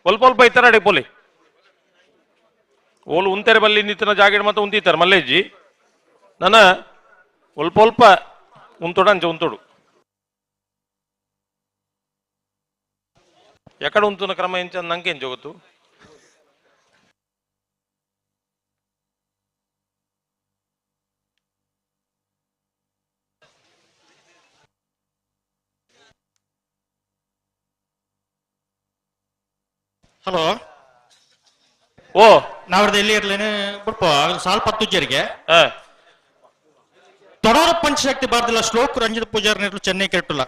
ಒಲ್ಪ ಒಲ್ಪ ಇತ್ತಾರ ಅಡಿಗೆ ಪೋಲಿ ಓಲು ಉಂತೆರೆ ಬಲ್ಲಿ ನಿತ್ತಿನ ಜಾಗೆಡ್ ಮಾತ ಉಂತಿತ್ತಾರೆ ಮಲ್ಲೇಜಿ ನನ್ನ ಒಲ್ಪ ಒಲ್ಪ ಉಂತೋಡು ಅಂಚೆ ಉಂತೋಡು ಎಕಡೆ ಉಂತುನ ಕ್ರಮ ಎಂಚ ನಂಗೆ ಎಂಚ ಗೊತ್ತು. ಹಲೋ ಓ ನಾವ್ರದ ಎಲ್ಲಿ ಇರ್ಲೇನೆ ಬಿಡ್ಪ ಸಾಲ್ ಪತ್ತು ಜರಿಗೆ ತೊಡೋರ ಪಂಚಶಕ್ತಿ ಬಾರ್ದಿಲ್ಲ ಶ್ಲೋಕ್ ರಂಜಿತ್ ಪೂಜಾರಿ ನೀರ್ಲು ಚೆನ್ನೈ ಕೆರೆಟುಲ್ಲ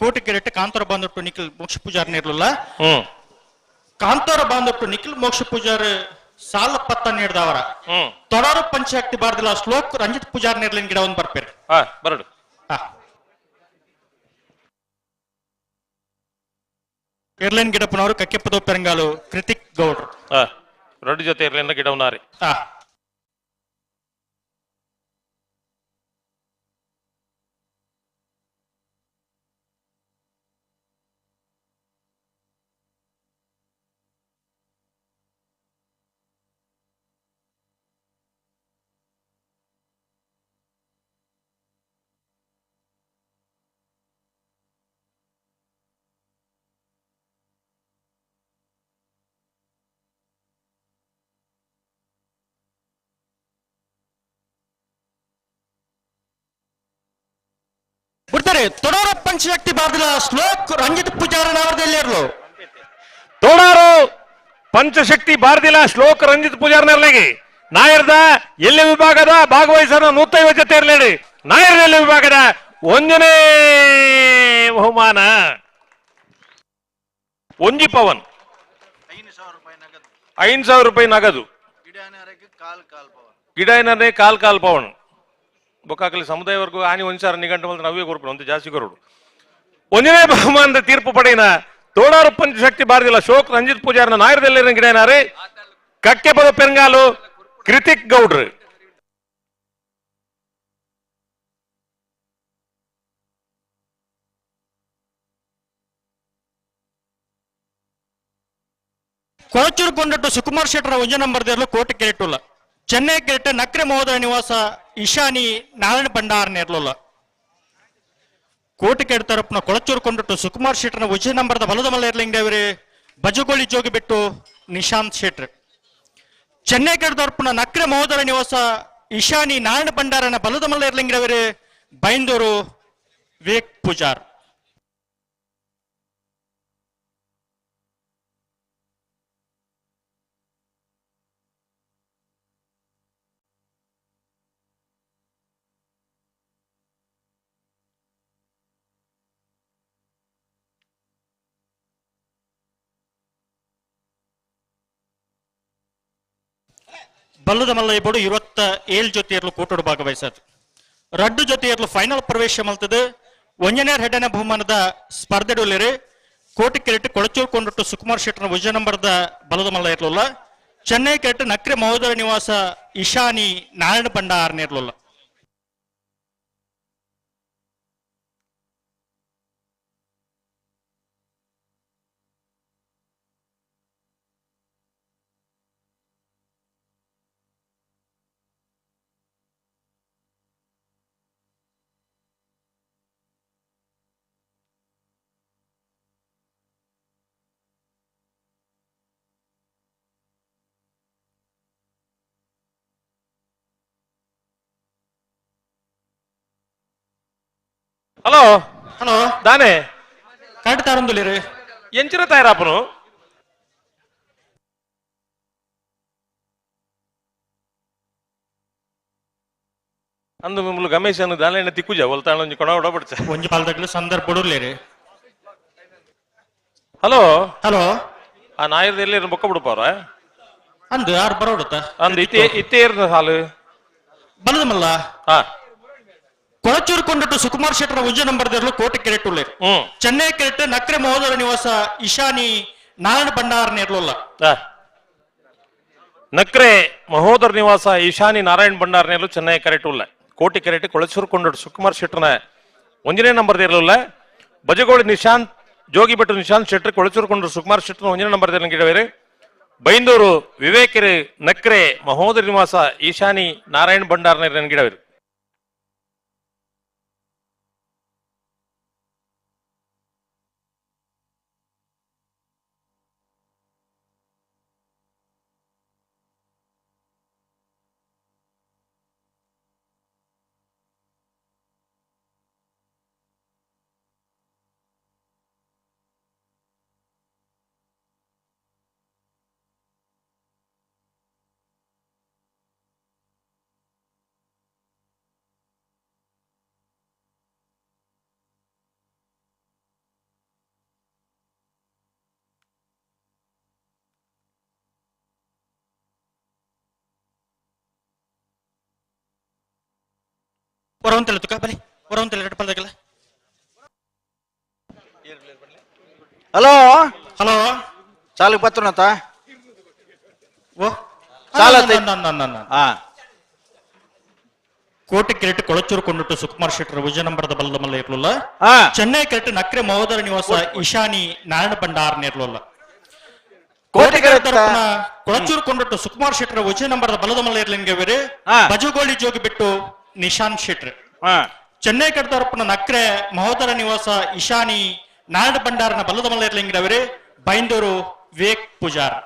ಕೋಟಿ ಕೆರೆಟ್ ಕಾಂತಾರ ಬಾಂಧೊಟ್ಟು ನಿಖಿಲ್ ಮೋಕ್ಷ ಪೂಜಾರಿ ನೀರ್ಲುಲ್ಲ ಕಾಂತಾರ ಬಾಂಧೊಟ್ಟು ನಿಖಿಲ್ ಮೋಕ್ಷ ಪೂಜಾರಿ ಸಾಲ ಪತ್ತ ನೀಡ್ದವರ ತೊಡೋರ ಪಂಚಶಕ್ತಿ ಬಾರ್ದಿಲ್ಲ ಶ್ಲೋಕ್ ರಂಜಿತ್ ಪೂಜಾರಿ ನೀರ್ಲಿನ ಗಿಡ ಒಂದ್ ಬರ್ಪೇರಿ. ಬರಡು. ಏರ್ಲೈನ್ ಗಿಡಪ್ಪನವರು ಕಕ್ಕೆಪ್ಪದ ಪೆರಂಗಾಲು ಕೃತಿಕ್ ಗೌಡ್ರು. ರೊಡ್ಡು ಜೊತೆ ಏರ್ಲೈನ್ ಗಿಡವನಾರಿ. ಬಿಡ್ತಾರೆ ತೊಡೋರ ಪಂಚಶಕ್ತಿ ಬಾರ್ದಿಲ್ಲ ಶ್ಲೋಕ್ ರಂಜಿತ್ ಪೂಜಾರನವರದಲ್ಲಿರಲು ತೋಡಾರು ಪಂಚಶಕ್ತಿ ಬಾರ್ದಿಲ ಶ್ಲೋಕ್ ರಂಜಿತ್ ಪೂಜಾರ್ನರ್ಲಿಗೆ ನಾಯರ್ದ ಎಲ್ಲಿ ವಿಭಾಗದ ಭಾಗವಹಿಸೋಣ 150 ಜೊತೆ ಇರಲೇಡಿ. ನಾಯರ್ದ ಎಲ್ಲಿ ವಿಭಾಗದ ಒಂದನೇ ಬಹುಮಾನ ಒಂಜಿ ಪವನ್ 5,000 ರೂಪಾಯಿ ನಗದು. ಗಿಡ ಏನಾರೆ ಕಾಲ್ ಕಾಲ್ ಪವನ್ ಬೊಕ್ಕಾಕಲಿ ಸಮುದಾಯವರೆಗೂ ಆನಿ ಒಂದ್ಸಾರ ನಿಘಂಟು ಬಂದ್ರೆ ನಾವೇ ಕೊರ್ಪು ಅಂತ ಜಾಸ್ತಿ ಕೊರಡು. ಒಂದನೇ ಬಹುಮಾನದ ತೀರ್ಪು ಪಡೆಯನ ತೋಡಾರು ಪಂಚಶಕ್ತಿ ಬಾರದಿಲ್ಲ ಶೋಕ್ ರಂಜಿತ್ ಪೂಜಾರನ ನಾಯರದಲ್ಲಿ ಗಿಡನಾರೆ ಕಕ್ಕೆ ಪದ ಪೆರಂಗಾಲು ಕೃತಿಕ್ ಗೌಡ್ರು. ಕೊಳಚೂರು ಕೊಂಡಟ್ಟು ಸುಕುಮಾರ್ ಶೆಟ್ಟರ ಒಂಜ ನಂಬರ್ ದೇರ್ಲು ಕೋಟೆ ಕೆರೆಟುಲ್ಲ ಚೆನ್ನೈ ಕೆರೆಟ ನಕ್ರೆ ಮಹೋದಯ ನಿವಾಸ ಇಶಾನಿ ನಾರಾಯಣ ಭಂಡಾರ್ ನೇರ್ಲುಲ್ಲ ಕೋಟೆ ಕೆರೆ ತರಪುನ ಕೊಳಚೂರು ಕೊಂಡಟ್ಟು ಸುಕುಮಾರ್ ಶೆಟ್ಟರ್ನ ವಿಜಯ ನಂಬರ್ದ ಬಲದ ಮಲ್ಲ ಇರ್ಲಿಂಗೇವರಿ ಬಜಗೋಳಿ ಜೋಗಿ ಬಿಟ್ಟು ನಿಶಾಂತ್ ಶೆಟ್ರ್. ಚೆನ್ನೈ ಕೆರೆ ತರಪುನ ನಕ್ರೆ ಮಹೋದಯ ನಿವಾಸ ಇಶಾನಿ ನಾರಾಯಣ ಭಂಡಾರನ ಬಲದ ಮಲ್ಲ ಇರ್ಲಿಂಗೇವರಿ ಬೈಂದೂರು ವಿವೇಕ್ ಪೂಜಾರ್. ಬಲ್ಲದ ಮಲ್ಲ ಇಬ್ಬರು 27 ಜೊತೆಯರ್ಲು ಕೂಟೋಡು ಭಾಗವಹಿಸದು. ರಡ್ಡು ಜೊತೆಯರ್ಲು ಫೈನಲ್ ಪ್ರವೇಶ ಮಲ್ತದೆ. ಒಂಜನೇ ಹೆಡ್ಡನ ಬಹುಮಾನದ ಸ್ಪರ್ಧೆಡುಲ್ಲೇರಿ ಕೋಟಿ ಕೆರೆಟ್ ಕೊಳಚೂರು ಕೊಂಡಟ್ಟು ಸುಕುಮಾರ್ ಶೆಟ್ಟರ್ನ ವಿಜಯ ನಂಬರ್ದ ಬಲದ ಮಲ್ಲ ಇರ್ಲಿಲ್ಲ. ಚೆನ್ನೈ ಕೆರೆಟ್ ನಕ್ರೆ ಮಹೋದಯ ನಿವಾಸ ಇಶಾನಿ ನಾರಾಯಣ ಭಂಡಾರ್ ಇರ್ಲಿಲ್ಲ. ಹಲೋ ಹಲೋ ದಾನೆ ಕರೆಕ್ಟ್ ತಾರಂದುಲಿರಿ ಎಂಚಿನ ತಯಾರಾಪನು ಅಂದು ಮಿಮ್ಮಲು ಗಮೇಶ್ ಅನ್ನು ದಾನೆ ತಿಕ್ಕುಜ ಒಲ್ತಾಣ ಒಂಜಿ ಕೊಣ ಹೊಡಬಿಡ್ಚ ಒಂಜಿ ಪಾಲ್ದಾಗ್ಲು ಸಂದರ್ಭ ಬಡುರ್ಲೇರಿ. ಹಲೋ ಹಲೋ ಆ ನಾಯರ್ದ ಎಲ್ಲಿ ಬೊಕ್ಕ ಬಿಡುಪಾರ ಅಂದು ಯಾರು ಬರೋಡುತ್ತ ಅಂದು ಇತ್ತೆ ಇತ್ತೆ ಇರ್ನ ಸಾಲು ಬಲದ ಮಲ್ಲ ಹಾ ಕೊಳಚೂರು ಕೊಂಡಟ್ಟು ಸುಕುಮಾರ್ ಶೆಟ್ಟರ ಉಜ್ಜ ನಂಬರ್ ದೇರ್ಲು ಕೋಟೆ ಕೆರೆಟುಲ್ಲೇರು. ಚೆನ್ನೈ ಕೆರೆಟ್ ನಕ್ರೆ ಮಹೋದರ ನಿವಾಸ ಇಶಾನಿ ನಾರಾಯಣ ಭಂಡಾರ್ ನೇರ್ಲುಲ್ಲ. ನಕ್ರೆ ಮಹೋದರ ನಿವಾಸ ಈಶಾನಿ ನಾರಾಯಣ ಭಂಡಾರ್ ನೇರ್ಲು ಚೆನ್ನೈ ಕೆರೆಟುಲ್ಲ. ಕೋಟೆ ಕೆರೆಟ್ ಕೊಳಚೂರು ಕೊಂಡಟ್ಟು ಸುಕುಮಾರ್ ಶೆಟ್ಟರ್ನ ಒಂಜನೇ ನಂಬರ್ ಇರಲಿಲ್ಲ ಬಜಗೋಳಿ ನಿಶಾಂತ್ ಜೋಗಿಬೆಟ್ಟು ನಿಶಾಂತ್ ಶೆಟ್ಟರ್ ಕೊಳಚೂರುಕೊಂಡ್ರು ಸುಕುಮಾರ್ ಶೆಟ್ಟರ್ ಒಂಜನೇ ನಂಬರ್ ಗಿಡವೇರು. ಬೈಂದೂರು ವಿವೇಕರು ನಕ್ರೆ ಮಹೋದರಿ ನಿವಾಸ ಈಶಾನಿ ನಾರಾಯಣ್ ಭಂಡಾರ್ ಗಿಡವೇರು. ಹೊರವಂತೆಲ್ಲ ತುಕ ಬಲಿ ಹೊರವಂತೆಲ್ಲ ಎರಡು ಪಲ್ದಾಗಲ್ಲ. ಹಲೋ ಹಲೋ ಸಾಲಿಗೆ ಬತ್ತುನತ ಓ ಸಾಲ ಹಾ ಕೋಟೆ ಕೆರೆಟ್ ಕೊಳಚೂರು ಕೊಂಡುಟ್ಟು ಸುಕುಮಾರ್ ಶೆಟ್ಟರ್ ವಿಜಯ ನಂಬರದ ಬಲ್ಲದ ಮಲ್ಲ ಇರ್ಲಿಲ್ಲ. ಚೆನ್ನೈ ಕೆರೆಟ್ ನಕ್ರೆ ಮಹೋದರ ನಿವಾಸ ಇಶಾನಿ ನಾರಾಯಣ ಭಂಡಾರ್ ಇರ್ಲಿಲ್ಲ. ಕೋಟೆ ತರಪುನ ಕೊಳಚೂರು ಕೊಂಡುಟ್ಟು ಸುಕುಮಾರ್ ಶೆಟ್ಟರ್ ವಿಜಯ ನಂಬರದ ಬಲದ ಮಲ್ಲ ಇರ್ಲಿಂಗೆ ಬೇರೆ ಬಜುಗೋಳಿ ಜೋಗಿ ಬಿಟ್ಟು ನಿಶಾಂತ್ ಶೆಟ್ರ್. ಚೆನ್ನೈ ಕಡ್ದರಪ್ಪನ ನಕ್ರೆ ಮಹೋದರ ನಿವಾಸ ಇಶಾನಿ ನಾರಾಯಣ ಭಂಡಾರನ ಬಲದ ಮಲ್ಲ ಇರ್ಲಿಂಗಿಡವರೇ Byndoor Vivek Pujar.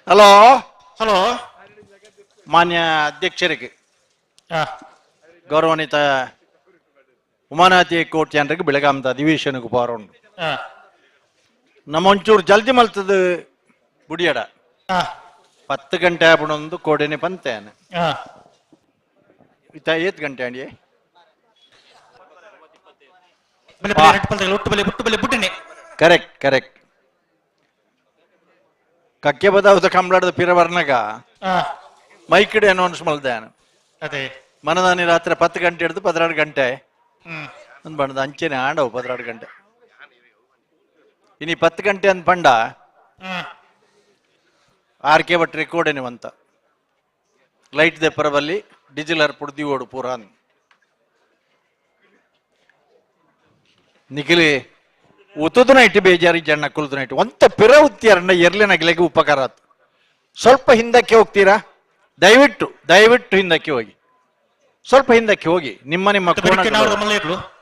Hello hello ಮಾನ್ಯ ಅಧ್ಯಕ್ಷರಿಗೆ ಗೌರವಾನ್ವಿತ ಉಮಾನಾಥಿ ಕೋಟ್ಯಾನ್ರಿಗೆ ಬೆಳಗಾಮದ ಅಧಿವೇಶನಕ್ಕೆ ಬಾರೋಣ. ನಮ್ಮ ಒಂಚೂರು ಜಲ್ದಿ ಮಲ್ತದ ಬುಡಿಯಡ 10 ಗಂಟೆ ಆಪಣೊಂದು ಕೋಡೆನೆ ಪಂತೇನೆ. ಇತ್ತ ಏತ್ ಗಂಟೆ ಅಂಡಿ? Correct correct. ಕಕ್ಕೆ ಬದಾವದ ಕಂಬಳಾಡದ ಪಿರವರ್ನಗ ಮೈಕಿಡೆ ಅನೌನ್ಸ್ ಮಲ್ದಾನ. ಅದೇ ಮನದಾನಿ ರಾತ್ರಿ 10 ಗಂಟೆ ಹಿಡಿದು 12 ಗಂಟೆ ಅಂದ್ ಬಣ್ಣದ ಅಂಚೆನೆ ಆಂಡವು 12 ಗಂಟೆ. ಇನಿ 10 ಗಂಟೆ ಅಂದ್ ಪಂಡ ಆರ್ ಕೆ ಭಟ್ ರೆಕಾರ್ಡ್ ಅಂತ ಲೈಟ್ ದೆಪ್ಪರಬಲ್ಲಿ ಡೀಸೆಲ್ ಅರ್ಪುಡು ದಿವೋಡು ಪೂರ ನಿಖಿಲಿ ಉತ್ತುದನ ಇಟ್ಟು ಬೇಜಾರಿ ಜನ ಕುಲ್ದನ ಇಟ್ಟು ಒಂತ ಪಿರ ಉತ್ತಿಯರನ್ನ ಎರ್ಲಿನ ಉಪಕಾರ ಆತು. ಸ್ವಲ್ಪ ಹಿಂದಕ್ಕೆ ಹೋಗ್ತೀರಾ? ದಯವಿಟ್ಟು ದಯವಿಟ್ಟು ಹಿಂದಕ್ಕೆ ಹೋಗಿ, ಸ್ವಲ್ಪ ಹಿಂದಕ್ಕೆ ಹೋಗಿ. ನಿಮ್ಮ ನಿಮ್ಮ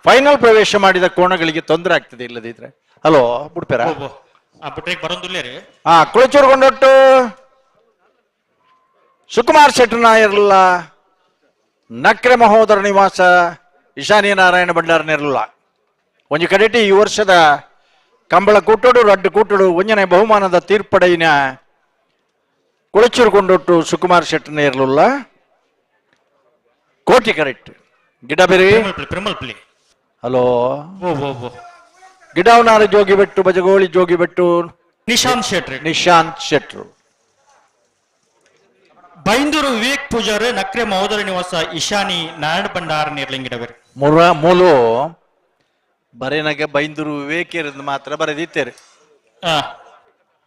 ಫೈನಲ್ ಪ್ರವೇಶ ಮಾಡಿದ ಕೋಣಗಳಿಗೆ ತೊಂದರೆ ಆಗ್ತದೆ ಇಲ್ಲದಿದ್ರೆ. ಹಲೋ ಬಿಡ್ಪೇರ ಹಾ ಕುಳಚೂರು ಕೊಂಡೊಟ್ಟು ಸುಕುಮಾರ್ ಶೆಟ್ಟರ್ ನಾಯರ್ಲ ನಕ್ರೆ ಮಹೋದರ ನಿವಾಸ ಈಶಾನಿ ನಾರಾಯಣ ಭಂಡಾರನಿರಲ್ಲ. ಒಂಜಿ ಕಡೆಟಿ ಈ ವರ್ಷದ ಕಂಬಳ ಕೂಟೋಡು ರಡ್ಡು ಕೂಟೋಡು ಒಂಜನೆ ಬಹುಮಾನದ ತೀರ್ಪಡೆಯಿನ ಕುಳಚೂರು ಕೊಂಡೊಟ್ಟು ಸುಕುಮಾರ್ ಶೆಟ್ಟರ್ನ ಇರಲಿಲ್ಲ. ಕೋಟಿ ಕರೆಕ್ಟ್ ಗಿಡ ಬೇರೆ. ಹಲೋ ಗಿಡವನಾರ ಜೋಗಿಬೆಟ್ಟು ಬಜಗೋಳಿ ಜೋಗಿಬೆಟ್ಟು ನಿಶಾಂತ್ ಶೆಟ್ರು ನಿಶಾಂತ್ ಶೆಟ್ರು ಬೈಂದೂರು ವಿವೇಕ್ ಪೂಜಾರಿ ನಕ್ರೆ ಮಹೋದರ ನಿವಾಸ ಇಶಾನಿ ನಾರಾಯಣ ಭಂಡಾರ ನೇರ್ಲಿಂಗಿಡವರು. ಮೂಲು ಬರೇನಗ ಬೈಂದೂರು ವಿವೇಕ್ ಮಾತ್ರ ಬರೆದಿತ್ತೇರೆ.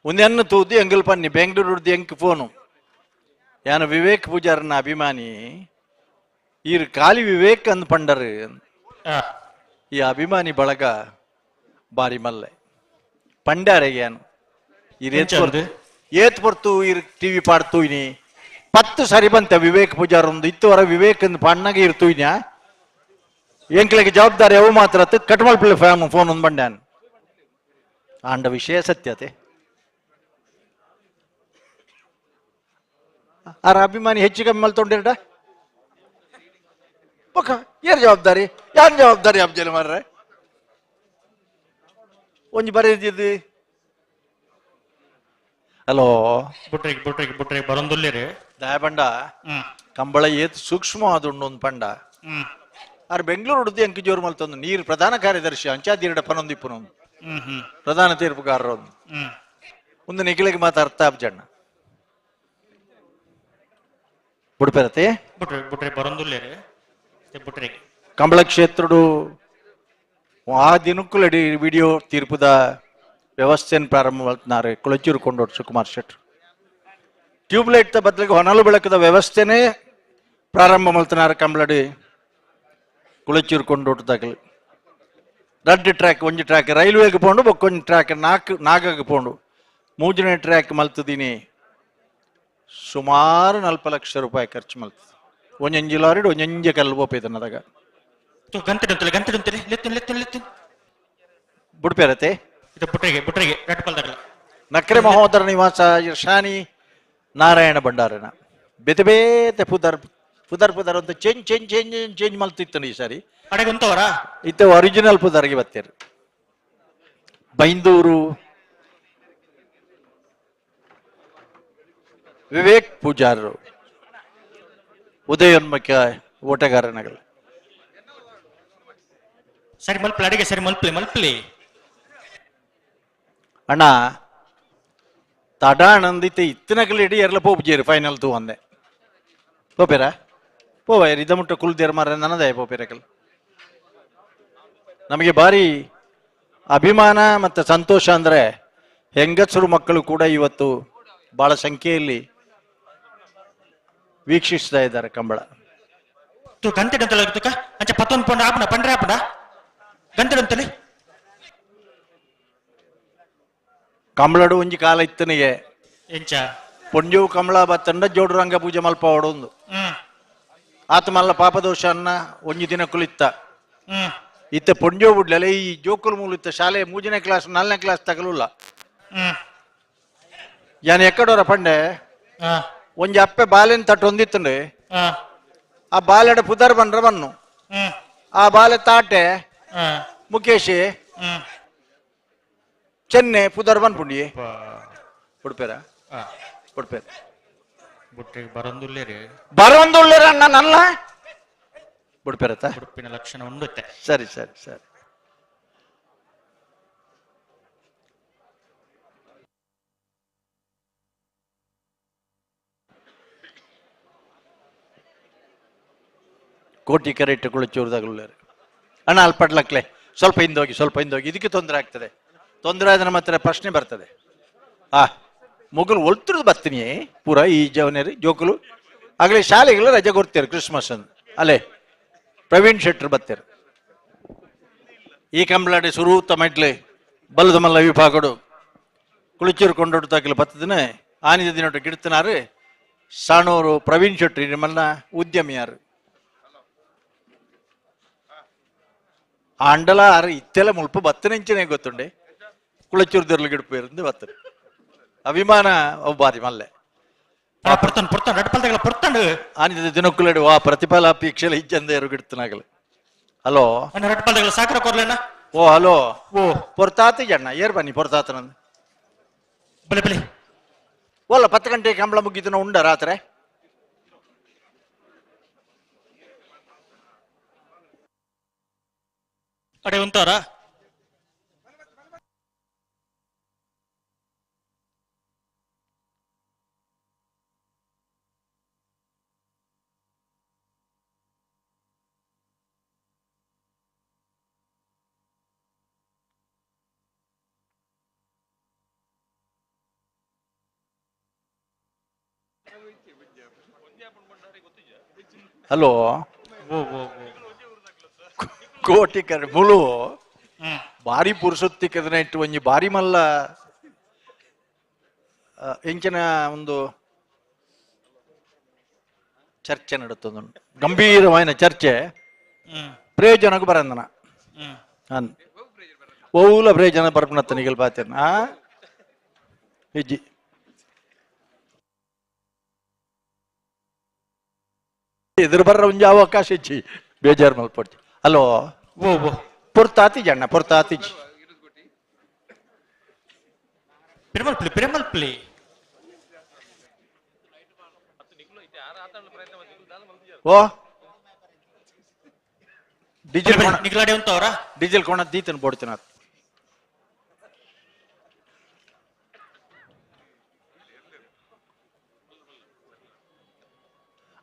ಒಂದೆನ್ನ ತೂದು ಎಂಗಲ್ ಪನ್ನಿ ಬೆಂಗಳೂರು ಎಂಕ್ ಫೋನು ಯಾನ ವಿವೇಕ್ ಪೂಜಾರನ ಅಭಿಮಾನಿ ಈರ್ ಖಾಲಿ ವಿವೇಕ್ ಅಂದ್ ಪಂಡರು. ಈ ಅಭಿಮಾನಿ ಬಳಗ ಬಾರಿ ಮಲ್ಲೆ ಪಂಡಾರೆಗೆ ಯಾನು ಈರ್ ಏತ್ ಪೊರ್ತು ಈರ್ ಟಿವಿ ಪಾಡ್ತು ಇನಿ 10 ಸರಿ ಬಂತ ವಿವೇಕ್ ಪೂಜಾರ್ ಒಂದು ಇತ್ತುವರ ವಿವೇಕ್ ಅಂದ್ ಪಣ್ಣಗೆ ಇರ್ತು ಇನ್ಯಾ ಎಂಕ್ಲೆಗೆ ಜವಾಬ್ದಾರಿ ಅವು ಮಾತ್ರ ಕಟ್ಮಲ್ಪಳ್ಳಿ ಫೋನ್ ಒಂದು ಬಂಡ್ಯಾನ್ ಆಂಡ ವಿಷಯ ಸತ್ಯತೆ. ಆರ ಅಭಿಮಾನಿ ಹೆಚ್ಚು ಕಮ್ಮಿ ಮಲ್ತೊಂಡಿರಡ ಪಕ್ಕ ಏನ್ ಜವಾಬ್ದಾರಿ ಯಾನ್ ಜವಾಬ್ದಾರಿ ಅಬ್ಜಲ್ ಮಾರ್ರೆ ಒಂಜಿ ಬರೆದಿದ್ದು ಹಲೋ ಬುಟ್ರಿಗೆ ಬುಟ್ರಿಗೆ ಬುಟ್ರಿಗೆ ಬರೊಂದುಲ್ಲೇರಿ. ದಾಯ ಪಂಡ ಕಂಬಳ ಏತ್ ಸೂಕ್ಷ್ಮ ಆದುಂಡು ಒಂದು ಪಂಡ. ಆರ್ ಬೆಂಗಳೂರು ಉಡುದಿ ಅಂಕಿ ಜೋರು ಮಲ್ತೊಂದು ನೀರು ಪ್ರಧಾನ ಕಾರ್ಯದರ್ಶಿ ಅಂಚಾದೀರಡ ಪನೊಂದಿಪ್ಪುನು ಪ್ರಧಾನ ತೀರ್ಪುಗಾರರು ಒಂದು ನಿಖಿಲಿಗೆ ಮಾತು ಅರ್ಥ ಆಬ್ಜಣ್ಣ ಬುಡ್ಪೆರತೆ ಬುಟ್ರಿ ಬುಟ್ರಿ ಬರೊಂದುಲ್ಲೇರಿ ಬುಟ್ರಿಗೆ. ಕಂಬಳ ಕ್ಷೇತ್ರಡು ಆ ದಿನಕ್ಕುಲಡಿ ವಿಡಿಯೋ ತೀರ್ಪುದ ವ್ಯವಸ್ಥೆಯನ್ನು ಪ್ರಾರಂಭ ಮಾಡ್ತಿದ್ದಾರೆ ಕುಳಚೂರು ಕೊಂಡೋರು ಸುಕುಮಾರ್ ಶೆಟ್ರು. ಟ್ಯೂಬ್ಲೈಟ್ ಬದಲಿಗೆ ಹೊನಲು ಬೆಳಕದ ವ್ಯವಸ್ಥೆನೇ ಪ್ರಾರಂಭ ಮಾಡ್ತಿದ್ದಾರೆ ಕಂಬಳಡಿ ಕುಳಚೂರು ಕೊಂಡೋಟದಾಗಲಿ. ರಡ್ಡು ಟ್ರ್ಯಾಕ್ ಒಂಜಿ ಟ್ರ್ಯಾಕ್ ರೈಲ್ವೆಗೆ ಪೋಂಡು ಬೊಕ್ಕೊಂಜಿ ಟ್ರ್ಯಾಕ್ ನಾಲ್ಕು ನಾಗಗೆ ಪೋಂಡು ಮೂಜನೇ ಟ್ರ್ಯಾಕ್ ಮಲ್ತದೀನಿ ಸುಮಾರು 40 ಲಕ್ಷ ರೂಪಾಯಿ ಖರ್ಚು ಮಲ್ತದೆ. ಒಂಜೊಂಜಿ ಲಾರಿ ಒಂಜೊಂಜಿ ಕಲ್ಲು ಬೋಪೈತನ್ನದಾಗ ಗಂಟೆ ಗಂಟೆ ಲೆತ್ತು ಲೆತ್ತು ಲೆತ್ತು ಬುಡ್ಪೇರತೆ ಇದು ಬುಟ್ರಿಗೆ ಬುಟ್ರಿಗೆ ರಡ್ಡು ಪಲ್ದಾಗಲ. ನಕ್ರೆ ಮಹೋದರ ನಿವಾಸ ಶಾನಿ ನಾರಾಯಣ ಭಂಡಾರನ ಬೇತೆ ಬೇತೆ ಪುದರ್ ಪುದರ್ ಪುದರ್ ಅಂತ ಚೇಂಜ್ ಚೇಂಜ್ ಚೇಂಜ್ ಚೇಂಜ್ ಮಲ್ತಿತ್ತು ಈ ಸಾರಿ. ಅಡೆಗೆ ಉಂತವರ ಇತ್ತ ಒರಿಜಿನಲ್ ಪುದರ್ಗೆ ಬತ್ತೇರು. ಬೈಂದೂರು ವಿವೇಕ್ ಪೂಜಾರರು ಉದಯೋನ್ಮುಖ ಓಟಗಾರನಗಳು. ಸರಿ ಮಲ್ಪಲಿ ಅಡಿಗೆ ಸರಿ ಮಲ್ಪಲಿ ಮಲ್ಪಲಿ. ಅಣ್ಣ ತಡಾಣಂದಿತ್ತೆ ಇತ್ತಿನಕಲಿ ಇಡೀ ಎರಲ ಪೋಪುಜೇರು ಫೈನಲ್ ತೂ ಅಂದೆ ಪೋಪೇರ ಪೋವ ಇದ ಮುಟ್ಟ ಕುಲ್ದೇರ್ ಮಾರ ನನ್ನದೇ ಪೋಪೇರಕಲ್. ನಮಗೆ ಭಾರಿ ಅಭಿಮಾನ ಮತ್ತು ಸಂತೋಷ ಅಂದರೆ ಹೆಂಗಸರು ಮಕ್ಕಳು ಕೂಡ ಇವತ್ತು ಬಹಳ ಸಂಖ್ಯೆಯಲ್ಲಿ ವೀಕ್ಷಿಸ್ತಾ ಇದ್ದಾರೆ ಕಂಬಳ. ಗಂಟೆ ಅಂಚೆ ಪತ್ತೊಂದು ಪಂಡ ಆಪಣ ಪಂಡ್ರೆ ಆಪಣ ಗಂಟೆ ಅಂತಲಿ. ಕಂಬಳಡು ಒಂಜಿ ಕಾಲ ಇತ್ತನಿಗೆ ಎಂಚ ಪೊಂಜೋವು ಕಂಬಳ ಬತ್ತಂಡ ಜೋಡು ರಂಗ ಪೂಜೆ ಮಲ್ಪ ಒಂದು ಆತ ಮಲ್ಲ ಪಾಪದೋಷ ಅನ್ನ ಒಂಜಿ ದಿನ ಕುಲಿತ್ತ ಇತ್ತ ಪೊಂಜೋ ಬಿಡ್ಲಲ್ಲ ಈ ಜೋಕುಲು ಮೂಲಿತ್ತ ಶಾಲೆ 3ನೇ ಕ್ಲಾಸ್ 4ನೇ ಕ್ಲಾಸ್ ತಗಲುಲ್ಲ. ಯಾನ್ ಎಕ್ಕಡೋರ ಪಂಡೆ ಒಂಜಿ ಅಪ್ಪೆ ಬಾಲೆನ್ ತಟ್ಟು ಹೊಂದಿತ್ತಂಡೆ ಆ ಬಾಲೆಡ ಪುದರ್ ಬಂದ್ರ ಬನ್ನು ಆ ಬಾಲೆ ತಾಟೆ ಮುಖೇಶ್ ಚೆನ್ನೆ ಪುದರ್ ಬನ್ಪುಂಡಿ ಕೊಡ್ಪೇರ ಕೊಡ್ಪೇರ ಬುಟ್ಟಿಗೆ ಬರೊಂದುಲ್ಲೇರಿ ಬರೊಂದುಲ್ಲೇರ ಅಣ್ಣ ನಲ್ಲ ಬಿಡ್ಪೇರತ್ತ ಉಡುಪಿನ ಲಕ್ಷಣ ಉಂಡುತ್ತೆ. ಸರಿ ಸರಿ ಸರಿ. ಕೋಟಿ ಕರೆಕ್ಟ್ ಕುಳಚೂರ್ದಾಗಲೇ ಅಣ್ಣ ಅಲ್ಪಡ್ಲಕ್ಲೆ ಸ್ವಲ್ಪ ಹಿಂದೋಗಿ ಸ್ವಲ್ಪ ಹಿಂದೋಗಿ ಇದಕ್ಕೆ ತೊಂದರೆ ಆಗ್ತದೆ. ತೊಂದರೆ ಆದ್ರೆ ನಮ್ಮ ಹತ್ರ ಪ್ರಶ್ನೆ ಬರ್ತದೆ. ಆ ಮೊಗಲು ಒಲ್ತರದು ಬರ್ತೀನಿ ಪೂರ ಈ ಜವನೇರಿ ಜೋಕುಲು ಆಗಲೇ ಶಾಲೆಗೆಲ್ಲ ರಜೆ ಕೊಡ್ತೀರಿ ಕ್ರಿಸ್ಮಸ್ ಅಂದ್ ಅಲ್ಲೇ ಪ್ರವೀಣ್ ಶೆಟ್ಟರ್ ಬರ್ತೀರಿ. ಈ ಕಂಬಳಾಡಿ ಸುರೂತ ಮೆಟ್ಲೆ ಬಲ್ಲದ ಮಲ್ಲ ವಿಭಾಗಡು ಕುಳಿಚೂರು ಕೊಂಡೋಡು ತಾಕಲು ಬತ್ತದಿನ ಆನಿದ ದಿನೊಟ್ಟು ಗಿಡ್ತನಾರು ಸಾಣೂರು ಪ್ರವೀಣ್ ಶೆಟ್ಟರ್ ನಿಮ್ಮನ್ನ ಉದ್ಯಮಿಯಾರು ಆಂಡಲ ಆರು ಇತ್ತೆಲ್ಲ ಮುಲ್ಪ ಬತ್ತನೆಂಚನೆ ಗೊತ್ತುಂಡೆ ಕುಳಚೂರು ದೊರ್ಲು ಗಿಡಪು ಇருந்து ಬತ್ತರು ಅಭಿಮಾನ ಅವು ಬಾರಿ ಮಲ್ಲೆ ಪೊರ್ತನ್ ಪೊರ್ತನ್ ರಡ್ಡು ಪಲ್ದಾಗಲ ಪೊರ್ತಂಡು ಆನಿದ ದಿನಕ್ಕುಲಡು ವಾ ಪ್ರತಿಫಲ ಅಪೇಕ್ಷೆಲ ಇಜ್ಜಂದೆ ಗಿಡ್ತನಾಗಲು. ಹಲೋ ಅಣ್ಣ ರಡ್ಡು ಪಲ್ದಾಗಲ ಸಾಕರ ಕೊರ್ಲೇನ ಓ ಹಲೋ ಓ ಪೊರ್ತಾತಿ ಜಣ್ಣ ಏರ್ ಬನ್ನಿ ಪೊರ್ತಾತನಂದು ಬಲೆ ಬಲೆ ಓಲ್ಲ 10 ಗಂಟೆಗೆ ಕಂಬಳ ಮುಗಿದನ ಉಂಡ ರಾತ್ರಿ. ಅಡೆ ಉಂತಾರ ಹಲೋ ಓ ಓ ಕೋಟಿ ಕರೆ ಮುಳು ಬಾರಿ ಪುರುಸೊತ್ತಿಕ್ಕದನ ಇಟ್ಟು ಒಂಜಿ ಬಾರಿ ಮಲ್ಲ ಎಂಚಿನ ಒಂದು ಚರ್ಚೆ ನಡುತ್ತೊಂದು ಗಂಭೀರವಾದ ಚರ್ಚೆ ಪ್ರಯೋಜನಕ್ಕೆ ಬರಂದನ ಅನ್ ಓಲ ಪ್ರಯೋಜನ ಬರ್ಪಣತ್ತ ನಿಗಲ್ ಬಾತೇನ ಆ ಇಜ್ಜಿ ಎದುರು ಬರ್ರ ಒಂಜಿ ಅವಕಾಶ ಇಜ್ಜಿ ಬೇಜಾರು ಮಲ್ಪಡ್ತಿ. ಹಲೋ ಓ ಓ ಪೊರ್ತಾತಿ ಜಣ್ಣ ಪೊರ್ತಾತಿಜಿ ಪಿರಮಲ್ಪಲಿ ಪಿರಮಲ್ಪಲಿ. ಓ ಡೀಸೆಲ್ ನಿಗ್ಲಾಡೆ ಉಂತವ್ರ ಡೀಸೆಲ್ ಕೋಣ ದೀತನ ಬೋಡ್ತೀನ.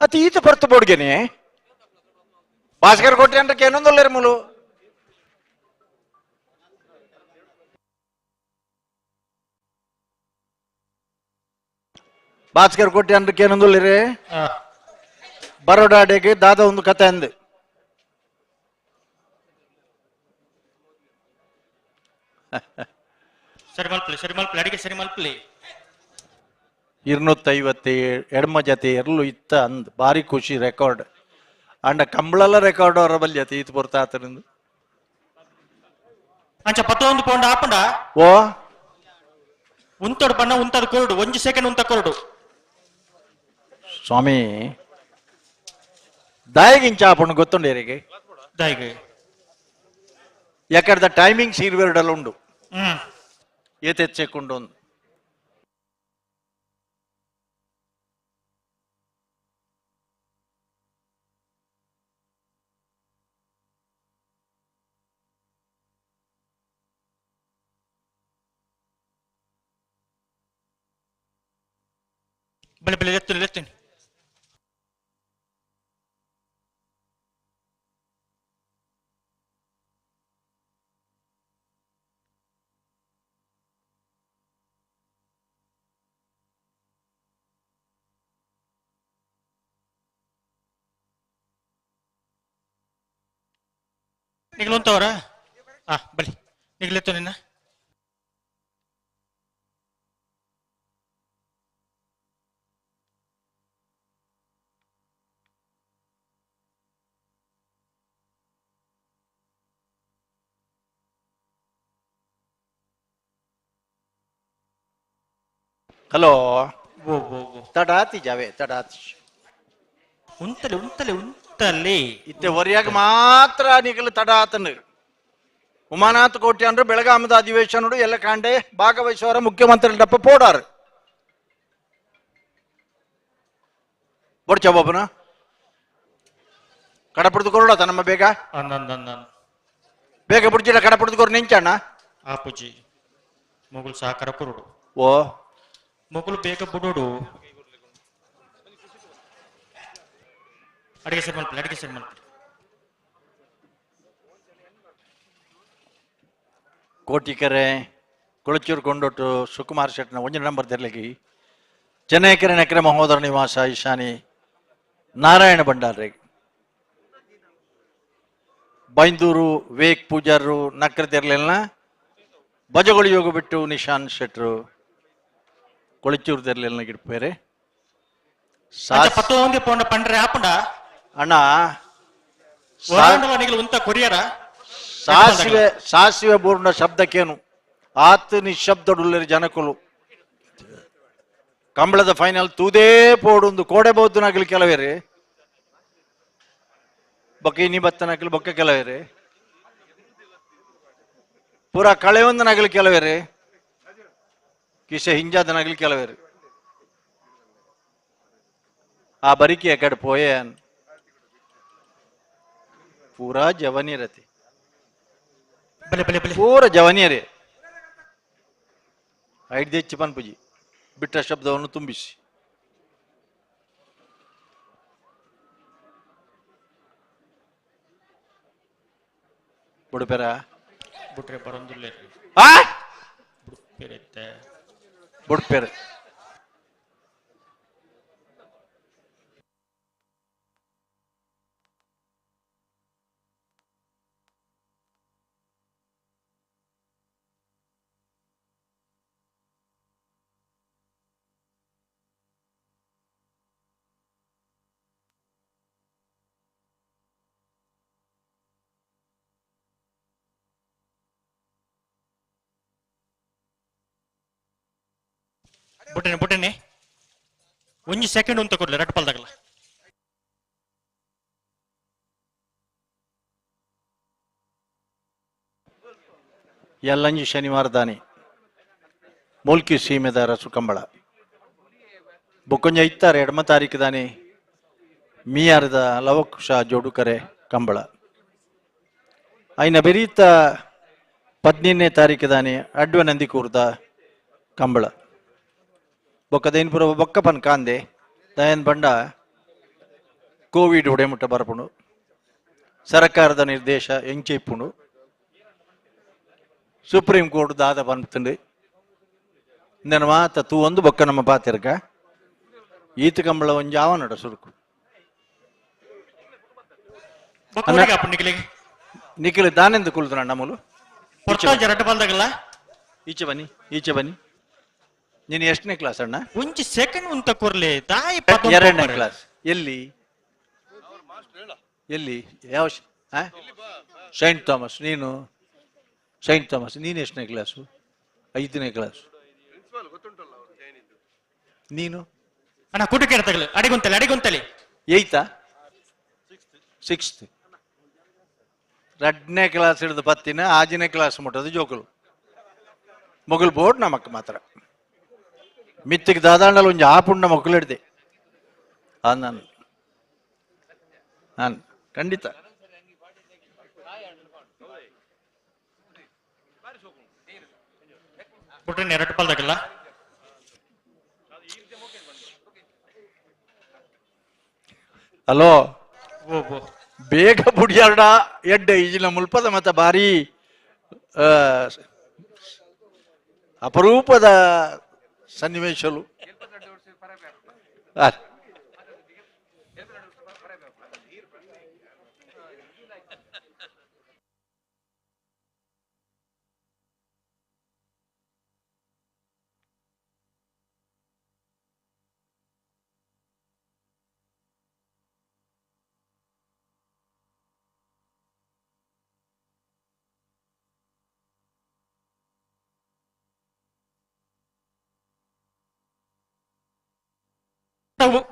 ಅತಿ ಈತ ಬರ್ತು ಬೋಡ್ಗೆನೆ ಭಾಸ್ಕರ್ ಕೊಟ್ಟಿ ಅಂದ್ರೆ ಏನೊಂದೊಲ್ಲೇರು ಮುಲು. ಭಾಸ್ಕರ್ ಕೊಟ್ಟಿ ಅಂದ್ರೆ ಏನೊಂದೊಲ್ಲೇರಿ ಬರೋಡಾಡೆಗೆ ದಾದ ಒಂದು ಕತೆ ಅಂದು. ಸರಿ ಮಲ್ಪಲಿ, ಸರಿ ಮಲ್ಪಲಿ, ಅಡಿಗೆ ಸರಿ ಮಲ್ಪಲಿ. 257 ಎಡಮ ಜತೆ ಎರಲು ಇತ್ತ ಅಂದ್ ಭಾರಿ ಖುಷಿ ರೆಕಾರ್ಡ್. ಅಂಡ ಕಂಬಳಲ್ಲ ರೆಕಾರ್ಡ್ ಅವರ ಬಲ್ಲಿ ಅತಿ ಈತ ಬರ್ತಾ ಆತನಿಂದು. ಅಂಚ ಪತ್ತೊಂದು ಪೌಂಡ್ ಆಪಂಡ. ಓ ಉಂತೋಡು ಬಣ್ಣ ಉಂತದ ಕೊರಡು, ಒಂಜಿ ಸೆಕೆಂಡ್ ಉಂತ ಕೊರಡು. ಸ್ವಾಮಿ ದಾಯಗಿಂಚ ಆಪಣ್ಣ ಗೊತ್ತುಂಡು ಏರಿಗೆ ದಾಯಿಗೆ ಯಾಕಂದ್ರೆ ಟೈಮಿಂಗ್ ಸೀರ್ವೆರಡಲ್ಲ ಉಂಡು. ಏತೆಚ್ಚೆಕೊಂಡು ಒಂದು ಬೆಲೆ ಬೆಲೆ ಎತ್ತು ಎತ್ತೀನಿ. ನಿಗ್ಲುಂತವ್ರ ಆ ಬಲಿ ನಿಗ್ಲೆತ್ತು ನಿನ್ನ. ಹಲೋ ತಡಾತಿ ಜಾವೆ ತಡಾತಿ. ಉಂತಲೆ ಉಂತಲೆ ಉಂತಲೆ ಇತ್ತೆ ಒರಿಯಾಗ ಮಾತ್ರ ನಿಗಲು ತಡಾತನು. ಉಮಾನಾಥ್ ಕೋಟಿ ಅಂದ್ರೆ ಬೆಳಗಾಮದ ಅಧಿವೇಶನ ಎಲ್ಲ ಕಾಂಡೆ ಭಾಗವಹಿಸುವವರ ಮುಖ್ಯಮಂತ್ರಿ ಡಪ್ಪ ಪೋಡಾರು ಬೊಡ್ಚ ಬಾಬುನ ಕಡಪುಡ್ದು ಕೊರಡತ ನಮ್ಮ ಬೇಗ ಬೇಗ ಬುಡ್ಜಿಡ ಕಡಪುಡ್ದು ಕೊರು ನಿಂಚಣ್ಣ ಆಪುಜಿ ಮೊಗುಲ್ ಸಹಕಾರ ಕೊರಡು. ಓ ಮೊಗುಲು ಬೇಗ ಬುಡೋಡು. ಅಡಿಗೆ ಸರಿ ಮಲ್ಪಲಿ, ಅಡಿಗೆ ಸರಿ ಮಲ್ಪಲಿ. ಕೋಟಿಕೆರೆ ಕೊಳಚೂರು ಕೊಂಡೊಟ್ಟು ಸುಕುಮಾರ್ ಶೆಟ್ನ ಒಂಜಿ ನಂಬರ್ ತೆರಲಿಗೆ ಚೆನ್ನೈಕೆರೆ ನಕರೆ ಮಹೋದರ ನಿವಾಸ ಈಶಾನಿ ನಾರಾಯಣ ಭಂಡಾರಿ ಬೈಂದೂರು ವೇಕ್ ಪೂಜಾರರು ನಕ್ರೆ ತೆರಲಿಲ್ಲ ಬಜಗೊಳಿ ಯೋಗ ಬಿಟ್ಟು ನಿಶಾನ್ ಶೆಟ್ರು ಕೊಳಚೂರು ತೆರಲಿಲ್ಲ ಗಿಡ್ಪೇರೆ. ಪತ್ತೊಂದು ಪೌಂಡ ಪಂಡ್ರೆ ಆಪಂಡ ಅಣ್ಣ ಉಂತ ಕೊರಿಯರ ಸಾಸಿವೆ ಸಾಸಿವೆ ಬೂರ್ಣ ಶಬ್ದಕ್ಕೇನು ಆತ ನಿಶಬ್ದಡುಲ್ಲರಿ ಜನಕುಲು ಕಂಬಳದ ಫೈನಲ್ ತೂದೇ ಪೋಡುಂದು ಕೋಡೆ ಬೌದ್ಧನಾಗಲಿ ಕೆಲವೇರಿ ಬೊಕ್ಕ ಇನ್ನಿ ಬತ್ತನಾಗಲಿ ಬೊಕ್ಕ ಕೆಲವೇರಿ ಪೂರಾ ಕಳೆಯೊಂದನಾಗಲಿ ಕೆಲವೇರಿ ಕಿಸೆ ಹಿಂಜಾದನಾಗಲಿ ಕೆಲವೇರಿ ಆ ಬರಿಕೆ ಎಕಡೆ ಪೋಯೆ ಪೂರಾ ಜವನಿರತಿ ಪೂರ ಜವನಿಯರೇ ಐದು ಪನ್ಪುಜಿ ಬಿಟ್ಟ ಶಬ್ದವನ್ನು ತುಂಬಿಸಿ. ಬುಡುಪೆರ ಬುಟ್ರೆ ಬರೊಂದುಲ್ಲೆ ಆ ಬುಡ್ಪೆರೆತ್ತೆ ಬುಡ್ಪೆರೆ ಬುಟ್ಟನೆ ಬುಟ್ಟನೆ ಒಂಜಿ ಸೆಕೆಂಡ್ ಉಂತ ಕೊಡ್ಲೆ ರಡ್ಡ್ ಪಲ್ದಾಗಲ. ಎಲ್ಲಂಜಿ ಶನಿವಾರ ದಾನಿ ಮೂಲ್ಕಿ ಸೀಮೆದಾರ ಸುಕಂಬಳ ಬೊಕ್ಕೊಂಜ ಇತ್ತಾರೆ ಎಡಮ ತಾರೀಕು ದಾನಿ ಮಿಯಾರದ ಲವಕುಶ ಜೋಡುಕರೆ ಕಂಬಳ. ಐನ ಬೆರೀತ 15ನೇ ತಾರೀಕು ದಾನಿ ಅಡ್ವ ನಂದಿಕೂರ್ದ ಕಂಬಳ. ಬೊಕ್ಕ ದೈನ್ಪುರ ಬೊಕ್ಕಪನ್ ಕಾಂದೆ ದಯನ್ ಬಂಡ ಕೋವಿಡ್ ಉಡೆಮುಟ್ಟ ಬರಪುಂಡು. ಸರ್ಕಾರದ ನಿರ್ದೇಶ ಎಂಚೆ ಇಪ್ಪುಂಡು. ಸುಪ್ರೀಂ ಕೋರ್ಟ್ ದಾದ ಪನ್ಪುಂಡು ಇಂದನ ಮಾತ ತೂ ಒಂದು ಬೊಕ್ಕ ನಮ್ಮ ಪಾತಿರ್ಕ ಈತ ಕಂಬಳ ಒಂಜಿ ಆವನಡ ಸುರುಕು. ನಿಖಿಲ್ ದಾನೆಂದು ಕುಲ್ದು ನಮ್ಮಲು ಈಚೆ ಬನ್ನಿ, ಈಚೆ ಬನ್ನಿ. ನೀನು ಎಷ್ಟನೇ ಕ್ಲಾಸ್ ಅಣ್ಣ? ಒಂಜಿ ಸೆಕೆಂಡ್ ಉಂತ ಕೊರ್ಲೆ ದಾಯಿ. ಎರಡನೇ ಕ್ಲಾಸ್. ಎಲ್ಲಿ ಎಲ್ಲಿ ಯಾವ? Saint Thomas. ನೀನು ಸೈಂಟ್ ಥಾಮಸ್. ನೀನು ಎಷ್ಟನೇ ಕ್ಲಾಸು? 5ನೇ ಕ್ಲಾಸ್. ನೀನು ಅಣ್ಣ ಕೂಟಕ್ಕೆ ತಗಲು ಅಡಿಗುಂತಲಿ ಅಡಿಗುಂತಲಿ. ಏಯ್ತಾ? ಸಿಕ್ಸ್ತ್. ಎರಡನೇ ಕ್ಲಾಸ್ ಹಿಡಿದು ಪತ್ತಿನ ಆಜನೇ ಕ್ಲಾಸ್ ಮುಟ್ಟದು ಜೋಕುಲು ಮೊಗಲ್ ಬೋರ್ಡ್ ನಮಕ್ ಮಾತ್ರ ಮಿತ್ತಿಗೆ ದಾದಾಂಡಲ ಒಂಜಿ ಆಪುಂಡ ಮಕ್ಕಳು ಹಿಡ್ದೆ. ನಾನು ನಾನು ಖಂಡಿತ ಎರಡು ಪಾಲ್ದಾಗಲ್ಲ. ಹಲೋ, ಬೇಗ ಬುಡಿಯಾರ್ಡ ಎಡ್ಡೆ ಈಜಿನ ಮುಲ್ಪದ ಮತ್ತೆ ಭಾರಿ ಅಪರೂಪದ ಸನ್ನಿವೇಶಲು.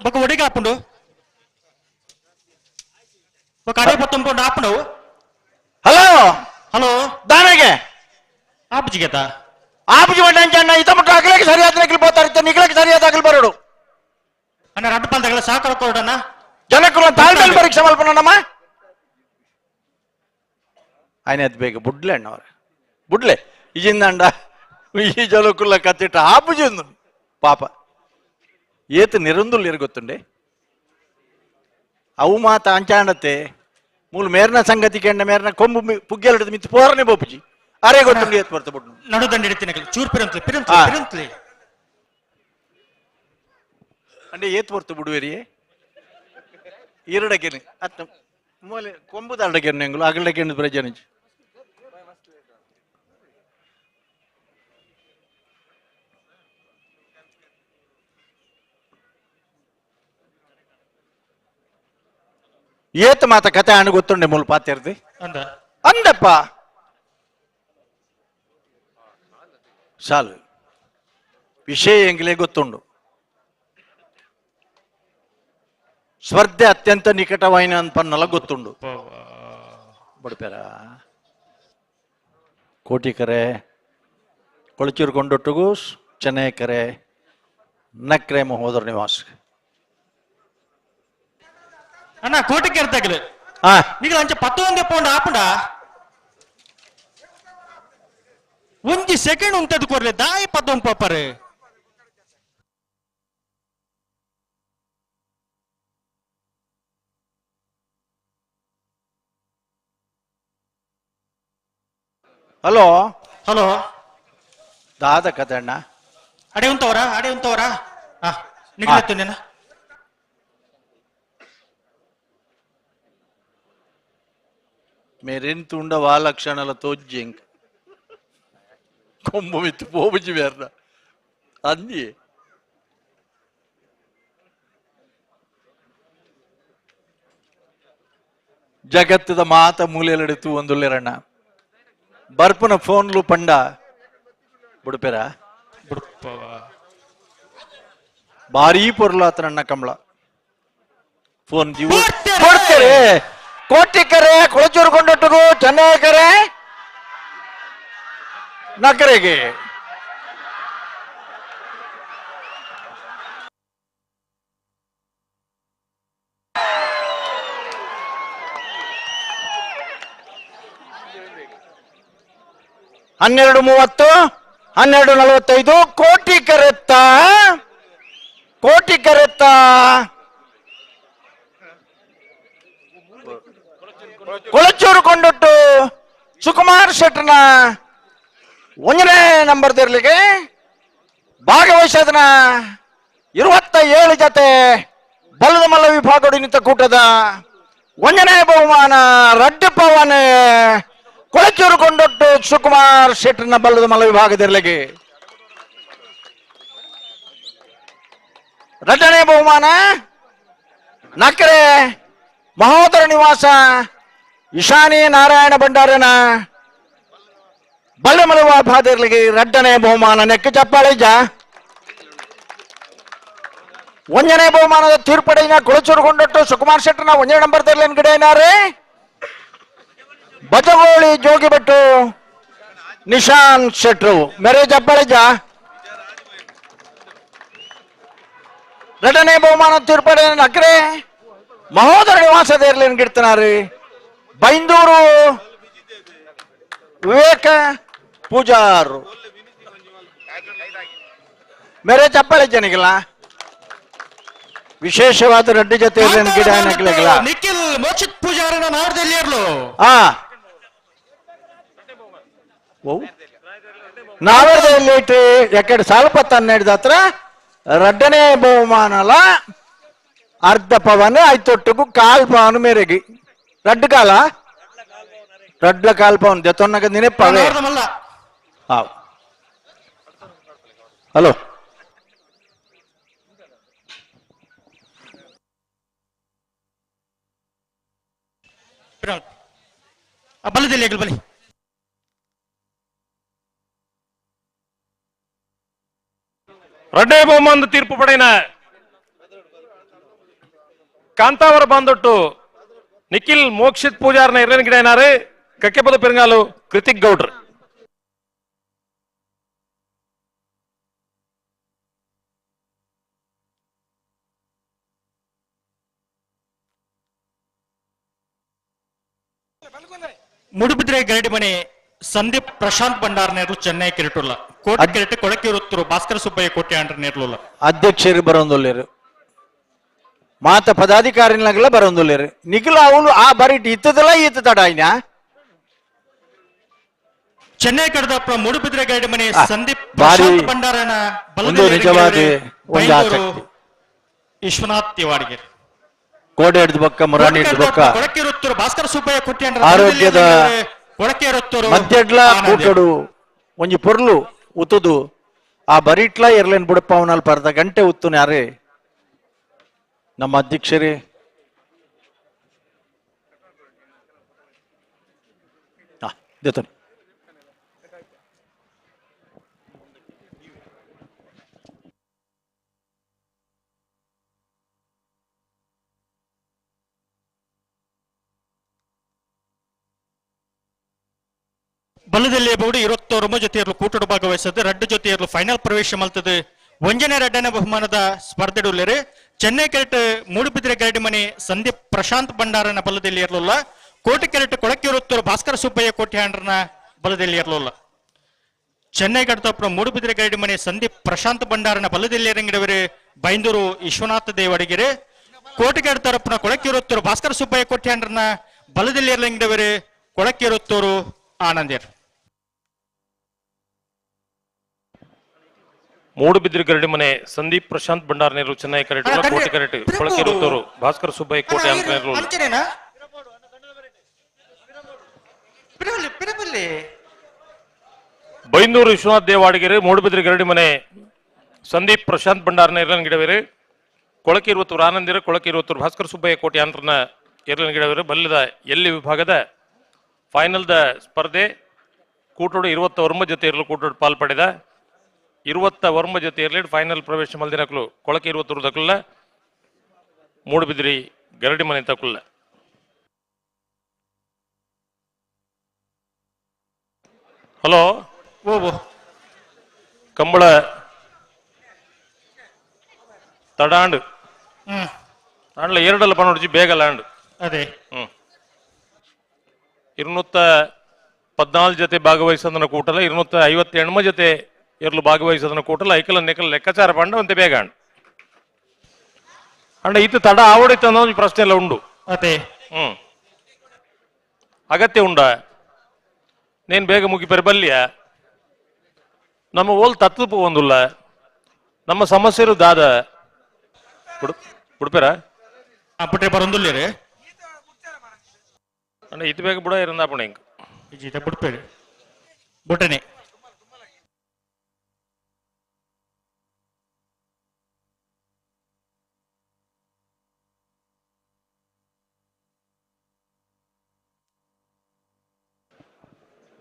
ಬೊಕ ಒಡಿಗೆ ಆಪುಂಡು ಬೊಕ ಅಡೆ ಪತ್ತೊಂಪುಂಡು ಆಪುಂಡು. ಹಲೋ ಹಲೋ ದಾನೆಗೆ ಆಪುಜಿಗೆತ ಆಪುಜಿ ಮಂಡಂಚ ಇತ ಮುಟ್ಟ ಅಗಲಕ್ಕೆ ಸರಿಯಾದ ನಿಖಿಲ್ ಬೋತಾರೆ ಇತ್ತ ನಿಖಲಕ್ಕೆ ಸರಿಯಾದ ಅಗಲ್ ಬರೋಡು. ಅಣ್ಣ ರಡ್ಡು ಪಾಲ್ದಾಗಲ ಸಾಕಾರ ಕೊಡೋಣ. ಜನಕ್ಕೂ ತಾಳ್ಮೆಲ್ ಪರೀಕ್ಷೆ ಮಲ್ಪನಮ್ಮ ಆಯ್ನ ಅದು ಬೇಗ ಬುಡ್ಲೆ ಅಣ್ಣ ಅವ್ರೆ ಬುಡ್ಲೆ ಇಜಿಂದಂಡ ಈ ಜಲಕುಲ್ಲ ಕತ್ತಿಟ್ಟ ಆಪುಜಿ ಪಾಪ ಏತು ನಿರಂದುಲ್ ಗೊತ್ತುಂಡೆ ಅವು ಮಾತ ಅಂಚಾಂಡತ್ತೆ ಮೂಲು ಮೇರ್ನ ಸಂಗತಿ ಕೆಂಡ ಮೇರ್ನ ಕೊಂಬು ಪುಗ್ಗೆಲಡದ ಮಿತ್ತು ಪೋರನೆ ಬೋಪುಜಿ ಅರೆ ಗೊತ್ತುಂಡು ಏತ್ ಬರ್ತ ಬುಡ್ನು. ನಡುದಂಡ ಹಿಡಿತೀನಿ ಚೂರ್ ಪಿರಂತ್ಲೆ ಪಿರಂತ್ಲೆ ಪಿರಂತ್ಲೆ ಅಂದ್ರೆ ಏತ್ ಬರ್ತ ಬುಡುವೆರಿಯೇ ಈರಡಕೆನೆ ಅತ್ತ ಮೂಲೆ ಕೊಂಬುದ ಅಡಕೆನೆ ಎಂಗುಲು ಅಗಲಡಕೆನೆ ಪ್ರಜನಿಜ್ ಏತ್ ಮಾತ ಕತೆ ಅಣ್ಣ ಗೊತ್ತುಂಡೆ ಮೂಲು ಪಾತಿರ್ದಿ ಅಂದ ಅಂದಪ್ಪ ಸಾಲು ವಿಷಯ ಎಂಗ್ಲೇ ಗೊತ್ತುಂಡು. ಸ್ಪರ್ಧೆ ಅತ್ಯಂತ ನಿಕಟವಾಯಿನ ಅನ್ಪನ್ನಲ ಗೊತ್ತುಂಡು. ಬಡ್ಪೇರ ಕೋಟಿಕರೆ ಕೊಳಚೂರು ಕೊಂಡೊಟ್ಟಿಗೂ ಚೆನ್ನೈಕರೆ ನಕ್ರೆ ಮಹೋದರ ನಿವಾಸ. ಅಣ್ಣ ಕೋಟಿಗೆ ಇರ್ತಾಗಲು ನಿಗಲ ಅಂಚೆ ಪತ್ತು ಒಂದೇ ಪೌಂಡ್ ಆಪುಂಡ ಒಂಜಿ ಸೆಕೆಂಡ್ ಉಂಟದು ಕೊರ್ಲೆ ದಾಯಿ ಪತ್ತೊಂದು ಪಾಪರೆ. ಹಲೋ ಹಲೋ ದಾದ ಕತೆ ಅಣ್ಣ ಅಡೆ ಉಂತವರ ಅಡೆ ಉಂತವರ ಹಾ ನಿಗಲತ್ತು ನೆನ ಮೇರೆಂತ ವಾ ಲಕ್ಷಣಲ ತೋಜ್ಜಿಂಕ್ ಕೊಂಬು ಮಿತ್ತು ಪೋಬುಜಿ ಬೇರ್ನ ಅಂದಿ ಜಗತ್ತದ ಮಾತ ಮೂಲೆಯಲ್ಲಿಡಿತು ಒಂದುಲ್ಲೆರಣ್ಣ ಬರ್ಪುನ ಫೋನ್ಲು ಪಂಡ ಬುಡುಪೆರ ಭಾರೀ ಪೊರ್ಲಾತನಣ್ಣ ಕಮಲ ಫೋನ್ ಜೀವ ಕೊಡ್ತಾರೆ ಕೋಟಿಕರೆ ಕೊಳಚೂರು ಕೊಂಡೊಟ್ಟಿಗೂ ಚೆನ್ನೈಕರೆ ನಕರೆಗೆ 12:30 12:45 ಕೋಟಿ ಕರೆತ್ತ ಕೋಟಿ ಕರೆತ್ತ ಕೊಳಚೂರು ಕೊಂಡೊಟ್ಟು ಸುಕುಮಾರ್ ಶೆಟ್ಟರ್ನ 1ನೇ ನಂಬರ್ ದಿರ್ಲಿಗೆ ಭಾಗವಹಿಸೋದನ್ನ 27 ಜೊತೆ ಬಲದ ಮಲ್ಲ ವಿಭಾಗ ನಿಂತ ಕೂಟದ 1ನೇ ಬಹುಮಾನ ರಡ್ಡು ಪವನ್ ಕೊಳಚೂರು ಕೊಂಡೊಟ್ಟು ಸುಕುಮಾರ್ ಶೆಟ್ಟರ್ನ ಬಲ್ಲದ ಮಲ್ಲ ವಿಭಾಗದಿರ್ಲಿಗೆ. 2ನೇ ಬಹುಮಾನ ನಕರೆ ಮಹೋದರ ನಿವಾಸ ಇಶಾನಿ ನಾರಾಯಣ ಭಂಡಾರನ ಬಲ್ಲಮಲ ವಿಭಾಗದಿರ್ಲಿಗೆ 2ನೇ ಬಹುಮಾನ ನೆಕ್ಕ ಚಪ್ಪಾಳಿಜ. 1ನೇ ಬಹುಮಾನದ ತೀರ್ಪಡೆಯ ಕೊಳಚೂರು ಕೊಂಡೊಟ್ಟು ಸುಕುಮಾರ್ ಶೆಟ್ಟರ್ನ 1ನೇ ನಂಬರ್ ತೆರಲಿನ ಗಿಡ ಏನಾರೆ ಬಜಗೋಳಿ ಜೋಗಿಬೆಟ್ಟು ನಿಶಾನ್ ಶೆಟ್ರು ಮೆರೆ ಚಪ್ಪಾಳಿಜ. 2ನೇ ಬಹುಮಾನ ತೀರ್ಪಡೆ ನಕರೆ ಮಹೋದರ ನಿವಾಸದ ಇರ್ಲಿನ ಗಿಡ್ತನಾರಿ ಬೈಂದೂರು ವಿವೇಕ ಪೂಜಾರು ಮೇರೆ ಚಪ್ಪಾಳೆ ಜನಿಗಿಲ್ಲ. ವಿಶೇಷವಾದ ರಡ್ಡಿ ಜೊತೆ ಗಿಡ ಏನಕ್ಕಿಲ್ಲ. ನಿಖಿಲ್ ಮೋಕ್ಷಿತ್ ಪೂಜಾರನ ನಾಡದಲ್ಲಿ ಇರ್ಲು. ನಾವರ್ದಲ್ಲಿ ಎಕ್ಕಡೆ ಸಾಲಪತ್ತ 12 ಹತ್ರ 2ನೇ ಬಹುಮಾನಲ ಅರ್ಧ ಪವನ್ ಐತೊಟ್ಟುಗು ಕಾಲ್ ಪವನ್ ಮೇರೆಗೆ ರಡ್ಡು ಕಾಲ ರಡ್ಲ ಕಾಲ್ ಪವನ್ ದೆತ್ತೊನ್ನಗ ನೆನಪವೇ. ಹಲೋ ಬಲದಲ್ಲಿ ಬಲಿ ರಡ್ಡೇ ಬಹುಮಾನದ ತೀರ್ಪು ಪಡೆಯನ ಕಾಂತಾವರ ಬಾಂದೊಟ್ಟು ನಿಖಿಲ್ ಮೋಕ್ಷಿತ್ ಪೂಜಾರ್ನ ಎರಡನೇ ಗಿಡ ಏನಾರು ಕಕ್ಕೆಪದ ಪೆರಂಗಾಲು ಕೃತಿಕ್ ಗೌಡ್ರು. ಮುಡುಬಿದ್ರೆ ಗರಡಿ ಮನೆ ಸಂದೀಪ್ ಪ್ರಶಾಂತ್ ಭಂಡಾರ್ ನೇರ್ಲು ಚೆನ್ನೈ ಕಿರಿಟುಲ್ಲ ಕೋಟೆ ಕಿರಿಟು ಕೊಳಕಿರುತ್ತರು ಭಾಸ್ಕರ ಸುಬ್ಬಯ್ಯ ಕೋಟೆ ಆಂಡ್ರ ನೇರ್ಲುಲ್ಲ. ಅಧ್ಯಕ್ಷರು ಬರೋಂದೊಲ್ಲೇರು ಮಾತ ಪದಾಧಿಕಾರಿನಾಗಲ ಬರೋಂದೊಲ್ಲೇರು ನಿಖಿಲ ಅವನು ಆ ಬರೀಟ್ ಇತ್ತದಲ್ಲ ಈತ ತಡ ಆಯ್ನ. ಚೆನ್ನೈ ಕಡದಪ್ಪ ಮೂಡುಬಿದ್ರೆ ಗರಡಿ ಮನೆ ಸಂದೀಪ್ ಪ್ರಶಾಂತ್ ಭಂಡಾರನ ಒಂದು ನಿಜವಾದ ಒಂದು ಆಸಕ್ತಿ. ವಿಶ್ವನಾಥ್ ತಿವಾಡಿಗೆ ಕೋಡೆ ಹಿಡಿದ ಬಕ್ಕ ಮುರಾಣಿ ಹಿಡಿದ ಬಕ್ಕ ಕೊಳಕಿರುತ್ತರು ಭಾಸ್ಕರ ಸುಬ್ಬಯ್ಯ ಕೋಟೆ ಆರೋಗ್ಯದ ಕೊಳಕಿರುತ್ತರು ಮಧ್ಯಡ್ಲ ಕೂಟಡು ಒಂಜಿ ಪೊರ್ಲು ಉತ್ತುದು ಆ ಬರಿಟ್ಲ ಎರ್ಲೇನ್ ಬುಡಪ್ಪ ಅವನಲ್ಲಿ ಅರ್ಧ ಗಂಟೆ ಉತ್ತುನ ಯಾರೇ ನಮ್ಮ ಅಧ್ಯಕ್ಷರೇ. ಬಲದಲ್ಲಿ ಬೋರ್ಡ್ 29 ಜೊತೆಯರ್ಲು ಕೂಟಡು ಭಾಗವಹಿಸದು ರಡ್ಡು ಜೊತೆಯರ್ಲು ಫೈನಲ್ ಪ್ರವೇಶ ಮಲ್ತದೆ. ಒಂಜನೇ ರಡ್ಡನೇ ಬಹುಮಾನದ ಸ್ಪರ್ಧೆಡುಲ್ಲೇರು ಚೆನ್ನೈ ಕೆರೆಟ್ ಮೂಡುಬಿದ್ರೆ ಗರಡಿ ಮನೆ ಸಂದೀಪ್ ಪ್ರಶಾಂತ್ ಭಂಡಾರನ ಬಲದಲ್ಲಿ ಇರಲಿಲ್ಲ. ಕೋಟೆ ಕೆರೆಟ್ ಕೊಳಕಿರುತ್ತೂರು ಭಾಸ್ಕರ ಸುಬ್ಬಯ್ಯ ಕೋಟ್ಯಾಂಡ್ರನ ಬಲದಲ್ಲಿ ಇರಲಿಲ್ಲ. ಚೆನ್ನೈ ಗಡತಪ್ಪನ ಮೂಡುಬಿದ್ರೆ ಗರಡಿ ಮನೆ ಸಂದೀಪ್ ಪ್ರಶಾಂತ್ ಭಂಡಾರನ ಬಲದಲ್ಲಿ ಇರಂಗಿಡವರು ಬೈಂದೂರು ವಿಶ್ವನಾಥ ದೇವಡಿಗೆರೆ. ಕೋಟೆಗಡ ತರಪ್ಪನ ಕೊಳಕಿರುತ್ತೂರು ಭಾಸ್ಕರ ಸುಬ್ಬಯ್ಯ ಕೋಟ್ಯಾಂಡ್ರನ ಬಲದಲ್ಲಿ ಇರಲಿಂಗಿಡವರು ಕೊಳಕಿರುತ್ತೂರು ಆನಂದೇರ್. ಮೂಡುಬಿದ್ರಿ ಗರಡಿ ಮನೆ ಸಂದೀಪ್ ಪ್ರಶಾಂತ್ ಭಂಡಾರ್ ನೇರು ಚೆನ್ನೈ ಕರೆಟ್ ಕೋಟೆ ಕರೆಟ್ ಕೊಳಕಿರುತ್ತೂರು ಭಾಸ್ಕರ ಸುಬ್ಬಯ್ಯ ಕೋಟೆ ನೇರು. ಬೈಂದೂರು ವಿಶ್ವನಾಥ್ ದೇವಾಡಿಗೆರೆ ಮೂಡುಬಿದ್ರಿ ಗರಡಿ ಮನೆ ಸಂದೀಪ್ ಪ್ರಶಾಂತ್ ಭಂಡಾರ್ ನೇರನ್ ಗಿಡವೇರು ಕೊಳಕಿರುವತ್ತೂರು ಆನಂದಿರ ಕೊಳಕಿರುವತ್ತೂರು ಭಾಸ್ಕರ ಸುಬ್ಬಯ್ಯ ಕೋಟೆ ಅಂತರನ ಎರಲನ್ ಗಿಡವೇರು. ಬಲ್ಲದ ಎಲ್ಲಿ ವಿಭಾಗದ ಫೈನಲ್ದ ಸ್ಪರ್ಧೆ ಕೂಟೋಡು 29 ಜೊತೆ ಇರಲು ಕೂಟೋಡು ಪಾಲ್ಪಡೆದ 29 ಜೊತೆ ಇರಲಿ ಫೈನಲ್ ಪ್ರವೇಶ ಮಲ್ದಿನಕ್ಲು ಕೊಳಕೆ 20 ತಕುಲ್ಲ ಮೂಡುಬಿದ್ರಿ ಗರಡಿ ಮನೆ ತಕುಲ್ಲ. ಹಲೋ ಕಂಬಳ ತಡಾಂಡು ಆಂಡ್ಲ ಎರಡಲ್ಲ ಪನೊಡ್ಜಿ ಬೇಗ ಲ್ಯಾಂಡ್ ಅದೇ. 210 14 ಜೊತೆ ಭಾಗವಹಿಸೋದನ್ನ ಕೂಟಲ 258 ಜೊತೆ ಎರ್ಲು ಭಾಗವಹಿಸೋದನ್ನ ಕೂಟಲ ಐಕಲ ನೆಕಲ ಲೆಕ್ಕಾಚಾರ ಪಂಡ ಒಂತೆ ಬೇಗ ಅಂಡ ಇತ್ತು ತಡ ಆವಡಿತ ಅನ್ನೋ ಒಂಜಿ ಪ್ರಶ್ನೆ ಎಲ್ಲ ಉಂಡು. ಅದೇ. ಅಗತ್ಯ ಉಂಡ ನೇನ್ ಬೇಗ ಮುಗಿಪೆರೆ ಬಲ್ಲಿಯ ನಮ್ಮ ಓಲ್ ತತ್ವ ಒಂದುಲ್ಲ ನಮ್ಮ ಸಮಸ್ಯೆರು ದಾದ ಬುಡ್ಪೇರ ಬುಟ್ರೆ ಬರೊಂದುಲ್ಲೇರು ಅಂಡ ಇತ್ತು ಬೇಗ ಬುಡ ಇರಂದಾಪುಣ ಇಂಕ್. ಇಜ್ಜಿತ ಬುಡ್ಪೇರು ಬುಟ್ಟನೆ.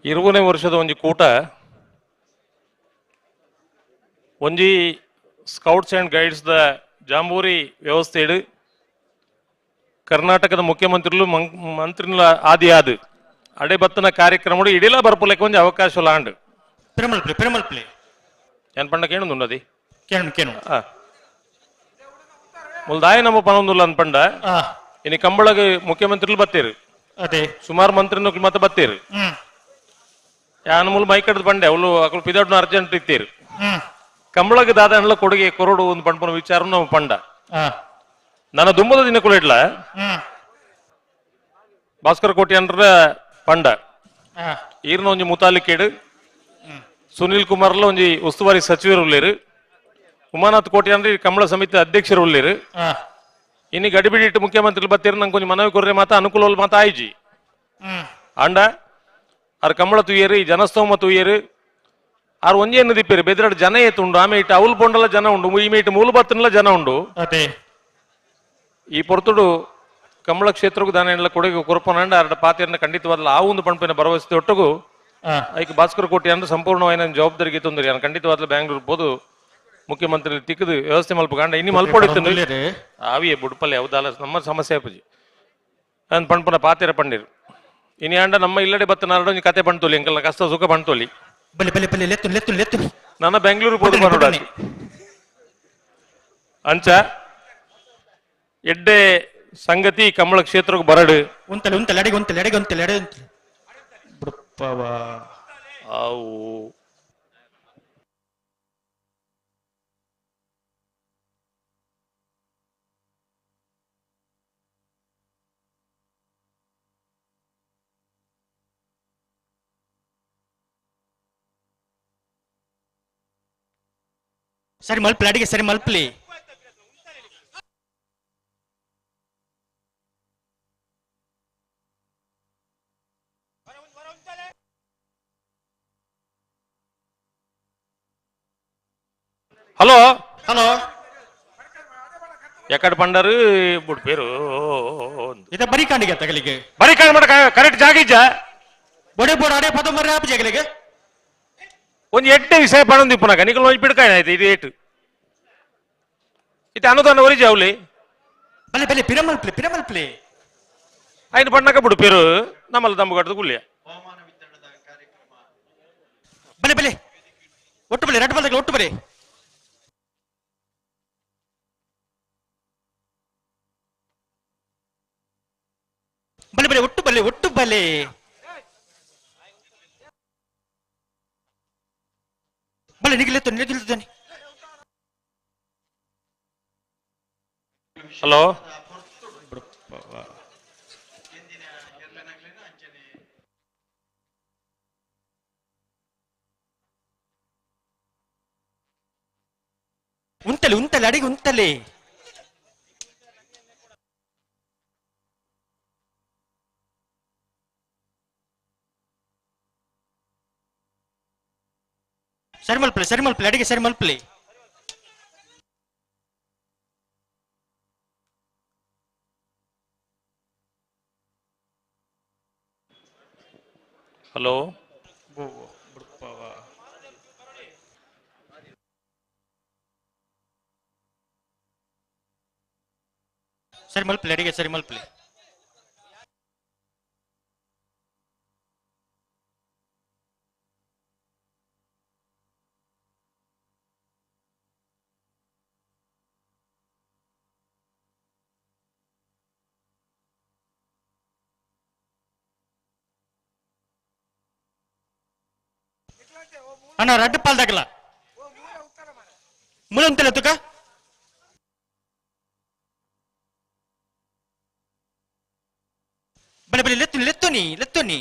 20ನೇ ವರ್ಷದ ಒಂಜಿ ಕೂಟ ಒಂಜಿ scouts and guides the jamboree ವ್ಯವಸ್ಥೆ ಕರ್ನಾಟಕದ ಮುಖ್ಯಮಂತ್ರಿಲು ಮಂತ್ರಿಗಳ ಆದಿ ಆದು ಅಡೆ ಬತ್ತನ ಕಾರ್ಯಕ್ರಮ ಇಡಿಲ ಬರ್ಪುಲೆಕ್ ಒಂಜಿ ಅವಕಾಶ ಲಾಂಡ್. ಪಿರಮಲ್ ಪ್ಲೇ ಪಿರಮಲ್ ಪ್ಲೇ. ಏನ್ ಪಂಡ ಕೇಣುಂದುಂಡದಿ ಕೇಣು ಕೇಣು. ಮುಲ್ದಾಯ ನಮ್ಮ ಪನೊಂದುಲ್ಲ ಅನ್ಪಂಡ ಇನಿ ಕಂಬಳಗ ಮುಖ್ಯಮಂತ್ರಿಲು ಬತ್ತೀರು. ಅದೇ. ಸುಮಾರು ಮಂತ್ರಿನಕ್ಲು ಮತ್ತೆ ಬತ್ತೀರು. ಯಾನ್ ಮೂಲ ಮೈಕಡ್ದು ಬಂಡೆ ಅವಳು ಅಕುಲು ಪಿದಡ್ನ ಅರ್ಜೆಂಟ್ ಇತ್ತೀರು. ಕಂಬಳಗ ದಾದನ್ಲ ಕೊಡುಗೆ ಕೊರಡು ಒಂದು ಪಂಡ್ಪುನ ವಿಚಾರ ನಾವು ಪಂಡ. ನನ್ನ ದುಂಬದ ದಿನ ಇಡ್ಲ ಭಾಸ್ಕರ ಕೋಟಿ ಅಂದ್ರ ಪಂಡ. ಈರ್ನ ಒಂಜಿ ಮುತಾಲಿಕೇಡು ಸುನಿಲ್ ಕುಮಾರ್ಲ ಒಂಜಿ ಉಸ್ತುವಾರಿ ಸಚಿವರು ಉಲ್ಲೇರು. ಉಮಾನಾಥ್ ಕೋಟಿ ಅಂದ್ರೆ ಕಂಬಳ ಸಮಿತಿ ಅಧ್ಯಕ್ಷರು ಉಲ್ಲೇರು. ಇನ್ನು ಗಡಿಬಿಡಿ ಮುಖ್ಯಮಂತ್ರಿ ಬತ್ತೀರು ನಂಗೆ ಕೊಂಚ ಮನವಿ ಕೊರ್ರೆ ಮಾತ ಅನುಕೂಲ ಮಾತ ಆಯ್ಜಿ. ಅಂಡ ಆರ್ ಕಂಬಳ ತುಯ್ಯರು ಈ ಜನಸ್ತೋಮ ತುಯ್ಯರು ಆರ್ ಒಂಜೇ ದಿಪ್ಪೇರು ಬೆದ್ರಡ್ ಜನ ಏತುಂಡು ಆಮೆ ಇಟ್ಟು ಅವಲ್ ಪೊಂಡಲ ಜನ ಉಂಡು ಈಮೆ ಇಟ್ಟು ಮೂಲ ಬತ್ತನಲ ಜನ ಉಂಡು. ಅದೇ. ಈ ಪೊರ್ತುಡು ಕಮಲ ಕ್ಷೇತ್ರಕ್ಕೂ ದಾನ ಕೊಡುಗೆ ಕೊರಪನಂಡ ಆರ್ಡ ಪಾತಿಯನ್ನ ಖಂಡಿತವಾದ ಆ ಒಂದು ಪಂಪಿನ ಭರವಸೆ ಒಟ್ಟುಗು ಐಕ್ ಭಾಸ್ಕರ ಕೋಟಿ ಅಂದ್ರೆ ಸಂಪೂರ್ಣವಾದ ಜವಾಬ್ದಾರಿಗೆ ತೊಂದರೆ ನಾನು ಖಂಡಿತವಾದ ಬ್ಯಾಂಗ್ಳೂರ್ ಹೋದು ಮುಖ್ಯಮಂತ್ರಿ ತಿಕ್ಕದು ವ್ಯವಸ್ಥೆ ಮಲ್ಪ ಗಂಡ ಇನ್ನು ಮಲ್ಪೊಡಿತ್ತು ಆವಿಯೇ ಬುಡ್ಪಲ್ಲೆ ಯಾವ್ದಲ್ಲ ನಮ್ಮ ಸಮಸ್ಯೆ ಅಪ್ಪಜಿ ನಾನು ಪಣ್ಪುನ ಪಾತಿರ ಪಂಡಿರು ಇನಿ ಅಂಡ ನಮ್ಮ ಇಲ್ಲಡೆ ಬತ್ತ ನಾರಡ ಒಂಜಿ ಕತೆ ಪಣ್ತೋಲಿ ಎಂಕಲ್ನ ಕಷ್ಟ ಸುಖ ಪಣ್ತೋಲಿ. ಬಲೆ ಬಲೆ ಬಲೆ ಲೆತ್ತು ಲೆತ್ತು ಲೆತ್ತು. ನನ್ನ ಬೆಂಗಳೂರು ಪೋದು ಬರೋಡ ಅಂಚ ಎಡ್ಡೆ ಸಂಗತಿ ಕಮಲ ಕ್ಷೇತ್ರಕ್ಕೆ ಬರಡು. ಉಂತಲೆ ಉಂತಲೆ ಅಡಿಗೆ ಉಂತಲೆ ಅಡಿಗೆ ಉಂತಲೆ ಅಡಿಗೆ ಉಂತಲೆ ಬುಡಪ್ಪವ. ಅವು ಸರಿ ಮಲ್ಪಲಿ ಅಡಿಗೆ ಸರಿ ಮಲ್ಪಲಿ. ಹಲೋ ಹಲೋ ಎಕಡೆ ಪಂಡರು ಬುಡ್ ಪೇರು ಇದ ಬರಿ ಕಾಂಡಿಗೆ ತಗಲಿಗೆ ಬರಿ ಕಾಂಡ್ ಮಾಡ ಕರೆಕ್ಟ್ ಜಾಗ ಇಜ್ಜ ಬೊಡೆ ಬೋಡ ಅಡೆ ಪದ ಮರ್ರೆ ಆಪ ಜಗಲಿಗೆ. ಒಂಜಿ ಎಡ್ಡೆ ವಿಷಯ ಪಣೊಂದು ಇಪ್ಪುನಾಗ ನಿಕಲ್ ಒಂಜಿ ಪಿಡ್ಕಾಯ ಆಯ್ತು ಇದು ಏಟು ಇತ್ತೆ ಅನುದಾನ ಒರಿಜಿ ಅವಲಿ. ಬಲೆ ಬಲೆ ಪಿರಮಲ್ಪ್ಲೆ ಪಿರಮಲ್ಪ್ಲೆ. ಐನು ಪಣ್ಣಕ ಬಿಡು ಪೇರು ನಮ್ಮಲ್ಲ ದಮ್ಮು ಕಟ್ಟದ ಗುಳ್ಳಿಯ. ಬಲೆ ಬಲೆ ಒಟ್ಟು ಬಲೆ ರಡ್ಡು ಬಲ್ದಕ್ಕೆ ಒಟ್ಟು ಬಲೆ. ಬಲೆ ಬಲೆ ಒಟ್ಟು ಬಲೆ ಒಟ್ಟು ಬಲೆ. ಬಲೆ ನಿಗಿಲೆತ್ತು ನಿಗಿಲ್ತಾನೆ. ಹಲೋ ಉಂತಲೆ ಉಂತಲೆ ಅಡಿಗೆ ಉಂತಲೆ. ಸರಿ ಮಲ್ಪಲೆ ಸರಿ ಮಲ್ಪಲೆ ಅಡಿಗೆ ಸರಿ ಮಲ್ಪಲೆ. ಹಲೋ ಸರಿ ಮಲ್ಪಲೆ ಅಡಿಗೆ ಸರಿ ಮಲ್ಪಲೆ. ಅಣ್ಣ ರಡ್ಡು ಪಾಲ್ದಾಗಲ ಮುಳಂತಲೆ ತುಕ ಬಲೆ ಬಲೆ ಲೆತ್ತು ಲೆತ್ತುನಿ ಲೆತ್ತುನಿ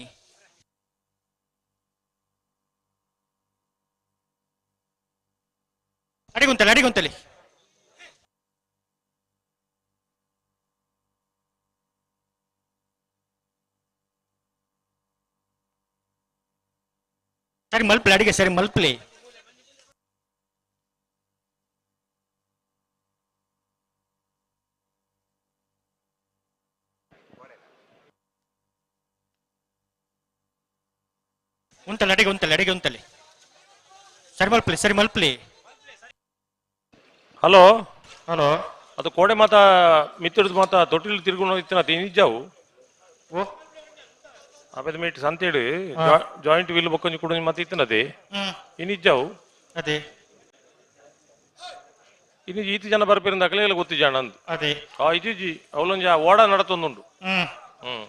ಅಡಿಗುಂತಲೆ ಅಡಿಗುಂತಲೆ ಸರಿ ಮಲ್ಪಲೆ ಅಡಿಗೆ ಸರಿ ಮಲ್ಪಲೆ ಉಂತಲೆ ಅಡಿಗೆ ಉಂತಲೆ ಅಡಿಗೆ ಉಂತಲೆ ಸರಿ ಮಲ್ಪಲೆ ಸರಿ ಮಲ್ಪಲೆ. ಹಲೋ ಹಲೋ ಅದು ಕೋಡೆ ಮಾತಾ ಮಿತ್ರದ ಮಾತಾ ತೊಟ್ಟಿಲು ತಿರುಗುಣ ಇತ್ತಿನ ನಿಜವು ಓ ಆಮೇಲೆ ಮೀಟ್ ಸಂತೇಡು ಜಾಯಿಂಟ್ ವೀಲ್ ಬೊಕ್ಕೊಂಜಿ ಕುಡೊಂಜಿ ಮಾತ ಇತ್ತಿನದೆ ಇನಿಜ್ಜಾವು ಅದೇ ಇನ್ನು ಈತಿ ಜನ ಬರ್ಪಿರಂದ ಅಕಲೆ ಗೊತ್ತಿ ಜನ ಅಂದ್ ಅದೇ ಆ ಇಜಿ ಅವಲೊಂಜಿ ಆ ಓಡ ನಡತೊಂದುಂಡು. ಹ್ಮ್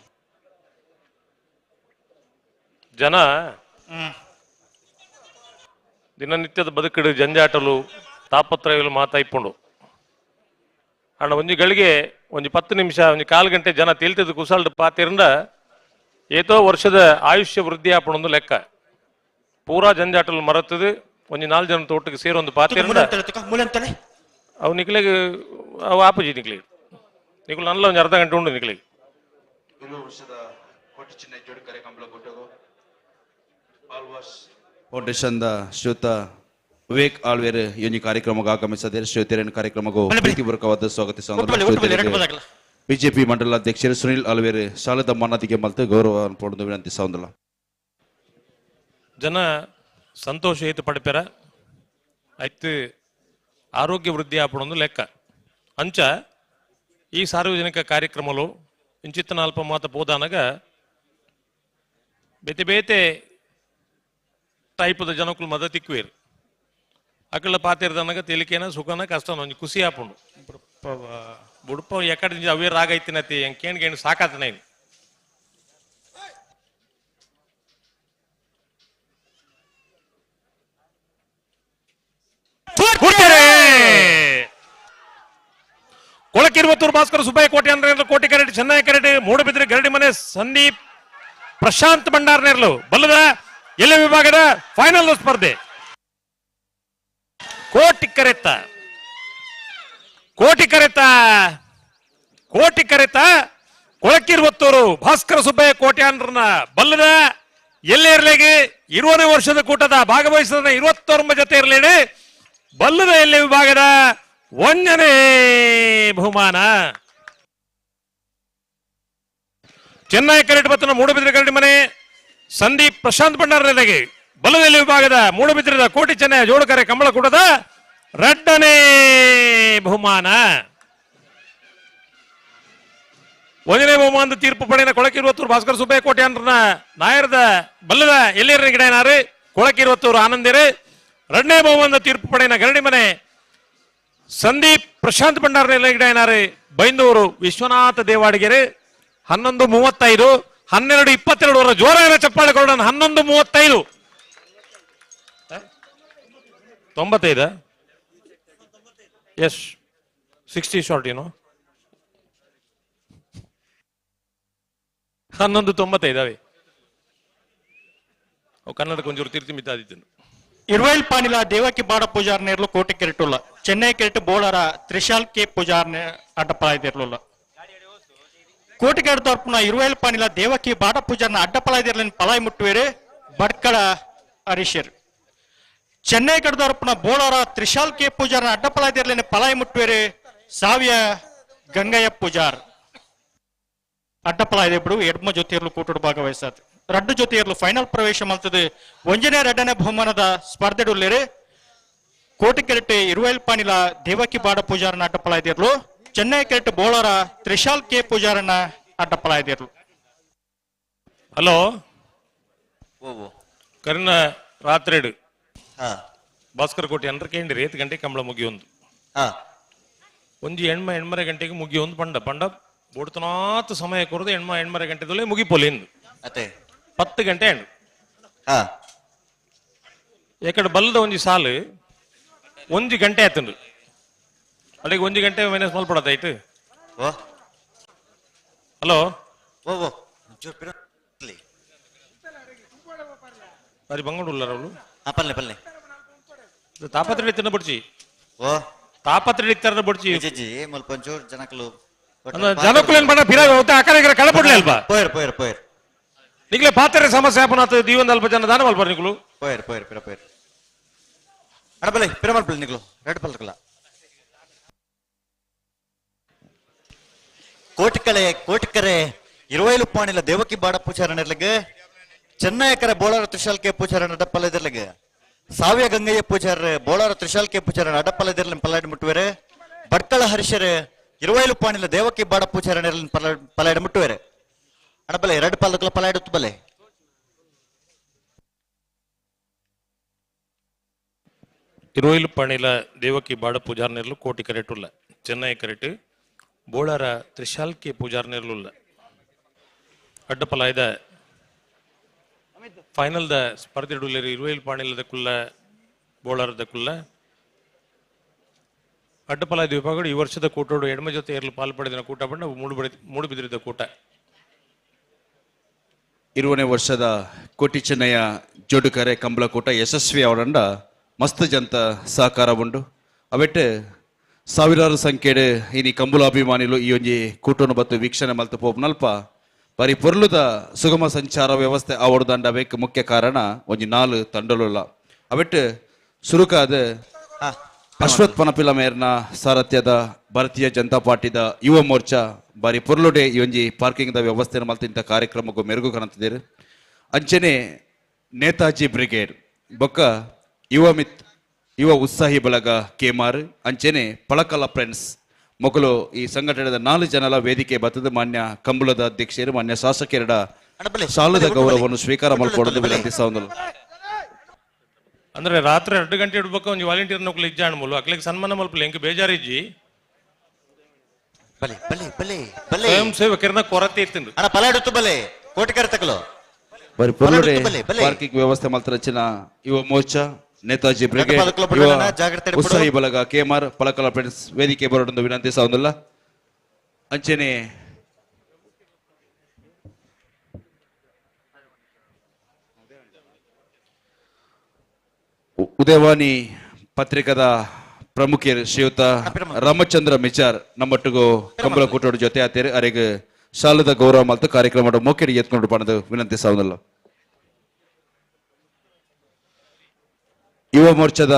ಜನ ದಿನನಿತ್ಯದ ಬದುಕಿಡು ಜಂಜಾಟಲು ತಾಪತ್ರಯಲು ಮಾತಾಯಿಪುಂಡು ಅಣ್ಣ ಒಂಜಿ ಗಳಿಗೆ ಒಂಜಿ 10 ನಿಮಿಷ ಒಂಜಿ ಕಾಲು ಗಂಟೆ ಜನ ತೇಲ್ತದ ಕುಸಾಲ್ಡ್ ಪಾತಿರಂಡ ಏತೋ ವರ್ಷದ ಆಯುಷ್ಯ ವೃದ್ಧಿ ಆಪಣೊಂದು ಲೆಕ್ಕ ಪೂರಾ ಜಂಜಾಟಲು ಮರತದು ಒಂಜಿ 4 ಜನ ತೋಟಕ್ಕೆ ಸೇರೊಂದು ಪಾತಿರಂಡ ಅವು ನಿಕ್ಲೆಗ್ ಅವು ಆಪುಜಿ ನಿಕ್ಲೆಗ್ ನಿಕುಲು ನಲ್ಲ ಒಂಜಿ ಅರ್ಧ ಗಂಟೆ ಉಂಡು ನಿಕ್ಲೆಗ್. ಫೌಂಡೇಶನ್ the ಶ್ರೀಯುತ ವಿವೇಕ್ ಆಳ್ವೇರ್ ಈ ಒಂದು ಕಾರ್ಯಕ್ರಮಕ್ಕೆ ಆಗಮಿಸಿದ್ದಾರೆ. ಶ್ರೀಯುತರೇನು ಕಾರ್ಯಕ್ರಮಕ್ಕೂ ಪ್ರೀತಿಪೂರ್ವಕವಾದ ಸ್ವಾಗತಿಸಿದರು. ಬಿಜೆಪಿ ಮಂಡಲ ಅಧ್ಯಕ್ಷರು ಸುನಿಲ್ ಆಳ್ವೇರ್ ಶಾಲದ ಮಾನದಿಗೆ ಮಲ್ತು ಗೌರವ ಪಡೆದು ವಿನಂತಿಸೋದಿಲ್ಲ. ಜನ ಸಂತೋಷ ಏತು ಪಡಿಪೆರ ಆಯ್ತು ಆರೋಗ್ಯ ವೃದ್ಧಿ ಆಪಣೊಂದು ಲೆಕ್ಕ ಅಂಚ ಈ ಸಾರ್ವಜನಿಕ ಕಾರ್ಯಕ್ರಮಲು ಇಂಚಿತ್ತನ ಅಲ್ಪ ಮಾತ ಪೋದಾನಗ ಬೇತೆ ಬೇತೆ ಟೈಪದ ಜನಕ್ಕೂ ಮದ ತಿಕ್ಕುವೇರು ಅಕ್ಕಳ ಪಾತಿರ್ದನಗ ತೇಲಿಕೆನ ಸುಖನ ಕಷ್ಟನ ಒಂಜಿ ಖುಷಿ ಆಪುಂಡು ಬುಡಪ ಎಕ್ಕಡ ಅವೇ ರಾಗ ಐತಿನತಿ ಕೇಣ್ ಗೇಣ್ ಸಾಕಾತ ನೈನ್ ಕೊಳಕಿರುವತ್ತೂರು ಭಾಸ್ಕರ ಸುಬ್ಬಯ್ಯ ಕೋಟೆ ಅಂದ್ರೆ ಕೋಟಿ ಕರೆಟ್ ಚೆನ್ನೈ ಕರೆಟ್ ಮೂಡಬಿದ್ರೆ ಗರಡಿ ಮನೆ ಸಂದೀಪ್ ಪ್ರಶಾಂತ್ ಭಂಡಾರ್ ನೇರ್ಲು ಬಲ್ಲದ ಎಲ್ಲ ವಿಭಾಗದ ಫೈನಲ್ ಸ್ಪರ್ಧೆ. ಕೋಟಿ ಕರೆತ ಕೋಟಿ ಕರೆತ ಕೋಟಿ ಕರೆತ ಕೊಳಕಿರುವತ್ತೂರು ಭಾಸ್ಕರ ಸುಬ್ಬಯ್ಯ ಕೋಟ್ಯಾನ್ರನ್ನ ಬಲ್ಲದ ಎಲ್ಲೇರ್ಲೆಗೆ 20ನೇ ವರ್ಷದ ಕೂಟದ ಭಾಗವಹಿಸಿದ 29 ಜೊತೆ ಇರಲೇನೆ ಬಲ್ಲದ ಎಲ್ಲೆ ವಿಭಾಗದ 1ನೇ ಬಹುಮಾನ. ಚೆನ್ನೈ ಕರೆಟ್ ಬತ್ತನ ಮೂಡಬಿದ್ರೆ ಕರಡಿ ಮನೆ ಸಂದೀಪ್ ಪ್ರಶಾಂತ್ ಭಂಡಾರನೆಗೆ ಬಲದಲ್ಲಿ ವಿಭಾಗದ ಮೂಡಬಿದ್ರದ ಕೋಟಿ ಚೆನ್ನೈ ಜೋಡಕರೆ ಕಂಬಳ ಕೂಟದ 2ನೇ ಬಹುಮಾನ. 1ನೇ ಬಹುಮಾನದ ತೀರ್ಪು ಪಡೆಯನ ಕೊಳಕಿರುವತ್ತೂರು ಭಾಸ್ಕರ ಸುಬ್ಬಯ್ಯ ಕೋಟೆ ಅಂದ್ರನ ನಾಯರದ ಬಲ್ಲದ ಎಲ್ಲಿಯರ ಗಿಡನಾರು ಕೊಳಕಿರುವತ್ತೂರು ಆನಂದಿರು. 2ನೇ ಬಹುಮಾನದ ತೀರ್ಪು ಪಡೆಯನ ಗರಡಿ ಮನೆ ಸಂದೀಪ್ ಪ್ರಶಾಂತ್ ಭಂಡಾರನ ಗಿಡನಾರು ಬೈಂದೂರು ವಿಶ್ವನಾಥ ದೇವಾಡಿಗೆರೆ. 11:35 12:22 ಜೋರಾದ ಚಪ್ಪಾಳೆ ಕೊಡೋಣ. 11:35 95 ಎಸ್ 60 ಶಾರ್ಟ್ ಏನು 11:95 ಅವೇ ಕನ್ನಡಕ್ಕೆ ಒಂಚೂರು ತಿರ್ತಿ ಮಿತ್ತಾದಿತ್ತು. ಇರುವೈಲ್ ಪಾನಿಲ ದೇವಕಿ ಬಾಡ ಪೂಜಾರ್ ನೇರ್ಲು ಕೋಟೆ ಕೆರೆಟುಲ್ಲ ಚೆನ್ನೈ ಕೆರೆಟು ಬೋಳರ ತ್ರಿಶಾಲ್ ಕೆ ಪೂಜಾರ್ ಅಡ್ಡಪಲಾಯ್ದಿರ್ಲಿಲ್ಲ. ಕೋಟಿಗಡ ತರಪುನ ಇರುವೈಲ್ ಪಾನಿಲ ದೇವಕಿ ಬಾಡ ಪೂಜಾರ್ನ ಅಡ್ಡಪಲಾಯ್ದಿರ್ಲಿನ ಪಲಾಯ್ ಮುಟ್ಟುವೇರು ಬಡ್ಕಳ ಹರೀಶರ್. ಚೆನ್ನೈ ಕಡದರಪುನ ಬೋಳರ ತ್ರಿಶಾಲ್ ಕೆ ಪೂಜಾರ್ನ ಅಡ್ಡಪಲಾಯ್ದಿರ್ಲಿನ ಪಲಾಯ್ ಮುಟ್ಟುವೇರು ಸಾವ್ಯ ಗಂಗಯ್ಯ ಪೂಜಾರ್. ಅಡ್ಡಪಲಾಯ್ದಿಬ್ರು ಎಡ್ಮ ಜೊತೆಯರ್ಲು ಕೂಟುಡು ಭಾಗವಹಿಸಾತ್. ರಡ್ಡು ಜೊತೆಯರ್ಲು ಫೈನಲ್ ಪ್ರವೇಶ ಮಲ್ತದೆ ಒಂಜನೇ ಎರಡನೇ ಬಹುಮಾನದ ಸ್ಪರ್ಧೆಡುಲ್ಲೇರು ಕೋಟಿ ಕೆರೆಟೆ ಇರುವೈಲ್ ಪಾನಿಲ ದೇವಕಿ ಬಾಡ ಪೂಜಾರನ ಅಡ್ಡಪಲಾಯ್ದಿರ್ಲು ಚೆನ್ನೈ ಕೆರೆಟೆ ಬೋಳರ ತ್ರಿಶಾಲ್ ಕೆ ಪೂಜಾರನ ಅಡ್ಡಪಲಾಯ್ದಿರ್ಲು. ಹಲೋ ಕರಿನ ರಾತ್ರಿ ಭಾಸ್ಕರ್ ಕೋಟೆ ಅಂದ್ರೆ ಕೇಂದ್ರಿ 8 ಗಂಟೆಗೆ ಕಂಬಳ ಮುಗಿಯೊಂದು ಒಂಜಿ ಎಣ್ಮ ಎಣ್ಮರೆ ಗಂಟೆಗೆ ಮುಗಿಯೊಂದು ಪಂಡ ಪಂಡ ಬೋಡ್ತನಾತ್ ಸಮಯ ಕೊರದು ಎಣ್ಮ ಎಣ್ಮರೆ ಗಂಟೆದಲ್ಲೇ ಮುಗಿಪೋಲಿ ಎಂದು 10 ಗಂಟೆ ಹೆಣ್ಣು ಎಕಡೆ ಬಲ್ಲದ ಒಂಜಿ ಸಾಲು ಒಂಜಿ ಗಂಟೆ ಆಯ್ತುಂಡು. ಅಲ್ಲಿಗೆ ಒಂಜಿ ಗಂಟೆ ಮೈನಸ್ ಮಲ್ಪಡತ್ತಾಯ್ತು. ಹಲೋ. ಓ ಓ ಬಾರಿ ಬಂಗಡು ಉಲ್ಲಾರ ಅವಳು. ಪಲ್ಲೆ ಪಲ್ಲೆ. ತಾಪತ್ರೆ ತಿನ್ನ ಬುಡ್ಚಿ. ಓ. ತಾಪತ್ರೆ ಇತ್ತಾರ ಬುಡ್ಚಿ. ಜಿ ಮಲ್ಪ ಒಂಚೂರು ಜನಕಲು. ಜನಕುಲು ಏನ್ ಪಂಡ ಪಿರ ಆಕರ ಕಳಪಡ್ಲೆ ಅಲ್ಪ. ಪೋಯರ್ ಪೋಯರ್ ಪೋಯರ್. ನಿಕ್ಲೆ ಪಾತ್ರೆ ಸಮಸ್ಯೆ ಆಪನಾತ ದೀವೊಂದು ಅಲ್ಪ ಜನ ದಾನ ಮಲ್ಪರ್ ನಿಕ್ಲು. ಪೋಯರ್ ಪೋಯರ್ ಪಿರ ಪೋಯರ್. ಅಡ ಬಲೆ ಪಿರ ಮಲ್ಪಲೆ ನಿಕ್ಲು ರೆಡ್ ಪಲ್ಕಲ. ಕೋಟಿಕಲೆ ಕೋಟಿಕರೆ ಇರುವೈಲು ಪಾಣಿಲ ದೇವಕಿ ಬಾಡ ಪೂಜಾರನಿರ್ಲಿಗೆ ಚೆನ್ನಯಕರ ಬೋಳಾರ ತ್ರಿಶಾಲ್ಕೆ ಪೂಜಾರನ ಅಡಪ್ಪಲೆದಿರ್ಲಿಗೆ ಸಾವ್ಯ ಗಂಗಯ್ಯ ಪೂಜಾರ ಬೋಳಾರ ತ್ರಿಶಾಲ್ಕೆ ಪೂಜಾರನ ಅಡಪ್ಪಲೆದಿರ್ಲಿನ ಪಲ್ಲಾಡಿ ಮುಟ್ಟುವೆರೆ ಭಟ್ಕಳ ಹರಿಶರೆ ಇರುವೈಲು ಪಾಣಿಲ ದೇವಕಿ ಬಾಡ ಪೂಜಾರನಿರ್ಲಿನ ಪಲ್ಲಾಡಿ ಮುಟ್ಟುವೆರೆ ಅಡಬಲೆ ಎರಡು ಪಾಲಕಲ ಪಲ್ಲಾಡುತ್ತು ಬಲೆ. ಇರುವೈಲು ಪಾಣಿಲ ದೇವಕಿ ಬಾಡ ಪೂಜಾರನಿರ್ಲು ಕೋಟಿ ಕರೆಟುಲ್ಲ ಚೆನ್ನೈ ಕರೆಟು ಬೋಳಾರ ತ್ರಿಶಾಲ್ಕೆ ಪೂಜಾರನಿರ್ಲುಲ್ಲ ಅಡ್ಡಪಲಾಯ್ದ ಫೈನಲ್ the ಸ್ಪರ್ಧೆ ಇಡುಲೇರಿ ಇರುವೈಲು ಪಾಣಿಲದ ಕುಲ್ಲ ಬೋಳಾರದ ಕುಲ್ಲ ಅಡ್ಡಪಲಾಯ್ದ ವಿಭಾಗಗಳು ಈ ವರ್ಷದ ಕೂಟೋಡು ಎಡಮ ಜೊತೆ ಏರ್ಲು ಪಾಲು ಪಡೆದಿನ ಕೂಟ ಬಣ್ಣ ಮೂಡುಬಿದಿರಿದ ಕೂಟ. 20ನೇ ವರ್ಷದ ಕೋಟಿ ಚೆನ್ನಯ್ಯ ಜೋಡುಕರೆ ಕಂಬಳಕೂಟ ಯಶಸ್ವಿ ಅವರಂಡ ಮಸ್ತ್ ಜಂತ ಸಹಕಾರ ಉಂಡು. ಅವೆಟ್ ಸಾವಿರಾರು ಸಂಖ್ಯೆಡ್ ಇನಿ ಕಂಬುಲ ಅಭಿಮಾನಿಲು ಈ ಒಂಜಿ ಕೂಟನು ಬತ್ತು ವೀಕ್ಷಣೆ ಮಲ್ತು ಪೋಪುನಲ್ಪ ಬರಿ ಪೊರ್ಲುದ ಸುಗಮ ಸಂಚಾರ ವ್ಯವಸ್ಥೆ ಆವಡ್ದಂಡ ಬೇಕು ಮುಖ್ಯ ಕಾರಣ ಒಂಜಿ ನಾಲು ತಂಡಲುಲ್ಲ. ಅವೆಟ್ ಸುರುಕಾದ ಅಶ್ವಥ್ ಪನಪಿಲ ಮೇರ್ನ ಸಾರಥ್ಯದ ಭಾರತೀಯ ಜನತಾ ಪಾರ್ಟಿದ ಯುವ ಮೋರ್ಚಾ ಬಾರಿ ಪೊರ್ಲುಡೆ ಈ ಒಂಜಿ ಪಾರ್ಕಿಂಗ್ the ವ್ಯವಸ್ಥೆ ಮಲ್ತಿಂತ ಕಾರ್ಯಕ್ರಮಕ್ಕೂ ಮೆರುಗು ಕಾಣುತ್ತಿದ್ದೀರಿ. ಅಂಚನೆ ನೇತಾಜಿ ಬ್ರಿಗೇಡ್ ಬೊಕ್ಕ ಯುವ ಮಿತ್ ಯುವ ಉತ್ಸಾಹಿ ಬಳಗ ಕೇಮಾರ್ ಅಂಚನೆ ಪಳಕಲ ಫ್ರೆಂಡ್ಸ್ ಮೊಗಲು ಈ ಸಂಘಟನೆದ 4 ಜನಲ ವೇದಿಕೆ ಬತ್ತದ ಮಾನ್ಯ ಕಂಬಳದ ಅಧ್ಯಕ್ಷರು ಮಾನ್ಯ ಶಾಸಕರ ಸಾಲದ ಗೌರವವನ್ನು ಸ್ವೀಕಾರ ಮಾಡಿಕೊಳ್ಳೋದು ವಿನಂತಿಸ್ತಾ. ಅಂದ್ರೆ ರಾತ್ರಿ 2 ಗಂಟೆ ಇಡ್ಬೇಕು ಒಂದು ವಾಲಂಟಿಯರ್ ನೌಕಲಿ ಇಜ್ಜಾಣ ಮೂಲು ಅಕ್ಲಿಗೆ ಸನ್ಮಾನ ಮಲ್ಪಲೆ ಎಂಕ್ ಬೇಜಾರಿಜ್ಜಿ. ಬಲೆ ಬಲೆ ಬಲೆ ಬಲೆ. ಸ್ವಯಂ ಸೇವಕರನ್ನ ಕೊರತೆ ಇತ್ತು. ಅಣ್ಣ ಪಲಾಡುತ್ತು ಬಲೆ ಕೋಟಿಕರ ತಕಲು. ಬರಿ ಪೊರ್ಲುಡೆ ಪಾರ್ಕಿಂಗ್ ವ್ಯವಸ್ಥೆ ಮಲ್ತರಚಿನ ಯುವ ಮೋರ್ಚಾ ನೇತಾಜಿ ಬ್ರಿಗೇಡ್ ಯುವ ಉತ್ಸಾಹಿ ಬಳಗ ಕೆಎಂಆರ್ ಪಳಕಲ ಫ್ರೆಂಡ್ಸ್ ವೇದಿಕೆ ಬರೋಡೊಂದು ವಿನಂತಿಸೋದಿಲ್ಲ. ಅಂಚನೆ ಉದಯವಾಣಿ ಪತ್ರಿಕದ ಪ್ರಮುಖರು ಶ್ರೀಯುತ ರಾಮಚಂದ್ರ ಮಿಚಾರ್ ನಮ್ಮೊಟ್ಟಿಗೂ ಕಂಬಳ ಕೂಟೋಡ ಜೊತೆ ಆತೇರು ಅರೆಗ್ ಶಾಲದ ಗೌರವ ಮಲ್ತು ಕಾರ್ಯಕ್ರಮ ಮೋಕೆಡಿ ಎತ್ಕೊಂಡು ಪಣದು ವಿನಂತಿಸೋದಿಲ್ಲ. ಯುವ ಮೋರ್ಚಾದ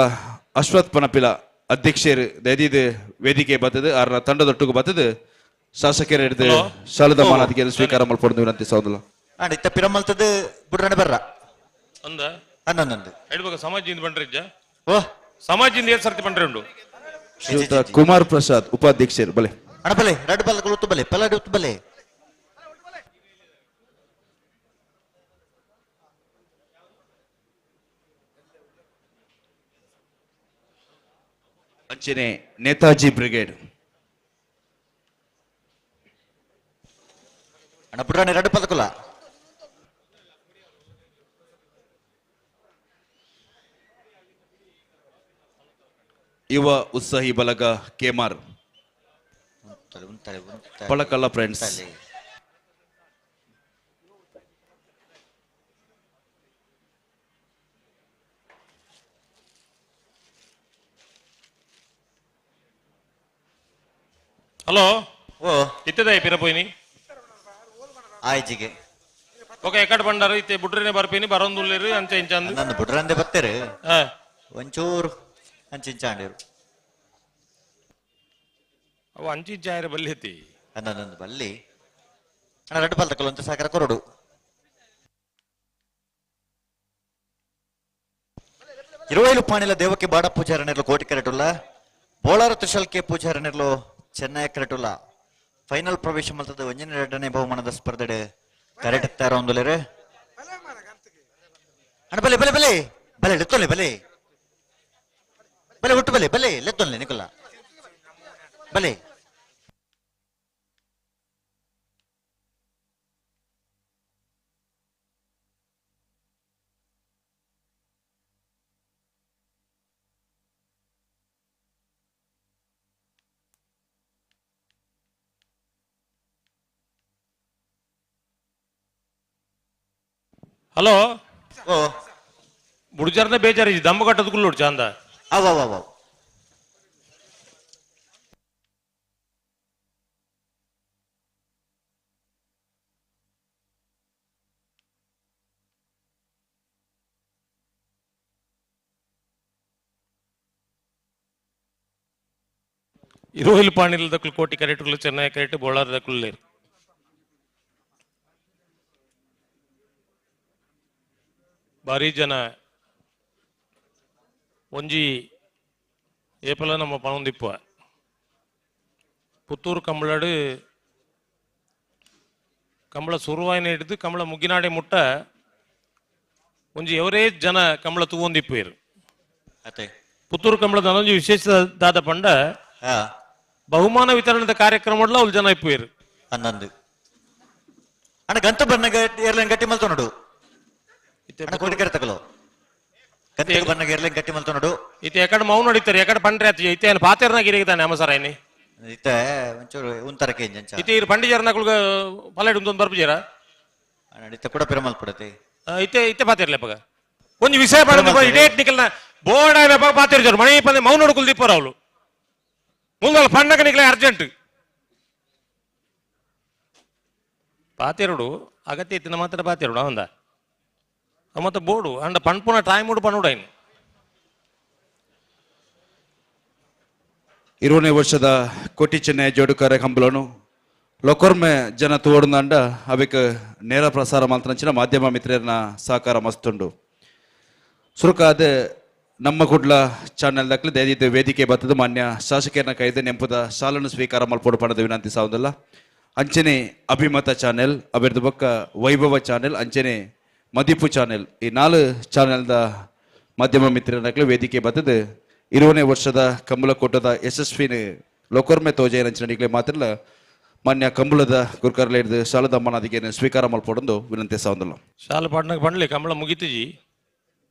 ಅಶ್ವಥ್ ಪನಪಿಲ ಅಧ್ಯಕ್ಷರು ದಯದೀದ್ ವೇದಿಕೆ ಬತ್ತದು ಆರ್ನ ತಂಡದೊಟ್ಟಿಗೂ ಬತ್ತದು ಶಾಸಕರು ಹಿಡಿದು ಶಾಲದ ಮಾನಾಧಿಕಾರಿ ಸ್ವೀಕಾರ ಮಲ್ಪೊಂದು ವಿನಂತಿಸೋದಿಲ್ಲ. ಇತ್ತ ಪಿರಮಲ್ತದ ಬುಡ್ರಣ ಬರ್ರ ಅಂದ ಹನ್ನೊಂದು ಹೇಳ್ಬೇಕು ಸಮಾಜದಿಂದ ಬಂಡ್ರೆ ಇಜ್ಜ? ಓ ಸಮಾಜದಿಂದ ಏನ್ ಸರ್ತಿ ಬಂಡ್ರೆ ಉಂಡು. ಶ್ರೀಯುತ ಕುಮಾರ್ ಪ್ರಸಾದ್ ಉಪಾಧ್ಯಕ್ಷರು ಬಲೆ. ಅಣ್ಣ ಬಲೆ ಎರಡು ಬಲಗಳು ಉತ್ತು ಬಲೆ ಪಲಾಡಿ ಉತ್ತು ಬಲೆ. ಅಂಚನೆ ನೇತಾಜಿ ಬ್ರಿಗೇಡ್ ಅಣ್ಣ ಬುಡ್ರಾಣಿ ಎರಡು ಪದಕುಲ. ಯುವ ಉತ್ಸಾಹಿ ಬಳಗ ಕೆಮಾರ್ ಪಳಕಲ್ಲ ಫ್ರೆಂಡ್ಸ್. ಹಲೋ. ಓ ಇತ್ತದ ಪಿರ ಪೋಯಿನಿ ಆಯ್ಜಿಗೆ ಓಕೆ ಎಕಡೆ ಬಂಡಾರು ಇತ್ತೆ ಬುಡ್ರನೆ ಬರ್ಪಿನಿ ಬರೋಂದುಲ್ಲೇರು ಅಂಚೆ ಇಂಚ ಅಂದು. ನನ್ನ ಬುಡ್ರಂದೆ ಬತ್ತೇರು ಒಂಚೂರು ಅಂಚಿಂಚಾಂಡಿರು. ಅವು ಅಂಚಿಂಚ ಆಯ್ರ ಬಲ್ಲಿ ಐತಿ. ನನ್ನೊಂದು ಬಲ್ಲಿ ಅಣ್ಣ ರೆಡ್ ಬಾಲ್ ತಕೊಳ್ಳುವಂತ ಸಾಕರ ಕೊರಡು. ಇರುವೈಲು ಪಾಣಿಲ ದೇವಕ್ಕೆ ಬಾಡ ಪೂಜಾರನಿರ್ಲು ಕೋಟಿ ಕರೆಟುಲ್ಲ ಬೋಳಾರ ತ್ರಿಶಾಲ್ಕೆ ಪೂಜಾರನಿರ್ಲು ಚೆನ್ನೈ ಕರೆಟುಲ್ಲ ಫೈನಲ್ ಪ್ರವೇಶ ಮಲ್ತದ ಒಂಜನೇ ಎರಡನೇ ಬಹುಮಾನದ ಸ್ಪರ್ಧೆ ಕರೆಕ್ಟ್ ತಾರ ಒಂದುಲೇರೆ ಅಣ್ಣ ಬಲೆ ಬಲೆ ಬಲೆ ಬಲೆ ಲೆತ್ತೊಲ್ಲೆ ಬಲೆ ಬಲೆ ಹುಟ್ಟು ಬಲೆ ಬಲೆ ಲೆತ್ತೊಲ್ಲೆ ನಿಕುಲ್ಲ ಬಲೆ. ಹಲೋ. ಓ. ಬುಡ್ಜರ್ನ ಬೇಜಾರು ದಮ್ಮ ಕಟ್ಟದ ಕುಲ್ಲುಡು ಚಂದ. ಅವ ಅವ ಅವ. ಇರೋಹಿಲ್ ಪಾಣಿಲ್ ದಕ್ಕಲು ಕೋಟಿ ಕರೆಕ್ಟ್, ಚೆನ್ನೈ ಕರೆಕ್ಟ್, ಬೋಳಾರ್ ದಕ್ಕಲು ಲೇರು. ಭಾರಿ ಜನ ಒಂಜಿ ಏಪಲ ನಮ್ಮ ಪಣೊಂದಿಪ್ಪ ಪುತ್ತೂರು ಕಂಬಳಡು ಕಂಬಳ ಸುರುವಾಯಿನ ಹಿಡಿದು ಕಂಬಳ ಮುಗ್ಗಿನಾಡೆ ಮುಟ್ಟ ಒಂಜಿ ಎವರೇಜ್ ಜನ ಕಂಬಳ ತೂವೊಂದಿಪ್ಪೇರು. ಅತೆ. ಪುತ್ತೂರು ಕಂಬಳದ ಒಂಜಿ ವಿಶೇಷ ದಾದ ಪಂಡ ಬಹುಮಾನ ವಿತರಣದ ಕಾರ್ಯಕ್ರಮ ಅವ್ಲು ಜನ ಇಪ್ಪೇರು. ಅಂದಂದು ಅಣ್ಣ ಗಂತ ಬನ್ನಗ ಏರ್ಲೈನ್ ಗಟ್ಟಿ ಮಲ್ತೊನಡು ಅಣ್ಣ ಕೋಟಿ ಕರೆ ತಗಲೋ ಗಂತ ಬನ್ನಗ ಏರ್ಲೈನ್ ಗಟ್ಟಿ ಮಲ್ತೊನಡು. ಇತ್ತೆ ಎಕಡೆ ಮೌನ ಹೊಡಿತಾರೆ ಎಕಡೆ ಪಂಡ್ರೆ ಆತು ಇತ್ತೆ ಏನು ಪಾತೇರ್ನ ಗಿರಿಗಿದ್ದಾನೆ ಅಮ್ಮ ಸರ್ ಐನಿ. ಇತ್ತೆ ಒಂಚೂರು ಉಂತರ ಕೇಂಜ್ ಅಂಚ. ಇತ್ತೆ ಇರು ಪಂಡಿಜರ್ನಕುಲ್ಗ ಪಲಾಡಿ ಉಂದೊಂದು ಬರ್ಪುಜೇರ. ಅಣ್ಣ ಇತ್ತೆ ಕೂಡ ಪಿರಮಲ್ ಪಡತೆ. ಇತ್ತೆ ಇತ್ತೆ ಪಾತೇರ್ಲೆ ಪಗ ಒಂಜಿ ವಿಷಯ ಪಡೆದು ಇಡೇಟ್ ನಿಕಲ್ನ ಬೋರ್ಡ್ ಆಯ್ನ ಪಾತೇರ್ಜರು ಮಣಿ ಪಂದೆ ಮೌನ ಹೊಡ್ಕುಲ್ ದಿಪ್ಪರ ಅವಳು ಮುಂದಲ್ಲ ಪಂಡಕ ನಿಕ್ಲೆ ಅರ್ಜೆಂಟ್ ಪಾತೇರುಡು ಅಗತ್ಯ ಇತ್ತಿನ ಮಾತ್ರ ಪಾತೇರುಡು ಅವಂದ ಮತ್ತೆ ಬೋರ್ಡು ಅಂಡ ಪಣ್ಪುನ ಟೈಮ್ ಉಡು ಪನ್ನುಡು ಐನು. 20ನೇ ವರ್ಷದ ಕೋಟಿ ಚೆನ್ನೈ ಜೋಡುಕಾರ ಕಂಬಳನು ಲೊಕೊರ್ಮೆ ಜನ ತೋಡುಂದಂಡ ಅವಿಕ್ ನೇರ ಪ್ರಸಾರ ಮಾಲ್ತನಂಚಿನ ಮಾಧ್ಯಮ ಮಿತ್ರರನ್ನ ಸಹಕಾರ ಮಸ್ತುಂಡು. ಸುರುಕಾದ ನಮ್ಮ ಕುಡ್ಲ ಚಾನೆಲ್ ದಕ್ಕಲು ದಯದಿದ್ದು ವೇದಿಕೆ ಬತ್ತದ ಮಾನ್ಯ ಶಾಸಕರನ್ನ ಕೈದು ನೆಂಪುದ ಶಾಲನ್ನು ಸ್ವೀಕಾರ ಮಲ್ಪೋಡು ಪಣದ ವಿನಂತಿ ಸಾವುದಲ್ಲ. ಅಂಚನೆ ಅಭಿಮತ ಚಾನೆಲ್ ಅಭಿವೃದ್ಧಿ ಬೊಕ್ಕ ವೈಭವ ಚಾನೆಲ್ ಅಂಚನೆ ಮದಿಪು ಚಾನೆಲ್ ಈ 4 ಚಾನೆಲ್ದ ಮಾಧ್ಯಮ ಮಿತ್ರರನ್ನಕ್ಲು ವೇದಿಕೆ ಬತ್ತದ 20ನೇ ವರ್ಷದ ಕಂಬಳಕೋಟದ ಯಶಸ್ವಿನ ಲೋಕೊರ್ಮೆ ತೋಜೆಯರಂಚಿನ ನಿಕ್ಲೆ ಮಾತ್ರಲ್ಲ ಮಾನ್ಯ ಕಂಬಳದ ಗುರುಕರ್ಲೆ ಹಿಡಿದು ಶಾಲದ ಅಮ್ಮನಾದಿಗೆ ಸ್ವೀಕಾರ ಮಲ್ಪೊಡೊಂದು ವಿನಂತಿ ಸಾವುದಲ್ಲ. ಶಾಲ ಪಾಡ್ನಾಗ ಬಂಡ್ಲಿ ಕಂಬಳ ಮುಗಿತಿಜಿ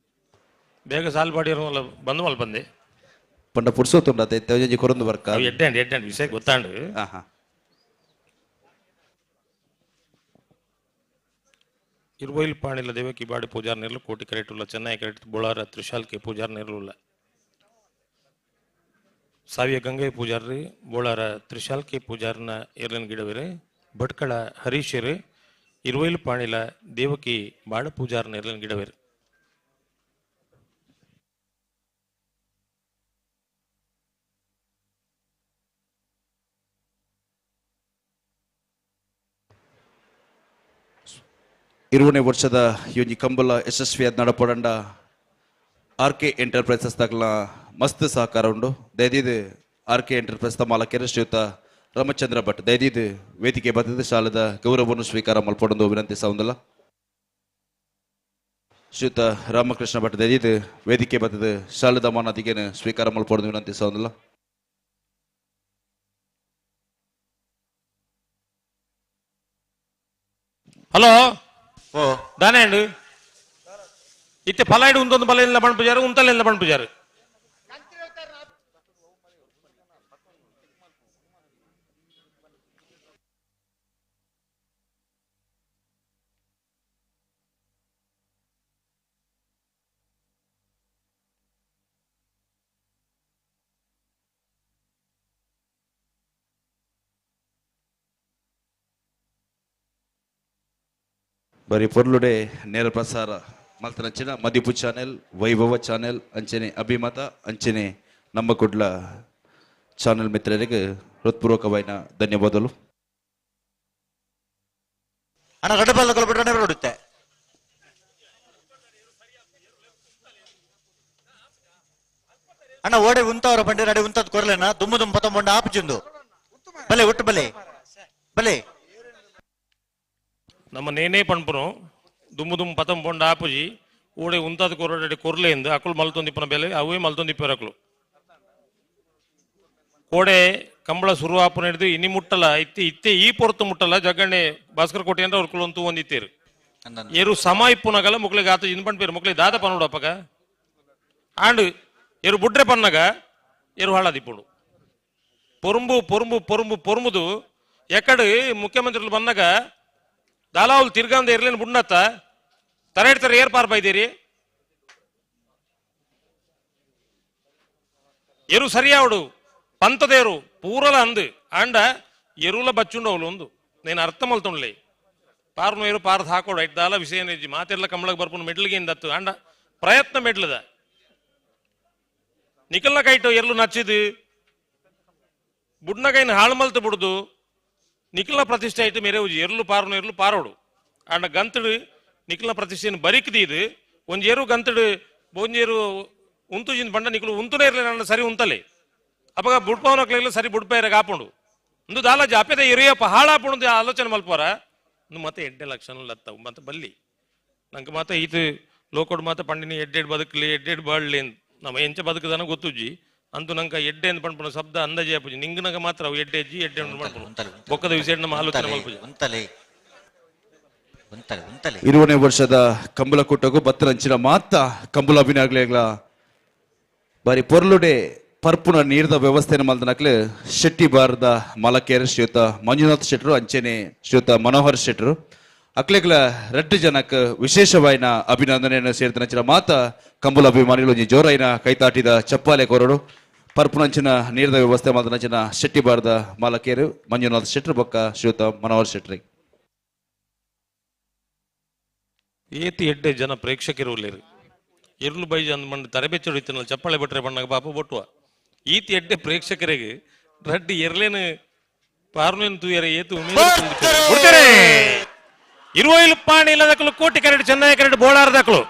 ಬೇಗ ಸಾಲು ಪಾಡಿರೋ ಬಂದು ಮಲ್ ಬಂದೆ ಪಂಡ ಪುರ್ಸೋತುಂಡ ತೇಜಿ ಕೊರೊಂದು ಬರ್ಕ ಎಡ್ಡೆ ಎಡ್ಡೆ ವಿಷಯ ಗೊತ್ತಾಂಡು. ಇರುವೈಲ್ ಪಾಣಿಲ ದೇವಕಿ ಬಾಡಿ ಪೂಜಾರ್ ನೆರಳು ಕೋಟಿ ಕರೆಟುಲ್ಲ ಚೆನ್ನೈ ಕರೆಟ್ ಬೋಳಾರ ತ್ರಿಶಾಲ್ಕೆ ಪೂಜಾರ್ ನೆರಳುಲ್ಲ ಸಾವಿಯ ಗಂಗೆ ಪೂಜಾರ್ರಿ ಬೋಳಾರ ತ್ರಿಶಾಲ್ಕೆ ಪೂಜಾರ್ನ ಎರ್ಲನ್ ಗಿಡವಿರೆ ಭಟ್ಕಳ ಹರೀಶರು ಇರುವೈಲ್ ಪಾಣಿಲ ದೇವಕಿ ಬಾಡ ಪೂಜಾರ್ನ ಎರ್ಲನ್ ಗಿಡವಿರೆ. 20ನೇ ವರ್ಷದ ಯೋಜಿ ಕಂಬಳ ಯಶಸ್ವಿಯಾದ ನಡಪೊಡಂಡ ಆರ್ ಕೆ ಎಂಟರ್ಪ್ರೈಸಸ್ ತಗಲ ಮಸ್ತ್ ಸಹಕಾರ ಉಂಡು. ದಯದೀದ್ ಆರ್ ಕೆ ಎಂಟರ್ಪ್ರೈಸ್ ಮಾಲಕರ ಶ್ರೀಯುತ ರಾಮಚಂದ್ರ ಭಟ್ ದಯದೀದ್ ವೇದಿಕೆ ಬದ್ಧತೆ ಶಾಲದ ಗೌರವವನ್ನು ಸ್ವೀಕಾರ ಮಲ್ಪೊಡೊಂದು ವಿನಂತಿ ಸಾವುದಲ್ಲ. ಶ್ರೀಯುತ ರಾಮಕೃಷ್ಣ ಭಟ್ ದಯದೀದ್ ವೇದಿಕೆ ಬದ್ಧತೆ ಶಾಲದ ಮಾನದಿಗೆ ಸ್ವೀಕಾರ ಮಲ್ಪೊಡೊಂದು ವಿನಂತಿ ಸಾವುದಲ್ಲ. ಹಲೋ. ಓ. ದಾನೇಂಡು ಇತ್ತೆ ಫಲಾಯ್ಡು ಉಂದೊಂದು ಬಲ ಇಲ್ಲ ಪಣ್ಪುಜಾರು ಉಂತಲೆಲ್ಲ ಪಣ್ಪುಜಾರು. ಬರೀ ಪೊರ್ಲುಡೆ ನೇರ ಪ್ರಸಾರ ಮಲ್ತನಂಚಿನ ಮದಿಪು ಚಾನೆಲ್ ವೈಭವ ಚಾನೆಲ್ ಅಂಚನೆ ಅಭಿಮತ ಅಂಚನೆ ನಮ್ಮ ಕುಡ್ಲ ಚಾನೆಲ್ ಮಿತ್ರರಿಗೆ ಹೃತ್ಪೂರ್ವಕವಾದ ಧನ್ಯವಾದಗಳು. ಅಣ್ಣ ರಡ್ಡು ಬಲ್ಲ ಕೊಲ್ಬಿಟ್ರೆ ನೋಡುತ್ತೆ. ಅಣ್ಣ ಓಡೆ ಉಂತವರ ಬಂಡಿ ರಡೆ ಉಂತದ್ ಕೊರ್ಲೆನ ದುಮ್ಮು ದುಮ್ಮು ಪತ್ತೊಂಬಂಡ ಆಪುಚುಂದು ಬಲೆ ಒಟ್ಟು ಬಲೆ ಬಲೆ ನಮ್ಮ ನೇನೇ ಪಣ್ಪುನು ದುಮ್ಮು ದುಮ್ಮು ಪತಂಬೊಂಡ ಆಪುಜಿ ಓಡೆ ಉಂತಾದ ಕೊರಡೆ ಕೊರ್ಲೆಂದು ಅಕುಲು ಮಲ್ತೊಂದಿಪ್ಪನ ಬೆಲೆ ಅವೇ ಮಲ್ತೊಂದಿಪ್ಪರ ಅಕುಲು ಕೋಡೆ ಕಂಬಳ ಸುರು ಆಪುನ ಹಿಡಿದು ಇನಿ ಮುಟ್ಟಲ ಇತ್ತೆ ಇತ್ತೆ ಈ ಪೊರ್ತು ಮುಟ್ಟಲ ಜಗ್ಗಣ್ಣೆ ಭಾಸ್ಕರ್ ಕೋಟೆ ಅಂದ್ರೆ ಅವ್ರ ಕುಲೊಂತು ಒಂದಿತ್ತೇರು ಏರು ಸಮ ಇಪ್ಪುನಗಲ ಮುಕ್ಳಿಗೆ ಆತ ಇನ್ ಪಣ್ಪೇರು ಮುಕ್ಳಿ ದಾದ ಪನ್ನುಡು ಅಪ್ಪಗ ಆಂಡ್ ಏರು ಬುಡ್ರೆ ಪನ್ನಗ ಏರು ಹಾಳಾದಿಪ್ಪುಡು పొరుంబు పొరుంబు పొరుంబు పొరుముదు ఎక్కడు ముఖ్యమంత్రులు ಬಂದಾಗ ದಾಲಾవులు ತಿರ್ಗಂದ ಇರ್ಲೇನು ಬುಡ್ನತ್ತ ತರೆಡ್ತಾರೆ ಏರ್ ಪಾರ್ ಬೈದಿರಿ ಎರು ಸರಿಯಾವಡು ಪಂತದೇರು ಪೂರಲ ಅಂದು ಆಂಡ ಎರುಲ ಬಚ್ಚುಂಡವಳು ಒಂದು నేను ಅರ್ಥ ಮಲ್ತೊಂಡ್ಲೆ ಪಾರ್ನು ಏರು ಪಾರ್ದ ಹಾಕೋಡು ಐಟ್ದಾಲ ವಿಷಯ ನಿಜಿ ಮಾತೆಲ್ಲ ಕಮಲಕ್ಕೆ ಬರ್ಪುನ ಮೆಡ್ಲಿಗೆ ಇಂದತ್ತು ಆಂಡ ಪ್ರಯತ್ನ ಮೆಡ್ಲದ ನಿಕಲ್ನ ಕೈಟು ಎರ್ಲು ನಚ್ಚಿದು ಬುಡ್ನ ಕೈನ ಹಾಳು ಮಲ್ತು ಬುಡ್ದು ನಿಖಿಲ್ನ ಪ್ರತಿಷ್ಠೆ ಆಯ್ತು ಮೇರೆ ಉಜಿ ಎರ್ಲು ಪಾರುನು ಎರ್ಲು ಪಾರೋಡು ಆಂಡ ಗಂತಡು ನಿಖಿಲ್ನ ಪ್ರತಿಷ್ಠೆಯನ್ನು ಬರಿಕ್ದೀದು ಒಂಜೇರು ಗಂತಡು ಬೊಂಜೇರು ಉಂತುಜಿನ ಬಂಡ ನಿಖಲು ಉಂತುನೇ ಇರಲಿ ನನ್ನ ಸರಿ ಉಂತಲೆ ಅಪಗ ಬುಡ್ಪವನಕ್ಲೆಲ್ಲ ಸರಿ ಬುಡ್ಪೈರ ಕಾಪುಂಡು ಒಂದು ದಾಲ ಜಾಪೆದ ಎರಿಯಪ್ಪ ಹಾಳಾಪುಂಡು ಆಲೋಚನೆ ಮಲ್ಪೋರ ಮತ್ತೆ ಎಡ್ಡೆ ಲಕ್ಷಣ ಲತ್ತವು ಮತ್ತೆ ಬಲ್ಲಿ ನಂಗೆ ಮಾತ ಈತ ಲೋಕೋಡ್ ಮಾತ ಪಂಡಿನಿ ಎಡ್ಡೆಡ್ ಬದುಕಲಿ ಎಡ್ಡೆಡ್ ಬಾಳ್ಲಿ ನಮ್ಮ ಎಂಚ ಬದುಕದನ ಗೊತ್ತುಜ್ಜಿ ಅಂತೂ ನಂಗೆ ಎಡ್ಡೆ ಅಂತ ಪಂಪುನ ಶಬ್ದ ಅಂದಾಜೆ ಅಪ್ಪುಜಿ ನಿಂಗನಗ ಮಾತ್ರ ಅವು ಎಡ್ಡೆ ಅಜ್ಜಿ ಎಡ್ಡೆ ಪಂಪುನು ಬೊಕ್ಕದ ವಿಷಯ ನಮ್ಮ ಆಲೋಚನೆ ಮಲ್ಪುಜಿ. ಇರುವನೇ ವರ್ಷದ ಕಂಬಳ ಕೂಟಕ್ಕೂ ಬತ್ತರಂಚಿನ ಮಾತ ಕಂಬಳ ಅಭಿನಯಗಳ ಬಾರಿ ಪೊರ್ಲುಡೆ ಪರ್ಪುನ ನೀರ್ದ ವ್ಯವಸ್ಥೆನ ಮಲ್ದನಕ್ಲೆ ಶೆಟ್ಟಿ ಬಾರದ ಮಲಕೇರ್ ಶ್ರೀಯುತ ಮಂಜುನಾಥ್ ಶೆಟ್ರು ಅಂಚೆನೆ ಶ್ರೀಯುತ ಮನೋಹರ್ ಶೆಟ್ರು ಅಕ್ಲೆಗ್ಲ ರಡ್ಡು ಜನಕ್ ವಿಶೇಷವಾಯಿನ ಅಭಿನಂದನೆಯನ್ನು ಸೇರಿದ ಮಾತ ಕಂಬಳ ಅಭಿಮಾನಿಗಳು ಒಂಜಿ ಜೋರಾಯಿನ ಕೈತಾಟಿದ ಚಪ್ಪಾಲೆ ಕೊರಡು ಪರ್ಪುನಂಚಿನ ನೀರ್ದ ವ್ಯವಸ್ಥೆ ಮಲ್ದನಂಚಿನ ಶೆಟ್ಟಿ ಬಾರದ ಮಾಲಕೇರು ಮಂಜುನಾಥ್ ಶೆಟ್ರು ಬೊಕ್ಕ ಶ್ರೀಯುತ ಮನೋಹರ್ ಶೆಟ್ರಿ. ಏತಿ ಎಡ್ಡೆ ಜನ ಪ್ರೇಕ್ಷಕರು ಉಲ್ಲೇರು ಎರ್ಲು ಬೈಜ ಅಂದ್ ಮಂಡ್ ತರಬೆಚ್ಚಡು ಇತ್ತಿನಲ್ಲ ಚಪ್ಪಾಳೆ ಬಟ್ರೆ ಬಣ್ಣಗ ಪಾಪ ಬೊಟ್ಟುವ ಈತಿ ಎಡ್ಡೆ ಪ್ರೇಕ್ಷಕರಿಗೆ ರಡ್ಡಿ ಎರ್ಲೇನು ಪಾರ್ನೇನು ತೂಯರೆ ಏತು ಉಮೇದು ಇರುವೈಲು ಪಾಣಿ ಇಲ್ಲದಕ್ಕಲು ಕೋಟಿ ಕರೆಡು ಚೆನ್ನೈ ಕರೆಡು ಬೋಳಾರದಕ್ಕಲು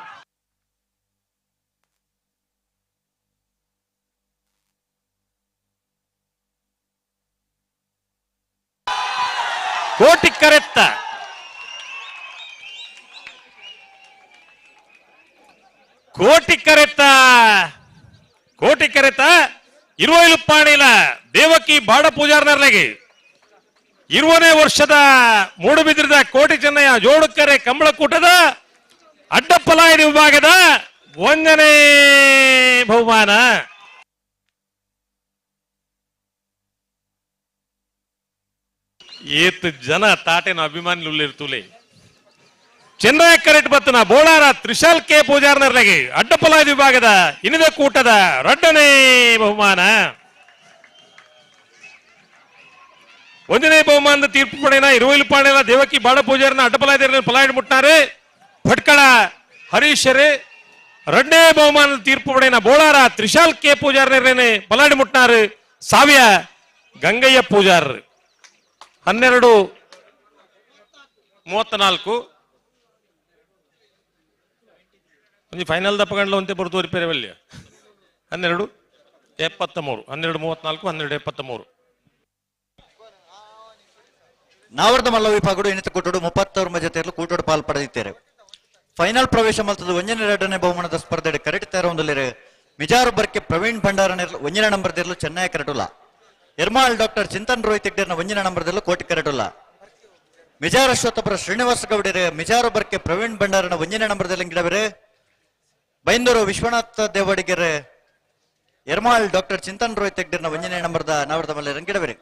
ಕೋಟಿ ಕರೆತ್ತ ಕೋಟಿ ಕರೆತ್ತ ಕೋಟಿ ಕರೆತ ಇರುವೈಲು ಪಾಣಿಲ ದೇವಕಿ ಬಾಡ ಪೂಜಾರ್ನರ್ಲಗಿ ಇರುವನೇ ವರ್ಷದ ಮೂಡುಬಿದ್ರಿದ ಕೋಟಿ ಚೆನ್ನಯ್ಯ ಜೋಡುಕರೆ ಕಂಬಳಕೂಟದ ಅಡ್ಡಪ್ಪಲಾಯಡಿ ವಿಭಾಗದ ಒಂದನೇ ಬಹುಮಾನ. ಏತ್ ಜನ ತಾಟೆನ ಅಭಿಮಾನಿಗಳು ಚೆನ್ನೈ ಕರೆಟ್ ಬತ್ತನ ಬೋಳಾರ ತ್ರಿಶಾಲ್ ಕೆ ಪೂಜಾರ್ನರ್ಲಗಿ ಅಡ್ಡಪಲಾಯ ವಿಭಾಗದ ಇನ್ನಿದ ಕೂಟದ ರಡ್ಡನೇ ಬಹುಮಾನ. ಒಂದನೇ ಬಹುಮಾನದ ತೀರ್ಪು ಪಡೆಯನ ಇರುವೈಲು ಪಾಣೆನ ದೇವಕಿ ಬಾಡ ಪೂಜಾರನ ಅಡ್ಡಪಲಾಯ ಪಲಾಯಡ್ ಮುಟ್ಟಾರೆ ಭಟ್ಕಳ ಹರೀಶರೇ. ರಡ್ಡನೇ ಬಹುಮಾನದ ತೀರ್ಪು ಪಡೆಯನ ಬೋಳಾರ ತ್ರಿಶಾಲ್ ಕೆ ಪೂಜಾರ್ನೇನೆ ಪಲಾಡಿ ಮುಟ್ಟಾರು ಸಾವ್ಯ ಗಂಗಯ್ಯ ಪೂಜಾರ್. 12:34 ಒಂಜಿ ಫೈನಲ್ ದಪ್ಪಗಂಡ್ಲ ಒಂತೆ ಬರ್ತುವರಿ ಪೇರೆವಲ್ಯ 12:73 12:34 12:73. ನಾವರ್ದ ಮಲ್ಲ ವಿಭಾಗಡು ಇನ್ನಿತ ಕೂಟೋಡು 36 ಜೊತೆಯಲ್ಲಿ ಕೂಟೋಡು ಪಾಲ್ ಪಡೆದಿದ್ದಾರೆ. ಫೈನಲ್ ಪ್ರವೇಶ ಮಲ್ತದ ಒಂಜನೇ ಎರಡನೇ ಬಹುಮಾನದ ಸ್ಪರ್ಧೆ ಕರೆಕ್ಟ್ ತೇರೊಂದಲ್ಲಿರೆ ಮಿಜಾರು ಬರ್ಕೆ ಪ್ರವೀಣ್ ಭಂಡಾರ ಒಂಜನೇ ನಂಬರ್ ದಿರ್ಲು ಚೆನ್ನೈ ಕರೆಟುಲ್ಲ. ಎರ್ಮಾಳ್ ಡಾಕ್ಟರ್ ಚಿಂತನ್ ರೋಹಿತ್ ಹೆಗ್ಡೆರ್ನ ಒಂಜನೇ ನಂಬರ್ ದಿರ್ಲು ಕೋಟಿ ಕರೆಟುಲ್ಲ. ಮಿಜಾರ ಅಶ್ವತ್ಥಪುರ ಶ್ರೀನಿವಾಸ ಗೌಡರೆ ಮಿಜಾರು ಬರ್ಕೆ ಪ್ರವೀಣ್ ಭಂಡಾರನ ಒಂಜನೇ ನಂಬರ್ ಗಿಡವರೆ. ಬೈಂದೂರು ವಿಶ್ವನಾಥ ದೇವಡಿಗೆರೆ ಎರ್ಮಾಳ್ ಡಾಕ್ಟರ್ ಚಿಂತನ್ ರೋಹಿತ್ ಹೆಗ್ಡೆರ್ನ ಒಂಜನೇ ನಂಬರ್ದ ನಾವರ್ದ ಮಲ್ಲೆ ರಂಗಿಡವರೆ.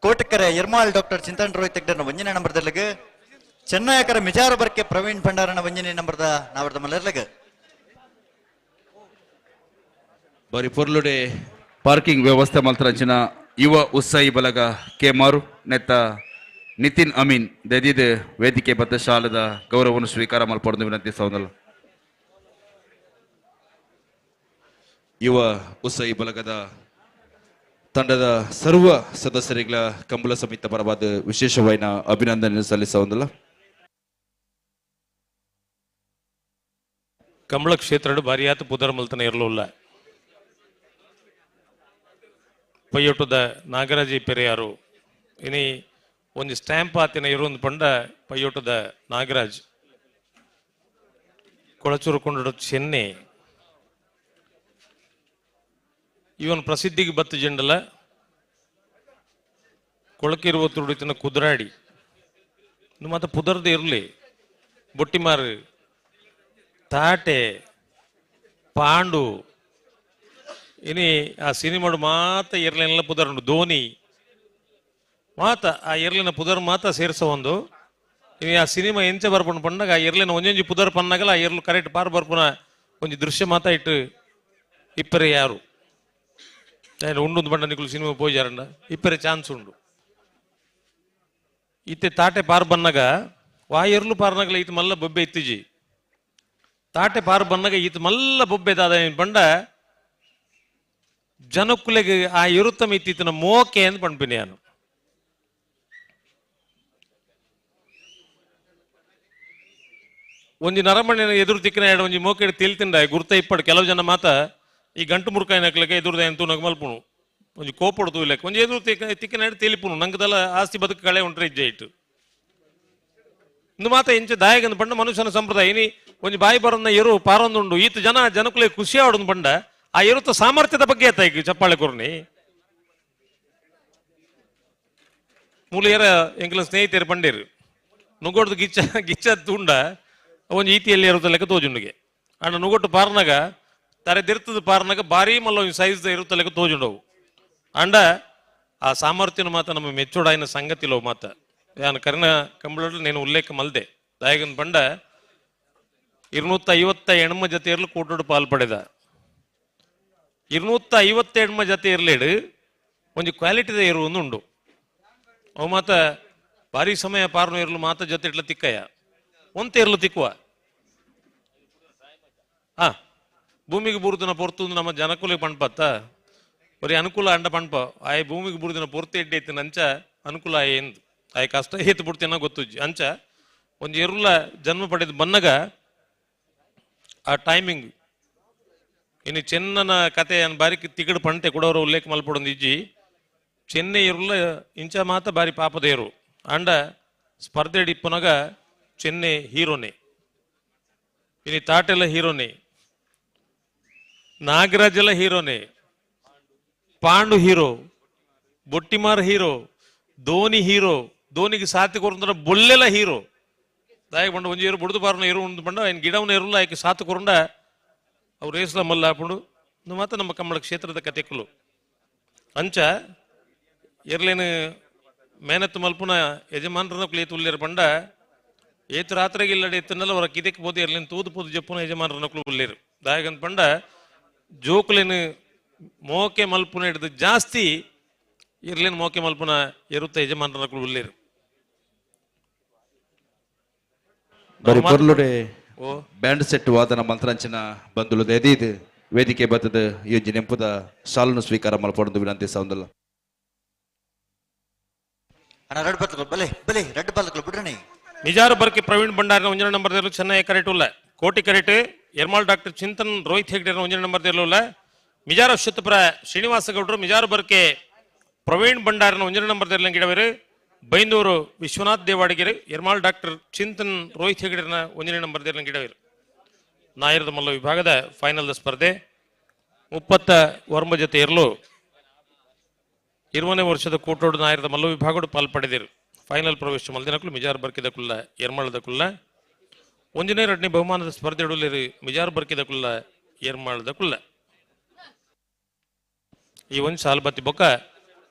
ಕೋಟಕರೆ ಎರ್ಮಾಳ್ ಡಾಕ್ಟರ್ ಚಿಂತನ್ ರೋಹಿತ್ ಹೆಗ್ಡೆರ್ನ ಒಂಜನೇ ನಂಬರ್ದಲ್ಲಿಗೆ. ಚೆನ್ನಯಕರ ಮಿಜಾರು ಬರ್ಕೆ ಪ್ರವೀಣ್ ಭಂಡಾರನ ಒಂಜನೇ ನಂಬರ್ದ ನಾವರ್ದ ಮಲ್ಲೆರ್ಲಗೆ. ಬಾರಿ ಪೊರ್ಲುಡೆ ಪಾರ್ಕಿಂಗ್ ವ್ಯವಸ್ಥೆ ಮಲ್ತರಂಚಿನ ಯುವ ಉತ್ಸಾಹಿ ಬಲಗ ಕೆ ಮಾರು ನೆತ್ತ ನಿತಿನ್ ಅಮೀನ್ ದದಿದ ವೇದಿಕೆ ಬದ್ಧ ಶಾಲದ ಗೌರವವನ್ನು ಸ್ವೀಕಾರ ಮಲ್ಪೊಂದು ವಿನಂತಿ ಸೌಂದಲ್ಲ. ಯುವ ಉತ್ಸಾಹಿ ಬಲಗದ ತಂಡದ ಸರ್ವ ಸದಸ್ಯರಿಗಳ ಕಂಬಳ ಸಮಿತಿ ಪರವಾದ ವಿಶೇಷವಾದ ಅಭಿನಂದನೆ ಸಲ್ಲಿಸವಂದಲ್ಲ. ಕಂಬಳ ಕ್ಷೇತ್ರ ಭಾರಿಯಾತ ಪುದರ್ ಮಲ್ತನ ಇರಲಿಲ್ಲ. ಪೈಯೊಟ್ಟದ ನಾಗರಾಜಿ ಪೆರಿಯಾರು ಇನಿ ಒಂದು ಸ್ಟ್ಯಾಂಪ್ ಆತಿನ ಇರುವಂದು ಪಂಡ ಪೈಯೊಟ್ಟದ ನಾಗರಾಜ್ ಕೊಳಚೂರು ಕೊಂಡ ಚೆನ್ನೆ ಇವನ್ ಪ್ರಸಿದ್ಧಿಗೆ ಬತ್ತು ಜಂಡಲ ಕೊಳಕಿರುವ ತುಡಿತನ ಕುದುರಾಡಿ ಮತ್ತೆ ಪುದರ್ದು ಇರಲಿ ಬೊಟ್ಟಿಮಾರು ತಾಟೆ ಪಾಂಡು ಇನಿ ಆ ಸಿನಿಮಾಡು ಮಾತ ಎರ್ಲೆನೆಲ್ಲ ಪುದರುಂಡು ಧೋನಿ ಮಾತ ಆ ಎರ್ಲಿನ ಪುದರ್ ಮಾತ ಸೇರಿಸೋ ಒಂದು ಇನಿ ಆ ಸಿನಿಮಾ ಎಂಚ ಬರ್ಪುಂಡು ಪಂಡಗ ಆ ಎರ್ಲೆನ ಒಂಜೊಂಜಿ ಪುದರ್ ಪನ್ನಗಲ ಆ ಎರ್ಲು ಕರೆಕ್ಟ್ ಪಾರ್ ಬರ್ಪುನ ಒಂಜಿ ದೃಶ್ಯ ಮಾತ ಇಟ್ಟು ಇಪ್ಪರೆ ಯಾರು ಉಂಡು ಬಂಡ ನಿಕುಲು ಸಿನಿಮಾ ಪೋಜಾರಂಡ ಇಪ್ಪರೆ ಚಾನ್ಸ್ ಉಂಡು. ಇತ್ತೆ ತಾಟೆ ಪಾರ್ ಬನ್ನಗ ವಾ ಎರ್ಲು ಪಾರ್ನಗಲ ಈತ ಮಲ್ಲ ಬೊಬ್ಬೆ ಇತ್ತಿಜಿ. ತಾಟೆ ಪಾರ್ ಬನ್ನಗ ಈತ ಮಲ್ಲ ಬೊಬ್ಬೆ ದಾದ ಪಂಡ ಜನಕ್ಕುಲೆಗ್ ಆ ಎರುತ್ತಮ ಇತ್ತಿತ್ತಿನ ಮೋಕೆ ಅಂತ ಪಣ್ಪಿನಿ ನಾನು. ಒಂಜಿ ನರಮಣ್ಣಿನ ಎದುರು ತಿಕ್ಕಿನ ಎರಡು ಒಂಜಿ ಮೋಕೆಡ್ ತಿಲ್ತಿಂಡ ಗುರ್ತ ಇಪ್ಪಡು ಕೆಲವು ಜನ ಮಾತ ಈ ಗಂಟು ಮುರುಕಾಯಿನಕ್ಲೆಗೆ ಎದುರುದ ಎಂತೂ ನಗ ಮಲ್ಪುಣು ಒಂಜಿ ಕೋಪೊಡು ತೂಲೆಕ್ ಒಂಜಿ ಎದುರು ತಿಕ್ಕಿನ ಎರಡು ತಿಳಿಪುಣು ನಂಗದಲ್ಲ ಆಸ್ತಿ ಬದುಕು ಕಳೆ ಉಂಟ್ರೆ ಇಜ್ಜೆ ಇಟ್ಟು ಇಂದು ಮಾತ ಇಂಚ ದಾಯಗಂದು ಪಂಡ ಮನುಷ್ಯನ ಸಂಪ್ರದಾಯ ಇನಿ ಒಂಜಿ ಬಾಯಿ ಬರನ್ನ ಎರು ಪಾರೊಂದುಂಡು ಈತ ಜನ ಜನಕುಲೆ ಖುಷಿ ಆಡೊಂದು ಪಂಡ ಆ ಎರುತ್ತ ಸಾಮರ್ಥ್ಯದ ಬಗ್ಗೆ ಆತ ಈಗ ಚಪ್ಪಾಳೆ ಕೊರ್ನಿ ಮೂಲಿಯರ ಎಂಕಲ ಸ್ನೇಹಿತರು ಪಂಡೇರು ನುಗೋಡ್ದು ಗಿಚ್ಚ ಗಿಚ್ಚ ತುಂಡ ಒಂಜಿ ಈತಿಯಲ್ಲಿ ಇರುತ್ತೆ ಲೆಕ್ಕ ತೋಜುಂಡಿಗೆ ಅಂಡ ನುಗೊಟ್ಟು ಪಾರ್ನಾಗ ತರೆ ದಿರ್ತದ ಪಾರ್ನಾಗ ಭಾರಿ ಮಲ್ಲ ಒಂಜಿ ಸೈಜ್ ಇರುತ್ತೆ ಲೆಕ್ಕ ತೋಜುಂಡವು ಅಂಡ ಆ ಸಾಮರ್ಥ್ಯನ ಮಾತ ನಮ್ಮ ಮೆಚ್ಚೋಡಾಯಿನ ಸಂಗತಿಲೋ ಮಾತ ಯಾನ್ ಕರ್ನ ಕಂಬಳಡ್ నేను ಉಲ್ಲೇಖ ಮಲ್ದೆ ದಾಯಗನ್ ಬಂಡ 250 ಜೊತೆ ಇರಲು ಕೂಟೋಡು ಪಾಲ್ ಪಡೆದ 250 ಜೊತೆ ಇರಲೇಡು ಒಂಜಿ ಕ್ವಾಲಿಟಿದ ಇರುವುದು ಉಂಡು ಅವು ಮಾತ ಭಾರಿ ಸಮಯ ಪಾರ್ನು ಇರಲು ಮಾತ ಜೊತೆ ಇಟ್ಲ ತಿಕ್ಕಯ್ಯ ಒಂತೆ ಇರಲು ತಿಕ್ಕುವ ಆ ಭೂಮಿಗೆ ಬುರುದಿನ ಪೊರ್ತು ನಮ್ಮ ಜನಕುಲಿಗೆ ಪಣ್ಪತ್ತ ಬರೀ ಅನುಕೂಲ ಅಂಡ ಪಣ್ಪ ಆಯ್ ಭೂಮಿಗೆ ಬುರುದಿನ ಪೊರ್ತು ಎಡ್ಡೆ ಐತಿ ಅಂಚ ಅನುಕೂಲ ಆಯ್ ಆಯ್ ಕಷ್ಟ ಏತು ಬಿಡ್ತೀನೋ ಗೊತ್ತುಜ್ಜಿ ಅಂಚ ಒಂಜಿ ಎರುಲ ಜನ್ಮ ಪಡೆದು ಬನ್ನಗ ಆ ಟೈಮಿಂಗ್ ಇನ್ನು ಚೆನ್ನನ ಕತೆ ಅನ್ ಬಾರಿ ತಿಗಡು ಪಂಟೆ ಕೊಡೋರು ಉಲ್ಲೇಖ ಮಲ್ಪಡೊಂದು ಇಜ್ಜಿ ಚೆನ್ನೈ ಎರುಲ ಇಂಚ ಮಾತ ಬಾರಿ ಪಾಪದ ಎರು ಅಂಡ ಸ್ಪರ್ಧೆ ಇಪ್ಪುನಗ ಚೆನ್ನೈ ಹೀರೋನೆ ಇನಿ ತಾಟೆಲ್ಲ ಹೀರೋನೆ ನಾಗರಾಜೆಲ್ಲ ಹೀರೋನೆ Pandu hero Bottimar hero Dhoni hero ಧೋನಿಗೆ ಸಾಥಿ ಕೊರಂದ್ರ ಬೊಲ್ಲೆಲ್ಲ ಹೀರೋ ದಾಯ ಬಂಡ ಒಂಜಿ ಏರು ಬುಡ್ದು ಬಾರನ ಎರು ಉಂಡು ಬಂಡ ఆయన ಗಿಡವನ ಎರುಲ್ಲ ಆಯ್ಕೆ ಸಾತು ಕೊರಂಡ ಅವ್ರು ರೇಸ್ಲ ಮಲ್ಲ ಹಾಪುಂಡು ಮಾತ್ರ ನಮ್ಮ ಕಮ್ಮಳ ಕ್ಷೇತ್ರದ ಕತೆಕುಲು ಅಂಚ ಎರ್ಲೇನು ಮೇನತ್ತು ಮಲ್ಪುನ ಯಜಮಾನರನ್ನ ಕುಲಿಯತು ಉಲ್ಲೇರು ಬಂಡ ಏತು ರಾತ್ರಿಗೆ ಇಲ್ಲಡೆ ಎತ್ತನಲ್ಲ ಅವರ ಕಿದಕ್ಕೆ ಪೋದು ಎರ್ಲೇನು ತೂದು ಪೋದು ಜಪ್ಪುನ ಯಜಮಾನರನ್ನ ಕುಲು ಉಲ್ಲೇರು ದಾಯಗಂತ ಬಂಡ ಜೋಕುಲೇನು ಮೋಕೆ ಮಲ್ಪುನ ಹಿಡಿದು ಜಾಸ್ತಿ ಇರ್ಲೇನು ಮೋಕೆ ಮಲ್ಪುನ ಎರುತ್ತ ಯಜಮಾನರನ್ನ ಕುಲು ಉಲ್ಲೇರು. ಬರಿ ಪೊರ್ಲುಡೆ ಬ್ಯಾಂಡ್ ಸೆಟ್ ವಾದನ ಮಂತ್ರಾಂಚನ ಬಂದುಲು ಎದೀದು ವೇದಿಕೆ ಬತ್ತದ ಯೋಜನೆ ನೆಂಪುದ ಸಾಲನ್ನು ಸ್ವೀಕಾರ ಮಲ್ಪೊಡೊಂದು ವಿನಂತಿ ಸೌಂದಲ್ಲ. ಅಣ್ಣ ರಡ್ಡು ಬಲ್ತಗಳು ಬಲೆ ಬಲೆ ರಡ್ಡು ಬಲ್ತಗಳು ಬಿಡ್ರಣಿ. ನಿಜಾರು ಬರ್ಕಿ ಪ್ರವೀಣ್ ಭಂಡಾರಿನ ಒಂಜನೇ ನಂಬರ್ ದೇರ್ಲು ಚೆನ್ನೈ ಕರೆಕ್ಟ್ ಉಲ್ಲ ಕೋಟಿ ಕರೆಕ್ಟ್ ಎರ್ಮಾಲ್ ಡಾಕ್ಟರ್ ಚಿಂತನ್ ರೋಹಿತ್ ಹೆಗ್ಡೆ ಒಂಜನೇ ನಂಬರ್ ದೇರ್ಲು ಮಿಜಾರ ಅಶ್ವತ್ಥಪುರ ಶ್ರೀನಿವಾಸ ಗೌಡರು ಮಿಜಾರು ಬರ್ಕೆ ಪ್ರವೀಣ್ ಭಂಡಾರಿನ ಒಂಜನೇ ನಂಬರ್ ದೇರ್ಲು ಗಿಡವರು ಬೈಂದೂರು ವಿಶ್ವನಾಥ್ ದೇವಾಡಿಗೆರೆ ಎರ್ಮಾಲ್ ಡಾಕ್ಟರ್ ಚಿಂತನ್ ರೋಹಿತ್ ಹೆಗಡೆನ ಒಂದನೇ ನಂಬರ್ ದೇರ್ಲು ಗಿಡವರು. ನಾಯರದ ಮಲ್ಲ ವಿಭಾಗದ ಫೈನಲ್ ಸ್ಪರ್ಧೆ 39 ಜೊತೆ ಇರಲು 20ನೇ ವರ್ಷದ ಕೋಟೋಡು ನಾಯರದ ಮಲ್ಲ ವಿಭಾಗಡು ಪಾಲ್ಪಡೆದಿರು. ಫೈನಲ್ ಪ್ರವೇಶ ಮಲ್ದಿನಕುಲು ಮಿಜಾರ್ ಬರ್ಕಿದ ಕುಲ್ಲ ಎರ್ಮಾಳದ ಕುಲ್ಲ ಒಂದನೇ ಎರಡನೇ ಬಹುಮಾನದ ಸ್ಪರ್ಧೆ ಇಡಲಿರಿ ಮಿಜಾರ್ ಬರ್ಕಿದ ಕುಲ್ಲ ಎರ್ಮಾಳದ ಕುಲ್ಲ. ಈ ಒಂದು ಸಾಲ್ಬತ್ತಿ ಬೊಕ್ಕ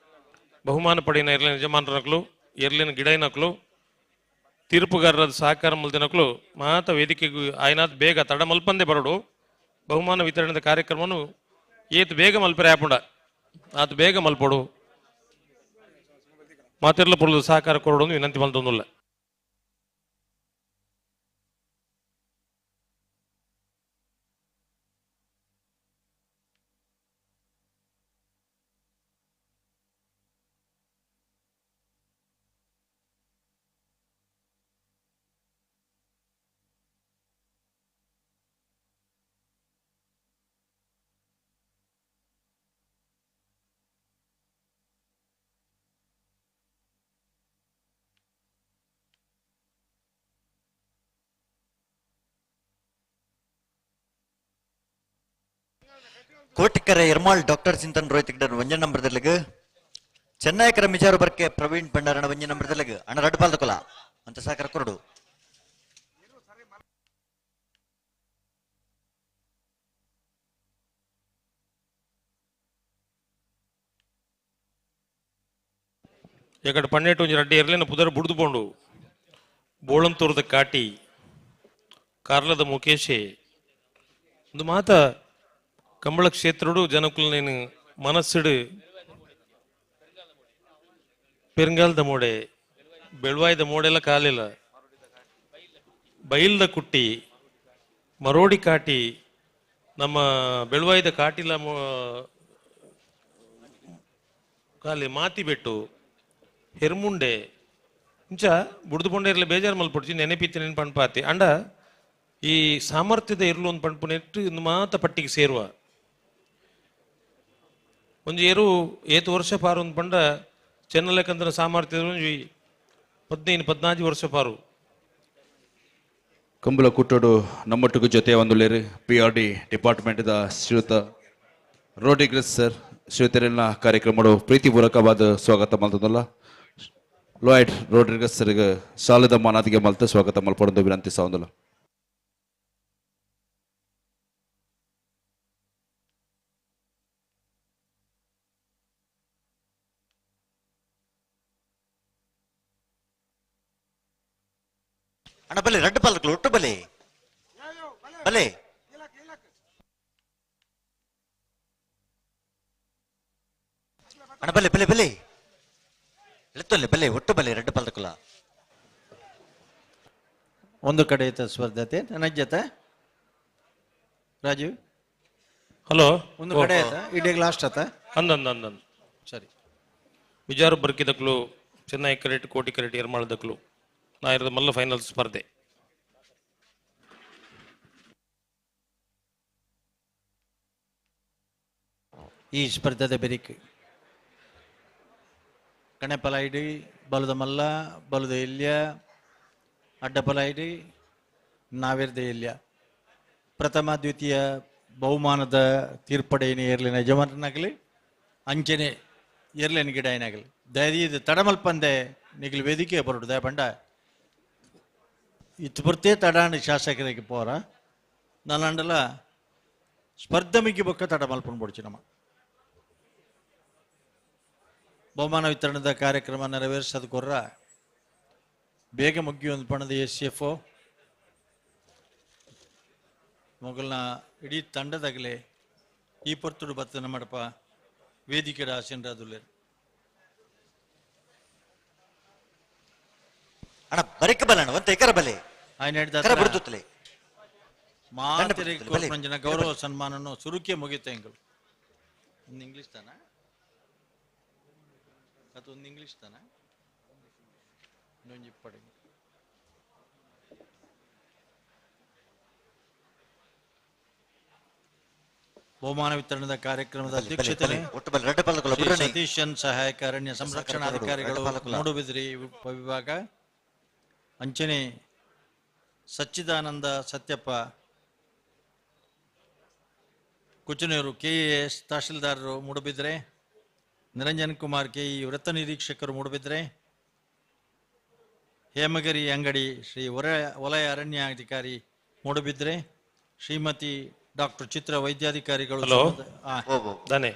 ಬಹುಮಾನ ಪಡೆಯಿನ ಎರ್ಲಿನ ಯಜಮಾನರನಕ್ಲು ಎರ್ಲಿನ ಗಿಡೈನಕ್ಲು ತೀರ್ಪುಗಾರರ ಸಹಕಾರ ಮಲ್ದಿನಕ್ಲು ಮಾತ ವೇದಿಕೆಗೂ ಆಯ್ನಾಥ್ ಬೇಗ ತಡ ಮಲ್ಪಂದೆ ಬರಡು. ಬಹುಮಾನ ವಿತರಣೆದ ಕಾರ್ಯಕ್ರಮನು ಏತ್ ಬೇಗ ಮಲ್ಪರೆ ಆಪುಂಡ ಆತ ಬೇಗ ಮಲ್ಪಡು ಮಾತಿರ್ಲ ಪೊರ್ಲು ಸಹಕಾರ ಕೊರಡು ವಿನಂತಿ ಮಲ್ತೊಂದುಲ್ಲ. ಕೋಟಿಕರೆ ಎರ್ಮಾಳ್ ಡಾಕ್ಟರ್ ಚಿಂತನ್ ರೋಹಿತ್ ಗಿಡನ್ ಒಂಜನ ನಂಬರ್ ದರ್ಲಿಗ್ ಚೆನ್ನೈಕರ ಮಿಜಾರು ಬರ್ಕೆ ಪ್ರವೀಣ್ ಭಂಡಾರಣ ಒಂಜನ ನಂಬರ್ ದರ್ಲಿಗ್ ಅಣ್ಣ ರಡ್ಡು ಬಾಲ್ದಕೊಲ ಅಂತ ಸಾಕರ ಕೊರಡು. ಎಕಡೆ 12 ಒಂಜಿ ರಡ್ಡು ಎರ್ಲಿನ ಪುದರ್ ಬುಡ್ದು ಪೋಂಡು ಬೋಳಂತೂರದ ಕಾಟಿ, ಕಾರ್ಲದ ಮುಕೇಶೆ, ಒಂದು ಮಾತ ಕಂಬಳ ಕ್ಷೇತ್ರಡು ಜನಕುಲನೇನು ಮನಸ್ಸುಡು ಪೆರಂಗಾಲದ ಮೋಡೆ, ಬೆಳ್ವಾಯ್ದ ಮೋಡೆಲ್ಲ ಕಾಲಿಲ್ಲ, ಬೈಲ್ದ ಕುಟ್ಟಿ, ಮರೋಡಿ ಕಾಟಿ, ನಮ್ಮ ಬೆಳ್ವಾಯ್ದ ಕಾಟಿಲ ಕಾಲಿ ಮಾತಿ ಬೆಟ್ಟು, ಹೆರ್ಮುಂಡೆ, ಇಂಚ ಬುಡ್ದು ಪೊಂಡ ಇರ್ಲ ಬೇಜಾರು ಮಲ್ಪೊಡ್ಚಿ ನೆನಪಿತ್ತು ನೆನ್ಪು ಪಣ್ಪಾತಿ. ಅಂಡ ಈ ಸಾಮರ್ಥ್ಯದ ಇರ್ಲು ಒಂದು ಪಣ್ಪು ನೆಟ್ಟು ಇಂದು ಮಾತ ಪಟ್ಟಿಗೆ ಸೇರುವ ಒಂಜಿ ಏರು ಏತು ವರ್ಷ ಪಾರು ಒಂದು ಪಂಡ ಚೆನ್ನಲೆಕ್ಕಂದ್ರೆ ಸಾಮರ್ಥ್ಯದ ಒಂಜಿ 15 14 ವರ್ಷ ಪಾರು. ಕಂಬಳ ಕುಟ್ಟೋಡು ನಮ್ಮೊಟ್ಟಿಗೆ ಜೊತೆ ಒಂದು ಲೇರು ಪಿ ಆರ್ ಡಿ ಡಿಪಾರ್ಟ್ಮೆಂಟ್ದ ಶ್ರೀಯುತ ರೋಡಿಗ್ರೆಸ್ ಸರ್ ಶ್ರೀಯುತರೆಲ್ಲ ಕಾರ್ಯಕ್ರಮಡು ಪ್ರೀತಿಪೂರ್ವಕವಾದ ಸ್ವಾಗತ ಮಲ್ತದಲ್ಲ. ಲಾಯ್ಡ್ ರೋಡ್ರಿಗಸ್ ಸರ್ಗೆ ಸಾಲದ ಮಾನಾದಿಗೆ ಮಲ್ತ ಸ್ವಾಗತ ಮಲ್ಪಡೊಂದು ವಿನಂತಿ ಸಾವಂದಲ್ಲ. ಅಣ್ಣ ಬಲೆ ರಡ್ಡು ಪಾಲಕ್ಲು ಒಟ್ಟು ಬಲೆ ಬಲೆ. ಅಣ್ಣ ಬಲೆ ಬಲೆ ಬಲೆ ಎತ್ತೊಲ್ಲೆ ಬಲೆ ಒಟ್ಟು ಬಲೆ ರಡ್ಡು ಪಾಲಕುಲ. ಒಂದು ಕಡೆ ಇತ್ತ ಸ್ಪರ್ಧತೆ ನಜ್ಜತ ರಾಜೀವ್. ಹಲೋ, ಒಂದು ಕಡೆ ಆಯ್ತಾ? ಇಡೀ ಲಾಸ್ಟ್ ಆತ? ಅಂದಂದ ಅಂದಂದು ಸರಿ. ವಿಜಾರು ಬರ್ಕಿದಕ್ಲು ಚೆನ್ನೈ ಕ್ರೆಡಿಟ್ ಕೋಟಿ ಕ್ರೆಡಿಟ್ ಏರ್ಮಾಳದಕ್ಲು ನಾಯಿರದ ಮಲ್ಲ ಫೈನಲ್ ಸ್ಪರ್ಧೆ. ಈ ಸ್ಪರ್ಧೆದ ಬೆರಿಕ್ ಕಣೆಪಲ ಇಡಿ ಬಲದ ಮಲ್ಲ ಬಲದ ಇಲ್ಯ ಅಡ್ಡಪಲ ಇಡಿ ನಾವಿರ್ದ ಇಲ್ಯ ಪ್ರಥಮ ದ್ವಿತೀಯ ಬಹುಮಾನದ ತೀರ್ಪಡೆಯನ್ನು ಏರ್ಲಿನ ಯಜಮಾನನಾಗಲಿ ಅಂಚನೆ ಏರ್ಲಿನ ಗಿಡ ಏನಾಗಲಿ ದಯದೀದು ತಡಮಲ್ಪಂದೆ ನಿಗಲು ವೇದಿಕೆ ಬರಡು ದಯಪಂಡ ಇತ್ತು ಬರ್ತೇ ತಡಾಂಡ ಶಾಸಕರಿಗೆ ಪೋರ ನನ್ನಂಡಲ ಸ್ಪರ್ಧೆ ಮಿಕ್ಕಿ ಬೊಕ್ಕ ತಡ ಮಲ್ಪಂಡು ಬೊಡ್ಚಿ ನಮ್ಮ ಬಹುಮಾನ ವಿತರಣದ ಕಾರ್ಯಕ್ರಮ ನೆರವೇರಿಸೋದು ಕೊರ್ರ ಬೇಗ ಮುಗಿಯೊಂದು ಪಣದ ಎಸ್ ಎಫ್ ಒ ಮೊಗಲ್ನ ಇಡೀ ತಂಡದಾಗಲೇ ಈ ಪೊರ್ತುಡು ಬತ್ತನ ಮಾಡಪ್ಪ ವೇದಿಕೆ ಆಸೀನರಾದುಲ್ಲೇರು. ಅಣ್ಣ ಬರಿಕ ಬಲ ಅಣ್ಣ ಒಂತ ಎಕರ ಬಲೆ ఆయన ಕರ ಬಿಡ್ತುತ್ತಲೆ ಮಾತೆರೆ ಕೊರ್ಪಂಜನ ಗೌರವ ಸನ್ಮಾನನ್ನು ಸುರುಕೆ ಮುಗಿತ ಎಂಗಳು. ಒಂದು ಇಂಗ್ಲಿಷ್ ತಾನ ಅದು ಒಂದು ಇಂಗ್ಲಿಷ್ ತಾನ ಇನ್ನೊಂದು ಇಪ್ಪಡೆ. ಬಹುಮಾನ ವಿತರಣದ ಕಾರ್ಯಕ್ರಮದ ಬಲೆ, ಬಲೆ, ಅಧ್ಯಕ್ಷತೆ ಒಟ್ಟು ಬಲೆ, ರಡ್ಡು ಪಾಲಕುಲ, ಶ್ರೀ ಬುಡ್ರನೆ. ಸತೀಶನ್ ಸಹಾಯಕ ಅರಣ್ಯ ಸಂರಕ್ಷಣಾಧಿಕಾರಿಗಳು ರಡ್ಡು ಪಾಲಕುಲ. ಮೂಡುಬಿದಿರೆ ಉಪವಿಭಾಗ, ಅಂಚನೆ ಸಚ್ಚಿದಾನಂದ ಸತ್ಯಪ್ಪ ಕುಚನೂರು ಕೆ ಎಸ್ ತಹಶೀಲ್ದಾರರು ಮೂಡುಬಿದ್ರೆ, ನಿರಂಜನ್ ಕುಮಾರ್ ಕೆ ಇ ವೃತ್ತ ನಿರೀಕ್ಷಕರು ಮೂಡುಬಿದ್ರೆ, ಹೇಮಗಿರಿ ಅಂಗಡಿ ಶ್ರೀ ವಲಯ ಅರಣ್ಯಾಧಿಕಾರಿ ಮೂಡುಬಿದ್ರೆ, ಶ್ರೀಮತಿ ಡಾಕ್ಟರ್ ಚಿತ್ರ ವೈದ್ಯಾಧಿಕಾರಿಗಳು ಹಲೋ. ದಾನೆ.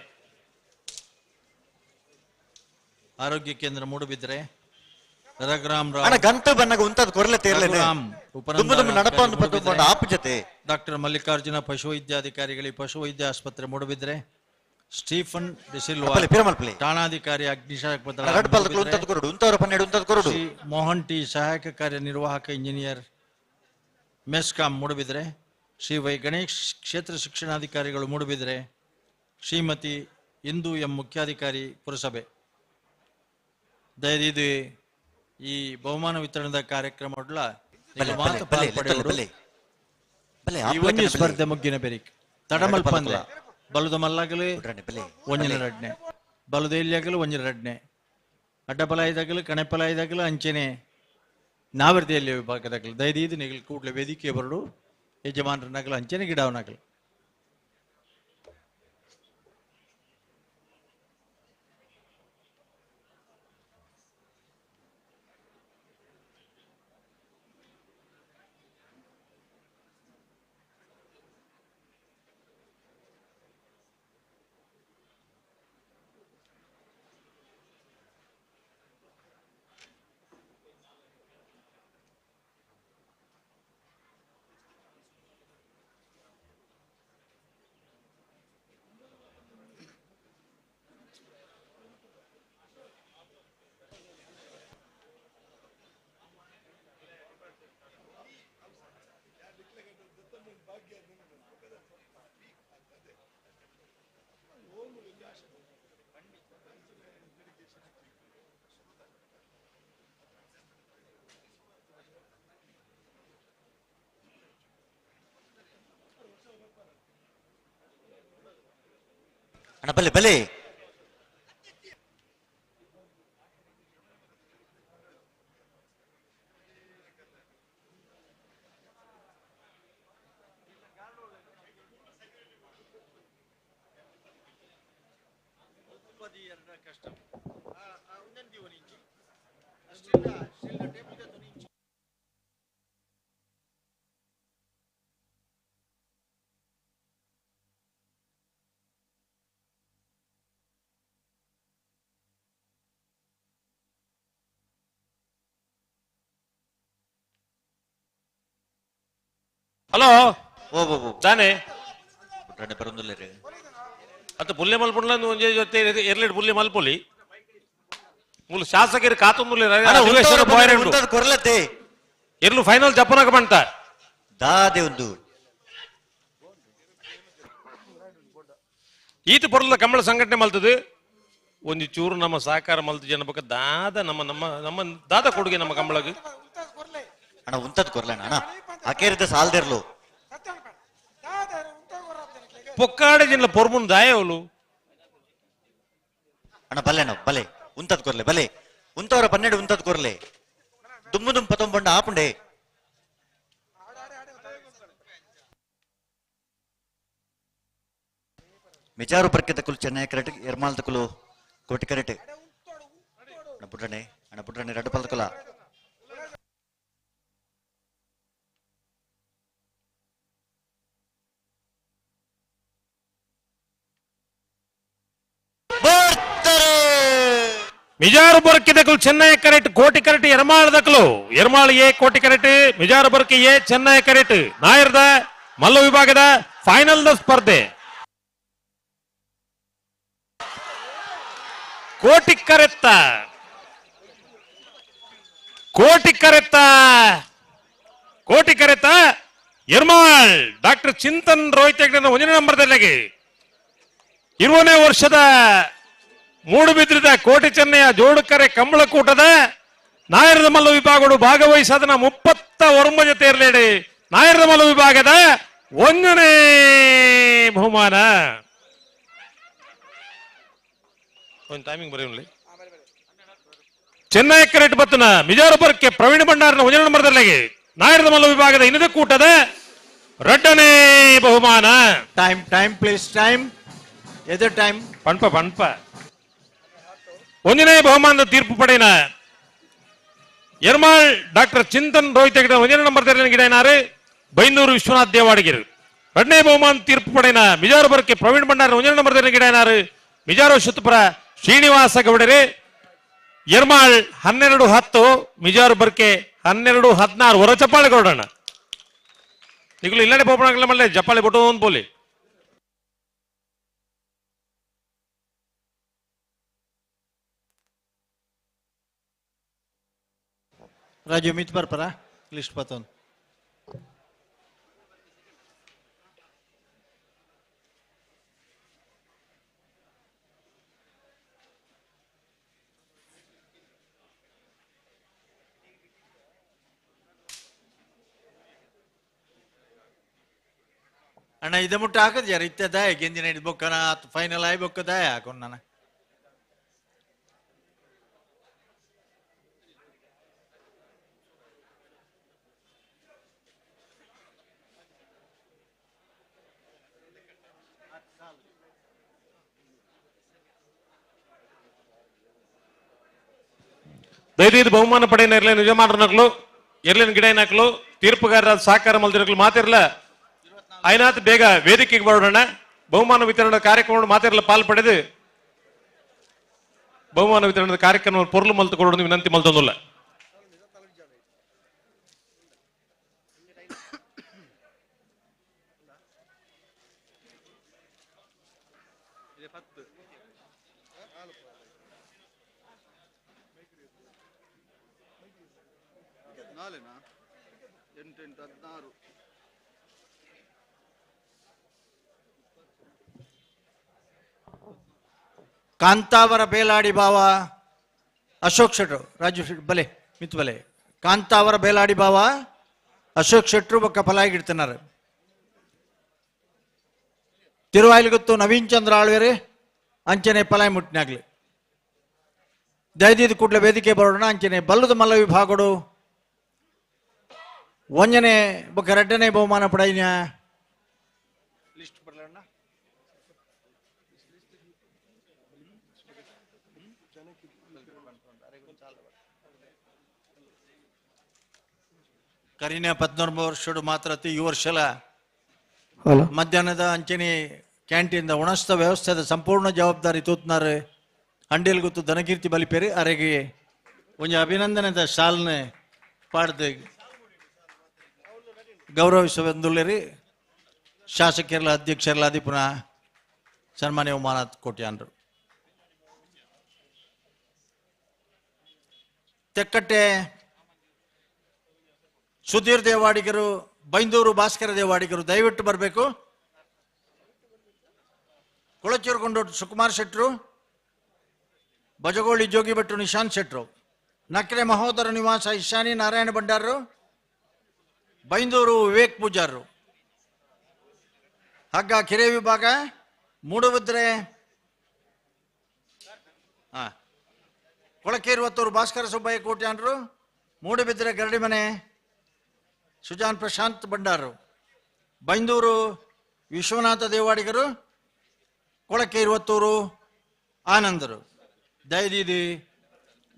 ಆರೋಗ್ಯ ಕೇಂದ್ರ ಮೂಡುಬಿದ್ರೆ, ರಘುರಾಮ್ ರಾವ್ ಅಣ್ಣ ಗಂಟು ಬನ್ನಗ ಉಂತದ್ ಕೊರ್ಲೆ ತೇರ್ಲೆನೆ. ರಘುರಾಮ್ ದುಂಬು ದುಂಬು ನಡಪ ಒಂದು ಪತ್ತು ಮೂಡುಬಿದ್ರೆ, ಆಪ್ ಜೊತೆ. ಡಾಕ್ಟರ್ ಮಲ್ಲಿಕಾರ್ಜುನ ಪಶುವೈದ್ಯಾಧಿಕಾರಿಗಳು ಪಶುವೈದ್ಯ ಆಸ್ಪತ್ರೆ ಮೂಡುಬಿದ್ರೆ, ಸ್ಟೀಫನ್ ಡಿಸಿಲ್ವಾ ಅಪ್ಪಲೆ, ಪಿರಮಲ್ಪಲೆ. ಠಾಣಾಧಿಕಾರಿ ಅಗ್ನಿಶಾಮಕ ದಳ ರಡ್ಡು ಪಾಲಕುಲು ಮೂಡುಬಿದ್ರೆ, ಉಂತದ್ ಕೊರಡು ಉಂತವರ ಪನ್ನೆರಡು ಉಂತದ್ ಕೊರಡು. ಶ್ರೀ ಮೋಹನ್ ಟಿ ಸಹಾಯಕ ಕಾರ್ಯನಿರ್ವಾಹಕ ಇಂಜಿನಿಯರ್ ಮೆಸ್ಕಾಂ ಮೂಡುಬಿದ್ರೆ, ಶ್ರೀ ವೈ ಗಣೇಶ್ ಕ್ಷೇತ್ರ ಶಿಕ್ಷಣಾಧಿಕಾರಿಗಳು ಮೂಡುಬಿದ್ರೆ, ಶ್ರೀಮತಿ ಇಂದು ಎಂ ಮುಖ್ಯಾಧಿಕಾರಿ ಪುರಸಭೆ. ದಯದೀದು ಈ ಬಹುಮಾನ ವಿತರಣದ ಕಾರ್ಯಕ್ರಮ ಒಡ್ಲ ಬಲೆ, ಮಾತು ಬಲೆ, ಬಲೆ, ಪಾಲ್ಪಡೆಯವರು. ಬಲೆ, ಬಲೆ, ಈ ಆಪ್ಲಕನ ಒಂಜಿ ಬಲೆ. ಸ್ಪರ್ಧೆ ಮುಗ್ಗಿನ ಬೆರಿಕ್ ತಡಮಲ್ಪಂದೆ ಬಲದ ಮಲ್ಲಾಗಲಿ ಬಲೆ, ಒಂಜಿನ ಬಲೆ. ರಡ್ನೆ ಬಲದ ಇಲ್ಲಿಯಾಗಲಿ ಒಂಜಿನ ರಡ್ನೆ ಅಡ್ಡಪಲ ಇದಾಗಲಿ ಕಣೆಪಲ ಇದಾಗಲಿ ಅಂಚೆನೆ ನಾವರ್ತಿಯಲ್ಲಿ ವಿಭಾಗದಾಗಲಿ ದಯದೀದು ನಿಗಲು ಕೂಡಲೇ ವೇದಿಕೆ ಬರಡು ಯಜಮಾನರನ್ನಾಗಲಿ ಅಂಚೆನೆ ಗಿಡವನಾಗಲಿ. ಅಣ್ಣ ಬಲೆ ಬಲೆ. ಹಲೋ ಓ ಓ ದಾನೆ ಪುಟ್ಟಣ್ಣೆ ಬರೋದಿಲ್ಲ. ಅತ್ತ ಪುಲ್ಲೆ ಮಲ್ಪುಂಡ್ಲ ಒಂಜೆ ಜೊತೆ ಎರ್ಲೆಡ್ ಪುಲ್ಲೆ ಮಲ್ಪೊಲಿ ಮೂಲು ಶಾಸಕರು ಕಾತೊಂದುಲ್ಲೆರ್ ಉಂತದ್ ಕೊರ್ಲತ್ತೆ. ಎರ್ಲು ಫೈನಲ್ ಜಪ್ಪನಕ ಬಂತ ದಾದೆ ಒಂದು ಈತ ಪೊರ್ಲ ಕಂಬಳ ಸಂಘಟನೆ ಮಲ್ತದು ಒಂಜಿ ಚೂರು ನಮ್ಮ ಸಹಕಾರ ಮಲ್ತು ಜನ ಬೊಕ ದಾದ ನಮ್ಮ ನಮ್ಮ ನಮ್ಮ ದಾದ ಕೊಡುಗೆ ನಮ್ಮ ಕಂಬಳಗ್. ಅಣ್ಣ ಉಂತದ್ ಕೊರ್ಲಣ್ಣ ಅಣ್ಣ ಅಕೇರಿದ ಸಾಲ್ದಿರ್ಲು. ಪೊಕ್ಕಾಡೆ ಜಿಲ್ಲ ಪೊರ್ಮುನ್ ದಾಯವಲು. ಅಣ್ಣ ಬಲ್ಲೆ ಅಣ್ಣ ಬಲೆ ಉಂತದ್ ಕೊರ್ಲೆ ಬಲೆ ಉಂತವರ 12 ಉಂತದ್ ಕೊರ್ಲೆ ದುಮ್ಮು ದುಮ್ ಪತೊಂಬಂಡ ಆಪುಂಡೆ. ಮಿಜಾರು ಬರ್ಕೆದ ಕುಲು ಚೆನ್ನೈ ಕರೆಟ್ ಎರ್ಮಾಲ್ ತಕುಲು ಕೋಟಿ ಕರೆಟ್. ಅಣ್ಣ ಪುಟ್ಟಣ್ಣೆ ಅಣ್ಣ ಪುಟ್ಟಣ್ಣೆ ರಡ್ಡು ಪಲ್ತಕುಲ. ಮಿಜಾರು ಬರ್ಕಿದಕಲು ಚೆನ್ನೈ ಕರೆಟ್ ಕೋಟಿ ಕರೆಟ್ ಎರ್ಮಾಳ್ ದಕಲು ಎರ್ಮಾಳ್ ಎ ಕೋಟಿ ಕರೆಟ್ ಮಿಜಾರು ಬರ್ಕಿ ಎ ಚೆನ್ನೈ ಕರೆಟ್ ನಾಯರ್ದ ಮಲ್ಲ ವಿಭಾಗದ ಫೈನಲ್ the ಸ್ಪರ್ಧೆ. ಕೋಟಿ ಕರೆತ್ತ ಕೋಟಿ ಕರೆತ್ತ ಕೋಟಿ ಕರೆತ್ತ ಎರ್ಮಾಳ್ ಡಾಕ್ಟರ್ ಚಿಂತನ್ ರೋಹಿತ್ ಹೆಗ್ಡೆ ಒಂದನೇ ನಂಬರ್ದಲ್ಲಿ 20ನೇ ವರ್ಷದ ಮೂಡುಬಿದ್ರಿದ ಕೋಟಿ ಚೆನ್ನಯ್ಯ ಜೋಡುಕರೆ ಕಂಬಳಕೂಟದ ನಾಯರದ ಮಲ್ಲ ವಿಭಾಗಗಳು ಭಾಗವಹಿಸದನ 39 ಜೊತೆ ಇರಲೇಡಿ ನಾಯರದ ಮಲ್ಲ ವಿಭಾಗದ 1ನೇ ಬಹುಮಾನ. ಒಂದು ಟೈಮಿಂಗ್ ಬರೆಯುವಲ್ಲಿ ಚೆನ್ನೈ ಕರೆಟ್ ಬತ್ತನ ಮಿಜಾರಪುರಕ್ಕೆ ಪ್ರವೀಣ್ ಭಂಡಾರನ 1ನೇ ನಂಬರ್ದಲ್ಲಿ ನಾಯರದ ಮಲ್ಲ ವಿಭಾಗದ ಇನ್ನದ ಕೂಟದ 2ನೇ ಬಹುಮಾನ. Time time please time ಎದು ಟೈಮ್ ಪಣ್ಪ ಪಣ್ಪ 1ನೇ ಬಹುಮಾನದ ತೀರ್ಪು ಪಡೆಯನ ಎರ್ಮಾಳ್ ಡಾಕ್ಟರ್ ಚಿಂತನ್ ರೋಹಿತ್ ಹೆಗ್ಡೆ 1ನೇ ನಂಬರ್ ಗಿಡನಾರು ಬೈಂದೂರು ವಿಶ್ವನಾಥ್ ದೇವಾಡಿಗರು. 2ನೇ ಬಹುಮಾನ ತೀರ್ಪು ಪಡೆಯನ ಮಿಜಾರಪುರಕ್ಕೆ ಪ್ರವೀಣ್ ಭಂಡಾರ 1ನೇ ನಂಬರ್ ಗಿಡನಾರು ಮಿಜಾರು ಶುತ್ತಪುರ ಶ್ರೀನಿವಾಸ ಗೌಡರೇ. ಎರ್ಮಾಳ್ 12-10 ಮಿಜಾರು ಬರ್ಕೆ 12-16 ಹೊರ ಚಪ್ಪಾಳೆ ಗೌಡಣ್ಣ. ಈಗಲೂ ಇಲ್ಲಡೆ ಪೋಪಣಾಗಲ್ಲ ಮಲ್ಲೆ ಜಪ್ಪಾಳೆ ಕೊಟ್ಟು ಒಂದು ಪೋಲಿ. ರಾಜು ಮಿತ್ ಬರ್ಪರ ಲಿಸ್ಟ್ ಪತ್ತೊಂದು. ಅಣ್ಣ ಇದ ಮುಟ್ಟ ಹಾಕದ್ ಯಾರು ಇತ್ತೆ ದಾಯ ಗೆಂದಿನ ಹಿಡಿದು ಬೊಕ್ಕನ ಫೈನಲ್ ಆಯ್ ಬೊಕ್ಕ ದಾಯ ಹಾಕೊಂಡು ನಾನು. ದಯದೀದ್ ಬಹುಮಾನ ಪಡೆಯನ ಇರ್ಲೇನು ಯಜಮಾನರನಕ್ಲು ಎರ್ಲೇನು ಗಿಡನಕ್ಲು ತೀರ್ಪುಗಾರರ ಸಹಕಾರ ಮಲ್ದಿರಕ್ಲು ಮಾತಿರ್ಲ ಐನಾತ್ ಬೇಗ ವೇದಿಕೆಗೆ ಬರೋಣ. ಬಹುಮಾನ ವಿತರಣಾ ಕಾರ್ಯಕ್ರಮ ಮಾತಿರ್ಲ ಪಾಲ್ ಪಡೆದು ಬಹುಮಾನ ವಿತರಣಾ ಕಾರ್ಯಕ್ರಮ ಪೊರ್ಲು ಮಲ್ತು ಕೊಡೋದು ವಿನಂತಿ ಮಲ್ತೊಂದುಲ್ಲ. ಕಾಂತಾವರ ಬೇಲಾಡಿ ಬಾವ ಅಶೋಕ್ ಶೆಟ್ರು ರಾಜು ಶೆಟ್ರು ಬಲೆ ಮಿತ್ ಬಲೆ ಕಾಂತಾವರ ಬೇಲಾಡಿ ಬಾವ ಅಶೋಕ್ ಶೆಟ್ರು ಬೊಕ್ಕ ಫಲಾಗಿಡ್ತಿన్నారు. ತಿರುವಾಯಿಲಗುತ್ತು ನವೀನ್ ಚಂದ್ರ ಆಳ್ವೇರೆ ಅಂಚನೆ ಪಲಾಯ್ ಮುಟ್ಟಿನಾಗ್ಲಿ ದಯದೀದ ಕೂಡಲೇ ವೇದಿಕೆ ಬರೋಣ. ಅಂಚನೆ ಬಲ್ಲದ ಮಲ್ಲ ವಿಭಾಗಡು ಒಂಜನೆ ಬೊಕ್ಕ ರಡ್ಡನೇ ಬಹುಮಾನ ಪಡೆಯಿನ ಕರಿನ 19 ವರ್ಷಡು ಮಾತ್ರ ಈ ವರ್ಷಲ ಮಧ್ಯಾಹ್ನದ ಅಂಚನೆ ಕ್ಯಾಂಟೀನ್ ಉಣಸ್ತ ವ್ಯವಸ್ಥೆದ ಸಂಪೂರ್ಣ ಜವಾಬ್ದಾರಿ ತೂತ್ನಾರು ಅಂಡೇಲ್ ಗೊತ್ತು ದನಕೀರ್ತಿ ಬಲಿಪೇರಿ ಅರೆಗೆ ಒಂಜಿ ಅಭಿನಂದನೆದ ಶಾಲ್ನೆ ಪಾಡ್ದು ಗೌರವಿಸವೆಂದುಲ್ಲೇರಿ ಶಾಸಕರಲ್ಲ ಅಧ್ಯಕ್ಷರಲ್ಲ ಅದಿ ಪುನಃ ಸನ್ಮಾನ್ಯ ಉಮಾನಾಥ್ ಕೋಟ್ಯಾನ್ರು. ತೆಕ್ಕಟ್ಟೆ ಸುಧೀರ್ ದೇವಾಡಿಗರು, ಬೈಂದೂರು ಭಾಸ್ಕರ ದೇವಾಡಿಗರು ದಯವಿಟ್ಟು ಬರಬೇಕು. ಕೊಳಚೂರುಗೊಂಡು ಸುಕುಮಾರ್ ಶೆಟ್ರು, ಬಜಗೋಳಿ ಜೋಗಿಭಟ್ರು ನಿಶಾಂತ್ ಶೆಟ್ರು, ನಕ್ರೆ ಮಹೋದರ ನಿವಾಸ ಇಶಾನಿ ನಾರಾಯಣ ಭಂಡಾರರು, ಬೈಂದೂರು ವಿವೇಕ್ ಪೂಜಾರರು, ಹಗ್ಗ ಕೆರೆ ವಿಭಾಗ ಮೂಡುಬಿದ್ರೆ ಕೊಳಕೇರುವತ್ತೂರು ಭಾಸ್ಕರ ಸುಬ್ಬಯ್ಯ ಕೋಟ್ಯಾನ್ರು, ಮೂಡುಬಿದ್ರೆ ಗರಡಿಮನೆ ಸುಜಾನ್ ಪ್ರಶಾಂತ್ ಭಂಡಾರು, ಬೈಂದೂರು ವಿಶ್ವನಾಥ ದೇವಾಡಿಗರು, ಕೊಳಕೇರುವತ್ತೂರು ಆನಂದರು. ದಯದೀದಿ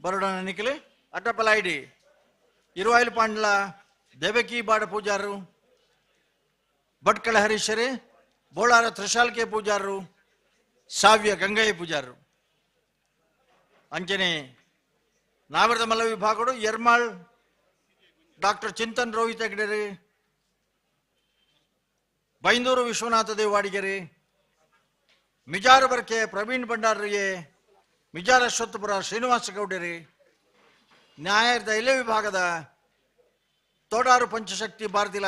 ಬರೋಡ ನಿಖಿಲ್ ಅಟ್ಟಪಲಾಯ್ಡಿ ಇರುವಾಯಿಲ್ ಪಾಂಡ್ಲ ದೇವಕಿ ಬಾಡ ಪೂಜಾರು, ಭಟ್ಕಳ ಹರೀಶರೇ, ಬೋಳಾರ ತ್ರಿಶಾಲ್ಕೆ ಪೂಜಾರರು, ಸಾವ್ಯ ಗಂಗಯ್ಯ ಪೂಜಾರರು. ಅಂಚನೆ ನಾವರದ ಮಲ್ಲ ವಿಭಾಗಡು ಎರ್ಮಾಳ್ ಡಾಕ್ಟರ್ ಚಿಂತನ್ ರೋಹಿತ್ ಹೆಗ್ಡೆರಿ, ಬೈಂದೂರು ವಿಶ್ವನಾಥ ದೇವಾಡಿಗೆರೆ, ಮಿಜಾರು ಬರ್ಕೆ ಪ್ರವೀಣ್ ಭಂಡಾರರಿಗೆ, ಮಿಜಾರ್ ಅಶ್ವತ್ಥಪುರ ಶ್ರೀನಿವಾಸ ಗೌಡರಿ, ನ್ಯಾಯದ ಇಲೆ ವಿಭಾಗದ ತೋಡಾರು ಪಂಚಶಕ್ತಿ ಭಾರತಿಲ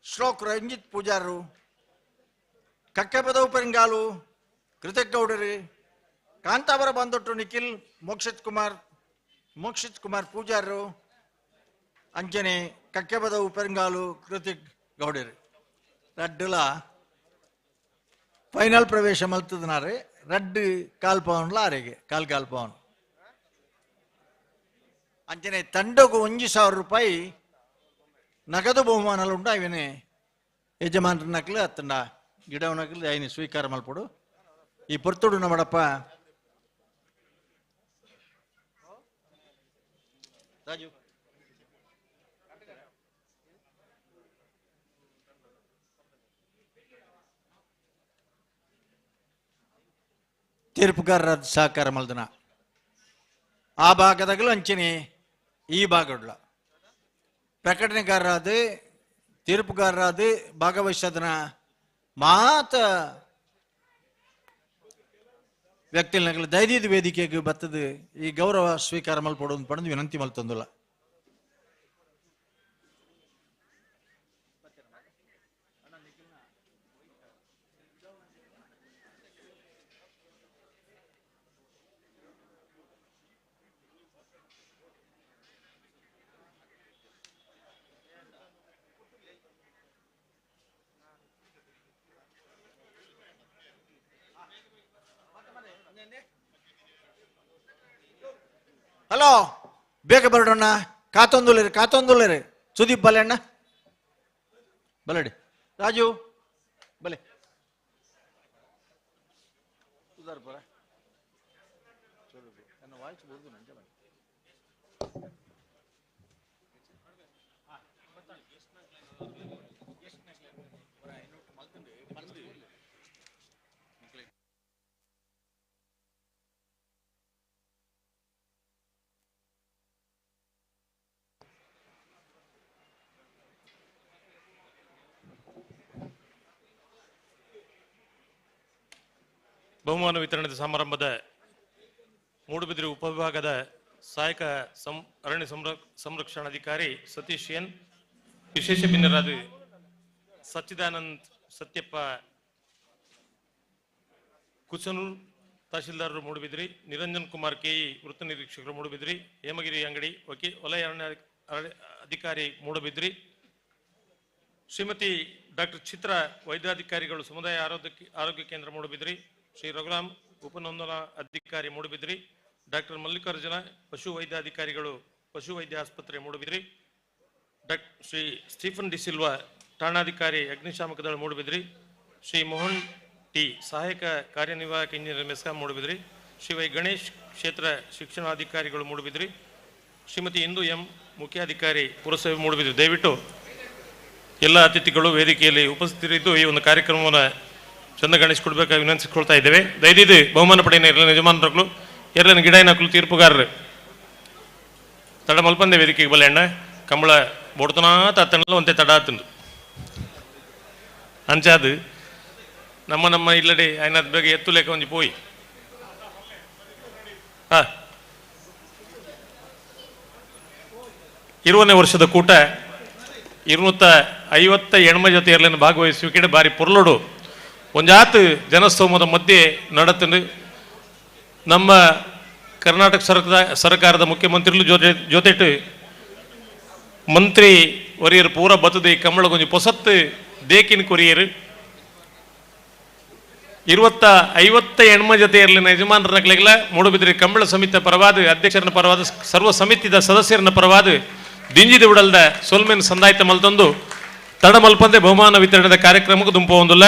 ಶ್ಲೋಕ್ ರಂಜಿತ್ ಪೂಜಾರರು, ಕಕ್ಕೆಪದವು ಪೆರಿಂಗಾಲು ಕೃತಜ್ಞೌಡರಿ, ಕಾಂತಾವರ ಬಂದೊಟ್ಟು ನಿಖಿಲ್ ಮೋಕ್ಷಿತ್ ಕುಮಾರ್ ಪೂಜಾರರು, ಅಂಚನೆ ಕಕ್ಕೆಪದವು ಪೆರಿಂಗಾಲು ಕೃತಿಕ್ ಗೌಡರಿ. ರಡ್ಡುಲ ಫೈನಲ್ ಪ್ರವೇಶ ಮಲ್ತದನಾರೆ ರಡ್ಡು ಕಾಲ್ ಪವನ್ಲ ಆರೆಗೆ ಕಾಲ್ ಕಾಲ್ ಪವನ್. ಅಂಚನೆ ತಂಡకు 1,000 ರೂಪಾಯಿ ನಗದು ಬಹುಮಾನలు ಉಂಟು. ಅವನೇ ಯಜಮಾನ್ರ ನಕಲು ಅತ್ತಂಡ ಗಿಡವ ನಕಲು ಐನ ಸ್ವೀಕಾರ ಮಲ್ಪಡು. ಈ ಪೊರ್ತುಡು ನಮ್ಮಡಪ್ಪ ರಾಜು ತೀರ್ಪುಗಾರರ ಸಹಕಾರ ಮಲ್ದನ ಆ ಭಾಗದಾಗಲೂ ಅಂಚನೆ ಈ ಭಾಗಡ್ಲ ಪ್ರಕಟಣೆಗಾರರಾದ ತೀರ್ಪುಗಾರರಾದ ಭಾಗವಹಿಸೋದನ್ನ ಮಾತ ವ್ಯಕ್ತಿಗಳ ದೈದೀದ ವೇದಿಕೆಗೆ ಬತ್ತದ ಈ ಗೌರವ ಸ್ವೀಕಾರ ಮಲ್ಪಡು ಪಡೆದು ವಿನಂತಿ ಮಲ್ತಂದುಲ್ಲ. ಹಲೋ, ಬೇಗ ಬರೋಣ. ಕಾತೊಂದುಲೇರಿ ಕಾತೊಂದುಲೇರಿ ಸುದೀಪ್ ಬಲೆ ಅಣ್ಣ ಬಲಡಿ ರಾಜು ಬಲೆ ಬಹುಮಾನ ವಿತರಣೆ ಸಮಾರಂಭದ ಮೂಡುಬಿದಿರೆ ಉಪವಿಭಾಗದ ಸಹಾಯಕ ಅರಣ್ಯ ಸಂರಕ್ಷಣಾಧಿಕಾರಿ ಸತೀಶ್ ಎನ್, ವಿಶೇಷ ಭಿನ್ನರಾದ ಸಚ್ಚಿದಾನಂದ್ ಸತ್ಯಪ್ಪ ಕುಚನೂರ್ ತಹಶೀಲ್ದಾರರು ಮೂಡುಬಿದಿರಿ, ನಿರಂಜನ್ ಕುಮಾರ್ ಕೆಇ ವೃತ್ತ ನಿರೀಕ್ಷಕರು ಮೂಡುಬಿದಿರಿ, ಹೇಮಗಿರಿ ಅಂಗಡಿ ವಲಯ ಅರಣ್ಯ ಅಧಿಕಾರಿ ಮೂಡುಬಿದಿರಿ, ಶ್ರೀಮತಿ ಡಾಕ್ಟರ್ ಚಿತ್ರ ವೈದ್ಯಾಧಿಕಾರಿಗಳು ಸಮುದಾಯ ಆರೋಗ್ಯ ಕೇಂದ್ರ ಮೂಡುಬಿದಿರಿ, ಶ್ರೀ ರಘುರಾಮ್ ಉಪನೋಂದನಾ ಅಧಿಕಾರಿ ಮೂಡುಬಿದ್ರಿ, ಡಾಕ್ಟರ್ ಮಲ್ಲಿಕಾರ್ಜುನ ಪಶು ವೈದ್ಯಾಧಿಕಾರಿಗಳು ಪಶು ವೈದ್ಯ ಆಸ್ಪತ್ರೆ ಮೂಡುಬಿದ್ರಿ, ಶ್ರೀ ಸ್ಟೀಫನ್ ಡಿಸಿಲ್ವಾ ಠಾಣಾಧಿಕಾರಿ ಅಗ್ನಿಶಾಮಕ ದಳ ಮೂಡುಬಿದ್ರಿ, ಶ್ರೀ ಮೋಹನ್ ಟಿ ಸಹಾಯಕ ಕಾರ್ಯನಿರ್ವಾಹಕ ಇಂಜಿನಿಯರ್ ಮೆಸ್ಕಾಂ ಮೂಡುಬಿದ್ರಿ, ಶ್ರೀ ವೈ ಗಣೇಶ್ ಕ್ಷೇತ್ರ ಶಿಕ್ಷಣಾಧಿಕಾರಿಗಳು ಮೂಡುಬಿದ್ರಿ, ಶ್ರೀಮತಿ ಇಂದು ಎಂ ಮುಖ್ಯಾಧಿಕಾರಿ ಪುರಸಭೆ ಮೂಡುಬಿದ್ರಿ. ದಯವಿಟ್ಟು ಎಲ್ಲ ಅತಿಥಿಗಳು ವೇದಿಕೆಯಲ್ಲಿ ಉಪಸ್ಥಿತರಿದ್ದು ಈ ಒಂದು ಕಾರ್ಯಕ್ರಮವನ್ನು ಚಂದ ಗಣಿಸಿಕೊಡ್ಬೇಕಾಗಿ ವಿನಂತಿಸಿಕೊಳ್ತಾ ಇದ್ದೇವೆ. ದಯದಿದ್ದು ಬಹುಮಾನ ಪಡೆಯ ಎಲ್ಲ ಯಜಮಾನರುಗಳು ಎರಡನ ಗಿಡೈನಕಲು ತೀರ್ಪುಗಾರರು ತಡ ಮಲ್ಪಂದೆ ವೇದಿಕೆಗೆ ಬಲ್ಲೆ ಅಣ್ಣ ಕಂಬಳ ಬೊಡ್ತನಾ ತಾತನಲ್ಲ ಒಂತೆ ತಡ ಆತಂದು ಅಂಚಾದು ನಮ್ಮ ನಮ್ಮ ಇಲ್ಲಡೆ ಆಯ್ನಾದ್ ಬೇಗ ಎತ್ತು ಲೇಖ ಒಂಜಿ ಪೋಯಿ. ಹಾ 20ನೇ ವರ್ಷದ ಕೂಟ 258 ಜೊತೆ ಎರಲನ್ನು ಭಾಗವಹಿಸುವಿಕೆ ಬಾರಿ ಪೊರ್ಲೋಡು ಒಂಜಾತ್ ಜನಸ್ತೋಮದ ಮಧ್ಯೆ ನಡತಂದು ನಮ್ಮ ಕರ್ನಾಟಕ ಸರ್ಕಾರದ ಮುಖ್ಯಮಂತ್ರಿಗಳು ಜೊತೆಟು ಮಂತ್ರಿ ವರಿಯರು ಪೂರ ಬತ್ತದೆ ಕಮಳಗೊಂಜಿ ಪೊಸತ್ತು ದೇಕಿನ ಕೊರಿಯರು 258 ಜೊತೆ ಇರಲಿನ ಯಜಮಾನರನ್ನಕ್ಲೆಗ್ಲ ಮೂಡುಬಿದಿರೆ ಕಂಬಳ ಸಮಿತಿ ಪರವಾದ ಅಧ್ಯಕ್ಷರನ್ನ ಪರವಾದ ಸರ್ವ ಸಮಿತಿದ ಸದಸ್ಯರನ್ನ ಪರವಾದ ದಿಂಜಿದ ಉಡಲ್ದ ಸೊಲ್ಮೆನ್ ಸಂದಾಯ್ತ ಮಲ್ತಂದು ತಡ ಮಲ್ಪಂದೆ ಬಹುಮಾನ ವಿತರಣೆದ ಕಾರ್ಯಕ್ರಮಕ್ಕೆ ದುಂಪ ಹೊಂದಿಲ್ಲ.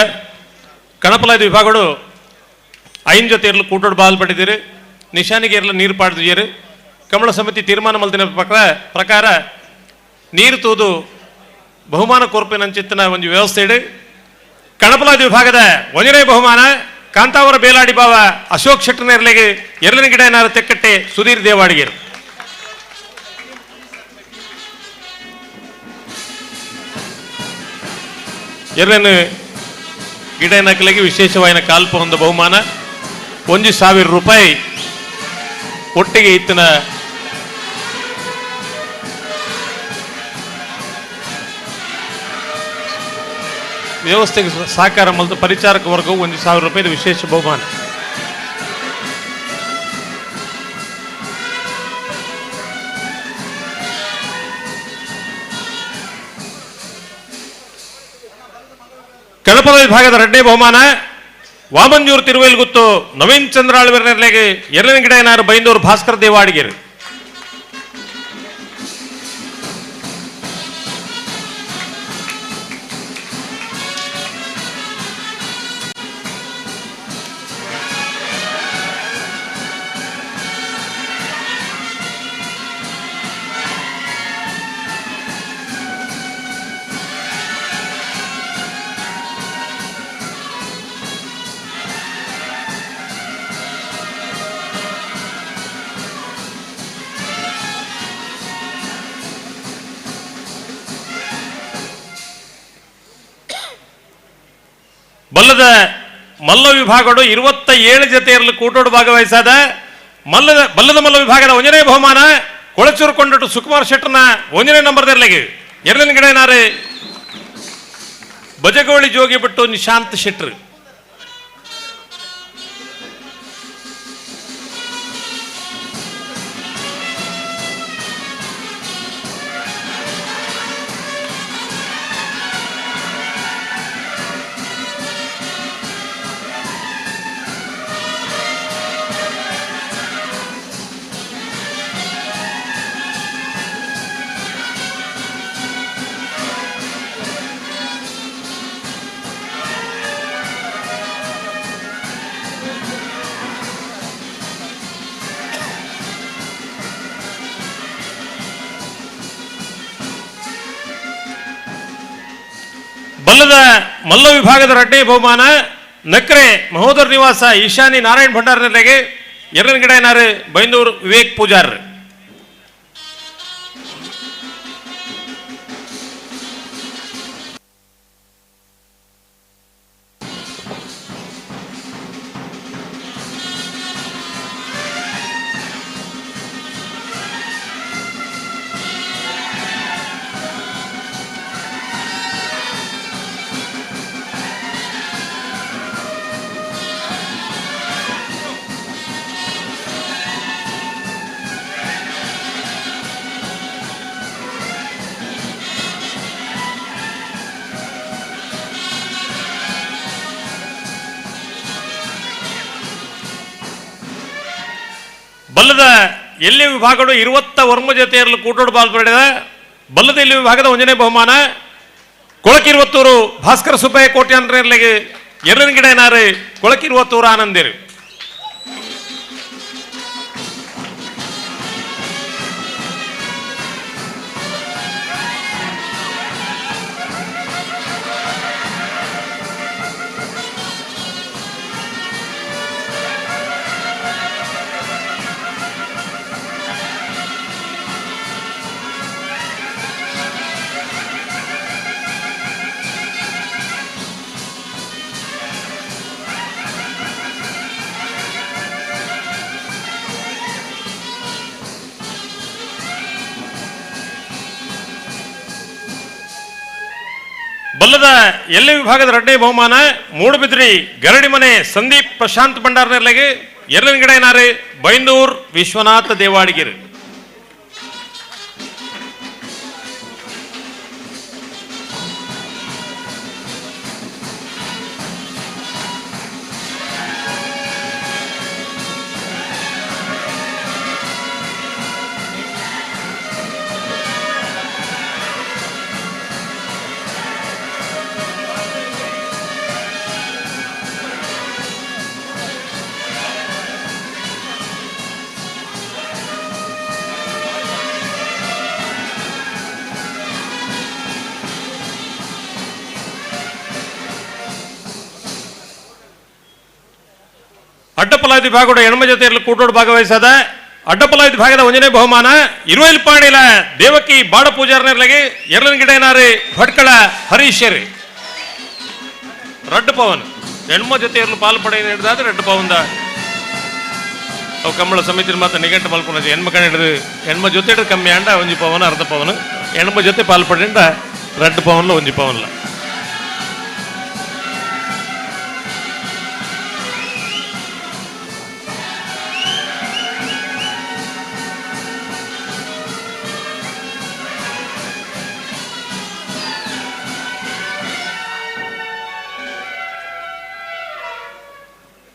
ಕಣಪಲಾದ ವಿಭಾಗಗಳು 5 ಜೊತೆ ಇರಲು ಕೂಟೋಡು ಬಾಲ್ ಪಡೆದಿರು ನಿಶಾನಿಗೆ ಇರಲು ನೀರು ಪಾಡ್ದಿರು. ಕಮಲ ಸಮಿತಿ ತೀರ್ಮಾನ ಮಲ್ತಿನ ಪ್ರಕಾರ ನೀರು ತೂದು ಬಹುಮಾನ ಕೋರ್ಪಿನಂಚಿತ್ತನ ಒಂದು ವ್ಯವಸ್ಥೆ ಇಡು. ಕಣಪಲಾದ ವಿಭಾಗದ ಒಂದನೇ ಬಹುಮಾನ ಕಾಂತಾವರ ಬೇಲಾಡಿ ಬಾವ ಅಶೋಕ್ ಶೆಟ್ಟರ್ನೇರ್ಲೆಗೆ ಎರಡನೇ ಗಿಡ ಏನಾರು ತೆಕ್ಕಟ್ಟೆ ಸುಧೀರ್ ದೇವಾಡಿಗರು. ಎರಡನೇ ಗಿಡ ನಕಲಿಗೆ ವಿಶೇಷವಾದ ಕಾಲ್ಪ ಒಂದು ಬಹುಮಾನ 1,000 ರೂಪಾಯಿ ಒಟ್ಟಿಗೆ ಇತ್ತಿನ ವ್ಯವಸ್ಥೆಗೆ ಸಹಕಾರ ಮತ್ತು ಪರಿಚಾರಕ ವರ್ಗವು 1,000 ರೂಪಾಯಿ ವಿಶೇಷ ಬಹುಮಾನ. ಕಳಪದ ವಿಭಾಗದ ಎರಡನೇ ಬಹುಮಾನ ವಾಮಂಜೂರು ತಿರುವೇಲ್ಗುತ್ತು ನವೀನ್ ಚಂದ್ರ ಆಳ್ವೆರ್ನೆರ್ಲೆಗೆ ಎರಡನೇ ಗಿಡ ಏನಾರು ಬೈಂದೂರು ಭಾಸ್ಕರ್ ದೇವಾಡಿಗೆರು. ಬಲ್ಲದ ಮಲ್ಲ ವಿಭಾಗಗಳು 27 ಜೊತೆಯರಲ್ಲಿ ಕೂಟೋಡು ಭಾಗವಹಿಸಾದ ಬಲ್ಲದ ಮಲ್ಲ ವಿಭಾಗದ ಒಂದನೇ ಬಹುಮಾನ ಕೊಳಚೂರು ಕೊಂಡಟ್ಟು ಸುಕುಮಾರ್ ಶೆಟ್ಟರ್ನ ಒಂದನೇ ನಂಬರ್ದರ್ಲೆಗೆ ಎರಡನೇ ಗಿಡನಾರೆ ಬಜಗೋಳಿ ಜೋಗಿ ಬಿಟ್ಟು ನಿಶಾಂತ್ ಶೆಟ್ಟರ್. ಬಲ್ಲದ ಮಲ್ಲ ವಿಭಾಗದ ರಡ್ಡೆ ಬಹುಮಾನ ನಕ್ರೆ ಮಹೋದರ್ ನಿವಾಸ ಈಶಾನಿ ನಾರಾಯಣ್ ಭಂಡಾರನೆಗೆ ಎರಡನೇ ಗಿಡ ಏನಾರು ಬೈಂದೂರು ವಿವೇಕ್ ಪೂಜಾರ್. ಎಲ್ಲಿ ವಿಭಾಗಡು 29 ಜೊತೆಯರಲು ಕೂಟೋಡು ಬಾಲ್ ಪಡೆದ ಬಲ್ಲದ ಎಲ್ಲಿ ವಿಭಾಗದ ಒಂಜನೇ ಬಹುಮಾನ ಕೊಳಕಿರುವತ್ತೂರು ಭಾಸ್ಕರ ಸುಬ್ಬಯ್ಯ ಕೋಟ್ಯಾಂತರ ಎರಡನ ಗಿಡ ಏನಾರು ಕೊಳಕಿರುವತ್ತೂರು ಆನಂದಿರು. ಬಲ್ಲದ ಎಲ್ಲಿ ವಿಭಾಗದ ಎರಡನೇ ಬಹುಮಾನ ಮೂಡುಬಿದ್ರಿ ಗರಡಿಮನೆ ಸಂದೀಪ್ ಪ್ರಶಾಂತ್ ಭಂಡಾರ್ನೆರ್ಲೆಗೆ ಎರಡನೇ ಗಿಡ ಏನಾರು ಬೈಂದೂರ್ ವಿಶ್ವನಾಥ ದೇವಾಡಿಗಿರಿ. ಅಡ್ಡಪಲಾದಿ ಭಾಗದ ಎಣ್ಮ ಜೊತೆಯಲ್ಲಿ ಕೂಟೋಡು ಭಾಗವಹಿಸದ ಅಡ್ಡಪಲಾದಿ ಭಾಗದ ಒಂಜನೇ ಬಹುಮಾನ ಇರುವೈಲ್ಪಾಣಿಲ ದೇವಕಿ ಬಾಡ ಪೂಜಾರ್ನೆರ್ಲೆಗೆ ಎರಡನ ಗಿಡ ಏನಾರು ಭಟ್ಕಳ ಹರೀಶರಿ ರಡ್ಡು ಪವನ್ ಎಣ್ಮ ಜೊತೆಯರ್ಲು ಪಾಲು ಪಡೆಯ ಹಿಡಿದಾದ್ರೆ ರಡ್ಡು ಪವನ್ದ ಅವು ಕಂಬಳ ಸಮಿತಿ ಮಾತ್ರ ನಿಘಂಟು ಮಲ್ಪುನ ಎಣ್ಮ ಕಣ ಹಿಡಿದು ಎಣ್ಮ ಜೊತೆ ಹಿಡಿದು ಕಮ್ಮಿ ಅಂಡ ಒಂಜಿ ಪವನ ಅರ್ಧ ಪವನ್ ಎಣ್ಮ ಜೊತೆ ಪಾಲು ಪಡೆಂಡ ರಡ್ಡು ಪವನ್ಲ ಒಂಜಿ ಪವನ್ಲ.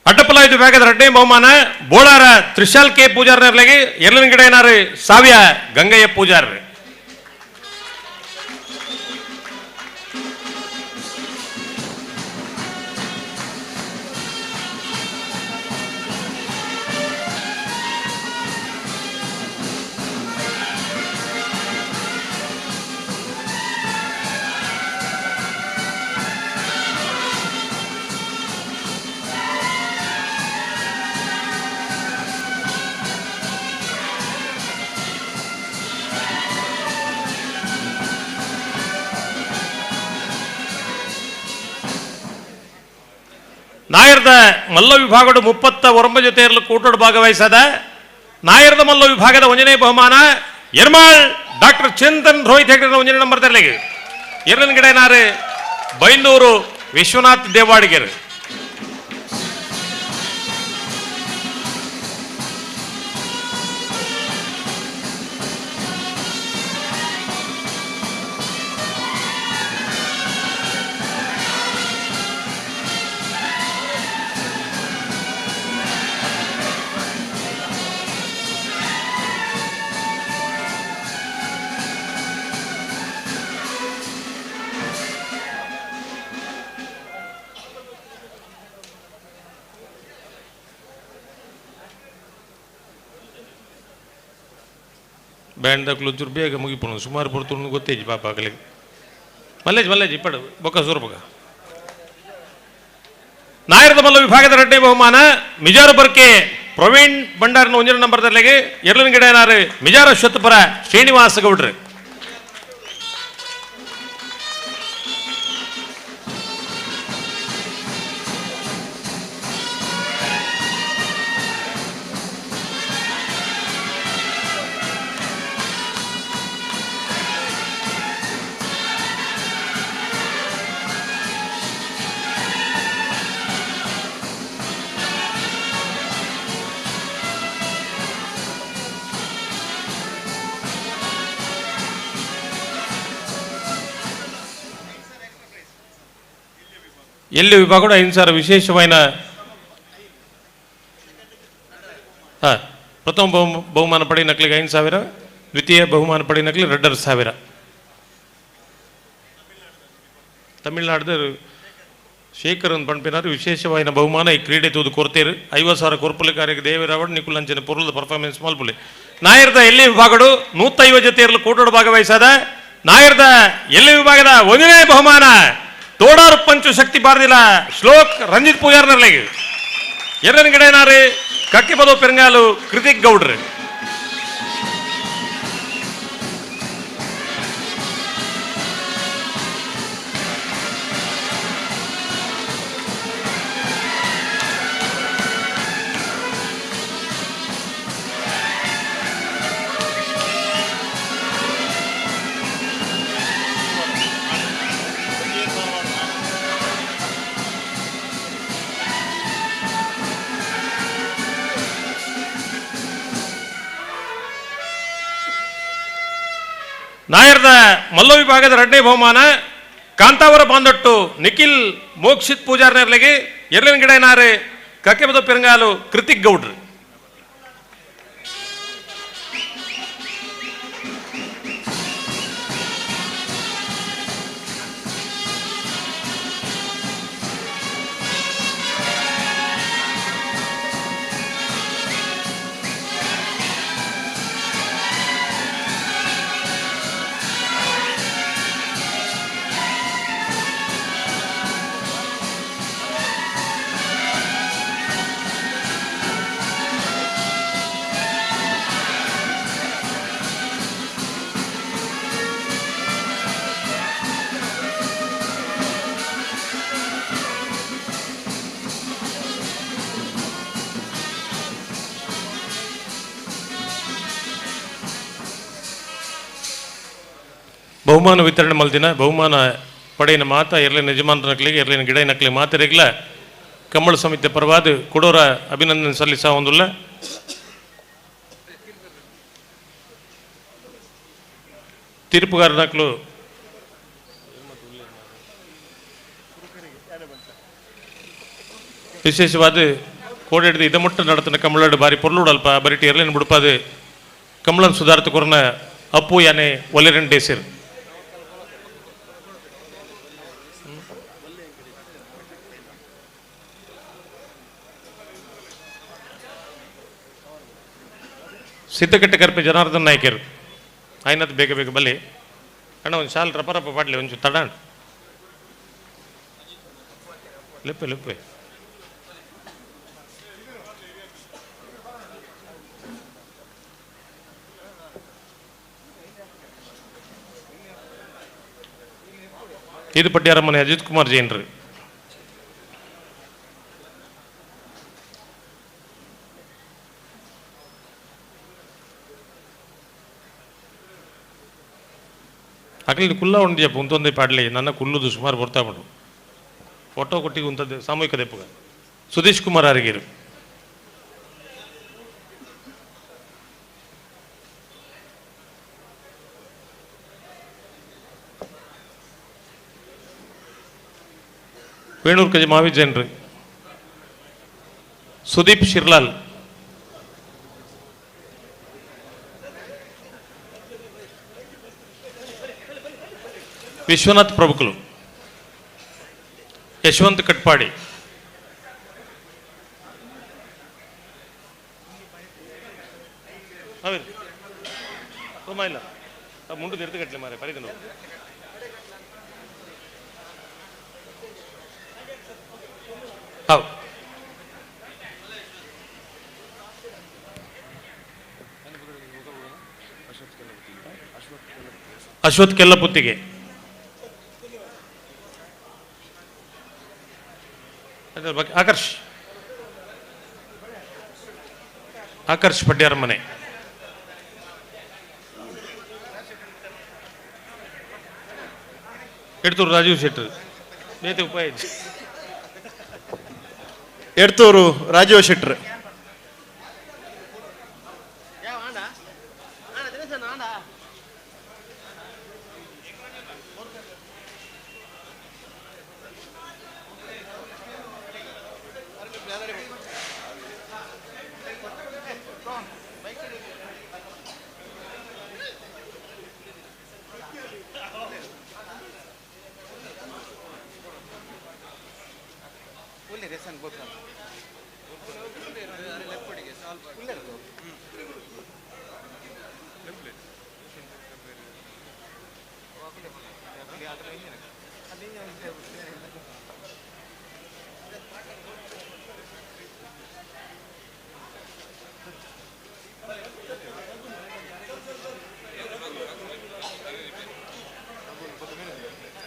ಅಡ್ಡಪಲಾಯುಧ ವಿಭಾಗದ ಎರಡನೇ ಬಹುಮಾನ ಬೋಳಾರ ತ್ರಿಶಾಲ್ ಕೆ ಪೂಜಾರ್ನೆರ್ಲೆಗೆ ಎರಡನ ಗಿಡ ಏನಾರು ಸಾವ್ಯ ಗಂಗಯ್ಯ ಪೂಜಾರ್. ನಾಯರ್ದ ಮಲ್ಲ ವಿಭಾಗಡು 39 ಜೊತೆಯರಲು ಕೂಟೋಡು ಭಾಗವಹಿಸದ ನಾಯರ್ದ ಮಲ್ಲ ವಿಭಾಗದ ಒಂಜನೇ ಬಹುಮಾನ ಎರ್ಮಾಳ್ ಡಾಕ್ಟರ್ ಚಿಂತನ್ ರೋಹಿತ್ ಹೆಗ್ಡೆ ಒಂಜನೇ ನಂಬರ್ ತರಲಿಗೆ ಎರಡನ ಗಿಡ ಏನಾರು ಬೈಂದೂರು ವಿಶ್ವನಾಥ್ ದೇವಾಡಿಗೆರು. ಬ್ಯಾಂಡ್ ಒಂಚೂರು ಬೇಗ ಮುಗಿಪೋಣ ಸುಮಾರು ಪೊರ್ತುಂಡು ಗೊತ್ತೇಜಿ ಪಾಪ ಆಗಲಿಗೆ ಮಲ್ಲೇಜ್ ಮಲ್ಲೇಜ್ ಇಪ್ಪಡು ಬೊಕ್ಕ ಸೂರು ಬೊಕ್ಕ. ನಾಯರದ ಮಲ್ಲ ವಿಭಾಗದ ಎರಡನೇ ಬಹುಮಾನ ಮಿಜಾರು ಬರ್ಕೆ ಪ್ರವೀಣ್ ಭಂಡಾರನ ಒಂಜನೇ ನಂಬರ್ ತರಲಿಗೆ ಎರಡನ ಗಿಡ ಏನಾರು ಮಿಜಾರ ಶತಪುರ ಶ್ರೀನಿವಾಸ ಗೌಡ್ರು. ಎಲ್ಲಿ ವಿಭಾಗ 5,000 ವಿಶೇಷమైన ಪ್ರಥಮ ಬಹುಮಾನ ಪಡೆಯಿನಕ್ಲಿಗೆ 5,000, ದ್ವಿತೀಯ ಬಹುಮಾನ ಪಡೆಯಿನಕ್ಲಿ 2,500. ತಮಿಳುನಾಡು ಶೇಖರ್ ಪಣ್ಪಿನಾರು ವಿಶೇಷವಾದ ಬಹುಮಾನ ಈ ಕ್ರೀಡೆ ತೂದು ಕೊರ್ತೇರು 50,000 ಕೊರ್ಪುಲಿಕಾರಿಗೆ ದೇವರಾವಡ್ ನಿಕುಲಂಚನ ಪೊರುಲದ ಪರ್ಫಾರ್ಮೆನ್ಸ್ ಮಲ್ಪುಲಿ. ನಾಯರ್ದ ಎಲ್ಲಿ ವಿಭಾಗಡು 150 ಜೊತೆಯರ್ಲು ಕೂಟೋಡು ಭಾಗವಹಿಸಾದ ನಾಯರ್ದ ಎಲ್ಲಿ ವಿಭಾಗದ ಒಂದನೇ ಬಹುಮಾನ ತೋಡಾರು ಪಂಚು ಶಕ್ತಿ ಬಾರದಿಲ್ಲ ಶ್ಲೋಕ್ ರಂಜಿತ್ ಪೂಜಾರ್ನರ್ಲಿಗೆ. ಎರಡನೇ ಗಿಡನಾರು ಕಕ್ಕೆ ಪದೋ ಪೆರಂಗಾಲು ಕೃತಿಕ್ ಗೌಡ್ರು. ನಾಯರ್ದ ಮಲ್ಲ ವಿಭಾಗದ ಎರಡನೇ ಬಹುಮಾನ ಕಾಂತಾವರ ಬಾಂದೊಟ್ಟು ನಿಖಿಲ್ ಮೋಕ್ಷಿತ್ ಪೂಜಾರ್ನರ್ಲಿಗೆ. ಎರಡನೇ ಗಿಡನಾರೆ ಕಕ್ಕೆಬದ ಪೆರಂಗಾಲು ಕೃತಿಕ್ ಗೌಡ್ರು. ಬಹುಮಾನ ವಿತರಣೆ ಮಲ್ದಿನ ಬಹುಮಾನ ಪಡೆಯಿನ ಮಾತ ಎರ್ಲಿನ ಯಜಮಾನರ ನಕ್ಲಿಗೆ ಎರ್ಲಿನ ಗಿಡ ನಕ್ಲಿ ಮಾತರಿಗ್ಲ ಕಮ್ಮಳ ಸಮಿತಿ ಪರವಾದ ಕೊಡೋರ ಅಭಿನಂದನೆ ಸಲ್ಲಿಸ ಒಂದುಲ್ಲ. ತೀರ್ಪುಗಾರ ನಕ್ಲು ವಿಶೇಷವಾದ ಕೋಡೆಡ್ದು ಇದಮುಟ್ಟ ನಡತನ ಕಮ್ಮಳಡು ಬಾರಿ ಪೊರ್ಲುಡಲ್ಪ ಬರಿಟಿ ಎರ್ಲಿನ ಬುಡುಪಾದ ಕಮ್ಮಳನ್ ಸುಧಾರ್ಥ ಕೊರನ ಅಪ್ಪು ಯಾನೆ ಒಲೆರನ್ ಡೇಸಿರ್. ಸಿದ್ದಕಟ್ಟೆ ಕರ್ಪೆ ಜನಾರ್ದನ್ ನಾಯ್ಕರು ಆಯ್ನದು ಬೇಗ ಬೇಗ ಬಲ್ಲಿ ಅಣ್ಣ ಒಂದು ಶಾಲ್ ರಪ್ಪ ರಪ್ಪ ಪಾಡ್ಲಿ ಒಂಚೂರು ತಡ ಲಿಪ್ಪೆ ಲಿಪ್ಪೆ. ಇದು ಪಟ್ಟಿಯಾರ ಮನೆ ಅಜಿತ್ ಕುಮಾರ್ ಜೈನ್ರಿ. ಅಕಲಿ ಕುಲ್ಲ ಉಂಡು ಜಪ್ಪ ಉಂತೊಂದೇ ಪಾಡ್ಲಿ ನನ್ನ ಕುಲ್ಲುದು ಸುಮಾರು ಬರ್ತಾ ಉಂಟು ಫೋಟೋ ಕೊಟ್ಟಿಗೆ ಉಂತದ್ದು ಸಾಮೂಹಿಕ ದೆಪ್ಪಗ. ಸುಧೀಶ್ ಕುಮಾರ್ ಅರಿಗೇರು. ವೇಣೂರ್ ಕಜಿ ಮಾವಿ ಜೈನ್ರಿ. ಸುದೀಪ್ ಶಿರ್ಲಾಲ್. ವಿಶ್ವನಾಥ್ ಪ್ರಭುಕುಲು. ಯಶವಂತ್ ಕಟ್ಪಾಡಿ. ಇಲ್ಲ ಮುಂಡು ಎರ್ದು ಮಾರೆ ಪರಿದ ಹೌದು. ಅಶ್ವಥ್ ಕೆಲ್ಲಪುತ್ತಿಗೆ. ಆಕರ್ಷ್ ಆಕರ್ಷ್ ಪಡ್ಯಾರ ಮನೆ. ಎಡ್ತೂರು ರಾಜೀವ್ ಶೆಟ್ಟರ್ ಬೇತೆ ಉಪಾಯ. ಎಡ್ತೂರು ರಾಜೀವ್ ಶೆಟ್ಟರ್.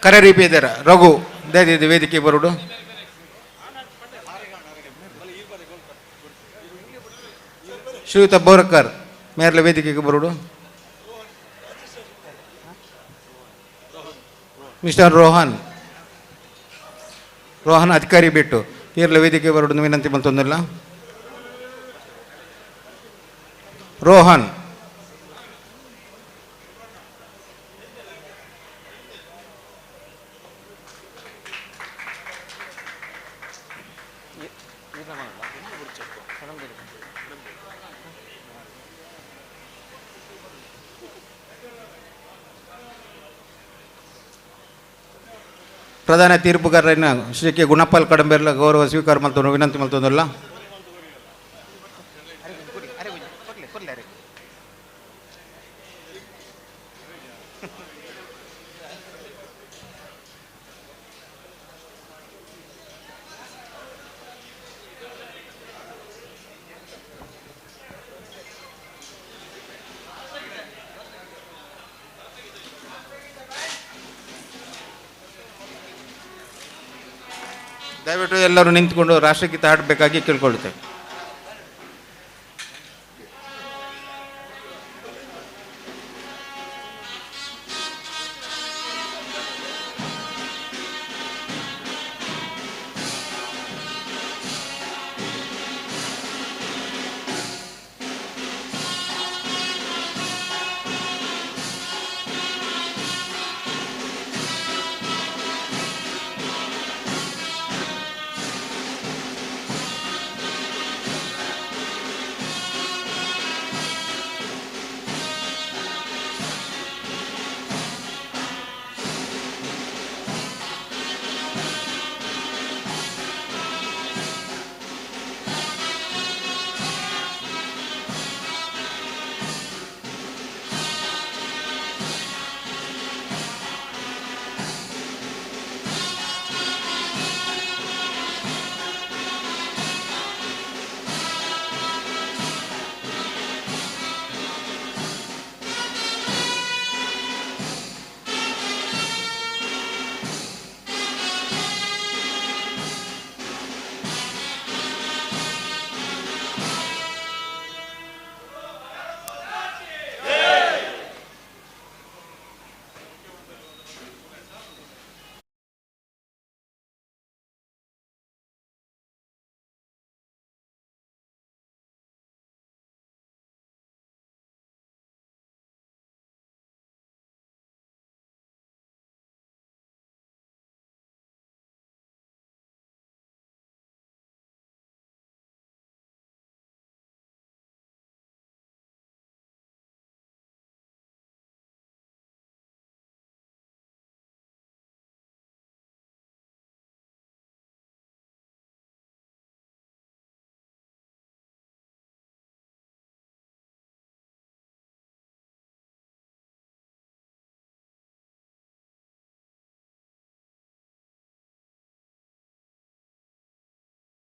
ಕರರಿಪೇದರ ರಘು ದಯದಿದ್ದು ವೇದಿಕೆ ಬರುಡು. ಶ್ರೀಯುತ ಬೋರಕರ್ ಮೇರ್ಲ ವೇದಿಕೆಗೆ ಬರುಡು. ಮಿಸ್ಟರ್ ರೋಹನ್ ರೋಹನ್ ಅಧಿಕಾರಿ ಬಿಟ್ಟು ಈರ್ಲ ವೇದಿಕೆ ಬರುಡು ವಿನಂತಿ ಮಲ್ತೊಂದಿಲ್ಲ. ರೋಹನ್ ಪ್ರಧಾನ ತೀರ್ಪುಗಾರರನ್ನ ಶ್ರೀ ಕೆ ಗುಣಪಾಲ್ ಕಡಂಬೆರ್ಲ ಗೌರವ ಸ್ವೀಕಾರ ಮಲ್ತೊಂದು ವಿನಂತಿ ಮಲ್ತೊಂದಿಲ್ಲ. ದಯವಿಟ್ಟು ಎಲ್ಲರೂ ನಿಂತುಕೊಂಡು ರಾಷ್ಟ್ರಗೀತೆ ಹಾಡಬೇಕಾಗಿ ಕೇಳ್ಕೊಳ್ಳುತ್ತೇವೆ.